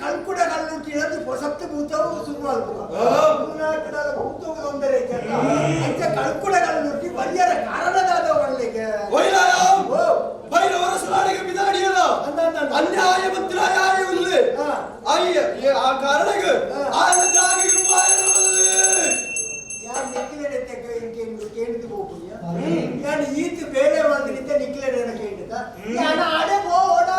ಕಲ್ಕುಡ ಕಲ್ಲುರ್ಟಿ ಅದು ಹೊಸತ್ತು ಭೂತವು ಶುರುವಾಗುವ ಮೂರ್ನಾಲ್ಕು ಭೂತವು ತೊಂದರೆ ಅಂಚ ಕಲ್ಕುಡ ಕಲ್ಲುರ್ಟಿ ಬರಿಯರ ಕಾರಣದಾದ ಒಳ್ಳೆಗೆ ಭೈರವರ ಸುರಾಡಿಗೆ ಬಿದಾಡಿಯಲ್ಲ ಅನ್ಯಾಯ ಮಂತ್ರಾಯಾಯವಿಲ್ಲ ಅಯ್ಯ ಆ ಕಾರಣಕ್ಕೆ ಆಯನ ಜಾಗಿಗೆ ಯಾರು ನಿಕ್ಲೆಡೆ ಕೇಳಿದು ಹೋಗುಯ ನಾನು ಈತ ಬೇರೆ ಬಂದ್ರಿಂದ ನಿಕ್ಲೆಡೆ ಕೇಳಿದ ನಾನು ಆಡೆ ಹೋಗೋಣ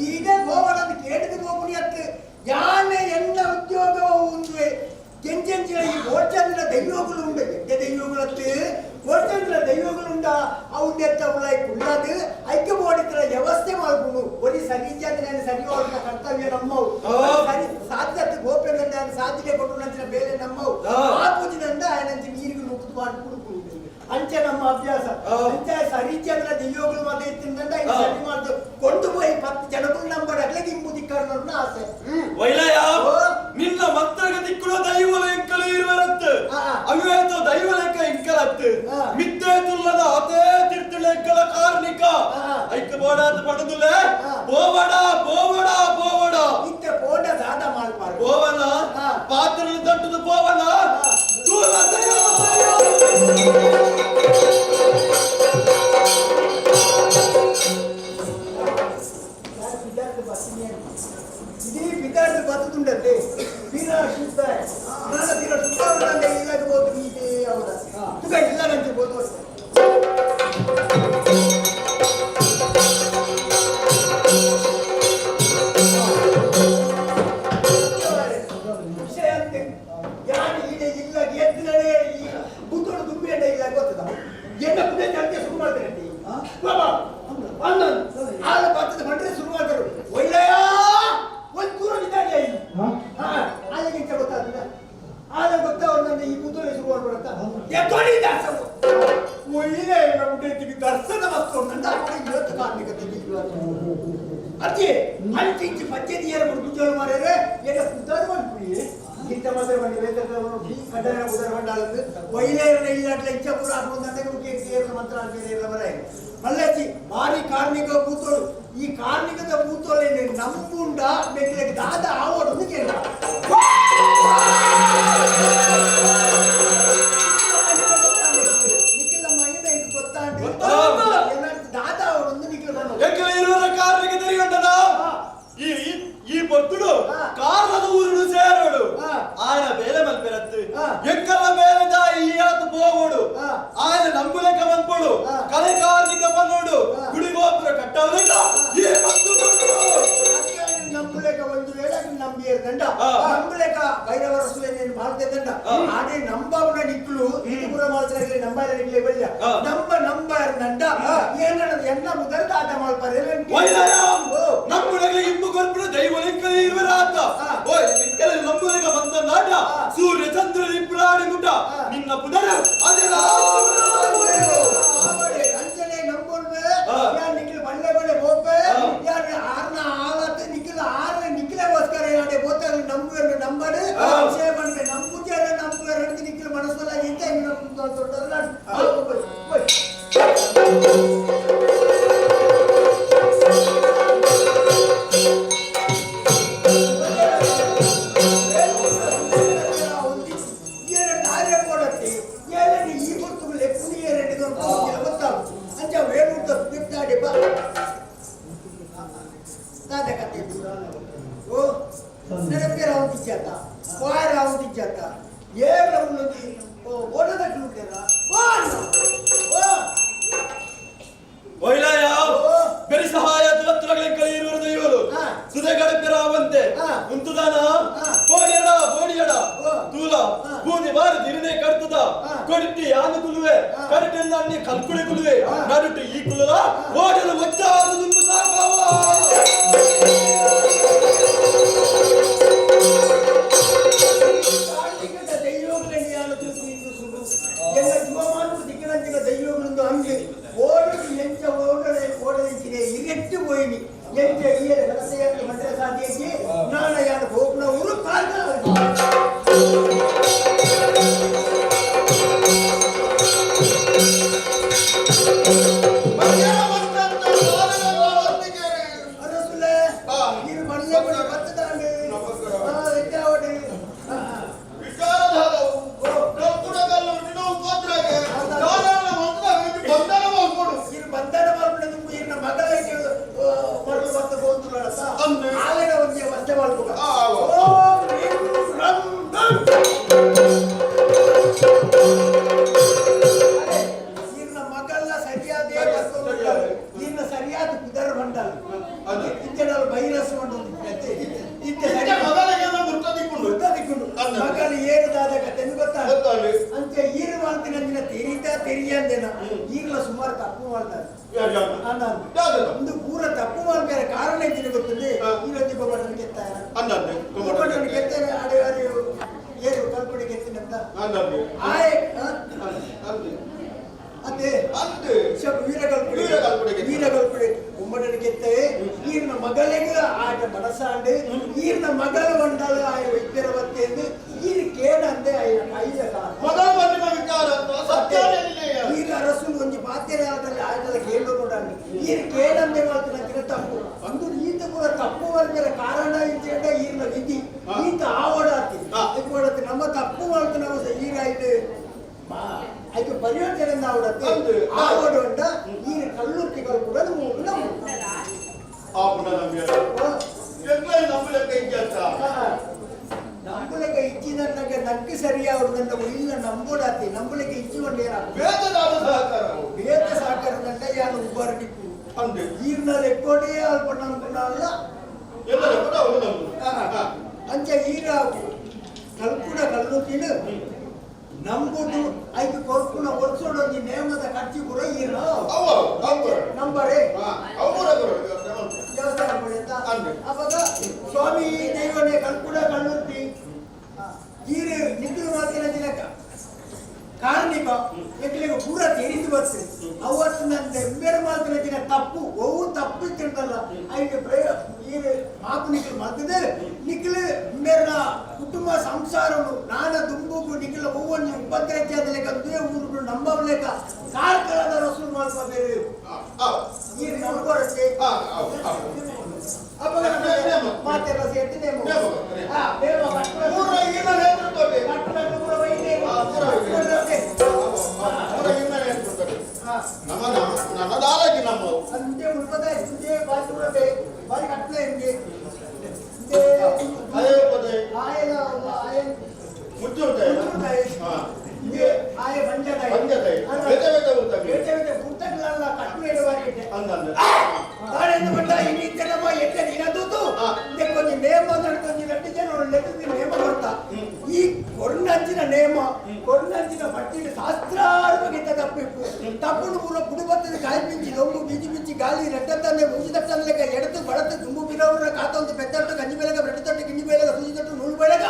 ಈಗೇ ಹೋಗೋಣ ಅಂತ ಕೇಳಿದು ಹೋಗುಣಿ ಅತ್ತು ಯಾನೆ ಎಲ್ಲ ಉದ್ಯೋಗ ಉಂದುವೆ ಕೆಂಚೆಂಚಿನ ಈ ಗೋಚಂದ್ರ ದೈವಗಳು ಉಂಡು ಎಡ್ಡೆ ದೈವಗಳತ್ತು ಗೋಚಂದ್ರ ದೈವಗಳುಂಡ ಅವನ್ನೆತ್ತ ಉಳ್ಳಾಯ್ ಕುಳ್ಳದು ಐಕ್ಯ ಬೋಡಿತರ ವ್ಯವಸ್ಥೆ ಮಾಡ್ಕೊಂಡು ಒರಿ ಸರಿ ನಾನು ಸರಿ ಹೋದ ಕರ್ತವ್ಯ ನಮ್ಮವು ಸರಿ ಸಾಧ್ಯತೆ ಗೋಪ್ಯಗಂಡ ಸಾಧ್ಯತೆ ಕೊಟ್ಟು ನಂಚಿನ ಬೇರೆ ನಮ್ಮವು ಆ ಪೂಜಿನಂದ ಆಯನಂಚಿ ನೀರಿಗೆ ನುಗ್ಗು ಮಾಡಿ ಕುಡುಕು ಅಂಚೆ ನಮ್ಮ ಅಭ್ಯಾಸ ಅಂಚೆ ಸರಿಚಂದ್ರ ದೈವಗಳು ಮಾತ್ರ ಇತ್ತಿಂದ ಸರಿ ಮಾಡ್ದು ಕೊಂಡು ಪೋಯಿ 10 ಜನಗಳು ನಂಬಡ ಅಟ್ಲೆಗೆ ಇಂಬು ದಿಕ್ಕಾರನ್ನ ಆಸೆ ವೈಲಯ ನಿನ್ನ ಮಂತ್ರಗ ದಿಕ್ಕುಳ ದೈವಲ ಎಂಕಲು ಇರುವರತ್ತು ಅವಿವೇತ ದೈವಲೆಕ್ಕ ಇಂಕಲತ್ತು ಮಿತ್ತೇ ತುಲ್ಲದ ಅತೇ ತಿರ್ತುಳೆಕ್ಕಲ ಕಾರ್ಣಿಕ ಐಕ ಬೋಡಾದ ಪಡದುಲೆ ಬೋವಡ ಬೋವಡ ಬೋವಡ ಇತ್ತೆ ಪೋಡ ದಾದ ಮಾಡ್ಪಾರು ಬೋವನ ಪಾತ್ರ ದಟ್ಟದ ಬೋವನ ದೂರ ಇಡೀ ಬಿದಾರ್ದು ಬದುಕುಂಡಂತೆ ವೀರ ಶುದ್ಧ ನಾನು ವೀರ ಶುದ್ಧ ಇಲ್ಲಾಗ ಬೋದು ಇದೆ ಹೌದಾ ತುಗ ಇಲ್ಲ ನಂಗೆ ಬೋದು ವಿಷಯ ಅಂತೆ ಯಾರು ಈಗ ಇಲ್ಲ ಎತ್ತಿನಡೆ ಈ ಬುದ್ಧೋಡು ತುಂಬಿ ಇಲ್ಲ ಗೊತ್ತದ ಎನ್ನ ಪುಣ್ಯ ಚರ್ಚೆ ಶುರು ಮಾಡ್ತಾರೆ ಬಾಬಾ ಆಲ ಬರ್ತದೆ ಬಂದ್ರೆ ಶುರು ಮಾಡ್ತಾರೆ ಒಳ್ಳೆಯ ಒಂದು ದೂರ ನಿಧಾನ ಆಲಗಿಂತ ಗೊತ್ತಾಗ್ತದ ಆಲ ಗೊತ್ತಾವ ಈ ಕೂತೋಲೆ ಶುರು ಮಾಡ್ಬಿಡತ್ತ ಎತ್ತೋಡಿ ದರ್ಶನ ಒಳ್ಳೆ ನಮ್ಮ ದರ್ಶನ ವಸ್ತು ಅಂತ ಇವತ್ತು ಕಾರ್ಮಿಕ ಅರ್ಜಿ ಅಂಚಿ ಇಂಚಿ ಪಂಚಾಯತಿ ಏರು ಗುಜೋಳು ಮಾರ್ಯಾರೆ ಎನ್ನ ಪುದರ್ ಗೀತ ಮಾತ್ರ ಬಂಡಿ ಕಡ್ಡಾಯ ಉದರ ಬಂಡಾಳಂದು ವೈಲೇರನ ಇಲ್ಲಾಟ್ಲ ಇಚ್ಛ ಪೂರ ಹಾಕೊಂಡು ಮುಖ್ಯ ಮಂತ್ರ ಅಂತ ಬರ ಮಲ್ಲಚ್ಚಿ ಭಾರಿ ಕಾರ್ಮಿಕ ಭೂತೋಳು ಈ ಕಾರ್ಮಿಕದ ಭೂತೋಳೆ ನಂಬುಂಡ ಮೆಟ್ಲಿಗೆ ದಾದ ಆವೋಡು ಕೇಳ ದಾದ ಅವರೊಂದು ನಿಖಿಲ ಕಾರ್ಮಿಕ ತೆರಿಗೊಂಡದ ಈ ಈ ಪೊರ್ತುಡು ಕಾರ್ಲದ ಊರುಡು ಸೇರೋಡು ఆయన ಬೇಲೆ ಮಲ್ಪೆರತ್ತು ಎಕ್ಕಲ ಬೇಲೆ ಈ ಆತ ಪೋವೋಡು ఆయన ನಂಬುಲೆಕ ಮನ್ಪೋಡು ಕಲೆ ಕಾರ್ಮಿಕ ಬನ್ನೋಡು ಗುಡಿಗೋಪುರ ಕಟ್ಟವಲೆಕ ಈ ನಂಬುಲೆಕ ಒಂದು ವೇಳೆ ನಂಬಿಯರ್ ದಂಡ ನಂಬುಲೆಕ ಭೈರವರ ಸುಲೇನೇನು ಮಾಡ್ತೆ ದಂಡ ಆడే ನಂಬವನ ನಿಕ್ಲು ಪುರ ಮಾಡ್ತಾರೆ ನಂಬಾರ ನಿಕ್ಲೆ ಬಲ್ಯ ನಂಬ ನಂಬಾರ ದಂಡ ಏನನ್ನದು ಎನ್ನ ಮುದರ್ದ ಆಟ ಮಾಡ್ತಾರೆ ನಂಬುಲೆಕ ಇಂಬು ಕೊರ್ಪುಡು ದೈವಲೆಕ್ಕಲೆ ಇರುವರ ಆತ ಓಯ್ ನಿಕ್ಕಲೆ ನಂಬುಲೆಕ ಬಂದ ನಾಟ ಸೂರ್ಯ ಚಂದ್ರ ಇಬ್ಬರಾಡಿ ಮುಟ ನಿನ್ನ ಪುದರ ಅದರ ಅಂಜನೆ ನಂಬೋಳ್ವೆ ಯಾರ್ ನಿಕ್ಲು ಬಲ್ಲೆ ಬಲ್ಲೆ ಹೋಗ್ಬೆ ಯಾರ್ ಆರ್ನ ಆಲತ್ತೆ ನಿಕ್ಲು ಆರ್ನ ನಿಕ್ಲೆಗೋಸ್ಕರ ಯಾಡೆ ಬೋತಾರೆ ನಂಬುವೆರ್ ನಂಬಡು ವಿಷಯ ಬಂದ್ರೆ ನಂಬುಜಾರ ನಂಬುವೆರ್ ಅಂತ ನಿಕ್ಲು ಮನಸ್ಸಲ್ಲ ಇಂತ ದೊಡ್ಡಲ್ಲ ನಮ್ಮ ಸಂಸಾರನು ನಾನ ದುಂಬುಗು ನಿಖಿಲ ಹೂವನ್ನು ಉಪದ್ರಜ್ಯಾದಲೇಕ ದುವೆ ಊರುಡು ನಂಬಲೇಕ ಕಾರ್ಕಳದ ರಸೂಲ್ ಮಲ್ಪ ಬೇರೆ ಈ ನಂಬರತ್ತೆ ಅಪ್ಪಗ ಮಾತೆಲ್ಲ ಸೇರ್ತಿ ನೇಮ ನೇಮ ಪೂರ ಈನ ನೇತೃತ್ವದಲ್ಲಿ ಕಟ್ಟುನ ಪೂರ ವೈನೇ ಪೂರ ಈನ ನೇತೃತ್ವದಲ್ಲಿ ನಮ್ಮ ನನ್ನದಾಲಗಿ ನಮ್ಮ ಅಂತೆ ಉಲ್ಪದ ಇಂದೇ ಬಾರಿ ಉಳದೆ ಬಾರಿ ಕಟ್ಟಲೆ ಇಂಗೆ ಅದೇ ಪದೇ ಆಯನ ಆಯನ ಮುಚ್ಚುಂಟಾಯ ಇಂಗೆ ಆಯ ಬಂಜದಾಯ ಬಂಜದಾಯ ಬೇತೆ ಬೇತೆ ಉಂಟಾಗಿ ಬೇತೆ ಬೇತೆ ಉಂಟಗಳಲ್ಲ ಕಟ್ಟಲೆ ಬಾರಿ ಇಟ್ಟೆ ಅಂದಂದೆ ತಾಳೆಂದು ಬಂದ ಇನ್ನಿತ್ತರಮ್ಮ ಎಟ್ಟೆ ದಿನದೂತು ಕೊಂಚ ನೇಮ ನಡ್ಕೊಂಜಿ ಗಟ್ಟಿ ಜನ ಲೆಕ್ಕದ ನೇಮ ಬರ್ತಾ ಈ ಕೊರ್ನಂಚಿನ ನೇಮ ಕೊರ್ನಂಚಿನ ಪಟ್ಟಿನ ಶಾಸ್ತ್ರಾರ್ವಗಿಂತ ತಪ್ಪಿಪ್ಪು ತಪ್ಪುಡು ಪೂರ ಪುಡುಬತ್ತದ ಕಾಯಿ ಪಿಂಚಿ ಲೊಂಬು ಬೀಜಿ ಬಿಚ್ಚಿ ಗಾಳಿ ರೆಟ್ಟತ್ತಂದೆ ಮುಂಜಿ ತಟ್ಟಂದಲೆಕ್ಕ ಎಡತು ಬಡತು ದುಂಬು ಬಿರವರ ಕಾತೊಂದು ಪೆತ್ತಟ್ಟು ಗಂಜಿ ಬೆಳಗ ಬೆಟ್ಟ ತಟ್ಟು ಗಿಂಜಿ ಬೆಳಗ ಸೂಜಿ ತಟ್ಟು ನೂಲು ಬೆಳಗ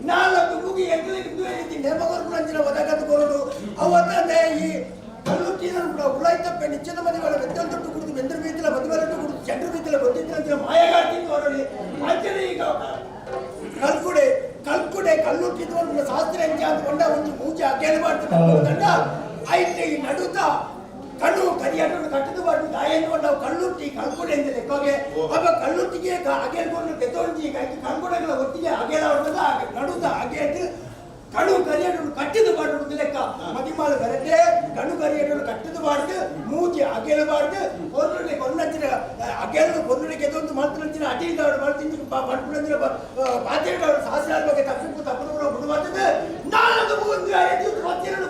ನಾಲ್ಕು ಮುಗಿ ಎಂಟಲಿಗೆ ನೇಮ ಕೊರ್ಪುನಂಚಿನ ಒದಗದು ಕೊರಡು ಅವತ್ತಂದೆ ಈ ಉಳಾಯ್ತಪ್ಪೆ ನಿಚ್ಚದ ಮದುವೆ ಬೆತ್ತಲ್ ತೊಟ್ಟು ಕುಡಿದು ಬೆಂದ್ರ ಬೀತಿಲ್ಲ ಮದುವೆ ಕುಡಿದು ಚಂದ್ರ ಬೀತಿಲ್ಲ ಗೊತ್ತಿದ್ದಂತೆ ಮಾಯಗಾಡ್ತಿದ್ದು ಅವರಲ್ಲಿ ಆಚರಣೆ ಈಗ ಕಲ್ಕುಡೆ ಕಲ್ಕುಡೆ ಕಲ್ಲುಟ್ಟಿದ್ದು ಶಾಸ್ತ್ರ ಎಂಚ ಅಂದ್ಕೊಂಡ ಒಂದು ಮೂಜೆ ಅಗೇಲು ಮಾಡ್ತಿದ್ದ ಐತೆ ಈ ನಡುತ್ತ ಕಣ್ಣು ಕರಿಯಾಟನ್ನು ಕಟ್ಟದು ಬಾಟು ದಾಯನ್ಕೊಂಡು ನಾವು ಕಳ್ಳುಟ್ಟಿ ಕಲ್ಕುಡೆ ಅಂತ ಲೆಕ್ಕೋಗೆ ಅಪ್ಪ ಕಳ್ಳುಟ್ಟಿಗೆ ಅಗೇಲ್ಕೊಂಡು ತೆತ್ತೊಂಜಿ ಕಲ್ಕುಡೆಗಳ ಒಟ್ಟಿಗೆ ಅಗೇಲ ಹೊಡೆದ ನಡುತ್ತ ಅಗೇಟ್ ಕಣು ಕರಿಯಟು ಕಟ್ಟಿದ ಬಾಡು ಲೆಕ್ಕ ಮದಿಮಾಲು ಕರೆಕ್ಟೇ ಕಣು ಕರಿಯಟು ಕಟ್ಟಿದ ಬಾಡ್ದು ಮೂಜಿ ಅಗೇಲಬಾರ್ದು பொருளுடைய கொன்னச்சின அகேலு பொருளுடைய எதோ மருத்துவச்சின அடியில் மருத்துவ பண்புலஞ்சின பாத்திரோட சாஸ்திரால் ಬಗ್ಗೆ ತಪ್ಪಿப்பு ತಪ್ಪು ಕೂಡ ಬಿಡುವಂತದ್ದು ನಾನೊಂದು ಒಂದು ಐದು ಪತ್ತಿರನ್ನು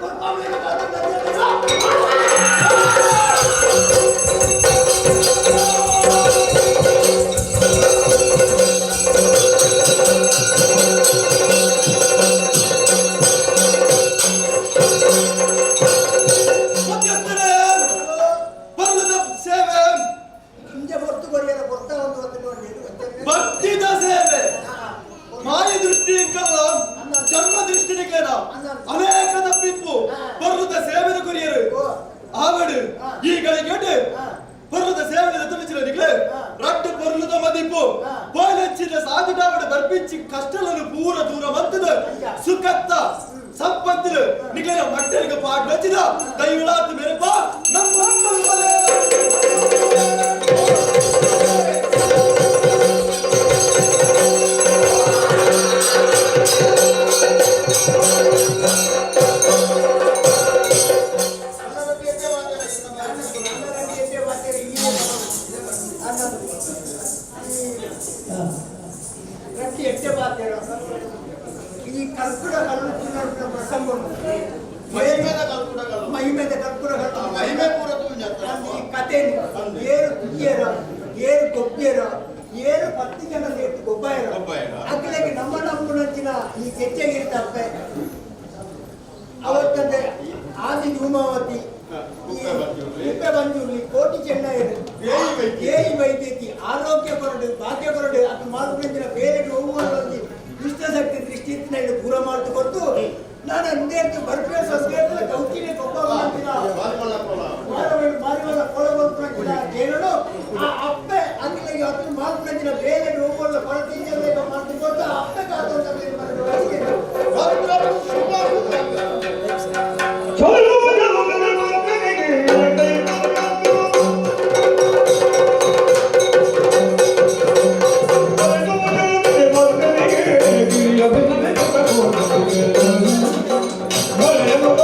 ಭಕ್ತಿದ ಸೇವೆ ಮಾಯ ದೃಷ್ಟಿ ಚರ್ಮ ದೃಷ್ಟಿ ಅನೇಕ ತಪ್ಪಿಪ್ಪು ಪರ್ವತ ಸೇವೆದ ಕೊರಿಯರು ಆವಡು ಈ ಗಳಿಗೆ ಪರ್ವತ ಸೇವೆದ ತುಳಿಚಿನ ನಿಗ್ಲೆ ರಟ್ಟು ಪರ್ಲದ ಮದಿಪ್ಪು ಪೋಲಚ್ಚಿನ ಸಾಧುಟಾವಡ ಬರ್ಪಿಂಚಿ ಕಷ್ಟలను ಪೂರ ದೂರ ಮಂತದ ಸುಖತ್ತ ಸಂಪತ್ತಿನ ನಿಗ್ಲೆನ ಮಟ್ಟಲಿಗೆ ಪಾಡ್ ನಚ್ಚಿದ ದೈವಳಾತು ಮೇರಪ್ಪ ನಮ್ಮ ಈ ಕಲ್ಕುಡ ಕಲ್ಲು ಪ್ರಸಂಗ ಮಹಿಮೆದ ಕಲ್ಕುಡ ಮಹಿಮೆ ಪೂರ ಈ ಕತೆ ಏರು ತುಗಿಯರ ಏರು ಗೊಬ್ಬಿಯರ ಏರು ಪತ್ತು ಜನ ಸೇರ್ತು ಗೊಬ್ಬಾಯರ ಅಕ್ಕಲಿಗೆ ನಮ್ಮ ನಮ್ಮನಂಚಿನ ಈ ಕೆಚ್ಚೆಗಿರ್ತಪ್ಪೆ ಅವತ್ತಂದ್ರೆ ಆದಿ ಧೂಮಾವತಿ ಉಪ್ಪೆ ಬಂಜುರ್ಲಿ ಕೋಟಿ ಚೆನ್ನೈರು ಏಯಿ ವೈದ್ಯತಿ ಆರೋಗ್ಯ ಕೊರಡು ಭಾಗ್ಯ ಕೊರಡು ಅದು ಮಾಲ್ಪುನಂಚಿನ ಬೇರೆ ಹೋಗುವ ದುಷ್ಟಶಕ್ತಿ ದೃಷ್ಟಿ ಪೂರ ಮಾಡ್ತು ಕೊಟ್ಟು ನಾನು ಅಂದೇರ್ತು ಬರ್ಪೇ ಸಂಸ್ಕೃತ ಕೌಚಿನೇ ಕೊಪ್ಪ ಮಾಡ್ತಿನ ಮಾರಿವಲ್ಲ ಕೋಳ ಬರ್ಪುನಂಚಿನ ಜೇನನು ಆ ಅಪ್ಪೆ ಅಂಗಲಿಗೆ ಅದನ್ನು ಮಾಲ್ಪುನಂಚಿನ ಬೇರೆ ಹೋಗುವಲ್ಲ ಕೊರತೆ ಮಾಡ್ತು ಕೊಟ್ಟು ಆ ಅಪ್ಪೆ ಕಾದು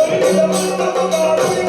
Thank you.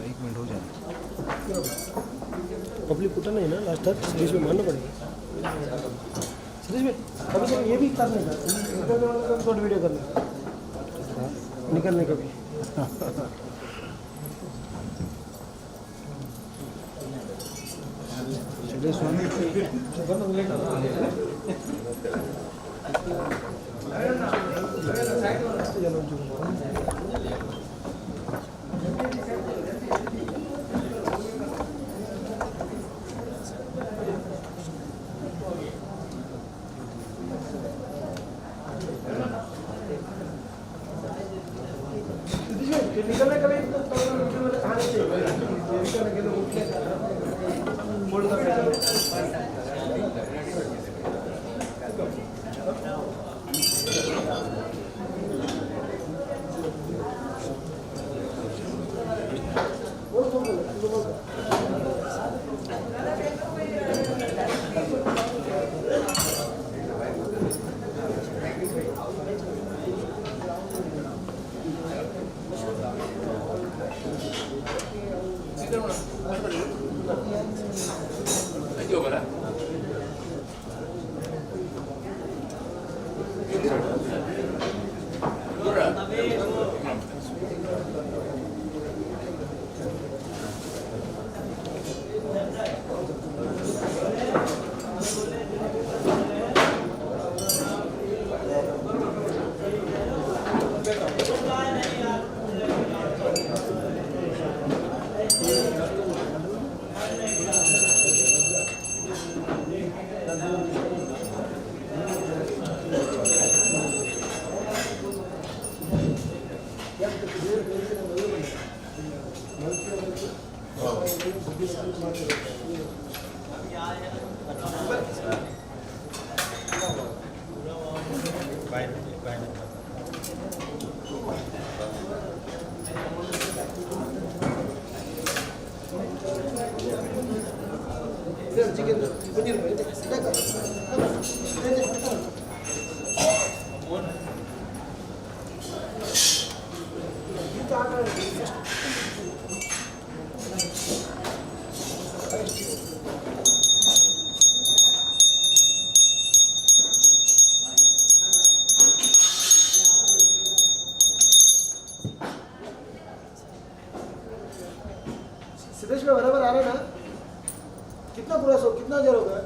एक मिनट हो जाए। पब्लिक उठा नहीं ना लास्ट तक, सतीश में मानना पड़ेगा। सतीश में कभी कभी ये भी करने का, थोड़ा वीडियो करना निकलने का भी। निकलने का भी सिद्धेश में बराबर आ रहा है ना? कितना पूरा सो कितना देर हो गया?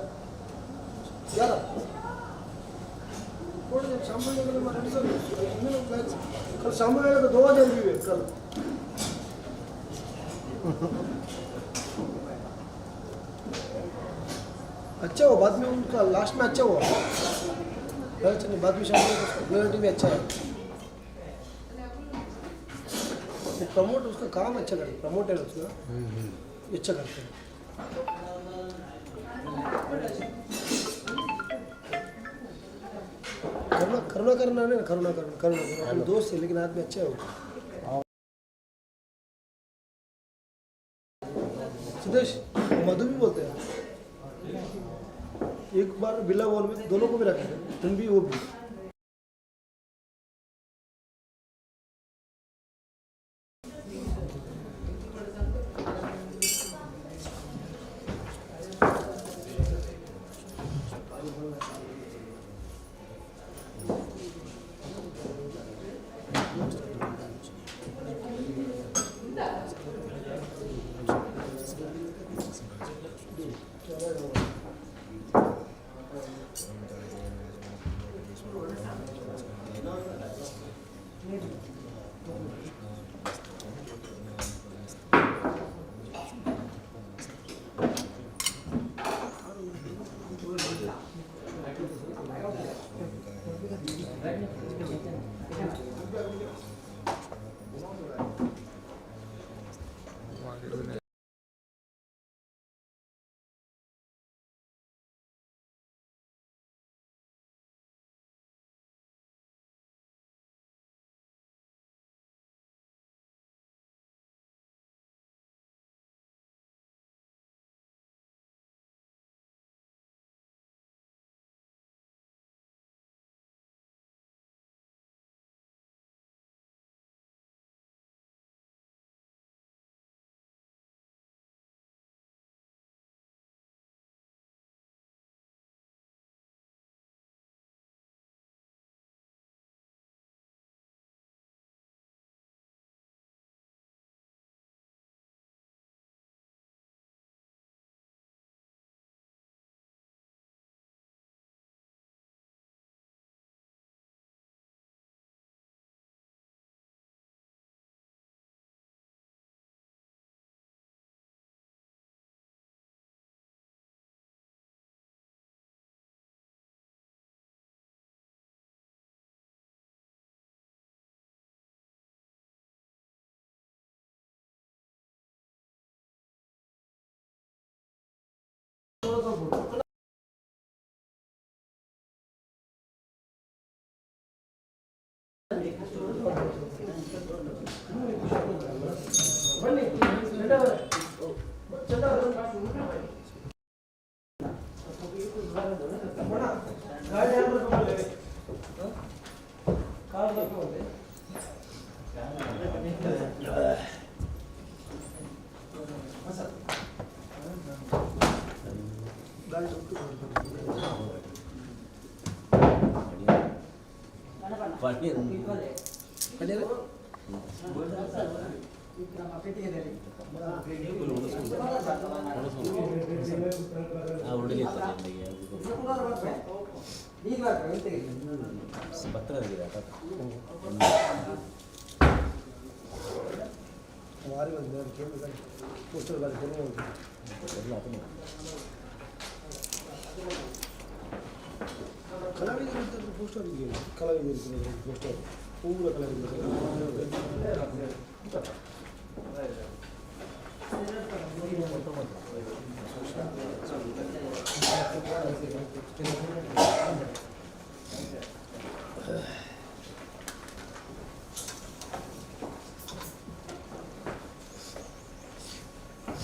11 कल शाम को तो 2000 भी हुए कल। अच्छा हुआ बाद में उनका लास्ट में अच्छा हुआ, अच्छा नहीं बाद में शाम को क्वालिटी भी अच्छा है। प्रमोट उसका काम अच्छा करते, प्रमोट है उसका अच्छा करते हैं। करुणा करुणाकरण ना करुणाकरण करुणाकरण दोस्त है लेकिन आदमी अच्छा है वो। सुदेश मधु भी बोलते हैं एक बार बिल्ला बॉल में दोनों को भी रखा है, तुम भी वो भी।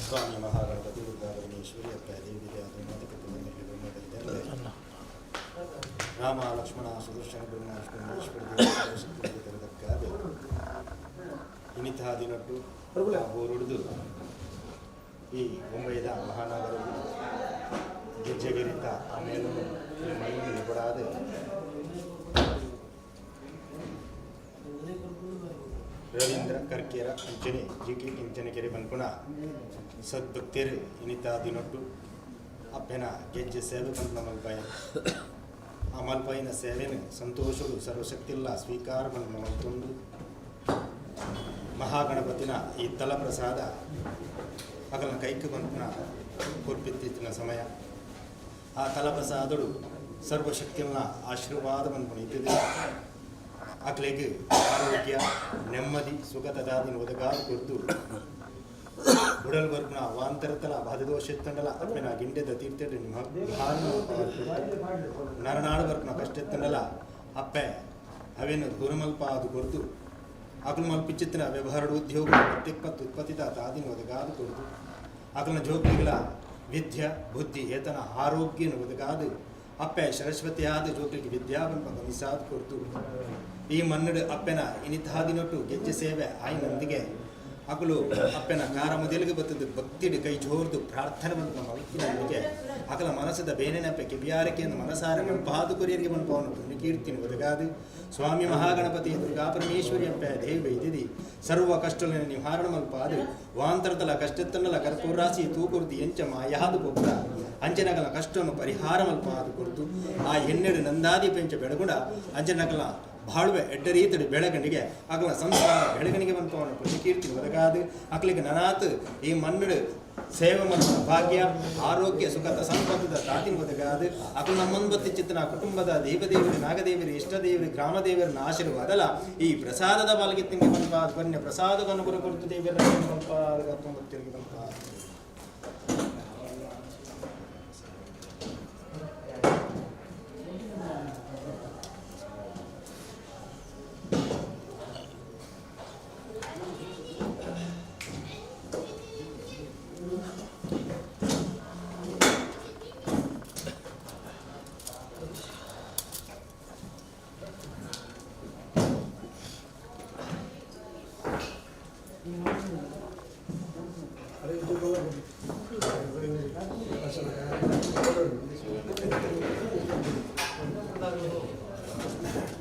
ಸ್ವಾಮಿ ಮಹಾಗಣಪತಿ ದುರ್ಗಾಪರಮೇಶ್ವರಿ ಅಪ್ಪ ದೇವಿ ರಾಮ ಲಕ್ಷ್ಮಣ ಸುದರ್ಶನ ಬ್ರಹ್ಮಾಶ್ವರ ಇನ್ನಿತಹ ದಿನಟ್ಟು ಊರುಡಿದು ಈ ಮುಂಬೈದ ಮಹಾನಗರವು ಗೆಜ್ಜೆಗೆರಿತ ಆ ಮೇಲನ್ನು ಮಣ್ಣು ನಿಬಡಾದೆ ರವೀಂದ್ರ ಕರ್ಕೇರ ಅಂಚನೆ ಜಿ ಕೆ ಇಂಚನಕೆರೆ ಬನ್ಪುಣ ಸದ್ಭಕ್ತರು ಇನಿತ ದಿನೊಟ್ಟು ಅಪ್ಪೆನ ಗೆಜ್ಜೆ ಸೇವೆ ಬಂದ ಮಲ್ಪಾಯ ಆ ಮಲ್ಪಾಯಿನ ಸೇವೆನ ಸಂತೋಷಡು ಸರ್ವಶಕ್ತಿಲ್ಲ ಸ್ವೀಕಾರ ಬಂದ ಮಲ್ತೊಂದು ಮಹಾಗಣಪತಿನ ಈ ತಲಪ್ರಸಾದ ಅಗಲನ ಕೈக்கு ಬಂಪುನ ಕೊರ್ಪಿತ್ತಿನ ಸಮಯ ಆ ತಲಪ್ರಸಾದಡು ಸರ್ವಶಕ್ತಿನ ಆಶೀರ್ವಾದ ಬಂದ್ಪುಣ ಇದ್ದಿದೆ ಅಕ್ಲೆಗ್ ಆರೋಗ್ಯ ನೆಮ್ಮದಿ ಸುಖ ತದಾದಿನ ಒದಗಾದ ಕೊರ್ದು ಉಡಲ್ ಬರ್ಪುನ ವಾಂತರತಲ ಬಾಧದೋಷೆತ್ತಂಡಲ ಅಪ್ಪೆನ ಗಿಂಡೆದ ತೀರ್ಥೆಡ್ ನರನಾಡು ಬರ್ಪುನ ಕಷ್ಟೆತ್ತಂಡಲ ಅಪ್ಪೆ ಅವೇನು ದೂರಮಲ್ಪ ಅದು ಕೊರ್ದು ಅಕಲು ಮಲ್ಪಿಚಿತ್ತಿನ ವ್ಯವಹಾರ ಉದ್ಯೋಗ ಪ್ರತ್ಯೇಕಪತ್ತು ಉತ್ಪತ್ತಿದ ತಾದಿನ ಒದಗಾದು ಕೊರ್ದು ಅಕಲನ ಜೋಕ್ಲಿಗಳ ವಿದ್ಯೆ ಬುದ್ಧಿ ಏತನ ಆರೋಗ್ಯನ ಒದಗಾದು ಅಪ್ಪೆ ಸರಸ್ವತಿ ಆದ ಜೋಕ್ಲಿಗೆ ವಿದ್ಯಾವನ್ ನಿಸಾದ್ ಕೊರ್ದು ಈ ಮನ್ನಡು ಅಪ್ಪೆನ ಇನಿತಾದಿನೊಟ್ಟು ಗೆಜ್ಜೆ ಸೇವೆ ಆಯ್ನಂದಿಗೆ ಅಕಲು ಅಪ್ಪೆನ ಕಾರ ಮೊದಲಿಗೆ ಬತ್ತದು ಭಕ್ತಿಡು ಕೈ ಜೋರ್ದು ಪ್ರಾರ್ಥನೆ ಬಂತು ಮಲ್ಪಿನಂದಿಗೆ ಅಕಲ ಮನಸ್ಸದ ಬೇನೆನಪ್ಪೆ ಕಿಬಿಯಾರಕೆಯನ್ನು ಮನಸಾರ ಪಾದು ಕೊರಿಯರಿಗೆ ಬಂದು ಪುಣ್ಯ ಕೀರ್ತಿನ ಒದಗಾದು ಸ್ವಾಮಿ ಮಹಾಗಣಪತಿ ದುರ್ಗಾ ಪರಮೇಶ್ವರಿ ಅಪ್ಪೆ ದೇವ ಇದಿದಿ ಸರ್ವ ಕಷ್ಟలను ನಿವಾರಣ ಮಲ್ಪಾದು ವಾಂತರದಲ ಕಷ್ಟತ್ತನ್ನಲ ಕರ್ಪೂರಾಸಿ ತೂಕುರ್ದಿ ಎಂಚ ಮಾಯಾದು ಪೊಬ್ಬರ ಅಂಜನಗಲ ಕಷ್ಟವನ್ನು ಪರಿಹಾರ ಮಲ್ಪಾದು ಕೊರ್ದು ಆ ಎಣ್ಣೆಡು ನಂದಾದಿ ಪೆಂಚ ಬೆಳಗುಣ ಅಂಜನಗಲ ಬಾಳುವೆ ಎಡ್ಡ ರೀತಿಡು ಬೆಳಗಣಿಗೆ ಅಗಲ ಸಂಸಾರ ಬೆಳಗಣಿಗೆ ಬಂತವನು ಪುಣ್ಯಕೀರ್ತಿ ಒದಗಾದು ಅಕಲಿಗೆ ನನಾತ್ ಈ ಮಣ್ಣುಡು ಸೇವೆ ಮತ್ತು ಭಾಗ್ಯ ಆರೋಗ್ಯ ಸುಖದ ಸಂಪತ್ತದ ತಾತಿನ ಒದಗಾದು ಅಕಲು ನಮ್ಮೊಂಬತ್ತು ಚಿತ್ತನ ಕುಟುಂಬದ ದೇವದೇವರು ನಾಗದೇವರು ಇಷ್ಟದೇವರು ಗ್ರಾಮದೇವರನ್ನ ಆಶೀರ್ವಾದಲ ಈ ಪ್ರಸಾದದ ಬಾಲ್ಗೆ ತಿಂಗೆ ಬಂತ ಬನ್ಯ ಪ್ರಸಾದವನ್ನು ಗುರು ಕೊಡ್ತು ದೇವರ ಬಂತ ಬಂಪ.